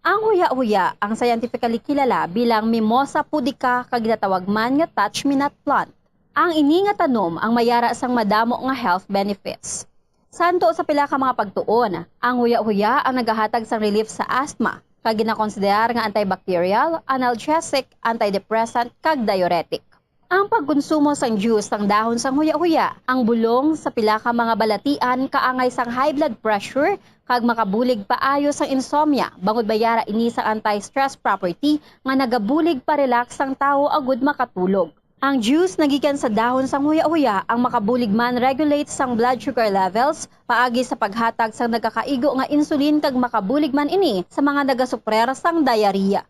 Ang huya-huya, ang scientifically kilala bilang Mimosa pudica kag ginatawag man nga touch-me-not plant. Ang ini nga tanom ang may yara sang madamo nga health benefits. Santo sa pila ka mga pagtuon, ang huya-huya ang nagahatag sang relief sa asthma, kag ginakonsiderar nga antibacterial, analgesic, antidepressant, kag diuretic. Ang pagkonsumo sang juice sang dahon sang huya-huya, ang bulong sa pila ka mga balatian kaangay sang high blood pressure kag makabulig paayo sang insomnia, bangod may yara ini sang anti-stress property nga nagabulig pa-relax sang tawo agud makatulog. Ang juice nga gikan sa dahon sang huya-huya ang makabulig man regulate sang blood sugar levels paagi sa paghatag sang nagakaigo nga insulin, kag makabulig man ini sa mga nagasuprer sang diarrhea.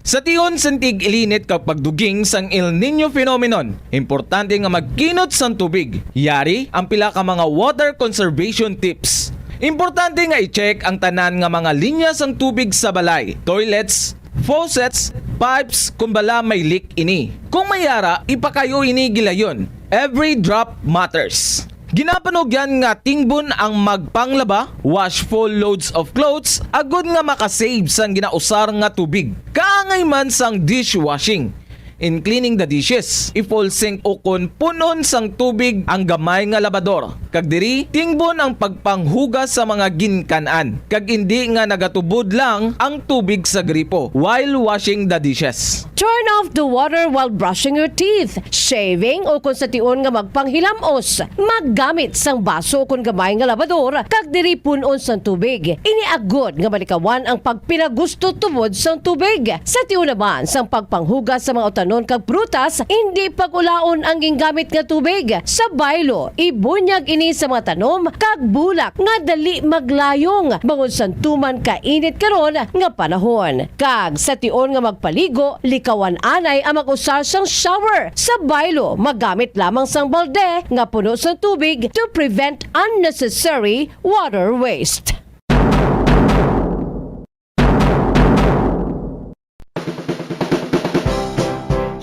Sa tion sang tig-ilinit kag pagduging sang El Niño phenomenon, importante nga magkinot sang tubig. Yari ang pila ka mga water conservation tips. Importante nga i-check ang tanan nga mga linya sang tubig sa balay, toilets, faucets, pipes, kon bala may leak ini. Kung may yara, ipakayo ini gilayon. Every drop matters. Ginapanugyan nga tingbon ang magpanglaba, wash full loads of clothes, agud nga makasave sang ginausar nga tubig. Kaangay man sang dishwashing. In cleaning the dishes, i-full sink ukon pun-on sang tubig ang gamay nga labador, kag diri tingbon ang pagpanghugas sa mga ginkan-an, kag indi nga nagatubod lang ang tubig sa gripo while washing the dishes. Turn off the water while brushing your teeth, shaving, o kon sa tion nga magpanghilam-os. Maggamit sang baso kon gamay nga labador kag diri pun-on sang tubig. Ini agod nga malikawan ang pagpinagusto tubod sang tubig. Sa tion naman sang pagpanghugas sa mga utanon kag prutas, indi pag-ulaon ang gingamit nga tubig. Sa baylo, ibunyag ini sa mga tanom kag bulak nga dali maglayong bangod sang tuman kainit karon nga panahon. Kag sa tion nga magpaligo, likawan anay ang mag-usar sang shower. Sa baylo, magamit lamang sang balde nga puno sang tubig to prevent unnecessary water waste.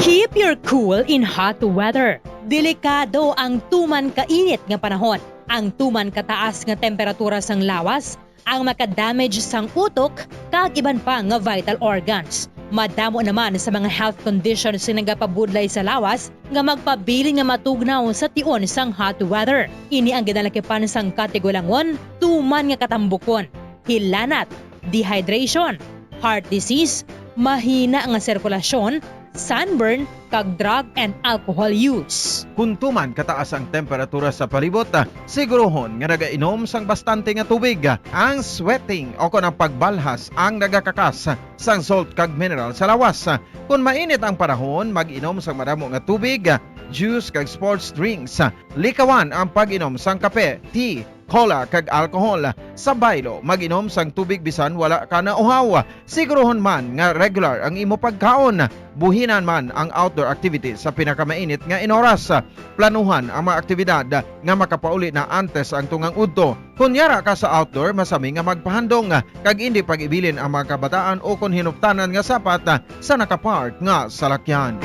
Keep your cool in hot weather. Delikado ang tuman kainit nga panahon. Ang tuman kataas nga temperatura sang lawas ang maka-damage sang utok kag iban pa nga vital organs. Madamo naman sa mga health conditions nga nagapabudlay sa lawas nga magpabilin nga matugnaw sa tion sang hot weather. Ini ang ginalakipan sang katigulangon, tuman nga katambukon, hilanat, dehydration, heart disease, mahina nga sirkulasyon, sunburn, kag drug and alcohol use. Kon tuman kataas ang temperatura sa palibot, siguruhon nga nagainom sang bastante nga tubig. Ang sweating o kon ang pagbalhas ang nagakakas sang salt kag mineral sa lawas. Kon mainit ang panahon, mag-inom sang madamo nga tubig, juice kag sports drinks. Likawan ang pag-inom sang kape, tea, cola, kag alcohol. Sa baylo, mag-inom sang tubig bisan wala ka nauhaw. Siguruhon man nga regular ang imo pagkaon. Buhinan man ang outdoor activities sa pinakamainit nga inoras. Planuhan ang mga aktibidad nga makapauli na antes ang tungang udto. Kon yara ka sa outdoor, masami nga magpahandom kag indi pag-ibilin ang mga kabataan o kon hinuptanan nga sapat sa nakapark nga salakyan.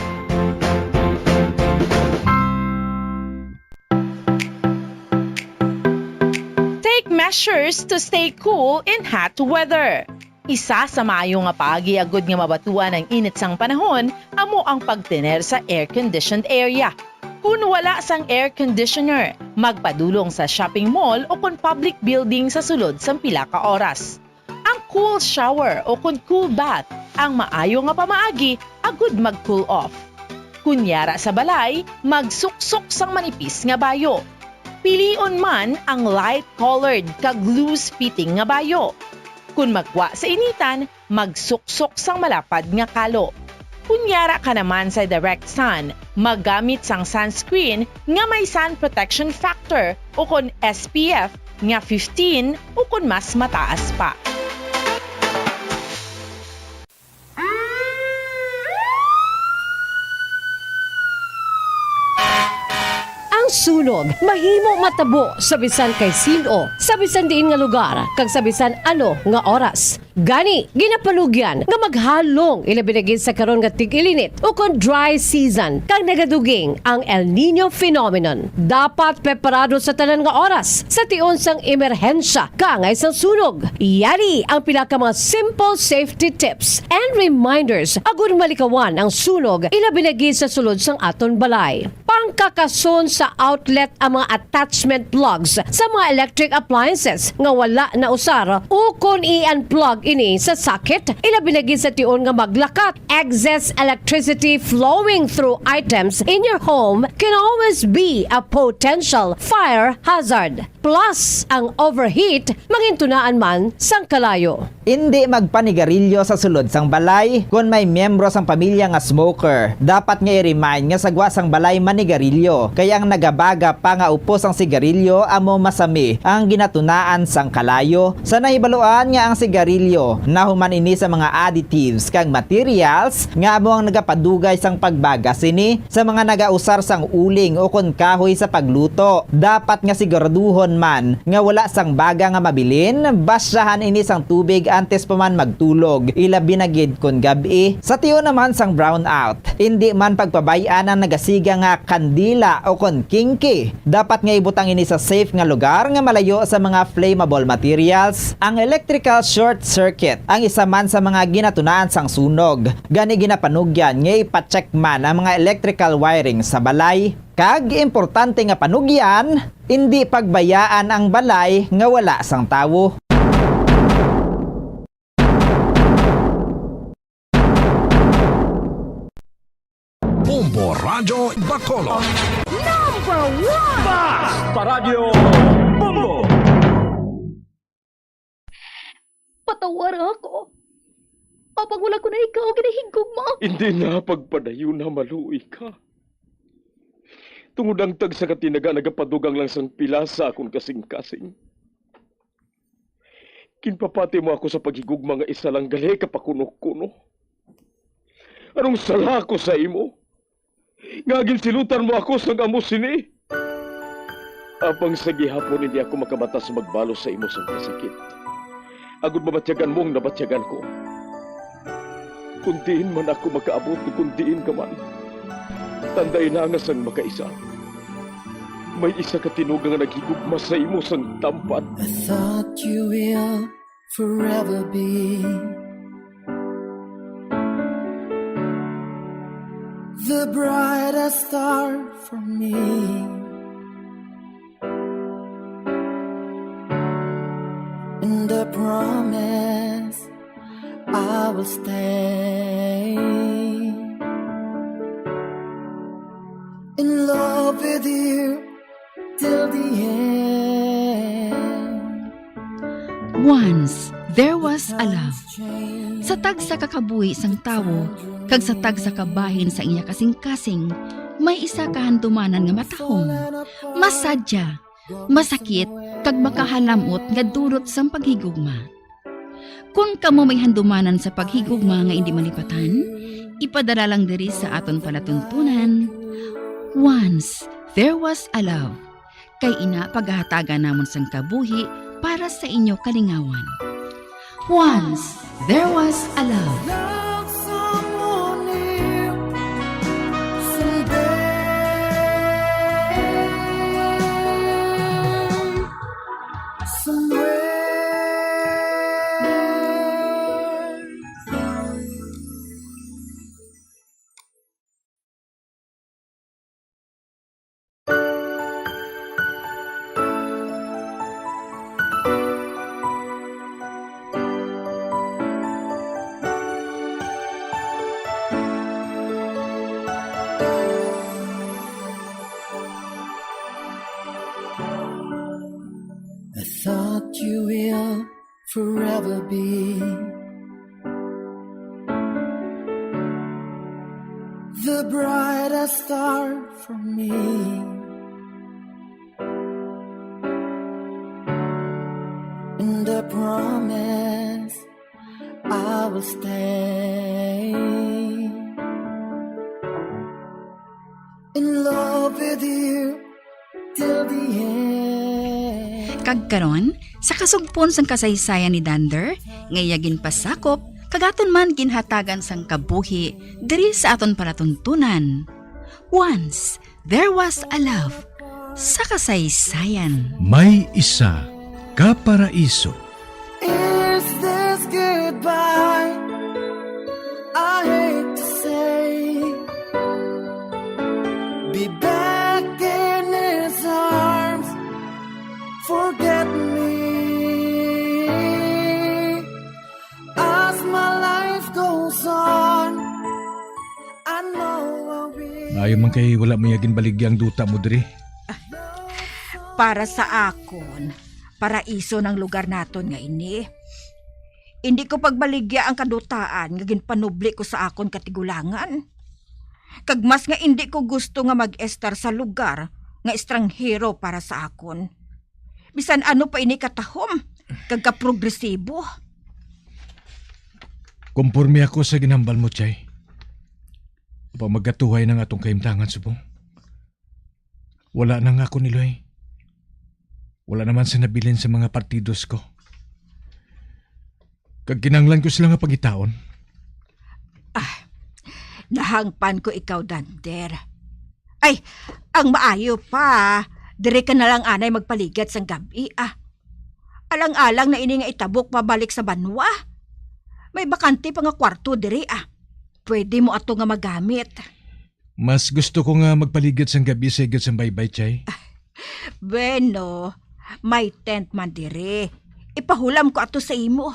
Take measures to stay cool in hot weather. Isa sa maayo nga paagi agud nga mabatuan ang init sang panahon amo ang pagtener sa air-conditioned area. Kon wala sang air conditioner, magpadulong sa shopping mall o kon public building sa sulod sang pila ka oras. Ang cool shower o kon cool bath ang maayo nga pamaagi agud mag-cool off. Kon yara sa balay, magsuksok sang manipis nga bayo. Pilion man ang light-colored kag loose-fitting nga bayo. Kon magwa sa initan, magsuksok sang malapad nga kalo. Kon yara ka naman sa direct sun, maggamit sang sunscreen nga may sun protection factor ukon S P F nga fifteen ukon mas mataas pa. Ang sunog mahimo matabo sa bisan kay sin-o, sa bisan diin nga lugar, kag sa bisan ano nga oras. Gani, ginapanugyan nga maghalong, ilabi na gid sa karon nga tig-ilinit ukon dry season, kag nagaduging ang El Niño phenomenon. Dapat preparado sa tanan nga oras sa tion sang emerhensya kaangay sang sunog. Yari ang pila ka mga simple safety tips and reminders agud malikawan ang sunog, ilabi na gid sa sulod sang aton balay. Pangkakason sa outlet ang mga attachment plugs sa mga electric appliances nga wala nausar, ukon i-unplug ini sa socket, ilabi na gid sa tion nga maglakat. Excess electricity flowing through items in your home can always be a potential fire hazard. Plus, ang overheat mangintunaan man sang kalayo. Indi magpanigarilyo sa sulod sang balay. Kon may miyembro sang pamilya nga smoker, dapat nga i-remind nga sa gwa sang balay manigarilyo, kay ang nagabaga pa nga upos sang sigarilyo amo masami ang ginatunaan sang kalayo. Sa nahibaluan nga ang sigarilyo nahuman ini sa mga additives kag materials nga amo ang nagapadugay sang pagbaga sini, sa mga nagausar sang uling ukon kahoy sa pagluto. Dapat nga siguraduhon man nga wala sang baga nga mabilin, basyahan ini sang tubig antes pa man magtulog, ilabi na gid kon gab-i. Sa tion naman sang brownout, indi man pagpabay-an ang nagasiga nga kandila ukon kingki. Dapat nga ibutang ini sa safe nga lugar nga malayo sa mga flammable materials. Ang electrical short circuit ang isa man sa mga ginatunaan sang sunog. Gani ginapanugyan nga ipa-check man ang mga electrical wiring sa balay. Kag importante nga panugyan, indi pagbayaan ang balay nga wala sang tawo. Bombo Radyo Bacolod. Number one! Basta Radyo Bombo! Patawara ako. Apang wala ko na ikaw ginahigugma. Hindi na pagpadayon na maluoy ka. Tungod ang tagsa ka tinaga nagapadugang lang sang pila sa akon kasing-kasing. Ginpapati mo ako sa paghigugma nga isa lang gali ka pakuno-kuno. Anong sala ko sa imo? Nga ginsilutan mo ako sang amo sini? Apang sa gihapon hindi ako makamata sa magbalos sa imo sang kasakit, agod mabatyagan mo ang nabatyagan ko. Kun diin man ako makaabot, kun diin ka man, tandai na nga sang makaisa, may isa ka tinuga nga naghigugma sa imo sang tampat. I thought you will forever be the brightest star for me. And I promise I will stay in love with you till the end. Once, there was a love. Sa tagsa ka kabuhi sang tawo kag sa tagsa ka bahin sa iya kasing-kasing, may isa ka handumanan nga matahom, masadya, masakit, kag makahalamot nga dulot sang paghigugma. Kon kamo may handumanan sa paghigugma nga indi malipatan, ipadala lang diri sa aton palatuntunan, Once, There Was a Love. Kay ina pagahatagan namon sang kabuhi para sa inyo kalingawan. Once there was a love. The brightest star for me, and I promise I will stay in love with you till the end. Kag karon, sa kasugpon sang kasaysayan ni Dander, nga iya ginpasakop, kag aton man ginhatagan sang kabuhi diri sa aton palatuntunan. Once, There Was a Love sa kasaysayan. May isa ka paraiso. Is this goodbye? I hate to say. Be back in his arms. Forget me. As my life goes on, I know I will. Maayo man kay wala mo iya ginbaligya ang duta mo diri. Para sa akon, paraiso nang lugar naton nga ini. Indi ko pagbaligya ang kadutaan nga ginpanubli ko sa akon katigulangan. Kag mas nga indi ko gusto nga mag-estar sa lugar nga estranghero para sa akon. Bisan ano pa ini katahom kag kaprogresibo. Komporme ako sa ginhambal mo, Chay. Apan magkatuhay na ang atong kahimtangan subong. Wala na ang akon iloy. Wala naman sa nabilin sa mga partidos ko. Kag kinahanglan ko sila nga pangitaon. Ah, nahangpan ko ikaw, Dander. Ay, ang maayo pa, diri ka na lang anay magpaligad sang gab-i, ah. Alang-alang na ini nga itabok pabalik sa banwa. May bakante pa nga kwarto diri, ah. Pwede mo ato nga magamit. Mas gusto ko nga magpaligad sang gab-i sa igad sang baybay, Chay. Bueno, may tent man diri. Ipahulam ko ato sa imo.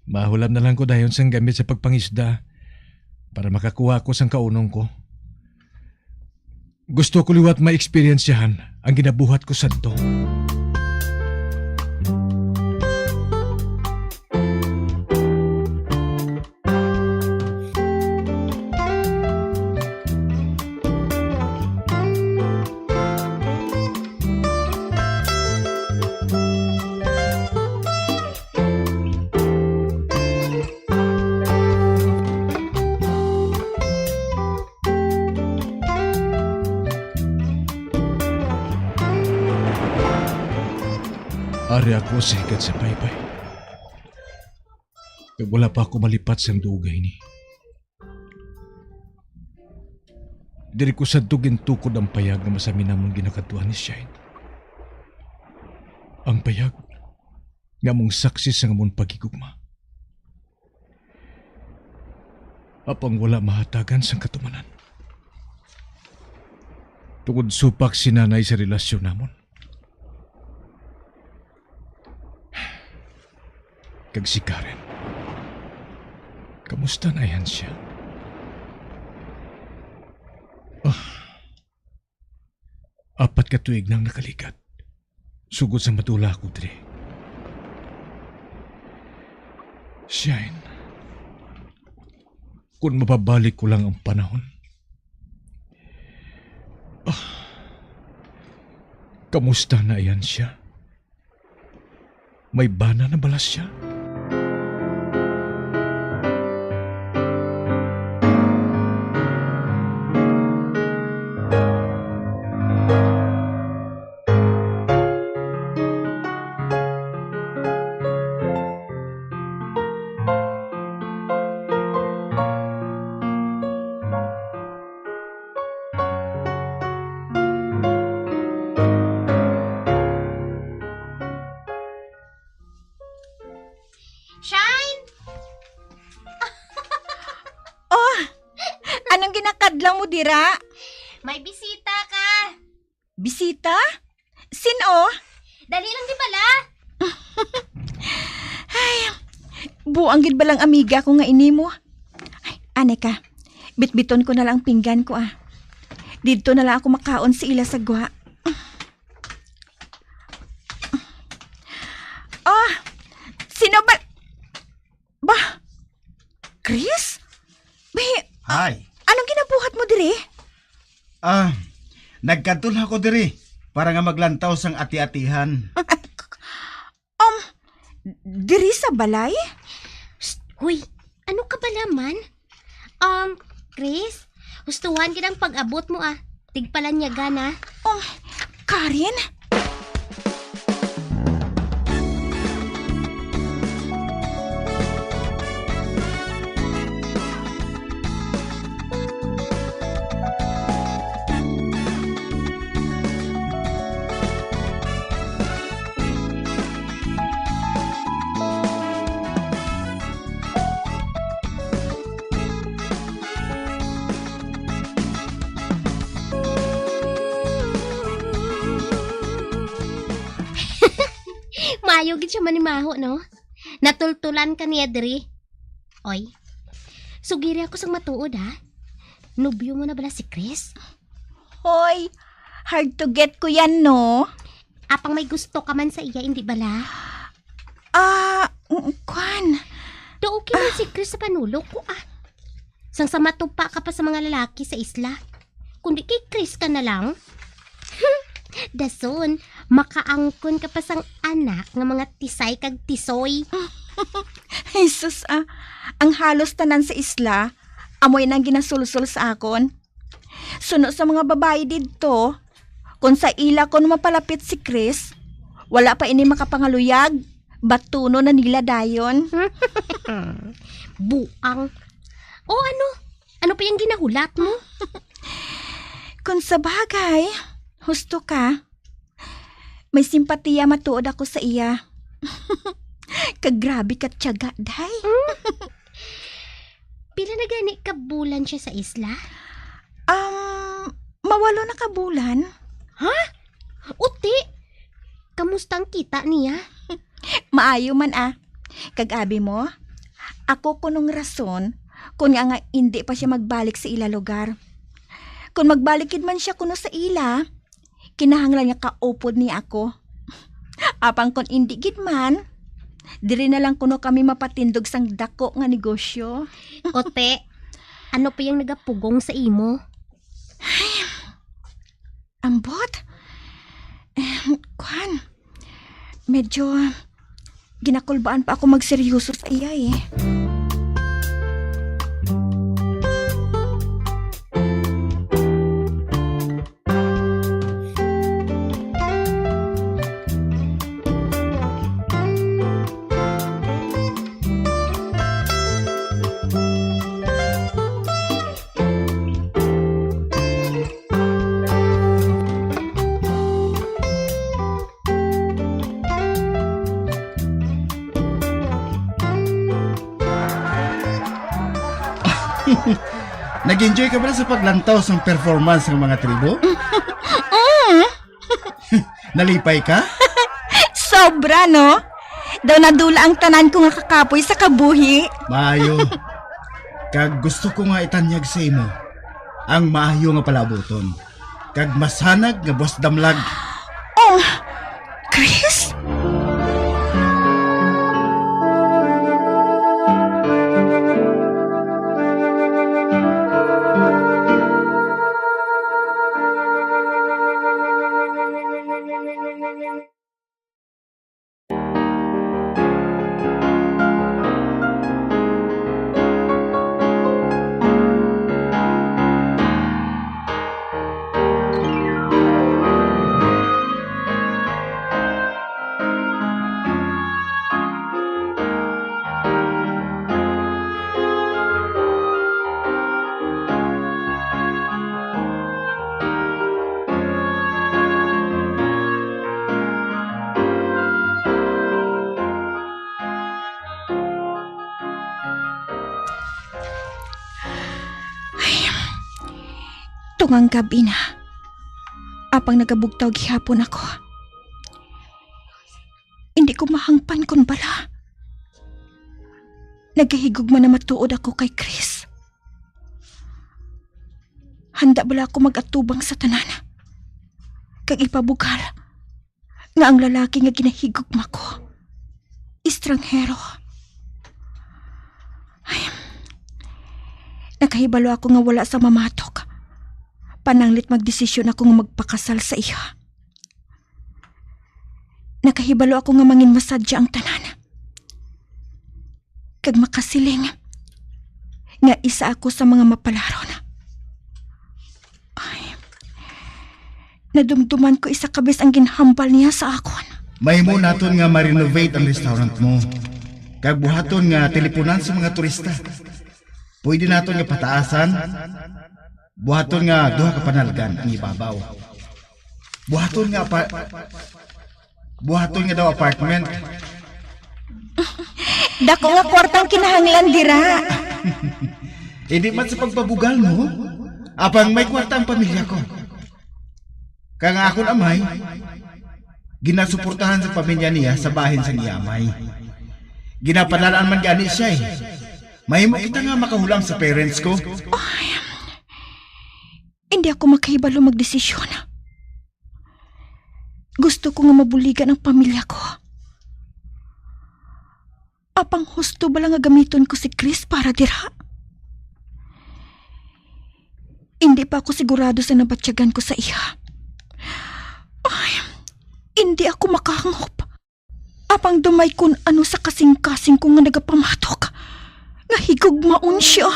Mahulam na lang ko dayon sang gamit sa pagpangisda para makakuha ko sang kaunong ko. Gusto ko liwat maeksperiensyahan ang ginabuhat ko sadto. Ari ako sa higad sa baybay. Kag wala pa ako malipat sang dugay ni. Diri ko sadto gintukod ang payag nga masami namon ginakadtuan ni Shine. Ang payag nga among saksi sang amon paghigugma. Apang wala mahatagan sang katumanan. Tungod supak si Nanay sa relasyon namon. Kag si Karen. Kamusta na yan siya? Ah, apat ka tuig nang nakaligat. Sugod sa madula ako diri. Shine, kung mapabalik ko lang ang panahon. Ah, kamusta na yan siya? May bana na bala siya? Shine! Oh, anong ginakadlaw mo dira? May bisita ka. Bisita? Sin-o? Dali lang, di bala. Ay, buang gid balang amiga ko nga ini mo. Ay, anay ka. Bitbiton ko na lang ang pinggan ko, ah. Didto na lang ako makaon sa ila sa gwa. Oh, sino ba? Chris? Bay, Hi. Anong ginabuhat mo diri? Ah, nagkadto lang ako diri para nga maglantaw sang ati-atihan. Um, diri sa balay? Psst, huy, ano ka bala man? Um, Chris, hustuhan gid ang pag-abot mo, ah. Tigpalanyaga na. Um, Karen? Maayo gid siya manimaho, no? Natultulan ka niya diri. Oy, sugiri ako sang matuod, ha? Nobyo mo na bala si Chris? Hoy, hard to get ko yan, no? Apang may gusto ka man sa iya, indi bala? Ah, mm, kwan. Daw okay man si Chris sa panulok ko, ah. Sang sa matupa ka pa sa mga lalaki sa isla. Kundi kay Chris ka na lang. Dason, makaangkon ka pa sang anak nga mga tisay kag tisoy. Jesus, ah. Ang halos tanan sa isla, amoy nang ginasulsol sa akon. Suno sa mga babayi didto, kung sa ila kuno mapalapit si Chris, wala pa ini makapangaluyag, batunon na nila dayon. Buang. O ano? Ano pa yung ginahulat mo? Kung sa bagay, husto ka. May simpatiya matuod ako sa iya. Kag grabe ka tiyaga, day. Pila na gani ka bulan siya sa isla? Um, mawalo na ka bulan. Ha? Uti? Kamusta ang kita niya? Maayo man, ah. Kag abi mo, ako kunong rason kun nga nga indi pa siya magbalik sa ila lugar. Kung magbalik gid man siya kuno sa ila, kinahanglan nga kaupod niya ako. Apang kon indi gid man, diri na lang kuno kami mapatindog sang dako nga negosyo. Ote, ano pa yung nagapugong sa imo? Ambot? Eh, kwan, medyo ginakulbaan pa ako magseryoso sa iya eh. Nag-enjoy ka ba sa paglantaw sa performance ng mga tribo? Mm. Nalipay ka? Sobra, no? Daw nadula ang tanan ko nga kakapoy sa kabuhi. Maayo. Kag gusto ko nga itanyag sa imo ang maayo nga palabuton kag masanag nga buwas damlag. Oh, Chris? Ay, tungang gabi na. Apang nagabugtaw gihapon ako. Hindi ko mahangpan kon bala nagahigugma na matuod ako kay Chris. Handa bala ako mag-atubang sa tanan kag ipabugal nga ang lalaki nga ginahigugma ko estranghero. Ay, Nakahibalo ako nga wala sa mamatok. Pananglit magdesisyon ako nga magpakasal sa iya. Nakahibalo ako nga manginmasadya ang tanan. Kag makasiling nga isa ako sa mga mapalaron. Ay, nadumduman ko isa ka bes ang ginhambal niya sa akon. Mahimo naton nga ma-renovate ang restaurant mo. Kag buhaton nga teleponan sa mga turista. Pwede naton nga pataasan. Buhaton nga duha ka panalgan ang ibabaw. Buhaton nga apa-, buhaton nga daw apartment. Dako nga kwartang kinahanglan dira. Hindi man sa pagpabugal mo, apang may kwarta ang pamilya ko. Kaya nga akon amay, ginasuportahan sa pamilya niya sa bahin sang iya amay. Ginapadalaan man gani siya eh. Mahimo kita nga makahulam sa parents ko. Ay, hindi ako makahibalo magdesisyon. Gusto ko nga mabuligan ang pamilya ko. Apang husto bala nga gamiton ko si Chris para dira? Hindi pa ako sigurado sa nabatyagan ko sa iya. Ay, hindi ako makahangop. Apang dumay kun ano sa kasing-kasing ko nga nagapamatok nga higugmaon siya.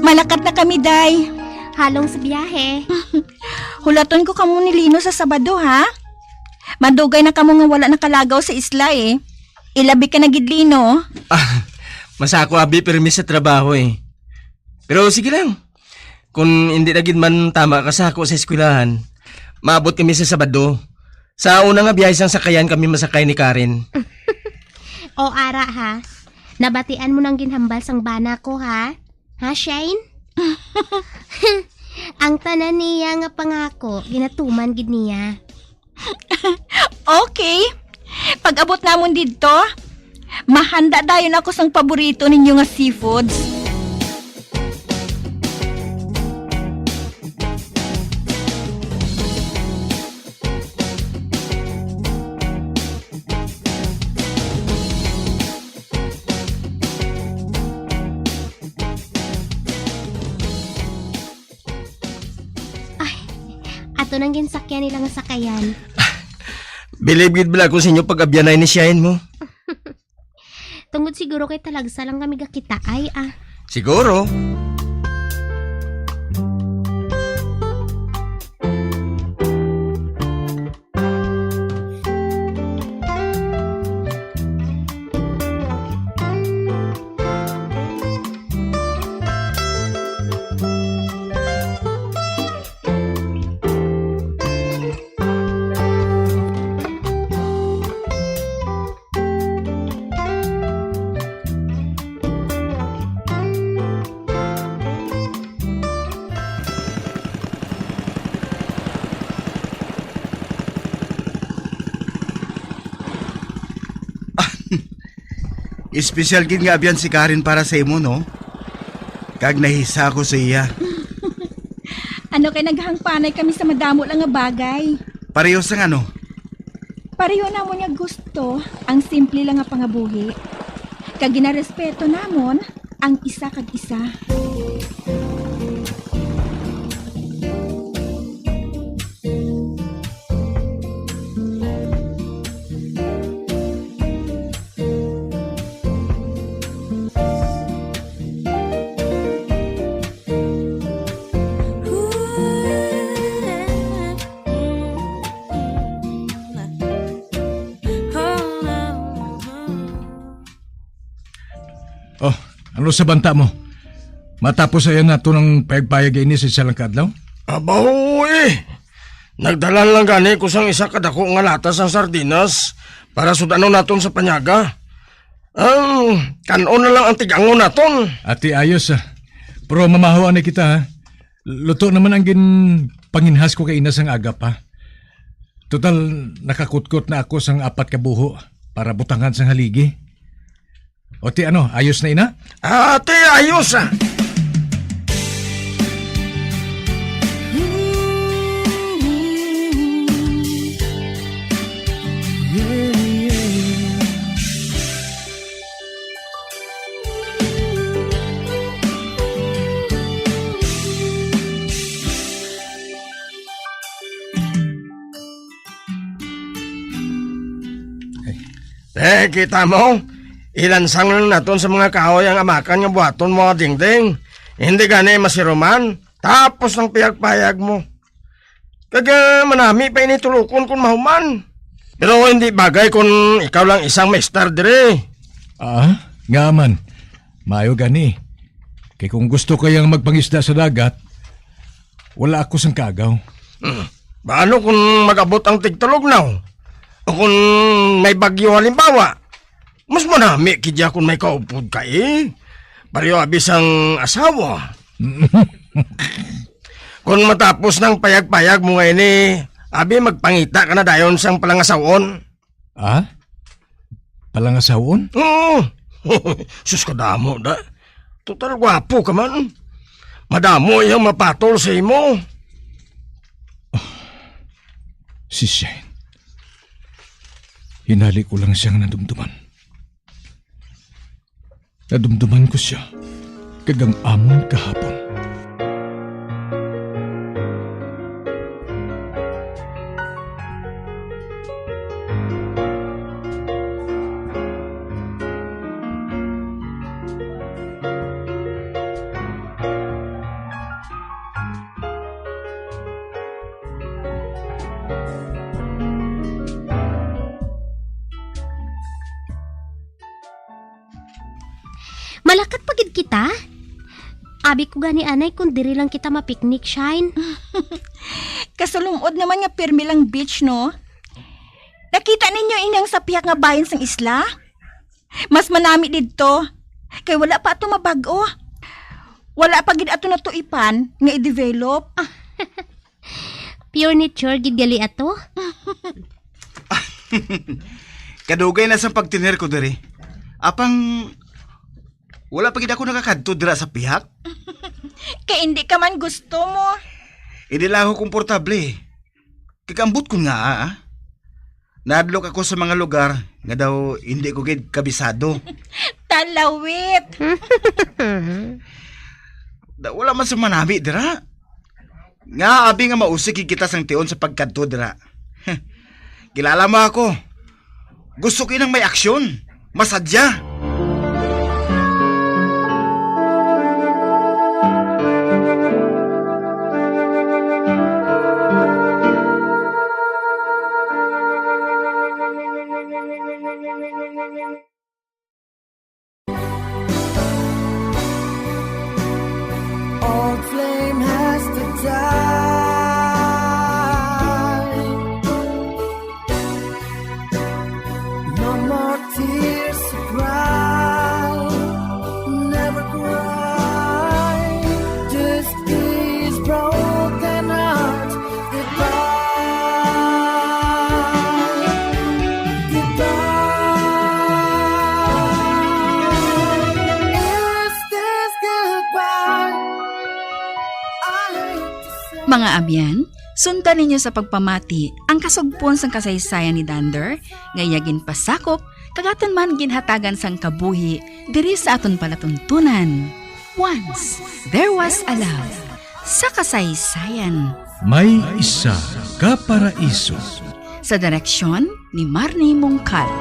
Malakat na kami, Day. Halong sa biyahe. Hulaton ko kamo ni Lino sa Sabado, ha? Madugay na kamo nga wala nakalagaw sa isla, eh. Ilabi ka na gid, Lino. Ah, masako abi pirmi sa trabaho, eh. Pero sige lang. Kung hindi na gid man tama ka sa ako sa eskwelahan, maabot kami sa Sabado. Sa una nga biyahe sang sakayan kami masakay ni Karen. O ara ha, nabatian mo nang ginhambal sang bana ko ha? Ha, Shane? Ang tanan niya nga pangako, ginatuman gid niya. Okay. Pag-abot namon didto, mahanda dayon ako sang paborito ninyo nga seafoods. Ay, ato nang ginsakyan nila nga sakayan. Bilib gid bala ko sa inyo pag-abyanay ni Shine mo. Tungod siguro kay talagsa lang kami gakita ay, ah. Siguro. Espesyal gid nga abyan si Karen para sa imo, no? Kag nahisa ko sa iya. Ano kay naghangpanay kami sa madamo lang nga bagay. Pareho sang ano? Pareho namon nga gusto ang simple lang nga pangabuhi. Kag ginarespeto namon ang isa kag isa. Oh, ano sa banta mo? Matapos ayan nato ng payag-payag ini sa isa lang ka adlaw? Abaw, eh. Nagdala lang gani ko sang isa ka dako nga lata sang sardinas para sud-anon naton sa panyaga. Ang kan-on na lang ang tig-angon naton. Ati ayos, ah. Pero mamahaw ani kita, ha. Luto naman ang ginpanginhas ko kay ina sang aga pa. Total, nakakutkot na ako sang apat ka buho. para butangan sang haligi. O ti ano, ayos na ina? Ah, ti ayos, ah. Eh, kita mo? Ilansang lang naton sa mga kahoy ang amakan nga buhaton mo, Dingding. Hindi gani masiruman. Tapos ang payag-payag mo. Kag, ah, manami pa ini tulukon kon mahuman. Pero hindi bagay kon ikaw lang isang maestar diri. Ah, nga man. Maayo gani. Kay kung gusto kayang magpangisda sa dagat, wala ako sang kaagaw. Hmm. Paano kung mag-abot ang tigtulugnaw? O kung may bagyo halimbawa? Mas manami kidya kung may kaupod ka, eh. Pareho abi sang asawa. Kung matapos nang payag-payag mo nga ini, abi magpangita ka na dayon sang palangasawon. Ah? Palangasawon? Oo. Sus, kadamo da. Total gwapo ka man. Madamo iyang mapatol sa imo. Si Shane. Hinali ko lang siyang nadumduman. Nadumduman ko siya kag ang amon kahapon. Malakat pa gid kita? Abi ko gani anay kung diri lang kita mapiknik, Shine. Kasulumod naman nga pirmi lang beach, no? Nakita ninyo inang sa pihak nga bahin sang isla? Mas manami didto, kay wala pa ato mabag-o. Wala pa gid ato natuipan nga i-develop. Pure nature gid gali ato. Kadugay na sang pagtener ko diri. Apang wala pa gid ako nakakadto dira sa pihak. Kay hindi ka man gusto mo. Hindi lang ako komportable. Kag ambot ko nga, ah. Nahadlok ako sa mga lugar nga daw hindi ko gid kabisado. Talawit! Da, wala man sa manami dira. Nga abi nga mausik gid kita sang tion sa pagkadto dira. Kilala mo ako. Gusto ko inang may aksyon. Masadya. Old flame has to die. No more tears to cry. Never cry. Just these broken hearts. Goodbye. Goodbye. Is this goodbye? I hate to say. Mga abyan, sundan ninyo sa pagpamati ang kasugpon sang kasaysayan ni Dander nga iya ginpasakop kag aton man ginhatagan sang kabuhi diri sa aton palatuntunan. Once There Was a Love, sa kasaysayan. May Isa Ka Paraiso. Sa direksyon ni Marnie Mongkal.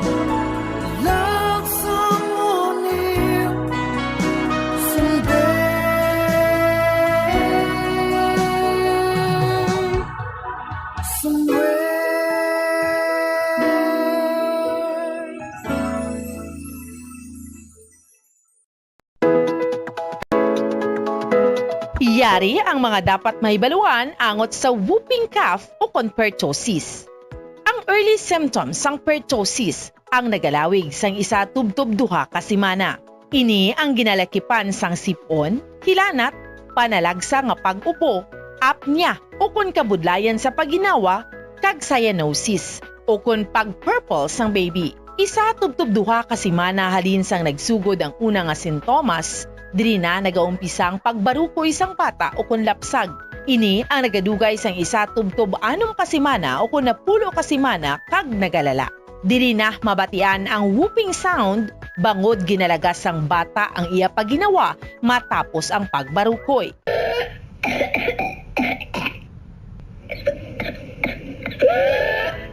Love someone new someday, somewhere. Yari ang mga dapat mahibaluan angot sa whooping cough o kon pertussis. Ang early symptoms sang pertussis ang nagalawig sang isa tubtob duha ka semana. Ini ang ginalakipan sang sip-on, hilanat, panalagsa nga pag-ubo, apnea, ukon kabudlayan sa pagginawa, kag cyanosis, ukon pag-purple sang baby. Isa tubtob duha ka semana halin sang nagsugod ang una nga sintomas, diri na nagaumpisa ang pagbarukoy sang bata ukon lapsag. Ini ang nagadugay sang isa tubtob anom ka semana ukon napulo ka semana kag nagalala. Diri na mabatian ang whooping sound bangod ginalagas sang bata ang iya pagginawa matapos ang pagbarukoy.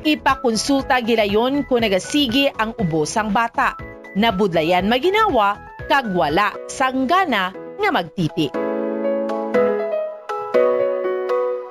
Ipakonsulta gilayon kon nagasigi ang ubo sang bata, nabudlayan maginawa, kag wala sang gana nga magtiti.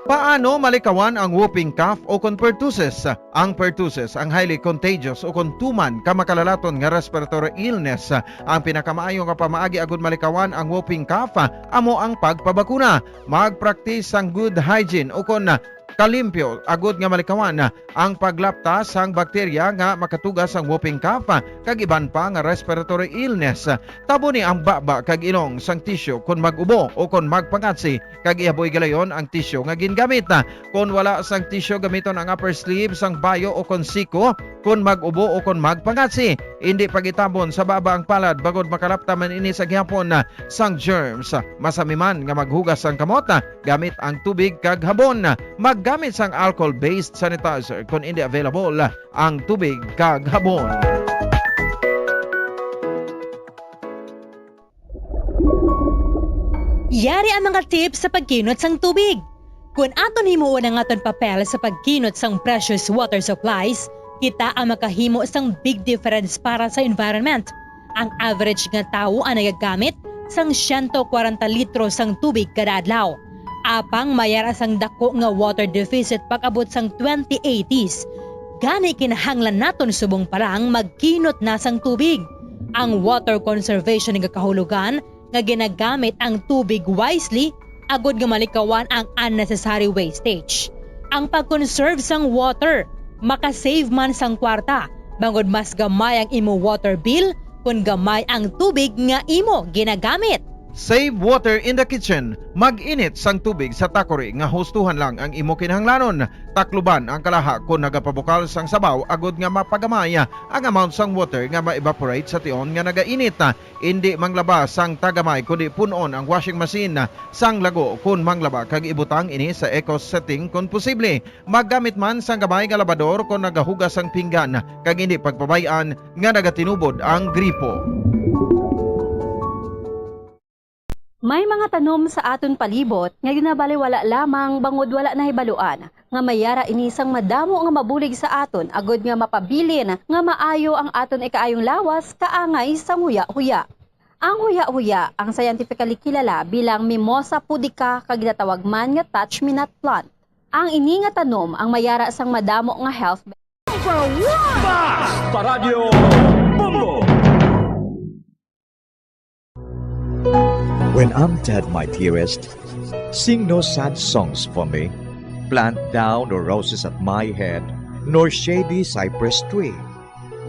Paano malikawan ang whooping cough o kon pertussis? Ang pertussis ang highly contagious o kon tuman ka makalalaton nga respiratory illness. Ang pinakamaayo nga pamaagi agud malikawan ang whooping cough amo ang pagpabakuna. Magpraktis sang good hygiene o kon kalimpyo agud nga malikawan ang paglapta sang bakterya nga makatuga sang whooping cough kag iban pa nga respiratory illness. Taboni ang baba kag ilong sang tisyu kon mag-ubo o kon magpangatsi, kag ihaboy galayon ang tisyu nga gingamit. Kon wala sang tisyu, gamiton ang upper sleeve sang bayo o kon siko kon mag-ubo o kon magpangatsi. Indi pag-itabon sa baba ang palad bangod makalapta man ini sa gihapon sang germs. Masami man nga maghugas sang kamot gamit ang tubig kag habon. Maggamit sang alcohol-based sanitizer kon indi available ang tubig kag habon. Yari ang mga tips sa pagkinot sang tubig. Kon aton himuon ang aton papel sa pagkinot sang precious water supplies, kita ang makahimo sang big difference para sa environment. Ang average nga tawo ang nagagamit sang siyento kwarenta litro sang tubig kada adlaw. Apang may ara sang dako nga water deficit pag-abot sang twenty eighties. Gani, kinahanglan naton subong pa lang magkinot na sang tubig. Ang water conservation nga kahulogan nga ginagamit ang tubig wisely agud nga malikawan ang unnecessary wastage. Ang pag-conserve sang water maka-save man sang kwarta, bangod mas gamay ang imo water bill kon gamay ang tubig nga imo ginagamit. Save water in the kitchen. Mag-init sang tubig sa takori nga hustuhan lang ang imo kinahanglanon. Takluban ang kalaha kon nagapabukal sang sabaw agud nga mapagamay ang amount sang water nga ma-evaporate sa tion nga nagainit. Indi manglaba sang tagamay, kundi pun-on ang washing machine sang lago kon manglaba kag ibutang ini sa eco setting kon posible. Maggamit man sang gamay nga labador kon nagahugas sang pinggan, kag indi pagpabay-an nga nagatinubod ang gripo. May mga tanom sa aton palibot nga ginabaliwala lamang bangod wala nahibaluan nga may ara ini sang madamo nga mabulig sa aton, agud nga mapabilin nga maayo ang aton ikaayong lawas kaangay sang huya-huya. Ang huya-huya, ang scientifically kilala bilang Mimosa pudica kag ginatawag man nga touch-me-not plant. Ang ini nga tanom ang may ara sang madamo nga health Number one! Basta Radyo Bombo! When I'm dead, my dearest, sing no sad songs for me. Plant thou no roses at my head, nor shady cypress tree.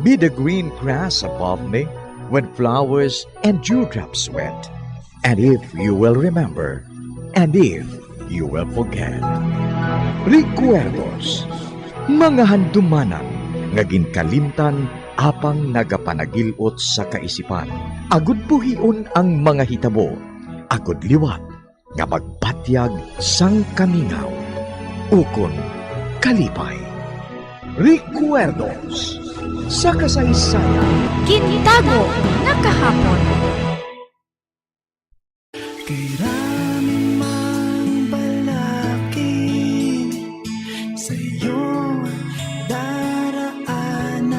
Be the green grass above me when flowers and dewdrops wet. And if you will remember, and if you will forget. Recuerdos, mga handumanan nga ginkalimtan apang nagapanagil-ot sa kaisipan. Agud buhion ang mga hitabo, agud liwat nga magpatyag sang kamingaw ukon kalipay. Recuerdos sa kasaysayan. Gintago nga kahapon. Kay rami mang balakid sa iyong daraanan,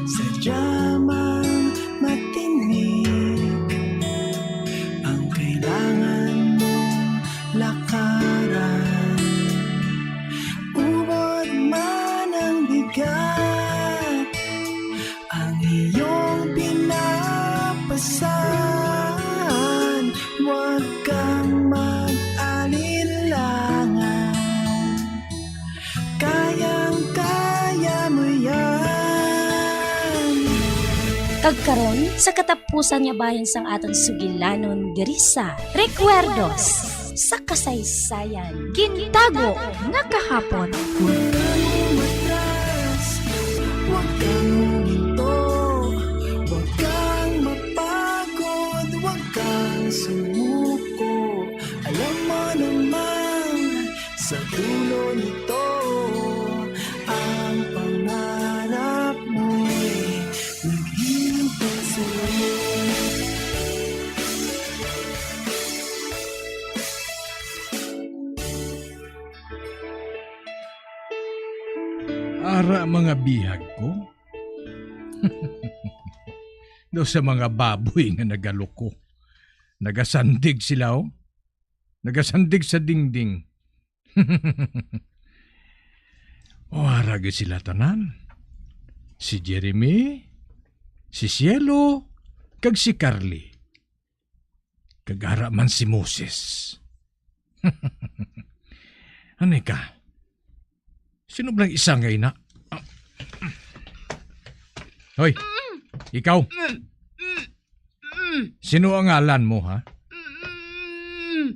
sadya mang matinik ang kailangan mong lakaran. Ubod man ang bigat, ang iyong pinapasan, huwag kang mag-alinlangan. Kayang-kaya mo yan. Kag karon, sa katapusan nga bahin sang aton sugilanon diri sa Recuerdos sa Kasaysayan, Gintago nga Kahapon. Huwag kang umatras, huwag kang Ara mga bihag ko. Do sa mga baboy nga nagaluko. Nagasandig sila, oh. Nagasandig sa dingding. O, ara gid sila tanan. Si Jeremy, si Cielo, kag si Carly. Kag ara man si Moses. Ani ka? Sino ba lang isa nga ina? Ah. Hoy, ikaw. Sino ang ngalan mo, ha?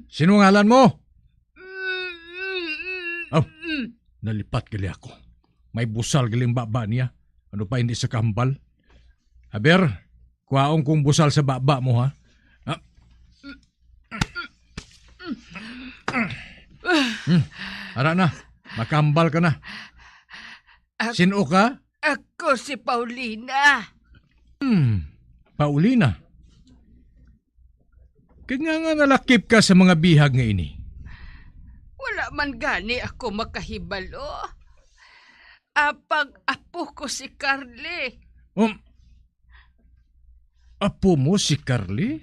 Sino ang ngalan mo? Oh, nalipat gali ako. May busal galing baba niya. Ano pa hindi sa kahambal? Aber, kuhaon kong busal sa baba mo, ha? Ah. Hmm, ara na. Makahambal ka na. Ak- Sino ka? Ako si Paulina. Hmm, Paulina. Kag nga nga nalakip ka sa mga bihag nga ini? Wala man gani ako makahibalo. Apang apo ko si Carly. Um, apo mo si Carly?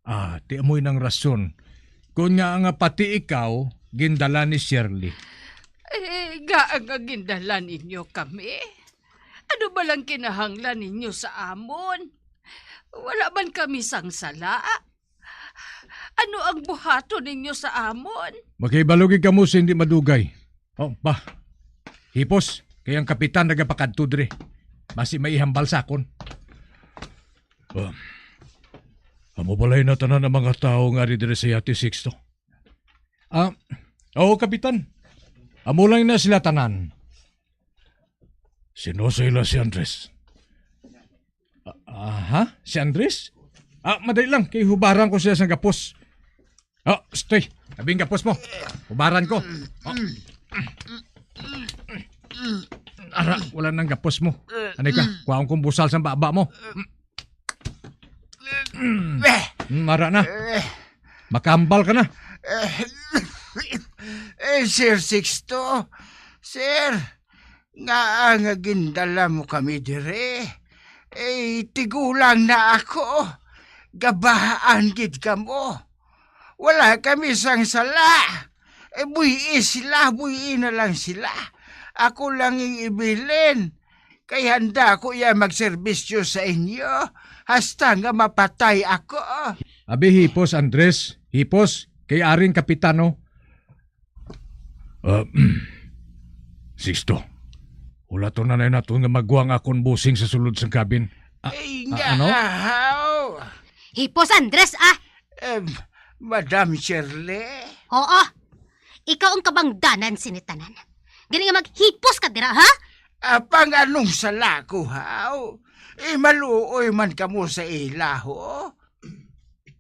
Ah, ti amoy nang rason. Kon nga nga pati ikaw, gindala ni Shirley. Eh, nga nga gindala ninyo kami? Ano ba lang kinahanglan ninyo sa amon? Wala man kami sang sala. Ano ang buhaton ninyo sa amon? Makibalo gid kamo sa hindi madugay. Oh, pa. Hipos, kay ang kapitan nagapakadto diri. Basi may ihambal sa akon. Ah, amo balay na tanan ang mga tawo nga ari diri sa Yate Sixto? Ah, oo, kapitan. Amo lang na sila tanan. Sino sa ila si Andres? Ah, aha? Si Andres? Ah, madali lang, kay hubaran ko siya sang gapos. Ah, stay. Abing gapos mo. Hubaran ko. Ah. Ara, wala nang gapos mo. Anay ka, kuhaon kong busal sang baba mo. Mm, ara na. Makahambal ka na. Eh, Sir Sixto, Sir, ngaa nga gindala mo kami dire? Eh, tigulang na ako. Gabahaan gid kamo. Wala kami sang sala. Eh, buhii sila, buhii na lang sila. Ako lang ang ibilin. Kay handa ko iya magserbisyo sa inyo hasta nga mapatay ako. Abi, hipos, Andres. Hipos, kay aring kapitano. Ah, Sixto, hulaton na naton nga magwa ang akon busing sa sulod sang kabin. Ah, Ay, ah, nga, ano? Ahaw. Hipos, Andres, ah! Em, Madam Shirley? Oo. Ikaw ang kabangdanan sini tanan. Gani nga maghipos ka dira, ha? Apang anong sala ko, haw? Eh, maluoy man kamo sa ila, ho?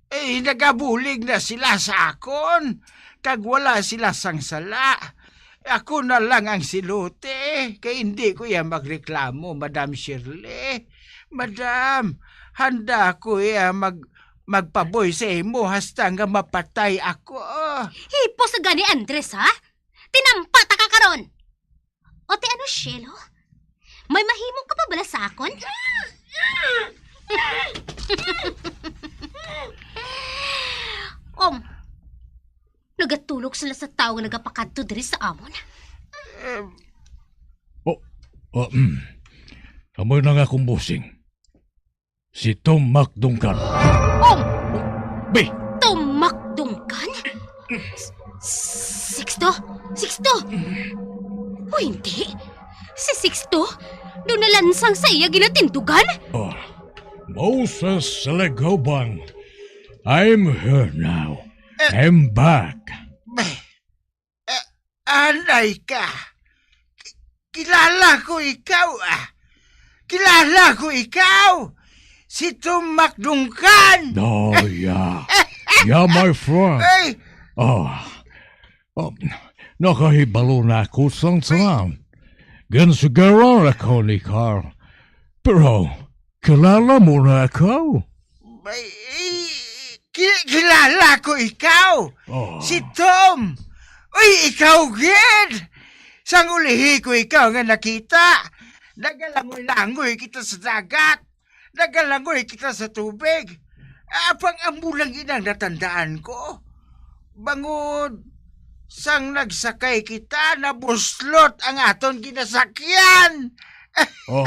Eh, nagabulig na sila sa akon, kag wala sila sang sala. Ako na lang ang silote, kay hindi ko iya magreklamo, Madam Shirley. Madam, handa ko iya mag-, magpaboy sa imo hasta nga mapatay ako. Hipos na gani, Andres, ha? Tinampa ta ka karon! O ti ano, Shelo? May mahimo ka pa bala sa akon? Om, nagatulog sila sa tawo nga nagapakadto diri sa amon. Oh, oh, mm. Amo na nga akong busing. Si Tom Macdungkan. Om! Bi! Tom Macdungkan? S-, Sixto? Sixto! O hindi. Si Sixto daw nalansang sa iya ginatindugan. Oh, Moses Legoban. I'm here now. Eh. I'm back. Bay, Ah, anay ka. Ki-, kilala ko ikaw, ah. Kilala ko ikaw. Si Tom Macdungkan. Oh, yeah. Yeah, my friend. Ay! Oh, oh, nakahibalo na ako sang tanan. Ginsugiran ako ni Carl. Pero kilala mo na ako? May, ki-, kilala ko ikaw. Oh. Si Tom. Uy, ikaw gid. Sang ulihi ko ikaw nga nakita, nagalangoy-langoy kita sa dagat, nagalangoy kita sa tubig. Apang amo lang inang natandaan ko. Bangod sang nagsakay kita, nabuslot ang aton ginasakyan. Oh.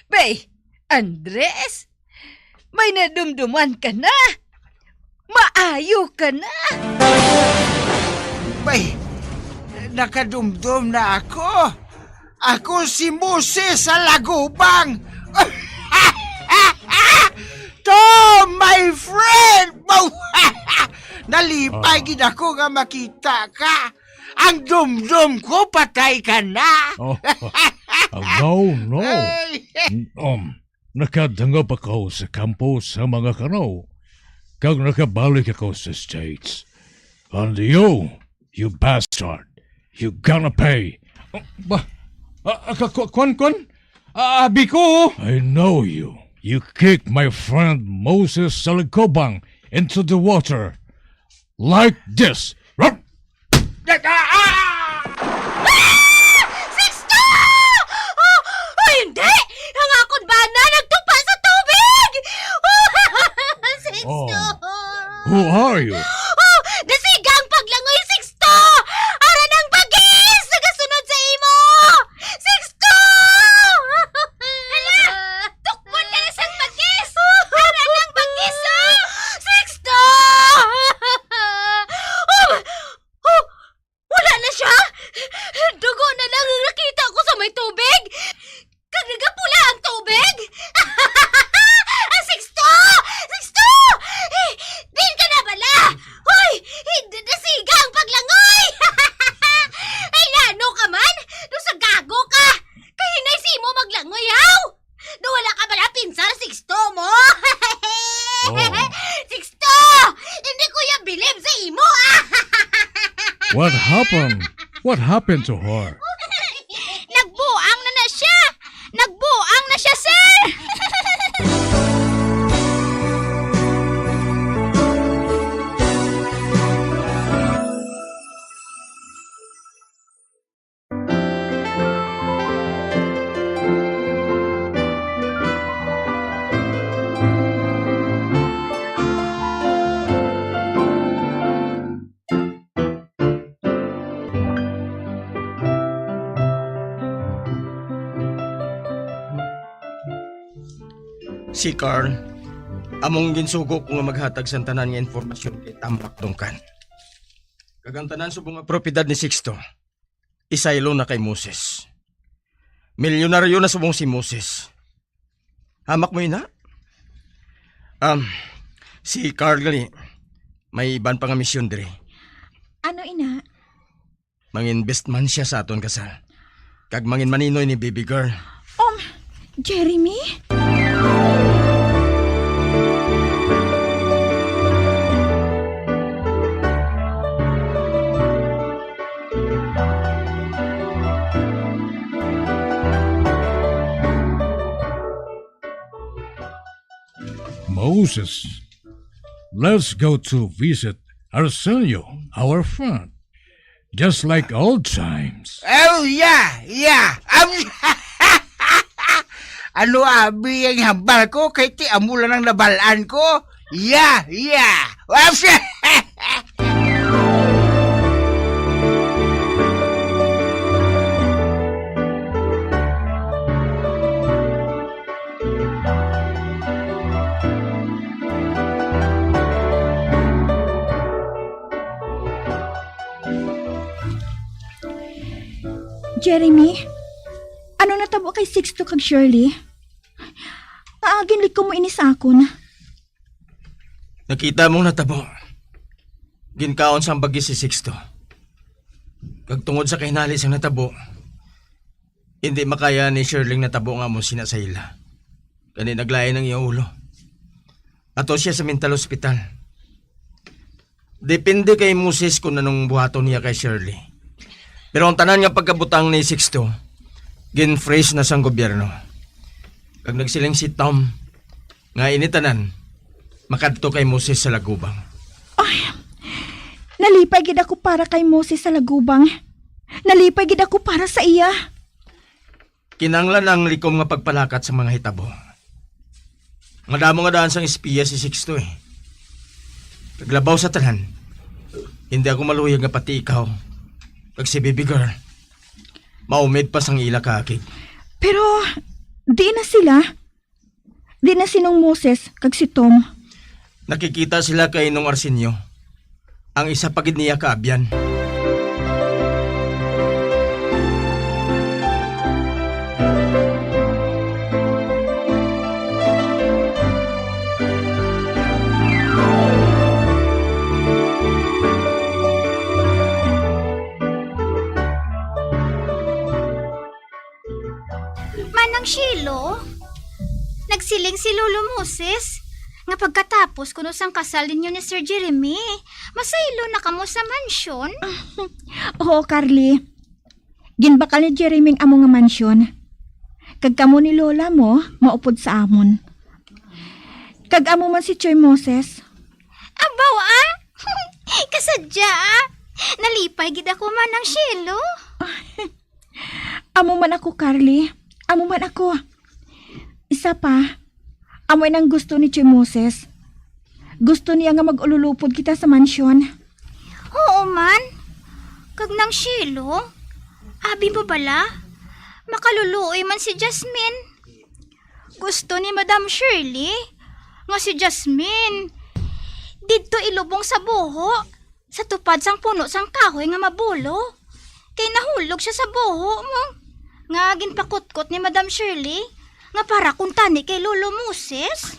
Bay, Andres, may nadumduman ka na. Maayo ka na. Bay, nakadumdom na ako. Ako si Moses sa Lagubang. To, my friend! Nalipay Ah. gid ako nga makita ka. Ang dumdom ko, patay ka na. Oh, oh, no, no. Ay. Um, nakadangop ako sa kampo sa mga kanaw, kag nakabalik ako sa States. And you, you bastard, you gonna pay. Oh, ba, ah, ah, ka-, ku-, kwan, kwan? Ah, abi ko. I know you. You kicked my friend Moses Saligkobang into the water. Like this. Rup! Ah! Ah! Sixto! Oh, ay, hindi! Ang akon bana nagtupa sa tubig! Sixto! Oh. Who are you? Oh, nasiga ang paglangoy, Sixto! Ara nang bagis! Nagasunod sa imo! Sixto! Hala! Tukmon ka na sang bagis! Ara nang bagis, oh! Sixto! Oh! Oh! Wala na siya! Dugo na lang ang nakita ko sa may tubig! Kag nagapula ang tubig! Ang Sixto! Sixto! Eh, diin ka na bala? Hoy! Hindi na siga ang paglangoy! Ay, lano ka man! Daw sa gago ka! Kahinay sa imo maglangoy, haw! Daw wala ka bala pinsar, Sixto mo! Oh. Sixto! Hindi ko ya bilib sa imo, ah! What happened? What happened to her? Nagbuang na na siya! Nagbuang na siya, sir! Si Carl, among ginsugo ko nga maghatag sang tanan nga impormasyon kay Tambak Dungkan. Kag ang tanan subong nga propiedad ni Sixto, isaylo na kay Moses. Milyonaryo na subong si Moses. Hamak mo ina? Um, si Carl gali, may iban pa nga misyon diri. Ano ina? Mangin-invest man siya sa aton kasal. Kag mangin-maninoy ni baby girl. Um, Jeremy? Moses, let's go to visit Arsenio, our friend. Just like old times. Oh, yeah, yeah. Um, ano abi ang hambal ko? Kay ti amo lang ang nabalaan ko. Yeah, yeah. Jeremy, ano natabo kay Sixto kag Shirley? Ngaa ginlikom mo ini sa akon? Nakita mong natabo. Ginkaon sang bagis si Sixto. Kag tungod sa kahinali sang natabo, hindi makaya ni Shirley natabo nga amo sina sa ila. Gani naglain ang iyang ulo. Ato siya sa mental hospital. Depende kay Moses kung anong buhaton niya kay Shirley. Pero ang tanan nga pagkabutang ni Sixto, gin-freeze na sang gobyerno. Kag nagsiling si Tom nga ini tanan makadto kay Moses sa Lagubang. Ay, Nalipay gid ako para kay Moses sa lagubang. Nalipay gid ako para sa iya. Kinahanglan ang likom nga pagpalakat sa mga hitabo. Madamo nga daan sang espiya si Sixto, eh. Kag labaw sa tanan, hindi ako maluyag nga pati ikaw kag si Baby Girl maumid pa sang ila kaakig. Pero di na sila. Di na si Nong Moses kag si Tom. Nakikita sila kay Nong Arsenio, ang isa pa gid niya ka abyan. Manang Shelo, nagsiling si Lolo Moses nga pagkatapos kuno sang kasal ninyo ni Sir Jeremy, masaylo na kamo sa mansyon. Oo, Carly. Ginbakal ni Jeremy ang amo nga mansyon. Kag kamo ni Lola mo maupod sa amon. Kag amo man si Choy Moses. Abaw, ah! Kasadya, ah! Nalipay gid ako, Manang Shelo. Amo man ako, Carly. Amo man ako. Isa pa, amo nang gusto ni Choy Moses. Gusto niya nga mag-ululupod kita sa mansyon. Oo man. Kag Nang Shelo, abi mo bala? Makaluluoy man si Jasmine. Gusto ni Madam Shirley nga si Jasmine didto ilubong sa buho sa tupad sang puno sang kahoy nga mabulo, kay nahulog sia sa buho mo nga ginpakutkot ni Madam Shirley nga para kuntani kay Lolo Moses.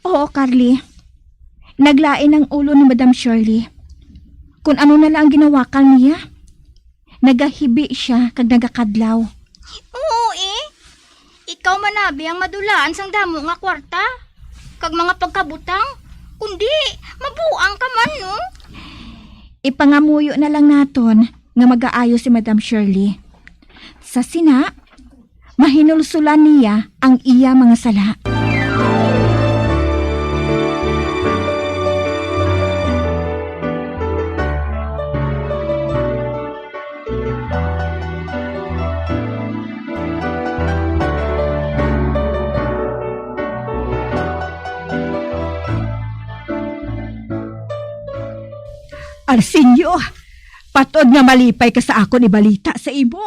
Oo, Carly. Naglain ang ulo ni Madam Shirley. Kung ano na lang ang ginawakan niya, nagahibi sia kag nagakadlaw. Oo, eh. Ikaw man abi ang madulaan sang damo nga kwarta kag mga pagkabutang, kundi mabuang ka man, no? Ipangamuyo na lang naton nga magaayo si Madam Shirley. Sa sina, mahinulsulan niya ang iya mga sala. Arsenio, patod nga malipay ka sa akon ibalita sa imo.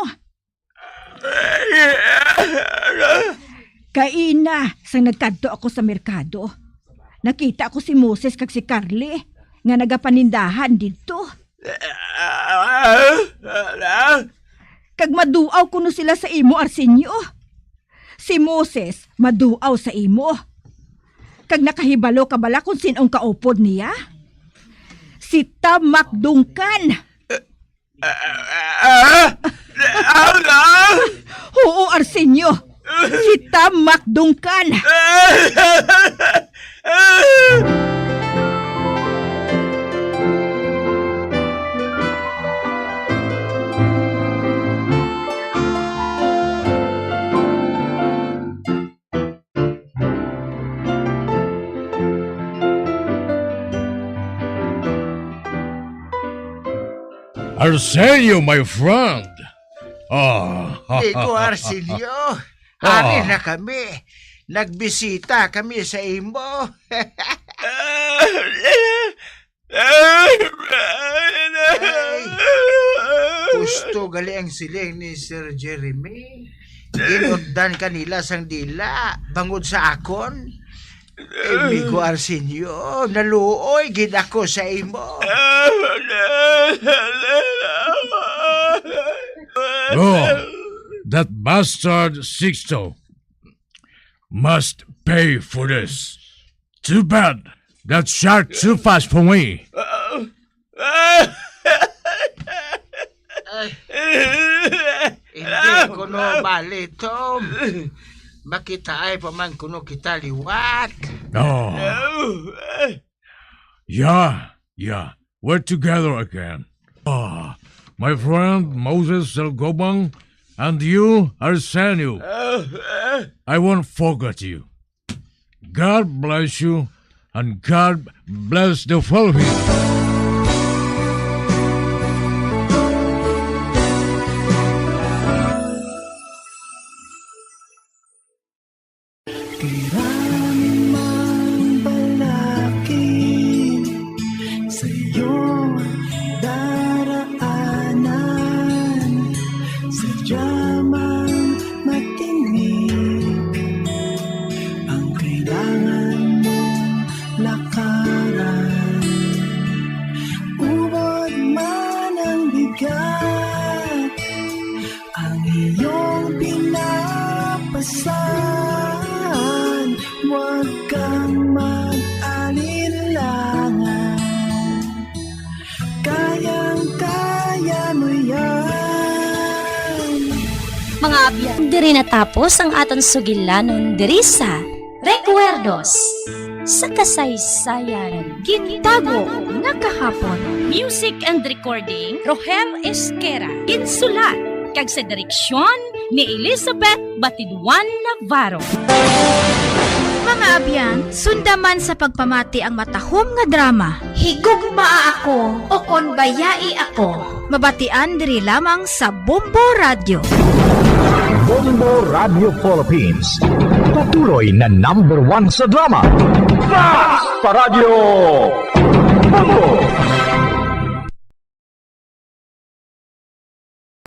Kaina, sang nagkadto ako sa merkado, nakita ko si Moses kag si Carly nga nagapanindahan didto. Kag maduaw kuno sila sa imo, Arsenio. Si Moses maduaw sa imo. Kag nakahibalo ka bala kon sin-ong kaupod niya? Si Tamak Dungkan. Ah, ah, ah, ah. Oo, Arsenio. Si Tamak Dungkan. Arsenio, my friend. Ah. Ikaw, Arsenio, ari na kami. Nagbisita kami sa imo. Ay, gusto gali ang siling ni Sir Jeremy. Ginundan ka nila sang dila bangod sa akon. Amigo Arsenio, naluoy gid ako sa imo. Oh, that bastard Sixto must pay for this. Too bad. That shot too fast for me. Ay, hindi kuno bali, Tom. Makitaay pa man kuno kita liwat. No. Yeah, yeah. We're together again. Ah, my friend Moses Salgobang and you, Arsenio. I won't forget you. God bless you, and God bless the Philippines. Kailangan man balakid sa iyong daraanan, sadya mang matinik ang kailangan mong lakaran. Ubod man ang bigat, ang iyong pinapasan, huwag kang mag-alinlangan. Kayang-kaya mo yan. Mga abyan, diri natapos ang aton sugilanon diri sa Recuerdos sa kasaysayan. Gintago nga kahapon. Music and recording, Rohel Esquera. Ginsulat kag sa direksyon ni Elizabeth Batiduan Navarro. Mga abyan, sunda man sa pagpamati ang matahom nga drama. Higugmaa ako o kon bayai ako. Mabatian diri lamang sa Bombo Radio. Bombo Radio Philippines. Patuloy na number one sa drama. Fast pa Radyo Bombo!